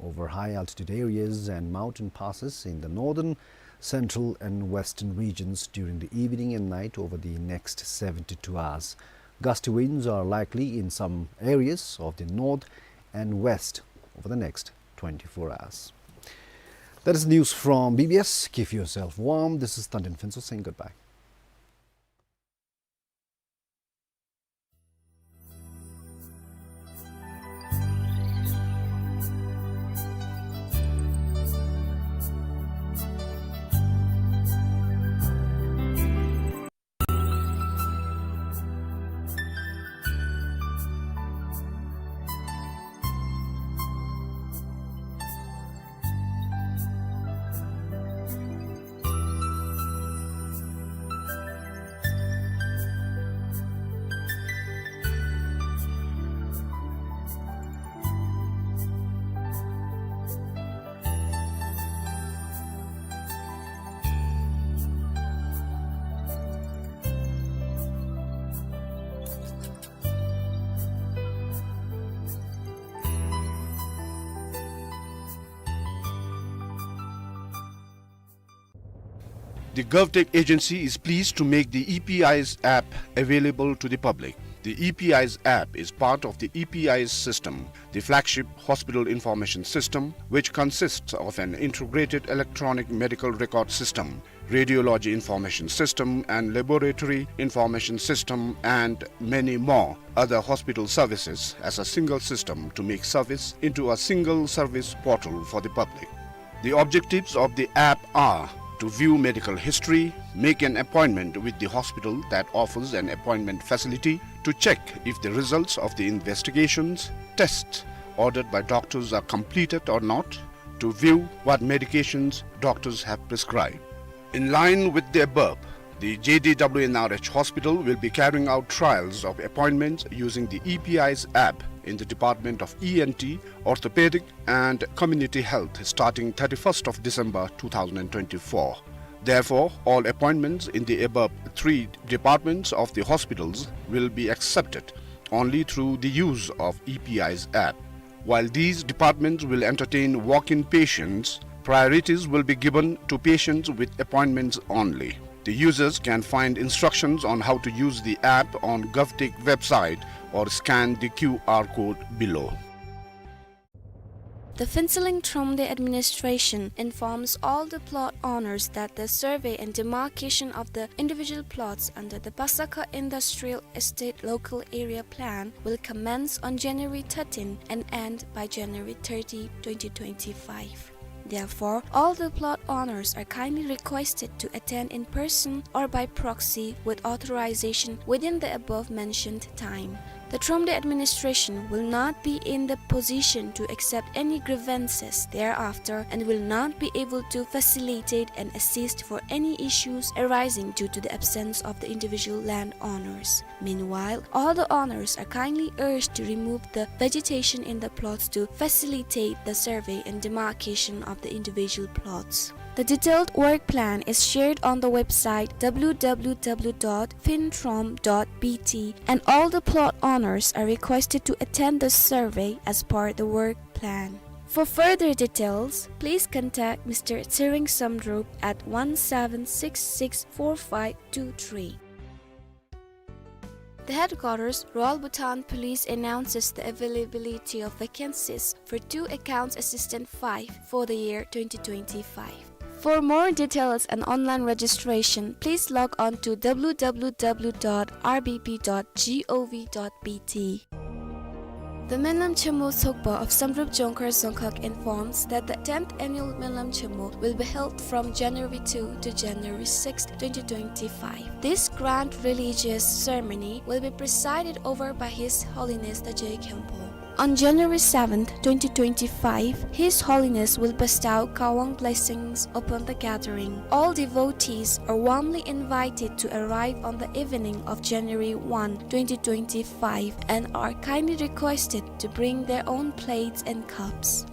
over high altitude areas and mountain passes in the northern, central and western regions during the evening and night over the next seventy-two hours. Gusty winds are likely in some areas of the north and west over the next twenty-four hours. That is news from B B S. Keep yourself warm. This is Tandin Phuentso saying goodbye. The GovTech agency is pleased to make the E P I's app available to the public. The E P I's app is part of the E P I's system, the flagship hospital information system, which consists of an integrated electronic medical record system, radiology information system, and laboratory information system, and many more other hospital services as a single system to make service into a single service portal for the public. The objectives of the app are to view medical history, make an appointment with the hospital that offers an appointment facility, to check if the results of the investigations, tests ordered by doctors are completed or not, to view what medications doctors have prescribed. In line with the above, the J D W N R H hospital will be carrying out trials of appointments using the E P I's app in the Department of E N T, Orthopedic and Community Health starting thirty-first of December two thousand and twenty-four. Therefore, all appointments in the above three departments of the hospitals will be accepted only through the use of E P I's app. While these departments will entertain walk-in patients, priorities will be given to patients with appointments only. The users can find instructions on how to use the app on GovTech website or scan the Q R code below. The Phuentsholing Thromde administration informs all the plot owners that the survey and demarcation of the individual plots under the Pasakha Industrial Estate Local Area Plan will commence on January thirteen and end by January thirty, twenty twenty-five. Therefore, all the plot owners are kindly requested to attend in person or by proxy with authorization within the above mentioned time. The Thromde administration will not be in the position to accept any grievances thereafter and will not be able to facilitate and assist for any issues arising due to the absence of the individual landowners. Meanwhile, all the owners are kindly urged to remove the vegetation in the plots to facilitate the survey and demarcation of the individual plots. The detailed work plan is shared on the website w w w dot phuenthromde dot b t, and all the plot owners are requested to attend the survey as per the work plan. For further details, please contact Mister Tshering Samdrup at one seven six six four five two three. The headquarters, Royal Bhutan Police, announces the availability of vacancies for two accounts assistant five for the year twenty twenty-five. For more details and online registration, please log on to w w w dot r b p dot g o v dot b t. The Menlam Chemo Tsokpa of Samdrup Jongkhar Dzongkhag informs that the tenth annual Menlam Chemo will be held from January two to January sixth, twenty twenty-five. This grand religious ceremony will be presided over by His Holiness the Je Khenpo. On January seventh, twenty twenty-five, His Holiness will bestow Kawang blessings upon the gathering. All devotees are warmly invited to arrive on the evening of January one, twenty twenty-five, and are kindly requested to bring their own plates and cups.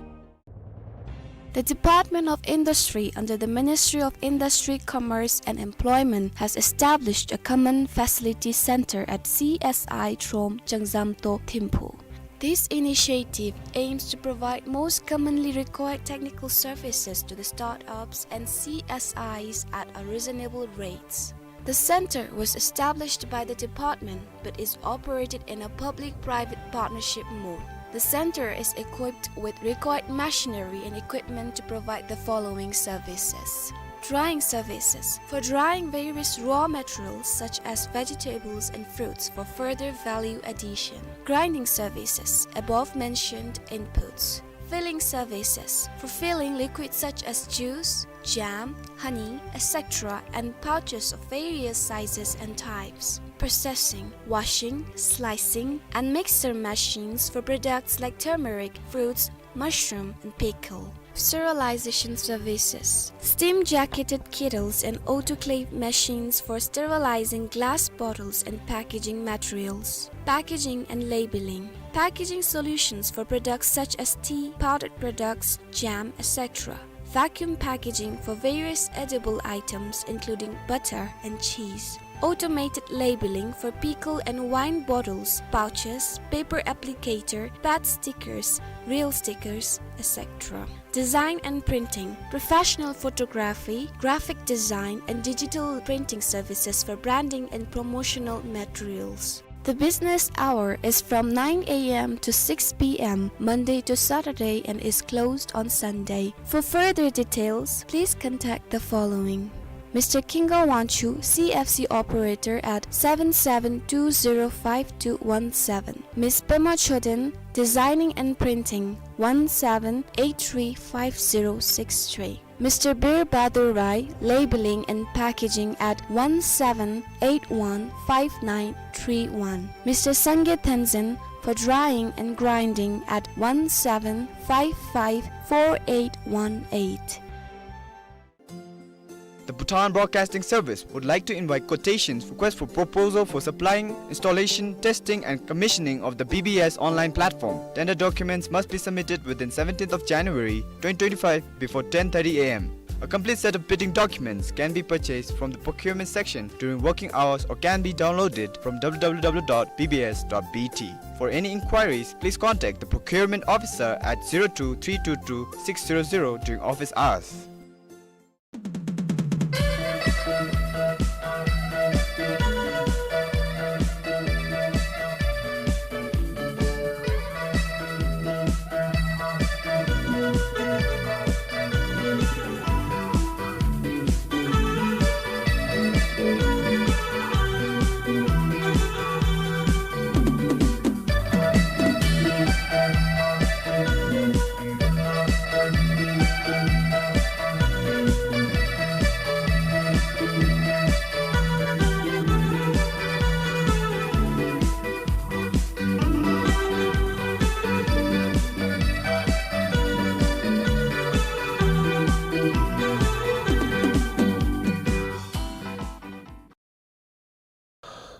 The Department of Industry under the Ministry of Industry, Commerce and Employment has established a Common Facility Center at C S I Throme, Changzamto, Thimphu. This initiative aims to provide most commonly required technical services to the startups and C S Is at a reasonable rates. The center was established by the department but is operated in a public-private partnership mode. The center is equipped with required machinery and equipment to provide the following services. Drying services, for drying various raw materials such as vegetables and fruits for further value addition. Grinding services, above mentioned inputs. Filling services, for filling liquids such as juice, jam, honey, et cetera, and pouches of various sizes and types. Processing, washing, slicing, and mixer machines for products like turmeric, fruits, mushroom, and pickle. Sterilization services, steam jacketed kettles and autoclave machines for sterilizing glass bottles and packaging materials. Packaging and labeling, packaging solutions for products such as tea, powdered products, jam, et cetera. Vacuum packaging for various edible items including butter and cheese. Automated labeling for pickle and wine bottles, pouches, paper applicator, pad stickers, reel stickers, et cetera. Design and printing, professional photography, graphic design, and digital printing services for branding and promotional materials. The business hour is from nine A M to six P M, Monday to Saturday, and is closed on Sunday. For further details, please contact the following: Mister Kingo Wangchuk, C F C operator, at seven seven two zero five two one seven. Miss Pema Choden, designing and printing, one seven eight three five zero six three. Mister Bir Bahadur Rai, labeling and packaging, at one seven eight one five nine three one. Mister Sange Tenzin, for drying and grinding, at one seven five five four eight one eight. The Bhutan Broadcasting Service would like to invite quotations, request for proposal for supplying, installation, testing, and commissioning of the B B S online platform. Tender documents must be submitted within seventeenth of January twenty twenty-five before ten thirty A M. A complete set of bidding documents can be purchased from the procurement section during working hours or can be downloaded from W W W dot B B S dot B T. For any inquiries, please contact the procurement officer at zero two three two two six zero zero during office hours.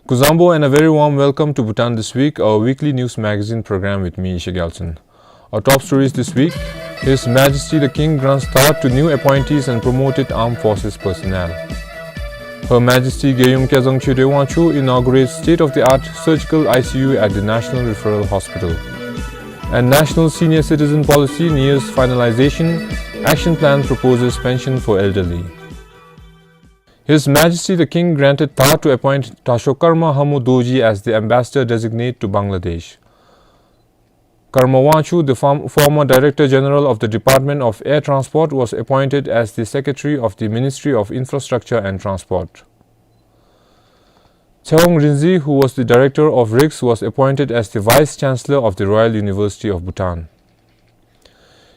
Kuzuzangpo and a very warm welcome to Bhutan This Week, our weekly news magazine program with me, Ishak Gyaltshen. Our top stories this week: His Majesty the King grants tha to new appointees and promoted armed forces personnel. Her Majesty Gyeyum Kezang Choedwe Wangchuck inaugurates state-of-the-art surgical I C U at the National Referral Hospital. And National Senior Citizen Policy nears finalization, action plan proposes pension for elderly. His Majesty the King granted tha to appoint Dasho Karma Hamo Dorji as the Ambassador Designate to Bangladesh. Karma Wangchuck, the form-, former Director General of the Department of Air Transport, was appointed as the Secretary of the Ministry of Infrastructure and Transport. Tshewang Rinzhi, who was the Director of rigs, was appointed as the Vice Chancellor of the Royal University of Bhutan.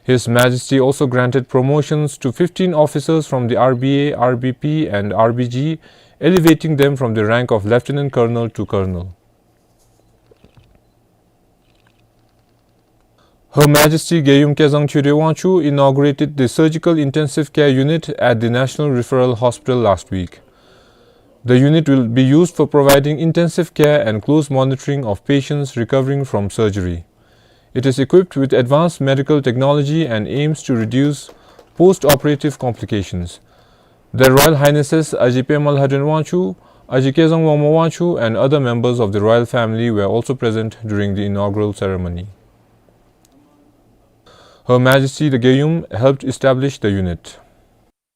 His Majesty also granted promotions to fifteen officers from the R B A, R B P and R B G, elevating them from the rank of Lieutenant Colonel to Colonel. Her Majesty Gyeyum Kezang Choedwe Wangchuck inaugurated the Surgical Intensive Care Unit at the National Referral Hospital last week. The unit will be used for providing intensive care and close monitoring of patients recovering from surgery. It is equipped with advanced medical technology and aims to reduce post-operative complications. Their Royal Highnesses Aji Pema Lhadren Wangchuck, Aji Kezang Wangmo Wangchuck, and other members of the royal family were also present during the inaugural ceremony. Her Majesty the Gyeyum helped establish the unit.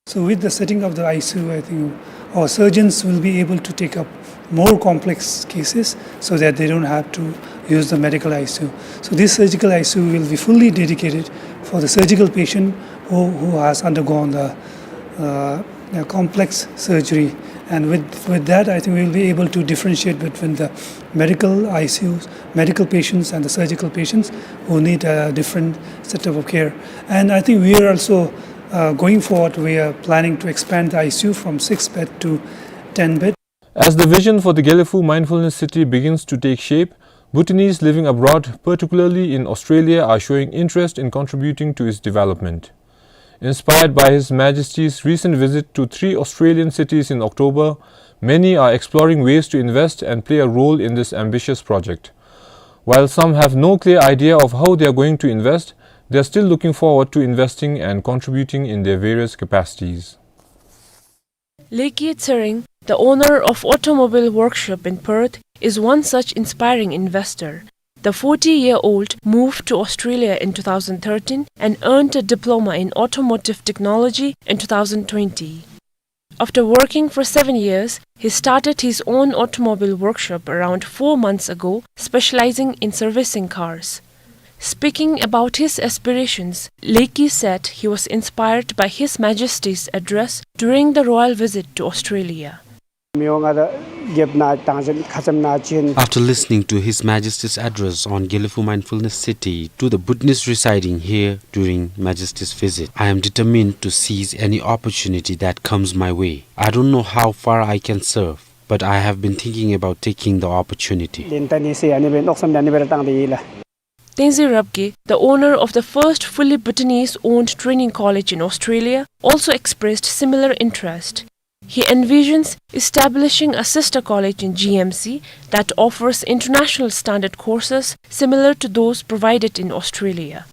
So with the setting of the I C U, I think our surgeons will be able to take up more complex cases so that they don't have to use the medical I C U. So this surgical I C U will be fully dedicated for the surgical patient who, who has undergone the, uh, uh, complex surgery. And with, with that, I think we will be able to differentiate between the medical I C Us, medical patients, and the surgical patients who need a different setup of care. And I think we are also, uh, going forward, we are planning to expand the I C U from six bed to ten bed. As the vision for the Gelephu Mindfulness City begins to take shape, Bhutanese living abroad, particularly in Australia, are showing interest in contributing to its development. Inspired by His Majesty's recent visit to three Australian cities in October, many are exploring ways to invest and play a role in this ambitious project. While some have no clear idea of how they are going to invest, they are still looking forward to investing and contributing in their various capacities. Leki Tsering, the owner of automobile workshop in Perth, is one such inspiring investor. The forty-year-old moved to Australia in two thousand thirteen and earned a diploma in automotive technology in two thousand twenty. After working for seven years, he started his own automobile workshop around four months ago, specializing in servicing cars. Speaking about his aspirations, Leki said he was inspired by His Majesty's address during the royal visit to Australia. After listening to His Majesty's address on Gelephu Mindfulness City to the Bhutanese residing here during Majesty's visit, I am determined to seize any opportunity that comes my way. I don't know how far I can serve, but I have been thinking about taking the opportunity. Tenzin Rabgye, the owner of the first fully Bhutanese-owned training college in Australia, also expressed similar interest. He envisions establishing a sister college in G M C that offers international standard courses similar to those provided in Australia.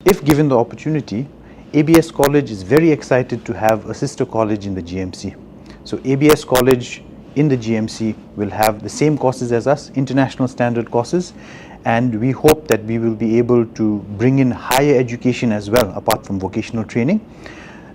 If given the opportunity, A B S College is very excited to have a sister college in the G M C. So A B S College in the G M C will have the same courses as us, international standard courses, and we hope that we will be able to bring in higher education as well, apart from vocational training.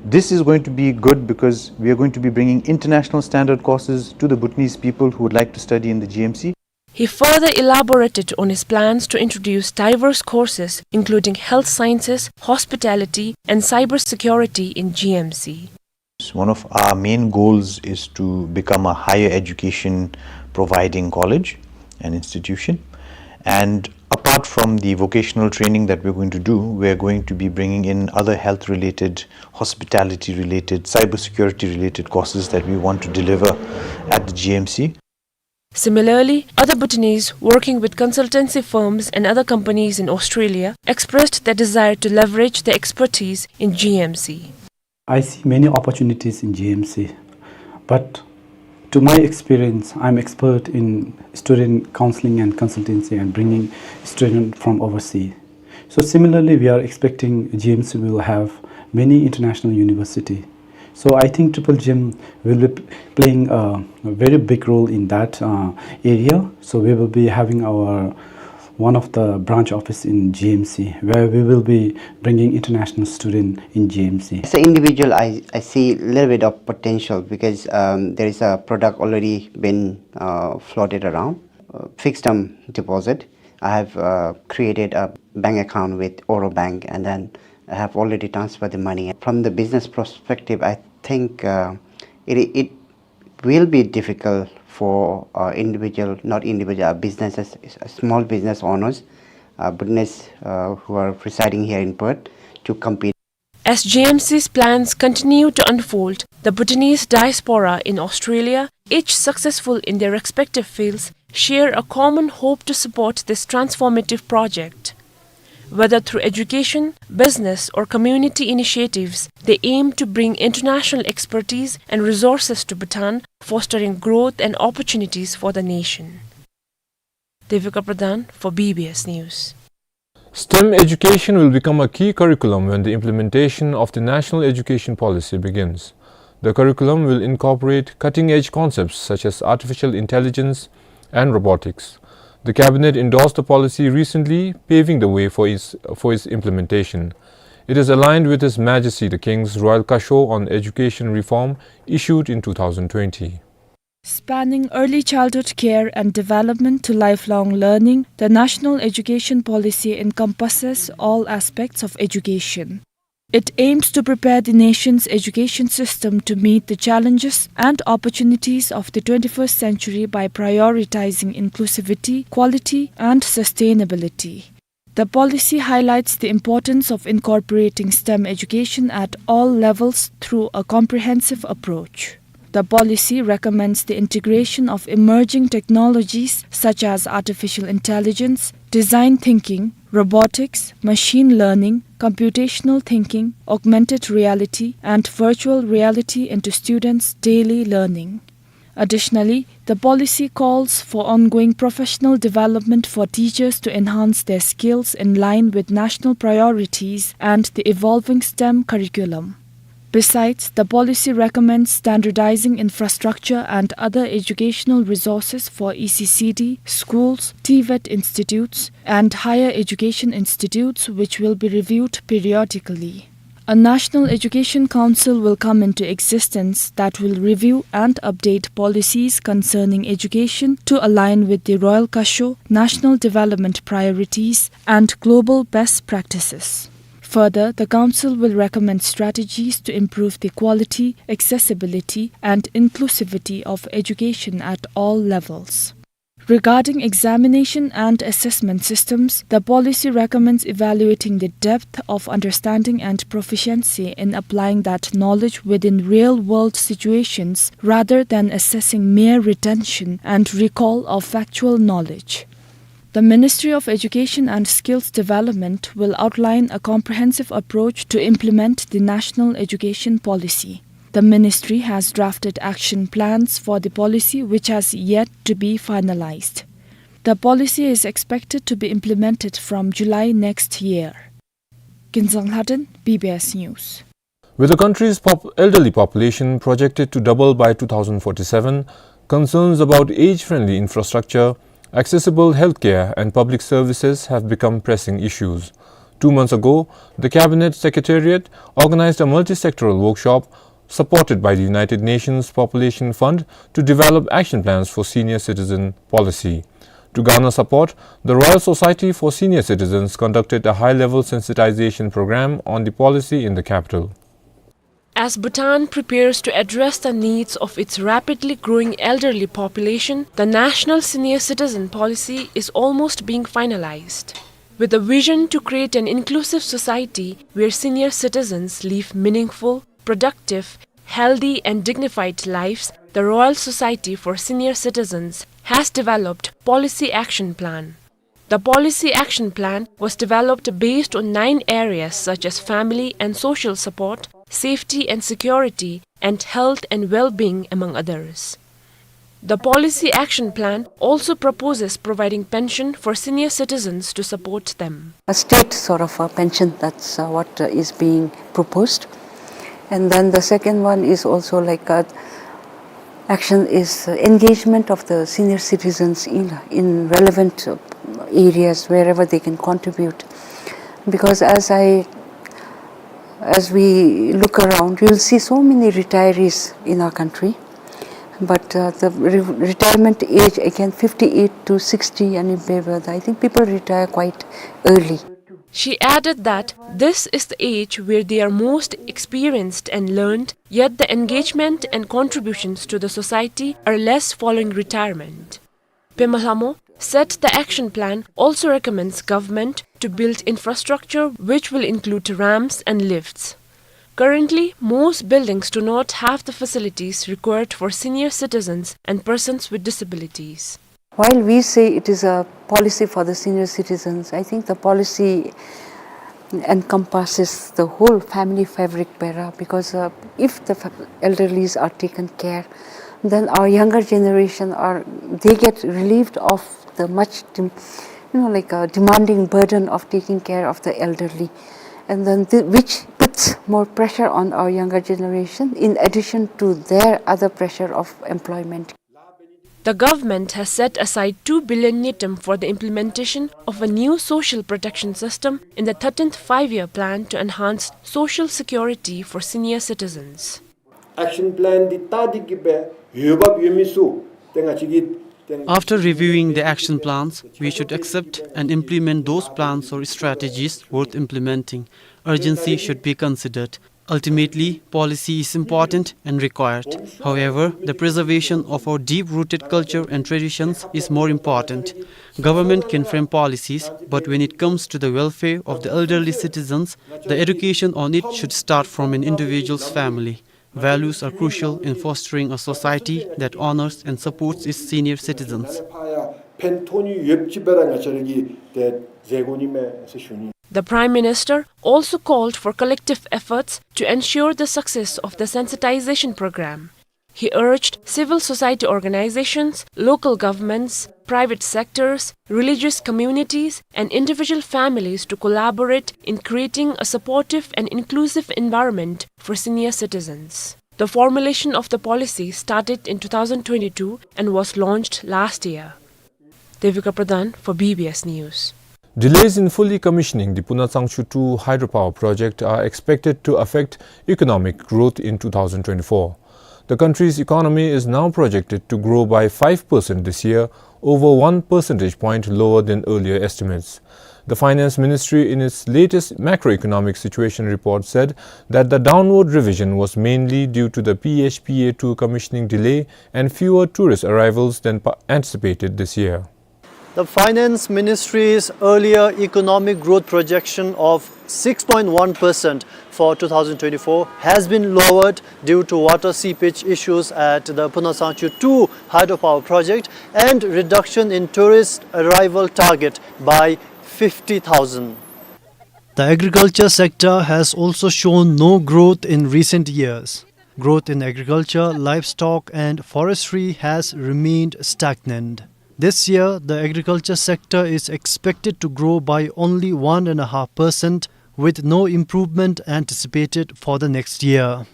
This is going to be good because we are going to be bringing international standard courses to the Bhutanese people who would like to study in the G M C. He further elaborated on his plans to introduce diverse courses, including health sciences, hospitality, and cybersecurity in G M C. One of our main goals is to become a higher education providing college and institution. And apart from the vocational training that we're going to do, we're going to be bringing in other health related, hospitality related, cybersecurity related courses that we want to deliver at the G M C. Similarly, other Bhutanese working with consultancy firms and other companies in Australia expressed their desire to leverage their expertise in G M C. I see many opportunities in G M C, but to my experience, I'm expert in student counseling and consultancy and bringing student from overseas. So similarly, we are expecting G M C will have many international university. So I think Triple G M will be p-, playing a, a very big role in that, uh, area. So we will be having our one of the branch office in G M C, where we will be bringing international student in G M C. As an individual, I, I see a little bit of potential because, um, there is a product already been, uh, floated around, uh, fixed term deposit. I have, uh, created a bank account with Oro Bank, and then I have already transferred the money. From the business perspective, I think, uh, it, it will be difficult for, uh, individual, not individual, uh, businesses, uh, small business owners, uh, business, uh, who are residing here in Perth to compete. As G M C's plans continue to unfold, the Bhutanese diaspora in Australia, each successful in their respective fields, share a common hope to support this transformative project. Whether through education, business, or community initiatives, they aim to bring international expertise and resources to Bhutan, fostering growth and opportunities for the nation. Devika Pradhan for B B S News. STEM education will become a key curriculum when the implementation of the National Education Policy begins. The curriculum will incorporate cutting-edge concepts such as artificial intelligence and robotics. The cabinet endorsed the policy recently, paving the way for its, for its implementation. It is aligned with His Majesty the King's Royal Kasho on Education Reform, issued in two thousand twenty. Spanning early childhood care and development to lifelong learning, the National Education Policy encompasses all aspects of education. It aims to prepare the nation's education system to meet the challenges and opportunities of the twenty-first century by prioritizing inclusivity, quality, and sustainability. The policy highlights the importance of incorporating STEM education at all levels through a comprehensive approach. The policy recommends the integration of emerging technologies such as artificial intelligence, design thinking, robotics, machine learning, computational thinking, augmented reality, and virtual reality into students' daily learning. Additionally, the policy calls for ongoing professional development for teachers to enhance their skills in line with national priorities and the evolving STEM curriculum. Besides, the policy recommends standardizing infrastructure and other educational resources for E C C D, schools, TVET institutes, and higher education institutes, which will be reviewed periodically. A National Education Council will come into existence that will review and update policies concerning education to align with the Royal Kasho national development priorities and global best practices. Further, the Council will recommend strategies to improve the quality, accessibility, and inclusivity of education at all levels. Regarding examination and assessment systems, the policy recommends evaluating the depth of understanding and proficiency in applying that knowledge within real-world situations rather than assessing mere retention and recall of factual knowledge. The Ministry of Education and Skills Development will outline a comprehensive approach to implement the National Education Policy. The ministry has drafted action plans for the policy, which has yet to be finalized. The policy is expected to be implemented from July next year. Kinzang Lhaden, B B S News. With the country's pop-, elderly population projected to double by two thousand forty-seven, concerns about age-friendly infrastructure, accessible healthcare and public services have become pressing issues. Two months ago, the Cabinet Secretariat organized a multi-sectoral workshop supported by the United Nations Population Fund to develop action plans for senior citizen policy. To garner support, the Royal Society for Senior Citizens conducted a high-level sensitization program on the policy in the capital. As Bhutan prepares to address the needs of its rapidly growing elderly population, the National Senior Citizen Policy is almost being finalized. With a vision to create an inclusive society where senior citizens live meaningful, productive, healthy and dignified lives, the Royal Society for Senior Citizens has developed Policy Action Plan. The Policy Action Plan was developed based on nine areas such as family and social support, safety and security, and health and well-being, among others. The Policy Action Plan also proposes providing pension for senior citizens to support them. A state sort of a pension, that's, uh, what, uh, is being proposed. And then the second one is also like, uh, action is, uh, engagement of the senior citizens in, in relevant, uh, areas wherever they can contribute. Because as I, as we look around, you'll see so many retirees in our country. But, uh, the re-, retirement age, again, fifty-eight to sixty and above, I think people retire quite early. She added that this is the age where they are most experienced and learned, yet the engagement and contributions to the society are less following retirement. Pema Lammo said the action plan also recommends government to build infrastructure which will include ramps and lifts. Currently, most buildings do not have the facilities required for senior citizens and persons with disabilities. While we say it is a policy for the senior citizens, I think the policy encompasses the whole family fabric, Pema, because, uh, if the fa-, elderlies are taken care, then our younger generation are, they get relieved of the much dem-, you know, like, a demanding burden of taking care of the elderly, and then the, which puts more pressure on our younger generation in addition to their other pressure of employment. The government has set aside two billion ngultrum for the implementation of a new social protection system in the thirteenth Five-Year Plan to enhance social security for senior citizens. Action plan འདི་ལྟ་སྟེ་གི་སྦེ་འོས་འབབ་ཡོད་མི་ཚུ་ཏེ་ང་བཅས་ཀྱིས་ཏེ། After reviewing the action plans, we should accept and implement those plans or strategies worth implementing. Urgency should be considered. Ultimately, policy is important and required. However, the preservation of our deep-rooted culture and traditions is more important. Government can frame policies, but when it comes to the welfare of the elderly citizens, the education on it should start from an individual's family. Values are crucial in fostering a society that honors and supports its senior citizens. ཕན་ཐོགས་ནི་ཡོདཔ་ཅིག་སྦེ་ར་ང་བཅས་ར་གིས་ཏེ་མཛད་དགོ་ནི་མས་ཟེར་ཞུ་ནི། The Prime Minister also called for collective efforts to ensure the success of the sensitization program. He urged civil society organizations, local governments, private sectors, religious communities, and individual families to collaborate in creating a supportive and inclusive environment for senior citizens. The formulation of the policy started in two thousand twenty-two and was launched last year. Devika Pradhan for B B S News. Delays in fully commissioning the Puna Tsangchu two hydropower project are expected to affect economic growth in two thousand twenty-four. The country's economy is now projected to grow by five percent this year, over one percentage point lower than earlier estimates. The Finance Ministry, in its latest macroeconomic situation report, said that the downward revision was mainly due to the P H P A two commissioning delay and fewer tourist arrivals than pa-, anticipated this year. The Finance Ministry's earlier economic growth projection of six point one percent for two thousand twenty-four has been lowered due to water seepage issues at the Puna Tsangchu two hydropower project and reduction in tourist arrival target by fifty thousand. The agriculture sector has also shown no growth in recent years. Growth in agriculture, livestock and forestry has remained stagnant. This year, the agriculture sector is expected to grow by only one and a half percent, with no improvement anticipated for the next year.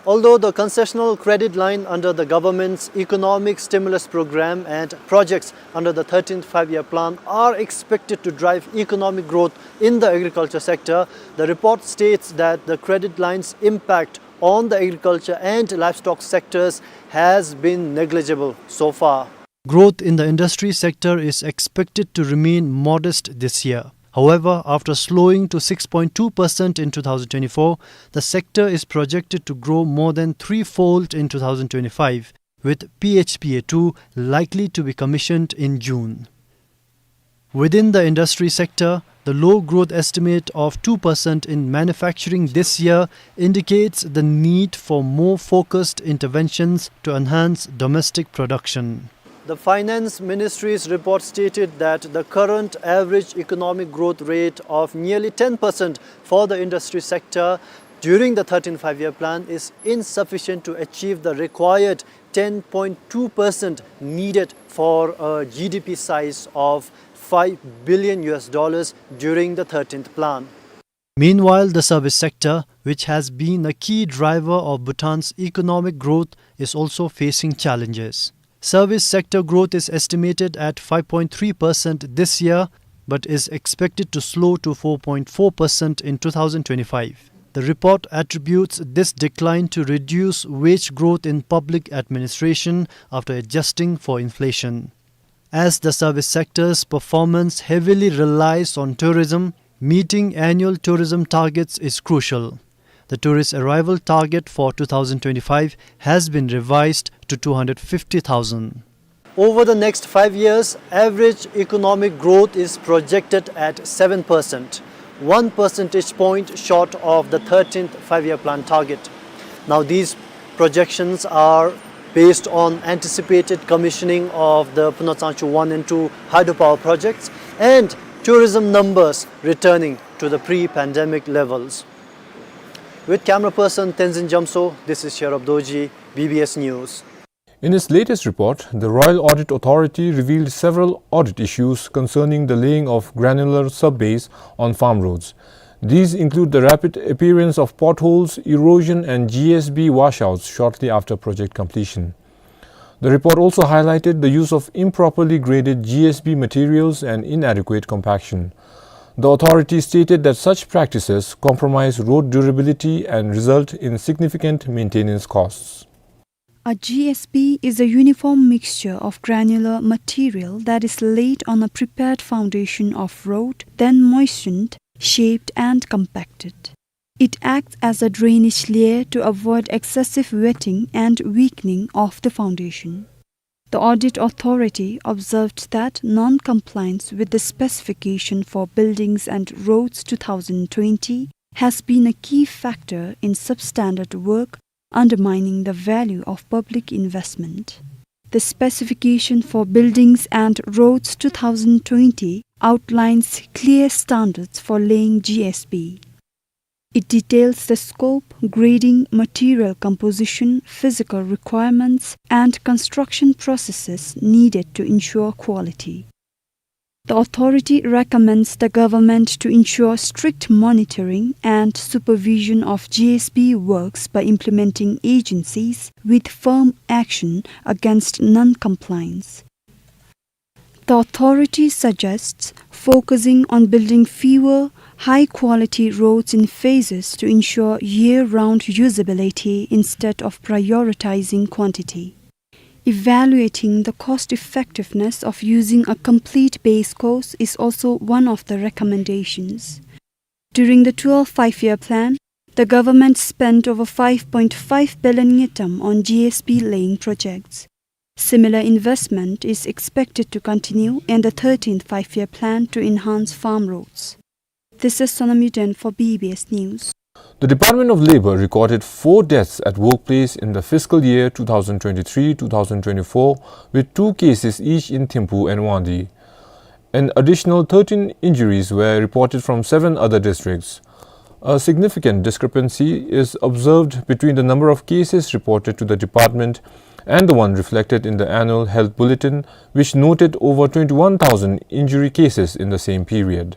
Although the concessional credit line under the government's economic stimulus program and projects under the thirteenth Five-Year Plan are expected to drive economic growth in the agriculture sector, the report states that the credit line's impact on the agriculture and livestock sectors has been negligible so far. Growth in the industry sector is expected to remain modest this year. However, after slowing to six point two percent in two thousand twenty-four, the sector is projected to grow more than threefold in two thousand twenty-five, with P H P A two likely to be commissioned in June. Within the industry sector, the low growth estimate of two percent in manufacturing this year indicates the need for more focused interventions to enhance domestic production. The Finance Ministry's report stated that the current average economic growth rate of nearly ten percent for the industry sector during the thirteenth Five-Year Plan is insufficient to achieve the required ten point two percent needed for a G D P size of five billion U S dollars during the thirteenth plan. Meanwhile, the service sector, which has been a key driver of Bhutan's economic growth, is also facing challenges. Service sector growth is estimated at five point three percent this year, but is expected to slow to four point four percent in two thousand twenty-five. The report attributes this decline to reduced wage growth in public administration after adjusting for inflation. As the service sector's performance heavily relies on tourism, meeting annual tourism targets is crucial. The tourist arrival target for two thousand twenty-five has been revised to two hundred fifty thousand. Over the next five years, average economic growth is projected at seven percent, one percentage point short of the thirteenth Five-Year Plan target. Now, these projections are based on anticipated commissioning of the Puna Tsangchu one and two hydropower projects and tourism numbers returning to the pre-pandemic levels. With camera person Tenzin Jamso, this is Sherab Dorji, B B S News. In its latest report, the Royal Audit Authority revealed several audit issues concerning the laying of granular sub-base on farm roads. These include the rapid appearance of potholes, erosion, and G S B washouts shortly after project completion. The report also highlighted the use of improperly graded G S B materials and inadequate compaction. The authority stated that such practices compromise road durability and result in significant maintenance costs. A G S B is a uniform mixture of granular material that is laid on a prepared foundation of road, then moistened, shaped and compacted. It acts as a drainage layer to avoid excessive wetting and weakening of the foundation. The Audit Authority observed that non-compliance with the specification for buildings and roads two thousand twenty has been a key factor in substandard work, undermining the value of public investment. The specification for buildings and roads two thousand twenty outlines clear standards for laying G S B. It details the scope, grading, material composition, physical requirements, and construction processes needed to ensure quality. The authority recommends the government to ensure strict monitoring and supervision of G S B works by implementing agencies with firm action against non-compliance. The authority suggests focusing on building fewer, high-quality roads in phases to ensure year-round usability instead of prioritizing quantity. Evaluating the cost-effectiveness of using a complete base course is also one of the recommendations. During the twelfth Five-Year Plan, the government spent over five point five billion ngultrum on G S B laying projects. Similar investment is expected to continue in the thirteenth Five-Year Plan to enhance farm roads. This is Sonam Yuden for B B S News. The Department of Labour recorded four deaths at workplace in the fiscal year two thousand twenty-three two thousand twenty-four, with two cases each in Thimphu and Wangdue. An additional thirteen injuries were reported from seven other districts. A significant discrepancy is observed between the number of cases reported to the department and the one reflected in the annual health bulletin, which noted over twenty-one thousand injury cases in the same period.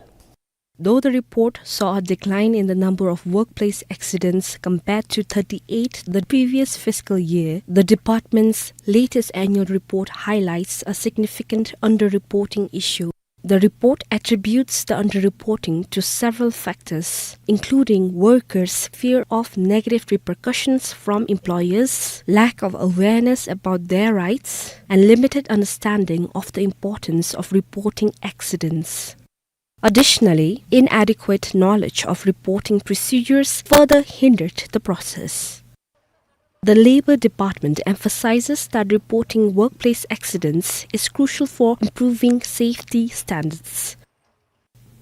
Though the report saw a decline in the number of workplace accidents compared to thirty-eight the previous fiscal year, the department's latest annual report highlights a significant underreporting issue. The report attributes the underreporting to several factors, including workers' fear of negative repercussions from employers, lack of awareness about their rights, and limited understanding of the importance of reporting accidents. Additionally, inadequate knowledge of reporting procedures further hindered the process. The Labour Department emphasizes that reporting workplace accidents is crucial for improving safety standards.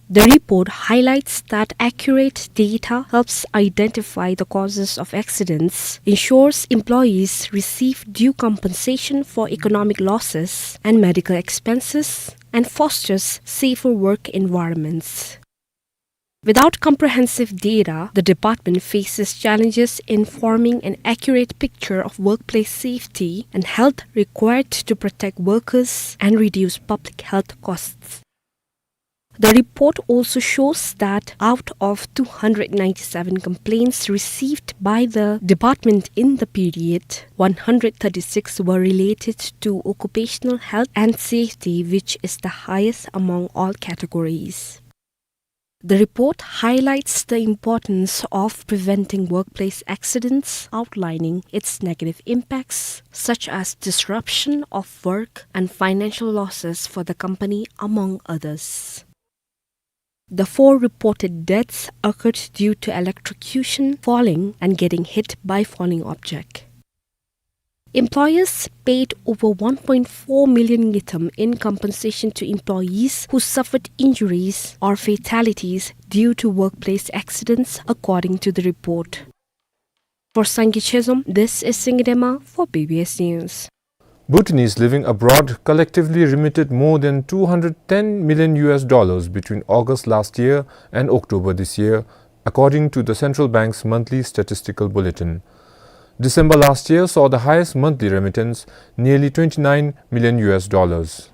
The report highlights that accurate data helps identify the causes of accidents, ensures employees receive due compensation for economic losses and medical expenses, and fosters safer work environments. Without comprehensive data, the department faces challenges in forming an accurate picture of workplace safety and health required to protect workers and reduce public health costs. The report also shows that out of two hundred ninety-seven complaints received by the department in the period, one hundred thirty-six were related to occupational health and safety, which is the highest among all categories. The report highlights the importance of preventing workplace accidents, outlining its negative impacts, such as disruption of work and financial losses for the company, among others. The four reported deaths occurred due to electrocution, falling, and getting hit by falling object. Employers paid over one point four million ngultrum in compensation to employees who suffered injuries or fatalities due to workplace accidents, according to the report. For Sangay Chezom, this is Singye Dema for B B S News. Bhutanese living abroad collectively remitted more than two hundred ten million U S dollars between August last year and October this year, according to the central bank's monthly statistical bulletin. December last year saw the highest monthly remittance, nearly twenty-nine million U S dollars.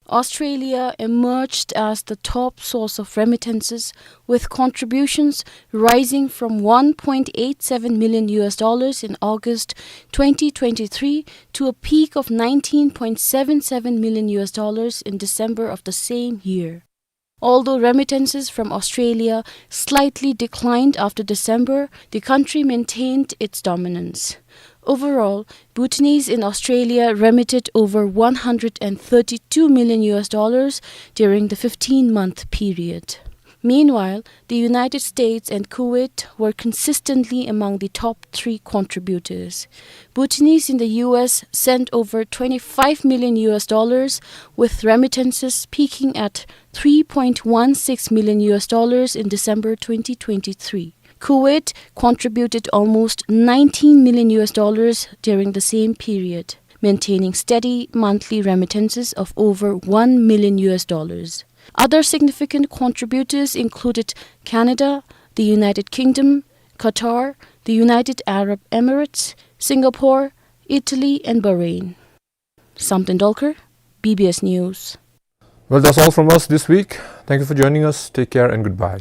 Australia emerged as the top source of remittances, with contributions rising from one point eight seven million U S dollars in August twenty twenty-three to a peak of nineteen point seven seven million U S dollars in December of the same year. Although remittances from Australia slightly declined after December, the country maintained its dominance. Overall, Bhutanese in Australia remitted over one hundred and thirty-two million U S dollars during the fifteen-month period. Meanwhile, the United States and Kuwait were consistently among the top three contributors. Bhutanese in the U S sent over twenty-five million U S dollars, with remittances peaking at three point one six million U S dollars in December twenty twenty-three. Kuwait contributed almost nineteen million U S dollars during the same period, maintaining steady monthly remittances of over one million U S dollars. Other significant contributors included Canada, the United Kingdom, Qatar, the United Arab Emirates, Singapore, Italy, and Bahrain. Samten Dolkar, B B S News. Well, that's all from us this week. Thank you for joining us. Take care and goodbye.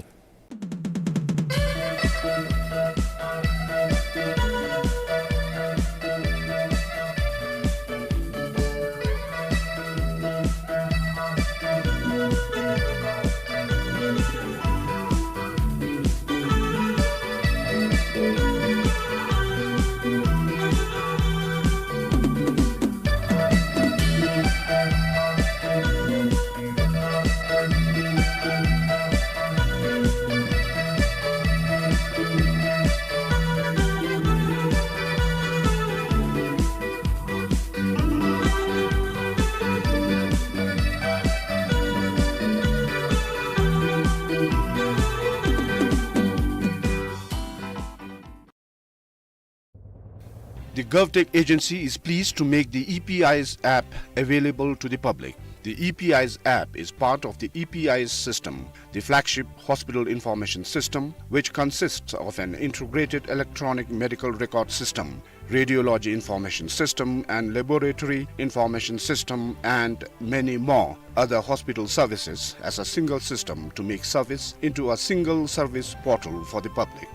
The GovTech agency is pleased to make the E P Eyes app available to the public. The E P Eyes app is part of the E P Eyes system, the flagship hospital information system, which consists of an integrated electronic medical record system, radiology information system, and laboratory information system, and many more other hospital services as a single system to make service into a single service portal for the public.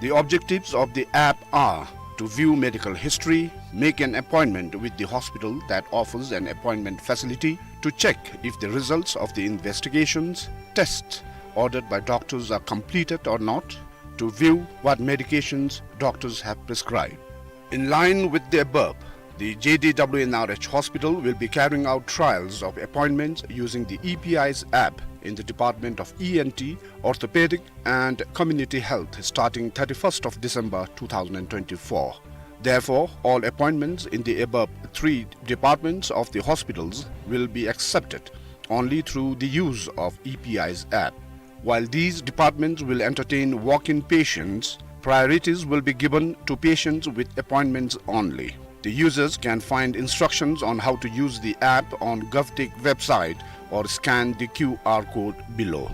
The objectives of the app are to view medical history, make an appointment with the hospital that offers an appointment facility, to check if the results of the investigations, tests ordered by doctors are completed or not, to view what medications doctors have prescribed. In line with the above, the J D W N R H Hospital will be carrying out trials of appointments using the E P Eyes app in the Department of E N T, Orthopedic and Community Health starting thirty-first of December two thousand and twenty-four. Therefore, all appointments in the above three departments of the hospitals will be accepted only through the use of E P Eyes app. While these departments will entertain walk-in patients, priorities will be given to patients with appointments only. The users can find instructions on how to use the app on GovTech website or scan the Q R code below.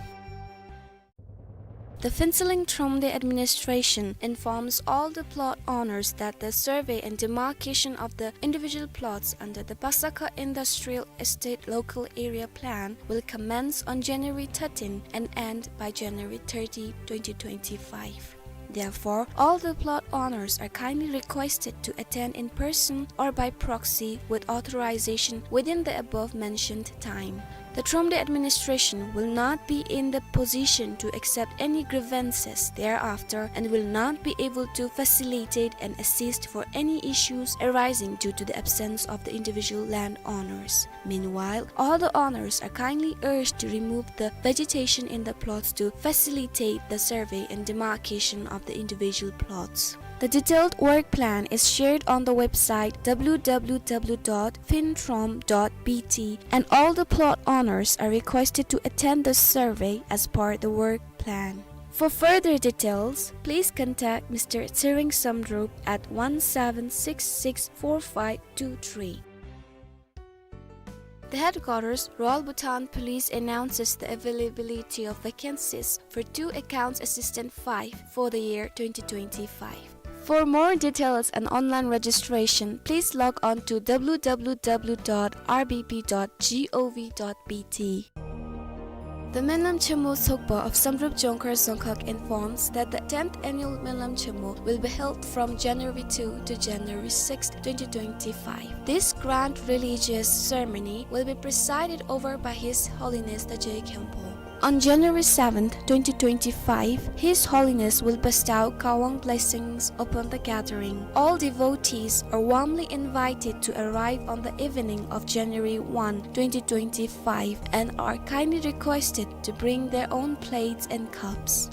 The Phuentsholing Thromde administration informs all the plot owners that the survey and demarcation of the individual plots under the Pasakha Industrial Estate Local Area Plan will commence on January thirteen and end by January thirty, twenty twenty-five. Therefore, all the plot owners are kindly requested to attend in person or by proxy with authorization within the above mentioned time. The Thromde administration will not be in the position to accept any grievances thereafter and will not be able to facilitate and assist for any issues arising due to the absence of the individual landowners. Meanwhile, all the owners are kindly urged to remove the vegetation in the plots to facilitate the survey and demarcation of the individual plots. The detailed work plan is shared on the website w w w dot phuenthromde dot b t, and all the plot owners are requested to attend the survey as per the work plan. For further details, please contact Mister Tshering Samdrup at one seven six six four five two three. The headquarters, Royal Bhutan Police, announces the availability of vacancies for two accounts assistant five for the year twenty twenty-five. For more details and online registration, please log on to w w w dot r b p dot g o v dot b t. The Menlam Chemo Sokpa of Samdrup Jongkhar Dzongkhag informs that the tenth annual Menlam Chemo will be held from January two to January sixth, twenty twenty-five. This grand religious ceremony will be presided over by His Holiness the Je Khenpo. On January seventh, twenty twenty-five, His Holiness will bestow Kawang blessings upon the gathering. All devotees are warmly invited to arrive on the evening of January one, twenty twenty-five, and are kindly requested to bring their own plates and cups.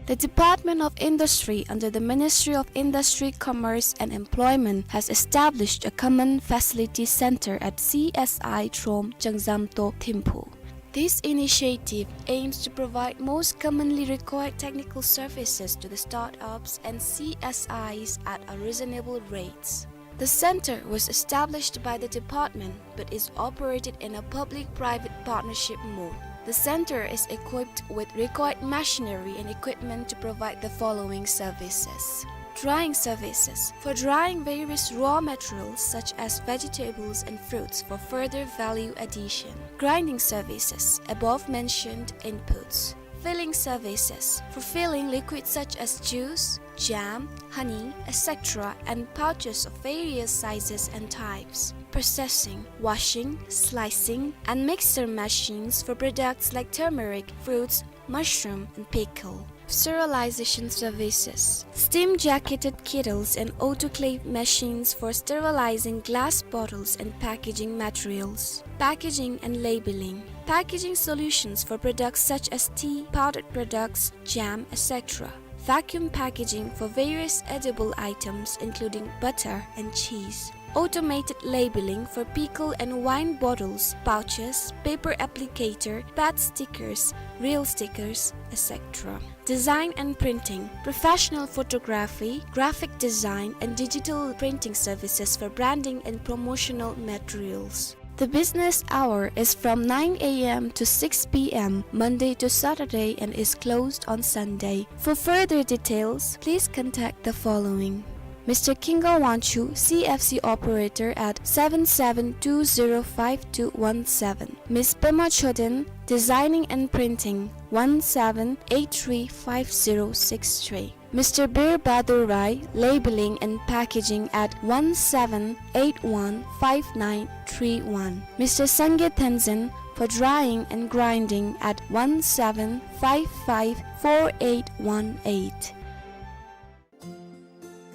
The Department of Industry under the Ministry of Industry, Commerce and Employment has established a common facility center at C S I Trom, Changzamto, Thimphu. This initiative aims to provide most commonly required technical services to the startups and C S Is at a reasonable rates. The center was established by the department but is operated in a public-private partnership mode. The center is equipped with required machinery and equipment to provide the following services. Drying services. For drying various raw materials such as vegetables and fruits for further value addition. Grinding services. Above mentioned inputs. Filling services. For filling liquids such as juice, jam, honey, et cetera, and pouches of various sizes and types. Processing, washing, slicing, and mixer machines for products like turmeric, fruits, mushroom, and pickle. Sterilization services. Steam jacketed kettles and autoclave machines for sterilizing glass bottles and packaging materials. Packaging and labeling. Packaging solutions for products such as tea, powdered products, jam, et cetera. Vacuum packaging for various edible items including butter and cheese. Automated labeling for pickle and wine bottles, pouches, paper applicator, pad stickers, reel stickers, et cetera. Design and printing. Professional photography, graphic design, and digital printing services for branding and promotional materials. The business hour is from nine A M to six P M, Monday to Saturday, and is closed on Sunday. For further details, please contact the following: Mister Kinga Wangchuk, C F C operator, at seven seven two zero five two one seven. Miss Pema Choden, designing and printing, one seven eight three five zero six three. Mister Bir Bahadur Rai, labeling and packaging, at one seven eight one five nine three one. Mister Sangay Tenzin for drying and grinding, at one seven five five four eight one eight.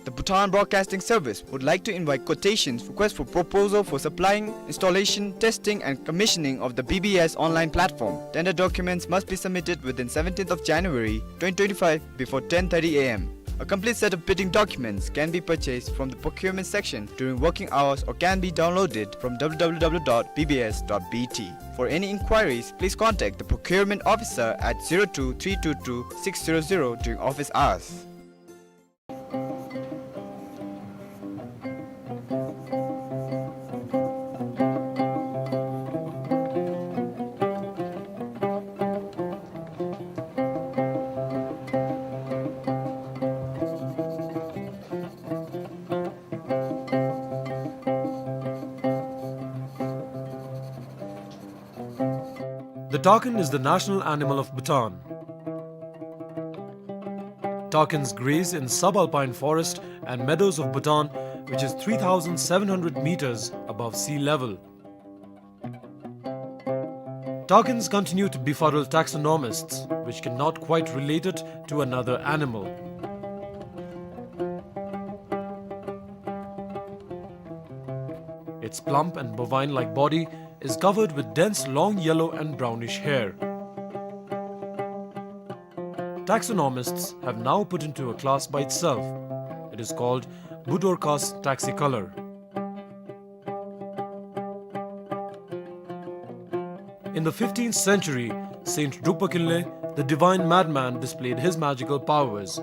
The Bhutan Broadcasting Service would like to invite quotations, request for proposal for supplying, installation, testing, and commissioning of the B B S online platform. Tender documents must be submitted within seventeenth of January twenty twenty-five before ten thirty A M. A complete set of bidding documents can be purchased from the procurement section during working hours or can be downloaded from W W W dot B B S dot B T. For any inquiries, please contact the procurement officer at zero two three two two six zero zero during office hours. The takin is the national animal of Bhutan. Takins graze in subalpine forest and meadows of Bhutan, which is three thousand seven hundred meters above sea level. Takins continue to befuddle taxonomists, which cannot quite relate it to another animal. Its plump and bovine-like body is covered with dense long yellow and brownish hair. Taxonomists have now put into a class by itself. It is called Budorcas taxicolor. In the fifteenth century, Saint Drukpa Kinley, the divine madman, displayed his magical powers.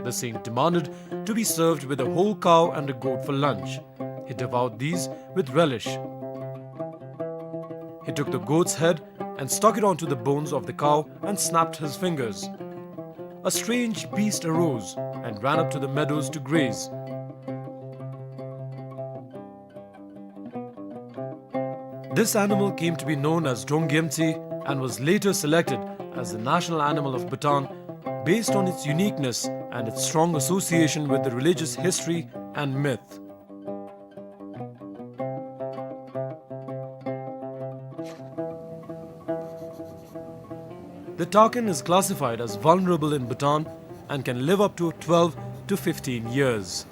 The saint demanded to be served with a whole cow and a goat for lunch. He devoured these with relish. He took the goat's head and stuck it onto the bones of the cow and snapped his fingers. A strange beast arose and ran up to the meadows to graze. This animal came to be known as Drong Gyemtse and was later selected as the national animal of Bhutan based on its uniqueness and its strong association with the religious history and myth. The takin is classified as vulnerable in Bhutan and can live up to twelve to fifteen years.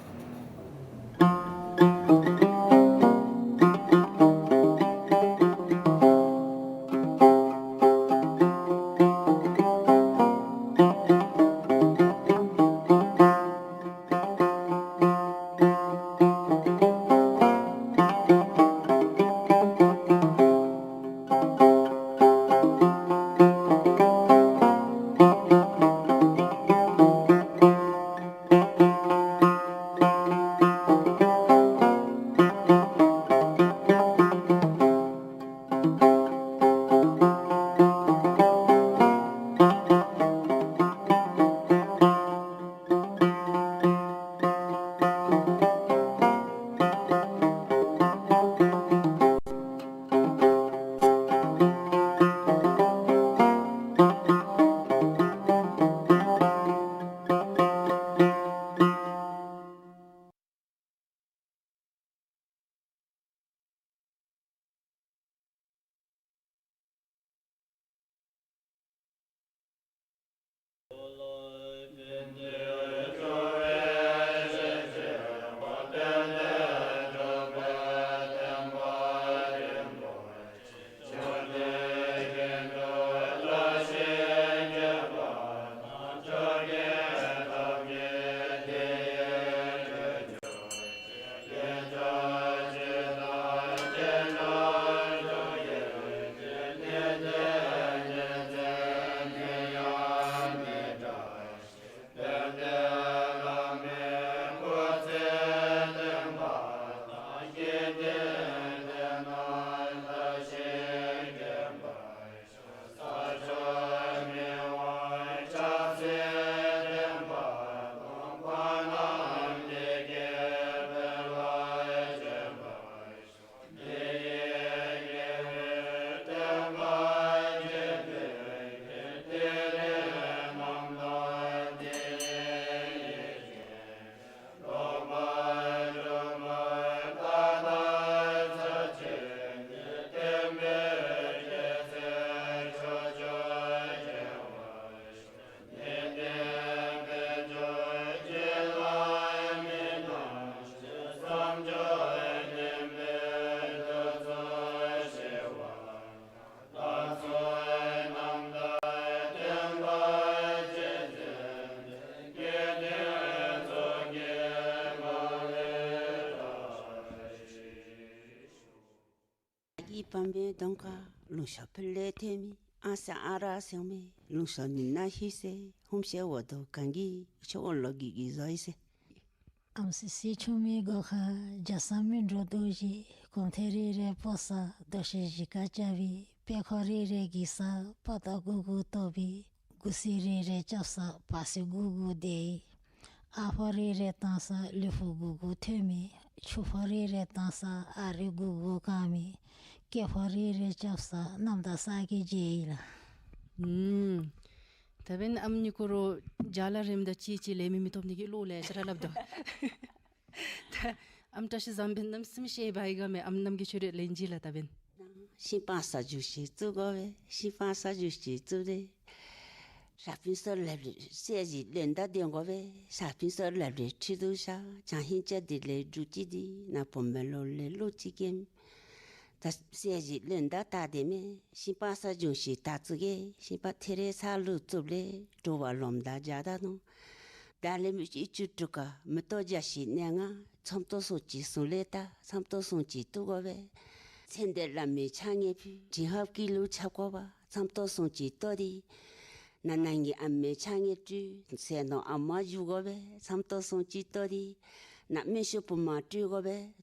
ཨི་པ་མེ་དོང་ཁ་ལུང་ཤོ་ཕུལ་ལེ་ཐེ་མི་ཨ་ས་ཨ་ར་སེང་མེ་ལུང་ཤོ་ནི་ན་ཧི་སེ་ཧུམ་ཤེ་ཝ་དོ་གང་གི་ཆོ་ཨོ་ལོ་གི་གི་ཟོ་ཨི་སེ། ཨམ་སི་སི་ཆུ་མི་གོ་ཁ་ཇ་ས་མི་འགྲོ་དོ་ཞི་གོང་ཐེ་རི་རེ་པོ་ས་དོ་ཤེ་ཞི་ཀ་ཅ་བི་པེ་ཁོ་རི་རེ་གི་ས་པ་ཏོ་གུ་གུ་ཏོ་བི་གུ་སི་རི་རེ་ཅབ་ས་པ་སི་གུ་གུ་དེ་ཨ་ཕོ་རི་རེ་ཏང་ས་ལུ་ཕུ་གུ་གུ་ཐོན་མི་ཆུ་ཕོ་རི་རེ་ཏང་ས་ཨ་རི་གུ་གུ་ཀ་མི་ཀེ་ཕོ་རི་རེ་ཅབ་ས་ནམ་ད་ས་གི་ཇེ་ཨི་ལ། ཨུམ། ད་བན་ཨམ་ཉི་ཀོ་རོ་ཇ་ལ་རེམ་ད་ཅི་ཅི་ལེ་མི་མི་ཐོབ་ནི་གི་ལོ་ལེ་ཤ་ར་ལབ་དོ། ད་ཨམ་བཀྲ་ཤིས་བཟང་པོ་ནམ་སིམ་ཤེས་བའི་ག་མེ་ཨམ་ནམ་གི་ཆོས་རེ་ལེན་ཇི་ལ་ད་བན། ཤིང་པ་ས་ཇུ་ཤི་ཙུ་གོ་བེ། ཤིང་པ་ས་ཇུ་ཤི་ཙུ་རེ། ས་ཕིན་སོ་ལབ་རེ་སེ་ཇི་ལེན་ད་དེ་གོ་བེ། ས་ཕིན་སོ་ལབ་རེ་ཁྲི་དུ་ཤ་ཅང་ཧིན་ཅ་དི་ལེ་འབྲུ་ཅི་དི་ན་པོ་མེ་ལོ་ལེ་ལུ་ཅི་ཀེམ། ད་སེ་ཇི་ལེན་ད་ད་དེ་མེ། ཤིང་པ་ས་ཇུ་ཤི་ད་ཙུ་གེ་ཤིང་པ་ཐེ་རེ་ས་ལུ་ཙུབ་ལེ་དྲོ་བ་ལོམ་ད་ཇ་ད་ནོ། ད་ལེ་མི་ཅི་ཅུ་དྲུག་ཀ་མི་ཏོ་ཇ་ཤི་ནེ་ང་ཚམ་ཏོ་སོང་ཅི་སུང་ལེ་ད་ཚམ་ཏོ་སོང་ཅི་ཏུ་གོ་བེ། ཚེ་འདི་བླ་མའི་ཕྱག་ངེ་ཕུལ་དྲིན་ཧབ་ཀི་ལུ་ཆབ་ཀོ་བ་ཚམ་ཏོ་སོང་ཅི་ཏོ་དི། ན་ན་ངི་ཨ་མའི་ཕྱག་ངེ་སྤྲུལ་ཟེ་ནོ་ཨ་མ་ཇུ་གོ་བེ་ཚམ་ཏོ་སོང་ཅི་ཏོ་དི། ན་མེ་ཤོ་བུ་མ་སྤྲུལ་གོ་བེ་